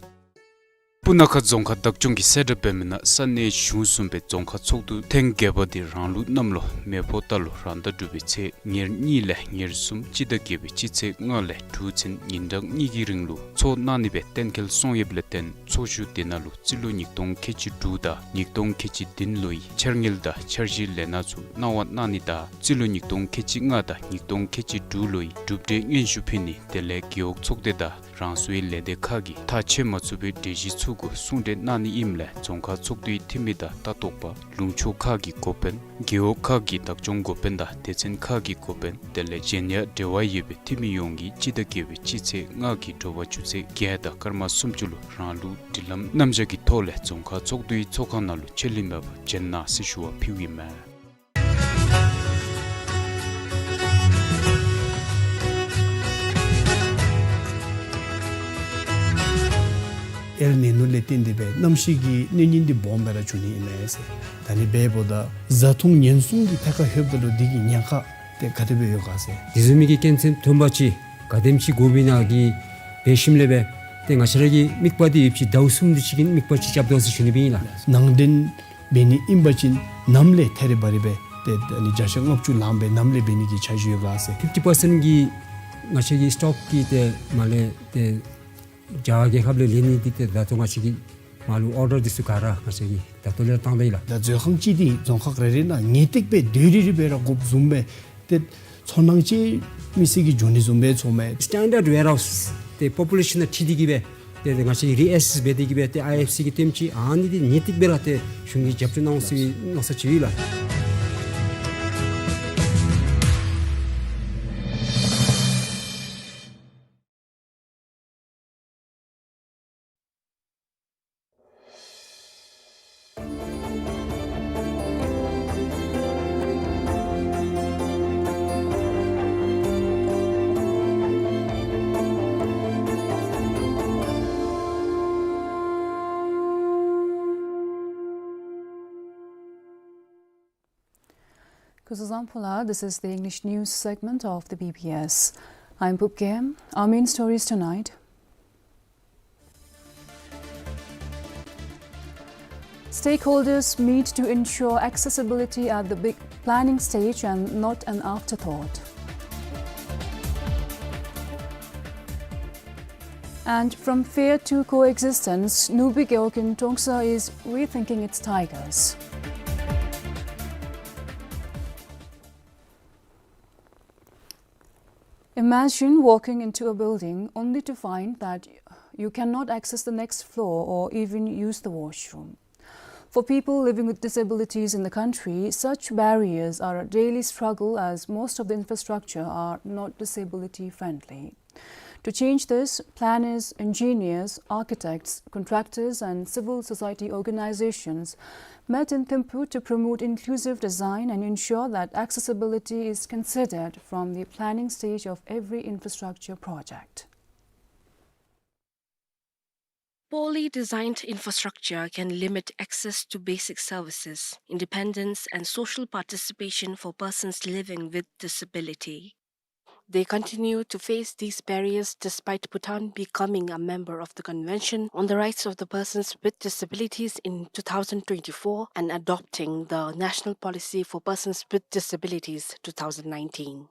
སྤུ་ན་ཁ་རྫོང་ཁག་བདག་སྐྱོང་གིས་གསལ་བསྒྲགས་འབད་མི་ནང་ས་གནས་གཞུང་གསུམ་པའི་རྫོང་ཁག་ཚོགས་འདུ་ཐེངས་བརྒྱད་པ་འདི་རང་ལུགས་གནམ་ལོ་མེ་ཕོ་རྟ་ལོ་རང་ཟླ་དྲུག་པའི་ཚེས་ཉེར་གཉིས་ལས་ཉེར་གསུམ་སྤྱི་ཟླ་བརྒྱད་པའི་སྤྱི་ཚེས་ལྔ་ལས་དྲུག་ཚུན་ཉིན་གྲངས་གཉིས་ཀྱི་རིང་ལུ་ཚོགས་གནང་ནི་སྦེ་གཏན་འཁེལ་སོང་ཡོདཔ་ལས་བརྟེན་ཚོགས་བཞུགས་དེ་ནང་ལུ་རྩིས་ལོ་ཉིས་སྟོང་ཁལ་གཅིག་དྲུག་དང་ཉིས་སྟོང་ཁལ་གཅིག་བདུན་ལོའི་འཆར་དངུལ་དང་འཆར་གཞིའི་ལས་སྣ་ཚུ་གནང་བ་གནང་ནི་དང་རྩིས་ལོ་ཉིས་སྟོང་ཁལ་གཅིག་ལྔ་དང་ཉིས་སྟོང་ཁལ་གཅིག་དྲུག་ལོའི་གྲུབ་འབྲས་སྙན་ཞུ་ཕུལ་ནི་དེ་ལས་རྒེད་འོག་ཚོགས་སྡེ་དང་རང་སོའི་ལས་སྡེ་ཁག་གིས་ཐག་བཅད་མ་ཚུགས་པའི་གྲོས་གཞི་ཚུ་གུ་གསུང་གྲོས་གནང་ནི་ཨིནམ་ལས་རྫོང་ཁག་ཚོགས་འདུའི་འཐུས་མི་དང་ལྟ་རྟོག་པ་ལུང་ཕྱོགས་ཁག་གི་འགོ་དཔོན་རྒེད་འོག་ཁག་གི་བདག་སྐྱོང་འགོ་དཔོན་དང་སྡེ་ཚན་ཁག་གི་འགོ་དཔོན་དེ་ལས་གཞན་ཡང་འབྲེལ་བ་ཡོད་པའི་འཐུས་མི་ཡོངས་ཀྱིས་སྤྱི་ཟླ་བརྒྱད་པའི་སྤྱི་ཚེས་ལྔ་གི་དྲོ་པ་ཆུ་ཚོད་བརྒྱད་དང་སྐར་མ་སུམ་ཅུ་ལུ་རང་ལུགས་སྒྲིག་ལམ་རྣམ་གཞག་གི་ཐོག་ལས་རྫོང་ཁག་ཚོགས་འདུའི་ཚོགས་ཁང་ནང་ལུ་ཆད་ལུས་མེད་པར་འབྱོན་གནང་ཟེར་ཞུ་བ་ཕུལཝ་ཨིན་མས། ཨེལ་ནི་ནོ་ལས་བརྟེན་ཏེ་སྦེ་གནམ་གཤིས་ཀྱི་གནོད་ཉེན་འདི་སྦོམ་སྦེ་ར་འབྱུང་ནི་ཨིན་མས་ཟེར། ད་ནི་འབདཝ་ད་བཟའ་འཐུང་ཉེན་སྲུང་གི་ཐད་ཁར་ལྷོདཔ་ད་ལུ་འདི་གི་ཉེན་ཁ་དེ་ག་དེ་སྦེ་ཡོད་ག་ཟེར། དེ་བཟུམ་མའི་གི་རྐྱེན་ངན་ཐོན་པ་ཅིན་ག་དེམ་ཅིག་དགོ་པའི་ནང་གི་འབད་ཞིནམ་ལས་སྦེ་ཏེ་ང་བཅས་ར་གི་དམིགས་པ་འདི་ཡོད་པ་ཅིན་ཟླཝ་གསུམ་དེ་ཅིག་གི་དམིགས་པ་ཅིག་རྐྱབ་དོ་ཟེར་ཞུ་ནི་སྦེ་ཨིན་ལགས། ནང་འདྲེན་འབད་ནི་ཨིན་པ་ཅིན་ནམ་ལས་ཐད་རི་བ་རི་སྦེ་ཏེ་ཨ་ནི་བརྒྱ་ཆ་ལྔ་བཅུ་ལངམ་སྦེ་ནམ་ལས་འབད་ནི་གི་འཆར་གཞི་ཡོད་ག་ཟེར། ཕིཕ་ཊི་པར་སེནཊ་གི་ང་བཅས་ཀྱི་སི་ཊོག་གི་ཏེ་མར་ལས་ཏེ་རྒྱ་རྒྱལ་ཁབ་ལས་ལེན་ནི་འདི་ཏེ་ད་ལྟོ་ང་བཅས་ཀྱི་མར་ལུ་ཨོར་ཌར་འདི་ཚུ་ག་ར་ང་བཅས་ཀྱིས་ད་ལྟོ་ལས་བཏང་སྟེ་ཨིན་ལགས། ད་མཛོད་ཁང་ཅིག་འདི་རྫོང་ཁག་རེ་རེ་ནང་ངེས་ཏིག་སྦེ་སྡོད་རི་རི་སྦེ་ར་དགོཔ་བཟུམ་སྦེ་ཏེ་ཚོར་སྣང་ཅིག་མི་སེར་གྱིས་འབྱུང་ནི་བཟུམ་སྦེ་ཚོརཝ་མས། སི་ཊེན་ཌརཌ་ཝེར་ཧའུསི་ཏེ་པོ་པུ་ལེ་ཤཱན་དང་འཁྲིལ་ཏེ་གིས་སྦེ་ཏེ་ང་བཅས་ཀྱིས་རི་ཨེ་སེསི་འབད་དེ་གིས་སྦེ་ཏེ་ཨའི་ཨེཕ་སི་གི་ལྟེམ་ཅིག་ཨ་ནི་འདི་ངེས་ཏིག་སྦེ་ར་ཏེ་གཞུང་གིས་རྒྱབ་སྐྱོར་གནང་ཟེར་མནོ་བསམ་ཅིག་ཡོད་ལགས། Kuzuzangphola, this is the English news segment of the B B S. I'm Pupkem. Our main stories tonight. Stakeholders meet to ensure accessibility at the big planning stage and not an afterthought. And from fear to coexistence, Nubi Gewog in Trongsa is rethinking its tigers. Imagine walking into a building only to find that you cannot access the next floor or even use the washroom. For people living with disabilities in the country, such barriers are a daily struggle as most of the infrastructure are not disability friendly. To change this, planners, engineers, architects, contractors, and civil society organizations met in Thimphu to promote inclusive design and ensure that accessibility is considered from the planning stage of every infrastructure project. Poorly designed infrastructure can limit access to basic services, independence, and social participation for persons living with disability. They continue to face these barriers despite Bhutan becoming a member of the Convention on the Rights of the Persons with Disabilities in two thousand twenty-four and adopting the National Policy for Persons with Disabilities two thousand nineteen.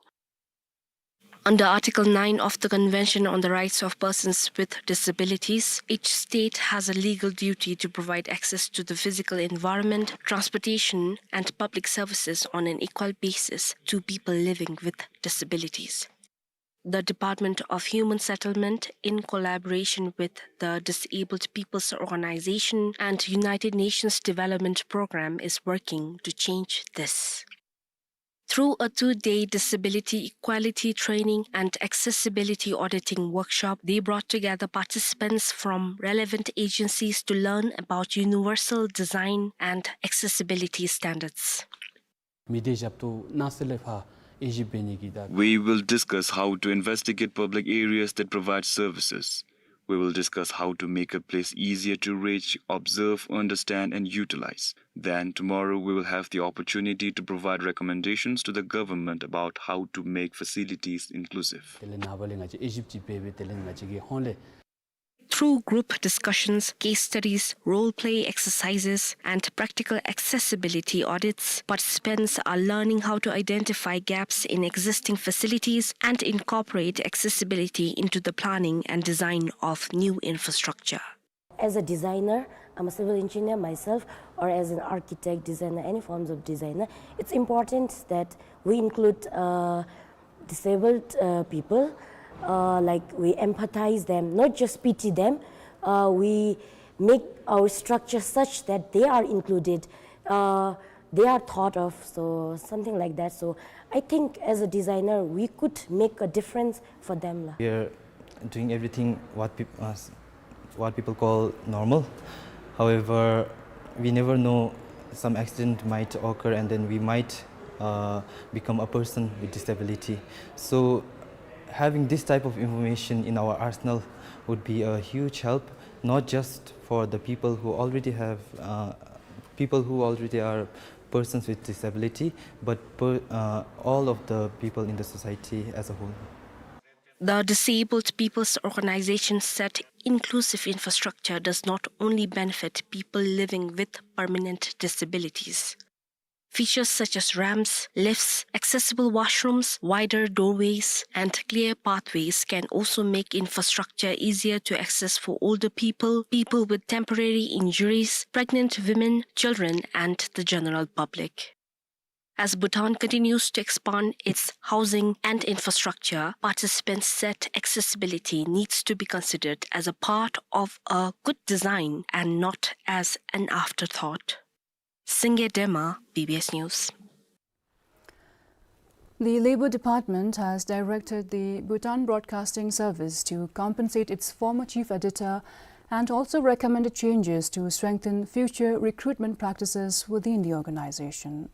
Under Article nine of the Convention on the Rights of Persons with Disabilities, each state has a legal duty to provide access to the physical environment, transportation, and public services on an equal basis to people living with disabilities. The Department of Human Settlement, in collaboration with the Disabled People's Organization and United Nations Development Programme, is working to change this. Through a two-day disability equality training and accessibility auditing workshop, they brought together participants from relevant agencies to learn about universal design and accessibility standards. མི་སྡེ་ཞབས་ཏོག་གནང་སྟེ་ལས་ཕར་དབྱེ་ཞིབ་འབད་ནི་གི་ད། We will discuss how to investigate public areas that provide services. We will discuss how to make a place easier to reach, observe, understand, and utilize. Then, tomorrow, we will have the opportunity to provide recommendations to the government about how to make facilities inclusive. དེ་ལས་ནངས་པ་ལས་ང་བཅས་དབྱེ་ཞིབ་ཅིག་འབད་འབད་དེ་ལས་ང་བཅས་ཀྱི་ཧོངས་ལས། Through group discussions, case studies, role play exercises, and practical accessibility audits, participants are learning how to identify gaps in existing facilities and incorporate accessibility into the planning and design of new infrastructure. As a designer, I'm a civil engineer myself, or as an architect, designer, any forms of designer, it's important that we include, uh, disabled, uh, people, uh, like, we empathize them, not just pity them. Uh, we make our structure such that they are included, uh, they are thought of, so something like that. So I think as a designer, we could make a difference for them la. We are doing everything what peop-, uh, s-, what people call normal. However, we never know, some accident might occur and then we might, uh, become a person with disability. So having this type of information in our arsenal would be a huge help, not just for the people who already have, uh, people who already are persons with disability, but per-, uh, all of the people in the society as a whole. The Disabled People's Organization said inclusive infrastructure does not only benefit people living with permanent disabilities. Features such as ramps, lifts, accessible washrooms, wider doorways, and clear pathways can also make infrastructure easier to access for older people, people with temporary injuries, pregnant women, children, and the general public. As Bhutan continues to expand its housing and infrastructure, participants said accessibility needs to be considered as a part of a good design and not as an afterthought. Singye Dema, B B S News. The Labour Department has directed the Bhutan Broadcasting Service to compensate its former chief editor and also recommended changes to strengthen future recruitment practices within the organization.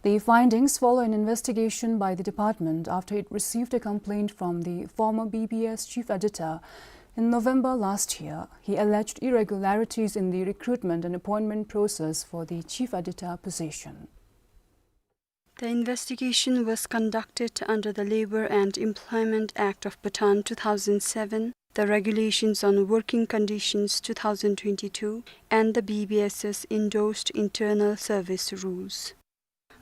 The findings follow an investigation by the department after it received a complaint from the former B B S chief editor in November last year. He alleged irregularities in the recruitment and appointment process for the chief editor position. The investigation was conducted under the Labour and Employment Act of Bhutan two thousand seven, the Regulations on Working Conditions two thousand twenty-two, and the B B S's endorsed internal service rules.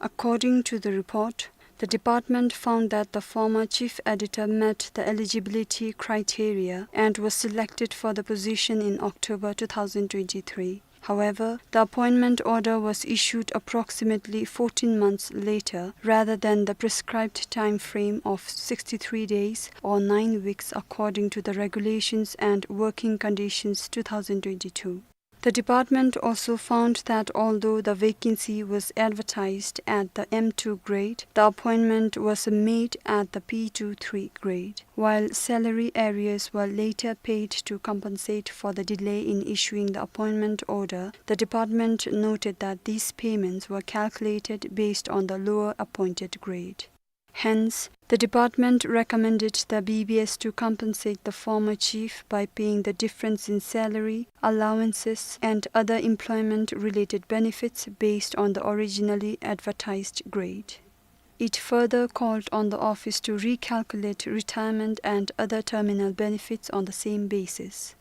According to the report, The department found that the former chief editor met the eligibility criteria and was selected for the position in October two thousand twenty-three. However, the appointment order was issued approximately fourteen months later, rather than the prescribed time frame of sixty-three days or nine weeks, according to the Regulations and Working Conditions two thousand twenty-two. The department also found that although the vacancy was advertised at the M two grade, the appointment was made at the P two three grade. While salary arrears were later paid to compensate for the delay in issuing the appointment order, the department noted that these payments were calculated based on the lower appointed grade. Hence, the department recommended the B B S to compensate the former chief by paying the difference in salary, allowances, and other employment-related benefits based on the originally advertised grade. It further called on the office to recalculate retirement and other terminal benefits on the same basis.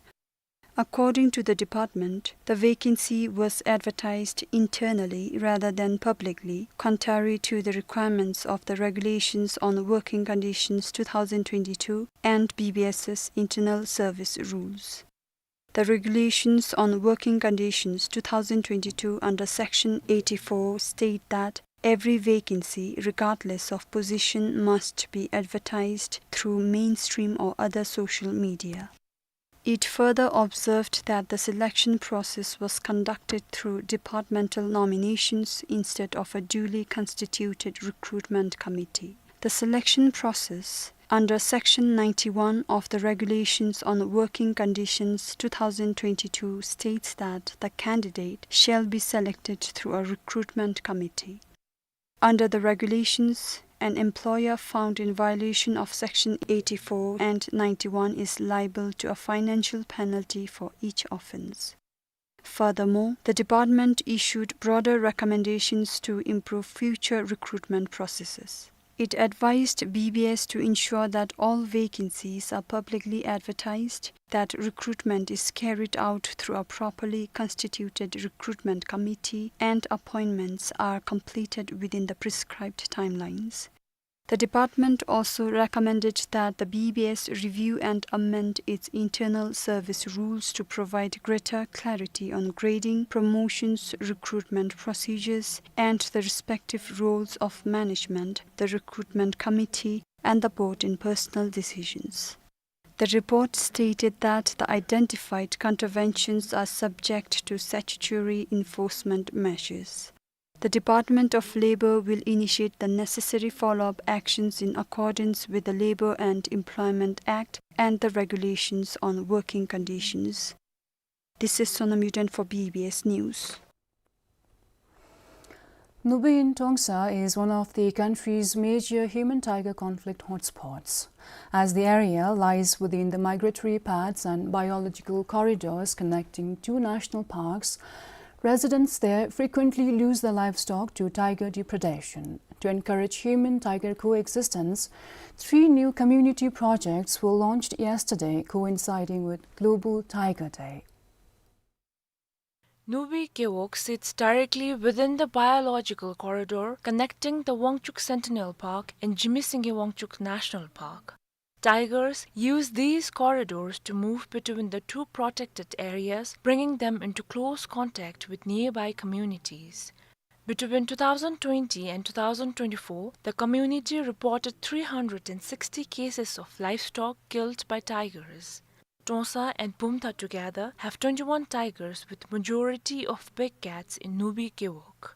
According to the department, the vacancy was advertised internally rather than publicly, contrary to the requirements of the Regulations on Working Conditions two thousand twenty-two and BBS's internal service rules. The Regulations on Working Conditions two thousand twenty-two under Section eighty-four state that every vacancy, regardless of position, must be advertised through mainstream or other social media. It further observed that the selection process was conducted through departmental nominations instead of a duly constituted recruitment committee. The selection process under Section ninety-one of the Regulations on Working Conditions two thousand twenty-two states that the candidate shall be selected through a recruitment committee. Under the regulations, an employer found in violation of Section eighty-four and ninety-one is liable to a financial penalty for each offense. Furthermore, the department issued broader recommendations to improve future recruitment processes. It advised B B S to ensure that all vacancies are publicly advertised, that recruitment is carried out through a properly constituted recruitment committee, and appointments are completed within the prescribed timelines. The department also recommended that the B B S review and amend its internal service rules to provide greater clarity on grading, promotions, recruitment procedures, and the respective roles of management, the recruitment committee, and the board in personnel decisions. The report stated that the identified contraventions are subject to statutory enforcement measures. The Department of Labor will initiate the necessary follow-up actions in accordance with the Labour and Employment Act and the Regulations on Working Conditions. This is Sonam Yuden for B B S News. Nubi in Trongsa is one of the country's major human-tiger conflict hotspots. As the area lies within the migratory paths and biological corridors connecting two national parks, residents there frequently lose their livestock to tiger depredation. To encourage human-tiger coexistence, three new community projects were launched yesterday, coinciding with Global Tiger Day. Nubi Gewog sits directly within the biological corridor connecting the Wangchuck Centennial Park and Jigme Singye Wangchuck National Park. Tigers use these corridors to move between the two protected areas, bringing them into close contact with nearby communities. Between two thousand twenty and two thousand twenty-four, the community reported three hundred and sixty cases of livestock killed by tigers. Trongsa and Bumthang together have twenty-one tigers, with majority of big cats in Nubi Gewog.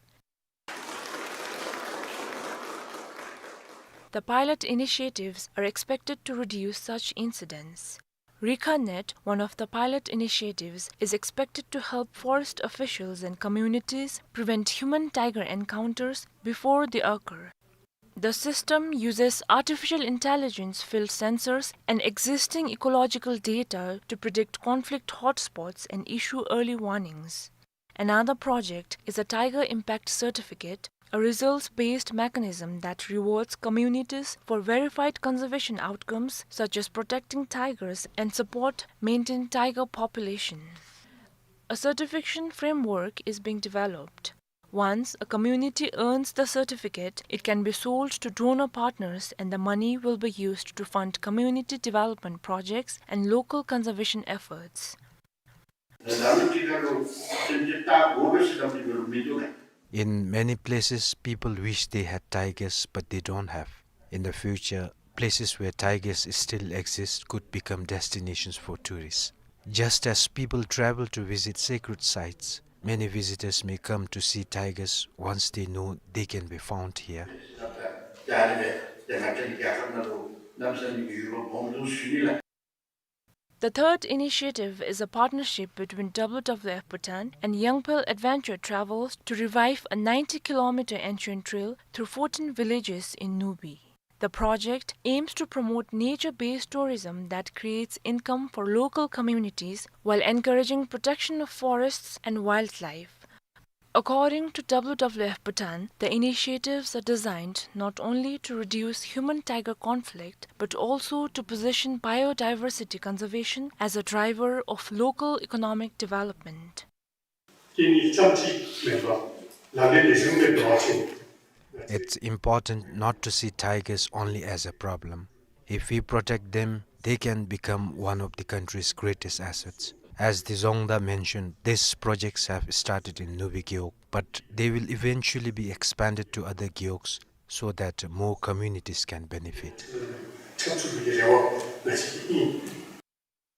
The pilot initiatives are expected to reduce such incidents. Rikha Net, one of the pilot initiatives, is expected to help forest officials and communities prevent human-tiger encounters before they occur. The system uses artificial intelligence field sensors and existing ecological data to predict conflict hotspots and issue early warnings. Another project is a Tiger Impact Certificate, a results-based mechanism that rewards communities for verified conservation outcomes such as protecting tigers and support maintain tiger population. A certification framework is being developed. Once a community earns the certificate, it can be sold to donor partners and the money will be used to fund community development projects and local conservation efforts. In many places, people wish they had tigers, but they don't have. In the future, places where tigers still exist could become destinations for tourists. Just as people travel to visit sacred sites, many visitors may come to see tigers once they know they can be found here. The third initiative is a partnership between W W F Bhutan and Yangpel Adventure Travels to revive a ninety kilometer ancient trail through fourteen villages in Nubi. The project aims to promote nature-based tourism that creates income for local communities while encouraging protection of forests and wildlife. According to W W F Bhutan, the initiatives are designed not only to reduce human-tiger conflict, but also to position biodiversity conservation as a driver of local economic development. It's important not to see tigers only as a problem. If we protect them, they can become one of the country's greatest assets. As the Dzongda mentioned, these projects have started in Nubi Gewog, but they will eventually be expanded to other gewogs so that more communities can benefit.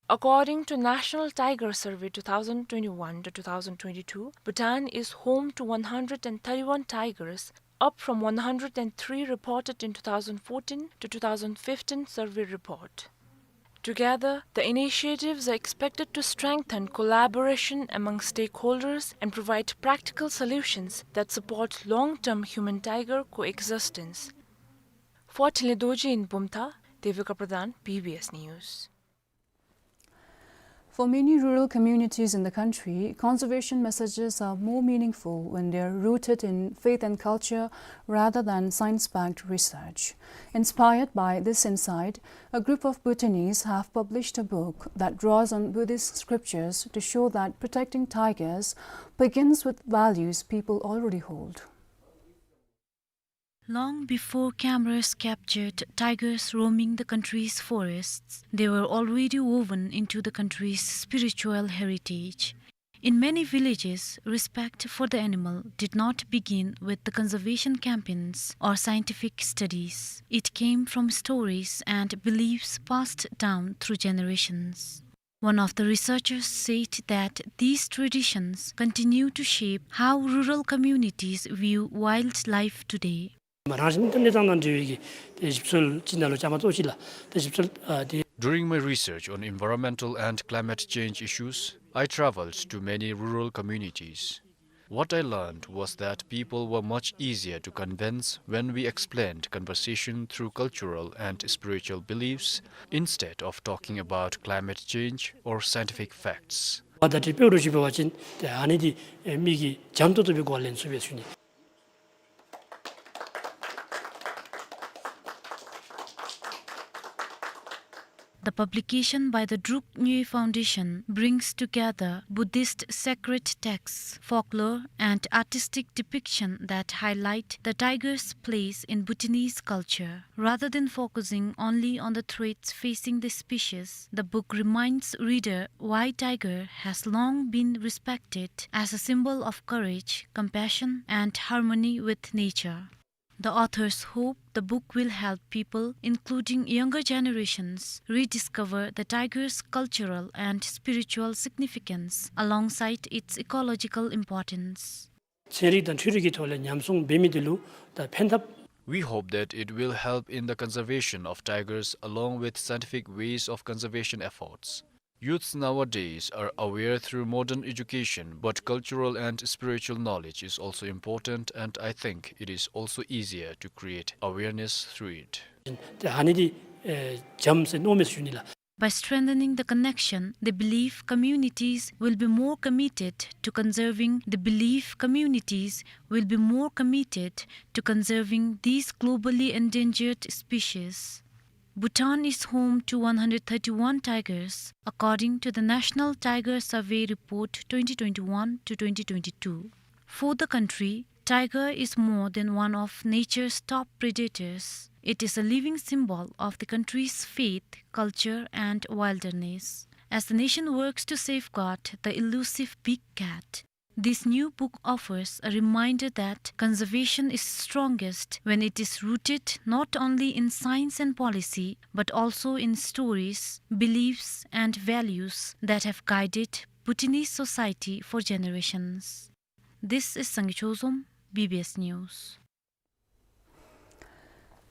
According to National Tiger Survey two thousand twenty-one to two thousand twenty-two, Bhutan is home to one hundred and thirty-one tigers, up from one hundred and three reported in two thousand fourteen to two thousand fifteen survey report. Together, the initiatives are expected to strengthen collaboration among stakeholders and provide practical solutions that support long-term human-tiger coexistence. For Thinley Dorji in Bumthang, Devika Pradhan, B B S News. For many rural communities in the country, conservation messages are more meaningful when they are rooted in faith and culture rather than science-backed research. Inspired by this insight, a group of Bhutanese have published a book that draws on Buddhist scriptures to show that protecting tigers begins with values people already hold. Long before cameras captured tigers roaming the country's forests, they were already woven into the country's spiritual heritage. In many villages, respect for the animal did not begin with the conservation campaigns or scientific studies. It came from stories and beliefs passed down through generations. One of the researchers said that these traditions continue to shape how rural communities view wildlife today. རང་བཞིན་གྱི་གནས་སྟངས་དང་འབྲེལ་བའི་གི་དེ་ཞིབ་འཚོལ་ཅིག་ནང་ལུ་བཅའ་མར་གཏོགས་ཅི་ལགས། དེ་ཞིབ་འཚོལ་ཨ་དེ། During my research on environmental and climate change issues, I traveled to many rural communities. What I learned was that people were much easier to convince when we explained conversation through cultural and spiritual beliefs instead of talking about climate change or scientific facts. ཨ་ད་དེ་དཔེ་རུ་ཞིག་འབད་བ་ཅིན་ཏེ་ཨ་ནི་འདི་ཨེ་མི་གིས་འཇམ་ཏོང་ཏོ་སྦེ་གོ་ལེན་ཚུགས་པས་ཟེར་ཞུ་ནི། The publication by the Druk Nyay Foundation brings together Buddhist sacred texts, folklore, and artistic depiction that highlight the tiger's place in Bhutanese culture. Rather than focusing only on the threats facing the species, the book reminds reader why tiger has long been respected as a symbol of courage, compassion, and harmony with nature. The authors hope the book will help people, including younger generations, rediscover the tiger's cultural and spiritual significance alongside its ecological importance. ཚན་རིག་དང་འཕྲུལ་རིག་གི་ཐོག་ལས་ཉམས་སྲུང་འབད་མི་འདི་ལུ་ད་ཕན་ཐབས། We hope that it will help in the conservation of tigers along with scientific ways of conservation efforts. Youths nowadays are aware through modern education, but cultural and spiritual knowledge is also important, and I think it is also easier to create awareness through it. ཏེ་ཨ་ནི་འདི་ཨེ་འཇམ་ཟེར་མནོཝ་མས་ཟེར་ཞུ་ནི་ལགས། By strengthening the connection, they believe communities will be more committed to conserving, they believe communities will be more committed to conserving these globally endangered species. Bhutan is home to one hundred thirty-one tigers, according to the National Tiger Survey Report twenty twenty-one to twenty twenty-two. For the country, tiger is more than one of nature's top predators. It is a living symbol of the country's faith, culture, and wilderness. As the nation works to safeguard the elusive big cat, this new book offers a reminder that conservation is strongest when it is rooted not only in science and policy, but also in stories, beliefs, and values that have guided Bhutanese society for generations. This is Sangay Chozom, B B S News.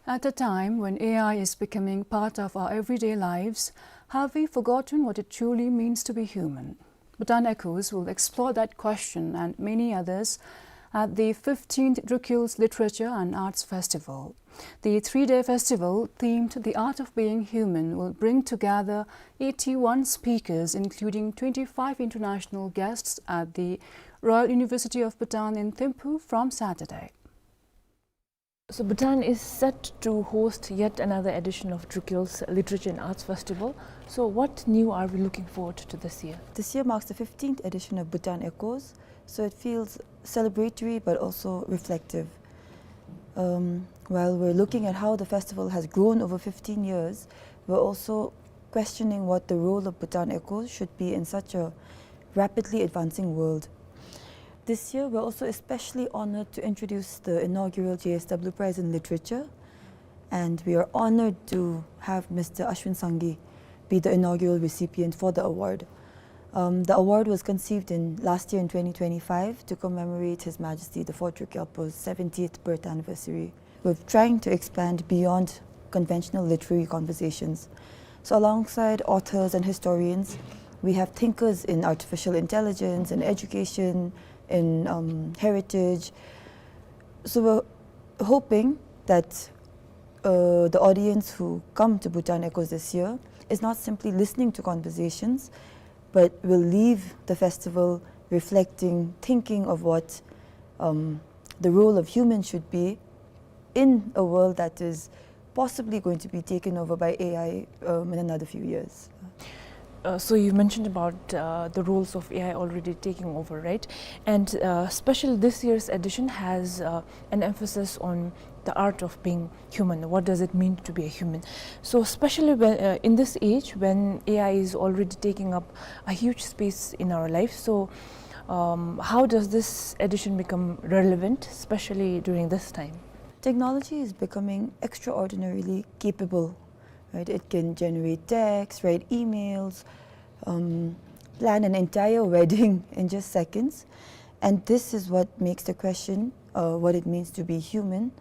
At a time when A I is becoming part of our everyday lives, have we forgotten what it truly means to be human? Bhutan Echoes will explore that question and many others at the fifteenth Drukyul's Literature and Arts Festival. The three-day festival, themed The Art of Being Human, will bring together eighty-one speakers, including twenty-five international guests, at the Royal University of Bhutan in Thimphu from Saturday. So Bhutan is set to host yet another edition of Drukyul's Literature and Arts Festival. So what new are we looking forward to this year? This year marks the fifteenth edition of Bhutan Echoes, so it feels celebratory but also reflective. Um, while we're looking at how the festival has grown over fifteen years, we're also questioning what the role of Bhutan Echoes should be in such a rapidly advancing world. This year, we're also especially honored to introduce the inaugural J S W Prize in Literature, and we are honored to have Mister Ashwin Sangay be the inaugural recipient for the award. Um, the award was conceived in last year in twenty twenty-five to commemorate His Majesty the Fourth Druk Gyalpo's seventieth birth anniversary. We're trying to expand beyond conventional literary conversations. So alongside authors and historians, we have thinkers in artificial intelligence, in education, in, um, heritage. So we're hoping that, uh, the audience who come to Bhutan Echoes this year is not simply listening to conversations, but will leave the festival reflecting, thinking of what, um, the role of humans should be in a world that is possibly going to be taken over by A I, um, in another few years. Uh, so you mentioned about, uh, the roles of A I already taking over, right? And, uh, especially this year's edition has, uh, an emphasis on the art of being human. What does it mean to be a human? So especially when, uh, in this age when A I is already taking up a huge space in our life, so, um, how does this edition become relevant, especially during this time? Technology is becoming extraordinarily capable, right? It can generate text, write emails, um, plan an entire wedding in just seconds. And this is what makes the question, uh, what it means to be human,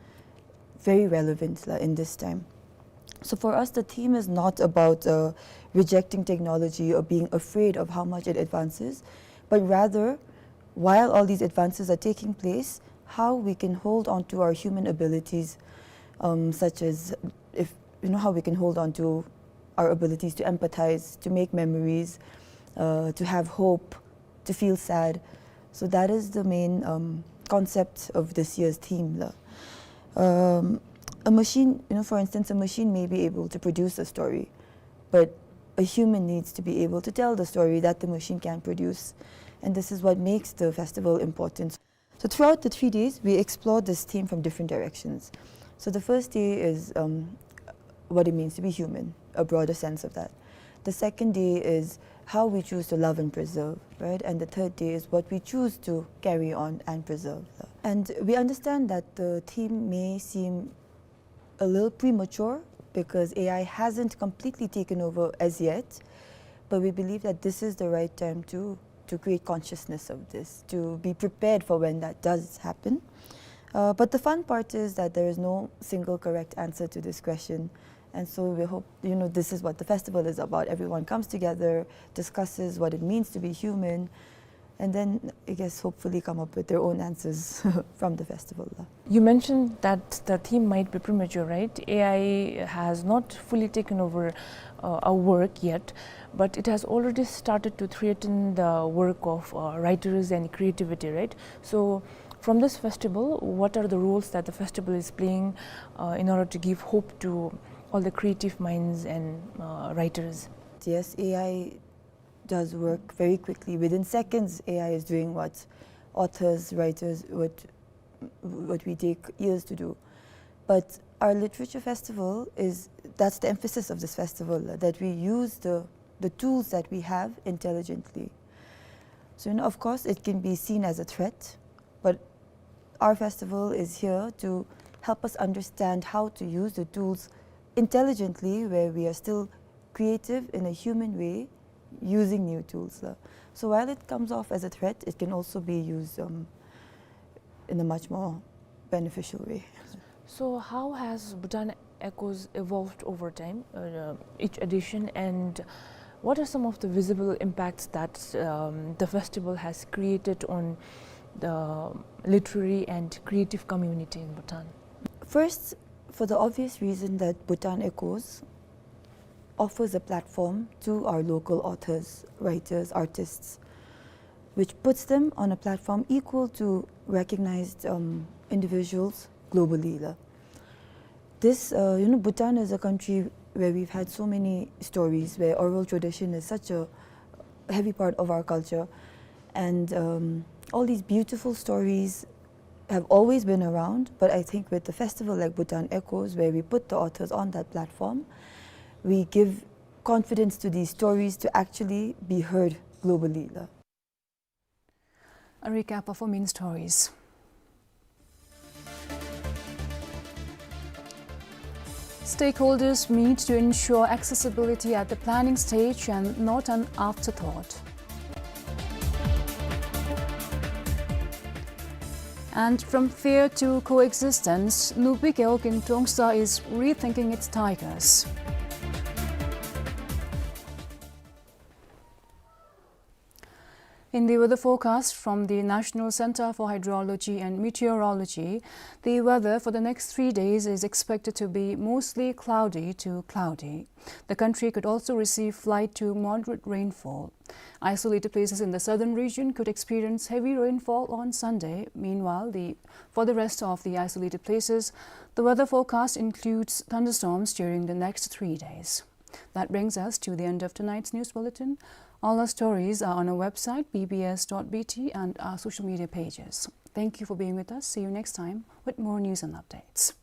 very relevant, la, in this time. So for us, the theme is not about, uh, rejecting technology or being afraid of how much it advances, but rather, while all these advances are taking place, how we can hold on to our human abilities, um, such as, if, you know, how we can hold on to our abilities to empathize, to make memories, uh, to have hope, to feel sad. So that is the main, um, concept of this year's theme, la. Um, a machine, you know, for instance, a machine may be able to produce a story, but a human needs to be able to tell the story that the machine can produce. And this is what makes the festival important. So throughout the three days, we explore this theme from different directions. So the first day is, um, what it means to be human, a broader sense of that. The second day is how we choose to love and preserve, right? And the third day is what we choose to carry on and preserve. And we understand that the theme may seem a little premature because A I hasn't completely taken over as yet, but we believe that this is the right time to, to create consciousness of this, to be prepared for when that does happen. Uh, but the fun part is that there is no single correct answer to this question. And so we hope, you know, this is what the festival is about. Everyone comes together, discusses what it means to be human, and then, I guess, hopefully come up with their own answers from the festival. You mentioned that the theme might be premature, right? A I has not fully taken over, uh, our work yet, but it has already started to threaten the work of, uh, writers and creativity, right? So, from this festival, what are the roles that the festival is playing, uh, in order to give hope to all the creative minds and, uh, writers? Yes, A I does work very quickly. Within seconds, A I is doing what authors, writers, what, what we take years to do. But our literature festival is, that's the emphasis of this festival, that we use the, the tools that we have intelligently. So, you know, of course, it can be seen as a threat, but our festival is here to help us understand how to use the tools intelligently, where we are still creative in a human way using new tools, uh. So while it comes off as a threat, it can also be used, um, in a much more beneficial way. So how has Bhutan Echoes evolved over time, uh, each edition, and what are some of the visible impacts that, um, the festival has created on the literary and creative community in Bhutan? First, for the obvious reason that Bhutan Echoes offers a platform to our local authors, writers, artists, which puts them on a platform equal to recognized, um, individuals globally, la. This, uh, you know, Bhutan is a country where we've had so many stories, where oral tradition is such a heavy part of our culture. And, um, all these beautiful stories have always been around, but I think with the festival like Bhutan Echoes, where we put the authors on that platform, we give confidence to these stories to actually be heard globally, la. A recap of our main stories. Stakeholders meet to ensure accessibility at the planning stage and not an afterthought. And from fear to coexistence, Nubi Gewog in Trongsa is rethinking its tigers. In the weather forecast from the National Center for Hydrology and Meteorology, the weather for the next three days is expected to be mostly cloudy to cloudy. The country could also receive light to moderate rainfall. Isolated places in the southern region could experience heavy rainfall on Sunday. Meanwhile, the, for the rest of the isolated places, the weather forecast includes thunderstorms during the next three days. That brings us to the end of tonight's news bulletin. All our stories are on our website, B B S dot B T, and our social media pages. Thank you for being with us. See you next time with more news and updates.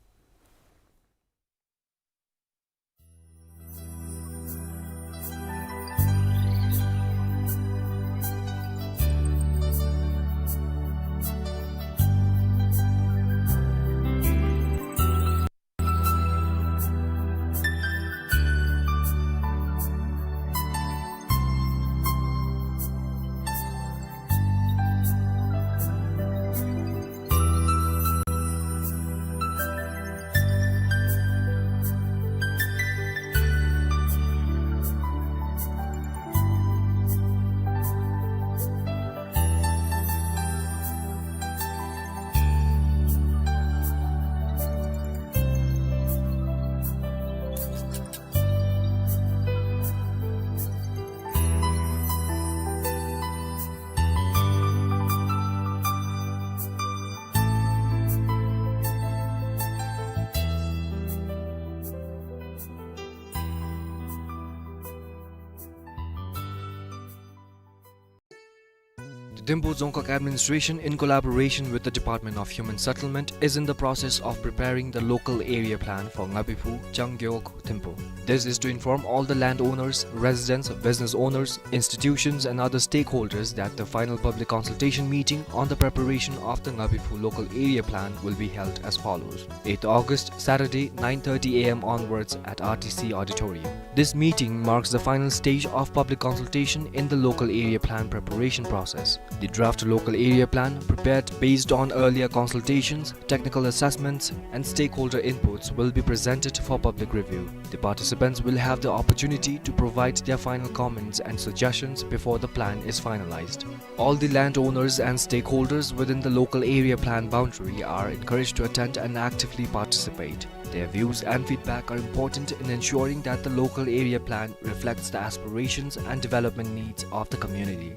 The Thimphu Dzongkhag Administration, in collaboration with the Department of Human Settlement, is in the process of preparing the local area plan for Ngabiphu, Changgewog, Thimphu. This is to inform all the landowners, residents, business owners, institutions and other stakeholders that the final public consultation meeting on the preparation of the Ngabiphu local area plan will be held as follows. Eighth August, Saturday, nine thirty A M onwards at R T C Auditorium. This meeting marks the final stage of public consultation in the local area plan preparation process. The draft local area plan, prepared based on earlier consultations, technical assessments, and stakeholder inputs, will be presented for public review. The participants will have the opportunity to provide their final comments and suggestions before the plan is finalized. All the landowners and stakeholders within the local area plan boundary are encouraged to attend and actively participate. Their views and feedback are important in ensuring that the local area plan reflects the aspirations and development needs of the community.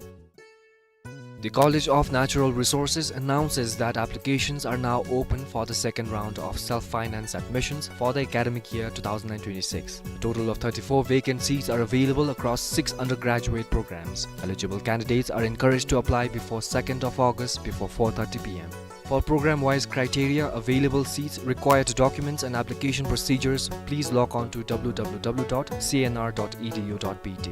The College of Natural Resources announces that applications are now open for the second round of self-finance admissions for the academic year two thousand twenty-six. A total of thirty-four vacant seats are available across six undergraduate programs. Eligible candidates are encouraged to apply before second of August before four thirty p m. For program-wise criteria, available seats, required documents and application procedures, please log on to w w w dot c n r dot e d u dot b t.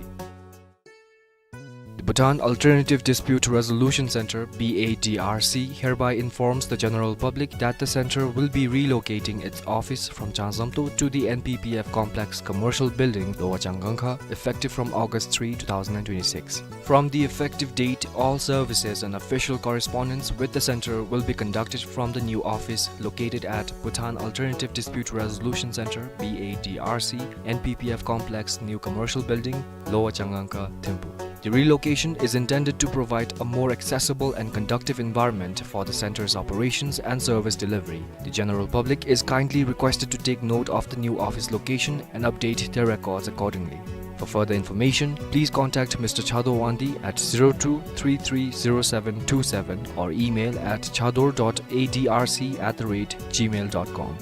The Bhutan Alternative Dispute Resolution Center, B A D R C, hereby informs the general public that the center will be relocating its office from Changzamto to the N P P F complex commercial building, Lower Changangkha, effective from August three, two thousand twenty-six. From the effective date, all services and official correspondence with the center will be conducted from the new office located at Bhutan Alternative Dispute Resolution Center, B A D R C, N P P F complex, new commercial building, Lower Changangkha, Thimphu. The relocation is intended to provide a more accessible and conductive environment for the center's operations and service delivery. The general public is kindly requested to take note of the new office location and update their records accordingly. For further information, please contact Mister Chador Wangdi at zero two three three zero seven two seven or email at chador dot A D R C at the rate gmail dot com.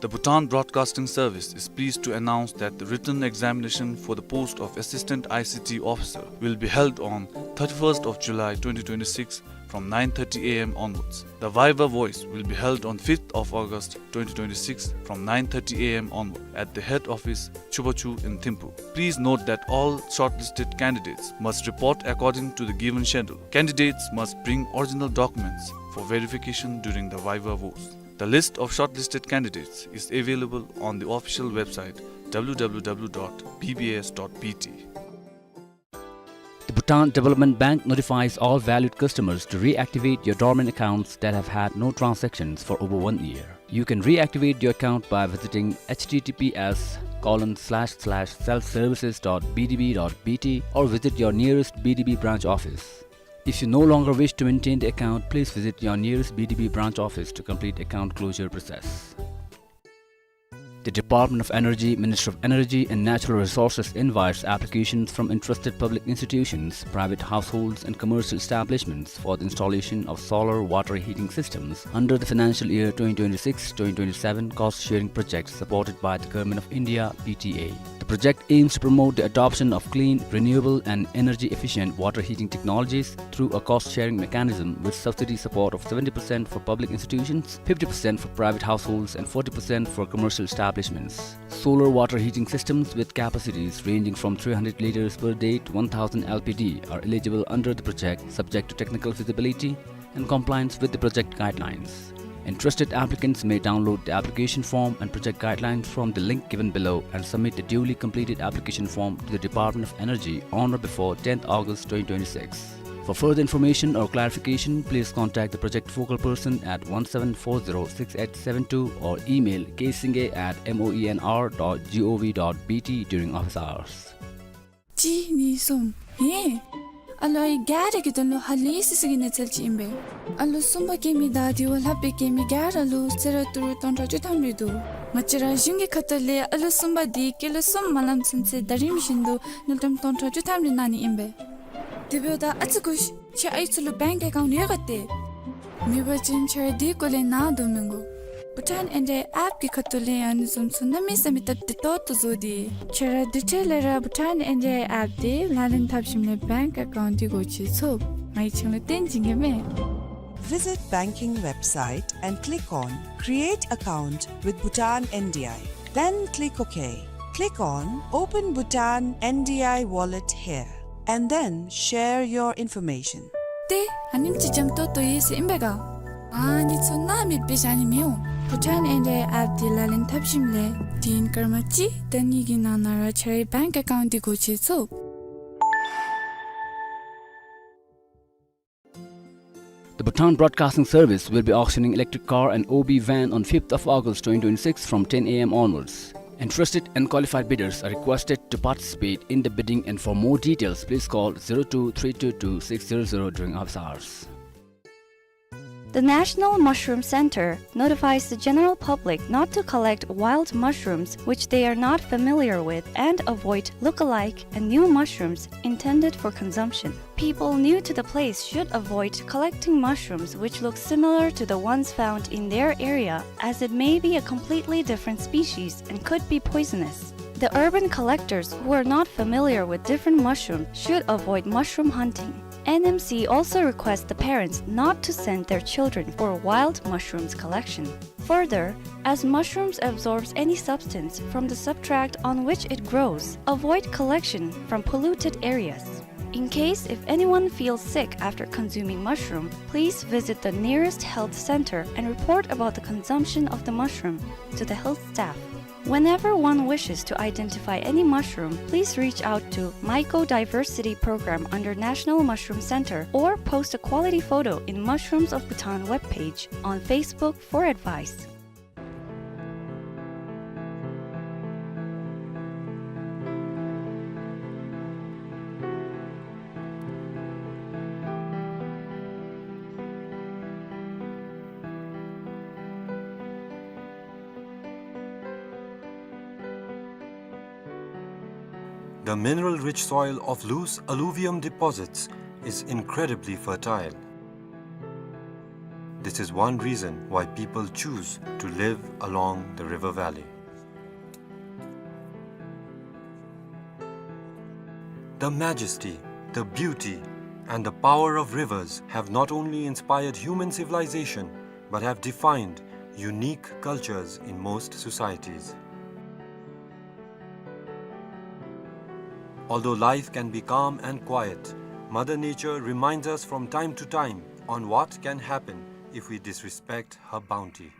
The Bhutan Broadcasting Service is pleased to announce that the written examination for the post of Assistant I C T Officer will be held on thirty-first of July twenty twenty-six from nine thirty a m onwards. The Viva Voice will be held on fifth of August twenty twenty-six from nine thirty a m onward at the head office, Chubachu in Thimphu. Please note that all shortlisted candidates must report according to the given schedule. Candidates must bring original documents for verification during the Viva Voice. The list of shortlisted candidates is available on the official website w w w dot b b s dot b t. The Bhutan Development Bank notifies all valued customers to reactivate your dormant accounts that have had no transactions for over one year. You can reactivate your account by visiting h t t p s colon slash slash self services dot b d b dot b t or visit your nearest B D B branch office. If you no longer wish to maintain the account, please visit your nearest B D B branch office to complete account closure process. The Department of Energy, Ministry of Energy and Natural Resources invites applications from interested public institutions, private households and commercial establishments for the installation of solar water heating systems under the financial year twenty twenty-six twenty twenty-seven cost-sharing project supported by the Government of India, P T A. The project aims to promote the adoption of clean, renewable and energy-efficient water heating technologies through a cost-sharing mechanism with subsidy support of seventy percent for public institutions, fifty percent for private households and forty percent for commercial establishments. Solar water heating systems with capacities ranging from three hundred liters per day to one thousand L P D are eligible under the project, subject to technical feasibility and compliance with the project guidelines. Interested applicants may download the application form and project guidelines from the link given below and submit the duly completed application form to the Department of Energy on or before tenth August twenty twenty-six. For further information or clarification, please contact the project focal person at one seven four zero six eight seven two or email k singay at moenr dot gov dot bt during office hours. གཅིག་གཉིས་གསུམ། ཧེ། ཨ་ལོ་ཨའི་ག་ར་གི་དོན་ལུ་ཧ་ལས་སི་སི་གི་གནས་ཚུལ་ཅིག་ཨིན་པས། ཨ་ལོ་གསུམ་པ་སྐྱེ་མི་དང་དེ་བ་ལྷག་པའི་སྐྱེ་མི་ག་ར་ལུ་གསོལ་རས་ཏི་རུ་སྟོང་ཕྲག་བཅུ་ཐམ་རེ་འདུག། ང་བཅས་ར་གཞུང་གི་ཁ་ཐུག་ལས་ཨ་ལོ་གསུམ་པ་འདི་སྐྱེས་ལོ་གསུམ་མ་ལང་ཚུན་ཚོད་ཟླ་རིམ་བཞིན་དུ་དངུལ་ཀྲམ་སྟོང་ཕྲག་བཅུ་ཐམ་རེ་གནང་ནི་ཨིན་པས། དེ་འབདཝ་ད་ཨ་ཙི་སྒུག་ཤིག། ཁྱེད་ཨའི་ཚུ་ལུ་བེངཀ་ཨེ་ཀའུནཊ་ཡོད་ག་ཏེ། མེད་པ་ཅིན་ཁྱེད་ར་དེའི་སྐོར་ལས་ནཱ་དོ་མི་དགོ། བྷུ་ཊཱན་ཨེན་ཌི་ཨའི་ཨེཔ་གི་ཁ་ཐུག་ལས་ཨ་ནི་བཟུམ་ཚུ་གནམ་མེད་ས་མེད་སྟབས་བདེ་ཏོག་ཏོ་བཟོ་སྟེ། ཁྱེད་ར་དེ་འཕྲལ་ལས་ར་བྷུ་ཊཱན་ཨེན་ཌི་ཨའི་ཨེཔ་དེ་ལག་ལེན་འཐབ་ཞིནམ་ལས་བེངཀ་ཨེ་ཀའུནཊ་འདི་སྒོ་ཕྱེ་ཚུགས། ང་གིས་ཁྱེད་ལུ་སྟོན་བྱིན་གེ་མས། Visit banking website and click on Create Account with Bhutan N D I. Then click OK. Click on Open Bhutan N D I Wallet here and then share your information. ཏེ་ཨ་ནེམ་ཅིག་འཇམ་ཏོང་ཏོ་ཡོད་ཟེར་ཨིན་པས་ག། ཨ་ནི་ཚུ་སྣང་མེད་པའི་བཞག་ནི་མི་འོང་། བྷུ་ཊཱན་ཨེན་ཌི་ཨའི་ཨེཔ་དེ་ལག་ལེན་འཐབ་ཞིནམ་ལས་དུས་ཡུན་སྐར་མ་གཅིག་དང་གཉིས་ཀྱི་ནང་ན་ར་ཁྱེད་རའི་བེངཀ་ཨེ་ཀའུནཊ་འདི་སྒོ་ཕྱེ་ཚུགས། The Bhutan Broadcasting Service will be auctioning electric car and O B van on fifth of August twenty twenty-six from ten A M onwards. Interested and qualified bidders are requested to participate in the bidding, and for more details, please call zero two three two two six zero zero during office hours. The National Mushroom Center notifies the general public not to collect wild mushrooms which they are not familiar with and avoid look-alike and new mushrooms intended for consumption. People new to the place should avoid collecting mushrooms which look similar to the ones found in their area, as it may be a completely different species and could be poisonous. The urban collectors who are not familiar with different mushrooms should avoid mushroom hunting. N M C also requests the parents not to send their children for wild mushrooms collection. Further, as mushrooms absorbs any substance from the substrate on which it grows, avoid collection from polluted areas. In case if anyone feels sick after consuming mushroom, please visit the nearest health center and report about the consumption of the mushroom to the health staff. Whenever one wishes to identify any mushroom, please reach out to Mycodiversity Program under National Mushroom Center or post a quality photo in Mushrooms of Bhutan webpage on Facebook for advice. The mineral-rich soil of loose alluvium deposits is incredibly fertile. This is one reason why people choose to live along the river valley. The majesty, the beauty, and the power of rivers have not only inspired human civilization, but have defined unique cultures in most societies. Although life can be calm and quiet, Mother Nature reminds us from time to time on what can happen if we disrespect her bounty.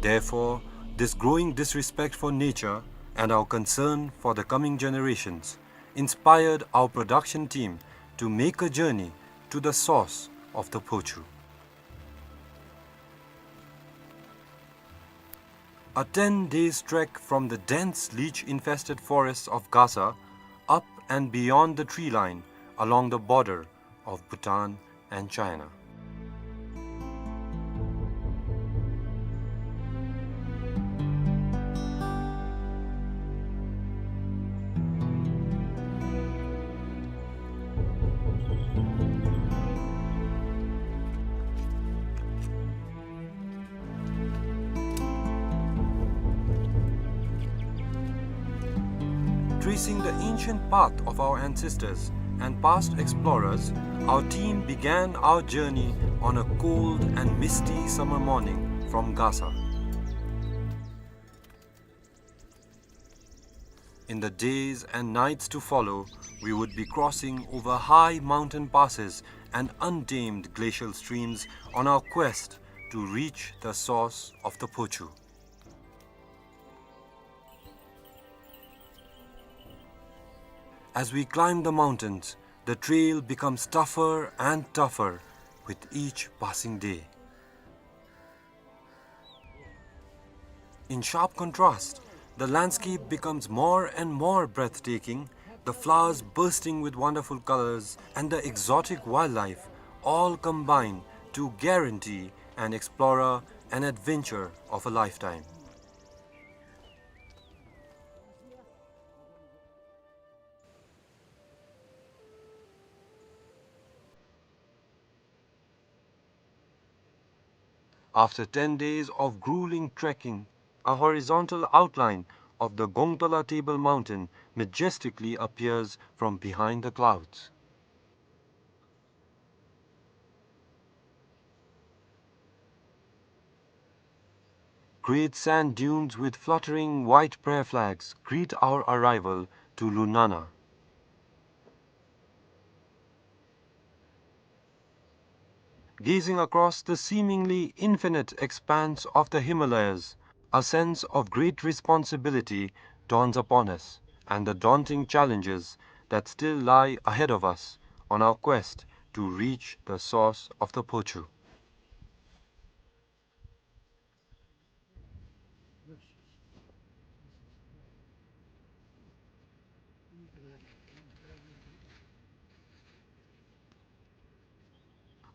Therefore, this growing disrespect for nature and our concern for the coming generations inspired our production team to make a journey to the source of the Phochu. A ten days trek from the dense leech-infested forests of Gasa, up and beyond the tree line, along the border of Bhutan and China. Tracing the ancient path of our ancestors and past explorers, our team began our journey on a cold and misty summer morning from Gasa. In the days and nights to follow, we would be crossing over high mountain passes and untamed glacial streams on our quest to reach the source of the Phochu. As we climb the mountains, the trail becomes tougher and tougher with each passing day. In sharp contrast, the landscape becomes more and more breathtaking, the flowers bursting with wonderful colors and the exotic wildlife all combine to guarantee an explorer an adventure of a lifetime. After ten days of grueling trekking, a horizontal outline of the Gongtola Table Mountain majestically appears from behind the clouds. Great sand dunes with fluttering white prayer flags greet our arrival to Lunana. Gazing across the seemingly infinite expanse of the Himalayas, a sense of great responsibility dawns upon us, and the daunting challenges that still lie ahead of us on our quest to reach the source of the Phochu.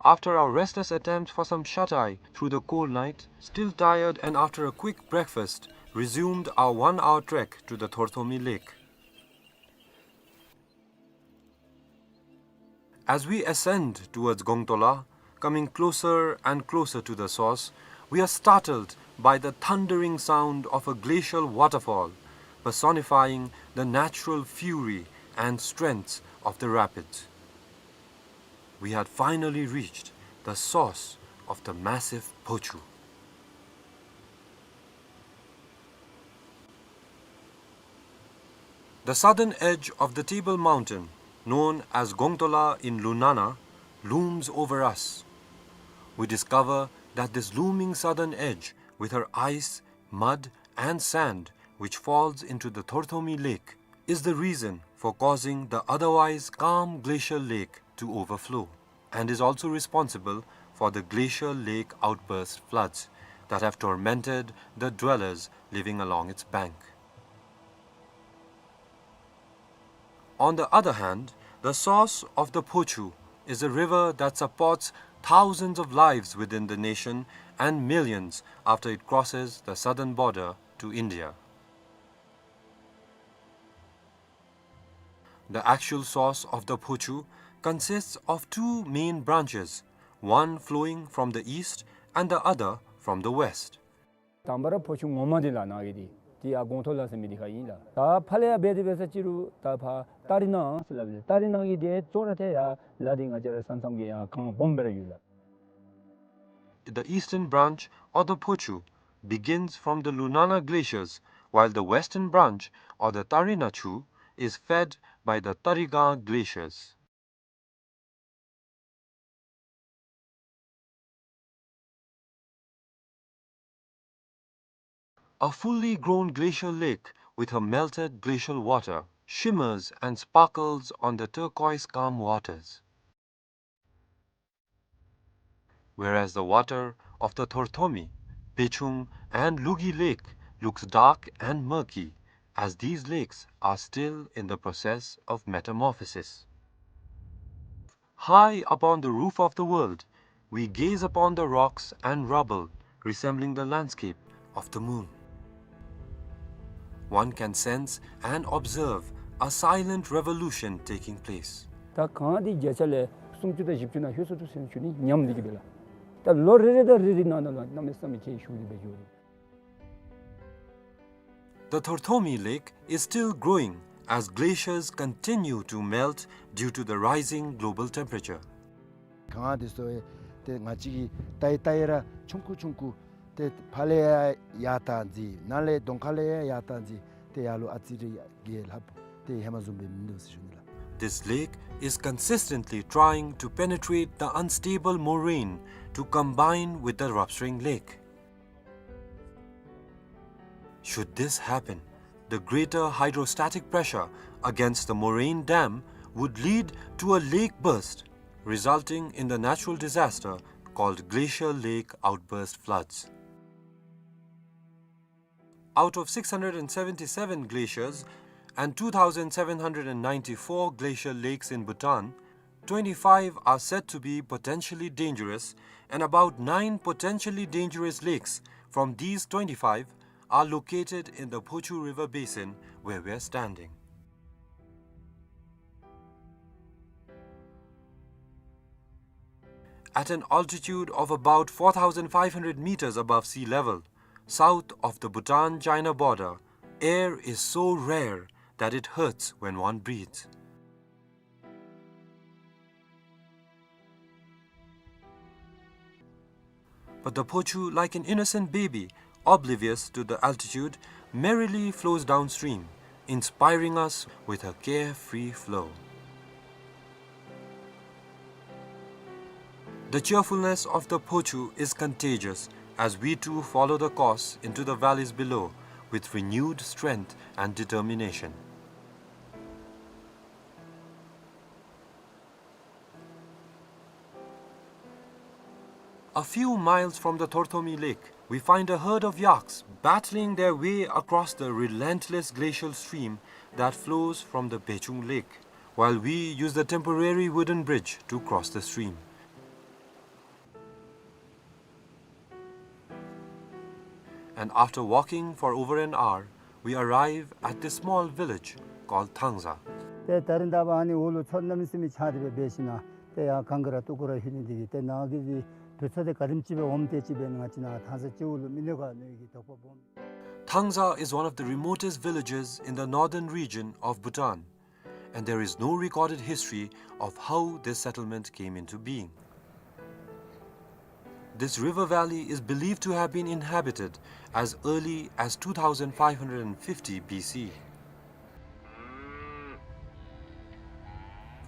After our restless attempt for some shut-eye through the cold night, still tired and after a quick breakfast, resumed our one-hour trek to the Thorthomi Lake. As we ascend towards Gongtola, coming closer and closer to the source, we are startled by the thundering sound of a glacial waterfall, personifying the natural fury and strength of the rapids. We had finally reached the source of the massive Phochu. The southern edge of the Table Mountain, known as Gongtola in Lunana, looms over us. We discover that this looming southern edge, with her ice, mud, and sand, which falls into the Thorthomi Lake, is the reason for causing the otherwise calm glacial lake to overflow, and is also responsible for the glacial lake outburst floods that have tormented the dwellers living along its bank. On the other hand, the source of the Phochu is a river that supports thousands of lives within the nation and millions after it crosses the southern border to India. The actual source of the Phochu consists of two main branches, one flowing from the east and the other from the west. དང་པ་ར་ཕོ་ཆུ་ངོ་མ་འདི་ལགས་ནཱ་གི་འདི་འདི་ཡར་གོང་ཐོག་ལ་ཟེར་མི་འདི་ཁར་ཨིན་ལགས། ད་ཕར་ལས་ཡར་འབད་དེ་འབད་ས་ཅི་རུང་ད་ཕར་ཏ་རི་ན་ཟེར་སླབ་ལགས། ཏ་རི་ན་གི་འདི་ཚུར་ར་ཏེ་ཡར་ལ་འདི་ང་བཅས་ར་ས་མཚམས་ཀྱི་ཡར་གངས་སྦོམ་སྦེ་ར་ཡོད་ལགས། The eastern branch of the Phochu begins from the Lunana glaciers, while the western branch, or the Tarina Chu, is fed by the Tariga glaciers. A fully grown glacial lake with her melted glacial water shimmers and sparkles on the turquoise calm waters. Whereas the water of the Thorthomi, Pechung, and Lugi Lake looks dark and murky, as these lakes are still in the process of metamorphosis. High upon the roof of the world, we gaze upon the rocks and rubble resembling the landscape of the moon. One can sense and observe a silent revolution taking place. ད་གངས་འདི་བརྒྱ་ཆ་ལས་སུམ་ཅུ་དང་བཞི་བཅུ་ནང་ལྷོད་སོ་འདུག་ཟེར་ཞུ་ནི་ཉམས་འདི་གིས་འབད་ལགས། ད་ལོ་རེ་རེ་དང་རེ་རེ་ནང་ན་ལུ་གནམ་མེད་ས་མེད་ཁྱད་ཞུགས་ཏེ་འབད་འགྱོ་རུང་། The Thorthomi Lake is still growing as glaciers continue to melt due to the rising global temperature. གངས་འདི་ཚུ་ཏེ་ང་བཅས་ཀྱིས་ལྟ་ཡི་ལྟ་ཡི་ར་ཆུང་ཀུ་ཆུང་ཀུ་ཏེ་ཕར་ལས་ཡར་ཡར་བཏང་ཅི་ནཱ་ལས་གདོང་ཁ་ལས་ཡར་ཡར་བཏང་ཅི་ཏེ་ཡར་ལུ་ཨ་ཙི་རེ་གིས་ལྷགཔ་ཏེ་ཧེ་མ་བཟུམ་སྦེ་མིན་འདུག་ཟེར་ཞུ་ནི་ལགས། This lake is consistently trying to penetrate the unstable moraine to combine with the Ravsring Lake. Should this happen, the greater hydrostatic pressure against the moraine dam would lead to a lake burst, resulting in the natural disaster called glacial lake outburst floods. Out of six hundred and seventy-seven glaciers and two thousand seven hundred and ninety-four glacial lakes in Bhutan, twenty-five are said to be potentially dangerous, and about nine potentially dangerous lakes from these twenty-five are located in the Phochu River basin where we are standing. At an altitude of about four thousand five hundred meters above sea level, south of the Bhutan-China border, air is so rare that it hurts when one breathes. But the Phochu, like an innocent baby, oblivious to the altitude, merrily flows downstream, inspiring us with her carefree flow. The cheerfulness of the Phochu is contagious as we too follow the course into the valleys below with renewed strength and determination. A few miles from the Thorthomi Lake, we find a herd of yaks battling their way across the relentless glacial stream that flows from the Bechung Lake, while we use the temporary wooden bridge to cross the stream. And after walking for over an hour, we arrive at this small village called Thangza. ཏེ་ད་རིས་ད་འབདན་ཨ་ནི་འོག་ལུ་མཚོ་གནམ་མེད་ས་མེད་ཆགས་ཏེ་སྦེ་འབད་ཞིནམ་ལས་ཏེ་ཡར་གངས་ཀྱི་ར་སྟུག་པོ་ར་ལྷོད་ནི་འདི་གིས་ཏེ་ནཱ་གི་དུས་ཚོད་འདི་ག་དེམ་ཅིག་སྦེ་འོངམ་ཏེ་ཅིག་སྦེ་ང་བཅས་ནཱ་ཐང་ས་སྤྱི་འོག་ལུ་མི་ནི་ག་ནི་གི་དོགས་པ་སྦོམ། Thangza is one of the remotest villages in the northern region of Bhutan, and there is no recorded history of how this settlement came into being. This river valley is believed to have been inhabited as early as two thousand five hundred fifty B C.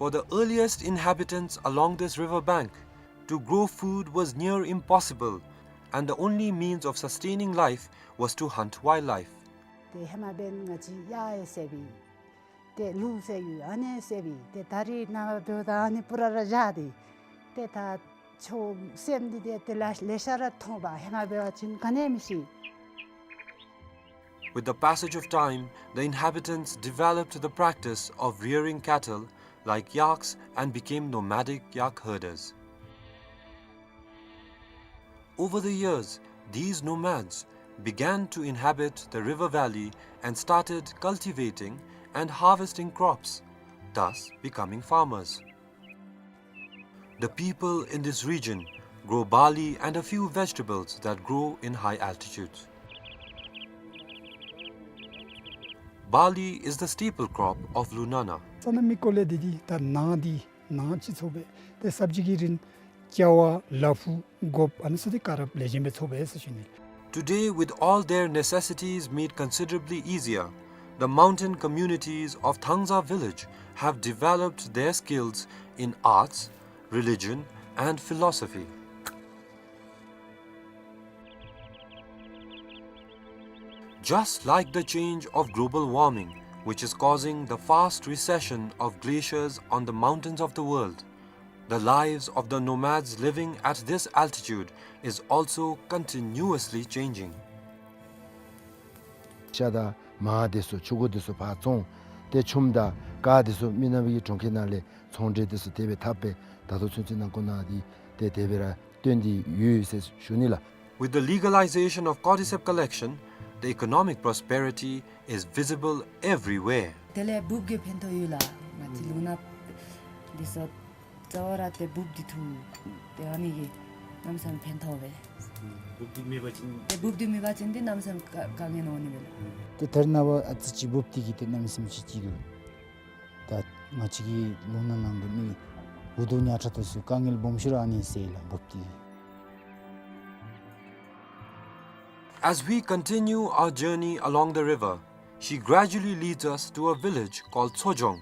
For the earliest inhabitants along this river bank, to grow food was near impossible, and the only means of sustaining life was to hunt wildlife. ཏེ་ཧེ་མ་འབདན་ང་བཅས་གཡག་ཡང་བསད་པས། ཏེ་ལུག་བསད་ཡོད། ཨ་ནི་བསད་པས། ཏེ་ད་རིས་ནངས་པ་འབདཝ་ད་ཨ་ནི་སྤུ་ར་ར་བཞག་སྟེ་ཏེ་ད་ཆོས་སེམས་འདི་ཏེ་ཏེ་ལེ་ལེ་ཤ་ར་མཐོང་པས། ཧེ་མ་འབད་བ་ཅིན་ག་ནི་མི་ཤེས། With the passage of time, the inhabitants developed the practice of rearing cattle like yaks and became nomadic yak herders. Over the years, these nomads began to inhabit the river valley and started cultivating and harvesting crops, thus becoming farmers. The people in this region grow barley and a few vegetables that grow in high altitudes. Barley is the staple crop of Lunana. ས་གནས་མི་སྐོར་ལས་འདི་འདི་ད་ནཱ་འདི་ནཱ་ཅིག་ཚོགས་པས། ཏེ་སབ་ཇི་གི་རིན་ཀ་བ་ལ་ཕུག་གོཔ་ཨ་ནི་ཚུ་འདི་ག་ར་ལེགས་ཤོམ་སྦེ་ཚོགས་པས་ཟེར་ཞུ་ནི། Today, with all their necessities made considerably easier, the mountain communities of Thangza village have developed their skills in arts, religion, and philosophy. Just like the change of global warming, which is causing the fast recession of glaciers on the mountains of the world, the lives of the nomads living at this altitude is also continuously changing. ཤ་དང་མར་འདི་ཚུ་ཕྱུར་འགོ་འདི་ཚུ་ཕར་བཙོང་། ཏེ་ཆུམ་དང་ཀར་འདི་ཚུ་མི་ནག་པའི་གི་གྲོང་ཁྱེར་ནང་ལས་ཚོང་འབྲེལ་འདི་ཚུ་དེ་སྦེ་འཐབ་སྦེ་ད་ལྟོ་ཚུན་ཚོད་ནང་ཁོ་ན་འདི་ཏེ་དེ་སྦེ་ར་སྟོན་ཏེ་ཡོད་ཟེར་ཞུ་ནི་ལགས། With the legalization of cordyceps collection, the economic prosperity is visible everywhere. དེ་ལས་འབུབ་ཀྱིས་ཕན་ཐོགས་ཡོད་ལགས། ང་བཅས་ལུང་ནག་འདི་ཚུ་རྩ་བ་ར་ཏེ་འབུབ་འདི་འཐུ། ཏེ་ཨ་ནི་གིས་གནམ་མེད་ས་མེད་ཕན་ཐོགས་པས། འབུབ་འདི་མེད་པ་ཅིན་ཏེ་འབུབ་འདི་མེད་པ་ཅིན་ཏེ་གནམ་མེད་ས་མེད་དཀའ་དཀའ་ངལ་འོང་ནི་མས་ལགས། ཏེ་ད་རེས་ནངས་པ་ཨ་ཙི་ཅིག་འབུབ་འདི་གིས་ཏེ་གནམ་མེད་ས་མེད་ཅིག་སྐྱིད་འདུག། ད་ང་བཅས་ཀྱི་ལུང་ནག་ནང་གི་མི་འུ་སྡུག་ཉམ་ཐག་འདི་ཚུ་དཀའ་ངལ་སྦོམ་ཤོས་ར་ཨ་ནི་སེལ་ལགས་འབུབ་འདི། As we continue our journey along the river, she gradually leads us to a village called Tsojong.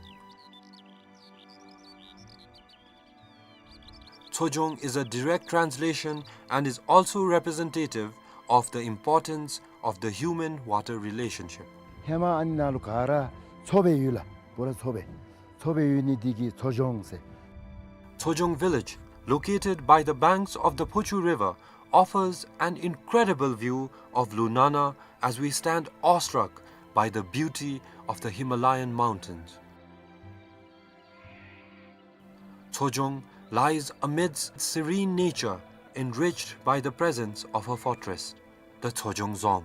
Tsojong is a direct translation and is also representative of the importance of the human-water relationship. ཧེ་མ་ཨ་ནི་ནང་ལུ་ག་ར་མཚོ་སྦེ་ཡོད་ལགས། བོ་ར་མཚོ་སྦེ། མཚོ་སྦེ་ཡོད་ནི་འདི་གིས་མཚོ་ལྗོངས་ཟེར། Tsojong village, located by the banks of the Phochu River, offers an incredible view of Lunana as we stand awestruck by the beauty of the Himalayan mountains. Tsojong lies amidst serene nature, enriched by the presence of her fortress, the Tsojong Dzong.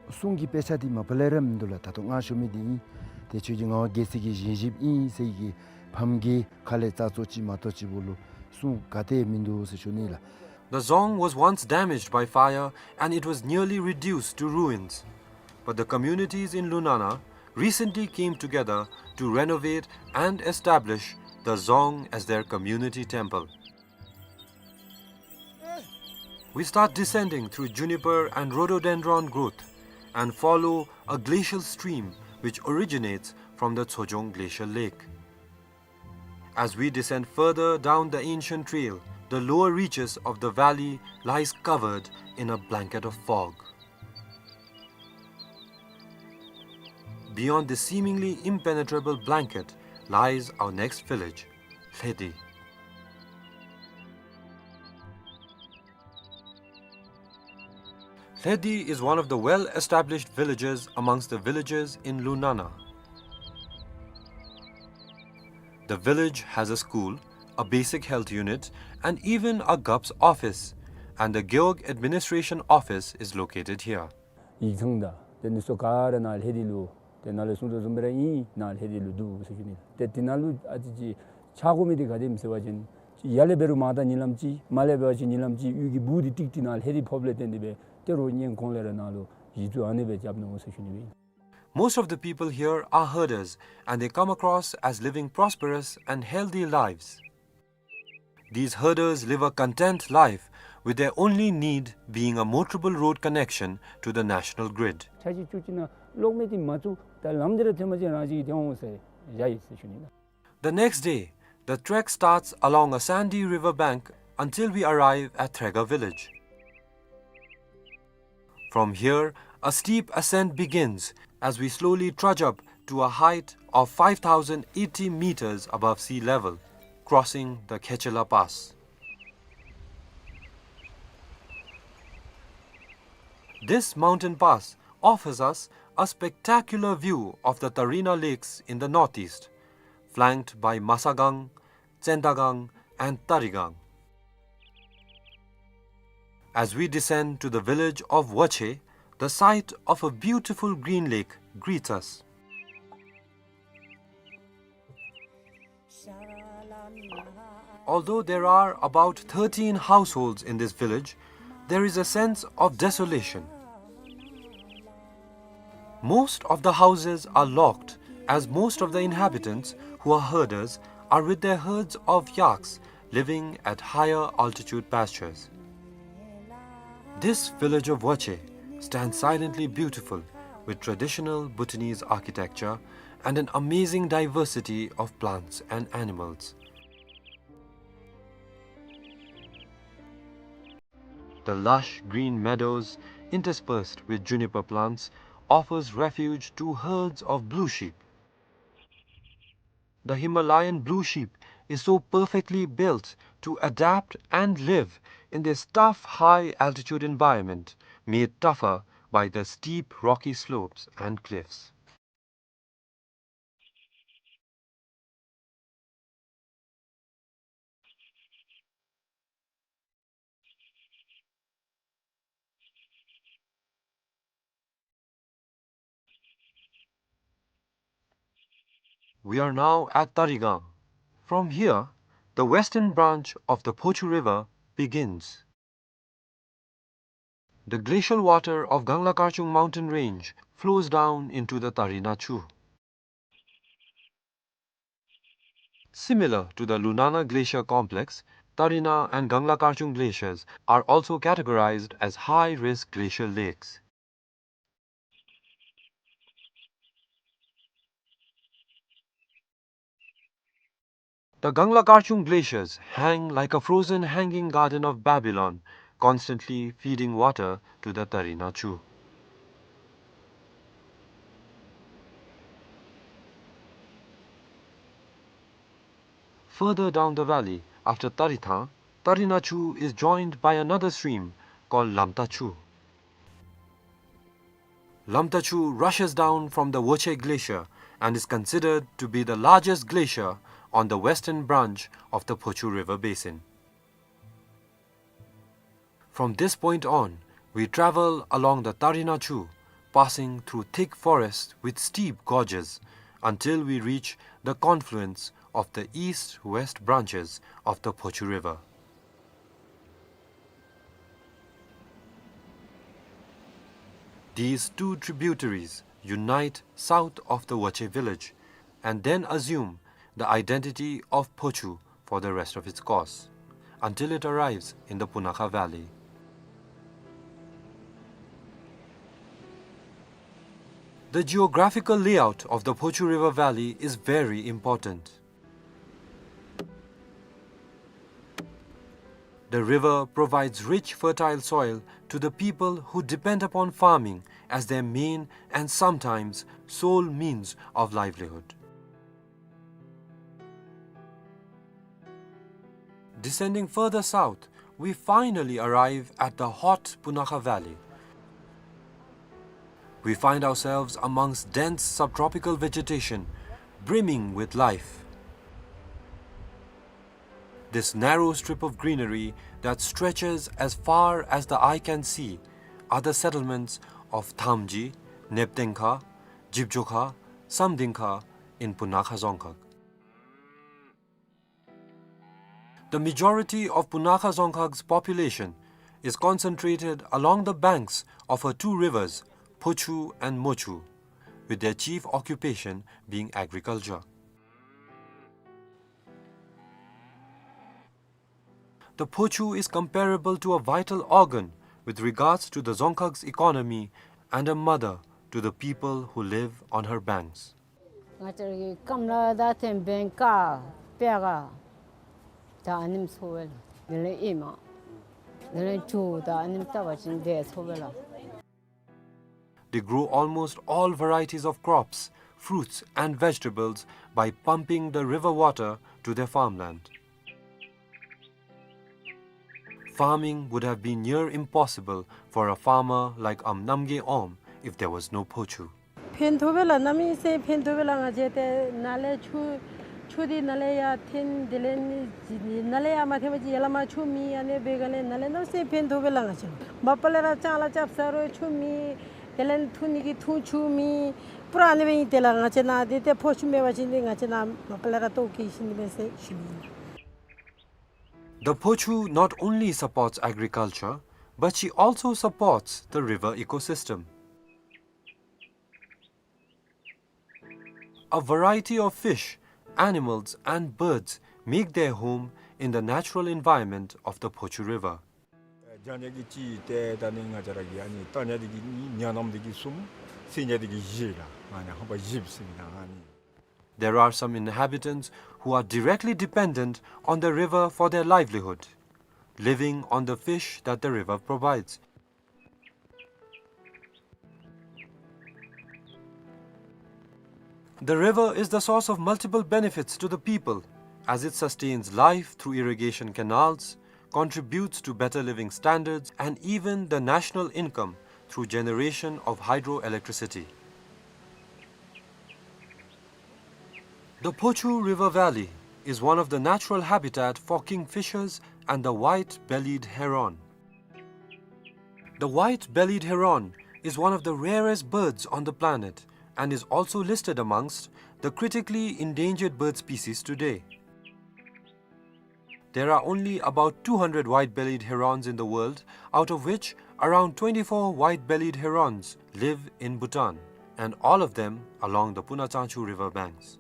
གསུང་གི་དཔེ་ཆ་འདི་མ་པ་ལས་ར་མིན་འདུག་ལགས། ད་ལྟོ་ང་ཞུ་མི་འདི་ཨིན། ཏེ་ཁྱོད་ཀྱི་ངག་དབང་རྒྱལ་སྲས་ཀྱི་བཞེངས་གཞིཔ་ཨིན་ཟེར་གྱི་ཕམ་གྱི་ཁ་ལས་རྩ་ཚོ་ཅིག་མ་གཏོགས་ཅིག་བོ་ལུ་གསུང་ག་ཏེ་མིན་འདུག་ཟེར་ཞུ་ནི་ལགས། The dzong was once damaged by fire and it was nearly reduced to ruins. But the communities in Lunana recently came together to renovate and establish the dzong as their community temple. We start descending through juniper and rhododendron growth and follow a glacial stream which originates from the Tsojong Glacial Lake. As we descend further down the ancient trail, the lower reaches of the valley lies covered in a blanket of fog. Beyond this seemingly impenetrable blanket lies our next village, Lhedi. Lhedi is one of the well-established villages amongst the villages in Lunana. The village has a school, a basic health unit, and even a Gup's office, and the Gewog administration office is located here. ཡིག་ཚང་དང་དེ་ནི་སོ་ག་ར་ནཱ་ལྷེ་དི་ལུ་དེ་ནཱ་ལས་གསུང་དོ་བཟུམ་སྦེ་ར་ཨིན། ནཱ་ལྷེ་དི་ལུ་འདུག་ཟེར་ཞུ་ནི། ཏེ་དེ་ནང་ལུ་ཨ་ཙི་ཅིག་ཆགས་དགོ་མི་དེ་ག་དེམ་ཟེར་བ་ཅིན་ཡར་ལས་འབད་རུང་མར་ད་ཉིན་ལམ་ཅིག་མར་ལས་འབད་བ་ཅིན་ཉིན་ལམ་ཅིག་གཡུས་ཀྱི་སྦུག་དེ་ཀྲིག་ཀྲི་ནཱ་ལྷེ་དི་ཕོགཔ་ལས་བརྟེན་ཏེ་སྦེ་ཏེ་རོགས་གཉེན་གོང་ལས་ར་ནཱ་ལུ་གཞི་བཙུགས་ཨ་ནི་སྦེ་རྐྱབ་ནུག་ཟེར་ཞུ་ནི་སྦེ་ཨིན། Most of the people here are herders, and they come across as living prosperous and healthy lives. These herders live a content life, with their only need being a motorable road connection to the national grid. ཆ་ཅིག་ཅུ་ཅིག་ནང་གློག་མེ་འདི་མ་བཙུགས་ད་ལམ་འདི་ར་ཐོན་པ་ཅིན་རང་བཞིན་གྱིས་ཐོན་འོང་ཟེར་བཞག་ཡི་ཟེར་ཞུ་ནི་ལགས། The next day, the trek starts along a sandy river bank until we arrive at Threga village. From here, a steep ascent begins as we slowly trudge up to a height of five thousand eighty meters above sea level, crossing the Khechela Pass. This mountain pass offers us a spectacular view of the Tarina Lakes in the northeast, flanked by Masagang, Tsendagang, and Tarigang. As we descend to the village of Wache, the sight of a beautiful green lake greets us. Although there are about thirteen households in this village, there is a sense of desolation. Most of the houses are locked, as most of the inhabitants, who are herders, are with their herds of yaks living at higher altitude pastures. This village of Wache stands silently beautiful, with traditional Bhutanese architecture and an amazing diversity of plants and animals. The lush green meadows, interspersed with juniper plants, offers refuge to herds of blue sheep. The Himalayan blue sheep is so perfectly built to adapt and live in this tough high-altitude environment, made tougher by the steep rocky slopes and cliffs. We are now at Tarigang. From here, the western branch of the Phochu River begins. The glacial water of Gangla Karchung mountain range flows down into the Tarina Chu. Similar to the Lunana Glacier complex, Tarina and Gangla Karchung glaciers are also categorized as high-risk glacial lakes. The Gangla Karchung glaciers hang like a frozen hanging garden of Babylon, constantly feeding water to the Tarina Chu. Further down the valley, after Tarithang, Tarina Chu is joined by another stream called Lamta Chu. Lamta Chu rushes down from the Woche Glacier and is considered to be the largest glacier on the western branch of the Phochu River basin. From this point on, we travel along the Tarina Chu, passing through thick forests with steep gorges, until we reach the confluence of the east-west branches of the Phochu River. These two tributaries unite south of the Woche village and then assume the identity of Phochu for the rest of its course, until it arrives in the Punakha Valley. The geographical layout of the Phochu River Valley is very important. The river provides rich, fertile soil to the people who depend upon farming as their main and sometimes sole means of livelihood. Descending further south, we finally arrive at the hot Punakha Valley. We find ourselves amongst dense subtropical vegetation, brimming with life. This narrow strip of greenery that stretches as far as the eye can see are the settlements of Thamji, Neptengkha, Jibjokha, Samdingkha in Punakha Dzongkhag. The majority of Punakha Dzongkhag's population is concentrated along the banks of her two rivers, Phochu and Mochu, with their chief occupation being agriculture. The Phochu is comparable to a vital organ with regards to the Dzongkhag's economy and a mother to the people who live on her banks. ང་བཅས་ར་གི་སྐམ་ལ་དང་ཐེམ་བེང་ཀ་པེ་ག་ད་ཨ་ནེམ་འཚོ་བས་ལགས། དེ་ལས་ཨེ་མ་དེ་ལས་ཇོ་ད་ཨ་ནེམ་བཏབ་པ་ཅིན་དེ་འཚོ་བས་ལགས། They grow almost all varieties of crops, fruits and vegetables by pumping the river water to their farmland. Farming would have been near impossible for a farmer like Am Namgay Om if there was no Phochu. ཕན་ཐོགས་པས་ལགས། གནམ་མེད་ས་མེད་ཕན་ཐོགས་པས་ལགས། ང་བཅས་ཏེ་ནཱ་ལས་ཆུ་ཆུ་འདི་ནཱ་ལས་ཡར་འཐེན། དེ་ལས་ནི་ནཱ་ལས་ཡར་མ་འཐེན་པ་ཅིན་ཡར་ལས་མར་ཆུ་མེད། ཨ་ནི་འབད་ག་ལས་ནཱ་ལས་གནམ་མེད་ས་མེད་ཕན་ཐོགས་པས་ལགས། ང་བཅས་མ་པ་ལས་ར་ལྕང་ལཱ་རྐྱབ་ས་རུང་ཆུ་མེད། དེ་ལས་འཐུང་ནི་གི་འཐུང་ཆུ་མེད། པུ་ར་ཨ་ནི་སྦེ་ཨིན། དེ་ལས་ང་བཅས་ནཱ་འདི་ཏེ་ཕོ་ཆུ་མེད་པ་ཅིན་འདི་ང་བཅས་ནཱ་མ་པ་ལས་ར་ལྟོཝ་བཀྱེས་ཞིནམ་ལས་ཟེར་ཞུ་ནི་ཨིན། The Phochu not only supports agriculture, but she also supports the river ecosystem. A variety of fish, animals and birds make their home in the natural environment of the Phochu River. རྒྱ་ཉ་གི་གཅིག་ཏེ་ད་ནི་ང་བཅས་ར་གི་ཨ་ནི་རྟ་ཉ་འདི་གིས་གཉིས། ཉ་ནམ་འདི་གིས་གསུམ། སེང་ཉ་འདི་གིས་བཞི་ལགས། ཨ་ནི་ཧམ་པ་བཞི་ཟེར་མི་ད་ཨ་ནི། There are some inhabitants who are directly dependent on the river for their livelihood, living on the fish that the river provides. The river is the source of multiple benefits to the people, as it sustains life through irrigation canals, contributes to better living standards, and even the national income through generation of hydroelectricity. The Phochu River Valley is one of the natural habitat for kingfishers and the white-bellied heron. The white-bellied heron is one of the rarest birds on the planet and is also listed amongst the critically endangered bird species today. There are only about two hundred white-bellied herons in the world, out of which around twenty-four white-bellied herons live in Bhutan, and all of them along the Puna Tsangchu river banks.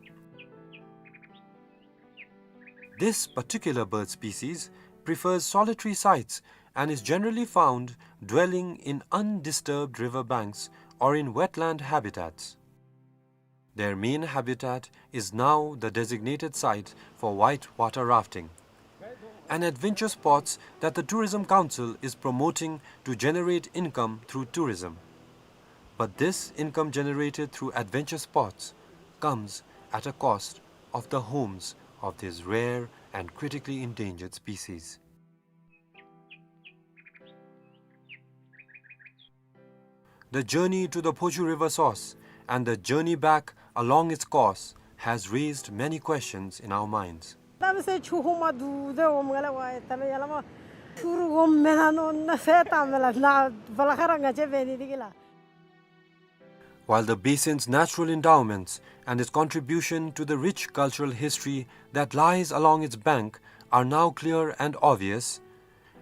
This particular bird species prefers solitary sites and is generally found dwelling in undisturbed river banks or in wetland habitats. Their main habitat is now the designated site for white water rafting, an adventure sports that the Tourism Council is promoting to generate income through tourism. But this income generated through adventure sports comes at a cost of the homes of these rare and critically endangered species. The journey to the Phochu River source and the journey back along its course has raised many questions in our minds. གནམ་མེད་ས་མེད་ཆུ་ཧོང་མ་འདུག་ཟེར་འོངམ་ལས་ཝའེ་ད་ལོ་ཡར་ལས་མར་ཆུ་རུ་འོངམ་མེན་ན་མནོ་ན་ཟེར་བཏངམ་མས་ལགས། ནཱ་བ་ལ་ཁ་ར་ང་བཅས་འབད་ནི་འདི་གིས་ལགས། While the basin's natural endowments and its contribution to the rich cultural history that lies along its bank are now clear and obvious,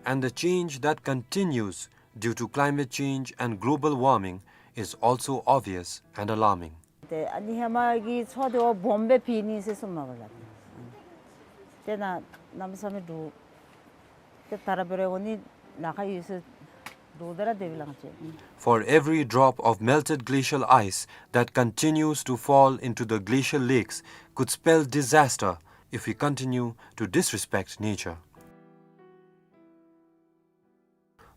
and the change that continues due to climate change and global warming is also obvious and alarming. ཏེ་ཨ་ནི་ཧེ་མ་གི་མཚོ་འདི་བ་སྦོམ་སྦེ་ཕྱེ་ནི་ཟེར་གསུངམ་མས་ལགས། ཏེ་ནཱ་གནམ་མེད་ས་མེད་འདུག། ཏེ་ད་ར་འབད་རུང་འོང་ནི་ལཱ་ཁག་ཡོད་ཟེར་འདུག། ད་ར་དེ་སྦེ་ལགས། For every drop of melted glacial ice that continues to fall into the glacial lakes could spell disaster if we continue to disrespect nature.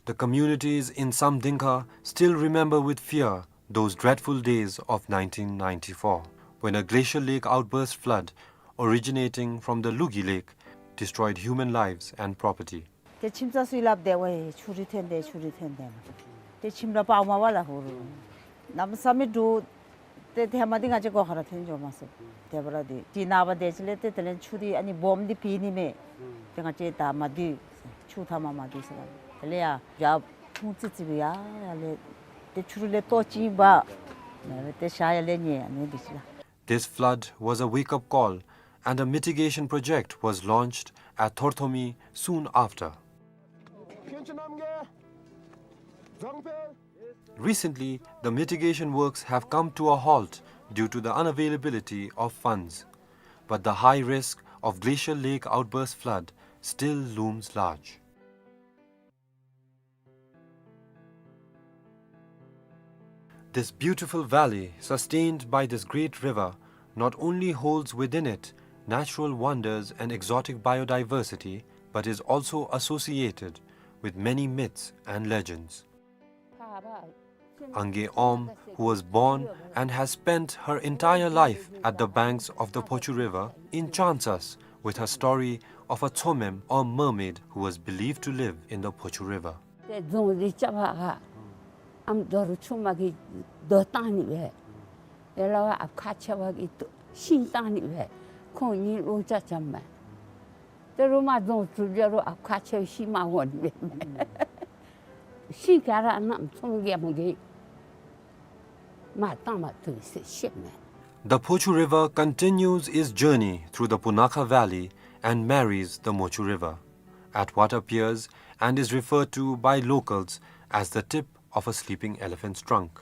The communities in Samdingkha still remember with fear those dreadful days of nineteen ninety-four, when a glacial lake outburst flood originating from the Lugi Lake destroyed human lives and property. ཏེ་ཁྱིམ་ཚང་ཚུ་སླབ་སྟེ་ཝའེ་ཆུ་རུད་ཐོན་ཏེ་ཆུ་རུད་ཐོན་ཏེ་མས། ཏེ་ཁྱིམ་ར་སྤརཝ་མས་ལགས་ཧོར། གནམ་མེད་ས་མེད་འདུག། ཏེ་ཧེ་མ་འདི་ང་བཅས་སྒོ་ཁར་ཐོན་འགྱོ་མ་ཚུགས། དེ་འབདཝ་ད་འདི་ནངས་པ་དེ་ཅིག་ལས་ཏེ་དེ་ལས་ཆུ་འདི་ཨ་ནི་སྦོམ་འདི་ཕུད་ནི་མས། ཏེ་ང་བཅས་ད་མ་འདུས། ཆུ་མཐའ་མ་མ་འདུས་ཟེར་བ། དེ་ལས་ཡར་ཡར་ཁུངས་ཙི་ཙི་སྦེ་ཡར་ཡར་ལས་ཏེ་ཆུ་རུད་ལས་ལྟོ་ཅིག་འབག། ཏེ་ཤར་ཡར་ལས་ཉལ་ཨ་ནི་འདི་ཅིག་ལགས། This flood was a wake-up call, and a mitigation project was launched at Thorthomi soon after. Recently, the mitigation works have come to a halt due to the unavailability of funds, but the high risk of glacial lake outburst flood still looms large. This beautiful valley, sustained by this great river, not only holds within it natural wonders and exotic biodiversity, but is also associated with many myths and legends. Ange Om, who was born and has spent her entire life at the banks of the Phochu River, enchants us with her story of a Tsomem or mermaid who was believed to live in the Phochu River. ཏེ་རྫོང་འདི་རྐྱབ་པར་ཨམ་རྡོ་རུ་ཆུ་མ་གིས་རྡོ་བཏང་ནི་སྦེ། ཡ་ལ་བ་ཨཔ་ཁ་ཆེ་བ་གིས་ཤིང་བཏང་ནི་སྦེ། ཁོང་གཉིས་ལོ་ཅ་ཅམ་མས། ཏེ་རུ་མ་རྫོང་གྲུབ་རྒྱ་རུ་ཨཔ་ཁ་ཆེ་བ་ཤིང་མ་འོང་ནི་སྦེ། ཤིང་ག་ར་གནམ་ཚོང་རྒྱ་མོ་གིས་མར་བཏང་མ་བཏུབ་ཟེར་བཤདཔ་མས། The Phochu River continues its journey through the Punakha Valley and marries the Mochu River at what appears and is referred to by locals as the tip of a sleeping elephant's trunk,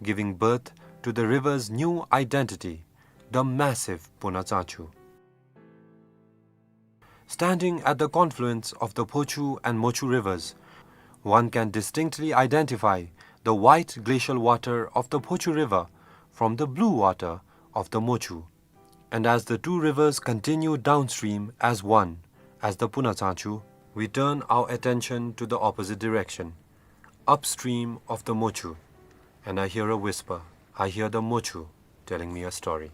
giving birth to the river's new identity, the massive Punatsachu. Standing at the confluence of the Phochu and Mochu rivers, one can distinctly identify the white glacial water of the Phochu River from the blue water of the Mochu. And as the two rivers continue downstream as one, as the Punatsachu, we turn our attention to the opposite direction, upstream of the Mochu, and I hear a whisper. I hear the Mochu telling me a story.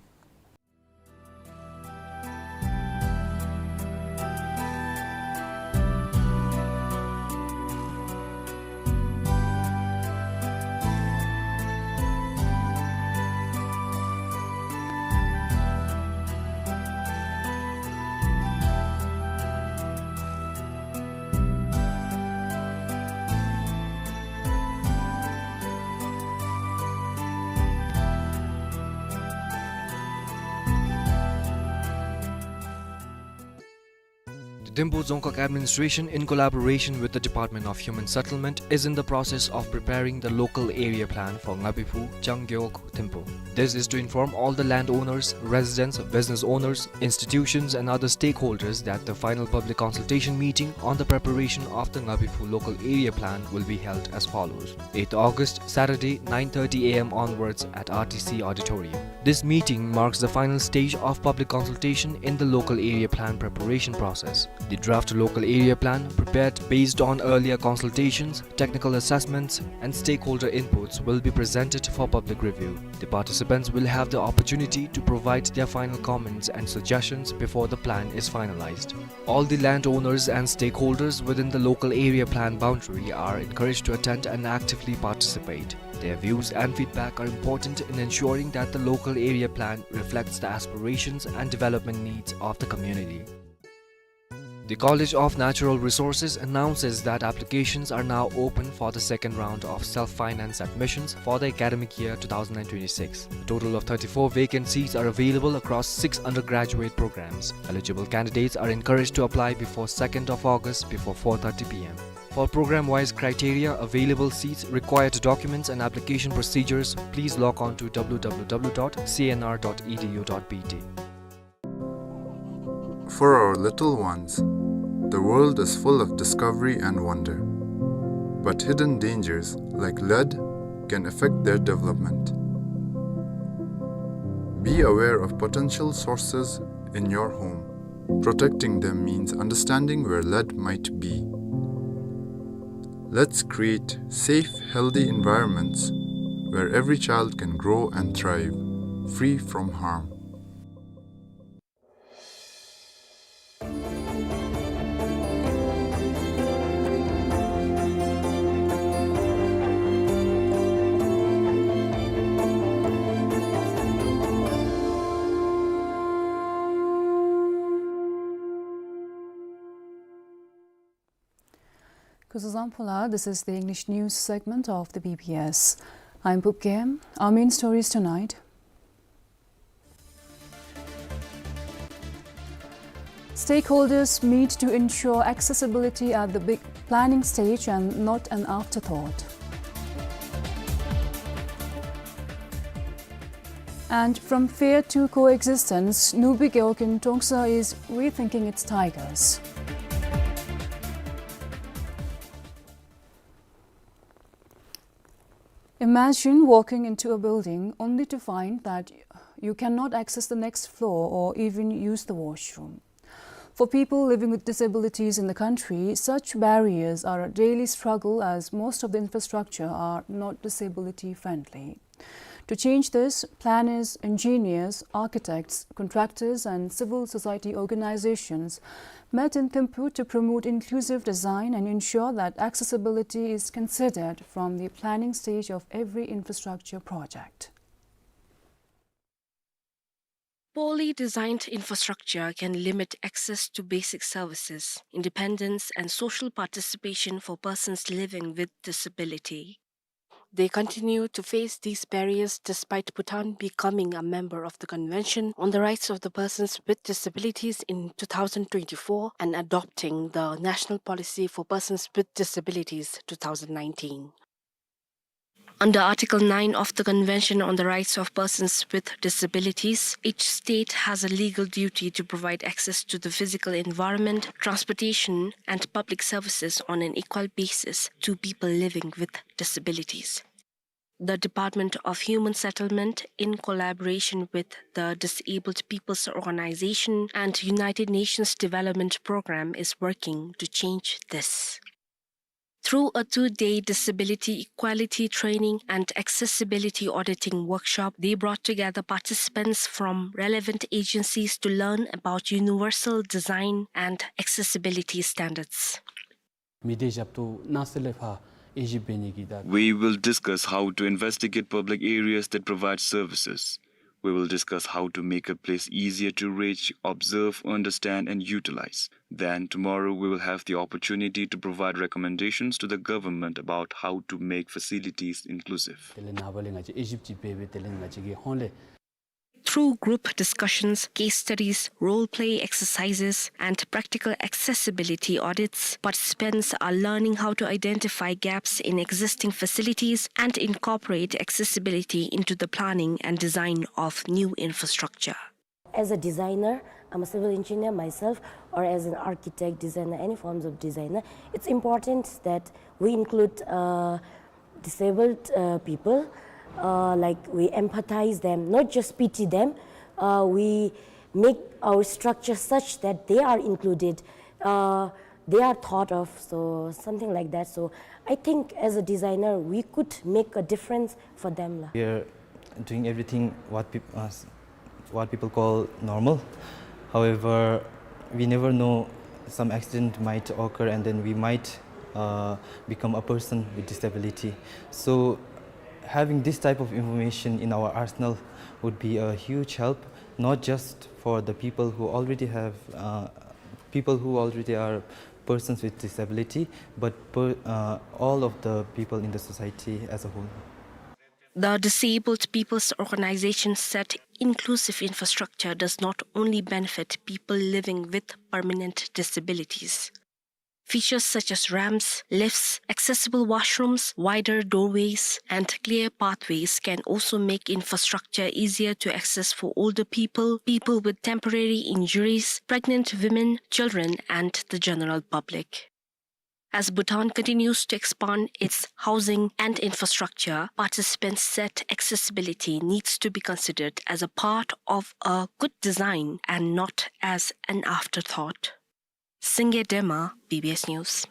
The Thimphu Dzongkhag Administration, in collaboration with the Department of Human Settlement, is in the process of preparing the local area plan for Ngabiphu, Changgeok, Thimphu. This is to inform all the landowners, residents, business owners, institutions and other stakeholders that the final public consultation meeting on the preparation of the Ngabiphu local area plan will be held as follows. Eighth August, Saturday, nine thirty A M onwards at R T C Auditorium. This meeting marks the final stage of public consultation in the local area plan preparation process. The draft local area plan, prepared based on earlier consultations, technical assessments, and stakeholder inputs, will be presented for public review. The participants will have the opportunity to provide their final comments and suggestions before the plan is finalized. All the landowners and stakeholders within the local area plan boundary are encouraged to attend and actively participate. Their views and feedback are important in ensuring that the local area plan reflects the aspirations and development needs of the community. The College of Natural Resources announces that applications are now open for the second round of self-finance admissions for the academic year two thousand and twenty-six. A total of thirty-four vacant seats are available across six undergraduate programs. Eligible candidates are encouraged to apply before second of August before four thirty P M. For program-wise criteria, available seats, required documents and application procedures, please log on to W W W dot C N R dot E D U dot B T. For our little ones, the world is full of discovery and wonder. But hidden dangers, like lead, can affect their development. Be aware of potential sources in your home. Protecting them means understanding where lead might be. Let's create safe, healthy environments where every child can grow and thrive, free from harm. This is Amphola. This is the English news segment of the B B S. I'm Pup Game. Our main stories tonight. Stakeholders meet to ensure accessibility at the big planning stage and not an afterthought. And from fear to coexistence, Nubi Gewog in Trongsa is rethinking its tigers. Imagine walking into a building only to find that you cannot access the next floor or even use the washroom. For people living with disabilities in the country, such barriers are a daily struggle as most of the infrastructure are not disability friendly. To change this, planners, engineers, architects, contractors, and civil society organizations met in Thimphu to promote inclusive design and ensure that accessibility is considered from the planning stage of every infrastructure project. Poorly designed infrastructure can limit access to basic services, independence, and social participation for persons living with disability. They continue to face these barriers despite Bhutan becoming a member of the Convention on the Rights of the Persons with Disabilities in two thousand twenty-four and adopting the National Policy for Persons with Disabilities two thousand nineteen. Under Article nine of the Convention on the Rights of Persons with Disabilities, each state has a legal duty to provide access to the physical environment, transportation, and public services on an equal basis to people living with disabilities. The Department of Human Settlement, in collaboration with the Disabled People's Organization and United Nations Development Programme, is working to change this. Through a two-day disability equality training and accessibility auditing workshop, they brought together participants from relevant agencies to learn about universal design and accessibility standards. མི་སྡེ་ཞབས་ཏོག་གནང་སྟེ་ལས་ཕར་དབྱེ་ཞིབ་འབད་ནི་གི་ད། We will discuss how to investigate public areas that provide services. We will discuss how to make a place easier to reach, observe, understand, and utilize. Then tomorrow we will have the opportunity to provide recommendations to the government about how to make facilities inclusive. དེ་ལས་ནངས་པ་ལས་ང་བཅས་དབྱེ་ཞིབ་ཅིག་འབད་འབད་དེ་ལས་ང་བཅས་ཀྱི་ཧོངས་ལས། Through group discussions, case studies, role-play exercises, and practical accessibility audits, participants are learning how to identify gaps in existing facilities and incorporate accessibility into the planning and design of new infrastructure. As a designer, I'm a civil engineer myself, or as an architect, designer, any forms of designer, it's important that we include, uh, disabled, uh, people, uh, like, we empathize them, not just pity them. Uh, we make our structure such that they are included, uh, they are thought of, so something like that. So I think as a designer, we could make a difference for them, la. We are doing everything what peop-, uh, s-, what people call normal. However, we never know, some accident might occur and then we might, uh, become a person with disability. So having this type of information in our arsenal would be a huge help, not just for the people who already have, uh, people who already are persons with disability, but per-, uh, all of the people in the society as a whole. The Disabled People's Organization said inclusive infrastructure does not only benefit people living with permanent disabilities. Features such as ramps, lifts, accessible washrooms, wider doorways, and clear pathways can also make infrastructure easier to access for older people, people with temporary injuries, pregnant women, children, and the general public. As Bhutan continues to expand its housing and infrastructure, participants said accessibility needs to be considered as a part of a good design and not as an afterthought. Singye Dema, B B S News.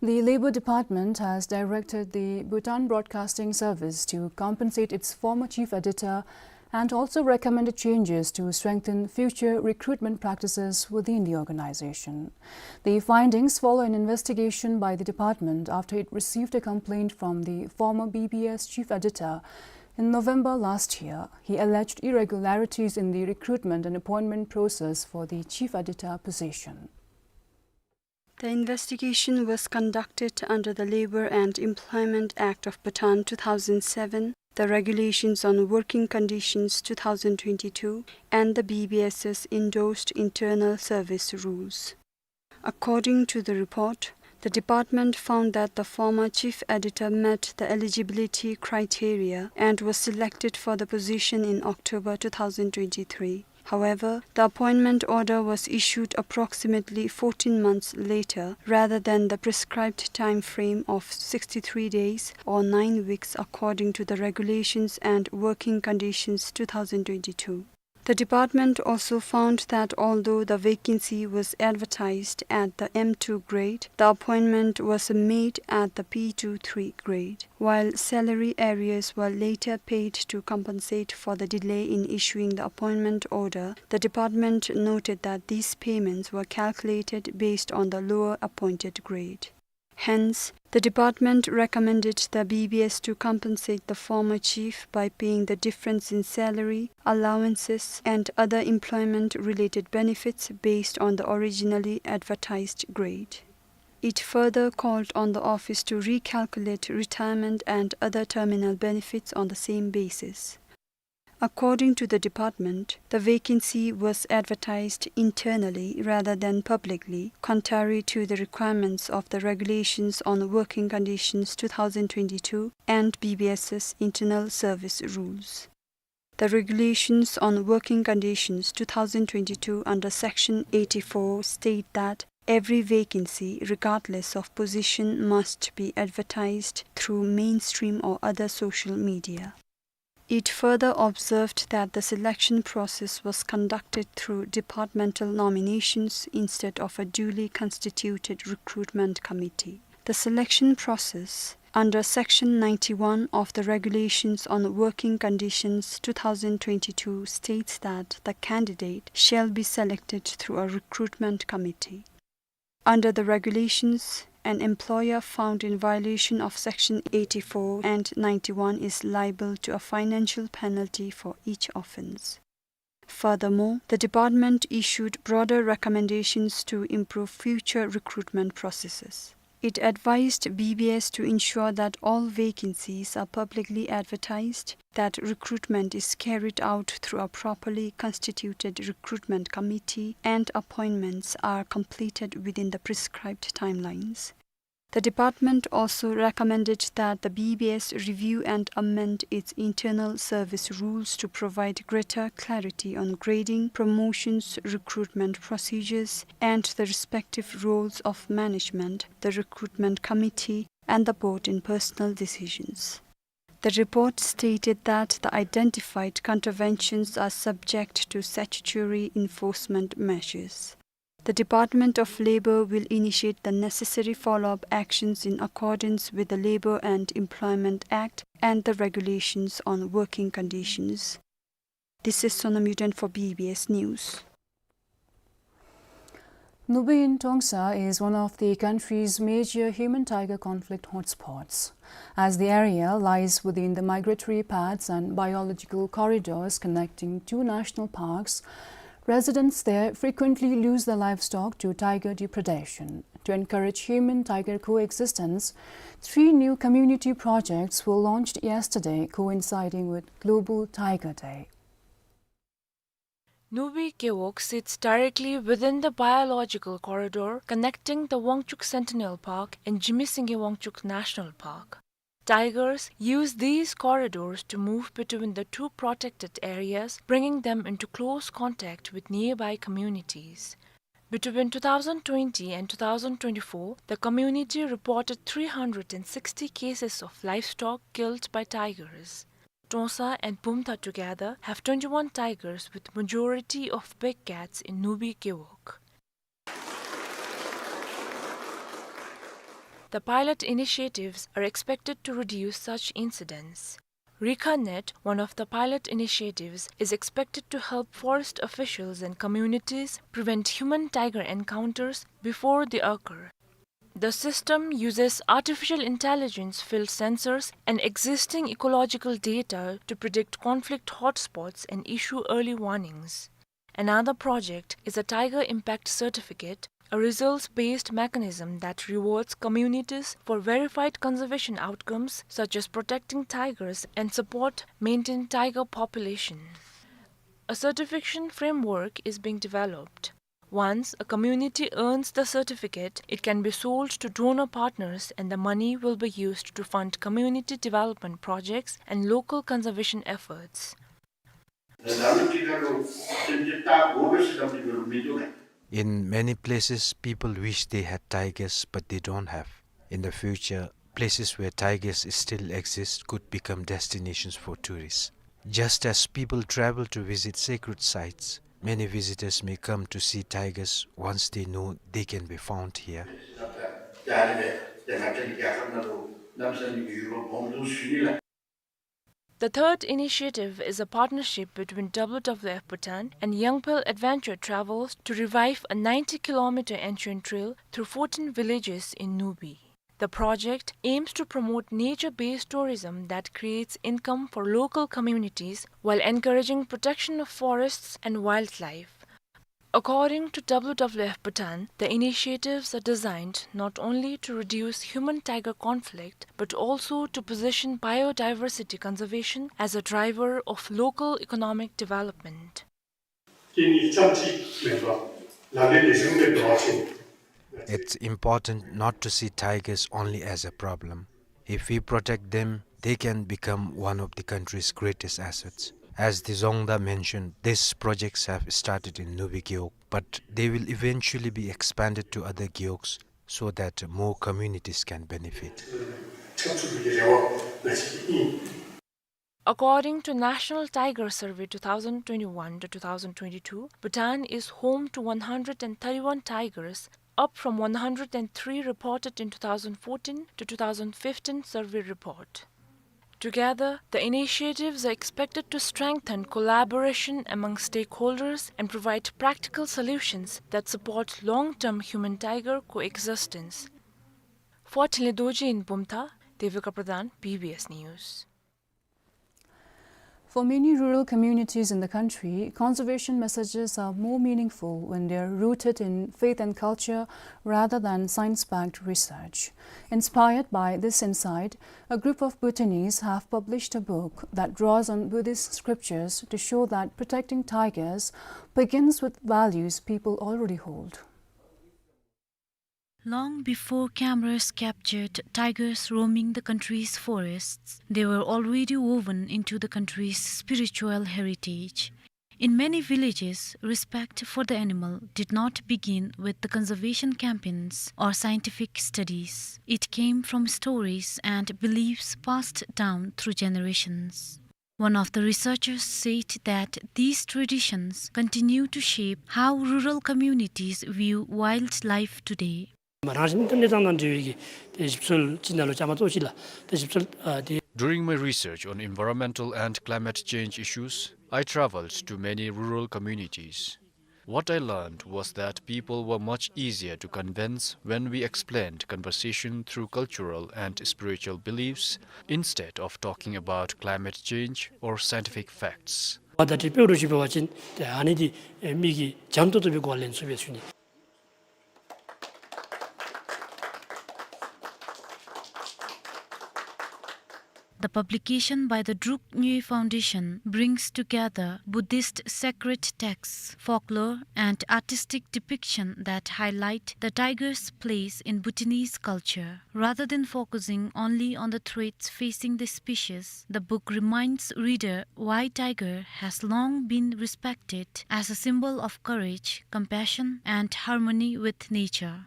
The Labour Department has directed the Bhutan Broadcasting Service to compensate its former chief editor and also recommended changes to strengthen future recruitment practices within the organization. The findings follow an investigation by the department after it received a complaint from the former B B S chief editor in November last year. He alleged irregularities in the recruitment and appointment process for the chief editor position. The investigation was conducted under the Labour and Employment Act of Bhutan two thousand seven, the Regulations on Working Conditions two thousand twenty-two, and the B B S's endorsed internal service rules. According to the report, the department found that the former chief editor met the eligibility criteria and was selected for the position in October two thousand twenty-three. However, the appointment order was issued approximately fourteen months later rather than the prescribed time frame of sixty-three days or nine weeks, according to the Regulations and Working Conditions two thousand twenty-two. The department also found that although the vacancy was advertised at the M two grade, the appointment was made at the P two three grade, while salary arrears were later paid to compensate for the delay in issuing the appointment order. The department noted that these payments were calculated based on the lower appointed grade. Hence, the department recommended the B B S to compensate the former chief by paying the difference in salary, allowances, and other employment-related benefits based on the originally advertised grade. It further called on the office to recalculate retirement and other terminal benefits on the same basis. According to the department, the vacancy was advertised internally rather than publicly, contrary to the requirements of the Regulations on Working Conditions two thousand twenty-two and B B S's internal service rules. The Regulations on Working Conditions two thousand twenty-two under Section eighty-four state that every vacancy, regardless of position, must be advertised through mainstream or other social media. It further observed that the selection process was conducted through departmental nominations instead of a duly constituted recruitment committee. The selection process under Section ninety-one of the Regulations on Working Conditions two thousand twenty-two states that the candidate shall be selected through a recruitment committee. Under the regulations, an employer found in violation of Section eighty-four and ninety-one is liable to a financial penalty for each offence. Furthermore, the department issued broader recommendations to improve future recruitment processes. It advised B B S to ensure that all vacancies are publicly advertised, that recruitment is carried out through a properly constituted recruitment committee, and appointments are completed within the prescribed timelines. The department also recommended that the B B S review and amend its internal service rules to provide greater clarity on grading, promotions, recruitment procedures, and the respective roles of management, the recruitment committee, and the board in personnel decisions. The report stated that the identified contraventions are subject to statutory enforcement measures. The Department of Labour will initiate the necessary follow-up actions in accordance with the Labour and Employment Act and the Regulations on Working Conditions. This is Sonam Yuden for B B S News. Nubi in Trongsa is one of the country's major human-tiger conflict hotspots. As the area lies within the migratory paths and biological corridors connecting two national parks, residents there frequently lose their livestock to tiger depredation. To encourage human-tiger coexistence, three new community projects were launched yesterday, coinciding with Global Tiger Day. Nubi Gewog sits directly within the biological corridor connecting the Wangchuck Centennial Park and Jigme Singye Wangchuck National Park. Tigers use these corridors to move between the two protected areas, bringing them into close contact with nearby communities. Between two thousand twenty and two thousand twenty-four, the community reported three hundred and sixty cases of livestock killed by tigers. Trongsa and Bumthang together have twenty-one tigers, with majority of big cats in Nubi Gewog. The pilot initiatives are expected to reduce such incidents. Rikhanet, one of the pilot initiatives, is expected to help forest officials and communities prevent human-tiger encounters before they occur. The system uses artificial intelligence field sensors and existing ecological data to predict conflict hotspots and issue early warnings. Another project is a Tiger Impact Certificate, a results-based mechanism that rewards communities for verified conservation outcomes such as protecting tigers and support maintain tiger population. A certification framework is being developed. Once a community earns the certificate, it can be sold to donor partners and the money will be used to fund community development projects and local conservation efforts. In many places, people wish they had tigers, but they don't have. In the future, places where tigers still exist could become destinations for tourists. Just as people travel to visit sacred sites, many visitors may come to see tigers once they know they can be found here. The third initiative is a partnership between W W F Bhutan and Yangpel Adventure Travels to revive a ninety kilometer ancient trail through fourteen villages in Nubi. The project aims to promote nature-based tourism that creates income for local communities while encouraging protection of forests and wildlife. According to W W F Bhutan, the initiatives are designed not only to reduce human-tiger conflict, but also to position biodiversity conservation as a driver of local economic development. It's important not to see tigers only as a problem. If we protect them, they can become one of the country's greatest assets. As the Dzongda mentioned, these projects have started in Nubi Gewog, but they will eventually be expanded to other gewogs so that more communities can benefit. According to National Tiger Survey two thousand twenty-one to two thousand twenty-two, Bhutan is home to one hundred and thirty-one tigers, up from one hundred and three reported in two thousand fourteen to two thousand fifteen survey report. Together, the initiatives are expected to strengthen collaboration among stakeholders and provide practical solutions that support long-term human-tiger coexistence. For Thinley Dorji in Bumthang, Devika Pradhan, B B S News. For many rural communities in the country, conservation messages are more meaningful when they are rooted in faith and culture rather than science-backed research. Inspired by this insight, a group of Bhutanese have published a book that draws on Buddhist scriptures to show that protecting tigers begins with values people already hold. Long before cameras captured tigers roaming the country's forests, they were already woven into the country's spiritual heritage. In many villages, respect for the animal did not begin with the conservation campaigns or scientific studies. It came from stories and beliefs passed down through generations. One of the researchers said that these traditions continue to shape how rural communities view wildlife today. རང་བཞིན་གནས་སྟངས་དང་འབྲེལ་བའི་གི་དེ་ཞིབ་འཚོལ་ཅིག་ནང་ལུ་བཅའ་མར་གཏོགས་ཅི་ལགས། དེ་ཞིབ་འཚོལ་ཨ་དེ། During my research on environmental and climate change issues, I traveled to many rural communities. What I learned was that people were much easier to convince when we explained conversation through cultural and spiritual beliefs instead of talking about climate change or scientific facts. ཨ་ད་དེ་དཔེ་རུ་ཞུ་བ་ཅིན་ཏེ་ཨ་ནི་འདི་ཨེ་མི་གིས་འཇམ་ཏོང་ཏོ་སྦེ་གོ་ལེན་ཚུགས་པས་ཟེར་ཞུ་ནི། The publication by the Druk Nyoe Foundation brings together Buddhist sacred texts, folklore, and artistic depiction that highlight the tiger's place in Bhutanese culture. Rather than focusing only on the threats facing the species, the book reminds reader why tiger has long been respected as a symbol of courage, compassion, and harmony with nature.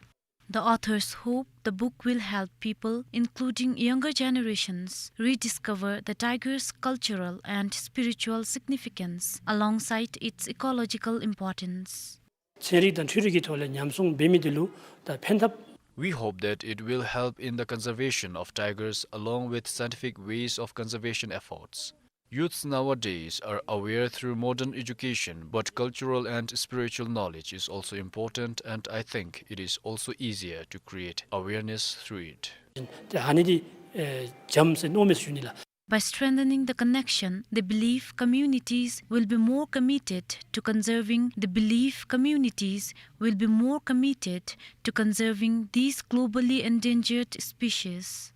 The authors hope the book will help people, including younger generations, rediscover the tiger's cultural and spiritual significance alongside its ecological importance. ཚན་རིག་དང་འཕྲུལ་རིག་གི་ཐོག་ལས་ཉམས་སྲུང་འབད་མི་འདི་ལུ་ད་ཕན་ཐབས། We hope that it will help in the conservation of tigers along with scientific ways of conservation efforts. Youths nowadays are aware through modern education, but cultural and spiritual knowledge is also important, and I think it is also easier to create awareness through it. ཏེ་ཨ་ནི་འདི་ཨེ་འཇམ་ཟེར་མནོཝ་མས་ཟེར་ཞུ་ནི་ལགས། By strengthening the connection, the belief communities will be more committed to conserving the belief communities will be more committed to conserving these globally endangered species.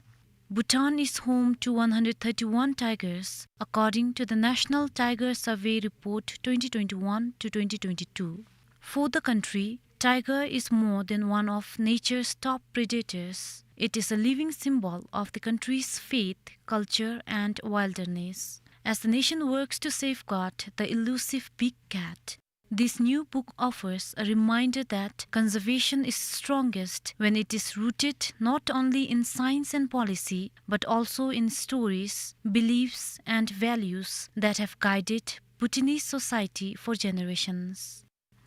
Bhutan is home to one hundred thirty-one tigers, according to the National Tiger Survey Report twenty twenty-one to twenty twenty-two. For the country, tiger is more than one of nature's top predators. It is a living symbol of the country's faith, culture, and wilderness. As the nation works to safeguard the elusive big cat, this new book offers a reminder that conservation is strongest when it is rooted not only in science and policy, but also in stories, beliefs, and values that have guided Bhutanese society for generations.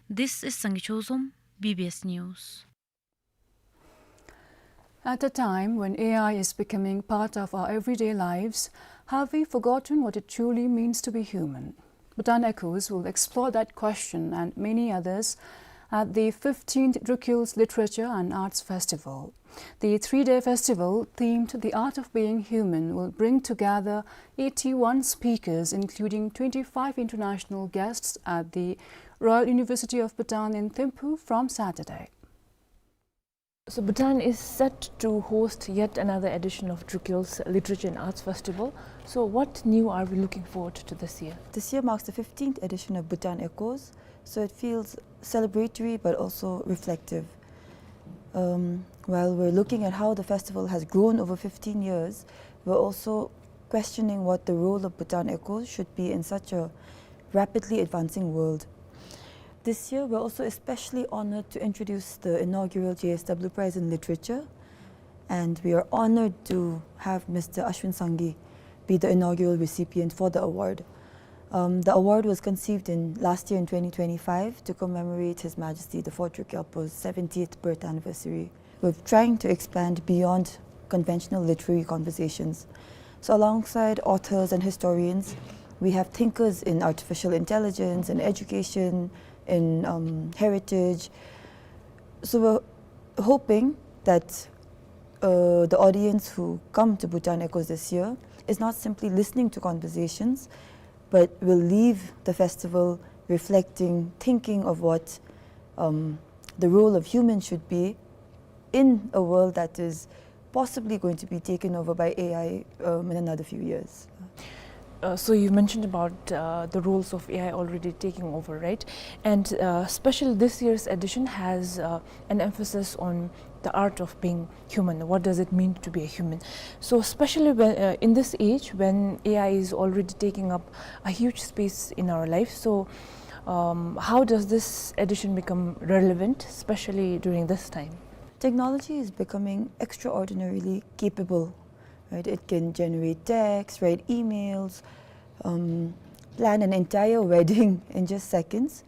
This is Sangay Chozom, B B S News. At a time when A I is becoming part of our everyday lives, have we forgotten what it truly means to be human? Bhutan Echoes will explore that question and many others at the fifteenth Drukyul's Literature and Arts Festival. The three-day festival, themed The Art of Being Human, will bring together eighty-one speakers, including twenty-five international guests, at the Royal University of Bhutan in Thimphu from Saturday. So Bhutan is set to host yet another edition of Drukyul's Literature and Arts Festival. So what new are we looking forward to this year? This year marks the fifteenth edition of Bhutan Echoes, so it feels celebratory but also reflective. Um, while we're looking at how the festival has grown over fifteen years, we're also questioning what the role of Bhutan Echoes should be in such a rapidly advancing world. This year, we're also especially honored to introduce the inaugural J S W Prize in Literature, and we are honored to have Mister Ashwin Sangay be the inaugural recipient for the award. Um, the award was conceived in last year in twenty twenty-five to commemorate His Majesty the Fourth Druk Gyalpo's seventieth birth anniversary. We're trying to expand beyond conventional literary conversations. So alongside authors and historians, we have thinkers in artificial intelligence, in education, in, um, heritage. So we're hoping that, uh, the audience who come to Bhutan Echoes this year is not simply listening to conversations, but will leave the festival reflecting, thinking of what, um, the role of humans should be in a world that is possibly going to be taken over by A I, um, in another few years. Uh, so you mentioned about, uh, the roles of A I already taking over, right? And, uh, especially this year's edition has, uh, an emphasis on the art of being human. What does it mean to be a human? So especially when, uh, in this age when A I is already taking up a huge space in our life, so, um, how does this edition become relevant, especially during this time? Technology is becoming extraordinarily capable, right? It can generate text, write emails, um, plan an entire wedding in just seconds.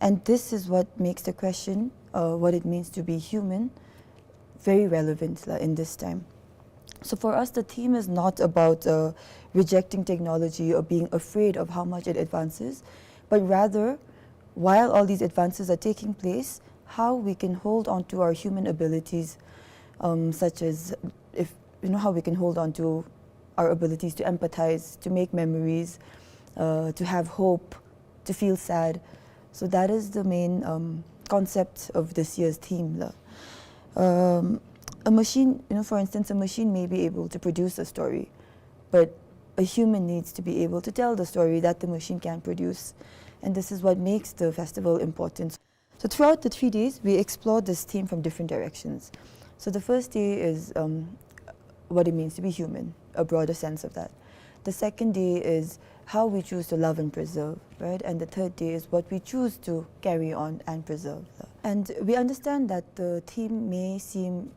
And this is what makes the question, uh, what it means to be human, very relevant, la, in this time. So for us, the theme is not about, uh, rejecting technology or being afraid of how much it advances, but rather, while all these advances are taking place, how we can hold on to our human abilities, um, such as, if, you know, how we can hold on to our abilities to empathize, to make memories, uh, to have hope, to feel sad. So that is the main, um, concept of this year's theme, la. Um, a machine, you know, for instance, a machine may be able to produce a story, but a human needs to be able to tell the story that the machine can produce. And this is what makes the festival important. So throughout the three days, we explore this theme from different directions. So the first day is, um, what it means to be human, a broader sense of that. The second day is how we choose to love and preserve, right? And the third day is what we choose to carry on and preserve. And we understand that the theme may seem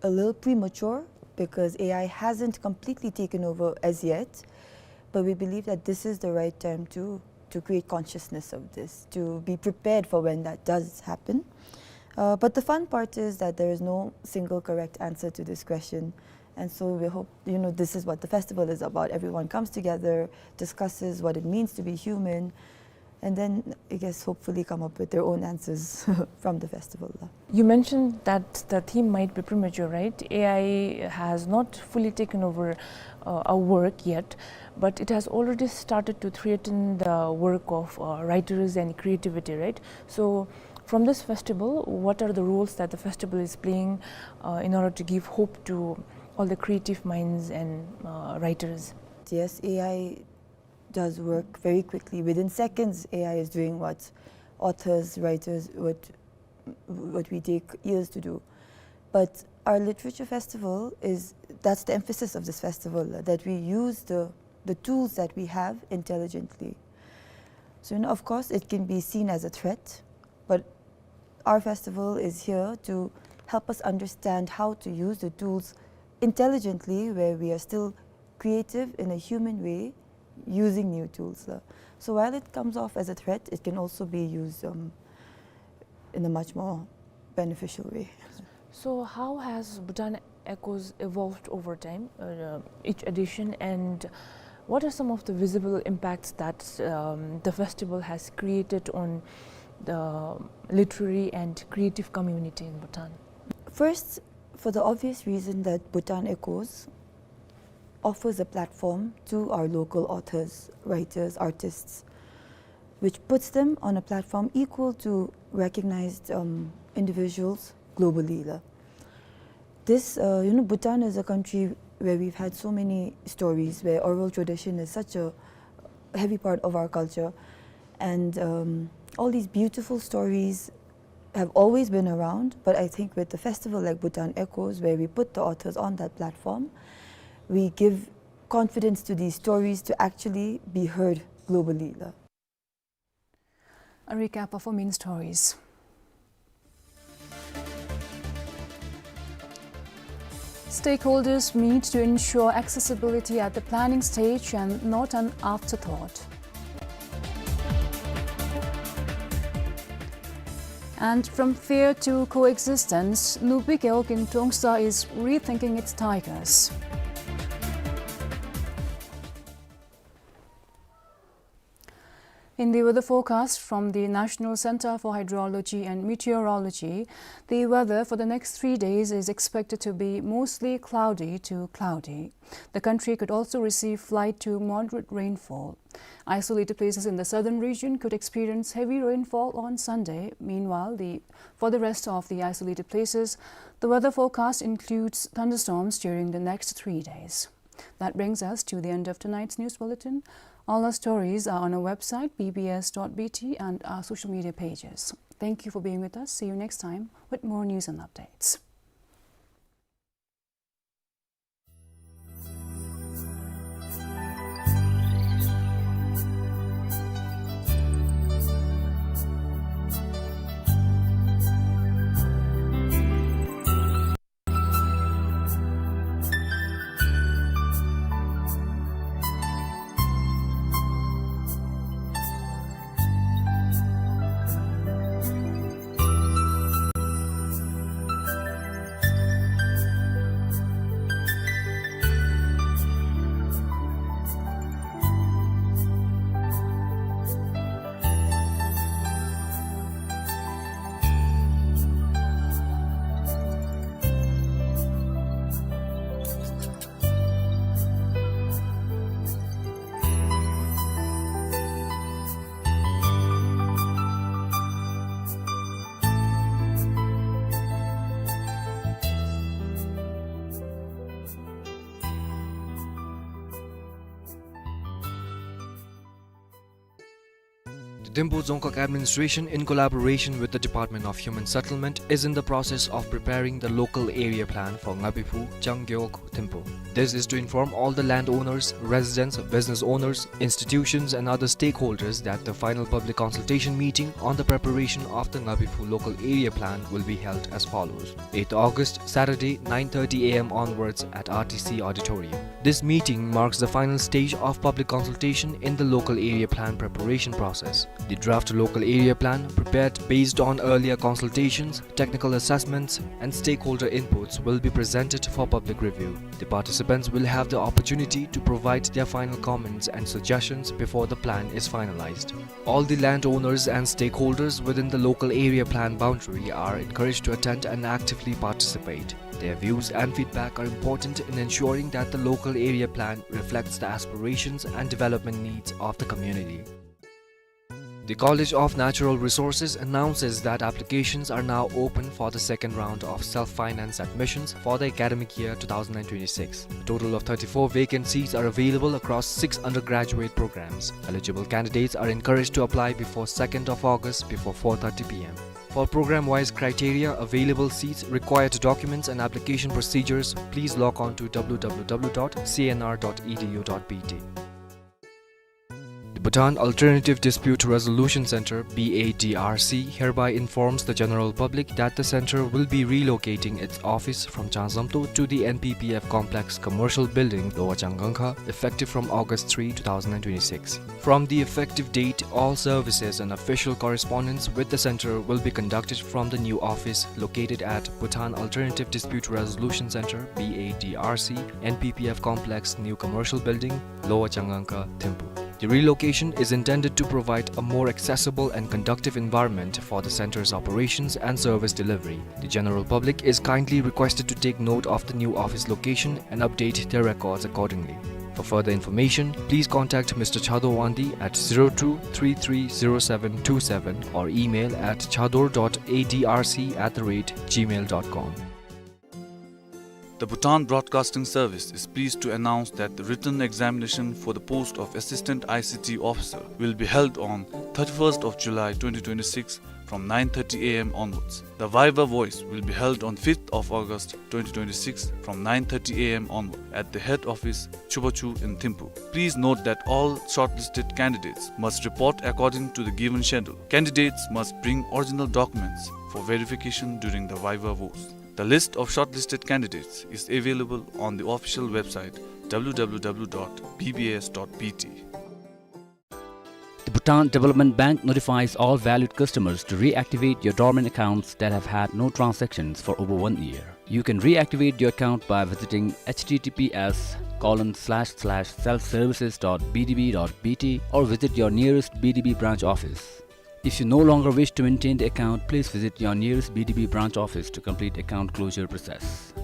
a little premature because A I hasn't completely taken over as yet, but we believe that this is the right time to, to create consciousness of this, to be prepared for when that does happen. Uh, but the fun part is that there is no single correct answer to this question. And so we hope, you know, this is what the festival is about. Everyone comes together, discusses what it means to be human, and then I guess, hopefully come up with their own answers from the festival la. You mentioned that the theme might be premature, right? A I has not fully taken over, uh, our work yet, but it has already started to threaten the work of, uh, writers and creativity, right? So, from this festival, what are the roles that the festival is playing, uh, in order to give hope to all the creative minds and, uh, writers? Yes, A I does work very quickly. Within seconds, A I is doing what authors, writers, what, what we take years to do. But our literature festival is, that's the emphasis of this festival, that we use the, the tools that we have intelligently. So, you know, of course, it can be seen as a threat, but our festival is here to help us understand how to use the tools intelligently, where we are still creative in a human way using new tools la. So while it comes off as a threat, it can also be used, um, in a much more beneficial way. So how has Bhutan Echoes evolved over time, uh, each edition, and what are some of the visible impacts that, um, the festival has created on the literary and creative community in Bhutan? First, for the obvious reason that Bhutan Echoes offers a platform to our local authors, writers, artists, which puts them on a platform equal to recognized, um, individuals globally la. This, uh, you know, Bhutan is a country where we've had so many stories, where oral tradition is such a heavy part of our culture, and, um, all these beautiful stories have always been around, but I think with the festival like Bhutan Echoes, where we put the authors on that platform, we give confidence to these stories to actually be heard globally la. A recap of our main stories. Stakeholders meet to ensure accessibility at the planning stage and not an afterthought. And from fear to coexistence, Nubi Gewog in Trongsa is rethinking its tigers. In the weather forecast from the National Centre for Hydrology and Meteorology, the weather for the next three days is expected to be mostly cloudy to cloudy. The country could also receive light to moderate rainfall. Isolated places in the southern region could experience heavy rainfall on Sunday. Meanwhile, the, for the rest of the isolated places, the weather forecast includes thunderstorms during the next three days. That brings us to the end of tonight's news bulletin. All our stories are on our website, B B S dot B T, and our social media pages. Thank you for being with us. See you next time with more news and updates. The Thimphu Dzongkhag Administration, in collaboration with the Department of Human Settlement, is in the process of preparing the local area plan for Ngabiphu, Changgewog, Thimphu. This is to inform all the landowners, residents, business owners, institutions and other stakeholders that the final public consultation meeting on the preparation of the Ngabiphu local area plan will be held as follows. Eighth August, Saturday, nine thirty A M onwards at R T C Auditorium. This meeting marks the final stage of public consultation in the local area plan preparation process. The draft local area plan, prepared based on earlier consultations, technical assessments, and stakeholder inputs, will be presented for public review. The participants will have the opportunity to provide their final comments and suggestions before the plan is finalized. All the landowners and stakeholders within the local area plan boundary are encouraged to attend and actively participate. Their views and feedback are important in ensuring that the local area plan reflects the aspirations and development needs of the community. The College of Natural Resources announces that applications are now open for the second round of self-finance admissions for the academic year two thousand twenty-six. A total of thirty-four vacant seats are available across six undergraduate programs. Eligible candidates are encouraged to apply before second of August before four thirty p m. For program-wise criteria, available seats, required documents and application procedures, please log on to w w w dot c n r dot e d u dot b t. The Bhutan Alternative Dispute Resolution Center, B A D R C, hereby informs the general public that the center will be relocating its office from Changzamto to the N P P F Complex Commercial Building, Lower Changangkha, effective from August three, two thousand twenty-six. From the effective date, all services and official correspondence with the center will be conducted from the new office located at Bhutan Alternative Dispute Resolution Center, B A D R C, N P P F Complex, New Commercial Building, Lower Changangkha, Thimphu. The relocation is intended to provide a more accessible and conductive environment for the center's operations and service delivery. The general public is kindly requested to take note of the new office location and update their records accordingly. For further information, please contact Mister Chador Wangdi at zero two three three zero seven two seven or email at chador dot A D R C at the rate gmail dot com. The Bhutan Broadcasting Service is pleased to announce that the written examination for the post of Assistant I C T Officer will be held on thirty-first of July twenty twenty-six from nine thirty a m onwards. The Viva Voice will be held on fifth of August twenty twenty-six from nine thirty a m onward at the head office, Chubachu in Thimphu. Please note that all shortlisted candidates must report according to the given schedule. Candidates must bring original documents for verification during the Viva Voice. The list of shortlisted candidates is available on the official website w w w dot b b s dot b t. The Bhutan Development Bank notifies all valued customers to reactivate your dormant accounts that have had no transactions for over one year. You can reactivate your account by visiting h t t p s colon slash slash self services dot b d b dot b t or visit your nearest B D B branch office. If you no longer wish to maintain the account, please visit your nearest B D B branch office to complete account closure process.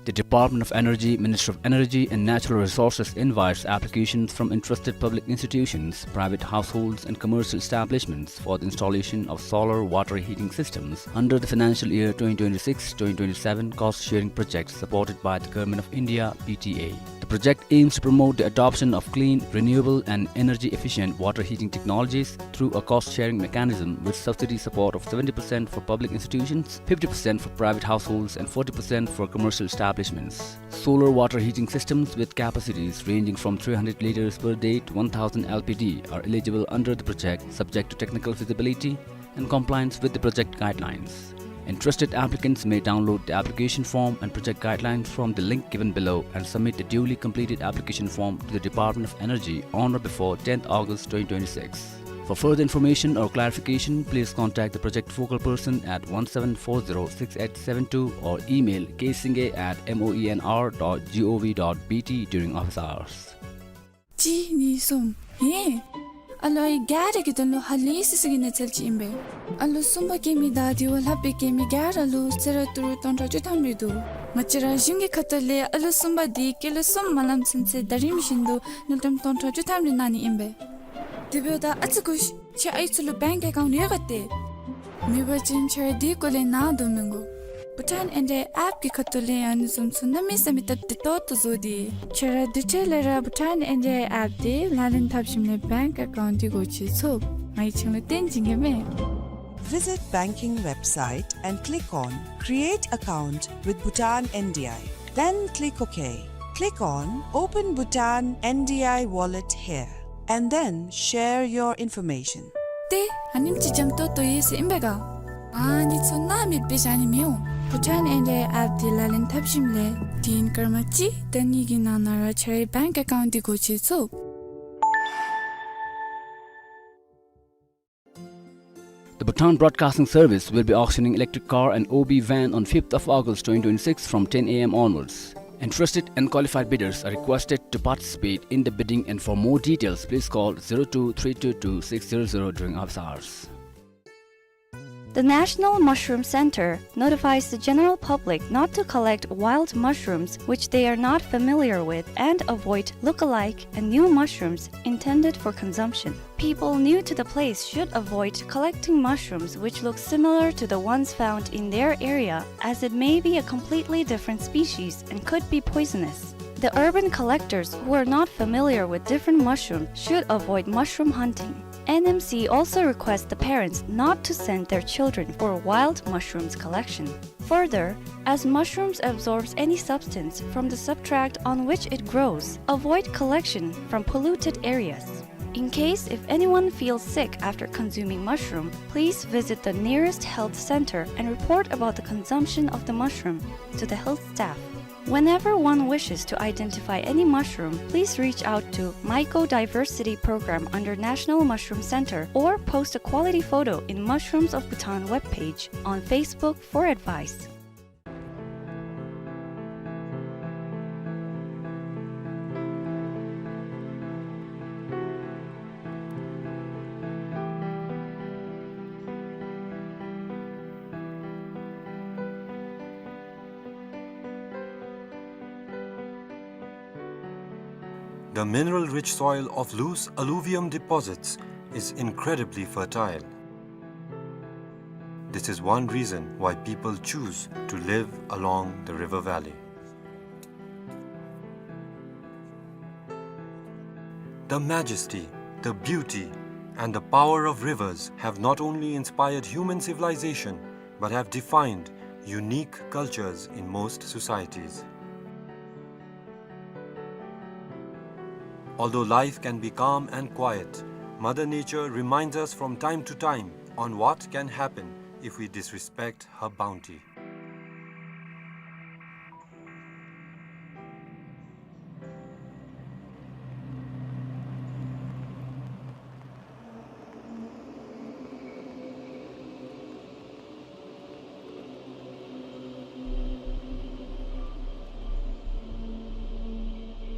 The Department of Energy, Ministry of Energy and Natural Resources invites applications from interested public institutions, private households and commercial establishments for the installation of solar water heating systems under the financial year twenty twenty-six twenty twenty-seven cost sharing project supported by the Government of India, P T A. The project aims to promote the adoption of clean, renewable and energy efficient water heating technologies through a cost sharing mechanism with subsidy support of seventy percent for public institutions, fifty percent for private households and forty percent for commercial establishments. Solar water heating systems with capacities ranging from three hundred liters per day to one thousand L P D are eligible under the project, subject to technical feasibility and compliance with the project guidelines. Interested applicants may download the application form and project guidelines from the link given below and submit the duly completed application form to the Department of Energy on or before tenth August twenty twenty-six. For further information or clarification, please contact the project focal person at one seven four zero six eight seven two or email k singay at moenr dot gov dot bt during office hours. གཅིག་གཉིས་གསུམ། ཧེ། ཨ་ལོ་ཨའི་ག་ར་གི་དོན་ལུ་ཧ་ལས་སི་སི་གི་གནས་ཚུལ་ཅིག་ཨིན་པས། ཨ་ལོ་གསུམ་པ་སྐྱེ་མི་དང་དེ་བ་ལྷག་པའི་སྐྱེ་མི་ག་ར་ལུ་གསོལ་རས་ཏི་རུ་སྟོང་ཕྲག་བཅུ་ཐམ་རེ་འདུག། ང་བཅས་ར་གཞུང་གི་ཁ་ཐུག་ལས་ཨ་ལོ་གསུམ་པ་འདི་སྐྱེས་ལོ་གསུམ་མ་ལང་ཚུན་ཚོད་ཟླ་རིམ་བཞིན་དུ་དངུལ་ཀྲམ་སྟོང་ཕྲག་བཅུ་ཐམ་རེ་གནང་ནི་ཨིན་པས། དེ་འབདཝ་ད་ཨ་ཙི་སྒུག་ཤིག། ཁྱེད་ཨའི་ཚུ་ལུ་བེངཀ་ཨེ་ཀའུནཊ་ཡོད་ག་ཏེ། མེད་པ་ཅིན་ཁྱེད་ར་དེའི་སྐོར་ལས་ནཱ་དོ་མི་དགོ། བྷུ་ཊཱན་ཨེན་ཌི་ཨའི་ཨེཔ་གི་ཁ་ཐུག་ལས་ཨ་ནི་བཟུམ་ཚུ་གནམ་མེད་ས་མེད་སྟབས་བདེ་ཏོག་ཏོ་བཟོ་སྟེ། ཁྱེད་ར་དེ་འཕྲལ་ལས་ར་བྷུ་ཊཱན་ཨེན་ཌི་ཨའི་ཨེཔ་དེ་ལག་ལེན་འཐབ་ཞིནམ་ལས་བེངཀ་ཨེ་ཀའུནཊ་འདི་སྒོ་ཕྱེ་ཚུགས། ང་གིས་ཁྱེད་ལུ་སྟོན་བྱིན་གེ་མས། Visit banking website and click on Create Account with Bhutan N D I. Then click OK. Click on Open Bhutan N D I Wallet here, and then share your information. ཏེ་ཨ་ནེམ་ཅིག་འཇམ་ཏོང་ཏོ་ཡོད་ཟེར་ཨིན་པས་ག། ཨ་ནི་ཚུ་སྣང་མེད་པའི་བཞག་ནི་མི་འོང་། བྷུ་ཊཱན་ཨེན་ཌི་ཨའི་ཨེཔ་དེ་ལག་ལེན་འཐབ་ཞིནམ་ལས་དུས་ཡུན་སྐར་མ་གཅིག་དང་གཉིས་ཀྱི་ནང་ན་ར་ཁྱེད་རའི་བེངཀ་ཨེ་ཀའུནཊ་འདི་སྒོ་ཕྱེ་ཚུགས། Bhutan Broadcasting Service will be auctioning electric car and O B van on fifth of August twenty twenty-six from ten A M onwards. Interested and qualified bidders are requested to participate in the bidding, and for more details, please call zero two three two two six zero zero during office hours. The National Mushroom Center notifies the general public not to collect wild mushrooms which they are not familiar with and avoid look-alike and new mushrooms intended for consumption. People new to the place should avoid collecting mushrooms which look similar to the ones found in their area, as it may be a completely different species and could be poisonous. The urban collectors who are not familiar with different mushrooms should avoid mushroom hunting. N M C also requests the parents not to send their children for wild mushrooms collection. Further, as mushrooms absorbs any substance from the substrate on which it grows, avoid collection from polluted areas. In case if anyone feels sick after consuming mushroom, please visit the nearest health center and report about the consumption of the mushroom to the health staff. Whenever one wishes to identify any mushroom, please reach out to Mycodiversity Program under National Mushroom Center or post a quality photo in Mushrooms of Bhutan webpage on Facebook for advice. The mineral-rich soil of loose alluvium deposits is incredibly fertile. This is one reason why people choose to live along the river valley. The majesty, the beauty, and the power of rivers have not only inspired human civilization, but have defined unique cultures in most societies. Although life can be calm and quiet, Mother Nature reminds us from time to time on what can happen if we disrespect her bounty.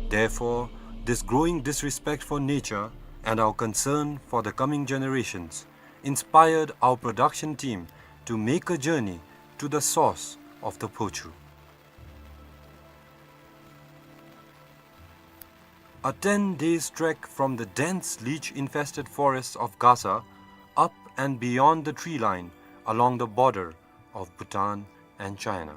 Therefore, this growing disrespect for nature and our concern for the coming generations inspired our production team to make a journey to the source of the Phochu. A ten days trek from the dense leech-infested forests of Gasa, up and beyond the tree line along the border of Bhutan and China.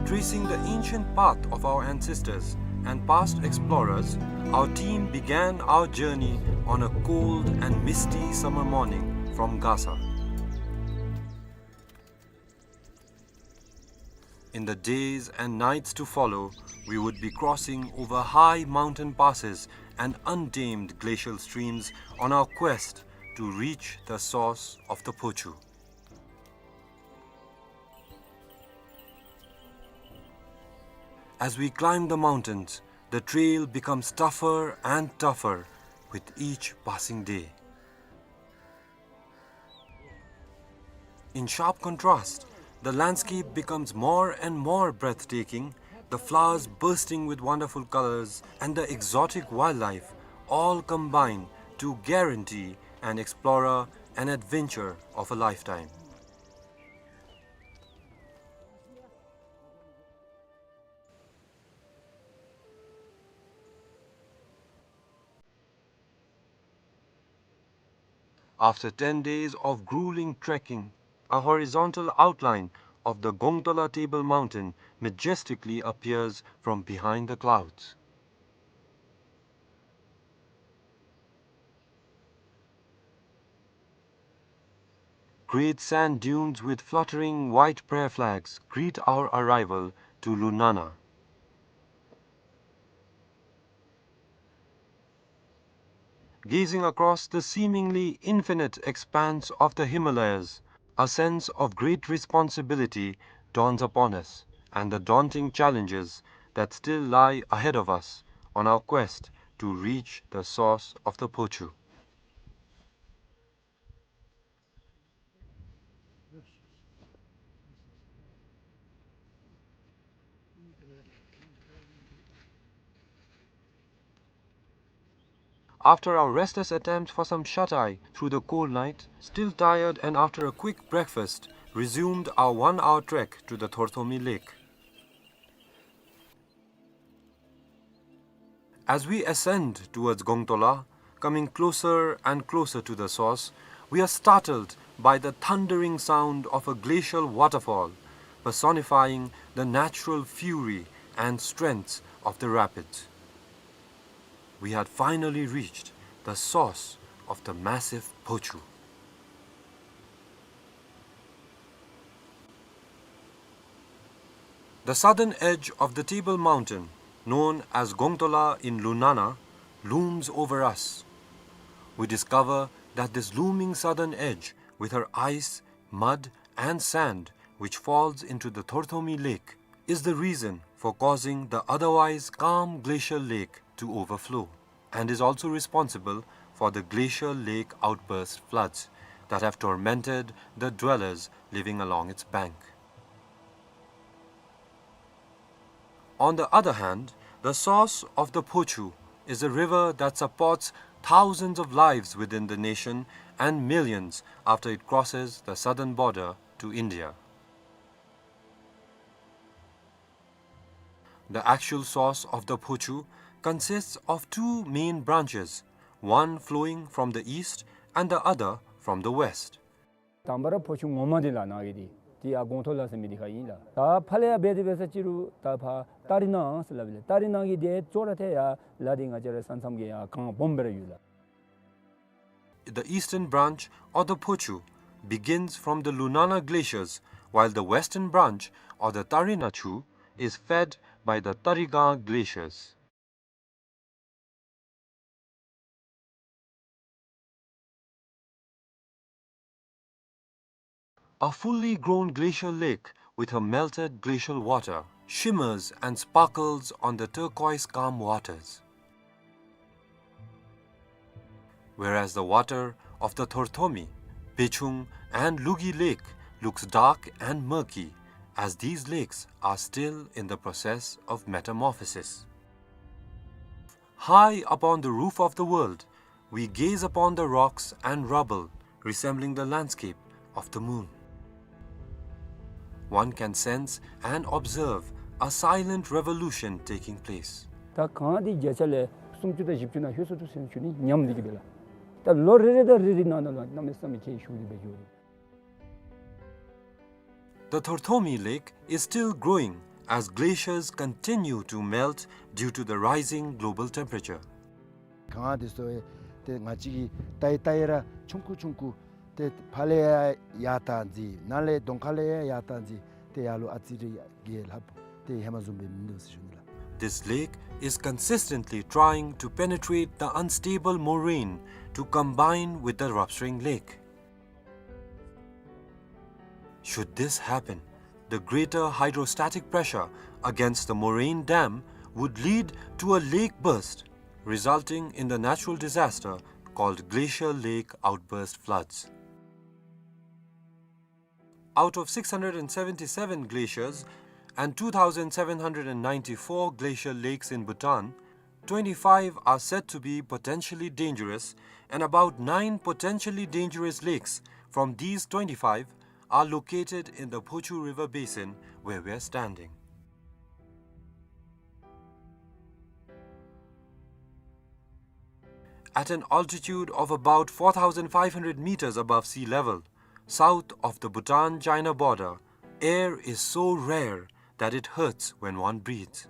Tracing the ancient path of our ancestors and past explorers, our team began our journey on a cold and misty summer morning from Gasa. In the days and nights to follow, we would be crossing over high mountain passes and untamed glacial streams on our quest to reach the source of the Phochu. As we climb the mountains, the trail becomes tougher and tougher with each passing day. In sharp contrast, the landscape becomes more and more breathtaking, the flowers bursting with wonderful colors and the exotic wildlife all combine to guarantee an explorer an adventure of a lifetime. After ten days of grueling trekking, a horizontal outline of the Gongtola Table Mountain majestically appears from behind the clouds. Great sand dunes with fluttering white prayer flags greet our arrival to Lunana. Gazing across the seemingly infinite expanse of the Himalayas, a sense of great responsibility dawns upon us, and the daunting challenges that still lie ahead of us on our quest to reach the source of the Phochu. After our restless attempt for some shut-eye through the cold night, still tired and after a quick breakfast, resumed our one-hour trek to the Thorthomi Lake. As we ascend towards Gongtola, coming closer and closer to the source, we are startled by the thundering sound of a glacial waterfall, personifying the natural fury and strength of the rapids. We had finally reached the source of the massive Phochu. The southern edge of the Table Mountain, known as Gongtola in Lunana, looms over us. We discover that this looming southern edge, with her ice, mud, and sand, which falls into the Thorthomi Lake, is the reason for causing the otherwise calm glacial lake to overflow, and is also responsible for the glacial lake outburst floods that have tormented the dwellers living along its bank. On the other hand, the source of the Phochu is a river that supports thousands of lives within the nation and millions after it crosses the southern border to India. The actual source of the Phochu consists of two main branches, one flowing from the east and the other from the west. དང་པ་ར་ཕོ་ཆུ་ངོ་མ་འདི་ལགས་ནཱ་གི་འདི་འདི་ཡར་སྒོང་ཐོག་ལ་ཟེར་མི་འདི་ཁར་ཨིན་ལགས། ད་ཕར་ལས་ཡར་འབད་དེ་འབད་ས་ཅིག་རུང་ད་ཕར་ཏ་རི་ན་ཟེར་སླབ་ཨིན་ལགས། ཏ་རི་ན་གི་འདི་ཅོག་ར་ཐད་ཡར་ལ་འདི་ང་བཅས་ར་ས་མཚམས་ཀྱི་ཡར་གངས་སྦོམ་སྦེ་ར་ཡོད་ལགས། The eastern branch of the Phochu begins from the Lunana glaciers, while the western branch of the Tarina Chu is fed by the Tarigang glaciers. A fully grown glacial lake with her melted glacial water shimmers and sparkles on the turquoise calm waters. Whereas the water of the Thorthomi, Pechung, and Lugi Lake looks dark and murky, as these lakes are still in the process of metamorphosis. High upon the roof of the world, we gaze upon the rocks and rubble resembling the landscape of the moon. One can sense and observe a silent revolution taking place. ད་གངས་འདི་བརྒྱ་ཆ་ལས་སུམ་ཅུ་དང་བཞི་བཅུ་ནང་ལྷོད་སོ་ནུག་ཟེར་ཞུ་ནི་ཉམས་འདི་གིས་སྦེ་ལགས། ད་ལོ་རེ་རེ་དང་རེ་རེ་ནང་ན་ལུ་གནམ་མེད་ས་མེད་ཁྱད་ཞུགས་ཏེ་སྦེ་འགྱོ་རུང་། The Thorthomi Lake is still growing as glaciers continue to melt due to the rising global temperature. གངས་འདི་ཚུ་ཏེ་ང་བཅས་ཀྱིས་བལྟ་ཡི་བལྟ་ཡི་ར་ཆུང་ཀུ་ཆུང་ཀུ་ཏེ་ཕར་ལས་ཡར་ཡར་བཏང་ཅི་ནཱ་ལས་གདོང་ཁ་ལས་ཡར་ཡར་བཏང་ཅི་ཏེ་ཡར་ལུ་ཨ་ཙི་རེ་གིས་ལྷགཔ་ཏེ་ཧེ་མ་བཟུམ་སྦེ་མིན་འདུག་ཟེར་ཞུ་ནི་ལགས། This lake is consistently trying to penetrate the unstable moraine to combine with the Ravsring Lake. Should this happen, the greater hydrostatic pressure against the moraine dam would lead to a lake burst, resulting in the natural disaster called glacial lake outburst floods. Out of six hundred and seventy-seven glaciers and two thousand seven hundred and ninety-four glacial lakes in Bhutan, twenty-five are said to be potentially dangerous, and about nine potentially dangerous lakes from these twenty-five are located in the Phochu River basin where we are standing. At an altitude of about four thousand five hundred meters above sea level, south of the Bhutan-China border, air is so rare that it hurts when one breathes.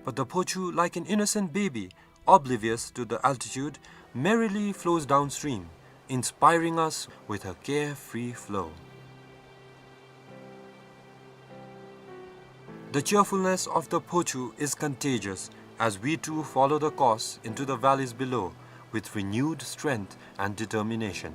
But the Phochu, like an innocent baby, oblivious to the altitude, merrily flows downstream, inspiring us with her carefree flow. The cheerfulness of the Phochu is contagious as we too follow the course into the valleys below with renewed strength and determination.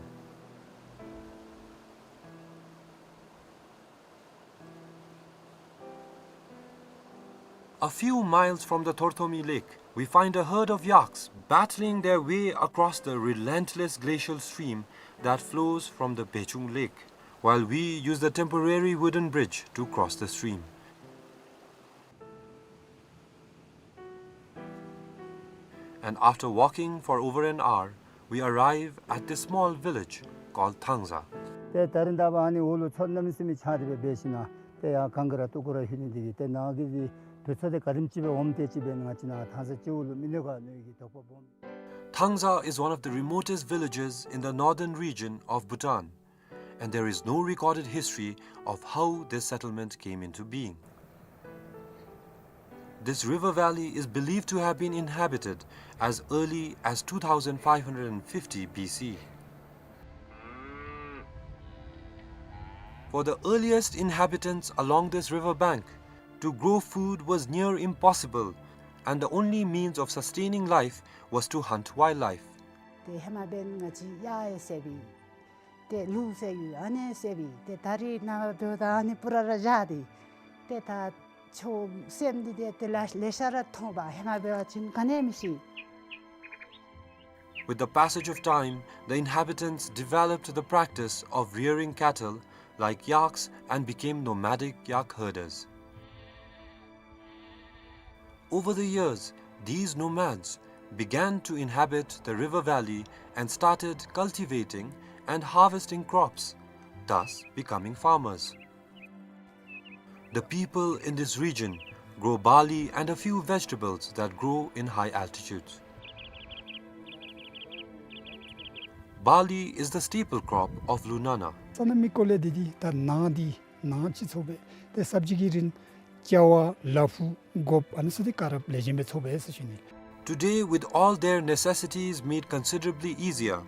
A few miles from the Thorthomi Lake, we find a herd of yaks battling their way across the relentless glacial stream that flows from the Bechung Lake, while we use the temporary wooden bridge to cross the stream. And after walking for over an hour, we arrive at this small village called Thangza. ཏེ་ད་རིས་ད་ཨ་ནི་འོག་ལུ་མཚོ་གནམ་མེད་ས་མེད་ཆགས་ཏེ་སྦེ་འབད་ཞིནམ་ཏེ་ཡར་གངས་ཀྱི་ར་ཏོག་ཀུ་ར་ལྷོད་ནི་འདི་གིས་ཏེ་ནཱ་གི་དུས་ཚོད་འདི་ག་དེམ་ཅིག་སྦེ་འོངམ་དེ་ཅིག་སྦེ་ང་བཅས་ནཱ་ཐང་ས་སྤྱི་བོ་ལུ་མི་གནོད་ག་མནོ་བའི་དོགས་པ་སྦོམ། Thangza is one of the remotest villages in the northern region of Bhutan, and there is no recorded history of how this settlement came into being. This river valley is believed to have been inhabited as early as two thousand five hundred fifty B C. For the earliest inhabitants along this river bank, to grow food was near impossible, and the only means of sustaining life was to hunt wildlife. ཏེ་ཧེ་མ་འབདན་ང་བཅས་གཡག་ཡང་བསད་པས། ཏེ་ལུག་བསད་ཡོད། ཨ་ནི་བསད་པས། ཏེ་ད་རིས་ནངས་པ་འབདཝ་ད་ཨ་ནི་པུ་ར་ར་བཞག་སྟེ། ཏེ་ད་ཆོས་སེམས་འདི་ཏེ་ཏེ་ལ་ལེ་ཤ་ར་མཐོང་པ། ཧེ་མ་འབད་བ་ཅིན་ག་ནི་མི་ཤེས། With the passage of time, the inhabitants developed the practice of rearing cattle like yaks and became nomadic yak herders. Over the years, these nomads began to inhabit the river valley and started cultivating and harvesting crops, thus becoming farmers. The people in this region grow barley and a few vegetables that grow in high altitudes. Barley is the staple crop of Lunana. ས་གནས་མི་སྐོར་ལས་འདི་འདི་ད་ནཱ་འདི་ནཱ་ཅིག་ཚོགས་པས། ཏེ་སབ་ཇི་གི་རིན་ཅ་ཝ་ལ་ཕུག་གོབ་ཨ་ནི་ཚུ་འདི་ག་ར་ལེགས་ཤོམ་སྦེ་ཚོགས་པས་ཟེར་ཞུ་ནི། Today, with all their necessities made considerably easier,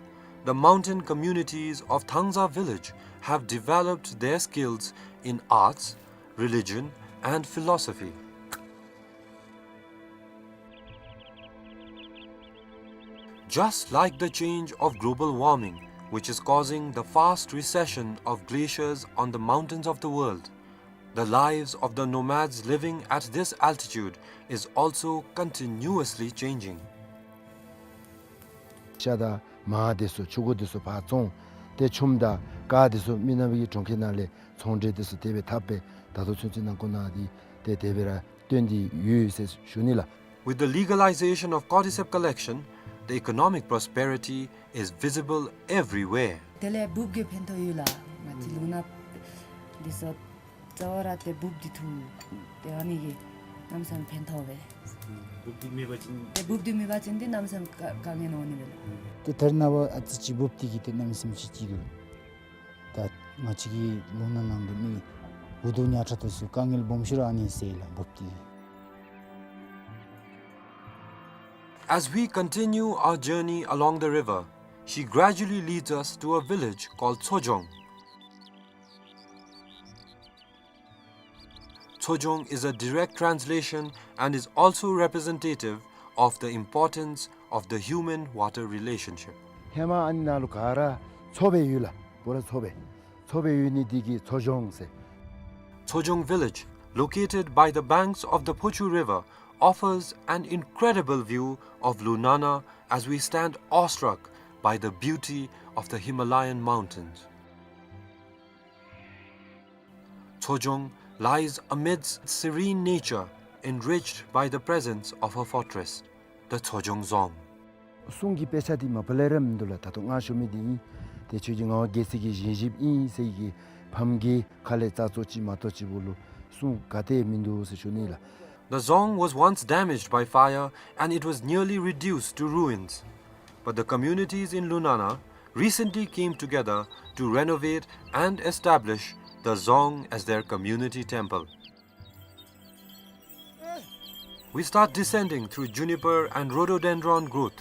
the mountain communities of Thangza village have developed their skills in arts, religion, and philosophy. Just like the change of global warming, which is causing the fast recession of glaciers on the mountains of the world, the lives of the nomads living at this altitude is also continuously changing. ཤ་དང་མར་དེ་ཚུ་ཕྱུར་སྐོར་དེ་ཚུ་ཕར་བཙོང་། ཏེ་ཆུམ་དང་ཀར་དེ་ཚུ་མི་ནག་པའི་གྲོང་ཁྱེར་ནང་ལས་ཚོང་འབྲེལ་དེ་ཚུ་དེ་སྦེ་འཐབ་སྦེ་ད་ལྟོ་ཚུན་ཚོད་ནང་ཁོ་ན་འདི་ཏེ་དེ་སྦེ་ར་སྟོན་ཏེ་ཡོད་ཟེར་ཞུ་ནི་ལགས། With the legalization of cordyceps collection, the economic prosperity is visible everywhere. དེ་ལས་འབུཔ་གི་ཕན་ཐོགས་ཡོད་ལགས། ང་བཅས་ལུང་ནག་འདི་ཚུ་རྩ་བ་ར་ཏེ་འབུཔ་འདི་འཐུ་སྟེ་ཨ་ནི་གིས་གནམ་མེད་ས་མེད་ཕན་ཐོགས་པས། འབུཔ་འདི་མེད་པ་ཅིན་ཏེ་འབུཔ་འདི་མེད་པ་ཅིན་ཏེ་གནམ་མེད་ས་མེད་དཀའ་དཀའ་ངལ་འོང་ནི་མས་ལགས། ཏེ་ད་རེས་ནངས་པ་ཨ་ཙི་ཅིག་འབུཔ་འདི་གིས་ཏེ་གནམ་མེད་ས་མེད་ཅིག་སྐྱིད་འདུག། ད་ང་བཅས་ཀྱི་ལུང་ནག་ནང་གི་མི་འུ་སྡུག་ཉག་ཕྲ་དེ་ཚུ་དཀའ་ངལ་སྦོམ་ཤོས་ར་ཨ་ནི་སེལ་ལགས་འབུཔ་འདི་གིས། As we continue our journey along the river, she gradually leads us to a village called Tsojong. Tsojong is a direct translation and is also representative of the importance of the human-water relationship. ཧེ་མ་ཨ་ནི་ནང་ལུ་ག་ར་མཚོ་སྦེ་ཡོད་ལགས། པུ་ར་མཚོ་སྦེ། མཚོ་སྦེ་ཡོད་ནི་འདི་གིས་མཚོ་ལྗོངས་ཟེར། Tsojong village, located by the banks of the Phochu River, offers an incredible view of Lunana as we stand awestruck by the beauty of the Himalayan mountains. Tsojong lies amidst serene nature, enriched by the presence of her fortress, the Tsojong Dzong. སྲུང་གི་དཔེ་ཆ་འདི་མ་པ་ལས་ར་མིན་འདུག་ལགས། ད་ལྟོ་ང་ཞུ་མི་འདི་ཨིན། ཏེ་ཁྱོད་ཀྱི་ངག་དབང་རྒྱལ་སྲས་ཀྱི་བཞེངས་གནས་ཨིན་ཟེར་གྱི་ཕམ་གྱི་ཁ་ལས་རྩ་ཙོག་ཅིག་མ་གཏོགས་ཅིག་པོ་ལུ་སྲུང་ག་ཏེ་མིན་འདུག་ཟེར་ཞུ་ནི་ལགས། The dzong was once damaged by fire and it was nearly reduced to ruins. But the communities in Lunana recently came together to renovate and establish the dzong as their community temple. We start descending through juniper and rhododendron growth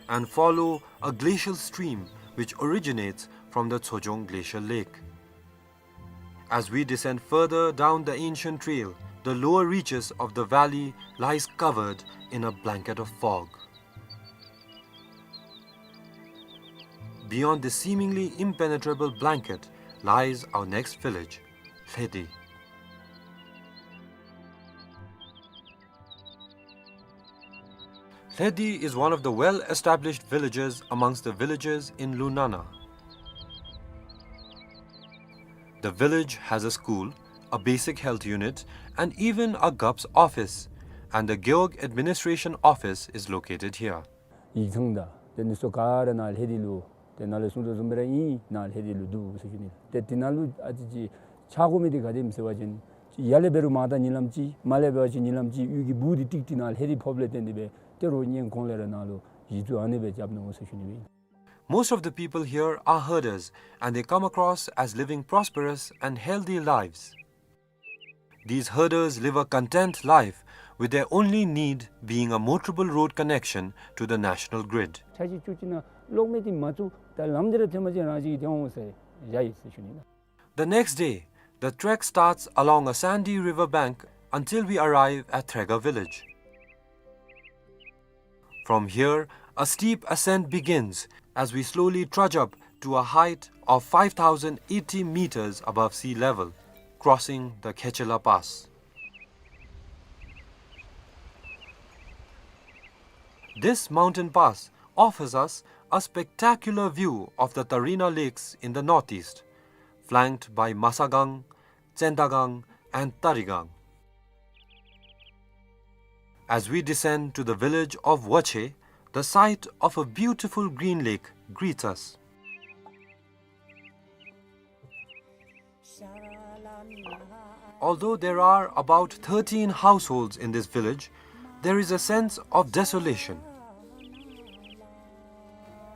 and follow a glacial stream which originates from the Tsojong Glacial Lake. As we descend further down the ancient trail, The lower reaches of the valley lies covered in a blanket of fog. Beyond this seemingly impenetrable blanket lies our next village, Lhedi. Lhedi is one of the well-established villages amongst the villages in Lunana. The village has a school, a basic health unit, and even a Gap's office, and the Gewog administration office is located here. ཡིག་ཚང་དང་དེ་ནི་སོ་ག་ར་ནཱ་ལྷེ་དི་ལུ་དེ་ནཱ་ལས་གསུང་དོ་བཟུམ་སྦེ་ར་ཨིན། ནཱ་ལྷེ་དི་ལུ་འདུག་ཟེར་ཞུ་ནི། ཏེ་དེ་ནང་ལུ་ཨ་ཙི་ཅིག་ཆགས་དགོ་མི་འདི་ག་དེམ་ཟེར་བ་ཅིན་ཡར་ལས་འབད་རུང་མར་ད་ཉིན་ལམ་ཅིག་མར་ལས་འབད་བ་ཅིན་ཉིན་ལམ་ཅིག་གཡུས་ཀྱི་སྦུག་འདི་ཏིག་ཏི་ནཱ་ལྷེ་དི་ཕོགཔ་ལས་བརྟེན་ཏེ་སྦེ་ཏེ་རོགས་སྔོན་གོང་ལས་ར་ནཱ་ལུ་གཞི་བཙུགས་ཨ་ནི་སྦེ་རྐྱབ་ནུག་ཟེར་ཞུ་ནི་སྦེ་ཨིན། Most of the people here are herders and they come across as living prosperous and healthy lives. These herders live a content life with their only need being a motorable road connection to the national grid. ཆ་ཅིག་ཅུ་ཅིག་ནང་གློག་མེ་འདི་མ་བཙུགས་ད་ལམ་འདི་ར་ཐོན་པ་ཅིན་རང་ཅིག་གིས་ཏེ་འོང་ཟེར་བཞག་ཡི་ཟེར་ཞུ་ནི་ལགས། The next day, the trek starts along a sandy river bank until we arrive at Threga village. From here, a steep ascent begins as we slowly trudge up to a height of five thousand eighty meters above sea level, crossing the Khechela Pass. This mountain pass offers us a spectacular view of the Tarina Lakes in the northeast, flanked by Masagang, Tsendagang, and Tarigang. As we descend to the village of Wache, the sight of a beautiful green lake greets us. Although there are about thirteen households in this village, there is a sense of desolation.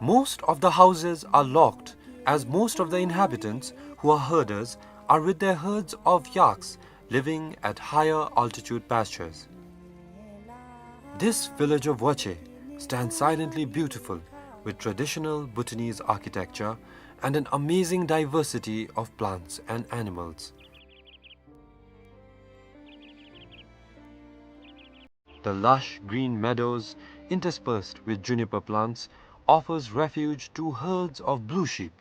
Most of the houses are locked, as most of the inhabitants, who are herders, are with their herds of yaks living at higher altitude pastures. This village of Wache stands silently beautiful, with traditional Bhutanese architecture and an amazing diversity of plants and animals. The lush green meadows, interspersed with juniper plants, offers refuge to herds of blue sheep.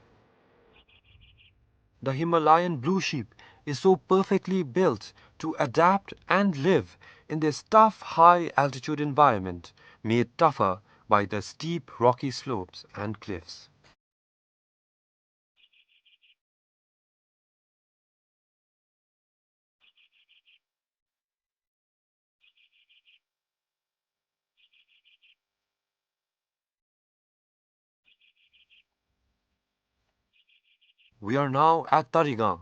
The Himalayan blue sheep is so perfectly built to adapt and live in this tough high-altitude environment, made tougher by the steep rocky slopes and cliffs. We are now at Tarigang.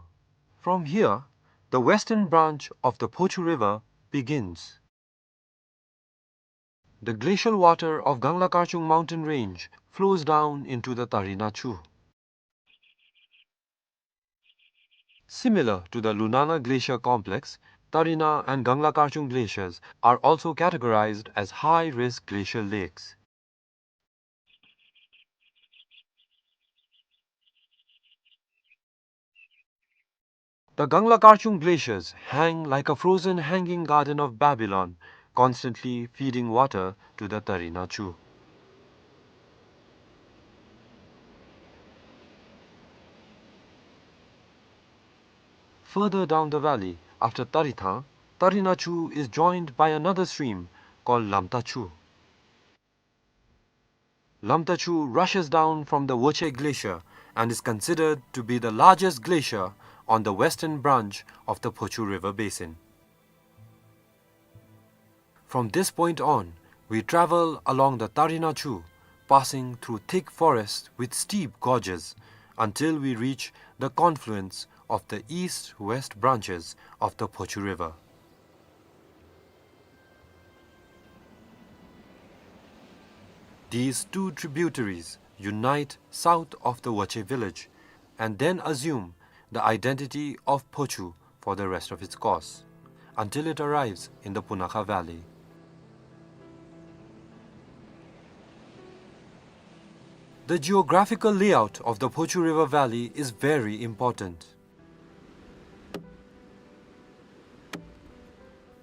From here, the western branch of the Phochu River begins. The glacial water of Gangla Karchung mountain range flows down into the Tarina Chu. Similar to the Lunana Glacier complex, Tarina and Gangla Karchung glaciers are also categorized as high-risk glacial lakes. The Gangla Karchung glaciers hang like a frozen hanging garden of Babylon, constantly feeding water to the Tarina Chu. Further down the valley, after Tarithang, Tarina Chu is joined by another stream called Lamta Chu. Lamta Chu rushes down from the Woche Glacier and is considered to be the largest glacier on the western branch of the Phochu River basin. From this point on, we travel along the Tarina Chu, passing through thick forests with steep gorges, until we reach the confluence of the east-west branches of the Phochu River. These two tributaries unite south of the Woche village, and then assume the identity of Phochu for the rest of its course, until it arrives in the Punakha Valley. The geographical layout of the Phochu River Valley is very important.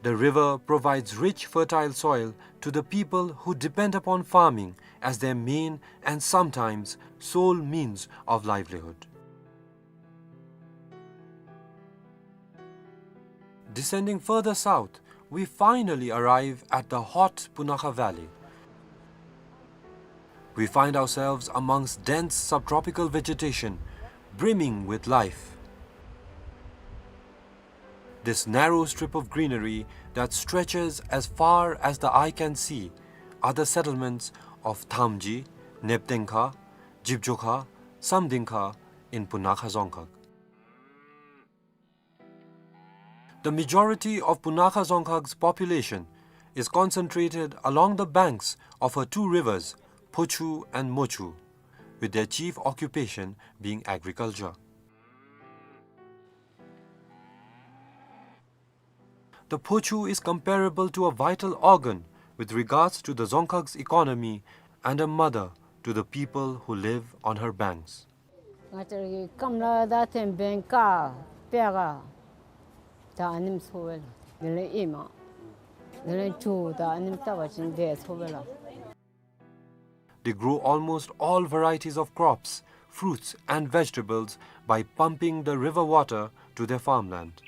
The river provides rich, fertile soil to the people who depend upon farming as their main and sometimes sole means of livelihood. Descending further south, we finally arrive at the hot Punakha Valley. We find ourselves amongst dense subtropical vegetation, brimming with life. This narrow strip of greenery that stretches as far as the eye can see are the settlements of Thamji, Neptengkha, Jibjokha, Samdingkha in Punakha Dzongkhag. The majority of Punakha Dzongkhag's population is concentrated along the banks of her two rivers, Phochu and Mochu, with their chief occupation being agriculture. The Phochu is comparable to a vital organ with regards to the Dzongkhag's economy and a mother to the people who live on her banks. ང་བཅས་ར་གི་སྐམ་ལ་དང་ཐེམ་བེང་ཀ་པེ་ག་ད་ཨ་ནེམ་འཚོ་བས་ལགས། དེ་ལས་ཨེ་མ་དེ་ལས་ཇོ་ད་ཨ་ནེམ་བཏབ་པ་ཅིན་དེ་འཚོ་བས་ལགས། They grow almost all varieties of crops, fruits and vegetables by pumping the river water to their farmland.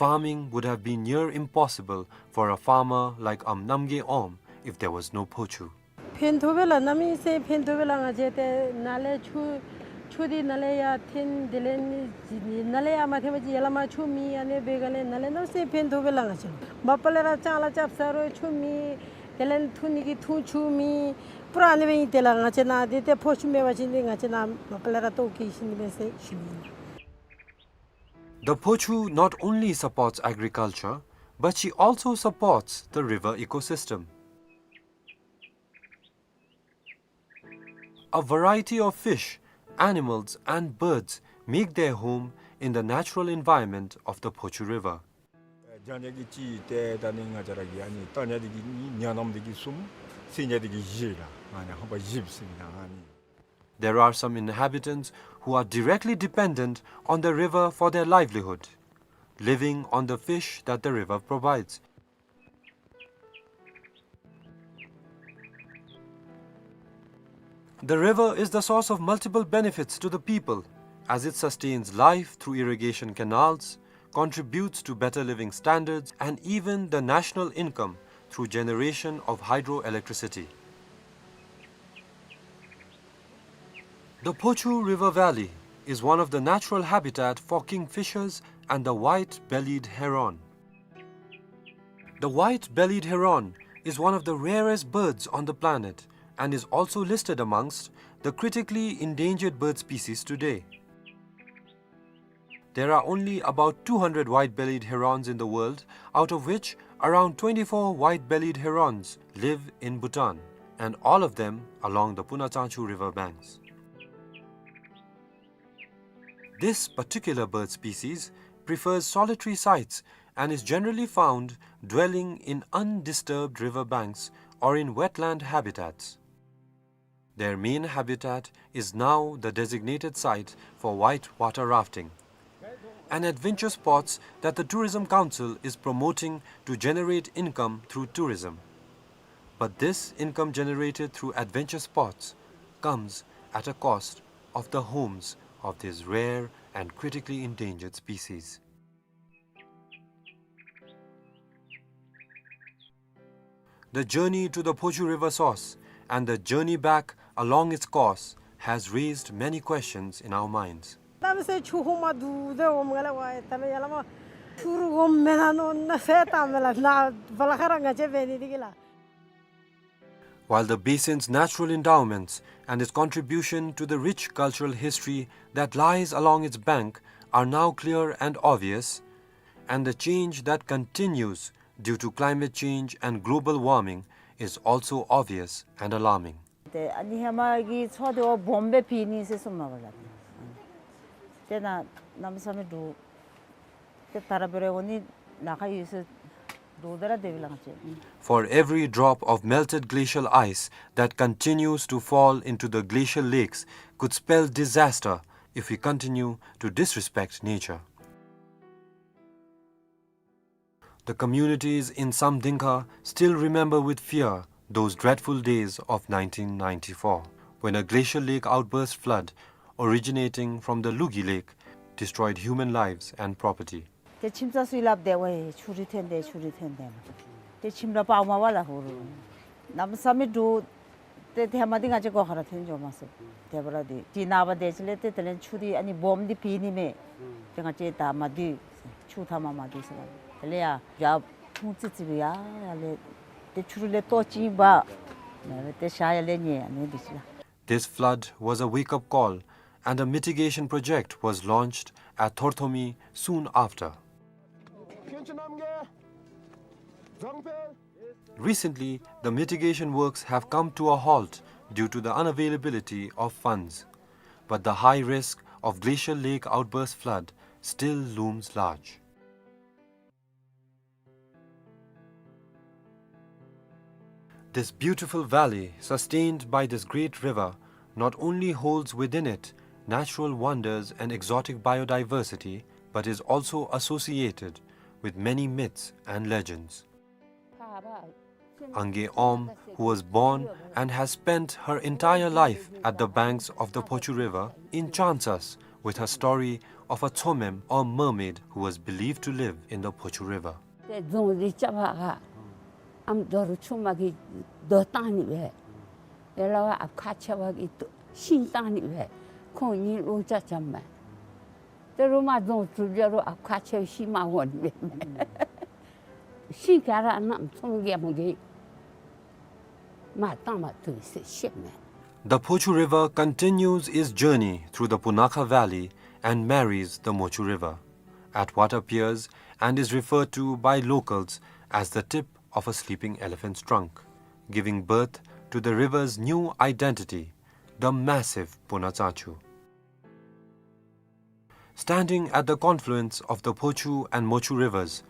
Farming would have been near impossible for a farmer like Am Namgay Om if there was no Phochu. ཕན་ཐོགས་པས་ལགས། གནམ་མེད་ས་མེད་ཕན་ཐོགས་པས་ལགས། ང་བཅས་ཏེ་ནཱ་ལས་ཆུ་ཆུ་འདི་ནཱ་ལས་ཡར་འཐེན། དེ་ལས་ནི་ནཱ་ལས་ཡར་མ་འཐེན་པ་ཅིན་ཡར་ལས་མར་ཆུ་མེད། ཨ་ནི་འབད་ག་ལས་ནཱ་ལས་གནམ་མེད་ས་མེད་ཕན་ཐོགས་པས་ལགས། ང་བཅས་མ་པ་ལས་ར་ལྕང་ལཱ་རྐྱབ་ས་རུང་ཆུ་མེད། དེ་ལས་འཐུང་ནི་གི་འཐུང་ཆུ་མེད། པུ་ར་ཨ་ནི་སྦེ་ཨིན། དེ་ལས་ང་བཅས་ནཱ་འདི་ཏེ་ཕོ་ཆུ་མེད་པ་ཅིན་འདི་ང་བཅས་ནཱ་མ་པ་ལས་ར་ལྟོཝ་བཀྱེས་ཤི་ནི་མས་ཟེར་ཞུ་ནི་ཨིན། The Phochu not only supports agriculture, but she also supports the river ecosystem. A variety of fish, animals and birds make their home in the natural environment of the Phochu River. ཨེ་ཇ་ཉ་གི་ཅིག་ཏེ་ད་ནི་ང་བཅས་ར་གི་ཨ་ནི་ཏ་ཉ་འདི་གི་ཉ་ནམ་འདི་གི་གསུམ། སེང་ཉ་འདི་གི་བཞི་ལགས། ཨ་ནི་ཧམ་པ་བཞི་ཟེར་ན་ཨ་ནི། There are some inhabitants who are directly dependent on the river for their livelihood, living on the fish that the river provides. The river is the source of multiple benefits to the people, as it sustains life through irrigation canals, contributes to better living standards, and even the national income through generation of hydroelectricity. The Phochu River Valley is one of the natural habitat for kingfishers and the white-bellied heron. The white-bellied heron is one of the rarest birds on the planet and is also listed amongst the critically endangered bird species today. There are only about two hundred white-bellied herons in the world, out of which around twenty-four white-bellied herons live in Bhutan, and all of them along the Puna Tsangchu river banks. This particular bird species prefers solitary sites and is generally found dwelling in undisturbed river banks or in wetland habitats. Their main habitat is now the designated site for white water rafting, an adventure sports that the Tourism Council is promoting to generate income through tourism. But this income generated through adventure sports comes at a cost of the homes of these rare and critically endangered species. The journey to the Phochu River source and the journey back along its course has raised many questions in our minds. གནམ་མེད་ས་མེད་ཆུ་ཧོང་མ་འདུག་དེ་འོང་མས་ལགས། ཝའི་ད་ལོ་ཡར་ལས་མར་ཆུ་རུ་འོང་མེན་ན་མནོ་ན་ཟེར་བཏང་མས་ལགས། ནཱ་བ་ལ་ཁ་ར་ང་བཅས་འབད་ནི་འདི་གིས་ལགས། While the basin's natural endowments and its contribution to the rich cultural history that lies along its bank are now clear and obvious, and the change that continues due to climate change and global warming is also obvious and alarming. ཏེ་ཨ་ནི་ཧེ་མ་གི་མཚོ་འདི་བ་སྦོམ་སྦེ་ཕྱེ་ནི་ཟེར་གསུངམ་མས་ལགས། ཏེ་ནཱ་གནམ་མེད་ས་མེད་འདུག། ཏེ་ད་ར་འབད་རུང་འོང་ནི་ནཱ་ཁར་ཡོད་ཟེར་འདུག། ད་ར་དེ་སྦེ་ལགས་ང་བཅས། For every drop of melted glacial ice that continues to fall into the glacial lakes could spell disaster if we continue to disrespect nature. The communities in Samdingkha still remember with fear those dreadful days of nineteen ninety-four, when a glacial lake outburst flood originating from the Lugi Lake destroyed human lives and property. ཏེ་ཁྱིམ་ཚང་ཚུ་སླབ་སྟེ་ཝའེ་ཆུ་རུད་ཐོན་ཏེ་ཆུ་རུད་ཐོན་ཏེ་ཏེ་ཁྱིམ་ར་པར་མ་པ་ལ་ཧུ་རུ་གནམ་མེད་ས་མེད་འདྲོག། ཏེ་ཏེ་མ་འདི་ང་བཅས་སྒོ་ཁར་ཐོན་འགྱོ་མ་ཚུགས། ཏེ་བར་འདི་ཏེ་ནངས་པ་དེ་ཅིག་ལས་ཏེ་དེ་ལས་ཆུ་འདི་ཨ་ནི་སྦོམ་འདི་ཕྱེ་ནི་མས། ཏེ་ང་བཅས་ད་མ་སྡོད་ཆུ་མཐའ་མ་མ་སྡོད་ཟེར་ལགས། དེ་ལས་ཡ་ཡར་ཁུང་ཙི་ཙི་སྦེ་ཡར་ཡར་ལས་ཏེ་ཆུ་རུད་ལས་ལྟོ་ཅིག་འབག། ཏེ་ཤར་ཡར་ལས་ཉལ་ཨ་ནི་འདི་ཅིག་ལགས། This flood was a wake-up call, and a mitigation project was launched at Thorthomi soon after. Recently, the mitigation works have come to a halt due to the unavailability of funds. But the high risk of glacial lake outburst flood still looms large. This beautiful valley, sustained by this great river, not only holds within it natural wonders and exotic biodiversity, but is also associated with many myths and legends. Angay Om, who was born and has spent her entire life at the banks of the Phochu River, enchants us with her story of a Tsomem or mermaid who was believed to live in the Phochu River. ཏེ་རྫོང་འདི་རྐྱབ་པར་ཨམ་རྡོ་རུ་ཆུང་མ་གིས་རྡོ་བཏང་ནི་སྦེ། ཡ་ལ་བ་ཨཔ་ཁ་ཆེ་བ་གིས་ཤིང་བཏང་ནི་སྦེ། ཁོང་གཉིས་ལོ་ཅ་ཅམ་མས། ཏེ་རུ་མ་རྫོང་གྲུབ་ཡ་རུ་ཨཔ་ཁ་ཆེ་བ་ཤིང་མ་འོང་ནི་སྦེ། ཤིང་ག་ར་གནམ་ཚོང་རྒྱལ་མོ་གིས་མར་བཏང་མ་བཏུབ་ཟེར་བཤད་མས། The Phochu River continues its journey through the Punakha Valley and marries the Mochu River at what appears and is referred to by locals as the tip of a sleeping elephant's trunk, giving birth to the river's new identity, the massive Punatsachu. Standing at the confluence of the Phochu and Mochu rivers,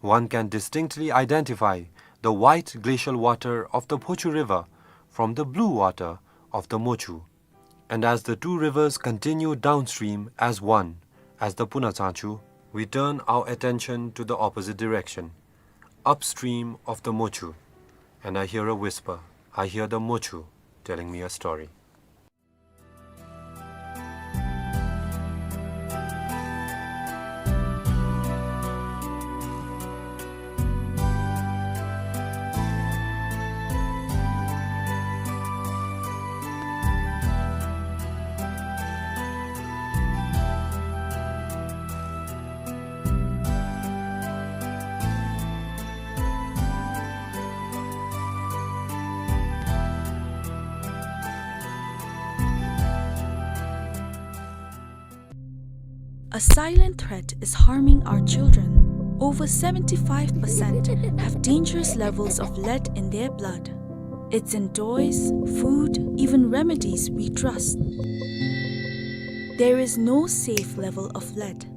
one can distinctly identify the white glacial water of the Phochu River from the blue water of the Mochu. And as the two rivers continue downstream as one, as the Punatsachu, we turn our attention to the opposite direction, upstream of the Mochu. And I hear a whisper. I hear the Mochu telling me a story. A silent threat is harming our children. Over seventy-five percent have dangerous levels of lead in their blood. It's in toys, food, even remedies we trust. There is no safe level of lead.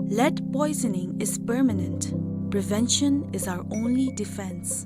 Lead poisoning is permanent. Prevention is our only defense.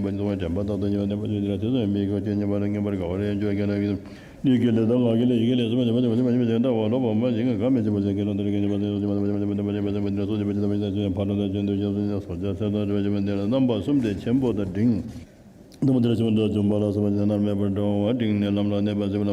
ཡིན་པ་ཉིད་དུ་དྲན་པ་རྟག་ཏུ་ཉེ་བར་གནས་པ་ཆོས་ཅན། དེ་ཚུ་ཡང་མི་དགེ་བ་ཅན་ཉེ་བར་ངེས་པར་དགའ་བར་འགྱུར་གྱི་ལུས་ཀྱི་ལས་དང་ངག་གི་ལས་ཡིད་ཀྱི་ལས་སུ་མ་འབྱུང་བ་ཅན་མ་ཡིན་པ་ཅན་ལྟ་བ་ལོག་པ་མ་ཡིན་གང་མེད་ཅིང་མ་ཟད་ཀྱི་ལོག་ལྟར་སྐྱེ་ཉེ་བར་ཟད་ཕར་ལོག་ལྟར་སྐྱེ་བ་ཅན་དུ་ཞེས་སོ་ཅི་ཕར་ལོག་ལྟར་སྐྱེ་བ་ཅན་དུ་ཞེས་སོ་ཅི་སོ་སྐྱེ་ཚེ་དང་འབྲེལ་བ་ཅན་མ་ཡིན་ལ་རྣམ་པ་གསུམ་སྟེ་ཆེན་པོ་དང་འབྲིང་། དང་པོ་དེར་ཆེན་པོ་འདོད་ཆུང་བ་ལ་སོགས་པ་ཅན་མནར་མེད་པར་གྲོལ་བ་འབྲིང་ནས་ལམ་ལ་གནས་པ་ཟད་པ།